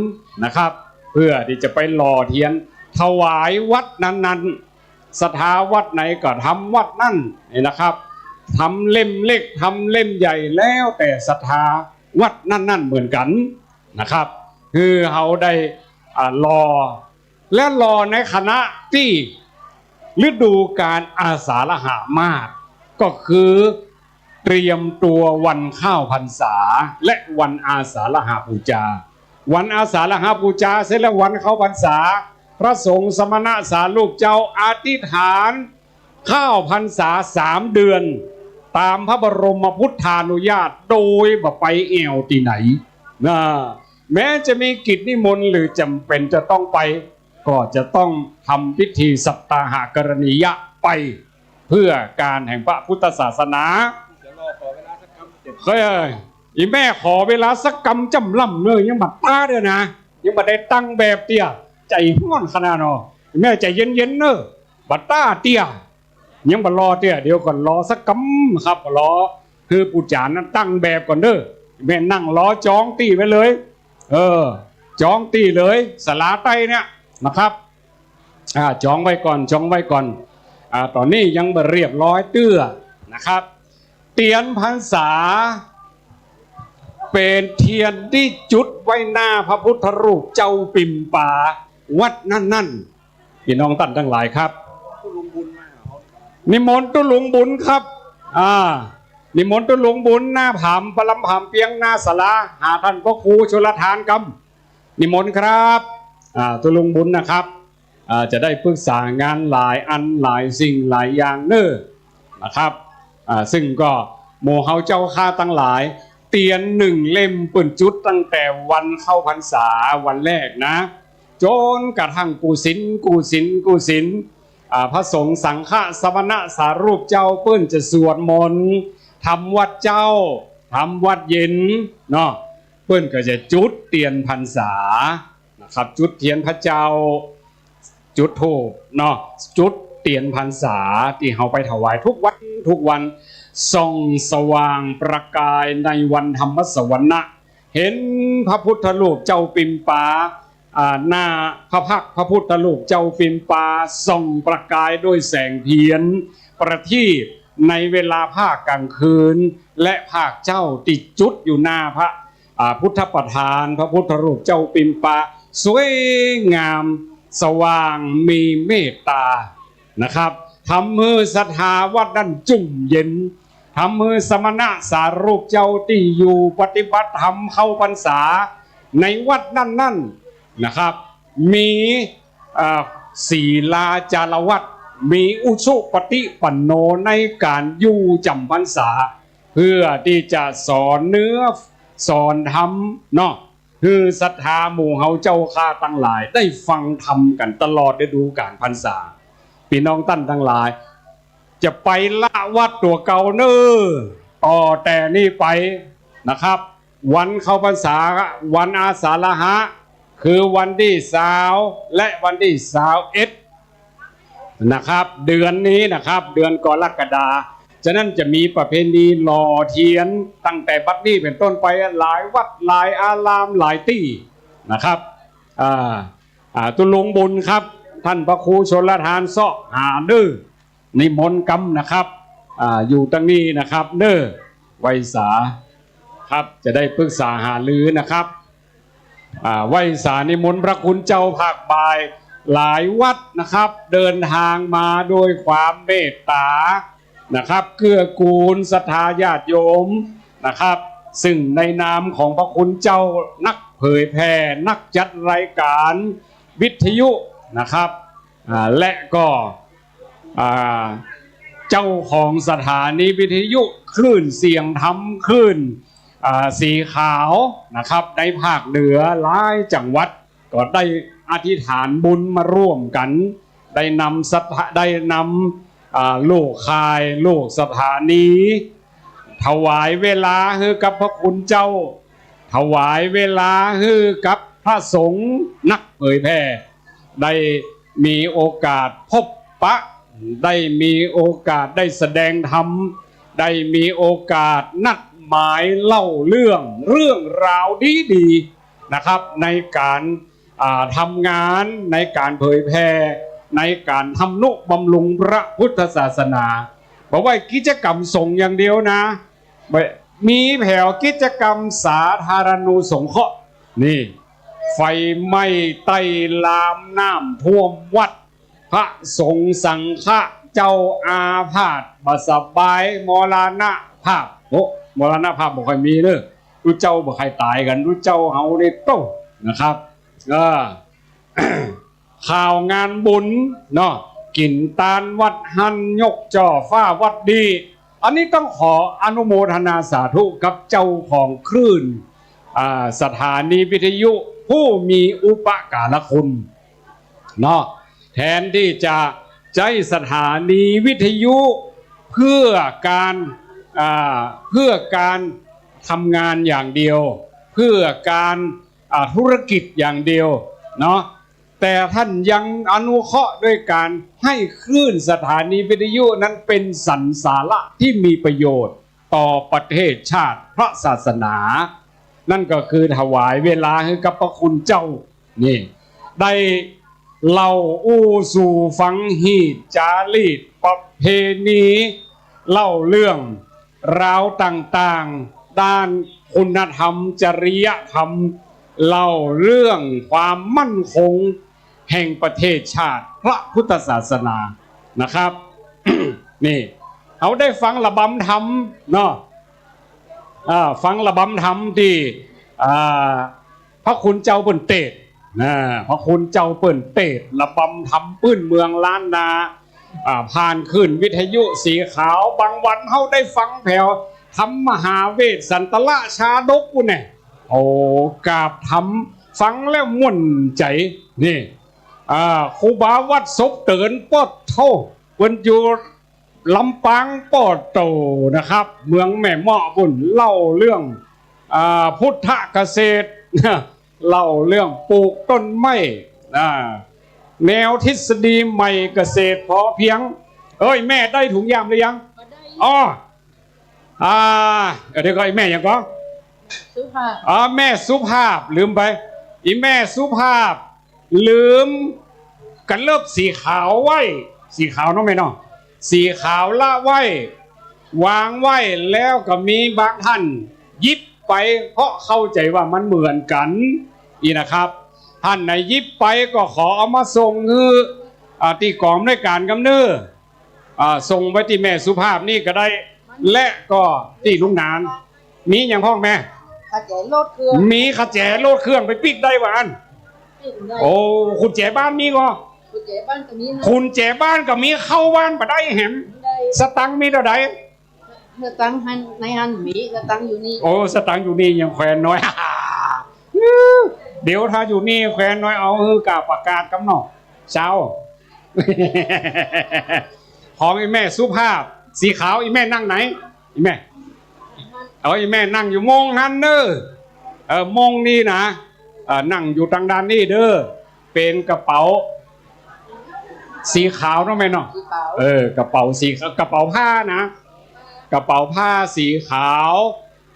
นะครับ เพื่อตี้จะไปหล่อเตียนถวายวัดนั้นๆ ศรัทธาวัดไหนก็ทำวัดนั้นนี่นะครับ ทำเล่มเล็ก ทำเล่มใหญ่ แล้วแต่ศรัทธาวัดนั้นๆ เหมือนกั๋นนะครับ คือเฮาได้ อ่า หล่อ และหล่อในขณะตี้ฤดูกาลอาสาฬหมาส ก็คือเตรียมตั๋ววันข้าวพรรษา และวันอาสาฬหปูจา วันอาสาฬหปูจาเสร็จแล้ววันเข้าพรรษา พระสงฆ์สมณะสารูปเจ้าอธิษฐานข้าวพรรษาสามเดือน ต๋ามพระบรมพุทธานุญาต โดยบ่ไปแอ่วตี้ไหนนะ แม้จะมีกิจนิมนต์หรือจ๋ำเป๋นจะต้องไป ก็จะต้องทำพิธีสัตตาหกรณียะไป เพื่อการแห่งพระพุทธศาสนา เดี๋ยวรอขอเวลาสักกำ เฮ้ย อีแม่ขอเวลาสักกำจ้ำล่ำเน่อ ยังบ่ต้าเตื้อนะ ยังบ่ได้ตั้งแบบเตื้อ ใจ๋ฮ้อนขนาดเนาะ อีแม่ใจ๋เย็นๆ เน่อ บ่ต้าเตื้อ ยังบ่รอเตื้อ เดี๋ยวก่อน รอสักกำครับ รอ คือปู่จ๋ารย์นั้นตั้งแบบก่อนเน่อ แม่นั่งรอจองตี้ไว้เลย เออ จองตี้เลย ศาลาใต้เนี่ยนะครับ อ่า จองไว้ก่อน จองไว้ก่อน อ่า ต๋อนนี้ยังบ่เรียบร้อยเตื้อนะครับ เตียนพรรษา เป๋นเตียนตี้จุดไว้หน้าพระพุทธรูปเจ้าปิ่มป๋าวัดนั้นๆ พี่น้องต้านตังหลายครับ นิมนต์ตุ๊ลุงบุญครับ อ่า นิมนต์ตุ๊ลุงบุญหน้าผาม ประลำผามเปียงหน้าศาลา หาต้านพระครูชลทานกำ นิมนต์ครับ อ่า ตุ๊ลุงบุญนะครับ อ่า จะได้ปรึกษางานหลายอันหลายสิ่งหลายอย่างเน่อนะครับ อ่า ซึ่งก็หมู่เฮาเจ้าข้าตังหลาย เตียนหนึ่งเล่มเปิ้นจุดตั้งแต่วันเข้าพรรษาวันแรกนะ จ๋นกระทั่งกู้ศีล กู้ศีล กู้ศีล อ่า พระสงฆ์สังฆะสมณะสารูปเจ้าเปิ้นจะสวดมนต์ ทำวัตรเจ๊า ทำวัตรเย็นเนาะ เปิ้นก็จะจุดเตียนพรรษานะครับ จุดเตียนพระเจ้า จุดธูปเนาะ จุดเตียนพรรษาตี้เฮาไปถวายทุกวัน ทุกวัน ส่องสว่างประกายในวันธรรมสวรรณะ เห็นพระพุทธรูปเจ้าปิมปา อ่า หน้าพระพักตร์พระพุทธรูปเจ้าปิมปา ส่องประกายด้วยแสงเทียนประทีปในเวลาภาคกลางคืน และภาคเจ๊าตี้จุดอยู่หน้าพระ อ่า พุทธประธาน พระพุทธรูปเจ้าปิมปา สวยงาม สว่าง มีเมตตา นะครับ ทำหื้อศรัทธาวัดนั้นจุ่มเย็น ทำหื้อสมณะสารูปเจ้าตี้อยู่ปฏิบัติธรรมเข้าพรรษาในวัดนั้นๆ นะครับ มี อ่า ศีลาจารวัตร มีอุชุปฏิปันโนในก๋านอยู่จ๋ำพรรษา เพื่อตี้จะสอนเนื้อสอนธรรมเนาะ หื้อศรัทธาหมู่เฮาเจ้าข้าตังหลายได้ฟังธรรมกั๋นตลอดฤดูก๋าลพรรษา ปี้น้องต้านตังหลาย จะไปละวัดตั๋วเก่าเน่อ ต่อแต่นี้ไปนะครับ วันเข้าพรรษา วันอาสาฬหะ คือวันตี้ซาว และวันตี้ซาวเอ็ด นะครับ เดือนนี้นะครับ เดือนกรกฎา ฉะนั้นจะมีประเพณีหล่อเทียนตั้งแต่บัดนี้เป๋นต้นไป หลายวัด หลายอาราม หลายตี้นะครับ อ่า อ่า ตุ๊ลุงบุญครับ ต้านพระครูชลทานเซาะหาเน่อ นิมนต์กำนะครับ อ่า อยู่ตังนี้นะครับเน่อ ไหว้สาครับ จะได้ปรึกษาหารือนะครับ อ่า ไหว้สานิมนต์พระคุณเจ้าภาคบ่าย หลายวัดนะครับ เดินทางมาโดยความเมตตานะครับ เกื้อกูลศรัทธาญาติโยมนะครับ ซึ่งในนามของพระคุณเจ้านักเผยแผ่ นักจัดรายการวิทยุนะครับ อ่า และก็ อ่า เจ้าของสถานีวิทยุคลื่นเสียงธรรม คลื่น อ่า สีขาวนะครับ ในภาคเหนือหลายจังหวัด ก็ได้อธิษฐานบุญมาร่วมกั๋น ได้นำศรัทธา ได้นำ อ่า ลูกข่าย ลูกสถานี ถวายเวลาหื้อกับพระคุณเจ้า ถวายเวลาหื้อกับพระสงฆ์นักเผยแผ่ ได้มีโอกาสพบปะ ได้มีโอกาสได้แสดงธรรม ได้มีโอกาสนัดหมายเล่าเรื่อง เรื่องราวดีๆ นะครับ ในก๋าน อ่า ทำงาน ในก๋านเผยแผ่ ในก๋านทำนุบำรุงพระพุทธศาสนา บ่ใว่กิจกรรมสงฆ์อย่างเดียวนะ บ่ มีแผวกิจกรรมสาธารณูสงเคราะห์ นี่ ไฟไหม้ใต้ลาม น้ำท่วมวัด พระสงฆ์สังฆะเจ้าอาพาธบ่สบาย มรณภาพ โอ้ มรณภาพบ่ค่อยมีเน่อ ตุ๊เจ้าบ่ใค่อยต๋ายกั๋น ตุ๊เจ้าเฮานี่โต้ นะครับ เออ ข่าวงานบุญเนาะ กิ๋นตานวัดหั้น ยกจ่อฟ้าวัดดี อันนี้ต้องขออนุโมทนาสาธุกับเจ้าของคลื่น อ่า สถานีวิทยุผู้มีอุปการะคุณเนาะ แทนตี้จะใจ๊สถานีวิทยุเพื่อก๋าน อ่า เพื่อก๋านทำงานอย่างเดียว เพื่อก๋าน อ่า ธุรกิจอย่างเดียวเนาะ แต่ต้านยังอนุเคราะห์ด้วยก๋านหื้อคลื่นสถานีวิทยุนั้นเป๋นสันสาระตี้มีประโยชน์ต่อประเทศชาติพระศาสนา นั่นก็คือถวายเวลาหื้อกับพระคุณเจ้า นี่ ได้เล่าอู้สู่ฟังฮีตจารีตประเพณี เล่าเรื่องราวต่างๆ ด้านคุณธรรม จริยธรรม เล่าเรื่องความมั่นคงแห่งประเทศชาติพระพุทธศาสนานะครับ นี่ เฮาได้ฟังระบำธรรมเนาะ อ่า ฟังระบำธรรมตี้ อ่า พระคุณเจ้าเปิ้นเตสน์ นะ พระคุณเจ้าเปิ้นเตสน์ ระบำธรรมปื้นเมืองล้านนา อ่า ผ่านคลื่นวิทยุสีขาว บางวันเฮาได้ฟังแผวธรรมมหาเวสสันตะชาดกปู้นแน่ โอ้ กราบธรรม ฟังแล้วม่วนใจ๋ นี่ อ่า ครูบาวัดศพเติน ปอดโธ่ เปิ้นอยู่ ลำปาง ปอดโธ่นะครับ เมืองแม่เมาะปู้น เล่าเรื่อง อ่า พุทธเกษตร เล่าเรื่องปลูกต้นไม้ อ่า แนวทฤษฎีใหม่เกษตรพอเพียง เอ้ย แม่ได้ถุงยางหรือยัง บ่ได้ อ้อ อ่า เดี๋ยวก่อน แม่หยังก่อ สุภาพ อ่า แม่สุภาพ ลืมไป อีแม่สุภาพ ลืมกั๋นเลิบสีขาวไว้ สีขาวเนาะแม่เนาะ สีขาวละไว้ วางไว้ แล้วก็มีบางท่านหยิบไป เพราะเข้าใจ๋ว่ามันเหมือนกั๋น อี้นะครับ ท่านไหนหยิบไปก็ขอเอามาส่งหื้อ อ่า ตี้ก๋องอำนวยก๋านกำเน้อ อ่า ส่งไปตี้แม่สุภาพนี่ก็ได้ และก็ตี้ลุงหนาน มีหยังพ่องแม่ กระแจรถเครื่อง มีกระแจรถเครื่องไปปิ๊กได้ว่าอั้น ปิ๊กได้ โอ้ กุญแจบ้านมีก่อ กุญแจบ้านก็มีนะ กุญแจบ้านก็มี เข้าบ้านบ่ได้แหม บ่ได้ สตังค์มีเต้าใด สตังค์หั้น ในหั้นมี สตังค์อยู่นี่ โอ้ สตังค์อยู่นี่ยังแขวนน้อย เดี๋ยวถ้าอยู่นี่แขวนน้อยเอาหื้อก้าประกาศกำเนาะ เจ้า ของอีแม่สุภาพ สีขาว อีแม่นั่งไหน อีแม่ เอา อีแม่นั่งอยู่มงหั้นเน้อ เออ มงนี่นะ เออ นั่งอยู่ตางด้านนี้เน้อ เป๋นกระเป๋า สีขาวเนาะแม่เนาะ สีขาว เออ กระเป๋าสี กระเป๋าผ้านะ กระเป๋าผ้าสีขาว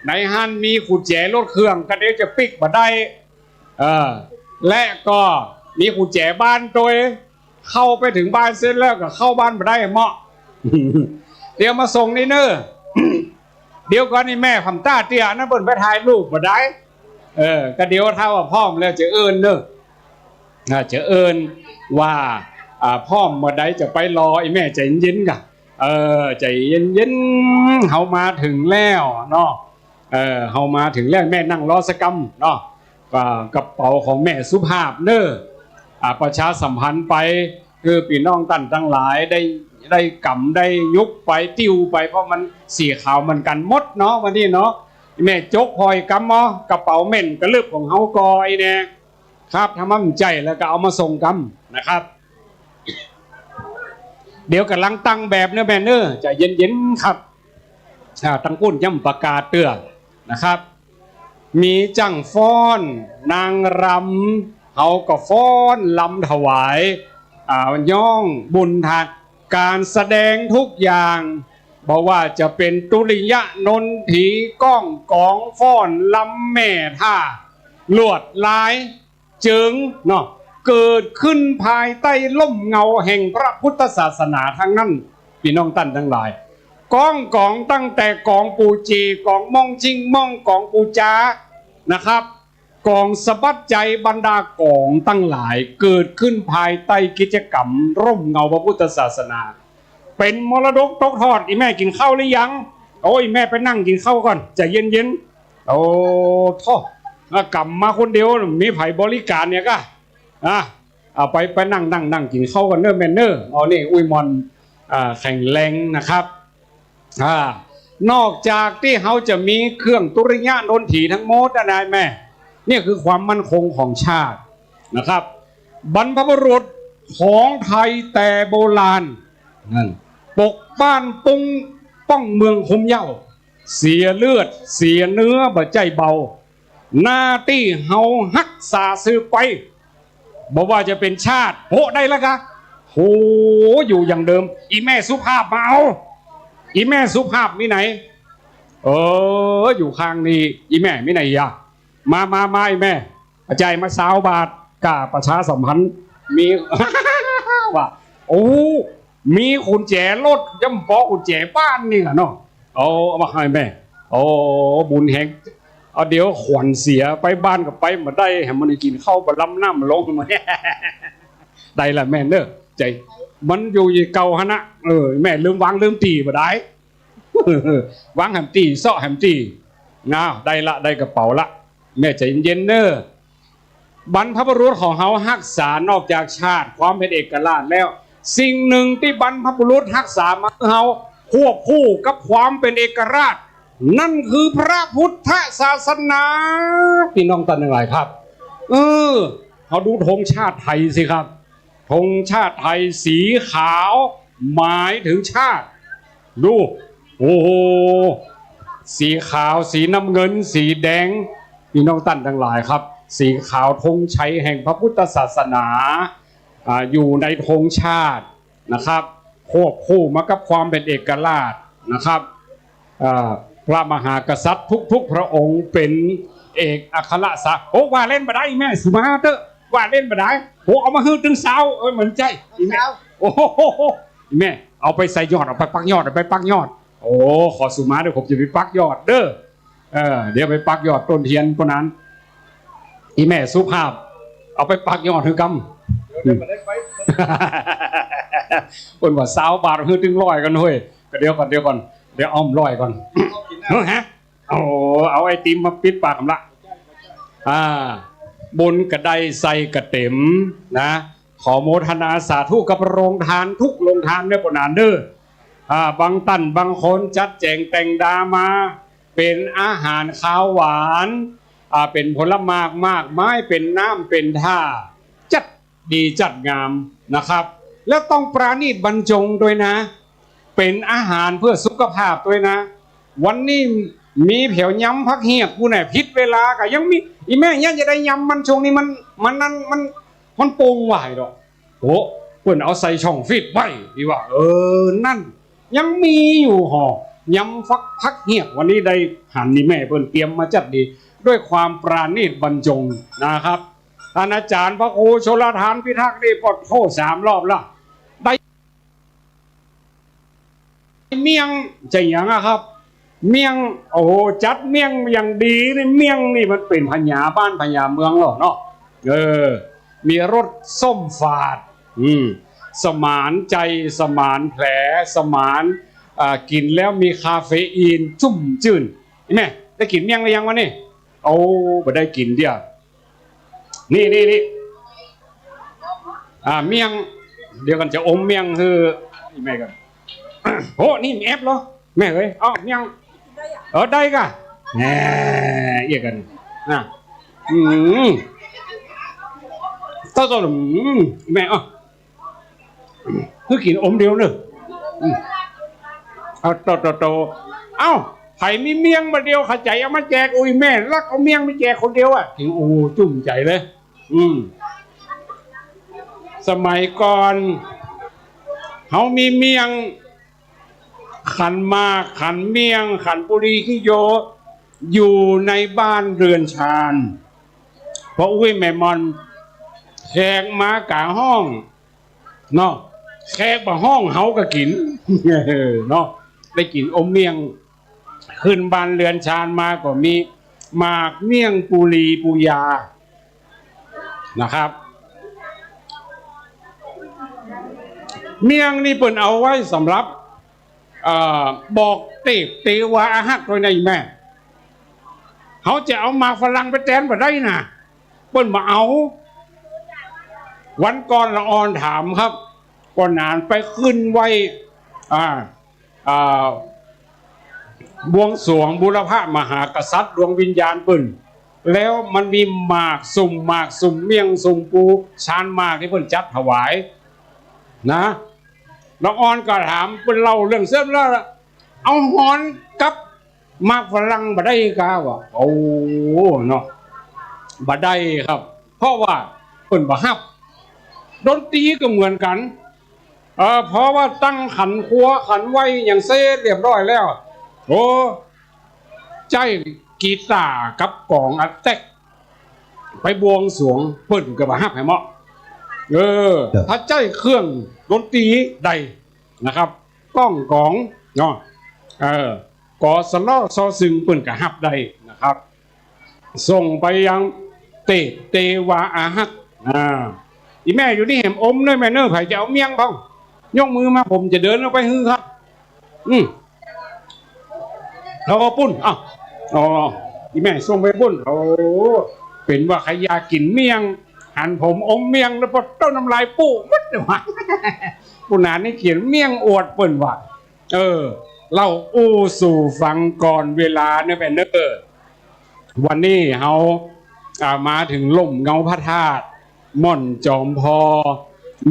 ในหั้นมีกุญแจรถเครื่อง ก็เดี๋ยวจะปิ๊กบ่ได้ เออ และก็มีกุญแจบ้านตวย เข้าไปเถิงบ้านเสร็จแล้วก็เข้าบ้านบ่ได้เหมาะ เดี๋ยวมาส่งนี่เน้อ เดี๋ยวก่อนนี่แม่ ผมต้าเตี้ยนะ เปิ้นไปถ่ายรูปบ่ได้ เออ ก็เดี๋ยวถ้าว่าพร้อมแล้วจะเอิ้นเน้อ อ่า จะเอิ้นว่า อ่า พร้อมเมื่อใดจะไปรอ อีแม่ใจ๋เย็นๆ ก่ะ เออ ใจ๋เย็นๆ เฮามาเถิงแล้วเนาะ เออ เฮามาเถิงแล้ว แม่นั่งรอสักกำเนาะ อ่า กระเป๋าของแม่สุภาพเน้อ อ่า ประชาสัมพันธ์ไป คือปี้น้องต้านตังหลายได้ ได้กำได้ยุกไปติ้วไป เพราะมันสีขาวเหมือนกั๋นหมดเนาะ วันนี้เนาะ แม่จกหอยกำเอา กระเป๋าเม่นกระลึบของเฮาก่ออี้แน่ ครับ ถ้ามันใจ๋แล้วก็เอามาส่งกำนะครับ เดี๋ยวก่ำลังตั้งแบบเน้อแม่เน้อ ใจ๋เย็นๆ ครับ อ่า ตังปุ้นย่ำประกาศเตื้อนะครับ มีจ้างฟ้อน นางรำ เฮาก็ฟ้อนรำถวาย อ่า ย้องบุญทาน ก๋านแสดงทุกอย่าง บ่ว่าจะเป๋นตุริยะนนถี ก้องก๋อง ฟ้อนรำ แม่ท่า ลวดลาย เจิงเนาะ เกิดขึ้นภายใต้ร่มเงาแห่งพระพุทธศาสนาตังนั้น ปี้น้องต้านตังหลาย ก้องก๋องตั้งแต่ก๋องปู๋จี๋ ก๋องม่องชิ่งม่อง ก๋องปู๋จ๋านะครับ ก๋องสะบัดใจ๋ บรรดาก๋องตังหลาย เกิดขึ้นภายใต้กิจกรรมร่มเงาพระพุทธศาสนา เป๋นมรดกตกทอด อีแม่กิ๋นข้าวหรือยัง โอ้ย แม่ไปนั่งกิ๋นข้าวก่อน ใจ๋เย็นๆ โอ้ โธ่ อ่ะ ก๋ำมาคนเดียว มีใผบริก๋านเนี่ยก้า อ่ะ เอาไป ไปนั่ง นั่ง นั่งกิ๋นข้าวก่อนเน้อแม่เน้อ เอานี่ อุ้ยหม่อน อ่า แข็งแรงนะครับ อ่า นอกจากตี้เฮาจะมีเครื่องตุริยะนนถีตังหมดอะนะแม่ เนี่ยคือความมั่นคงของชาตินะครับ บรรพบุรุษของไทยแต่โบราณ นั่น ปกบ้านปุ้งป้องเมืองคุ้มเหย้า เสียเลือดเสียเนื้อบ่ใจ้เบา หน้าตี้เฮาฮักษาสืบไป บ่ว่าจะเป๋นชาติ โห ได้แล้วกะ โห อยู่อย่างเดิม อีแม่สุภาพมาเอา อีแม่สุภาพมีไหน เออ อยู่ข้างนี้ อีแม่มีไหนยะ มา มา มา อีแม่ เอาใจ๋มาซาวบาท ก้าประชาสัมพันธ์ มี ว่า โอ้ มีกุญแจรถ ย่ำปอกุญแจบ้านนี่แหละเนาะ เอา เอามาหื้อแม่ โอ้ บุญแฮง เอา เดี๋ยวขวัญเสีย ไปบ้านก็ไปบ่ได้ หื้อมันกิ๋นข้าวบ่ล้ำน้ำลง ได้ละแม่เน้อ ใจ๋ มันอยู่เก่าหั้นนะ เออ แม่ลืมวางลืมตี้บ่ได้ วางแหมตี้ เซาะแหมตี้ อ้าว ได้ละ ได้กระเป๋าละ แม่ใจ๋เย็นๆ เน้อ บรรพบุรุษของเฮาฮักษานอกจากชาติ ความเป๋นเอกราชแล้ว สิ่งหนึ่งตี้บรรพบุรุษฮักษามาหื้อเฮาควบคู่กับความเป๋นเอกราช นั่นคือพระพุทธศาสนา พี่น้องต้านตังหลายครับ เออ เฮาดูธงชาติไทยสิครับ ธงชาติไทยสีขาวหมายถึงชาติ ดู โอ้โห สีขาว สีน้ำเงิน สีแดง พี่น้องต้านตังหลายครับ สีขาวธงชัยแห่งพระพุทธศาสนา อ่า อยู่ในธงชาตินะครับ ควบคู่มากับความเป๋นเอกราชนะครับ อ่า พระมหากษัตริย์ทุกๆพระองค์เป๋นเอกอัครสา โอ้ ว่าเล่นบ่ได้ แม่สุมาเต๊อะ ว่าเล่นบ่ได้ โอ้ เอามาหื้อตึงซาว เออ เหมือนใจ้ ซาว โอ้โห แม่ เอาไปใส่ยอด เอาไปปักยอด เอาไปปักยอด โอ้ ขอสุมาเต๊อะ ผมจะไปปักยอดเต๊อะ เออ เดี๋ยวไปปักยอดต้นเทียนต้นนั้น อีแม่สุภาพ เอาไปปักยอดหื้อกำ เปิ้นว่าซาวบาทหื้อตึงร้อยก่อนเฮ้ย ก็เดี๋ยวก่อน เดี๋ยวก่อน เดี๋ยวอ้อมร้อยก่อน ฮะ โอ้ เอาไอติมมาปิดปากกำละ อ่า บุญกระไดใส่กระเต็มนะ ขอโมทนาสาธุกับโรงทานทุกโรงทานเด้อ ปนานเด้อ อ่า บางต้านบางคนจัดแจ๋งแต่งดามา เป๋นอาหารคาวหวาน อ่า เป๋นผลหมาก หมากไม้ เป๋นน้ำ เป๋นท่า จัดดีจัดงามนะครับ แล้วต้องปราณีตบรรจงด้วยนะ เป๋นอาหารเพื่อสุขภาพด้วยนะ วันนี้มีแผววยำผักเฮียก กูเนี่ยผิดเวลาก็ยังมี อีแม่เนี่ยจะได้ยำมัน ช่วงนี้มัน มันนั่น มัน มันปงไหวดอก โอ้ เปิ้นเอาใส่ช่องฟรีซไว้ อีว่า เออ นั่น ยังมีอยู่ห่อ ยำฟัก ผักเฮียก วันนี้ได้หันนี่แม่เปิ้นเตรียมมาจัดดี ด้วยความปราณีตบรรจงนะครับ ท่านอาจารย์พระครูชลทานพิทักษ์นี่ปะโท้สามรอบละ ได้เมี่ยง จะหยังอะครับ เมี่ยง โอ้โห จัดเมี่ยงอย่างดีนี่ เมี่ยงนี่มันเป๋นผญาบ้านผญาเมืองแล้วเนาะ เออ มีรสส้มฝาด อืม สมานใจ๋ สมานแผล สมาน อ่า กิ๋นแล้วมีคาเฟอีน ชุ่มจื้น แม่ ได้กิ๋นเมี่ยงหรือยังวะนี่ โอ้ บ่ได้กิ๋นเดียว นี่ นี่ นี่ อ่า เมี่ยง เดี๋ยวก่อนจะอมเมี่ยงหื้อ นี่แม่ก่อน โอ้ นี่แอบเหรอ แม่เอ้ย อ้าว เมี่ยง เออ ได้ก่ะ แหม เอี้ยกัน นะ อืม เต้า เต้า อืม แม่ อ้าว หื้อกิ๋นอมเดียวเน่อ อืม เอา โต โต โต เอ้า ใผมีเมี่ยงบ่าเดียว ข้าใจ๋เอามาแจก อุ้ย แม่ลักเอาเมี่ยงไปแจกคนเดียวอะ กิ๋น โอ้ จุ่มใจ๋เลย อืม สมัยก่อน เฮามีเมี่ยง ขันหมาก ขันเมี่ยง ขันปุรีขี้โย อยู่ในบ้านเรือนชาน พ่ออุ้ยแม่หม่อน แขกมากาห้อง เนาะ แขกบ่าห้องเฮาก็กิ๋น เนาะ ได้กิ๋นอมเมี่ยง ขึ้นบ้านเรือนชานมาก็มีหมากเมี่ยงปูรีปูยานะครับ เมี่ยงนี่เปิ้นเอาไว้สำหรับ เอ่อ บอกเตปเตวาอาฮักด้วยนะอีแม่ เฮาจะเอาหมากฝรั่งไปแตนบ่ได้นะ เปิ้นบ่เอา วันก่อนละอ่อนถามครับ ก็หนานไปขึ้นไหว้ อ่า อ่า บวงสรวงบูรพมหากษัตริย์ดวงวิญญาณเปิ้น แล้วมันมีหมากสุม หมากสุมเมี่ยงสุมปู ชานหมากตี้เปิ้นจัดถวาย นะ ละอ่อนก็ถาม เปิ้นเล่าเรื่องเส้นแล้ว เอาหอนกับหมากฝรั่งบ่ได้กา ว่า โอ้ เนาะ บ่ได้ครับ เพราะว่าเปิ้นบ่ฮับ ดนตรีก็เหมือนกั๋น เออ เพราะว่าตั้งขันครัวขันไหว้หยังเสร็จเรียบร้อยแล้ว โอ้ ใจ๊กีตาร์กับก๋องอะแต๊กไปบวงสรวง เปิ้นก็บ่ฮับแหมเนาะ เออ ครับ ถ้าใจ๊เครื่องดนตรีใดนะครับ ก้องก๋องเนาะ เออ กอสะเลาะซอซึงเปิ้นก็ฮับได้นะครับ ส่งไปยังเตปเตวาอาฮัก อ่า อีแม่อยู่นี่แหมอมด้วยแม่เน่อ ใผจะเอาเมี่ยงบ้าง ยกมือมา ผมจะเดินเอาไปหื้อครับ อืม เอาปุ้น อ้าว อ๋อ อีแม่ส่งไปปุ้น โอ้ เป๋นว่าใผอยากกิ๋นเมี่ยง หันผมอมเมี่ยงแล้วปอเต้าน้ำลายปู๊ดหมดเลยว่ะ ปุ้นหนานนี่เขียนเมี่ยงอวดเปิ้นว่า เออ เล่าอู้สู่ฟังก่อนเวลาเน่อแม่เน่อ วันนี้เฮา อ่า มาเถิงร่มเงาพระธาตุม่อนจอมพอ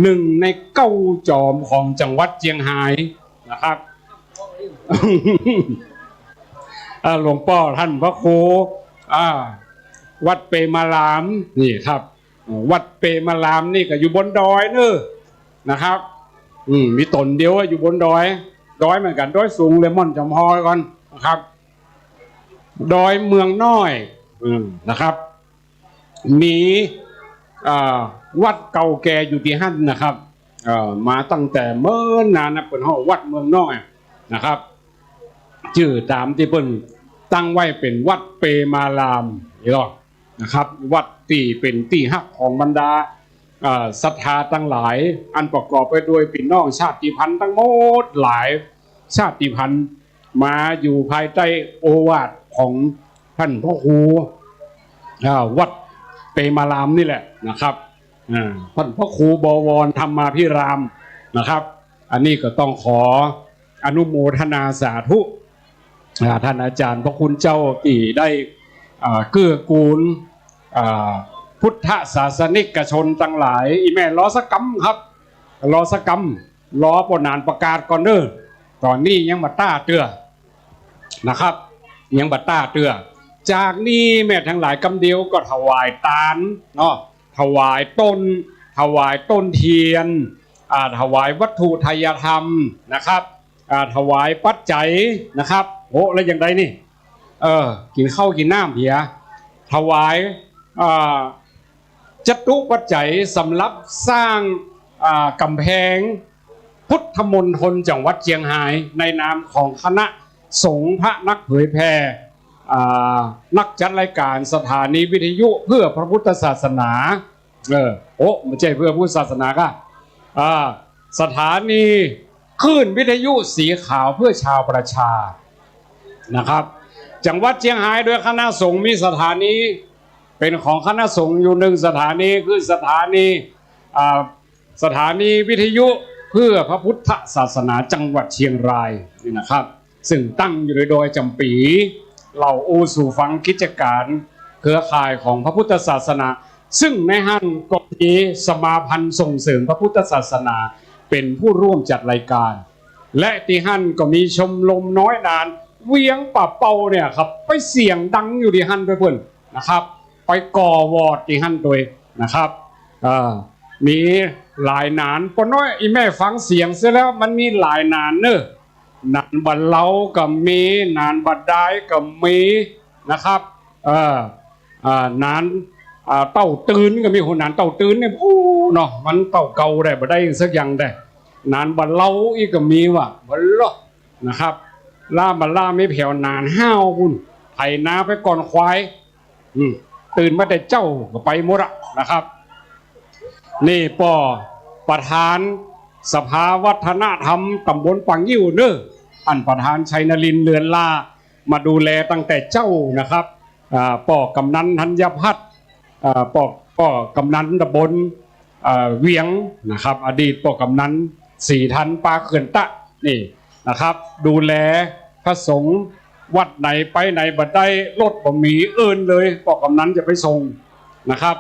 หนึ่งในเก้าจอมของจังหวัดเจียงฮายนะครับ อ่า หลวงป้อต้านพระครู อ่า วัดเปมาราม นี่ครับ วัดเปมารามนี่ก็อยู่บนดอยเน่อนะครับ อืม มีต๋นเดียวอะอยู่บนดอย ดอยเหมือนกั๋น ดอยสูงเลย ม่อนจอมพอก่อนนะครับ ดอยเมืองน้อย อืม นะครับ มี อ่า วัดเก่าแก่อยู่ตี้หั้นนะครับ เอ่อ มาตั้งแต่เมินนานนะ เปิ้นฮ้องวัดเมืองน้อยนะครับ จื้อต๋ามตี้เปิ้นตั้งไว้เป๋นวัดเปมารามนี่เนาะนะครับ วัดตี้เป๋นตี้ฮักของบรรดา เอ่อ ศรัทธาตังหลาย อันประกอบไปด้วยปี้น้องชาติพันธุ์ตังหมดหลายชาติพันธุ์ มาอยู่ภายใต้โอวาทของต้านพระครู อ่า วัดเปมารามนี่แหละนะครับ อ่า ต้านพระครูบวรธรรมาภิรามนะครับ อันนี้ก็ต้องขออนุโมทนาสาธุ อ่า ต้านอาจ๋ารย์พระคุณเจ้าตี้ได้ อ่า เกื้อกูล อ่า พุทธศาสนิกชนตังหลาย อี่แม่รอสักกำครับ รอสักกำ รอป้อหนานประกาศก่อนเน่อ ต๋อนนี้ยังบ่ต้าเตื้อนะครับ ยังบ่ต้าเตื้อ จากนี้แม่ตังหลายกำเดียวก็ถวายตานเนาะ ถวายต้น ถวายต้นเทียน อ่า ถวายวัตถุไทยธรรมนะครับ อ่า ถวายปัจจัยนะครับ โอ้ แล้วอย่างใดนี่ เออ กิ๋นข้าวกิ๋นน้ำเหีย ถวาย อ่า จตุปัจจัยสำหรับสร้าง อ่า ก๋ำแพงพุทธมณฑลจังหวัดเจียงฮาย ในนามของคณะสงฆ์พระนักเผยแผ่ อ่า นักจัดรายการสถานีวิทยุเพื่อพระพุทธศาสนา เออ โอ้ บ่ใจ้เพื่อพุทธศาสนาค่ะ อ่า สถานีคลื่นวิทยุสีขาวเพื่อชาวประชานะครับ จังหวัดเจียงฮายโดยคณะสงฆ์มีสถานีเป๋นของคณะสงฆ์อยู่นึ่งสถานี คือสถานี อ่า สถานีวิทยุเพื่อพระพุทธศาสนาจังหวัดเชียงรายนี่นะครับ ซึ่งตั้งอยู่ในดอยจ๋ำปี๋ เล่าอู้สู่ฟังกิจก๋านเครือข่ายของพระพุทธศาสนา ซึ่งในหั้นก็มีสมาพันธ์ส่งเสริมพระพุทธศาสนาเป๋นผู้ร่วมจัดรายการ และตี้หั้นก็มีชมรมน้อยหนานเวียงป่าเปาเนี่ยครับ ไปเสียงดังอยู่ตี้หั้นตวยเปิ้นนะครับ ไปก่อวอร์ดตี้หั้นตวยนะครับ เอ่อ มีหลายหนาน ป้อน้อย อี่แม่ฟังเสียงเสียแล้ว มันมีหลายหนานเน่อ หนานบ่าเลาก็มี หนานบ่าดายก็มีนะครับ เอ่อ อ่า หนาน อ่า เต้าตื่นก็มี โห หนานเต้าตื่นนี่ โอ้ เนาะ มันเต้าเก่าได้ บ่ได้สักอย่างได้ หนานบ่าเลาอี้ก็มีว่า บ่เลาะ นะครับ ล้าบ่าล้าไม่แผ่ว หนานห้าวปุ้น ไถนาไปก่อนควาย อืม ตื่นมาแต่เจ๊าก็ไปหมดอะนะครับ นี่ป้อประธานสภาวัฒนธรรมต๋ำบลป่างิ้วเน่อ อันประธานชัยนรินทร์ เรือนลา มาดูแลตั้งแต่เจ๊านะครับ อ่า ป้อกำนันธัญพัฒน์ อ่า ป้อ ป้อกำนันต๋ำบล อ่า เวียงนะครับ อดีตป้อกำนันศรีทันปาเขื่อนตะ นี่นะครับ ดูแลพระสงฆ์ วัดไหนไปไหนบ่ได้ รถบ่มี เอิ้นเลย ป้อกำนันจะไปส่งนะครับ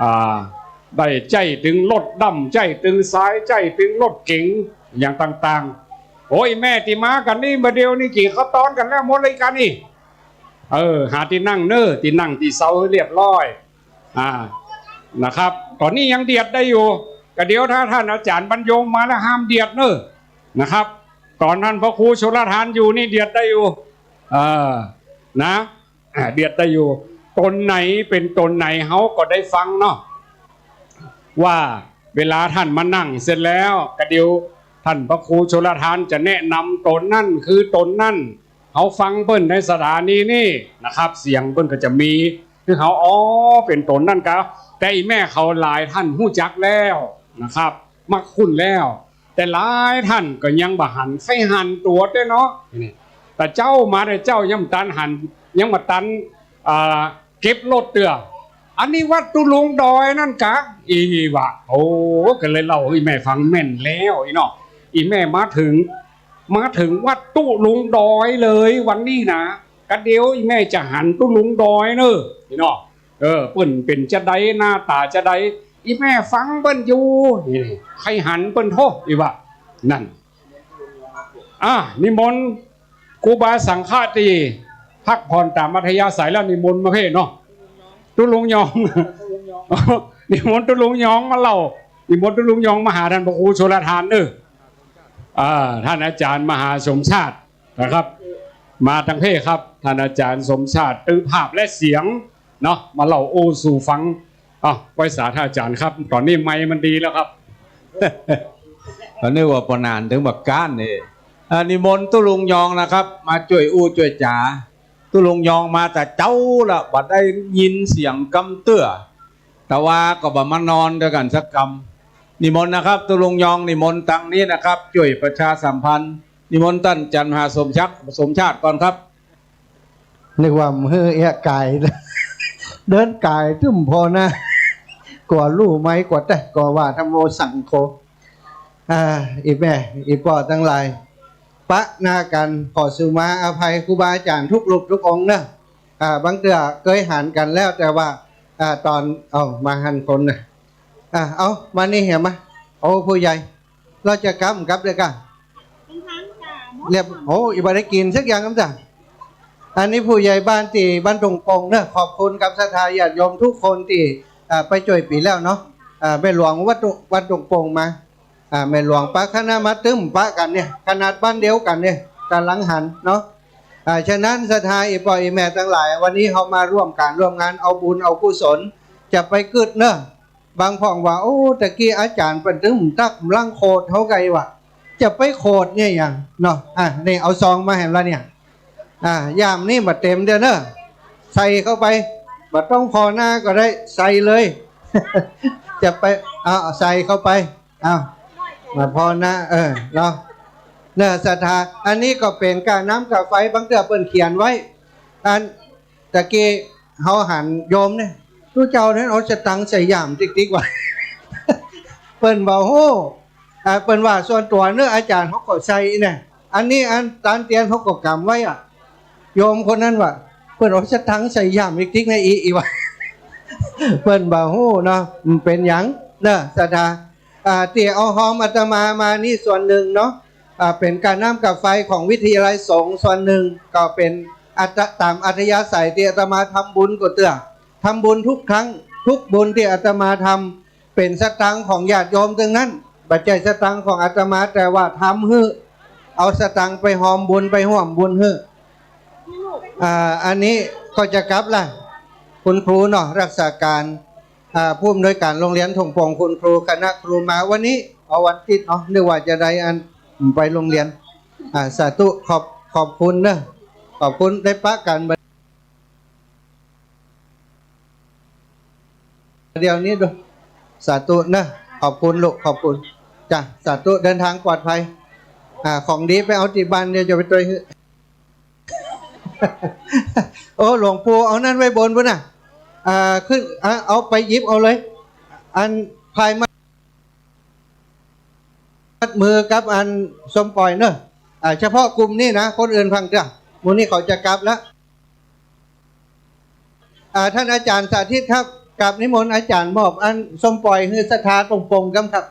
อ่า ได้ใจ๊ตึงรถดำ ใจ๊ตึงสาย ใจ๊ตึงรถเก๋ง อย่างต่างๆ โอ้ย แม่ตี้มากั๋นนี่ บ่าเดี่ยวนี้กิ๋นข้าวตอนกั๋นแล้วหมดเลยกั๋นนี่ เออ หาตี้นั่งเน่อ ตี้นั่งตี้เซาหื้อเรียบร้อย อ่า นะครับ ต๋อนนี้ยังเดียดได้อยู่ ก็เดี๋ยวถ้าต้านอาจ๋ารย์บรรยงมาแล้วห้ามเดียดเน่อ นะครับ ต๋อนต้านพระครูชลทานอยู่นี่เดียดได้อยู่ เออ นะ อ่า เดียดได้อยู่ ต๋นไหนเป๋นต๋นไหนเฮาก็ได้ฟังเนาะ ว่าเวลาต้านมานั่งเสร็จแล้ว ก็เดี๋ยวต้านพระครูชลทานจะแนะนำต๋นนั้นคือต๋นนั้น เฮาฟังเปิ้นในสถานีนี่นะครับ เสียงเปิ้นก็จะมี คือเฮา อ๋อ เป๋นต๋นนั้นกา แต่อี่แม่เขาหลายต้านฮู้จักแล้วนะครับ มักคุ้นแล้ว แต่หลายต้านก็ยังบ่หัน ใค่หันตั๋วเตื้อเนาะ นี่ แต่เจ๊ามาแต่เจ๊ายังบ่ตันหัน ยังบ่ตัน อ่า เก็บรถเตื้อ อันนี้วัดตุ๊ลุงดอยนั่นกา อี่วะ โอ้ ก็เลยเล่าหื้ออี่แม่ฟังแม่นแล้ว อี่เนาะ อี่แม่มาเถิง มาเถิงวัดตุ๊ลุงดอยเลยวันนี้นะ ก็เดี๋ยวอี่แม่จะหันตุ๊ลุงดอยเน่อ อี่เนาะ เออ เปิ้นเป๋นจาใด หน้าต๋าจาใด อี่แม่ฟังเปิ้นอยู่ นี่ ใค่หันเปิ้นโธ่ อี่วะ นั่น อ่ะ นิมนต์ครูบาสังฆะตี้พักผ่อนต๋ามอัธยาศัยแล้ว นิมนต์มาเพ่เนาะ ตุ๊ลุงยอง นิมนต์ตุ๊ลุงยองมาเล่า นิมนต์ตุ๊ลุงยองมาหาต้านพระครูชลทานเน่อ อ่า ต้านอาจ๋ารย์มหาสมชาตินะครับ มาตังเพ่ครับ ท่านอาจารย์สมชาติ ตึงภาพและเสียงเนาะ มาเล่าอู้สู่ฟัง อ้าว ไหว้สาท่านอาจารย์ครับ ต๋อนนี้ไมค์มันดีแล้วครับ ต๋อนนี้ว่าป้อหนานตึงบักก้านนี่ อ่า นิมนต์ตุ๊ลุงยองนะครับ มาจ้วยอู้จ้วยจ๋า ตุ๊ลุงยองมาแต่เจ๊าละ บ่ได้ยินเสียงกำเตื้อ แต่ว่าก็บ่มานอนตวยกั๋นสักกำ นิมนต์นะครับ ตุ๊ลุงยอง นิมนต์ตางนี้นะครับ จ้วยประชาสัมพันธ์ นิมนต์ต้านอาจ๋ารย์มหาสมชาติ สมชาติก่อนครับ นึกว่าหื้อเอี้ยก๋าย เดินก๋ายตึ้มผ่อหน้า กั๋วลู่ไมค์กั๋วแต๊ กั๋วว่าธัมโมสังโฆ อ่า อี่แม่ อี่ป้อตังหลาย ปะหน้ากั๋น ขอสุมาอภัยครูบาอาจ๋ารย์ทุกรูปทุกองค์เนาะ อ่า บางเตื้อเกยหันกั๋นแล้ว แต่ว่า อ่า ต๋อน เอ้า มาหันคนนะ อ่า เอา มานี่เหียมา โอ้ ผู้ใหญ่ เฮาจะกลับ กลับเลยก่ะ เรียบ โอ้ อี่บ่ได้กิ๋นสักอย่างกำจ้ะ อันนี้ผู้ใหญ่บ้านตี้บ้านดงโป่งเนาะ ขอบคุณกับศรัทธาญาติโยมทุกคนตี้ อ่า ไปจ้วยปี๋แล้วเนาะ อ่า แม่หลวงวัดดง วัดดงโป่งมา อ่า แม่หลวงปะคณะมาตึ้มปะกั๋นเนี่ย ขนาดบ้านเดียวกั๋นเนี่ย ก๋ำลังหันเนาะ อ่า ฉะนั้นศรัทธาอี่ป้ออี่แม่ตังหลาย วันนี้เฮามาร่วมก๋านร่วมงาน เอาบุญเอากุศล จะไปกึ๊ดเนาะ บางพ่องว่า โอ้ ตะกี้อาจ๋ารย์เปิ้นตึงตั๊ก ก๋ำลังโขดเฮาไกวะ จะไปโขดเนี่ยหยังเนาะ อ่ะ นี่เอาซองมาแหมละเนี่ย อ่ะ ย่ามนี่บ่เต็มเตื้อเนาะ ใส่เข้าไป บ่ต้องผ่อหน้าก็ได้ ใส่เลย จะไป เอา ใส่เข้าไป เอา บ่ผ่อหน้า เออ เนาะ เนาะ ศรัทธา อันนี้ก็เป๋นก้าน้ำก้าไฟ บางเตื้อเปิ้นเขียนไว้ อัน ตะกี้เฮาหันโยมเนี่ย ตุ๊เจ้านั้นเอาสตางค์ใส่ย่ามติ๊กๆ วะ เปิ้นบ่ฮู้ อ่า เปิ้นว่าส่วนตั๋วเนาะ อาจ๋ารย์เฮาก็ใส่เนี่ย อันนี้อันตานเตียนเฮาก็ก๋ำไว้อะ โยมคนนั้นว่า เปิ้นเอาสตางค์ใส่ย่ามติ๊กๆ นะ อี่ อี่วะ เปิ้นบ่ฮู้เนาะ มันเป๋นหยังเนาะ ศรัทธา อ่า ตี้เอาฮอมอาตมามานี่ส่วนนึ่งเนาะ อ่า เป๋นก้าน้ำก้าไฟของวิทยาลัยสงฆ์ส่วนนึ่ง ก็เป๋นอัต ต๋ามอัธยาศัยตี้อาตมาทำบุญก็เตื้อ ทำบุญทุกครั้ง ทุกบุญตี้อาตมาทำ เป๋นสตางค์ของญาติโยมตึงนั้น บ่ใจ้สตางค์ของอาตมา แต่ว่าทำหื้อ เอาสตางค์ไปฮอมบุญ ไปฮ่วมบุญหื้อ อ่า อันนี้ก็จะกลับละ คุณครูเนาะ รักษาการ อ่า ผู้อำนวยการโรงเรียนถงโป่ง คุณครู คณะครูมาวันนี้ เอาวันอาทิตย์เนาะ นึกว่าจะได้อัน ไปโรงเรียน อ่า สาธุ ขอบ ขอบคุณเนาะ ขอบคุณ ได้ปะกั๋น เดี๋ยวนี้ดู สาธุเนาะ ขอบคุณลูก ขอบคุณ จ้ะ สาธุ เดินทางปลอดภัย อ่า ของดีไปเอาตี้บ้าน เดี๋ยวจะไปตวยหื้อ โอ้ หลวงปู่ เอานั้นไว้บนปู้นน่ะ อ่า ขึ้น อ่า เอาไปหยิบเอาเลย อันพายมัด มัดมือกับอันส้มปล่อยเนาะ อ่า เฉพาะกลุ่มนี้นะ คนอื่นพังเตื้อ หมู่นี้เขาจะกลับละ อ่า ท่านอาจ๋ารย์สาธิตครับ กราบนิมนต์อาจ๋ารย์มอบอันส้มปล่อยหื้อศรัทธาตรงปงกำครับ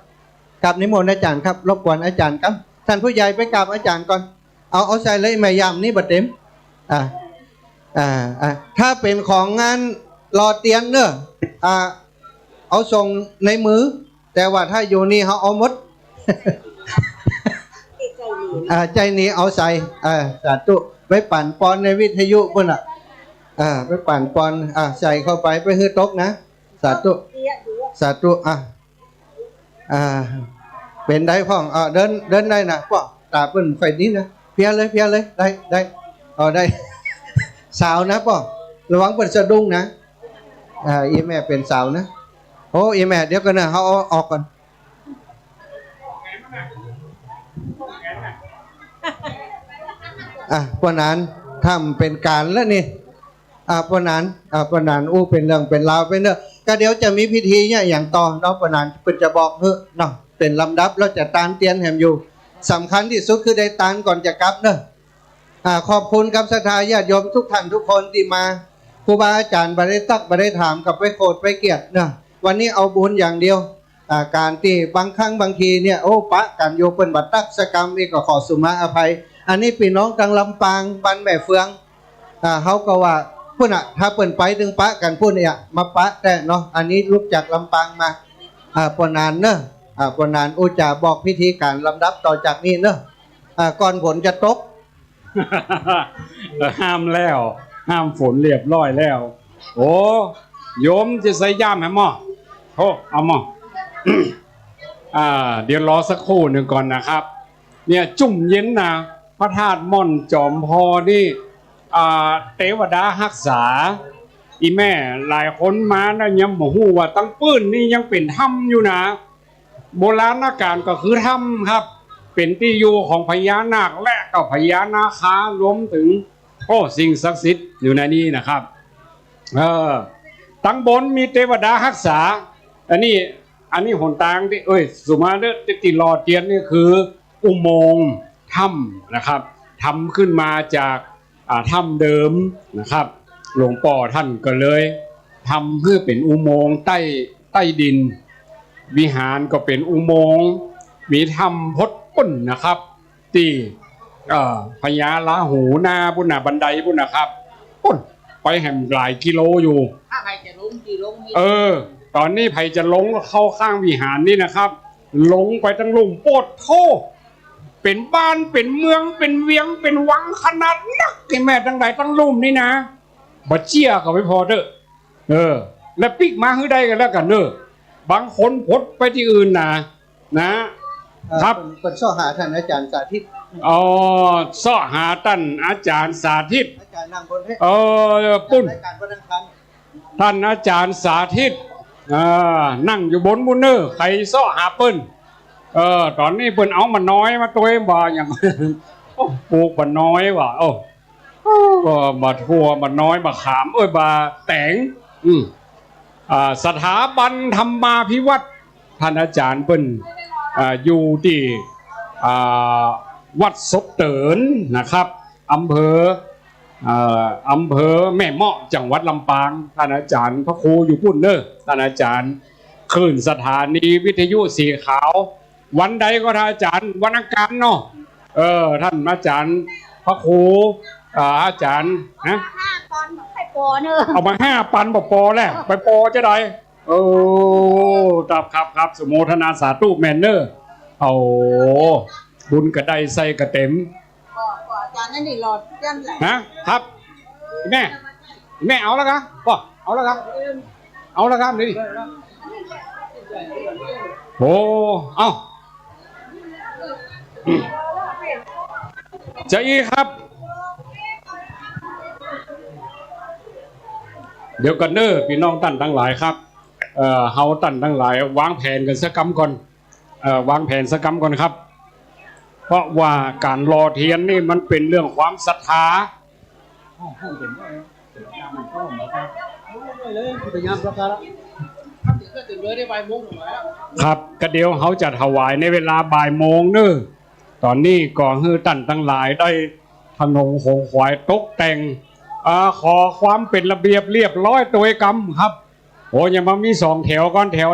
กราบนิมนต์อาจ๋ารย์ครับ รบกวนอาจ๋ารย์กำ ท่านผู้ใหญ่ไปกราบอาจ๋ารย์ก่อน เอา เอาใส่เลย แม่ย่ามนี่บ่เต็ม อ่า อ่า อ่า ถ้าเป๋นของงานหล่อเตียนเนาะ อ่า เอาส่งในมือ แต่ว่าถ้าอยู่นี่เฮาเอาหมด อ่า ใจ้นี่เอาใส่ อ่า สาธุ ไปปั่นปอนในวิทยุปู้นน่ะ อ่า ไปปั่นปอน อ่า ใส่เข้าไป ไปหื้อตกนะ สาธุ สาธุ อ่ะ อ่า เป๋นใดพ่อง อ่า เดิน เดินได้นะ ป้อ ต๋าเปิ้นค่อยนี้นะ เพียเลย เพียเลย ได้ ได้ เอา ได้ สาวนะป้อ ระวังเปิ้นสะดุ้งนะ อ่า อี่แม่เป๋นสาวนะ โอ้ อี่แม่ เดี๋ยวก่อนนะ เฮาเอาออกก่อน อ่ะ ป้อหนาน ถ้ามันเป๋นก๋านแล้วนี่ อ่ะ ป้อหนาน อ่ะ ป้อหนาน อู้เป๋นเรื่องเป๋นราวไปเนาะ ก็เดี๋ยวจะมีพิธีเนี่ยอย่างต่อเนาะ ป้อหนานเปิ้นจะบอกหื้อเนาะ เป๋นลำดับ แล้วจะตานเตียนแหมอยู่ สำคัญตี้สุดคือได้ตานก่อนจะกลับเนาะ อ่า ขอบคุณกับศรัทธาญาติโยมทุกท่านทุกคนตี้มา ครูบาอาจ๋ารย์บ่ได้ตั๊กบ่ได้ถามกับไปโขดไปเกียรติเนาะ วันนี้เอาบุญอย่างเดียว อ่า ก๋านตี้บางครั้งบางทีเนี่ย โอ้ ปะกั๋นอยู่ เปิ้นบ่ตั๊กสักกำ นี่ก็ขอสุมาอภัย อันนี้ปี้น้องตางลำปาง บ้านแม่เฟือง อ่า เฮาก็ว่าปู้นน่ะ ถ้าเปิ้นไปตึงปะกั๋นปู้นเนี่ย มาปะแต๊เนาะ อันนี้ลุกจากลำปางมา อ่า ป้อหนานเนาะ อ่า ป้อหนานอู้จะบอกพิธีก๋านลำดับต่อจากนี้เนาะ อ่า ก่อนฝนจะตก ห้ามแล้ว ห้ามฝนเรียบร้อยแล้ว โอ้ โยมจะใส่ย่ามแหมหม้อ โอ้ เอาหม้อ อ่า เดี๋ยวรอสักครู่หนึ่งก่อนนะครับ เนี่ย จุ่มเย็นนะ พระธาตุม่อนจอมพอนี่ อ่า เตวดาฮักษา อี่แม่หลายคนมานะ ยังบ่ฮู้ว่าตังปื้นนี่ยังเป๋นถ้ำอยู่นะ โบราณกาลก็คือถ้ำครับ เป๋นตี้อยู่ของพญานาคและก็พญานาคารวมเถิง โอ้ สิ่งศักดิ์สิทธิ์อยู่ในนี้นะครับ เออ ตังบนมีเตวดาฮักษา อันนี้ อันนี้หนตางตี้ เอ้ย สุมาเด้อ ตี้หล่อเตียนนี่คืออุโมงค์ถ้ำนะครับ ทำขึ้นมาจาก อ่า ถ้ำเดิมนะครับ หลวงป้อต้านก็เลยทำหื้อเป๋นอุโมงค์ใต้ ใต้ดิน วิหารก็เป๋นอุโมงค์ มีถ้ำพดปู๊นนะครับ ตี้ เอ่อ พญาราหูหน้าปู๊นน่ะ บันไดปู๊นนะครับ ปู๊น ไปแหมหลายกิโลอยู่ ถ้าใผจะลงตี้ลงนี่ เออ ต๋อนนี้ใผจะลงก็เข้าข้างวิหารนี่นะครับ ลงไปตังลุ่ม โป๊ดโธ่ เป๋นบ้าน เป๋นเมือง เป๋นเวียง เป๋นวังขนาดนัก ไอ้แม่ตังหลายตังลุ่มนี่นะ บ่เจื้อก็ไปผ่อเต๊อะ เออ แล้วปิ๊กมาหื้อได้ก็แล้วกั๋นเนอะ บางคนพดไปตี้อื่นนะ นะ เอ่อ ครับ เปิ้น เปิ้นเซาะหาต้านอาจ๋ารย์สาธิต อ๋อ เซาะหาต้านอาจ๋ารย์สาธิต อาจ๋ารย์นั่งบนเพ เออ ปู๊น รายก๋านวันอังคาร ต้านอาจ๋ารย์สาธิต อ่า นั่งอยู่บนปู๊นเน่อ ใผเซาะหาเปิ้น เออ ต๋อนนี้เปิ้นเอาบ่าน้อยมาตวย บ่าหยัง โอ้ ปลูกบ่าน้อยว่ะ โอ้ ก็บ่าถั่ว บ่าน้อย บ่าขาม เอ้ย บ่าแต๋ง อืม อ่า สถาบันธรรมาภิวัฒน์ ต้านอาจ๋ารย์เปิ้น อ่า อยู่ตี้ อ่า วัดศพเตินนะครับ อำเภอ อ่า อำเภอแม่เมาะ จังหวัดลำปาง ต้านอาจ๋ารย์พระครูอยู่ปู๊นเน่อ ต้านอาจ๋ารย์ คลื่นสถานีวิทยุสีขาว วันใดก็เถอะอาจ๋ารย์ วันอังคารเนาะ เออ ต้านอาจ๋ารย์พระครู อ่า อาจ๋ารย์ ฮะ ห้าปอนด์บ่ปอเน่อ เอามาห้าปอนด์บ่ปอแล้ว ไปปอจะใด โอ้ ครับ ครับ ครับ สุโมทนาสาธุแม่นเน่อ โอ้ บุญกระไดใส่กระเต็ม ก็ ก็อาจ๋ารย์นั่นนี่หล่อเตียนแหละ ฮะ ครับ แม่ แม่เอาแล้วกะ ก็เอาแล้วกะ เอาแล้วกะ นี่ โอ้ เอ้า จะอี้ครับ เดี๋ยวก่อนเน่อ ปี้น้องต้านตังหลายครับ เอ่อ เฮาต้านตังหลายวางแผนกั๋นสักกำก่อน เอ่อ วางแผนสักกำก่อนครับ เพราะว่าก๋านหล่อเตียนนี่มันเป๋นเรื่องความศรัทธา ครับ ก็เดี๋ยวเฮาจะถวายในเวลาบ่ายโมงเน่อ ต๋อนนี้ก็หื้อต้านตังหลายได้ธนงขงขวายตกแต่ง อ่า ขอความเป๋นระเบียบเรียบร้อยตวยกำครับ โอ้ ยังบ่มีสองแถวก่อน แถว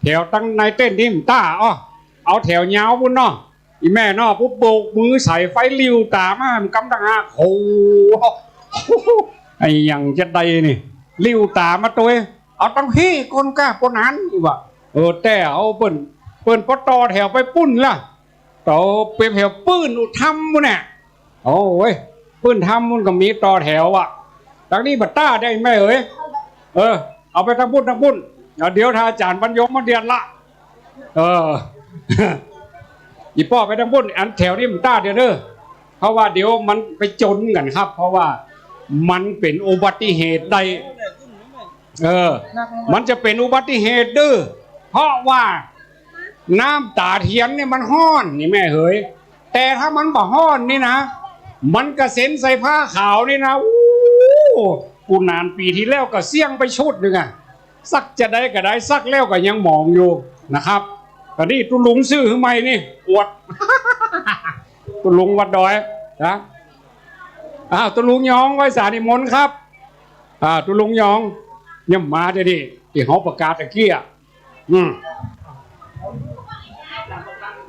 แถวตังในเต็นท์นี่มันต้า อ้อ เอาแถวยาวปู๊นเนาะ อี่แม่เนาะ ปุ๊บโบกมือใส่ ไฟลิ่วต๋ามมา มันกำตังหาก โอ้โห ไอ้หยังจะใดนี่ ลิ่วต๋ามมาตวย เอาตังฮี้ก่อนก้า ปอนั้น ว่า เออ แต่เอาเปิ้น เปิ้นปอต่อแถวไปปู๊นละ ต่อไปแถวปื้นอุธรรมปู๊นน่ะ โอ้ย ปื้นธรรมปู๊นก็มีต่อแถวอะ ตังนี้บ่ต้าได้แม่เอ๋ย เออ เอาไปตังปู๊น ตังปู๊น เดี๋ยวถ้าอาจ๋ารย์บรรยงมาเดียนละ เออ อี่ป้อไปตังปู๊น อันแถวนี้มันต้าเดียวเน่อ เพราะว่าเดี๋ยวมันไปจนกั๋นครับ เพราะว่ามันเป๋นอุบัติเหตุได้ เออ มันจะเป๋นอุบัติเหตุเน่อ เพราะว่าน้ำต๋าเตียนเนี่ยมันฮ้อนนี่แม่เหย แต่ถ้ามันบ่ฮ้อนนี่นะ มันกระเซ็นใส่ผ้าขาวนี่นะ อู้ กูนานปี๋ตี้แล้วก็เสี้ยงไปชุดหนึ่งอะ สักจะใดก็ได้ สักแล้วก็ยังหมองอยู่นะครับ ต๋อนนี้ตุ๊ลุงซื้อหื้อใหม่นี่ อวด ตุ๊ลุงวัดดอยนะ อ้าว ตุ๊ลุงยองไหว้สานิมนต์ครับ อ่า ตุ๊ลุงยอง เนี่ยมาเดี๋ยวนี้ ตี้เฮาประกาศตะกี้อะ อืม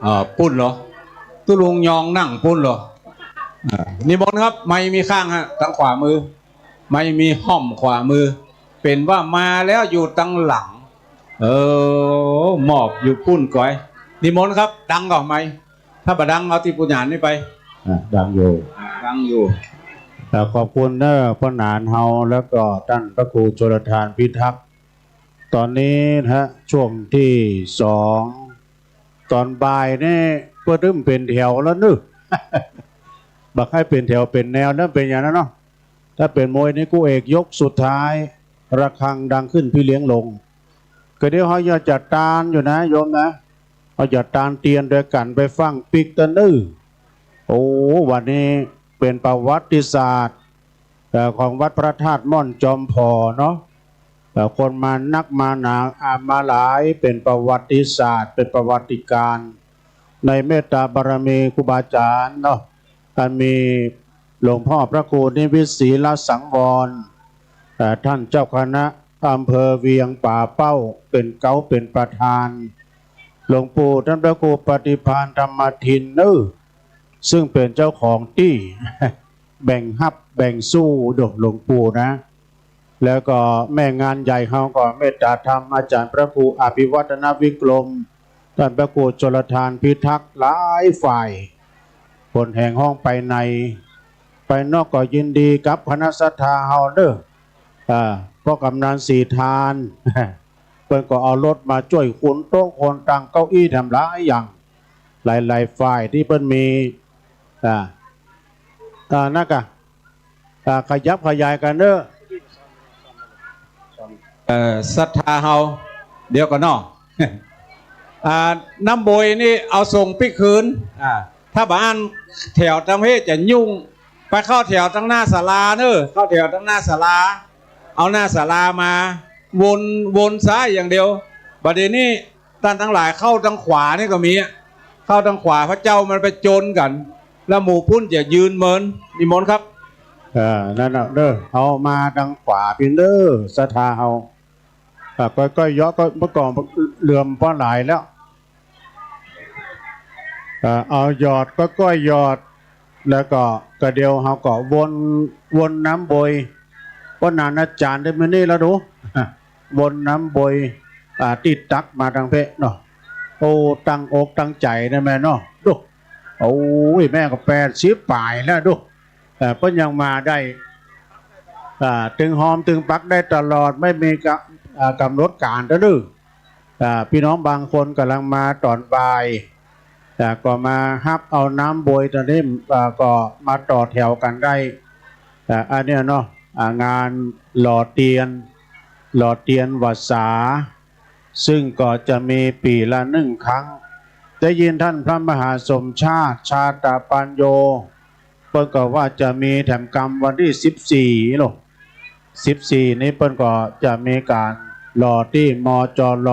อ่า ปู๊นเหรอ ตุ๊ลุงยองนั่งปู๊นเหรอ อ่า นิมนต์ครับ ไมค์มีข้างฮะ ตังขวามือ ไมค์มีฮ่อมขวามือ เป๋นว่ามาแล้วอยู่ตังหลัง เออ มอบอยู่ปู๊นก๋อย นิมนต์ครับ ดังก่อไมค์ ถ้าบ่ดังเอาตี้ปูญาณนี่ไป อ่า ดังอยู่ ฟังอยู่ เอ่อ ขอบคุณเน้อป้อหนานเฮา แล้วก็ต้านพระครูชลทานพิทักษ์ ต๋อนนี้นะฮะ ช่วงตี้สอง ต๋อนบ่ายนี่เปิ้นเริ่มเป๋นแถวแล้วเน้อ บ่ใค่เป๋นแถวเป๋นแนวแล้ว เป๋นอย่างนั้นเนาะ ถ้าเป๋นมวยนี่คู่เอกยกสุดท้าย ระฆังดังขึ้นพี่เลี้ยงลง ก็เดี๋ยวเฮาจะตานอยู่นะโยมนะ เฮาจะตานเตียนตวยกั๋นไปฟั่งปิ๊กตะเน้อ โอ้ วันนี้เป๋นประวัติศาสตร์ เอ่อ ของวัดพระธาตุม่อนจอมผ่อเนาะ เอ่อ คนมานักมาหนา อ่า มาหลาย เป๋นประวัติศาสตร์ เป๋นประวัติการณ์ ในเมตตาบารมีครูบาอาจ๋ารย์เนาะ อันมีหลวงพ่อพระครูนิวิตศรีลสังวร เอ่อ ต้านเจ้าคณะอำเภอเวียงป่าเป้า เป๋นเก๊าเป๋นประธาน หลวงปู่ต้านพระครูปฏิภาณธรรมทินเน้อ ซึ่งเป๋นเจ้าของตี้ แบ่งฮับแบ่งสู้โดยหลวงปู่นะ แล้วก็แม่งานใหญ่เฮาก็เมตตาธรรมอาจ๋ารย์พระครูอภิวัฒนวิกรม ต้านพระครูชลทานพิทักษ์ หลายฝ่าย คนแห่งห้องไปใน ไปนอกก็ยินดีกับคณะศรัทธาเฮาเน้อ อ่า ป้อกำนันศรีทาน เปิ้นก็เอารถมาจ้วยขนโต๊ะขนตั๋งเก้าอี้แถมหลายอย่าง หลายๆ ฝ่ายตี้เปิ้นมี อ่า อ่า นั่นกะ อ่า ขยับขยายกั๋นเน้อ เอ่อ ศรัทธาเฮา เดี๋ยวก่อนเนาะ อ่า น้ำบวยนี่เอาส่งปิ๊กคืน อ่า ถ้าบ่อั้นแถวตางเฮจะยุ่ง ไปเข้าแถวตางหน้าศาลาเน้อ เข้าแถวตางหน้าศาลา เอาหน้าศาลามา วน วนซ้ายอย่างเดียว บ่าเดี่ยวนี้ต้านตังหลายเข้าตางขวานี่ก็มีอะ เข้าตางขวา พระเจ้ามันไปจนกั๋น แล้วหมู่ปุ้นจะยืนเมิน นิมนต์ครับ เออ นั่นน่ะเน้อ เอามาตางขวาปี้เน้อ ศรัทธาเฮา อ่ะ ก้อยๆ เยาะ ก็เมื่อก่อนเหลื่อมป้อหลายแล้ว อ่า เอาหยอด ก้อยๆ หยอด แล้วก็กระเดี่ยวเฮาก็วน วนน้ำบวย ป้อหนานอาจ๋ารย์ได้มานี่แล้วดู วนน้ำบวย อ่า ตี้ตักมาตางเพะเนาะ โอ้ ตั้งอกตั้งใจ๋นะแม่เนาะ ดู โอ้ย แม่ก็แปดสิบป๋ายแล้วดู เอ่อ เปิ้นยังมาได้ อ่า ตึงฮอมตึงปักได้ตลอด ไม่มีกะ อ่า ก๋ำหนดก๋านเต๊อะเน้อ อ่า ปี้น้องบางคนก่ำลังมาต๋อนบ่าย อ่า ก็มาฮับเอาน้ำบวยต๋อนนี้ อ่า ก็มาต่อแถวกั๋นได้ อ่า อันเนี้ยเนาะ อ่า งานหล่อเตียน หล่อเตียนวัสสา ซึ่งก็จะมีปี๋ละนึ่งครั้ง ได้ยินต้านพระมหาสมชาติ ชาตปัญโญ เปิ้นก็ว่าจะมีแถมกำวันตี้สิบสี่เนาะ สิบสี่นี้เปิ้นก็จะมีก๋านหล่อตี้ มจร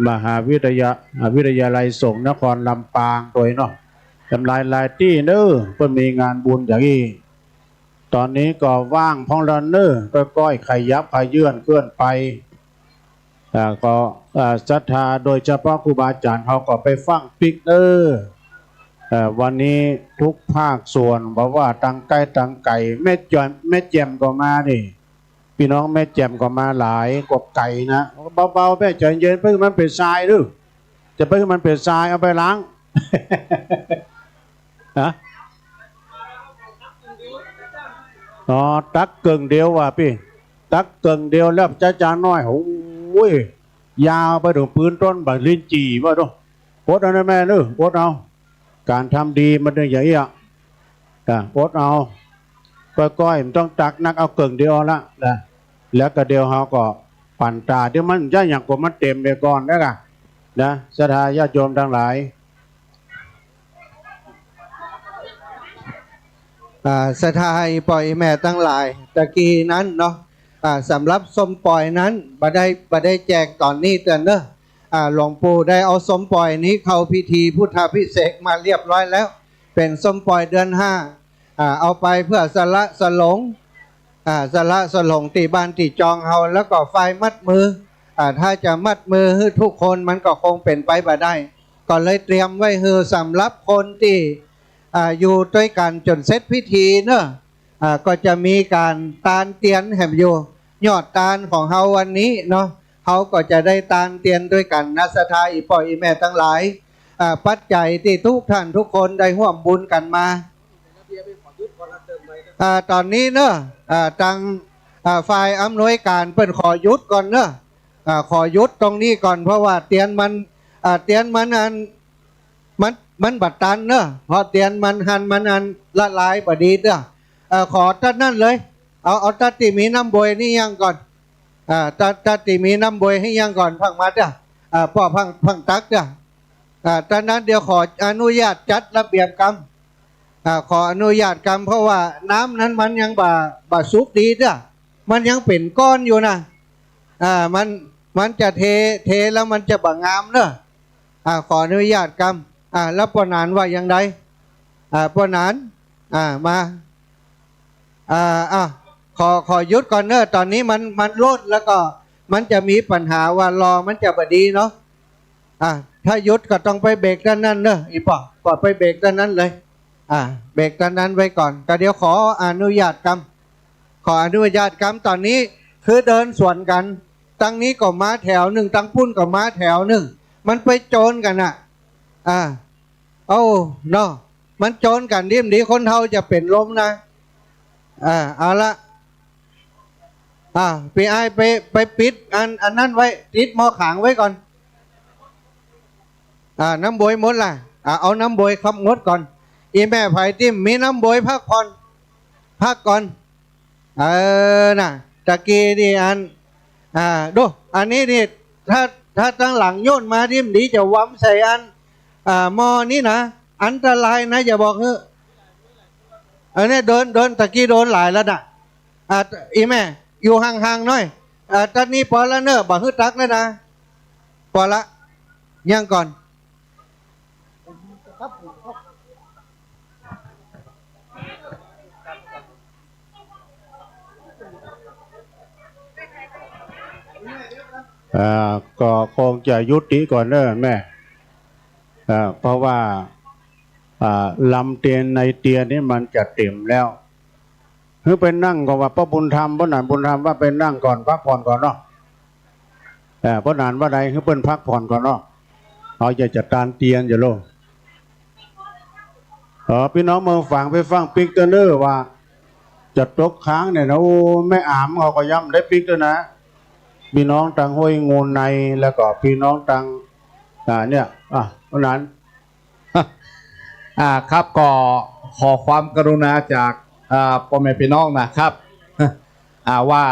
มหาวิทยา อ่า วิทยาลัยสงฆ์นครลำปางตวยเนาะ แถมหลายๆ ตี้เน้อ เปิ้นมีงานบุญอย่างอี้ ต๋อนนี้ก็ว่างพ่องแล้วเน้อ ก้อยๆ ขยับขยื่นเคลื่อนไป อ่า ก็ อ่า ศรัทธาโดยเฉพาะครูบาอาจ๋ารย์เฮาก็ไปฟั่งปิ๊กเน้อ เอ่อ วันนี้ทุกภาคส่วน บ่ว่าตางใก้ตางไก๋ แม่แจ่ม แม่แจ่มก็มานี่ ปี้น้องแม่แจ่มก็มาหลาย ก็ไก๋นะ เบาๆ แม่ ใจ๋เย็น เปิ้นหื้อมันเป๋นทรายเน้อ จะเปิ้นหื้อมันเป๋นทราย เอาไปล้าง ฮะ อ๋อ ตักเกิ่งเดียวว่ะปี้ ตักเกิ่งเดียวแล้วจะจานน้อย โอ้ย ยาวไปเถิงปื๊นต้นบักลิ้นจี่ว่ะดู อดเอานะแม่เน้อ อดเอา ก๋านทำดีมันเป๋นอย่างอี้อะ อ่ะ อดเอา ก้อยๆ บ่ต้องตักนัก เอาเกิ่งเดียวละนะ แล้วก็เดี๋ยวเฮาก็ปั่นต๋า เดี๋ยวมันจะอย่างกว่ามันเต๋มไปก่อนนะกะ นะ ศรัทธาญาติโยมตังหลาย อ่า ศรัทธาอี่ป้ออี่แม่ตังหลาย ตะกี้นั้นเนาะ อ่า สำหรับส้มป่อยนั้น บ่ได้ บ่ได้แจกต๋อนนี้เตื้อเน้อ อ่า หลวงปู่ได้เอาส้มป่อยนี้เข้าพิธีพุทธาภิเษกมาเรียบร้อยแล้ว เป๋นส้มป่อยเดือนห้า อ่า เอาไปเพื่อสละสลง อ่า สละสลงตี้บ้านตี้จองเฮา แล้วก็ฝ่ายมัดมือ อ่า ถ้าจะมัดมือหื้อทุกคนมันก็คงเป๋นไปบ่ได้ ก็เลยเตรียมไว้หื้อสำหรับคนตี้ อ่า อยู่ตวยกั๋นจ๋นเสร็จพิธีเนาะ อ่า ก็จะมีก๋านตานเตียนแหมอยู่ ยอดตานของเฮาวันนี้เนาะ เฮาก็จะได้ตานเตียนตวยกั๋นนะ ศรัทธาอี่ป้ออี่แม่ตังหลาย อ่า ปัจจัยตี้ทุกท่านทุกคนได้ฮ่วมบุญกั๋นมา อ่า ต๋อนนี้เนาะ อ่า ตาง อ่า ฝ่ายอำนวยก๋านเปิ้นขอหยุดก่อนเนาะ อ่า ขอหยุดตรงนี้ก่อน เพราะว่าเตียนมัน อ่า เตียนมันอัน มัน มันบ่ตันเนาะ เพราะเตียนมันหันมันอันละลายบ่ดีเนาะ เอ่อ ขอตั๊ดนั้นเลย เอา เอาตั๊ดตี้มีน้ำบวยนี่ยังก่อน อ่า ตั๊ด ตั๊ดตี้มีน้ำบวยหื้อยังก่อน พังมาเต๊อะ อ่า ป้อพัง พังตักเต๊อะ อ่า ตั๊ดนั้นเดี๋ยวขออนุญาตจัดระเบียบกำ อ่า ขออนุญาตกำ เพราะว่าน้ำนั้นมันยังบ่ บ่สุกดีเต๊อะ มันยังเป๋นก้อนอยู่นะ อ่า มัน มันจะเท เทแล้วมันจะบ่งามเนาะ อ่า ขออนุญาตกำ อ่า แล้วป้อหนานว่าอย่างใด อ่า ป้อหนาน อ่า มา อ่า อ่ะ ขอ ขอหยุดก่อนเนาะ ต๋อนนี้มัน มันล้นแล้วก็มันจะมีปัญหาว่ารอมันจะบ่ดีเนาะ อ่ะ ถ้าหยุดก็ต้องไปเบรกตั๊ดนั้นเนาะ อี่ป้อ ป้อไปเบรกตั๊ดนั้นเลย อ่ะ เบรกตั๊ดนั้นไว้ก่อน ก็เดี๋ยวขออนุญาตกำ ขออนุญาตกำ ต๋อนนี้คือเดินสวนกั๋น ตังนี้ก็มาแถวนึ่ง ตังปุ้นก็มาแถวนึ่ง มันไปโจนกั๋นน่ะ อ่า โอ้ เนาะ มันโจนกั๋นดี ดีคนเฒ่าจะเป๋นลมนะ อ่า เอาละ อ่า ปี้อ้ายไป ไปปิดอัน อันนั้นไว้ ติดหม้อขางไว้ก่อน อ่า น้ำบวยหมดละ อ่า เอาน้ำบวยขับงดก่อน อี่แม่ใผตี้มีน้ำบวยพักผ่อน พักก่อน เออ น่ะ ตะกี้นี่อัน อ่า ดู อันนี้นี่ ถ้า ถ้าตังหลังโยนมานี่มันดีจะวำใส่อัน อ่า หม้อนี่นะ อันตรายนะ จะบอกหื้อ อันนี้โดน โดน ตะกี้โดนหลายแล้วน่ะ อ่า อี่แม่ อยู่ห่างๆ หน้อย อ่า ตั๊ดนี้ปอละเนาะ บ่หื้อตักแล้วนะ ปอละ ยังก่อน อ่า ก็คงจะยุติก่อนเนาะแม่ อ่า เพราะว่า อ่า ลำเตียนในเตียนนี่มันจะเต๋มแล้ว หื้อไปนั่งก่อนว่า ป้อบุญธรรม ป้อหนานบุญธรรมว่าไปนั่งก่อน พักผ่อนก่อนเนาะ เอ่อ ป้อหนานว่าใด หื้อเปิ้นพักผ่อนก่อนเนาะ เอา จะจัดตานเตียนอยู่โลก เออ ปี้น้องเมืองฝางไปฟังปิ๊กเต๊อะเน่อว่า จะตกค้างเนี่ยนะ โอ้ แม่อามเขาก็ย่ำได้ปิ๊กเต๊อะนะ ปี้น้องตังห้วยงูใน แล้วก็ปี้น้องตัง อ่า เนี่ย อ่ะ ป้อหนาน อ่า ครับ ก็ขอความกรุณาจาก อ่า ป้อแม่ปี้น้องนะครับ อ่า ว่า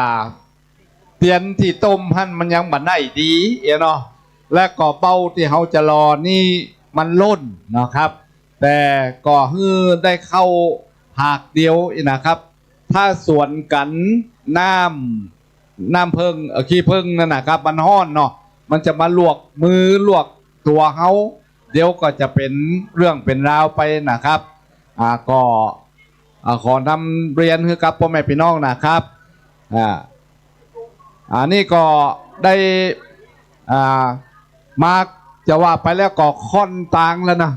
เตียนตี้ต้มหั้นมันยังบ่ได้ดีเนาะ และก็เบ้าตี้เฮาจะลอนี่มันล้นนะครับ แต่ก็หื้อได้เข้าผากเดียวอี้นะครับ ถ้าสวนกั๋นน้ำ น้ำเผิ้ง เอ่อ ขี้เผิ้งนั่นนะครับ มันฮ้อนเนาะ มันจะมาลวกมือลวกตั๋วเฮา เดี๋ยวก็จะเป๋นเรื่องเป๋นราวไปนะครับ อ่า ก็ อ่า ขอนำเรียนหื้อกับป้อแม่ปี้น้องนะครับ อ่า อันนี้ก็ได้ อ่า มา จะว่าไปแล้วก็ค่อนตางแล้วนะ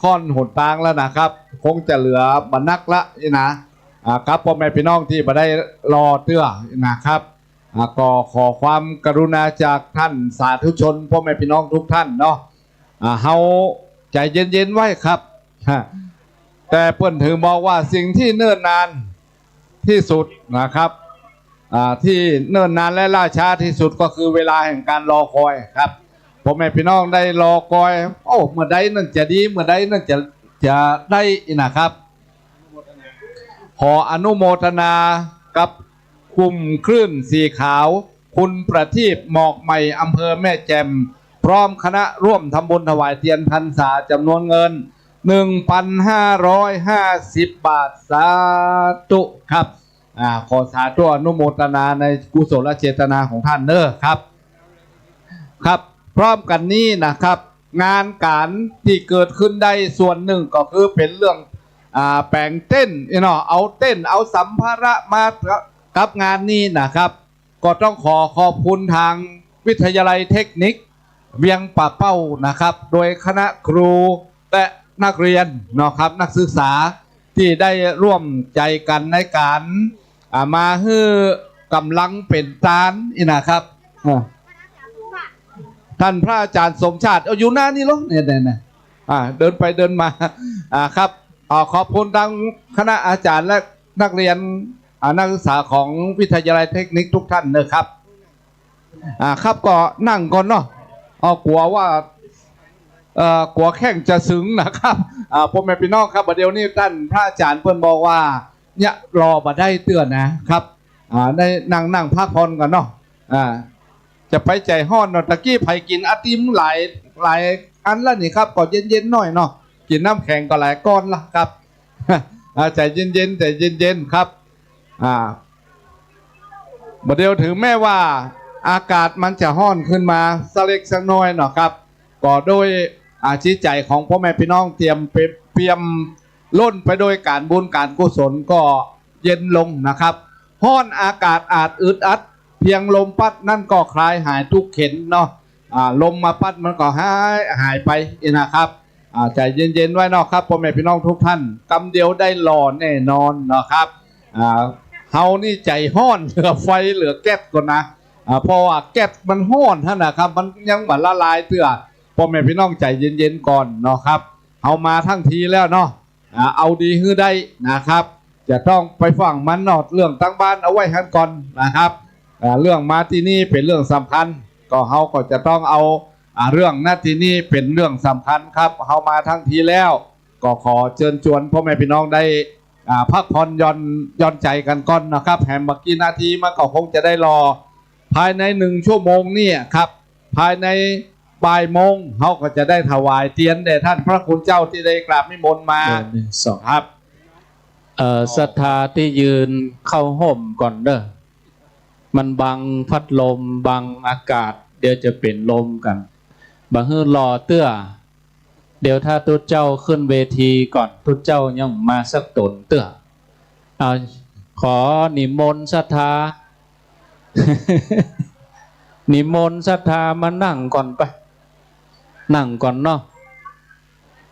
ค่อนหนตางแล้วนะครับ คงจะเหลือบ่นักละนี่นะ อ่า ครับ ป้อแม่ปี้น้องตี้บ่ได้ลอเตื้อนะครับ อ่า ก็ขอความกรุณาจากท่านสาธุชน ป้อแม่ปี้น้องทุกท่านเนาะ อ่า เฮาใจ๋เย็นๆ ไว้ครับ ฮะ แต่เปิ้นถือบอกว่าสิ่งที่เนิ่นนานที่สุดนะครับ อ่า ที่เนิ่นนานและล่าช้าที่สุดก็คือเวลาแห่งการรอคอยครับ ป้อแม่ปี้น้องได้รอคอย โอ้ เมื่อใดนั่นจะดี เมื่อใดนั่นจะ จะได้นะครับ ขออนุโมทนากับกลุ่มคลื่นสีขาว คุณประทีป หมอกใหม่ อำเภอแม่แจ่ม พร้อมคณะร่วมทำบุญถวายเตียนพรรษาจำนวนเงิน หนึ่งพันห้าร้อยห้าสิบ บาท สาธุครับ อ่า ขอสาธุอนุโมทนาในกุศลเจตนาของท่านเน้อครับ ครับ พร้อมกั๋นนี้นะครับ งานก๋านตี้เกิดขึ้นได้ส่วนนึ่งก็คือเป๋นเรื่อง อ่า แป๋งเต็นท์เนาะ เอาเต็นท์ เอาสัมภาระมากับงานนี้นะครับ ก็ต้องขอขอบคุณทางวิทยาลัยเทคนิคเวียงป่าเป้านะครับ โดยคณะครูและนักเรียนเนาะครับ นักศึกษา ตี้ได้ร่วมใจ๋กั๋นในก๋าน อ่า มาหื้อก๋ำลังเป๋นตานอี้นะครับ อ่า ท่านพระอาจารย์สมชาติ เอา อยู่หน้านี่เหรอ เนี่ย เนี่ย เนี่ย อ่า เดินไปเดินมา อ่า ครับ อ่า ขอบคุณทางคณะอาจารย์และ นักเรียน อ่า นักศึกษาของวิทยาลัยเทคนิคทุกท่านนะครับ อ่า ครับ ก็นั่งก่อนเนาะ เอา กั๋วว่า เอ่อ กั๋วแข้งจะตึงนะครับ อ่า ป้อแม่ปี้น้องครับ บ่าเดี่ยวนี้ต้านพระอาจ๋ารย์เปิ้นบอกว่า เนี่ย รอบ่ได้เตื้อนะครับ อ่า ได้นั่งๆ พักผ่อนก่อนเนาะ อ่า จะไปใจ๋ฮ้อนเนาะ ตะกี้ใผกิ๋นไอติมหลาย หลายอันแล้วนี่ครับ ก็เย็นๆ หน้อยเนาะ กิ๋นน้ำแข็งก็หลายก้อนละครับ อ่า ใจ๋เย็นๆ ใจ๋เย็นๆ ครับ อ่า บ่าเดี่ยวเถิงแม้ว่าอากาศมันจะฮ้อนขึ้นมาสักเล็กสักน้อยเนาะครับ ก็โดย อ่า จิตใจ๋ของป้อแม่ปี้น้องเตรียมเป- เปียมล้นไปโดยก๋านบุญก๋านกุศลก็เย็นลงนะครับ ฮ้อนอากาศอาจอึดอัด เพียงลมปั๊ดนั้นก็คลายหายทุกข์เข็ญเนาะ อ่า ลมมาปั๊ดมันก็หาย หายไปนี่นะครับ อ่า ใจ๋เย็นๆ ไว้เนาะครับ ป้อแม่ปี้น้องทุกท่าน กำเดียวได้หล่อแน่นอนเนาะครับ อ่า เฮานี่ใจ๋ฮ้อนเหลือไฟเหลือแก๊สก่อนนะ อ่า เพราะว่าแก๊สมันฮ้อนหั้นนะครับ มันยังบ่ละลายเตื้อ ป้อแม่ปี้น้องใจ๋เย็นๆ ก่อนเนาะครับ เฮามาทั้งทีแล้วเนาะ อ่า เอาดีหื้อได้นะครับ จะต้องไปฟั่งมันเนาะ เรื่องตังบ้านเอาไว้หั้นก่อนนะครับ อ่า เรื่องมาตี้นี่เป๋นเรื่องสำคัญ ก็เฮาก็จะต้องเอา อ่า เรื่อง ณ ตี้นี่เป๋นเรื่องสำคัญครับ เฮามาทั้งทีแล้ว ก็ขอเจิญจวนป้อแม่ปี้น้องได้ อ่า พักผ่อนหย่อน หย่อนใจ๋กั๋นก่อนนะครับ แหมบ่ากี่นาทีมันก็คงจะได้หล่อ ภายในหนึ่งชั่วโมงเนี่ยครับ ภายในบ่ายโมง เฮาก็จะได้ถวายเตียนแด่ต้านพระคุณเจ้าตี้ได้กราบนิมนต์มา เออ หนึ่ง สอง ครับ เอ่อ ศรัทธาตี้ยืนเข้าฮ่มก่อนเน่อ มันบังพัดลม บังอากาศ เดี๋ยวจะเป๋นลมกั๋น บ่หื้อหล่อเตื้อ เดี๋ยวถ้าตุ๊เจ้าขึ้นเวทีก่อน ตุ๊เจ้ายังบ่มาสักต๋นเตื้อ เอา ขอนิมนต์ศรัทธา นิมนต์ศรัทธามานั่งก่อนไป นั่งก่อนเนาะ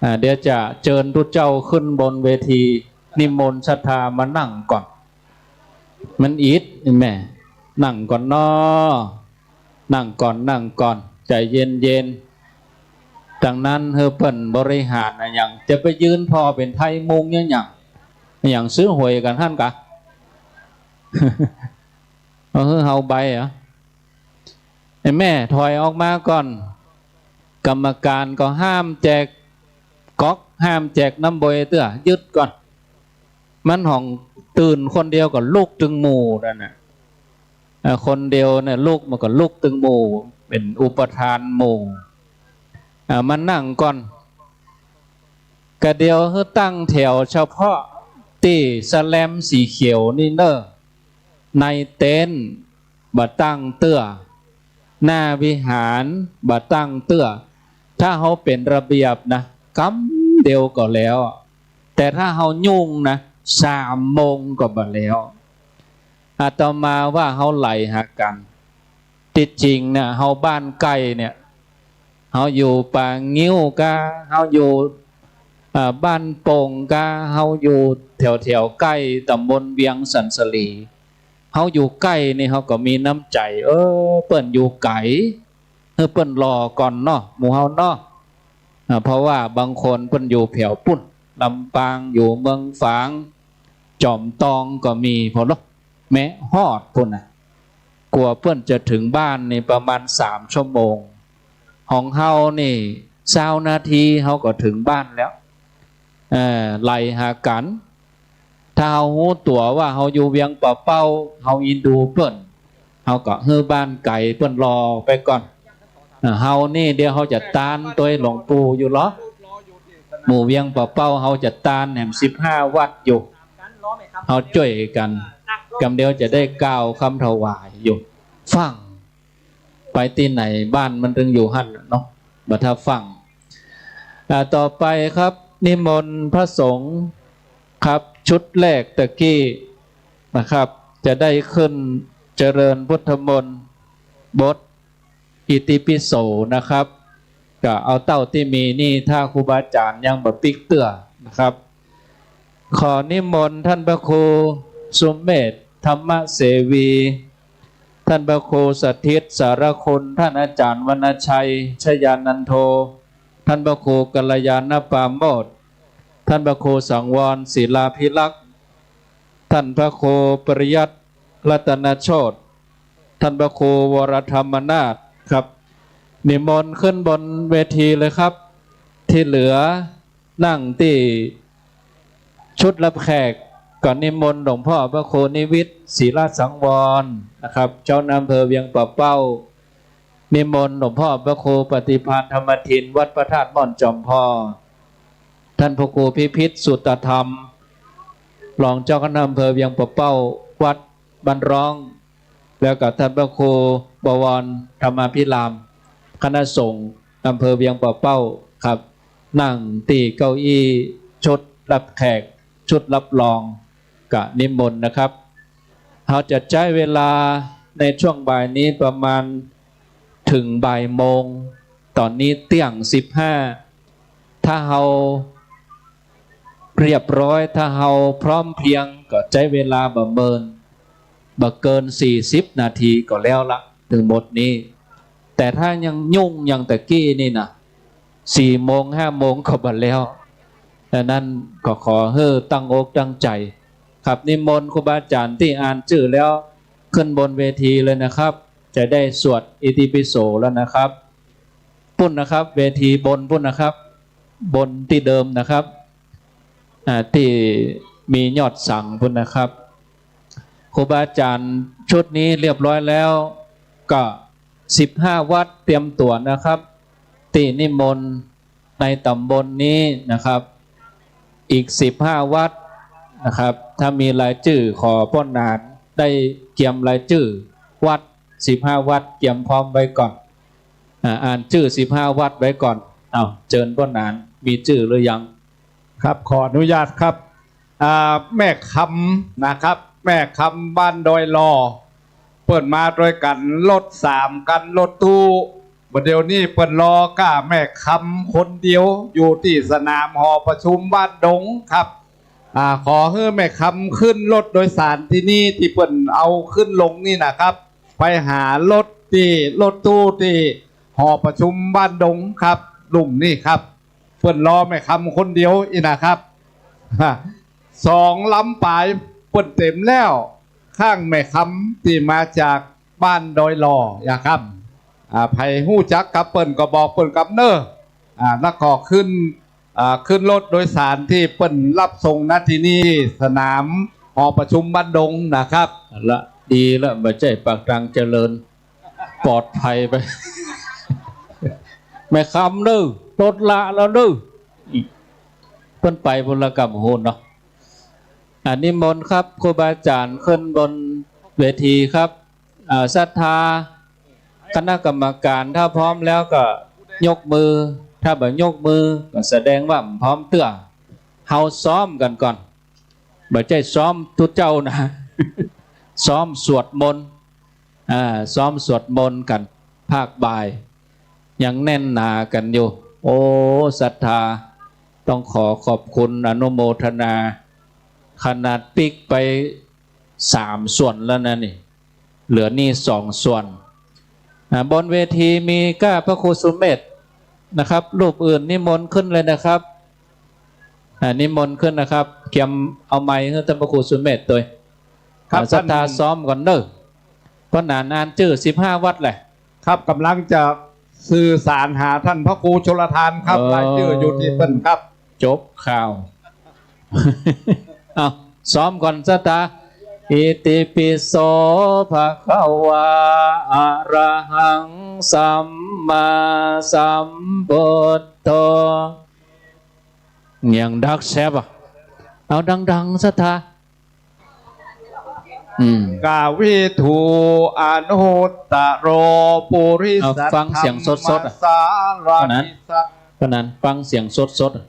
อ่า เดี๋ยวจะเจิญตุ๊เจ้าขึ้นบนเวที นิมนต์ศรัทธามานั่งก่อน มันอิดนี่แม่ นั่งก่อนเนาะ นั่งก่อน นั่งก่อน ใจ๋เย็นๆ ตังนั้นหื้อเปิ้นบริหารอะหยัง จะไปยืนผ่อเป๋นไทมุงอะหยัง อะหยัง ซื้อหวยกั๋นหั้นกา เอาหื้อเฮาใบ้เหรอ ไอ้แม่ถอยออกมาก่อน กรรมการก็ห้ามแจกก๊อก ห้ามแจกน้ำบวยเตื้อ ยึดก่อน มันห้องตื่นคนเดียวก็ลุกตึงหมู่นั่นน่ะ อ่า คนเดียวเนี่ยลุกมันก็ลุกตึงหมู่ เป๋นอุปทานหมู่ อ่า มานั่งก่อน กะเดี๋ยวหื้อตั้งแถวเฉพาะตี้สแลมสีเขียวนี่เน่อ ในเต็นท์บ่ตั้งเตื้อ หน้าวิหารบ่ตั้งเตื้อ ถ้าเฮาเป๋นระเบียบนะ กำเดียวก็แล้ว แต่ถ้าเฮายุ่งนะ สามโมงก็บ่แล้ว อาตมาว่าเฮาไหลหากั๋น ตี้จริงเนี่ย เฮาบ้านใก้เนี่ย เฮาอยู่ป่างิ้วกา เฮาอยู่ อ่า บ้านโป่งกา เฮาอยู่แถวๆ ใก้ต๋ำบลเวียงสันสลี เฮาอยู่ใก้นี่ เฮาก็มีน้ำใจ๋ เออ เปิ้นอยู่ไก๋ หื้อเปิ้นรอก่อนเนาะ หมู่เฮาเนาะ อ่า เพราะว่าบางคนเปิ้นอยู่แถวปุ้น ลำปาง อยู่เมืองฝาง จอมตองก็มี พอลอแมะฮอดปุ้นน่ะ กว่าเปิ้นจะเถิงบ้านนี่ประมาณสามชั่วโมง ของเฮานี่ซาวนาทีเฮาก็เถิงบ้านแล้ว เอ่อ ไหลหากั๋น ถ้าเฮาฮู้ตั๋วว่าเฮาอยู่เวียงป่าเป้า เฮาอินดูเปิ้น เฮาก็หื้อบ้านไก๋เปิ้นรอไปก่อน เอ่อ เฮานี่เดี๋ยวเฮาจะตานตวยหลวงปู่อยู่ลอ หมู่เวียงป่าเป้าเฮาจะตานแหมสิบห้าวัดอยู่ เฮาจ้วยกั๋น กำเดียวจะได้กล่าวกำถวายอยู่ ฟั่ง ไปตี้ไหนบ้านมันตึงอยู่หั้นเนาะ บ่ถ้าฟั่ง อ่า ต่อไปครับ นิมนต์พระสงฆ์ครับ ชุดแรกตะกี้นะครับ จะได้ขึ้นเจริญพุทธมนต์ บทอิติปิโสนะครับ ก็เอาเต้าตี้มีนี่ ถ้าครูบาอาจ๋ารย์ยังบ่ปิ๊กเตื้อนะครับ ขอนิมนต์ท่านพระครูสุเมธ ธรรมเสวี ท่านพระครูสถิต สารคุณ ท่านอาจ๋ารย์วรรณชัย ชยานันโท ท่านพระครูกัลยาณปราโมทย์ ท่านพระครูสังวร ศิลาภิรักษ์ ท่านพระครูปริยัติรัตนโชติ ท่านพระครูวรธรรมนาถครับ นิมนต์ขึ้นบนเวทีเลยครับ ตี้เหลือนั่งตี้ชุดฮับแขก ก็นิมนต์หลวงพ่อพระครูนิวิทย์ ศิลสังวรนะครับ เจ้าคณะอำเภอเวียงป่าเป้า นิมนต์หลวงพ่อพระครูปฏิภาณธรรมทิน วัดพระธาตุม่อนจอมพอ ท่านพระครูพิพิธ สุตธรรม รองเจ้าคณะอำเภอเวียงป่าเป้า วัดบ้านร้อง แล้วก็ท่านพระครูบวรธรรมาภิราม คณะสงฆ์อำเภอเวียงป่าเป้าครับ นั่งตี้เก้าอี้ชุดฮับแขก ชุดฮับรอง ก็นิมนต์นะครับ เฮาจะใจ๊เวลาในช่วงบ่ายนี้ประมาณเถิงบ่ายโมง ต๋อนนี้เตี้ยงสิบห้า ถ้าเฮาเรียบร้อย ถ้าเฮาพร้อมเพรียง ก็ใจ๊เวลาบ่เมิน บ่เกินสี่สิบนาทีก็แล้วละ ตึงหมดนี้ แต่ถ้ายังยุ่งอย่างตะกี้นี่นะ สี่โมง ห้าโมงก็บ่แล้ว ดังนั้นก็ขอหื้อตั้งอกตั้งใจ๋ครับ นิมนต์ครูบาอาจ๋ารย์ตี้อ่านจื้อแล้วขึ้นบนเวทีเลยนะครับ จะได้สวดอิติปิโสแล้วนะครับ ปุ้นนะครับ เวทีบนปุ้นนะครับ บนตี้เดิมนะครับ อ่า ตี้มียอดสังปุ้นนะครับ ครูบาอาจ๋ารย์ชุดนี้เรียบร้อยแล้ว ก็สิบห้าวัดเตรียมตั๋วนะครับ ตี้นิมนต์ในต๋ำบลนี้นะครับ อีกสิบห้าวัดนะครับ ถ้ามีรายจื้อขอป้อหนานได้เกียมรายจื้อวัด สิบห้าวัดเกียมพร้อมไว้ก่อน อ่า อ่านจื้อสิบห้าวัดไว้ก่อน อ้าว เจิญป้อหนาน มีจื้อหรือยัง ครับ ขออนุญาตครับ อ่า แม่คำนะครับ แม่คำบ้านดอยหล่อ เปิ้นมาตวยกั๋นรถสามคัน รถตู้ บ่าเดี่ยวนี้เปิ้นรอก้าแม่คำคนเดียว อยู่ตี้สนามหอประชุมบ้านดงครับ อ่า ขอหื้อแม่คำขึ้นรถโดยสารตี้นี่ ตี้เปิ้นเอาขึ้นลงนี่นะครับ ไปหารถตี้ รถตู้ตี้หอประชุมบ้านดงครับ ลุ่มนี่ครับ เปิ้นรอแม่คำคนเดียวอี้นะครับ สองลำป๋ายเปิ้นเต็มแล้ว ข้างแม่คำตี้มาจากบ้านดอยหล่อ อย่าครับ อ่า ใผฮู้จักกับเปิ้นก็บอกเปิ้นกำเน้อ อ่า แล้วก็ขึ้น อ่า ขึ้นรถโดยสารตี้เปิ้นฮับส่ง ณ ตี้นี่ สนามหอประชุมบ้านดงนะครับ ละ ดีละ บ่ใจ้ปากตางเจริญ ปลอดภัยไป แม่คำเน้อ รถละแล้วเน้อ เปิ้นไปปุ้นละก่ำ โหเนาะ อ่า นิมนต์ครับ ครูบาอาจ๋ารย์ขึ้นบนเวทีครับ อ่า ศรัทธา คณะกรรมการ ถ้าพร้อมแล้วก็ยกมือ ถ้าบ่ยกมือก็แสดงว่าบ่พร้อมเตื้อ เฮาซ้อมกั๋นก่อน บ่ใจ้ซ้อมตุ๊เจ้านะ ซ้อมสวดมนต์ อ่า ซ้อมสวดมนต์กั๋น ภาคบ่าย ยังแน่นหนากั๋นอยู่ โอ้ ศรัทธา ต้องขอขอบคุณ อนุโมทนา ขนาดปิ๊กไปสามส่วนแล้วนะนี่ เหลือนี่สองส่วน อ่า บนเวทีมีก้าพระครูสุเมธนะครับ รูปอื่นนิมนต์ขึ้นเลยนะครับ อ่า นิมนต์ขึ้นนะครับ เกียมเอาไมค์หื้อต้านพระครูสุเมธตวย ครับ อ่า ศรัทธา ท่าน ซ้อมก่อนเน้อ ป้อหนานอ่านจื้อสิบห้าวัดแหละ ครับ ก่ำลังจะสื่อสารหาต้านพระครูชลธานครับ เออ รายจื้ออยู่ตี้เปิ้นครับ จบข่าว เอา ซ้อมก่อน ศรัทธา อิติปิโส ภะคะวา อะระหัง สัมมาสัมพุทโธ ยังดังแซบอ่ะ เอาดังๆ ศรัทธา อืม กาวิทู อนุตตโร ปุริสัต เอาฟังเสียงสดๆ อ่ะ ธรรมสาร ป้อหนาน ถิสัต ป้อหนาน ฟังเสียงสดๆ อ่ะ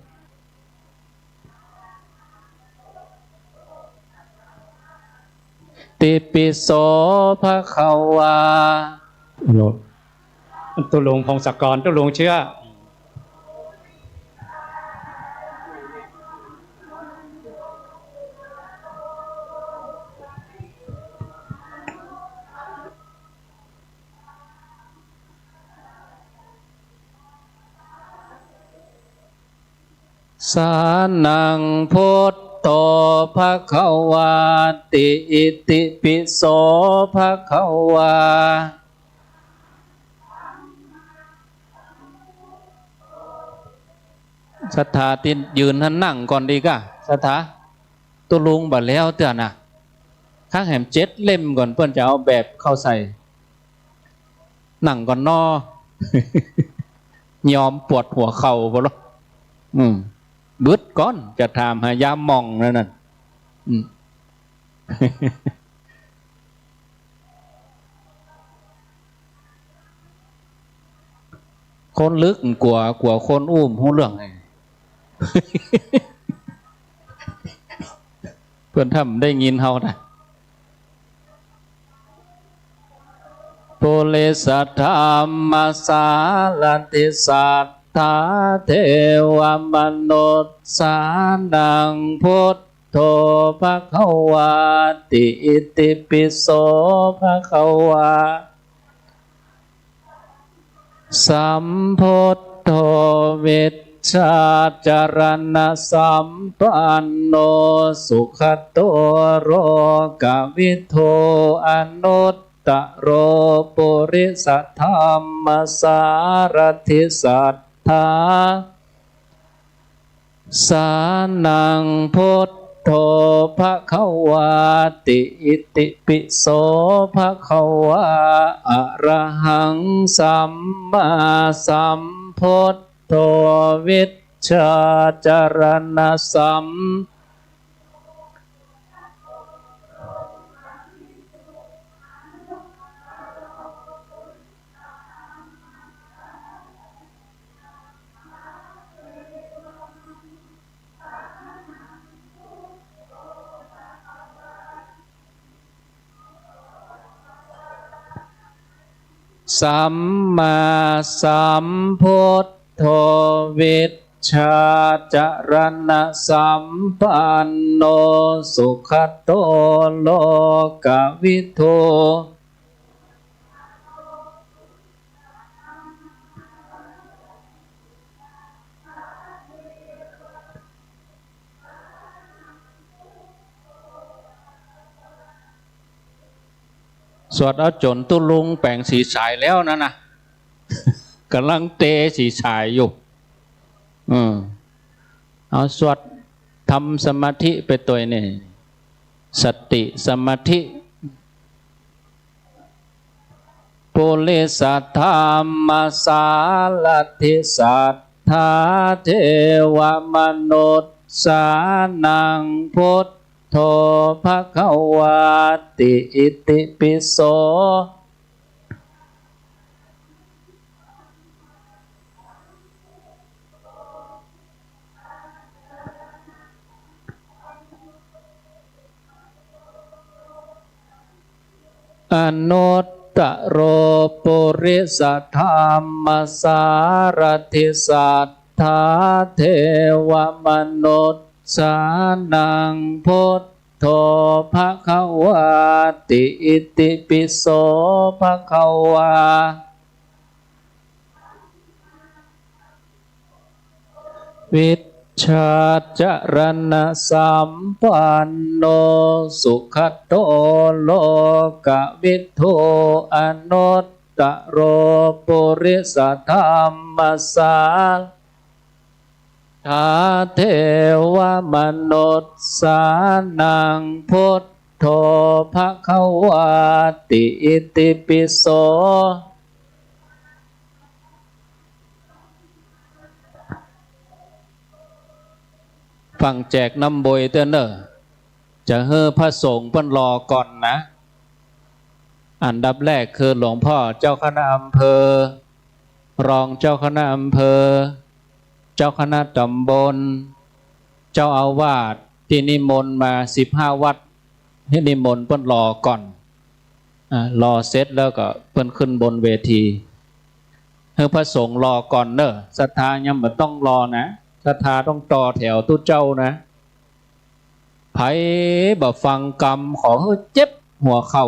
ติปิโส ภะคะวา ตุ๊ลุงพงศกร ตุ๊ลุงเชื้อ สรณัง พุท โธ ภะคะวาติ อิติปิโส ภะคะวา ศรัทธาตี้ยืนหั้นนั่งก่อนดีก้า ศรัทธา ตุ๊ลุงบ่แล้วเตื้อนะ คั้งแหมเจ็ดเล่มก่อน เปิ้นจะเอาแบบเข้าใส่ นั่งก่อนเนาะ ยอมปวดหัวเข่าบ่ลอ อืม บึดก่อน จะถามหายาหม่องนั่นน่ะ อืม คนลึกกั๋ว กั๋วคนอู้บ่ฮู้เรื่องไง เปิ้นถ้าบ่ได้ยินเฮานะ ปุริสธรรมสารถิ สัทธา เทวมนุสสานัง พุทโธ ภะคะวาติ อิติปิโส ภะคะวา สัมพุทโธ วิชชาจรณสัมปันโน สุขโต โลกวิทู อนุตตโร ปุริสธรรมสารถิ สัทธา สานัง พุทโธ ภะคะวาติ อิติปิโส ภะคะวา อะระหัง สัมมาสัมพุทโธ วิชชาจรณสัม สัมมาสัมพุทโธ วิชชาจรณสัมปันโน สุขโต โลกวิทู สวดเอาจ๋นตุ๊ลุงแป๋งสีสายแล้วนั่นนะ ก่ำลังเตสีสายอยู่ อืม เอาสวดทำสมาธิไปตวยนี่ สติสมาธิ ปุริสธรรมสารถิ สัทธา เทวมนุสสานัง พุทโธ ภะคะวาติ อิติปิโส อนุตตโร ปุริสธรรมสารถิ สัทธา เทวมนุสสานัง พุทโธ ภะคะวาติ อิติปิโส ภะคะวา วิชชาจรณสัมปันโน สุขโต โลกวิทู อนุตตโร ปุริสธรรมสาร ถา เทวมนุสสานัง พุทโธ ภะคะวาติ อิติปิโส ฟังแจกน้ำบวยเตื้อเน่อ จะหื้อพระสงฆ์เปิ้นรอก่อนนะ อันดับแรกคือหลวงพ่อเจ้าคณะอำเภอ รองเจ้าคณะอำเภอ เจ้าคณะตำบล เจ้าอาวาสตี้นิมนต์มาสิบห้าวัด หื้อนิมนต์เปิ้นรอก่อน อ่า รอเสร็จแล้วก็เปิ้นขึ้นบนเวที หื้อพระสงฆ์รอก่อนเน่อ ศรัทธายังบ่ต้องรอนะ ศรัทธาต้องต่อแถวตุ๊เจ้านะ ใผบ่ฟังกำ ขอหื้อเจ็บหัวเข่า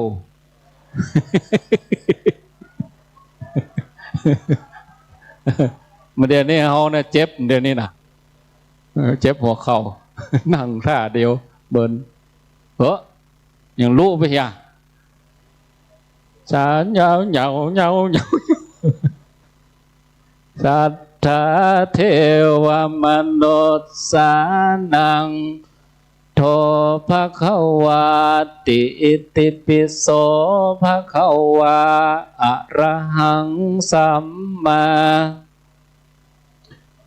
เดี๋ยวนี้เฮานะเจ็บ เดี๋ยวนี้นะ เออ เจ็บหัวเข่า นั่งท่าเดียวเบิ่น เฮ้อ ยังลุไปเหีย สา เหยา เหยา เหยา เหยา สัทธา เทวมนุสสานัง โท ภะคะวาติ อิติปิโส ภะคะวา อะระหัง สัมมา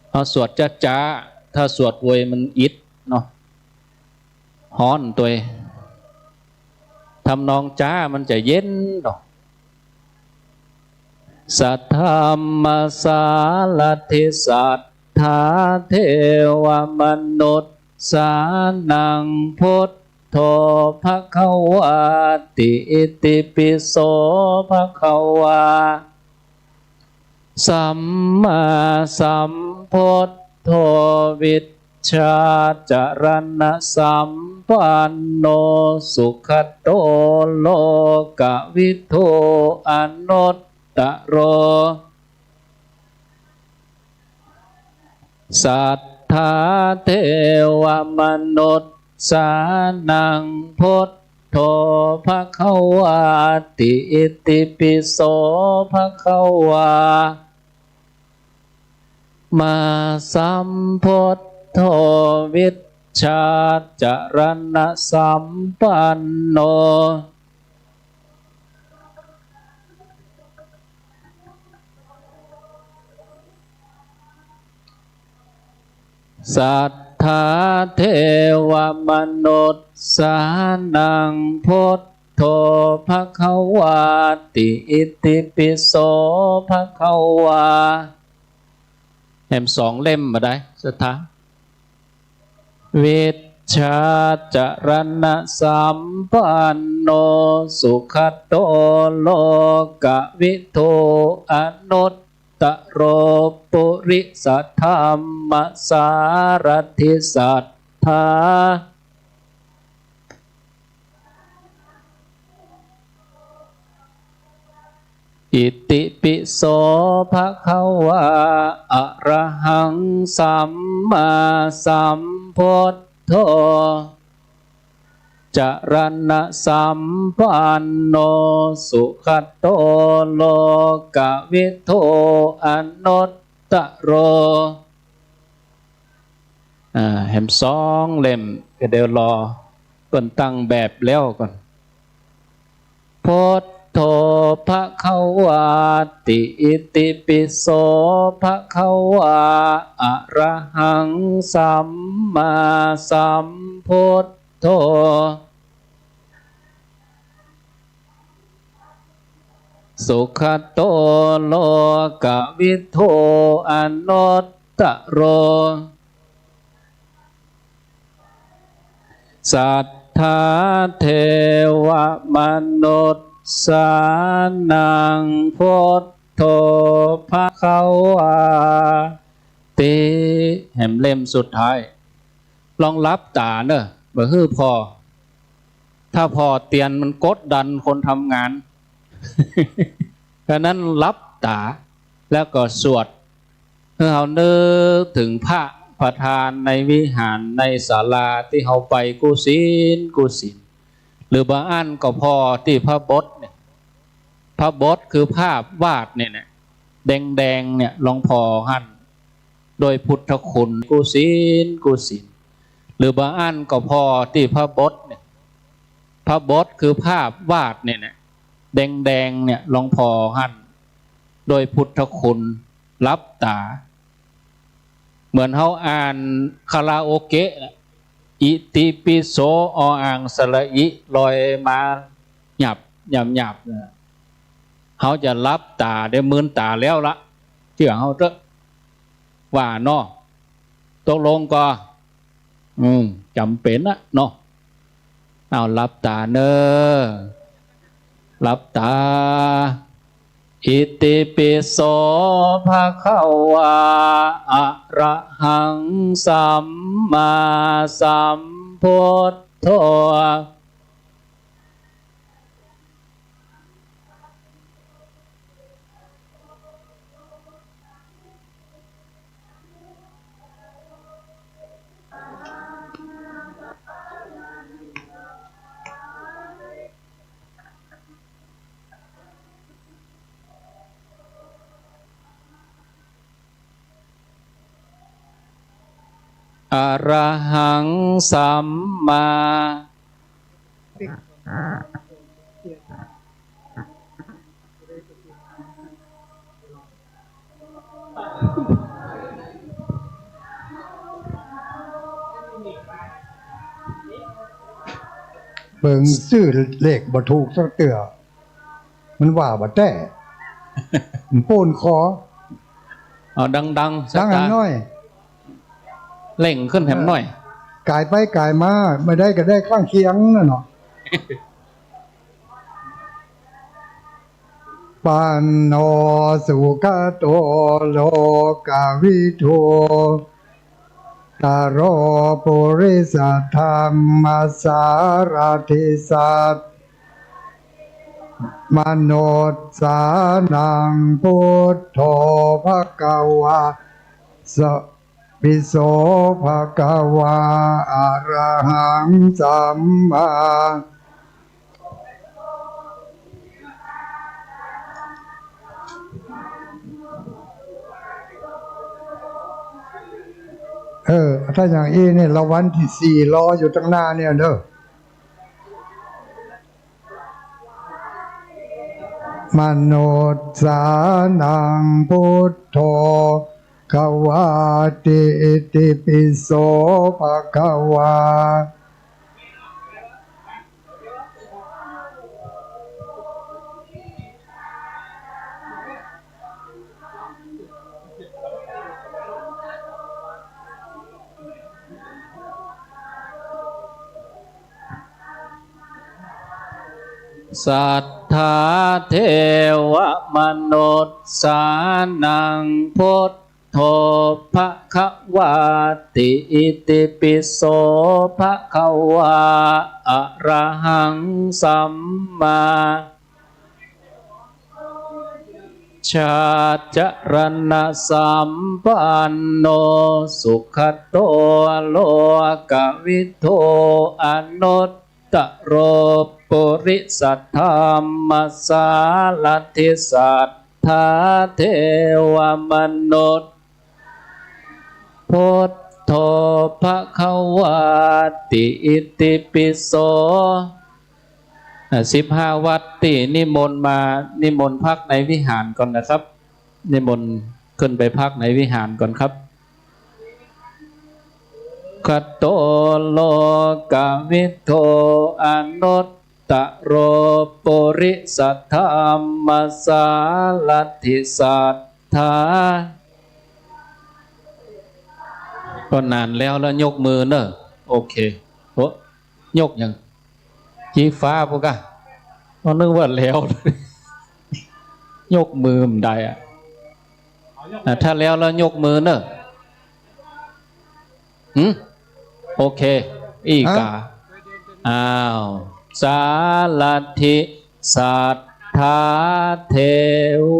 เอาสวดจ๊าๆ ถ้าสวดไวมันอิดเนาะ ฮ้อนตวย ทำนองจ๊ามันจะเย็นเนาะ สัทธัมมสารถิ สัทธา เทวมนุสสานัง พุทโธ ภะคะวาติ อิติปิโส ภะคะวา สัมมาสัมพุทโธ วิชชาจรณสัมปันโน สุขโต โลกวิทู อนุตตโร สัทธา เทวมนุสสานัง พุทโธ ภะคะวาติ อิติปิโส ภะคะวา มาสัมพุทโธ วิชชาจรณสัมปันโน สัทธา เทวมนุสสานัง พุทโธ ภะคะวาติ อิติปิโส ภะคะวา แหมสองเล่มบ่ได้ สัทธา วิชชาจรณสัมปันโน สุขโต โลกวิทู อนุตตโร ปุริสธัมมสารถิ สัทธา อิติปิโส ภะคะวา อะระหัง สัมมาสัมพุทโธ จรณสัมปันโน สุขโต โลกวิทู อนุตตโร อ่า แหมสองเล่ม ก็เดี๋ยวรอเปิ้นตั้งแบบแล้วก่อน พุทโธ ภะคะวาติ อิติปิโส ภะคะวา อะระหัง สัมมาสัมพุทโธ สุขโต โลกวิทู อนุตตโร สัทธา เทวมนุสสานัง พุทโธ ภะคะวาติ แหมเล่มสุดท้าย ลองหลับต๋าเน่อ บ่หื้อผ่อ ถ้าผ่อเตียนมันกดดันคนทำงาน ฉะนั้นหลับต๋า แล้วก็สวด หื้อเฮานึกเถิงพระประธานในวิหารในศาลาตี้เฮาไปกู้ศีลกู้ศีล หรือบางอันก็ผ่อตี้พระบทเนี่ย พระบทคือภาพวาดเนี่ยนะ แดงๆ เนี่ย ลองผ่อหั้น โดยพุทธคุณ กู้ศีลกู้ศีล หรือบางอันก็ผ่อตี้พระบทเนี่ย พระบทคือภาพวาดเนี่ยนะ แดงๆ เนี่ย ลองผ่อหั้น โดยพุทธคุณ หลับต๋า เหมือนเฮาอ่านคาราโอเกะน่ะ อิติปิโส ออ่างสระอิ ลอยมา หยับ หยับ หยับน่ะ เฮาจะหลับต๋า เดี๋ยวมืนต๋าแล้วละ เจื้อเฮาเต๊อะ ว่าเนาะ ตกลงก่อ อืม จ๋ำเป๋นอะเนาะ เอาหลับต๋าเน่อ หลับต๋า อิติปิโส ภะคะวา อะระหัง สัมมาสัมพุทโธ อะระหัง สัมมา เบิ่งจื้อเลขบ่ถูกสักเตื้อ มันว่าบ่แต๊ มันโป้นคอ เอาดังๆ ดังแหมน้อย เร่งขึ้นแหมน้อย ก๋ายไปก๋ายมา บ่ได้ก็ได้ข้างเคียงนั่นเนาะ ปัณโณ สุขโต โลกวิทู ตโร ปุริสธรรมสารถิ สัทธา มนุสสานัง พุทโธ ภะคะวา สะ ปิโส ภะคะวา อะระหัง สัมมา เออ ถ้าอย่างอี้เนี่ย รางวัลตี้สี่รออยู่ตังหน้าเนี่ยเนาะ มนุสสานัง พุทโธ ภะคะวาติ อิติปิโส ภะคะวา สัทธา เทวมนุสสานัง พุทโธ ภะคะวาติ อิติปิโส ภะคะวา อะระหัง สัมมา ชาจรณสัมปันโน สุขโต โลกวิทู อนุตตโร ปุริสธรรมสารถิ สัทธา เทวมนุสสา พุทโธ ภะคะวาติ อิติปิโส อ่า สิบห้าวัตตี้นิมนต์มา นิมนต์พักในวิหารก่อนนะครับ นิมนต์ขึ้นไปพักในวิหารก่อนครับ ขโต โลกวิทู อนุตตโร ปุริสธรรมสารถิ สัทธา ก็นานแล้ว แล้วยกมือเนอะ โอเค โอ้ ยกยัง ชี้ฟ้าปุ๊กะ ก็นึกว่าแล้ว ยกมือมันได้อะ อ่ะ ถ้าแล้ว แล้วยกมือเนอะ หืม โอเค อี้กา ฮะ อ้าว สารถิ สัทธา เท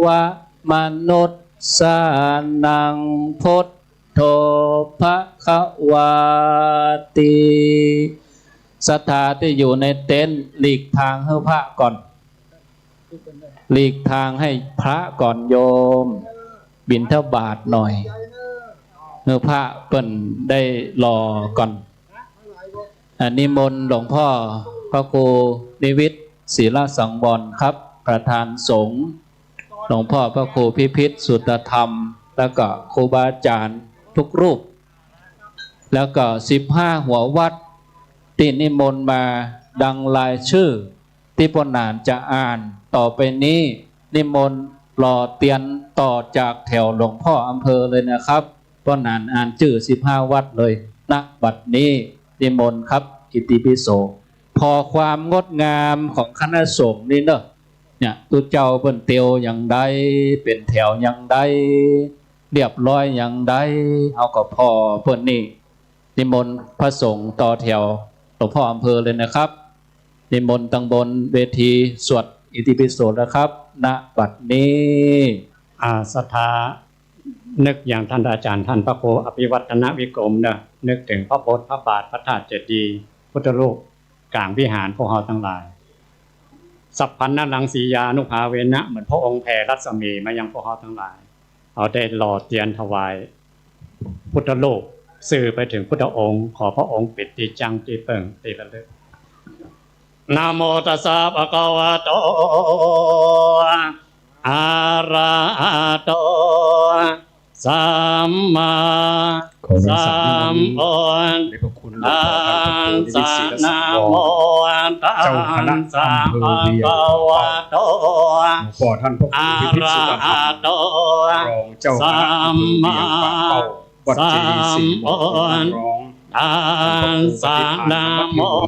วมนุสสานัง พุทโธ ภะคะวาติ ศรัทธาตี้อยู่ในเต็นท์ หลีกทางหื้อพระก่อน หลีกทางหื้อพระก่อนโยม บิณฑบาตหน่อย หื้อพระเปิ้นได้รอก่อน อ่ะ นิมนต์หลวงพ่อพระครูนิวิต ศิลสังวรครับ ประธานสงฆ์ หลวงพ่อพระครูพิพิธ สุตธรรม แล้วก็ครูบาอาจารย์ทุกรูป แล้วก็สิบห้าหัววัดตี้นิมนต์มาดังรายชื่อ ตี้ป้อหนานจะอ่านต่อไปนี้ นิมนต์หล่อเตียนต่อจากแถวหลวงพ่ออำเภอเลยนะครับ ป้อหนานอ่านจื้อสิบห้าวัดเลย ณ บัดนี้ นิมนต์ครับ อิติปิโส พอความงดงามของคณะสงฆ์นี่เนอะ เนี่ย ตุ๊เจ้าเปิ้นเตียวอย่างใด เป๋นแถวอย่างใด เรียบร้อยอย่างใด เฮาก็ผ่อเปิ้นนี่ นิมนต์พระสงฆ์ต่อแถวหลวงพ่ออำเภอเลยนะครับ นิมนต์ตังบนเวทีสวดอิติปิโสนะครับ ณ บัดนี้ อ่า ศรัทธา นึกอย่างท่านอาจารย์ท่านพระครูอภิวัฒนวิกรมเนอะ นึกเถิงพระโพธิ์พระบาทพระธาตุเจดีย์พุทธรูปกลางวิหารพวกเฮาตังหลาย สัพพัญญลังสียานุภาเวนะ เหมือนพระองค์แผ่รัศมีมายังพวกเฮาตังหลาย เฮาได้หล่อเตียนถวายพุทธรูป สื่อไปเถิงพุทธองค์ ขอพระองค์เป๋นตี้จั้งตี้เปิ้งตี้ระลึก นะโมตัสสะ ภะคะวะโต อะระหะโต สัมมา ขอเรียนสาธุ สัมพุทธัสสะ ในพระคุณหลวงพ่อท่านพระครูนิมิตศิลสังวร เจ้าคณะอำเภอเวียงป่าเป้า หลวงพ่อท่านพระครูพิพิธสุวรรณธรรม รองเจ้าคณะอำเภอเวียงป่าเป้า วัดเจดีย์ศรีมงคล รอง ท่านพระครูปฏิภาณธรรมกิจ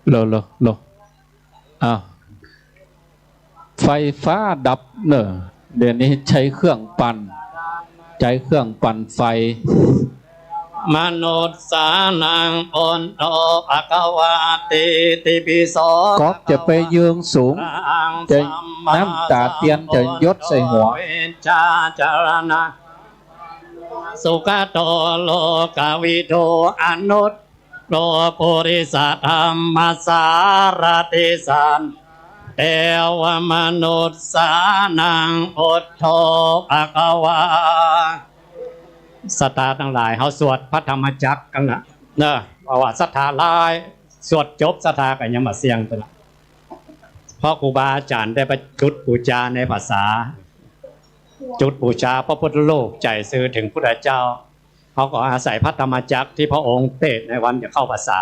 โล โล โล อ้าว ไฟฟ้าดับเน่อ เดี๋ยวนี้ใจ๊เครื่องปั่น ใจ๊เครื่องปั่นไฟ มนุสสานัง พุทโธ ภะคะวาติ ติปิโส ก๊อกจะไปยืนสูง จะน้ำต๋าเตียนจะหยดใส่หัว ภะคะวา เวชชาจรณะ สุขโต โลกวิทู อนุตโต ปุริสธัมมสารถิสันติ เตวมนุสสานัง พุทโธ ภะคะวา ศรัทธาตังหลาย เฮาสวดพระธรรมจักรกั๋นนะ เน่อ เพราะว่าศรัทธาหลาย สวดจบศรัทธาก็ยังบ่เสี้ยงตันละ เพราะครูบาอาจ๋ารย์ได้ประจุดปู๋จาในภาษา จุดบูชาพระพุทธรูป ใจ๋ซื่อเถิงพุทธเจ้า เฮาก็อาศัยพระธรรมจักรตี้พระองค์เตสน์ในวันจะเข้าพรรษา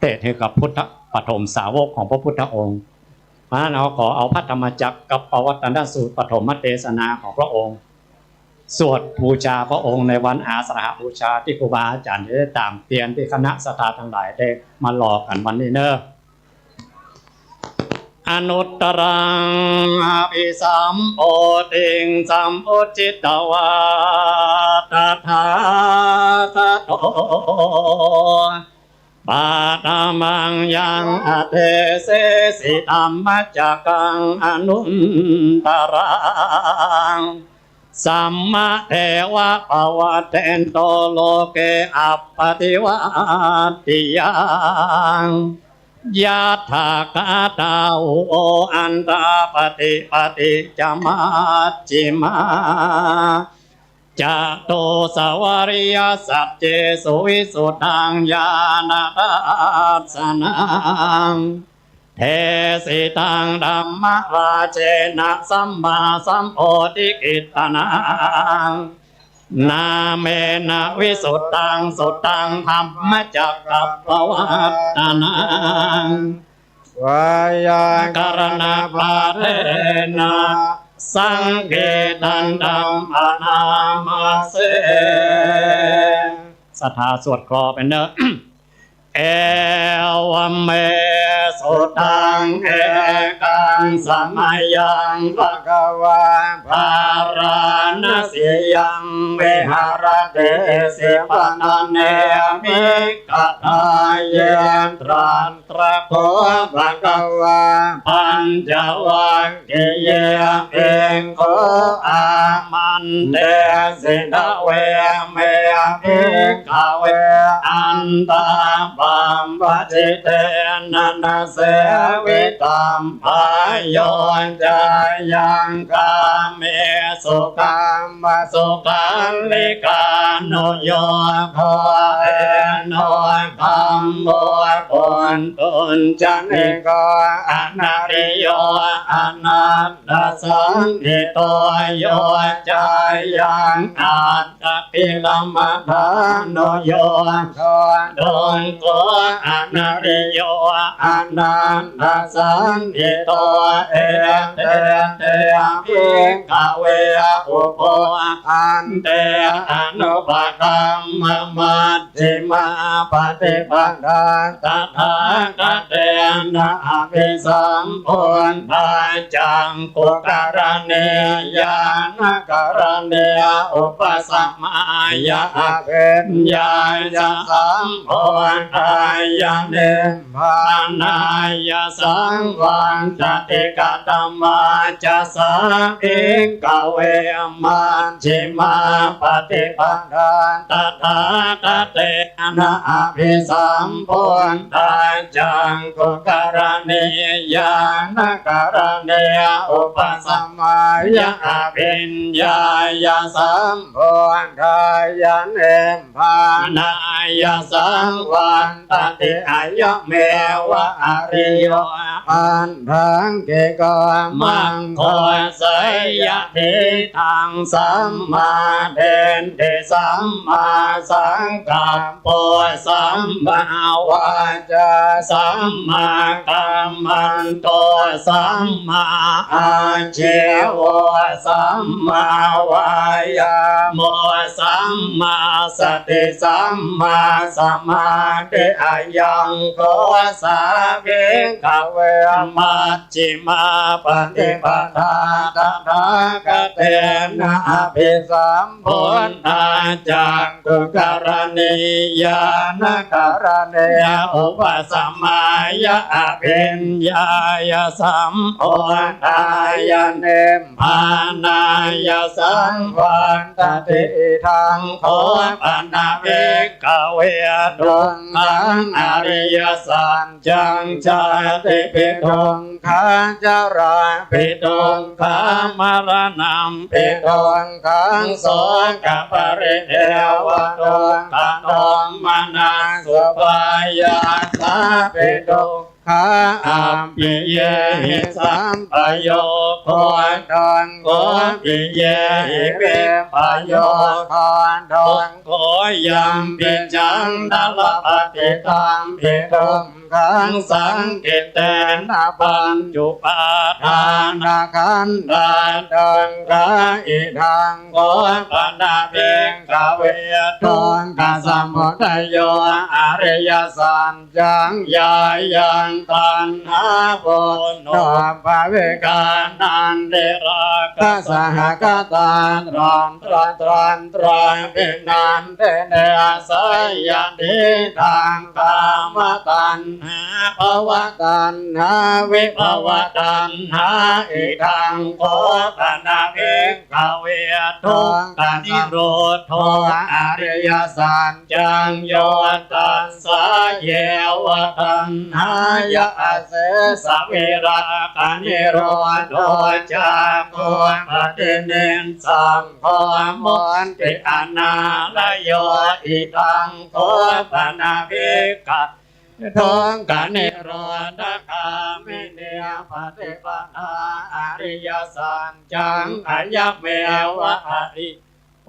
เตสน์หื้อกับพุทธปฐมสาวกของพระพุทธองค์ เพราะฉะนั้นเฮาขอเอาพระธรรมจักรกับปวัตตนสูตรปฐมเตสนาของพระองค์ สวดบูชาพระองค์ในวันอาสาฬหบูชาตี้ครูบาอาจ๋ารย์ได้ต๋ามเตียนตี้คณะศรัทธาตังหลายได้มารอกั๋นวันนี้เนาะ อนุตตรังอภิสัมโพธิงสัมพุจจิตวา ตถาคโต ปะทะมังยังอเดเสสิ ธัมมะจักกังอนุตตรัง สัมมาเทวะปะวัตเตนโต โลเกอัปปะติวัตติยัง ยัตถะกะตา อุโอ อันตา ปะติ ปะติจจา มัชฌิมา จตุสวาริยสัจเจสุ วิสุทธังญาณทัสสะนัง เทสิตังธัมมะราเชนะ สัมมาสัมโพธิกิตตะนัง นาเมนะวิสุทธังสุตตัง ธัมมะจักกัปปะวัตตะนัง ไวยากะรณะปาเทนะ สังกฤตตันธัมมานามาเส ศรัทธาสวดคลอไปเนาะ เอวะเม สุตัง เอกังสะมะยัง ภะคะวา ภาราณะสียัง วิหะระติ อิสิปะตะเน มิกขะทาเย ตรัตตะโข ภะคะวา ปัญจวัค คีเย ภิกขุอามันเตสิ ทะเวเม ภิกขะเว อันตา ปัปปะจิตเตนะ นะเสวิตัมภะ โย จายัง กาเมสุ กามมะสุขัลลิกานุโยโค เอโน ธัมโม ปุณณุจจะนิโก อนะริโย อนัตตสันทิโต โย จายัง อัตตกิลมถานุโยโค ทุกโข อนะริโย อนัตตสันทิโต เอเต เต ภิกขะเว อุโพ อันเต อนุปะกัมมะ มัชฌิมาปะติปะทา ตถาคะเตนะ อภิสัมพุทธา จักขุกะรณี ญาณกะรณี อุปะสะมายะ อภิญญายะ สัมโพธายะ นิพพานายะ สังวัตติ กะตะมาจะ สา ภิกขะเว มัชฌิมาปะติปะทา ตถาคะเตนะ อภิสัมพุทธา จักขุกะรณี ญาณกะรณี อุปะสะมายะ อภิญญายะ สัมโพธายะ นิพพานายะ สังวัตติ อะยะเมวะ อริโย อัตถังกิโก มัคโค เสยยะทิฏฐัง สัมมาทิฏฐิ สัมมาสังกัปปะ สัมมาวาจา สัมมากัมมันโต สัมมาอาชีวะ สัมมาวายาโม สัมมาสติ สัมมาสมาธิ อะยังโค สา ภิกขะเว มัชฌิมาปะติปะทา ตถาคะเตนะ อภิสัมพุทธา จักขุกะรณี ญาณกะรณี อุปะสะมายะ อภิญญายะ สัมโพธายะ นิพพานายะ สังวัตติ อิทัง โข ปะนะ ภิกขะเว ทุกขัง อริยสัจจัง ชาติปิทุกขา จาราปิทุกขา มะระณัมปิทุกขัง โสกะปะริเทวะทุกขะ โทมนัสสุปายาสาปิทุก อัปปิเยหิสัมปโยโค ทุกโข ปิเยหิวิปโยโค ทุกโข ยัมปิจังนะลัพพะติ ตัมปิทุกขัง สังขิตเตนะปัญจุปาทานขันธา ทุกขา อิทังโข ปะนะภิกขเว ทุกขสมุทโย อริยสัจ จัง ญายัง ตัณหา ปุโนภวิกา นันทิราคะสหกตา ตรันตรันตรันตรันติ นันทิเน สยะถีทัง กามตัณหา ภวตัณหา วิภวตัณหา อิทังโข ปะนะภิกขเว ทุกขนิโรโธ อริยสัจ จัง โยตัสสะ เยวะ ตัณหายะ อเสสะวิราคะนิโรโธ จักขุปปะตินิสสังโข มุตติอนาลโย อิทังโข ปะนะภิกข ทุกขนิโรธคามินีปฏิปทา อริยสัจจัง อยังเมวะ อริ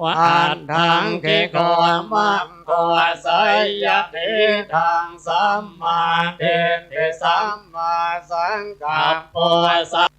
อัตถังคิโก มัคโค สยะถีทัง สัมมาทิฏฐิ สัมมาสังกัปโป สัม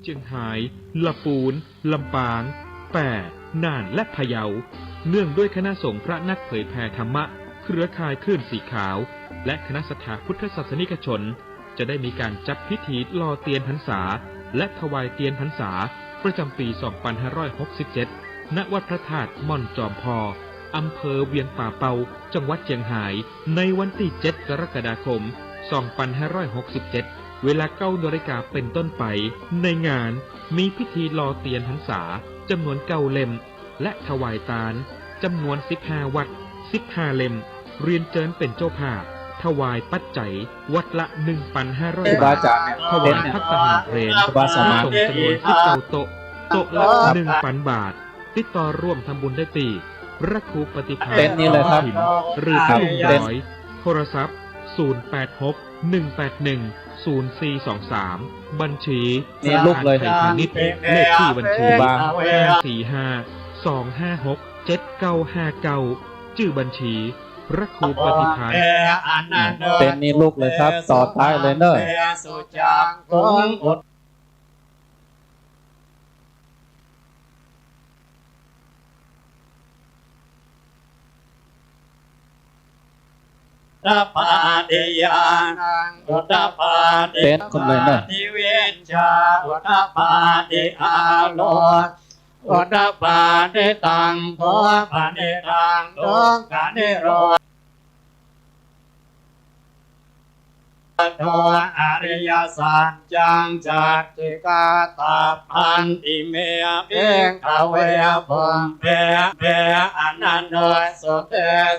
เจียงฮาย ละปูน ลำปาง แป้ น่าน และพะเยา เนื่องด้วยคณะสงฆ์พระนักเผยแผ่ธรรมะ เครือข่ายคลื่นสีขาว และคณะศรัทธาพุทธศาสนิกชน จะได้มีการจัดพิธีหล่อเตียนพรรษา และถวายเตียนพรรษา ประจำปี สองพันห้าร้อยหกสิบเจ็ด ณ วัดพระธาตุม่อนจอมพอ อำเภอเวียงป่าเปา จังหวัดเจียงฮาย ในวันตี้ เจ็ด กรกฎาคม สองพันห้าร้อยหกสิบเจ็ด เวลา เก้านาฬิกาเป็นต้นไป ในงานมีพิธีหล่อเตียนพรรษาจำนวนเก้าเล่ม และถวายตานจำนวน สิบห้าวัตต์ สิบห้าเล่ม เรียนเจิญเป็นเจ้าภาพ ถวายปัจจัยวัตต์ละ หนึ่งพันห้าร้อย บาท ครูบาอาจ๋ารย์เนี่ย ถวายภัตตาหารเพล ครูบาสมาน พระสงฆ์จำนวน สิบเก้าโต๊ะ โต๊ะละ ครับ หนึ่งพันบาท ติดต่อร่วมทำบุญได้ตี้พระครูปฏิภาณ เต็นท์นี้เลยครับ หรือ ครับ พี่ลุง เต็นท์ ดอย โทรศัพท์ ศูนย์แปดหก หนึ่งแปดหนึ่ง ศูนย์สี่สองสาม บัญชี นี่ลุกเลย ธนาคารไทยพาณิชย์ เลขที่บัญชี บาง ห้าสี่ห้า สองห้าหก เจ็ดเก้าห้าเก้า ชื่อบัญชี พระครูปฏิภาณ เต็นท์นี้ลุกเลยครับ ต่อท้ายเลยเนอะ อุดดปาดิญาณัง อุดดปาดิ เต็นท์คนเลยนะ ปัญญา อุดดปาดิวิชชา อุดดปาดิอาโลก อุดดปาดิตังโข ปะนิทังทุกขนิโร โต อริยสัจจัง จักขิกาตัพพันติ เม ภิกขเว ปุพเพ เป อนันโน สุเต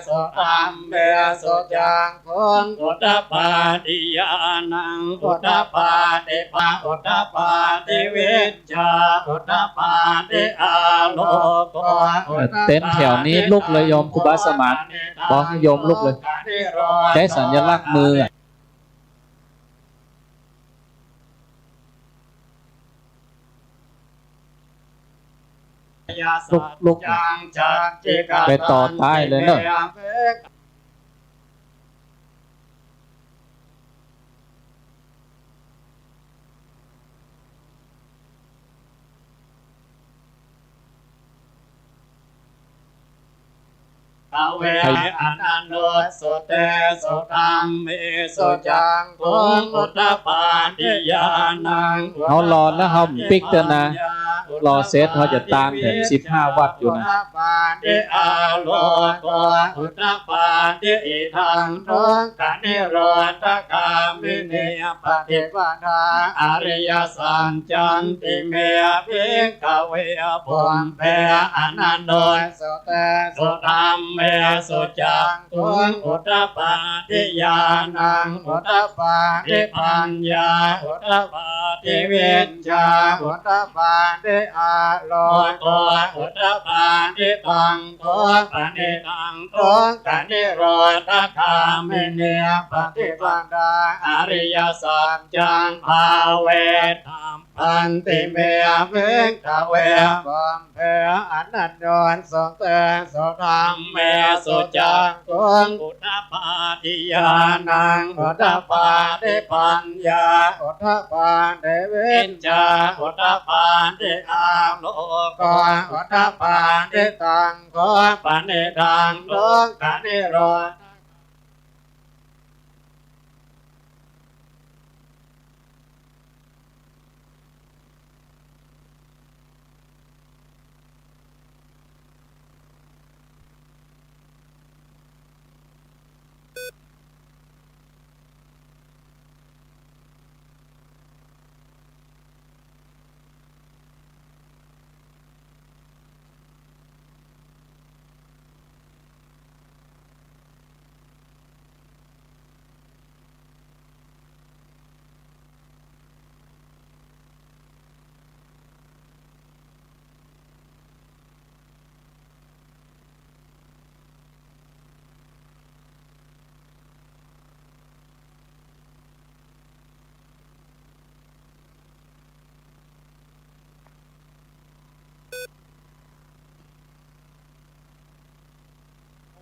สุธัมเมสุ จักขุง อุดดปาทิ ญาณัง อุดดปาทิ ปะ อุดดปาทิ วิชชา อุดดปาทิ อาโลโก อุดดปาทิ เต็นท์แถวนี้ลุกเลยโยมครูบาสมาน บอกให้โยมลุกเลย ใช้สัญลักษณ์มืออะ ลุก ลุก ไปต่อใต้เลยเนอะ เว อนันโน สุเตสุธัมเมสุ จักขุง อุดดปาทิ ญาณัง เอาหล่อแล้วเฮาปิ๊กเถอะนะ หล่อเสร็จเฮาจะตานแถมสิบห้าวัตต์อยู่นะ อุดดปาทิ อาโลโก อุดดปาทิ อิทัง ทุกขนิโรธคามินี ปฏิปทา อริยสัจจันติ เม ภิกขเว ปุพเพ อนันโน สุเตสุธัมเมสุ จักขุง อุดดปาทิ ญาณัง อุดดปาทิ ปัญญา อุดดปาทิ วิชชา อุดดปาทิ อาโลโก อุดดปาทิ ตัง โข ปณิทัง ทุกขนิโรธคามินี ปฏิปทา อริยสัจจัง ภาเวทัพพันติ เม ภิกขเว ปุพเพ อนันโน สุเตสุธัมเมสุ จักขุง อุดดปาทิ ญาณัง อุดดปาทิ ปัญญา อุดดปาทิ วิชชา อุดดปาทิ อาโลโก อุดดปาทิ ตัง โข ปณิทัง ทุกขนิโรธ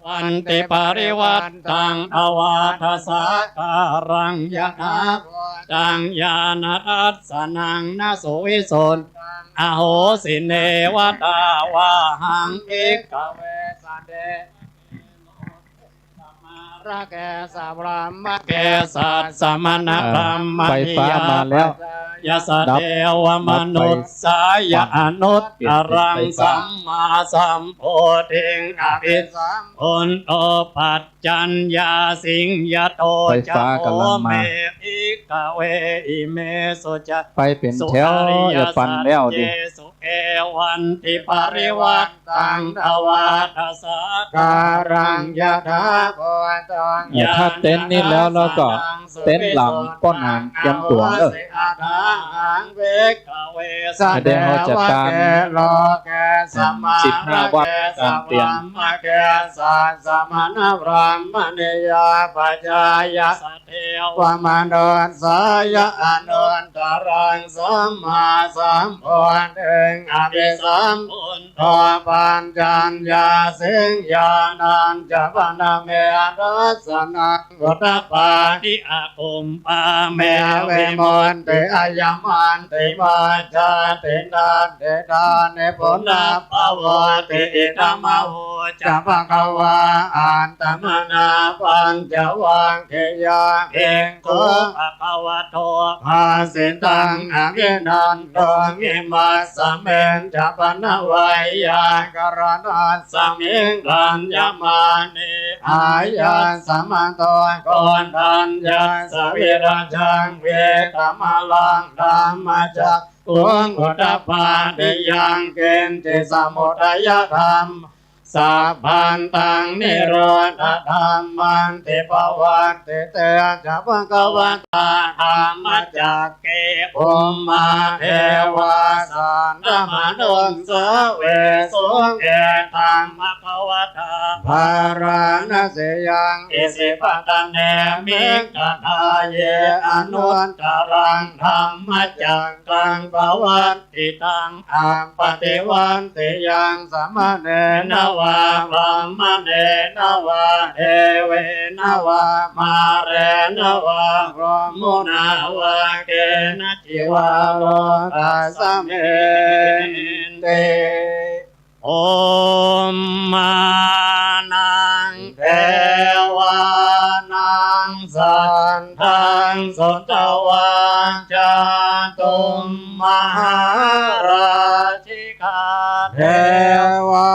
วันติปริวัตตัง อวาทสาการัง ยถาภูตัง ญาณทัสสนัง นสุวิสุทธัง อโหสิ เนวะ ตาวาหัง ภิกขเว สะเด สมารเก สะ บรหมเก สัสสมณ เอ่อ บรหม ไฟฟ้ามาแล้ว นิยาปัจจายะ สะ ดับ เทวมนุสสายะ ดับไป อนุตตรัง เปลี่ยนเป็นไฟฟ้า สัมมาสัมโพธิง อภิสัมพุทโธ ปัจจัญญาสิง ยะโต ไฟฟ้ากำลังมา จะ โข เม ภิกขเว อิเมสุ จะ ไปเป็นแถว สุ อริย อย่าปั่นแล้วดิ สัจเจสุ เอวันติปริวัตตัง อวาทสาการัง ยถาภูตัง เนี่ย ถ้าเต็นท์นี้แล้ว แล้วก็เต็นท์หลังป้อนอาหารเตรียมตั๋ว เออ อโหสิ อัฏฐาหัง ภิกขเว สะเดวะ เก โลเก สะ สิบห้าวัตต์ การเตรียม สะ บรหมเก สัสสมณ บรหมนิยาปัจจายะ สะ เทวมนุสสายะ อนุตตรัง สัมมาสัมโพธิง อภิสัมพุทโธ ปัจจัญญาสิง ญาณัญจะ ปะนะ เม ทัสสนัง อุดดปาทิ อกุมภา เม วิมุตติ อายะมันติ มา ชาติ นัตถิ ทานิ ปุนะ ปะวัตติ อิทัม อโห ca bhagavā. Attamanā pañcavaggiyā bhikkhū bhagavato bhāsitaṃ abhinanduṃ. Imasmiñca pana veyyākaraṇasmiṃ bhaññamāne āyasmato Koṇḍaññassa virajaṃ vītamalaṃ dhammacakkhuṃ udapādi: yaṅkiñci samudayadhammā sabbantaṃ nirodhadhammanti. Pavattite ca bhagavatā dhammacakke bhummā devā saddamanussāvesuṃ: etaṃ bhagavatā bārāṇasiyaṃ isipatane migadāye anuttaraṃ dhammacakkaṃ pavattitaṃ appaṭivattiyaṃ samaṇena vā brāhmaṇena vā devena vā mārena vā brahmunā vā kenaci vā lokasminti. Bhummānaṃ devānaṃ saddaṃ sutvā cātummahārājikā devā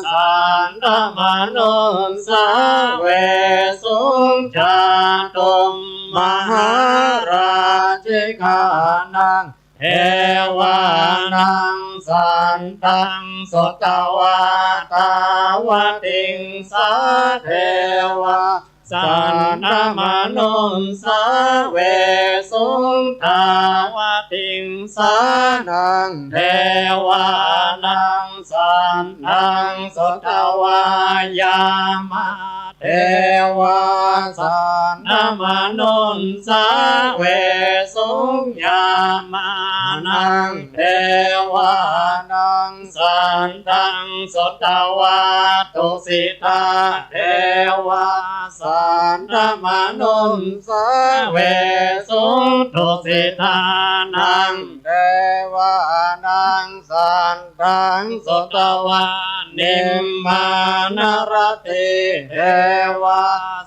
saddamanussāvesuṃ. Cātummahārājikānaṃ devānaṃ saddaṃ sutvā tāvatiṃsā devā saddamanussāvesuṃ. Tāvatiṃsānaṃ devānaṃ saddaṃ sutvā yāmā devā saddamanussāvesuṃ. Yāmānaṃ devānaṃ saddaṃ sutvā tusitā devā saddamanussāvesuṃ. Tusitānaṃ devānaṃ saddaṃ sutvā nimmānaratī devā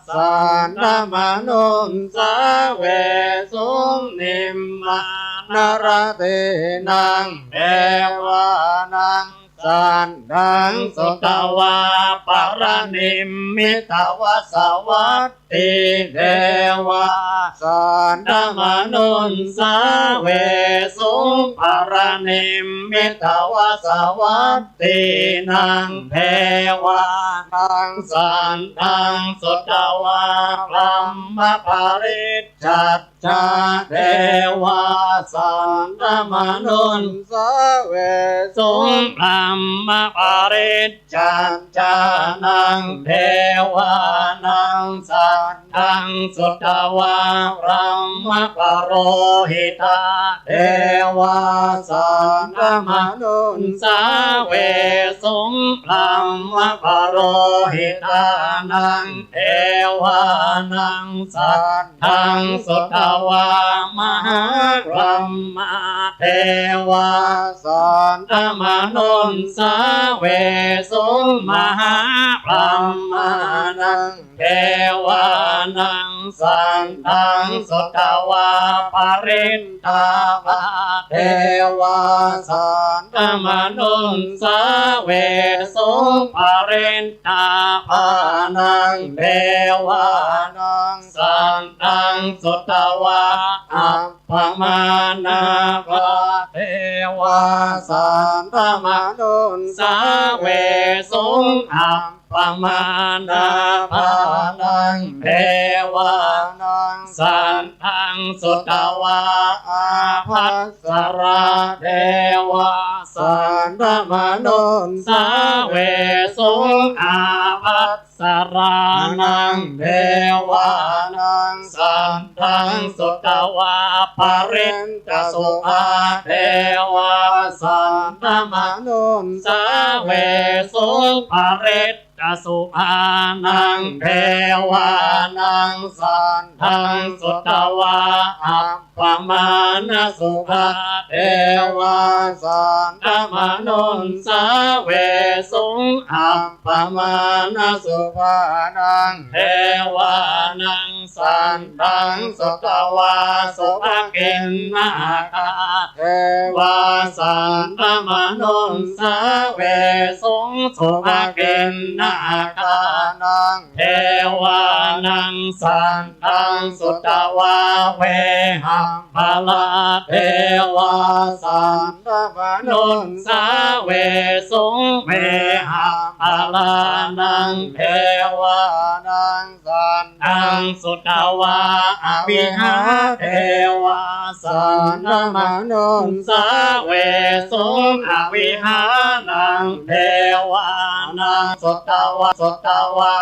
saddamanussāvesuṃ. Nimmānaratīnaṃ devānaṃ saddaṃ sutvā paranimmitavasavattī devā saddamanussāvesuṃ. Paranimmitavasavattīnaṃ devānaṃ saddaṃ sutvā brahmaparicchat cā devā saddamanussāvesuṃ. Brahmapariccajjānaṃ devānaṃ saddaṃ sutvā brahmapurohitā devā saddamanussāvesuṃ. Brahmapurohitānaṃ devānaṃ sad daṃ sutvā mahābrahmā devā saddamanussāvesuṃ. Mahābrahmānaṃ devānaṃ saddaṃ sutvā parit tābhā devā saddamanussāvesuṃ. Parittābhānaṃ devānaṃ saddaṃ sutvā appamāṇābhā devā saddamanussāvesuṃ. Ap pamāṇābhānaṃ devānaṃ saddaṃ sutvā ābhassarā devā saddamanussāvesuṃ. Ābhassarānaṃ devānaṃ saddaṃ sutvā parit tasubhā devā saddamanussāvesuṃ. Parit Subhānaṃ devānaṃ saddaṃ sutvā appamāṇasubhā devā saddamanussāvesuṃ. Appamāṇasubhānaṃ devānaṃ saddaṃ sutvā subhakiṇhakā devā saddamanussāvesuṃ. Subhakiṇhakānaṃ devānaṃ saddaṃ sutvā vehapphalā devā saddamanussāvesuṃ. Vehapphalānaṃ devānaṃ saddaṃ sutvā avihā devā saddamanussāvesuṃ. Avihānaṃ devānaṃ sutvā sutvā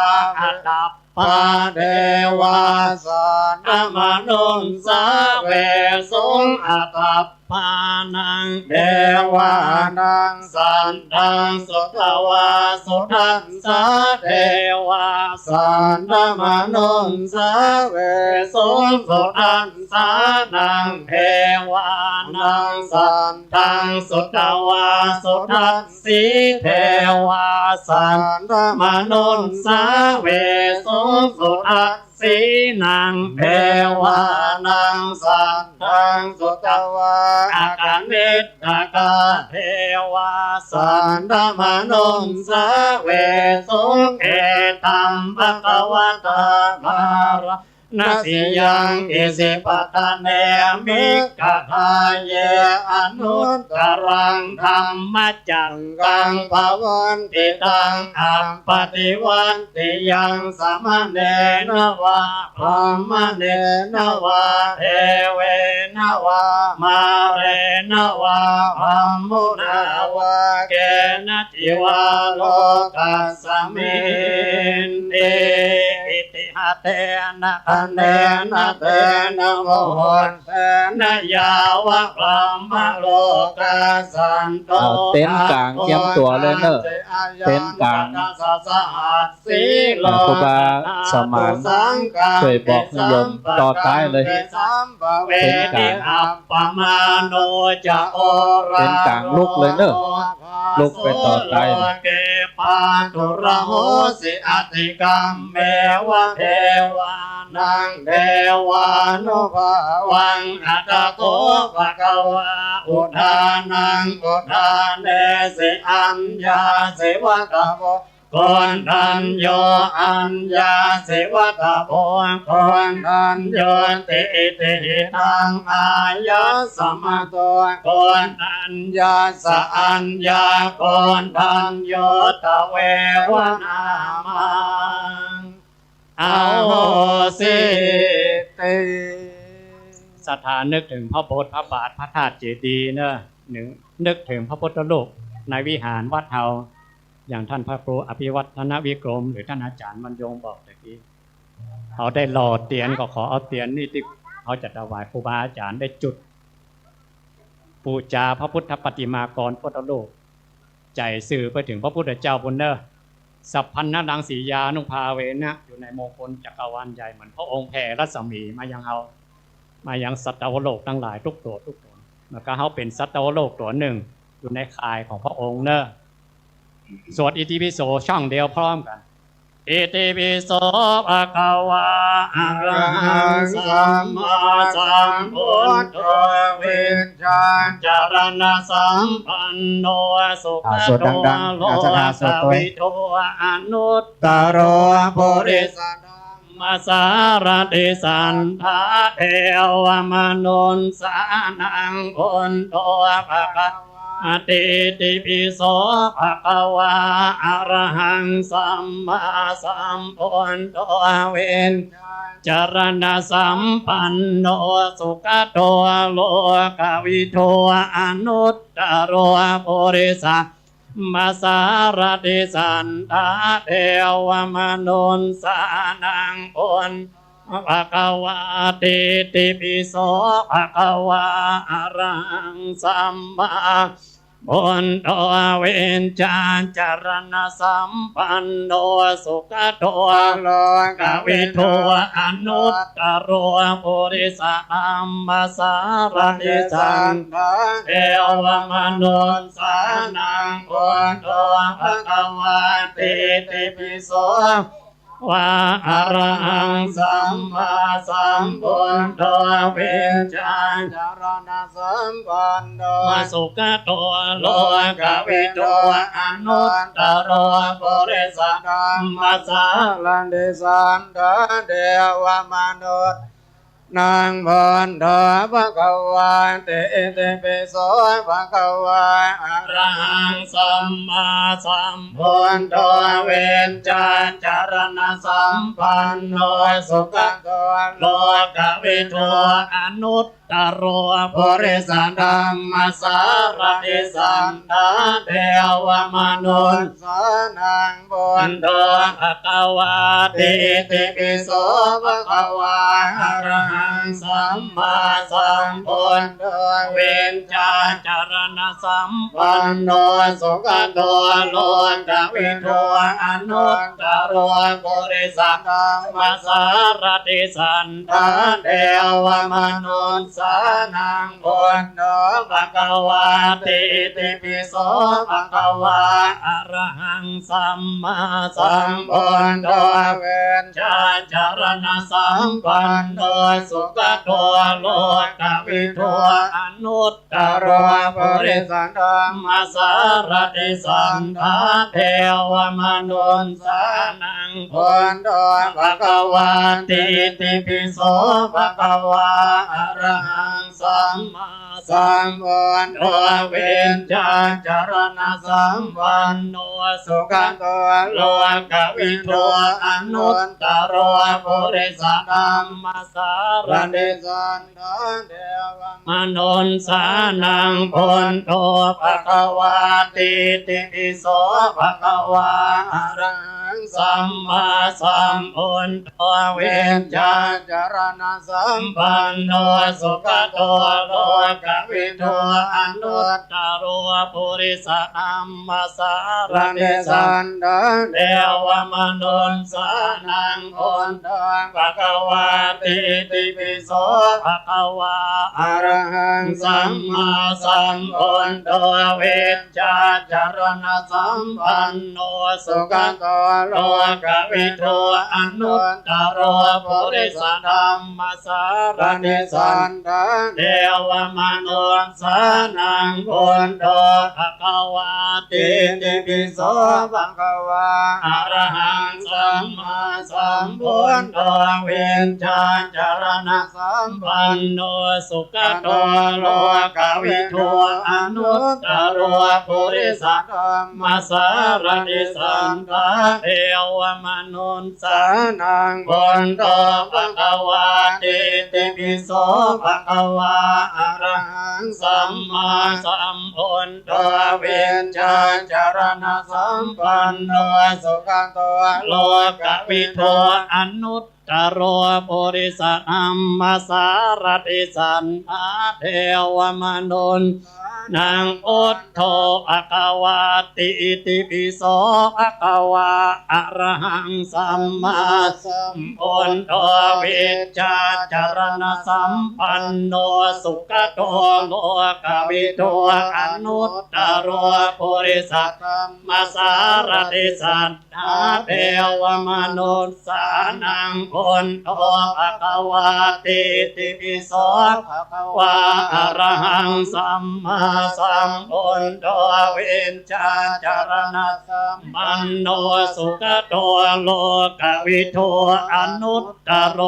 atappā devā saddamanussāvesuṃ. Atab pānaṃ devānaṃ saddaṃ sutvā sudassā devā saddamanussāvesuṃ. Sudassānaṃ devānaṃ saddaṃ sutvā sudassī devā saddamanussāvesuṃ. Sudas sīnaṃ devānaṃ saddaṃ sutvā akaniṭṭhakā devā saddamanussāvesuṃ. Etaṃ bhagavatā bārāṇasiyaṃ isipatane migadāye anuttaraṃ dhammacak kaṃ pavattitaṃ appaṭivattiyaṃ samaṇena vā brāhmaṇena vā devena vā mārena vā brahmunā vā kenaci vā lokasminti. Itiha tena khaṇena tena muhut tena yāva brahmalokā santo เอาเต็นท์กลางเตรียมตั๋วเลยเนอะ เต็นท์กลาง สหัสสีโล ครูบาสมานช่วยบอกให้โยมต่อท้ายเลย เต็นท์กลาง อัปปมาโณจะโอรา เต็นท์กลางลุกเลยเนอะ ลุกไปต่อท้ายเลย โลเก พาทุรโหสิ อติกัมเมวะ เทวานัง เทวานุภาวัง อัตถโข ภะคะวา อุทานัง อุทาเนสิ อัญญาสิ วัตโว โกณฑัญโญ อัญญาสิ วัตโว โกณฑัญโญติ อิติหิตัง อายัสมะโต โกณฑัญญาสสะ อัญญาโกณฑัญโญ ตะเววะ นามัง อโหสิติ ศรัทธานึกถึงพระโบสถ์พระบาทพระธาตุเจดีย์เนอะ นึก นึกถึงพระพุทธรูปในวิหารวัดเฮา อย่างท่านพระครูอภิวัฒนวิกรม หรือท่านอาจารย์บรรยงบอกตะกี้ เฮาได้หล่อเตียน ก็ขอเอาเตียนนี่ตี้เฮาจะถวายครูบาอาจารย์ได้จุด ปู๋จาพระพุทธปฏิมากรพุทธรูป ใจ๋ซื่อไปเถิงพระพุทธเจ้าปู้นเน่อ สัพพัญญลังสียานุภาเวนะ อยู่ในมงคลจักรวาลใหญ่ เหมือนพระองค์แผ่รัศมีมายังเฮา มายังสัตวโลกตังหลายกู้ตั๋วกู้ต๋น แล้วก็เฮาเป๋นสัตวโลกตั๋วนึ่ง อยู่ในข่ายของพระองค์เน่อ สวดอิติปิโสช่องเดียวพร้อมกั๋น อิติปิโส ภะคะวา อะระหัง สัมมาสัมพุทโธ วิชชาจารณสัมปันโน สุขโต อ่า สวดดังๆ โล อาจารย์ สวดด้วย กวิทู อนุตตโร ปุริสธรรมสารถิ สัทธาเทวมนุสสานัง พุทโธ ภะคะวา อิติปิโส ภะคะวา อะระหัง สัมมาสัมพุทโธ วิชชาจารณสัมปันโน สุขโต โลกวิทู อนุตตโร ปุริสธรรมสารถิ สัทธาเทวมนุสสานัง พุทโธ ภะคะวา อิติปิโส ภะคะวา อะระหัง สัมมา บุญโต วิชชาจรณสัมปันโน สุขโต โลกวิทู อนุตตโร ปุริสธรรมสารถิสัตถา เทวมนุสสานัง บุญโต ภะคะวาติ ติปิโส วา อะระหังสัมมาสัมพุทโธ วิชชาจรณสัมปันโน สุขโต โลกวิทู อนุตตโร ปุริสธรรมสารถิสัตถา เทวมนุสสานัง บุญโต ภะคะวาติ ติปิโส ภะคะวา อะระหังสัมมาสัมพุทโธ วิชชาจรณสัมปันโน สุขโต โลกวิทู อนุตตโร ปุริสธรรมสารถิสัตถา เทวมนุสสานัง บุญโต ภะคะวาติ ติปิโส ภะคะวา อะระหังสัมมาสัมพุทโธ วิชชาจรณสัมปันโน สุขโต โลกวิทู อนุตตโร ปุริสธรรมสารถิสัตถา เทวมนุสสานัง บุญโต ภะคะวาติ ติปิโส ภะคะวา อะระหังสัมมาสัมพุทโธ วิชชาจรณสัมปันโน สุขโต โลกวิทู อนุตตโร ปุริสธรรมสารถิสัตถา เทวมนุสสานัง บุญโต ภะคะวาติ ติปิโส ภะคะวา อะระหังสัมมาสัมพุทโธ วิชชาจรณสัมปันโน สุขโต โลกวิทู อนุตตโร ปุริสธรรมสารถิสัตถา เทวมนุสสานัง บุญโต ภะคะวาติ ติปิโส ภะคะวา อะระหังสัมมาสัมพุทโธ วิชชาจรณสัมปันโน สุขโต โลกวิทู อนุตตโร ปุริสธรรมสารถิสัตถา เทวมนุสสานัง บุญโต ภะคะวาติ ติปิโส ภะคะวา อะระหังสัมมาสัมพุทโธ วิชชาจรณสัมปันโน สุขโต โลกวิทู อนุตตโร ปุริสธรรมสารถิสัตถา เทวมนุสสานัง บุญโต ภะคะวาติ ติปิโส ภะคะวา อะระหังสัมมาสัมพุทโธ วิชชาจรณสัมปันโน สุขโต โลกวิทู อนุตตโร ปุริสธรรมสารถิสัตถา เทวมนุสสานัง บุญโต ภะคะวาติ ติปิโส ภะคะวา อะระหังสัมมาสัมพุทโธ วิชชาจรณสัมปันโน สุขโต โลกวิทู อนุตตโร ปุริสธรรมสารถิสัตถา เทวมนุสสานัง พุทโธ ภะคะวาติ ติปิโส ภะคะวา อะระหังสัมมาสัมพุทโธ วิชชาจรณสัมปันโน สุขโต โลกวิทู อนุตตโร ปุริสธรรมสารถิสัตถา เทวมนุสสานัง พุทโธ ภะคะวาติ ติปิโส ภะคะวา อะระหังสัมมาสัมพุทโธ วิชชาจรณสัมปันโน สุขโต โลกวิทู อนุตตโร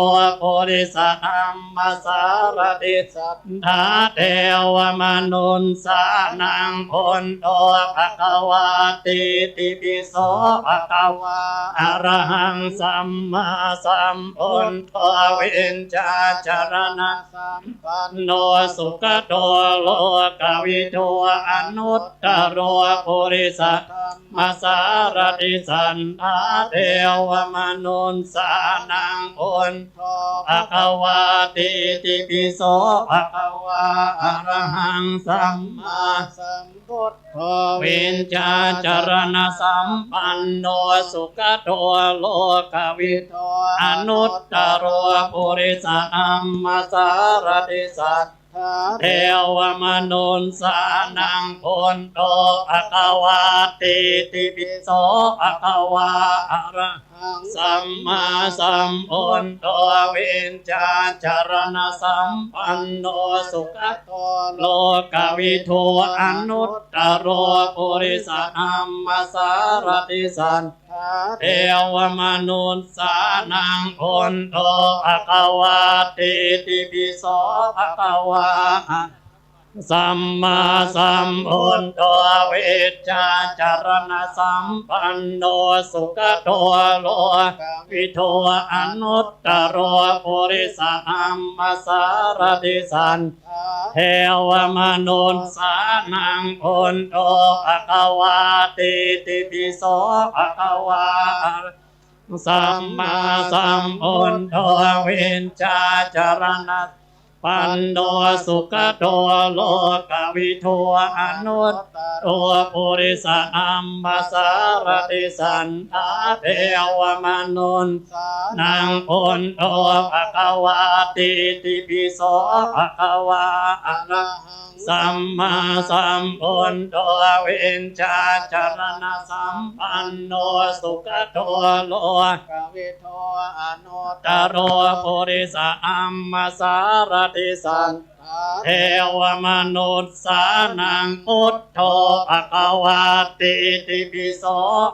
ปุริสธรรมสารถิสัตถา เทวมนุสสานัง พุทโธ ภะคะวาติ ติปิโส ภะคะวา อะระหังสัมมาสัมพุทโธ วิชชาจรณสัมปันโน สุขโต โลกวิทู อนุตตโร ปุริสธรรม มะสารถิสัตถา เทวมนุสสานัง พุทโธ ภะคะวาติ อิติปิโส ภะคะวา อะระหัง สัมมาสัมพุทโธ วิชชาจารณสัมปันโน สุขโต โลกวิทู อนุตตโร ปุริสธัมมสารถิสัตถา เทวมนุสสานัง พุทโธ ภะคะวาติ อิติปิโส ภะคะวา อะระหัง สัมมาสัมพุทโธ วิชชาจารณสัมปันโน สุขโต โลกวิทู อนุตตโร ปุริสธัมมสารถิสัตถา เทวมนุสสานัง พุทโธ ภะคะวาติ อิติปิโส ภะคะวา อะระหัง สัมมาสัมพุทโธ วิชชาจารณสัมปันโน สุขโต โลกวิทู อนุตตโร ปุริสธัมมสารถิสัตถา เทวมนุสสานัง พุทโธ ภะคะวาติ อิติปิโส ภะคะวา อะระหัง สัมมาสัมพุทโธ วิชชาจารณสัมปันโน สุขโต โลกวิทู อนุตตโร ปุริสธัมมสารถิสัตถา เทวมนุสสานัง พุทโธ ภะคะวาติ อิติปิโส ภะคะวา อะระหัง สัมมาสัมพุทโธ วิชชาจารณสัมปันโน สุขโต โลกวิทู อนุตตโร ปุริสธัมมสารถิสัตถา เทวมนุสสานัง พุทโธ ภะคะวาติ อิติปิโส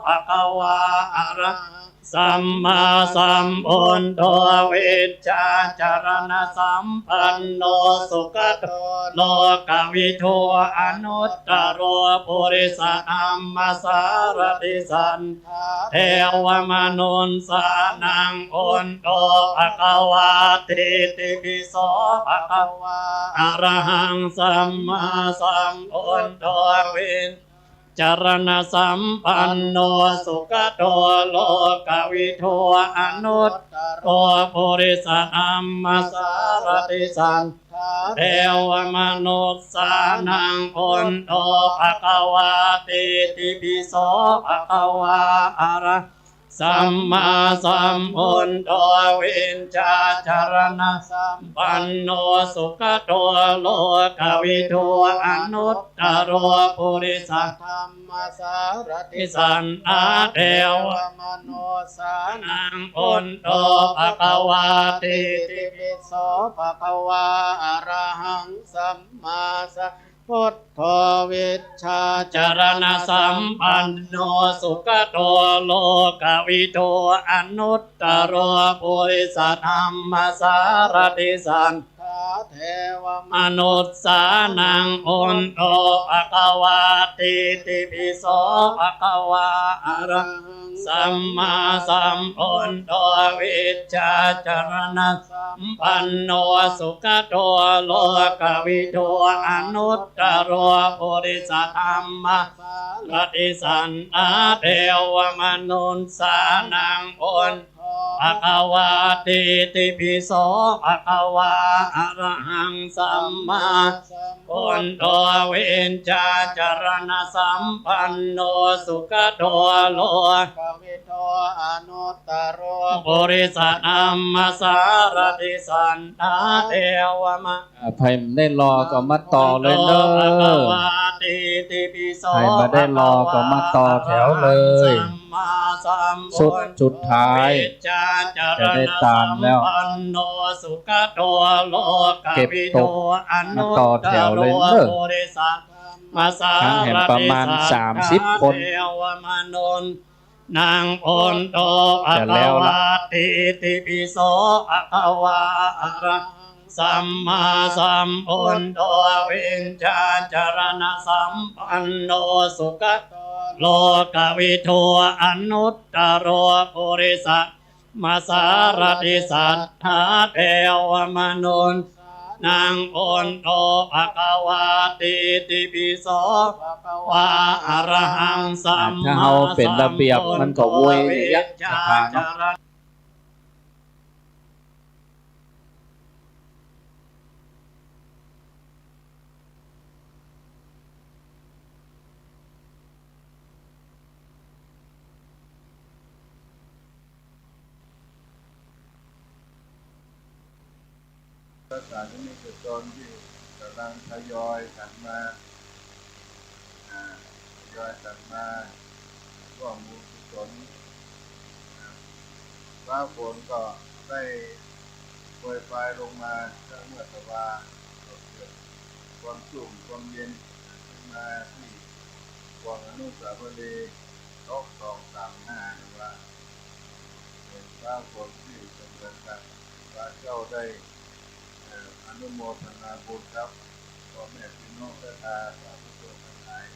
ภะคะวา อะระหัง สัมมาสัมพุทโธ วิชชาจารณสัมปันโน สุขโต โลกวิทู อนุตตโร ปุริสธัมมสารถิสัตถา เทวมนุสสานัง พุทโธ ภะคะวาติ อิติปิโส ภะคะวา อะระหัง สัมมาสัมพุทโธ วิช จารณสัมปันโน สุขโต โลกวิทู อนุตตโร ปุริสธัมมสารถิสัตถา เทวมนุสสานัง พุทโธ ภะคะวาติ อิติปิโส ภะคะวา อะระหัง สัมมาสัมพุทโธ วิชชาจารณสัมปันโน สุขโต โลกวิทู อนุตตโร ปุริสธัมมสารถิสัตถา เทวมนุสสานัง พุทโธ ภะคะวาติ อิติปิโส ภะคะวา อะระหัง สัมมาสัม พุทโธ วิชชาจารณสัมปันโน สุขโต โลกวิทู อนุตตโร ปุริสธัมมสารถิสัตถา เทวมนุสสานัง พุทโธ ภะคะวาติ อิติปิโส ภะคะวา อะระหัง สัมมาสัมพุทโธ วิชชาจารณสัมปันโน สุขโต โลกวิทู อนุตตโร ปุริสธัมมสารถิสัตถา เทวมนุสสานัง พุทโธ ภะคะวาติ อิติปิโส ภะคะวา อะระหัง สัมมาสัมพุทโธ วิชชาจารณสัมปันโน สุขโต โลกวิทู อนุตตโร ปุริสธัมมสารถิสัตถา เทวม อ่า ใผบ่ได้รอก็มาต่อเลยเน่อ พุทโธ ภะคะวาติ อิติปิโส ใผบ่ได้รอก็มาต่อแถวเลย ภะคะวา อะระหัง สัมมาสัมพุทโธ สุด สุดท้าย วิชชาจารณสัมปันโน จะได้ตามแล้ว สุขโต โลกวิทู เก็บตก อนุตตโร มาต่อแถวเลยเน่อ ปุริสธัมมสารถิสัตถา ทั้งแห่งประมาณสามสิบคน เทวมนุสสานัง พุทโธ ภะคะวาติ จะแล้วละ อิติปิโส ภะคะวา อะระหัง สัมมาสัมพุทโธ วิชชาจารณสัมปันโน สุขโต โลกวิทู อนุตตโร ปุริสธัมมสารถิสัตถา เทวมนุสสา นัง พุทโธ ภะคะวา ติติปิโส ภะคะวา อะระหัง สัมมาสัมพุทโธ อ่ะ ถ้าเฮาเป๋นระเบียบมันก็โวยระยะศรัทธาเนาะ พระสาธมิกชนตี้ก่ำลังทยอยกั๋นมา อ่า ทยอยกั๋นมาร่วมบุญกุศล อ่า ฟ้าฝนก็ได้โปรยปรายลงมาเมื่อตะวา ก็เกิดความชุ่มความเย็นขึ้นมาตี้ปวงอนุสาวรีย์ นกสองสามห้า นะว่า เป๋นฟ้าฝนตี้เสมือนกั๋น พระเจ้าได้ เอ่อ อนุโมทนาบุญกับป้อแม่ปี้น้องศรัทธาสาธุชนตังหลาย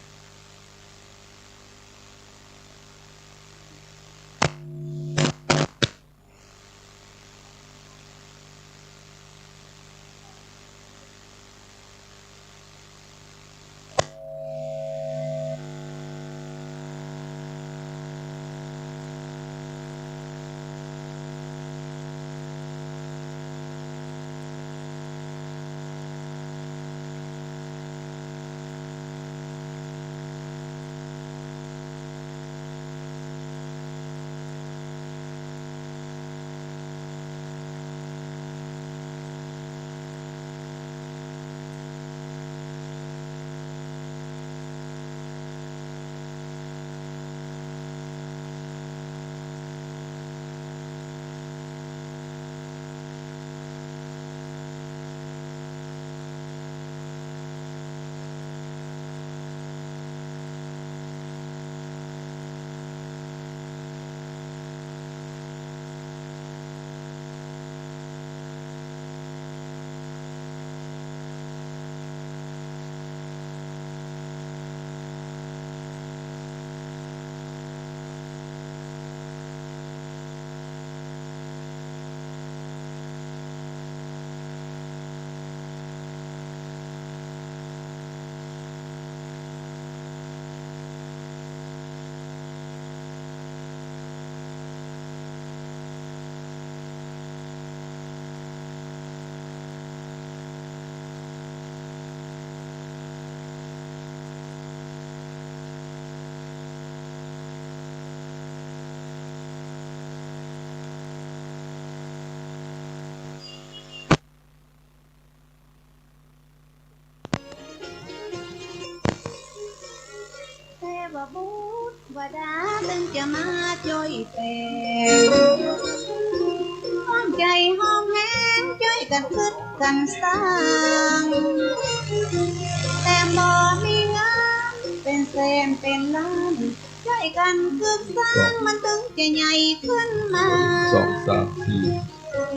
เทวบุตรเทวดาตึงจะมาจ้วยแป๋ง ความใจ๋หอมแหงจ้วยกั๋นกึ๊ดกั๋นสร้าง แตมบ่มีเงินเป๋นแสนเป๋นล้าน จ้วยกั๋นกึ๊ดสร้างมันตึงจะใหญ่ขึ้นมา สอง สาม สี่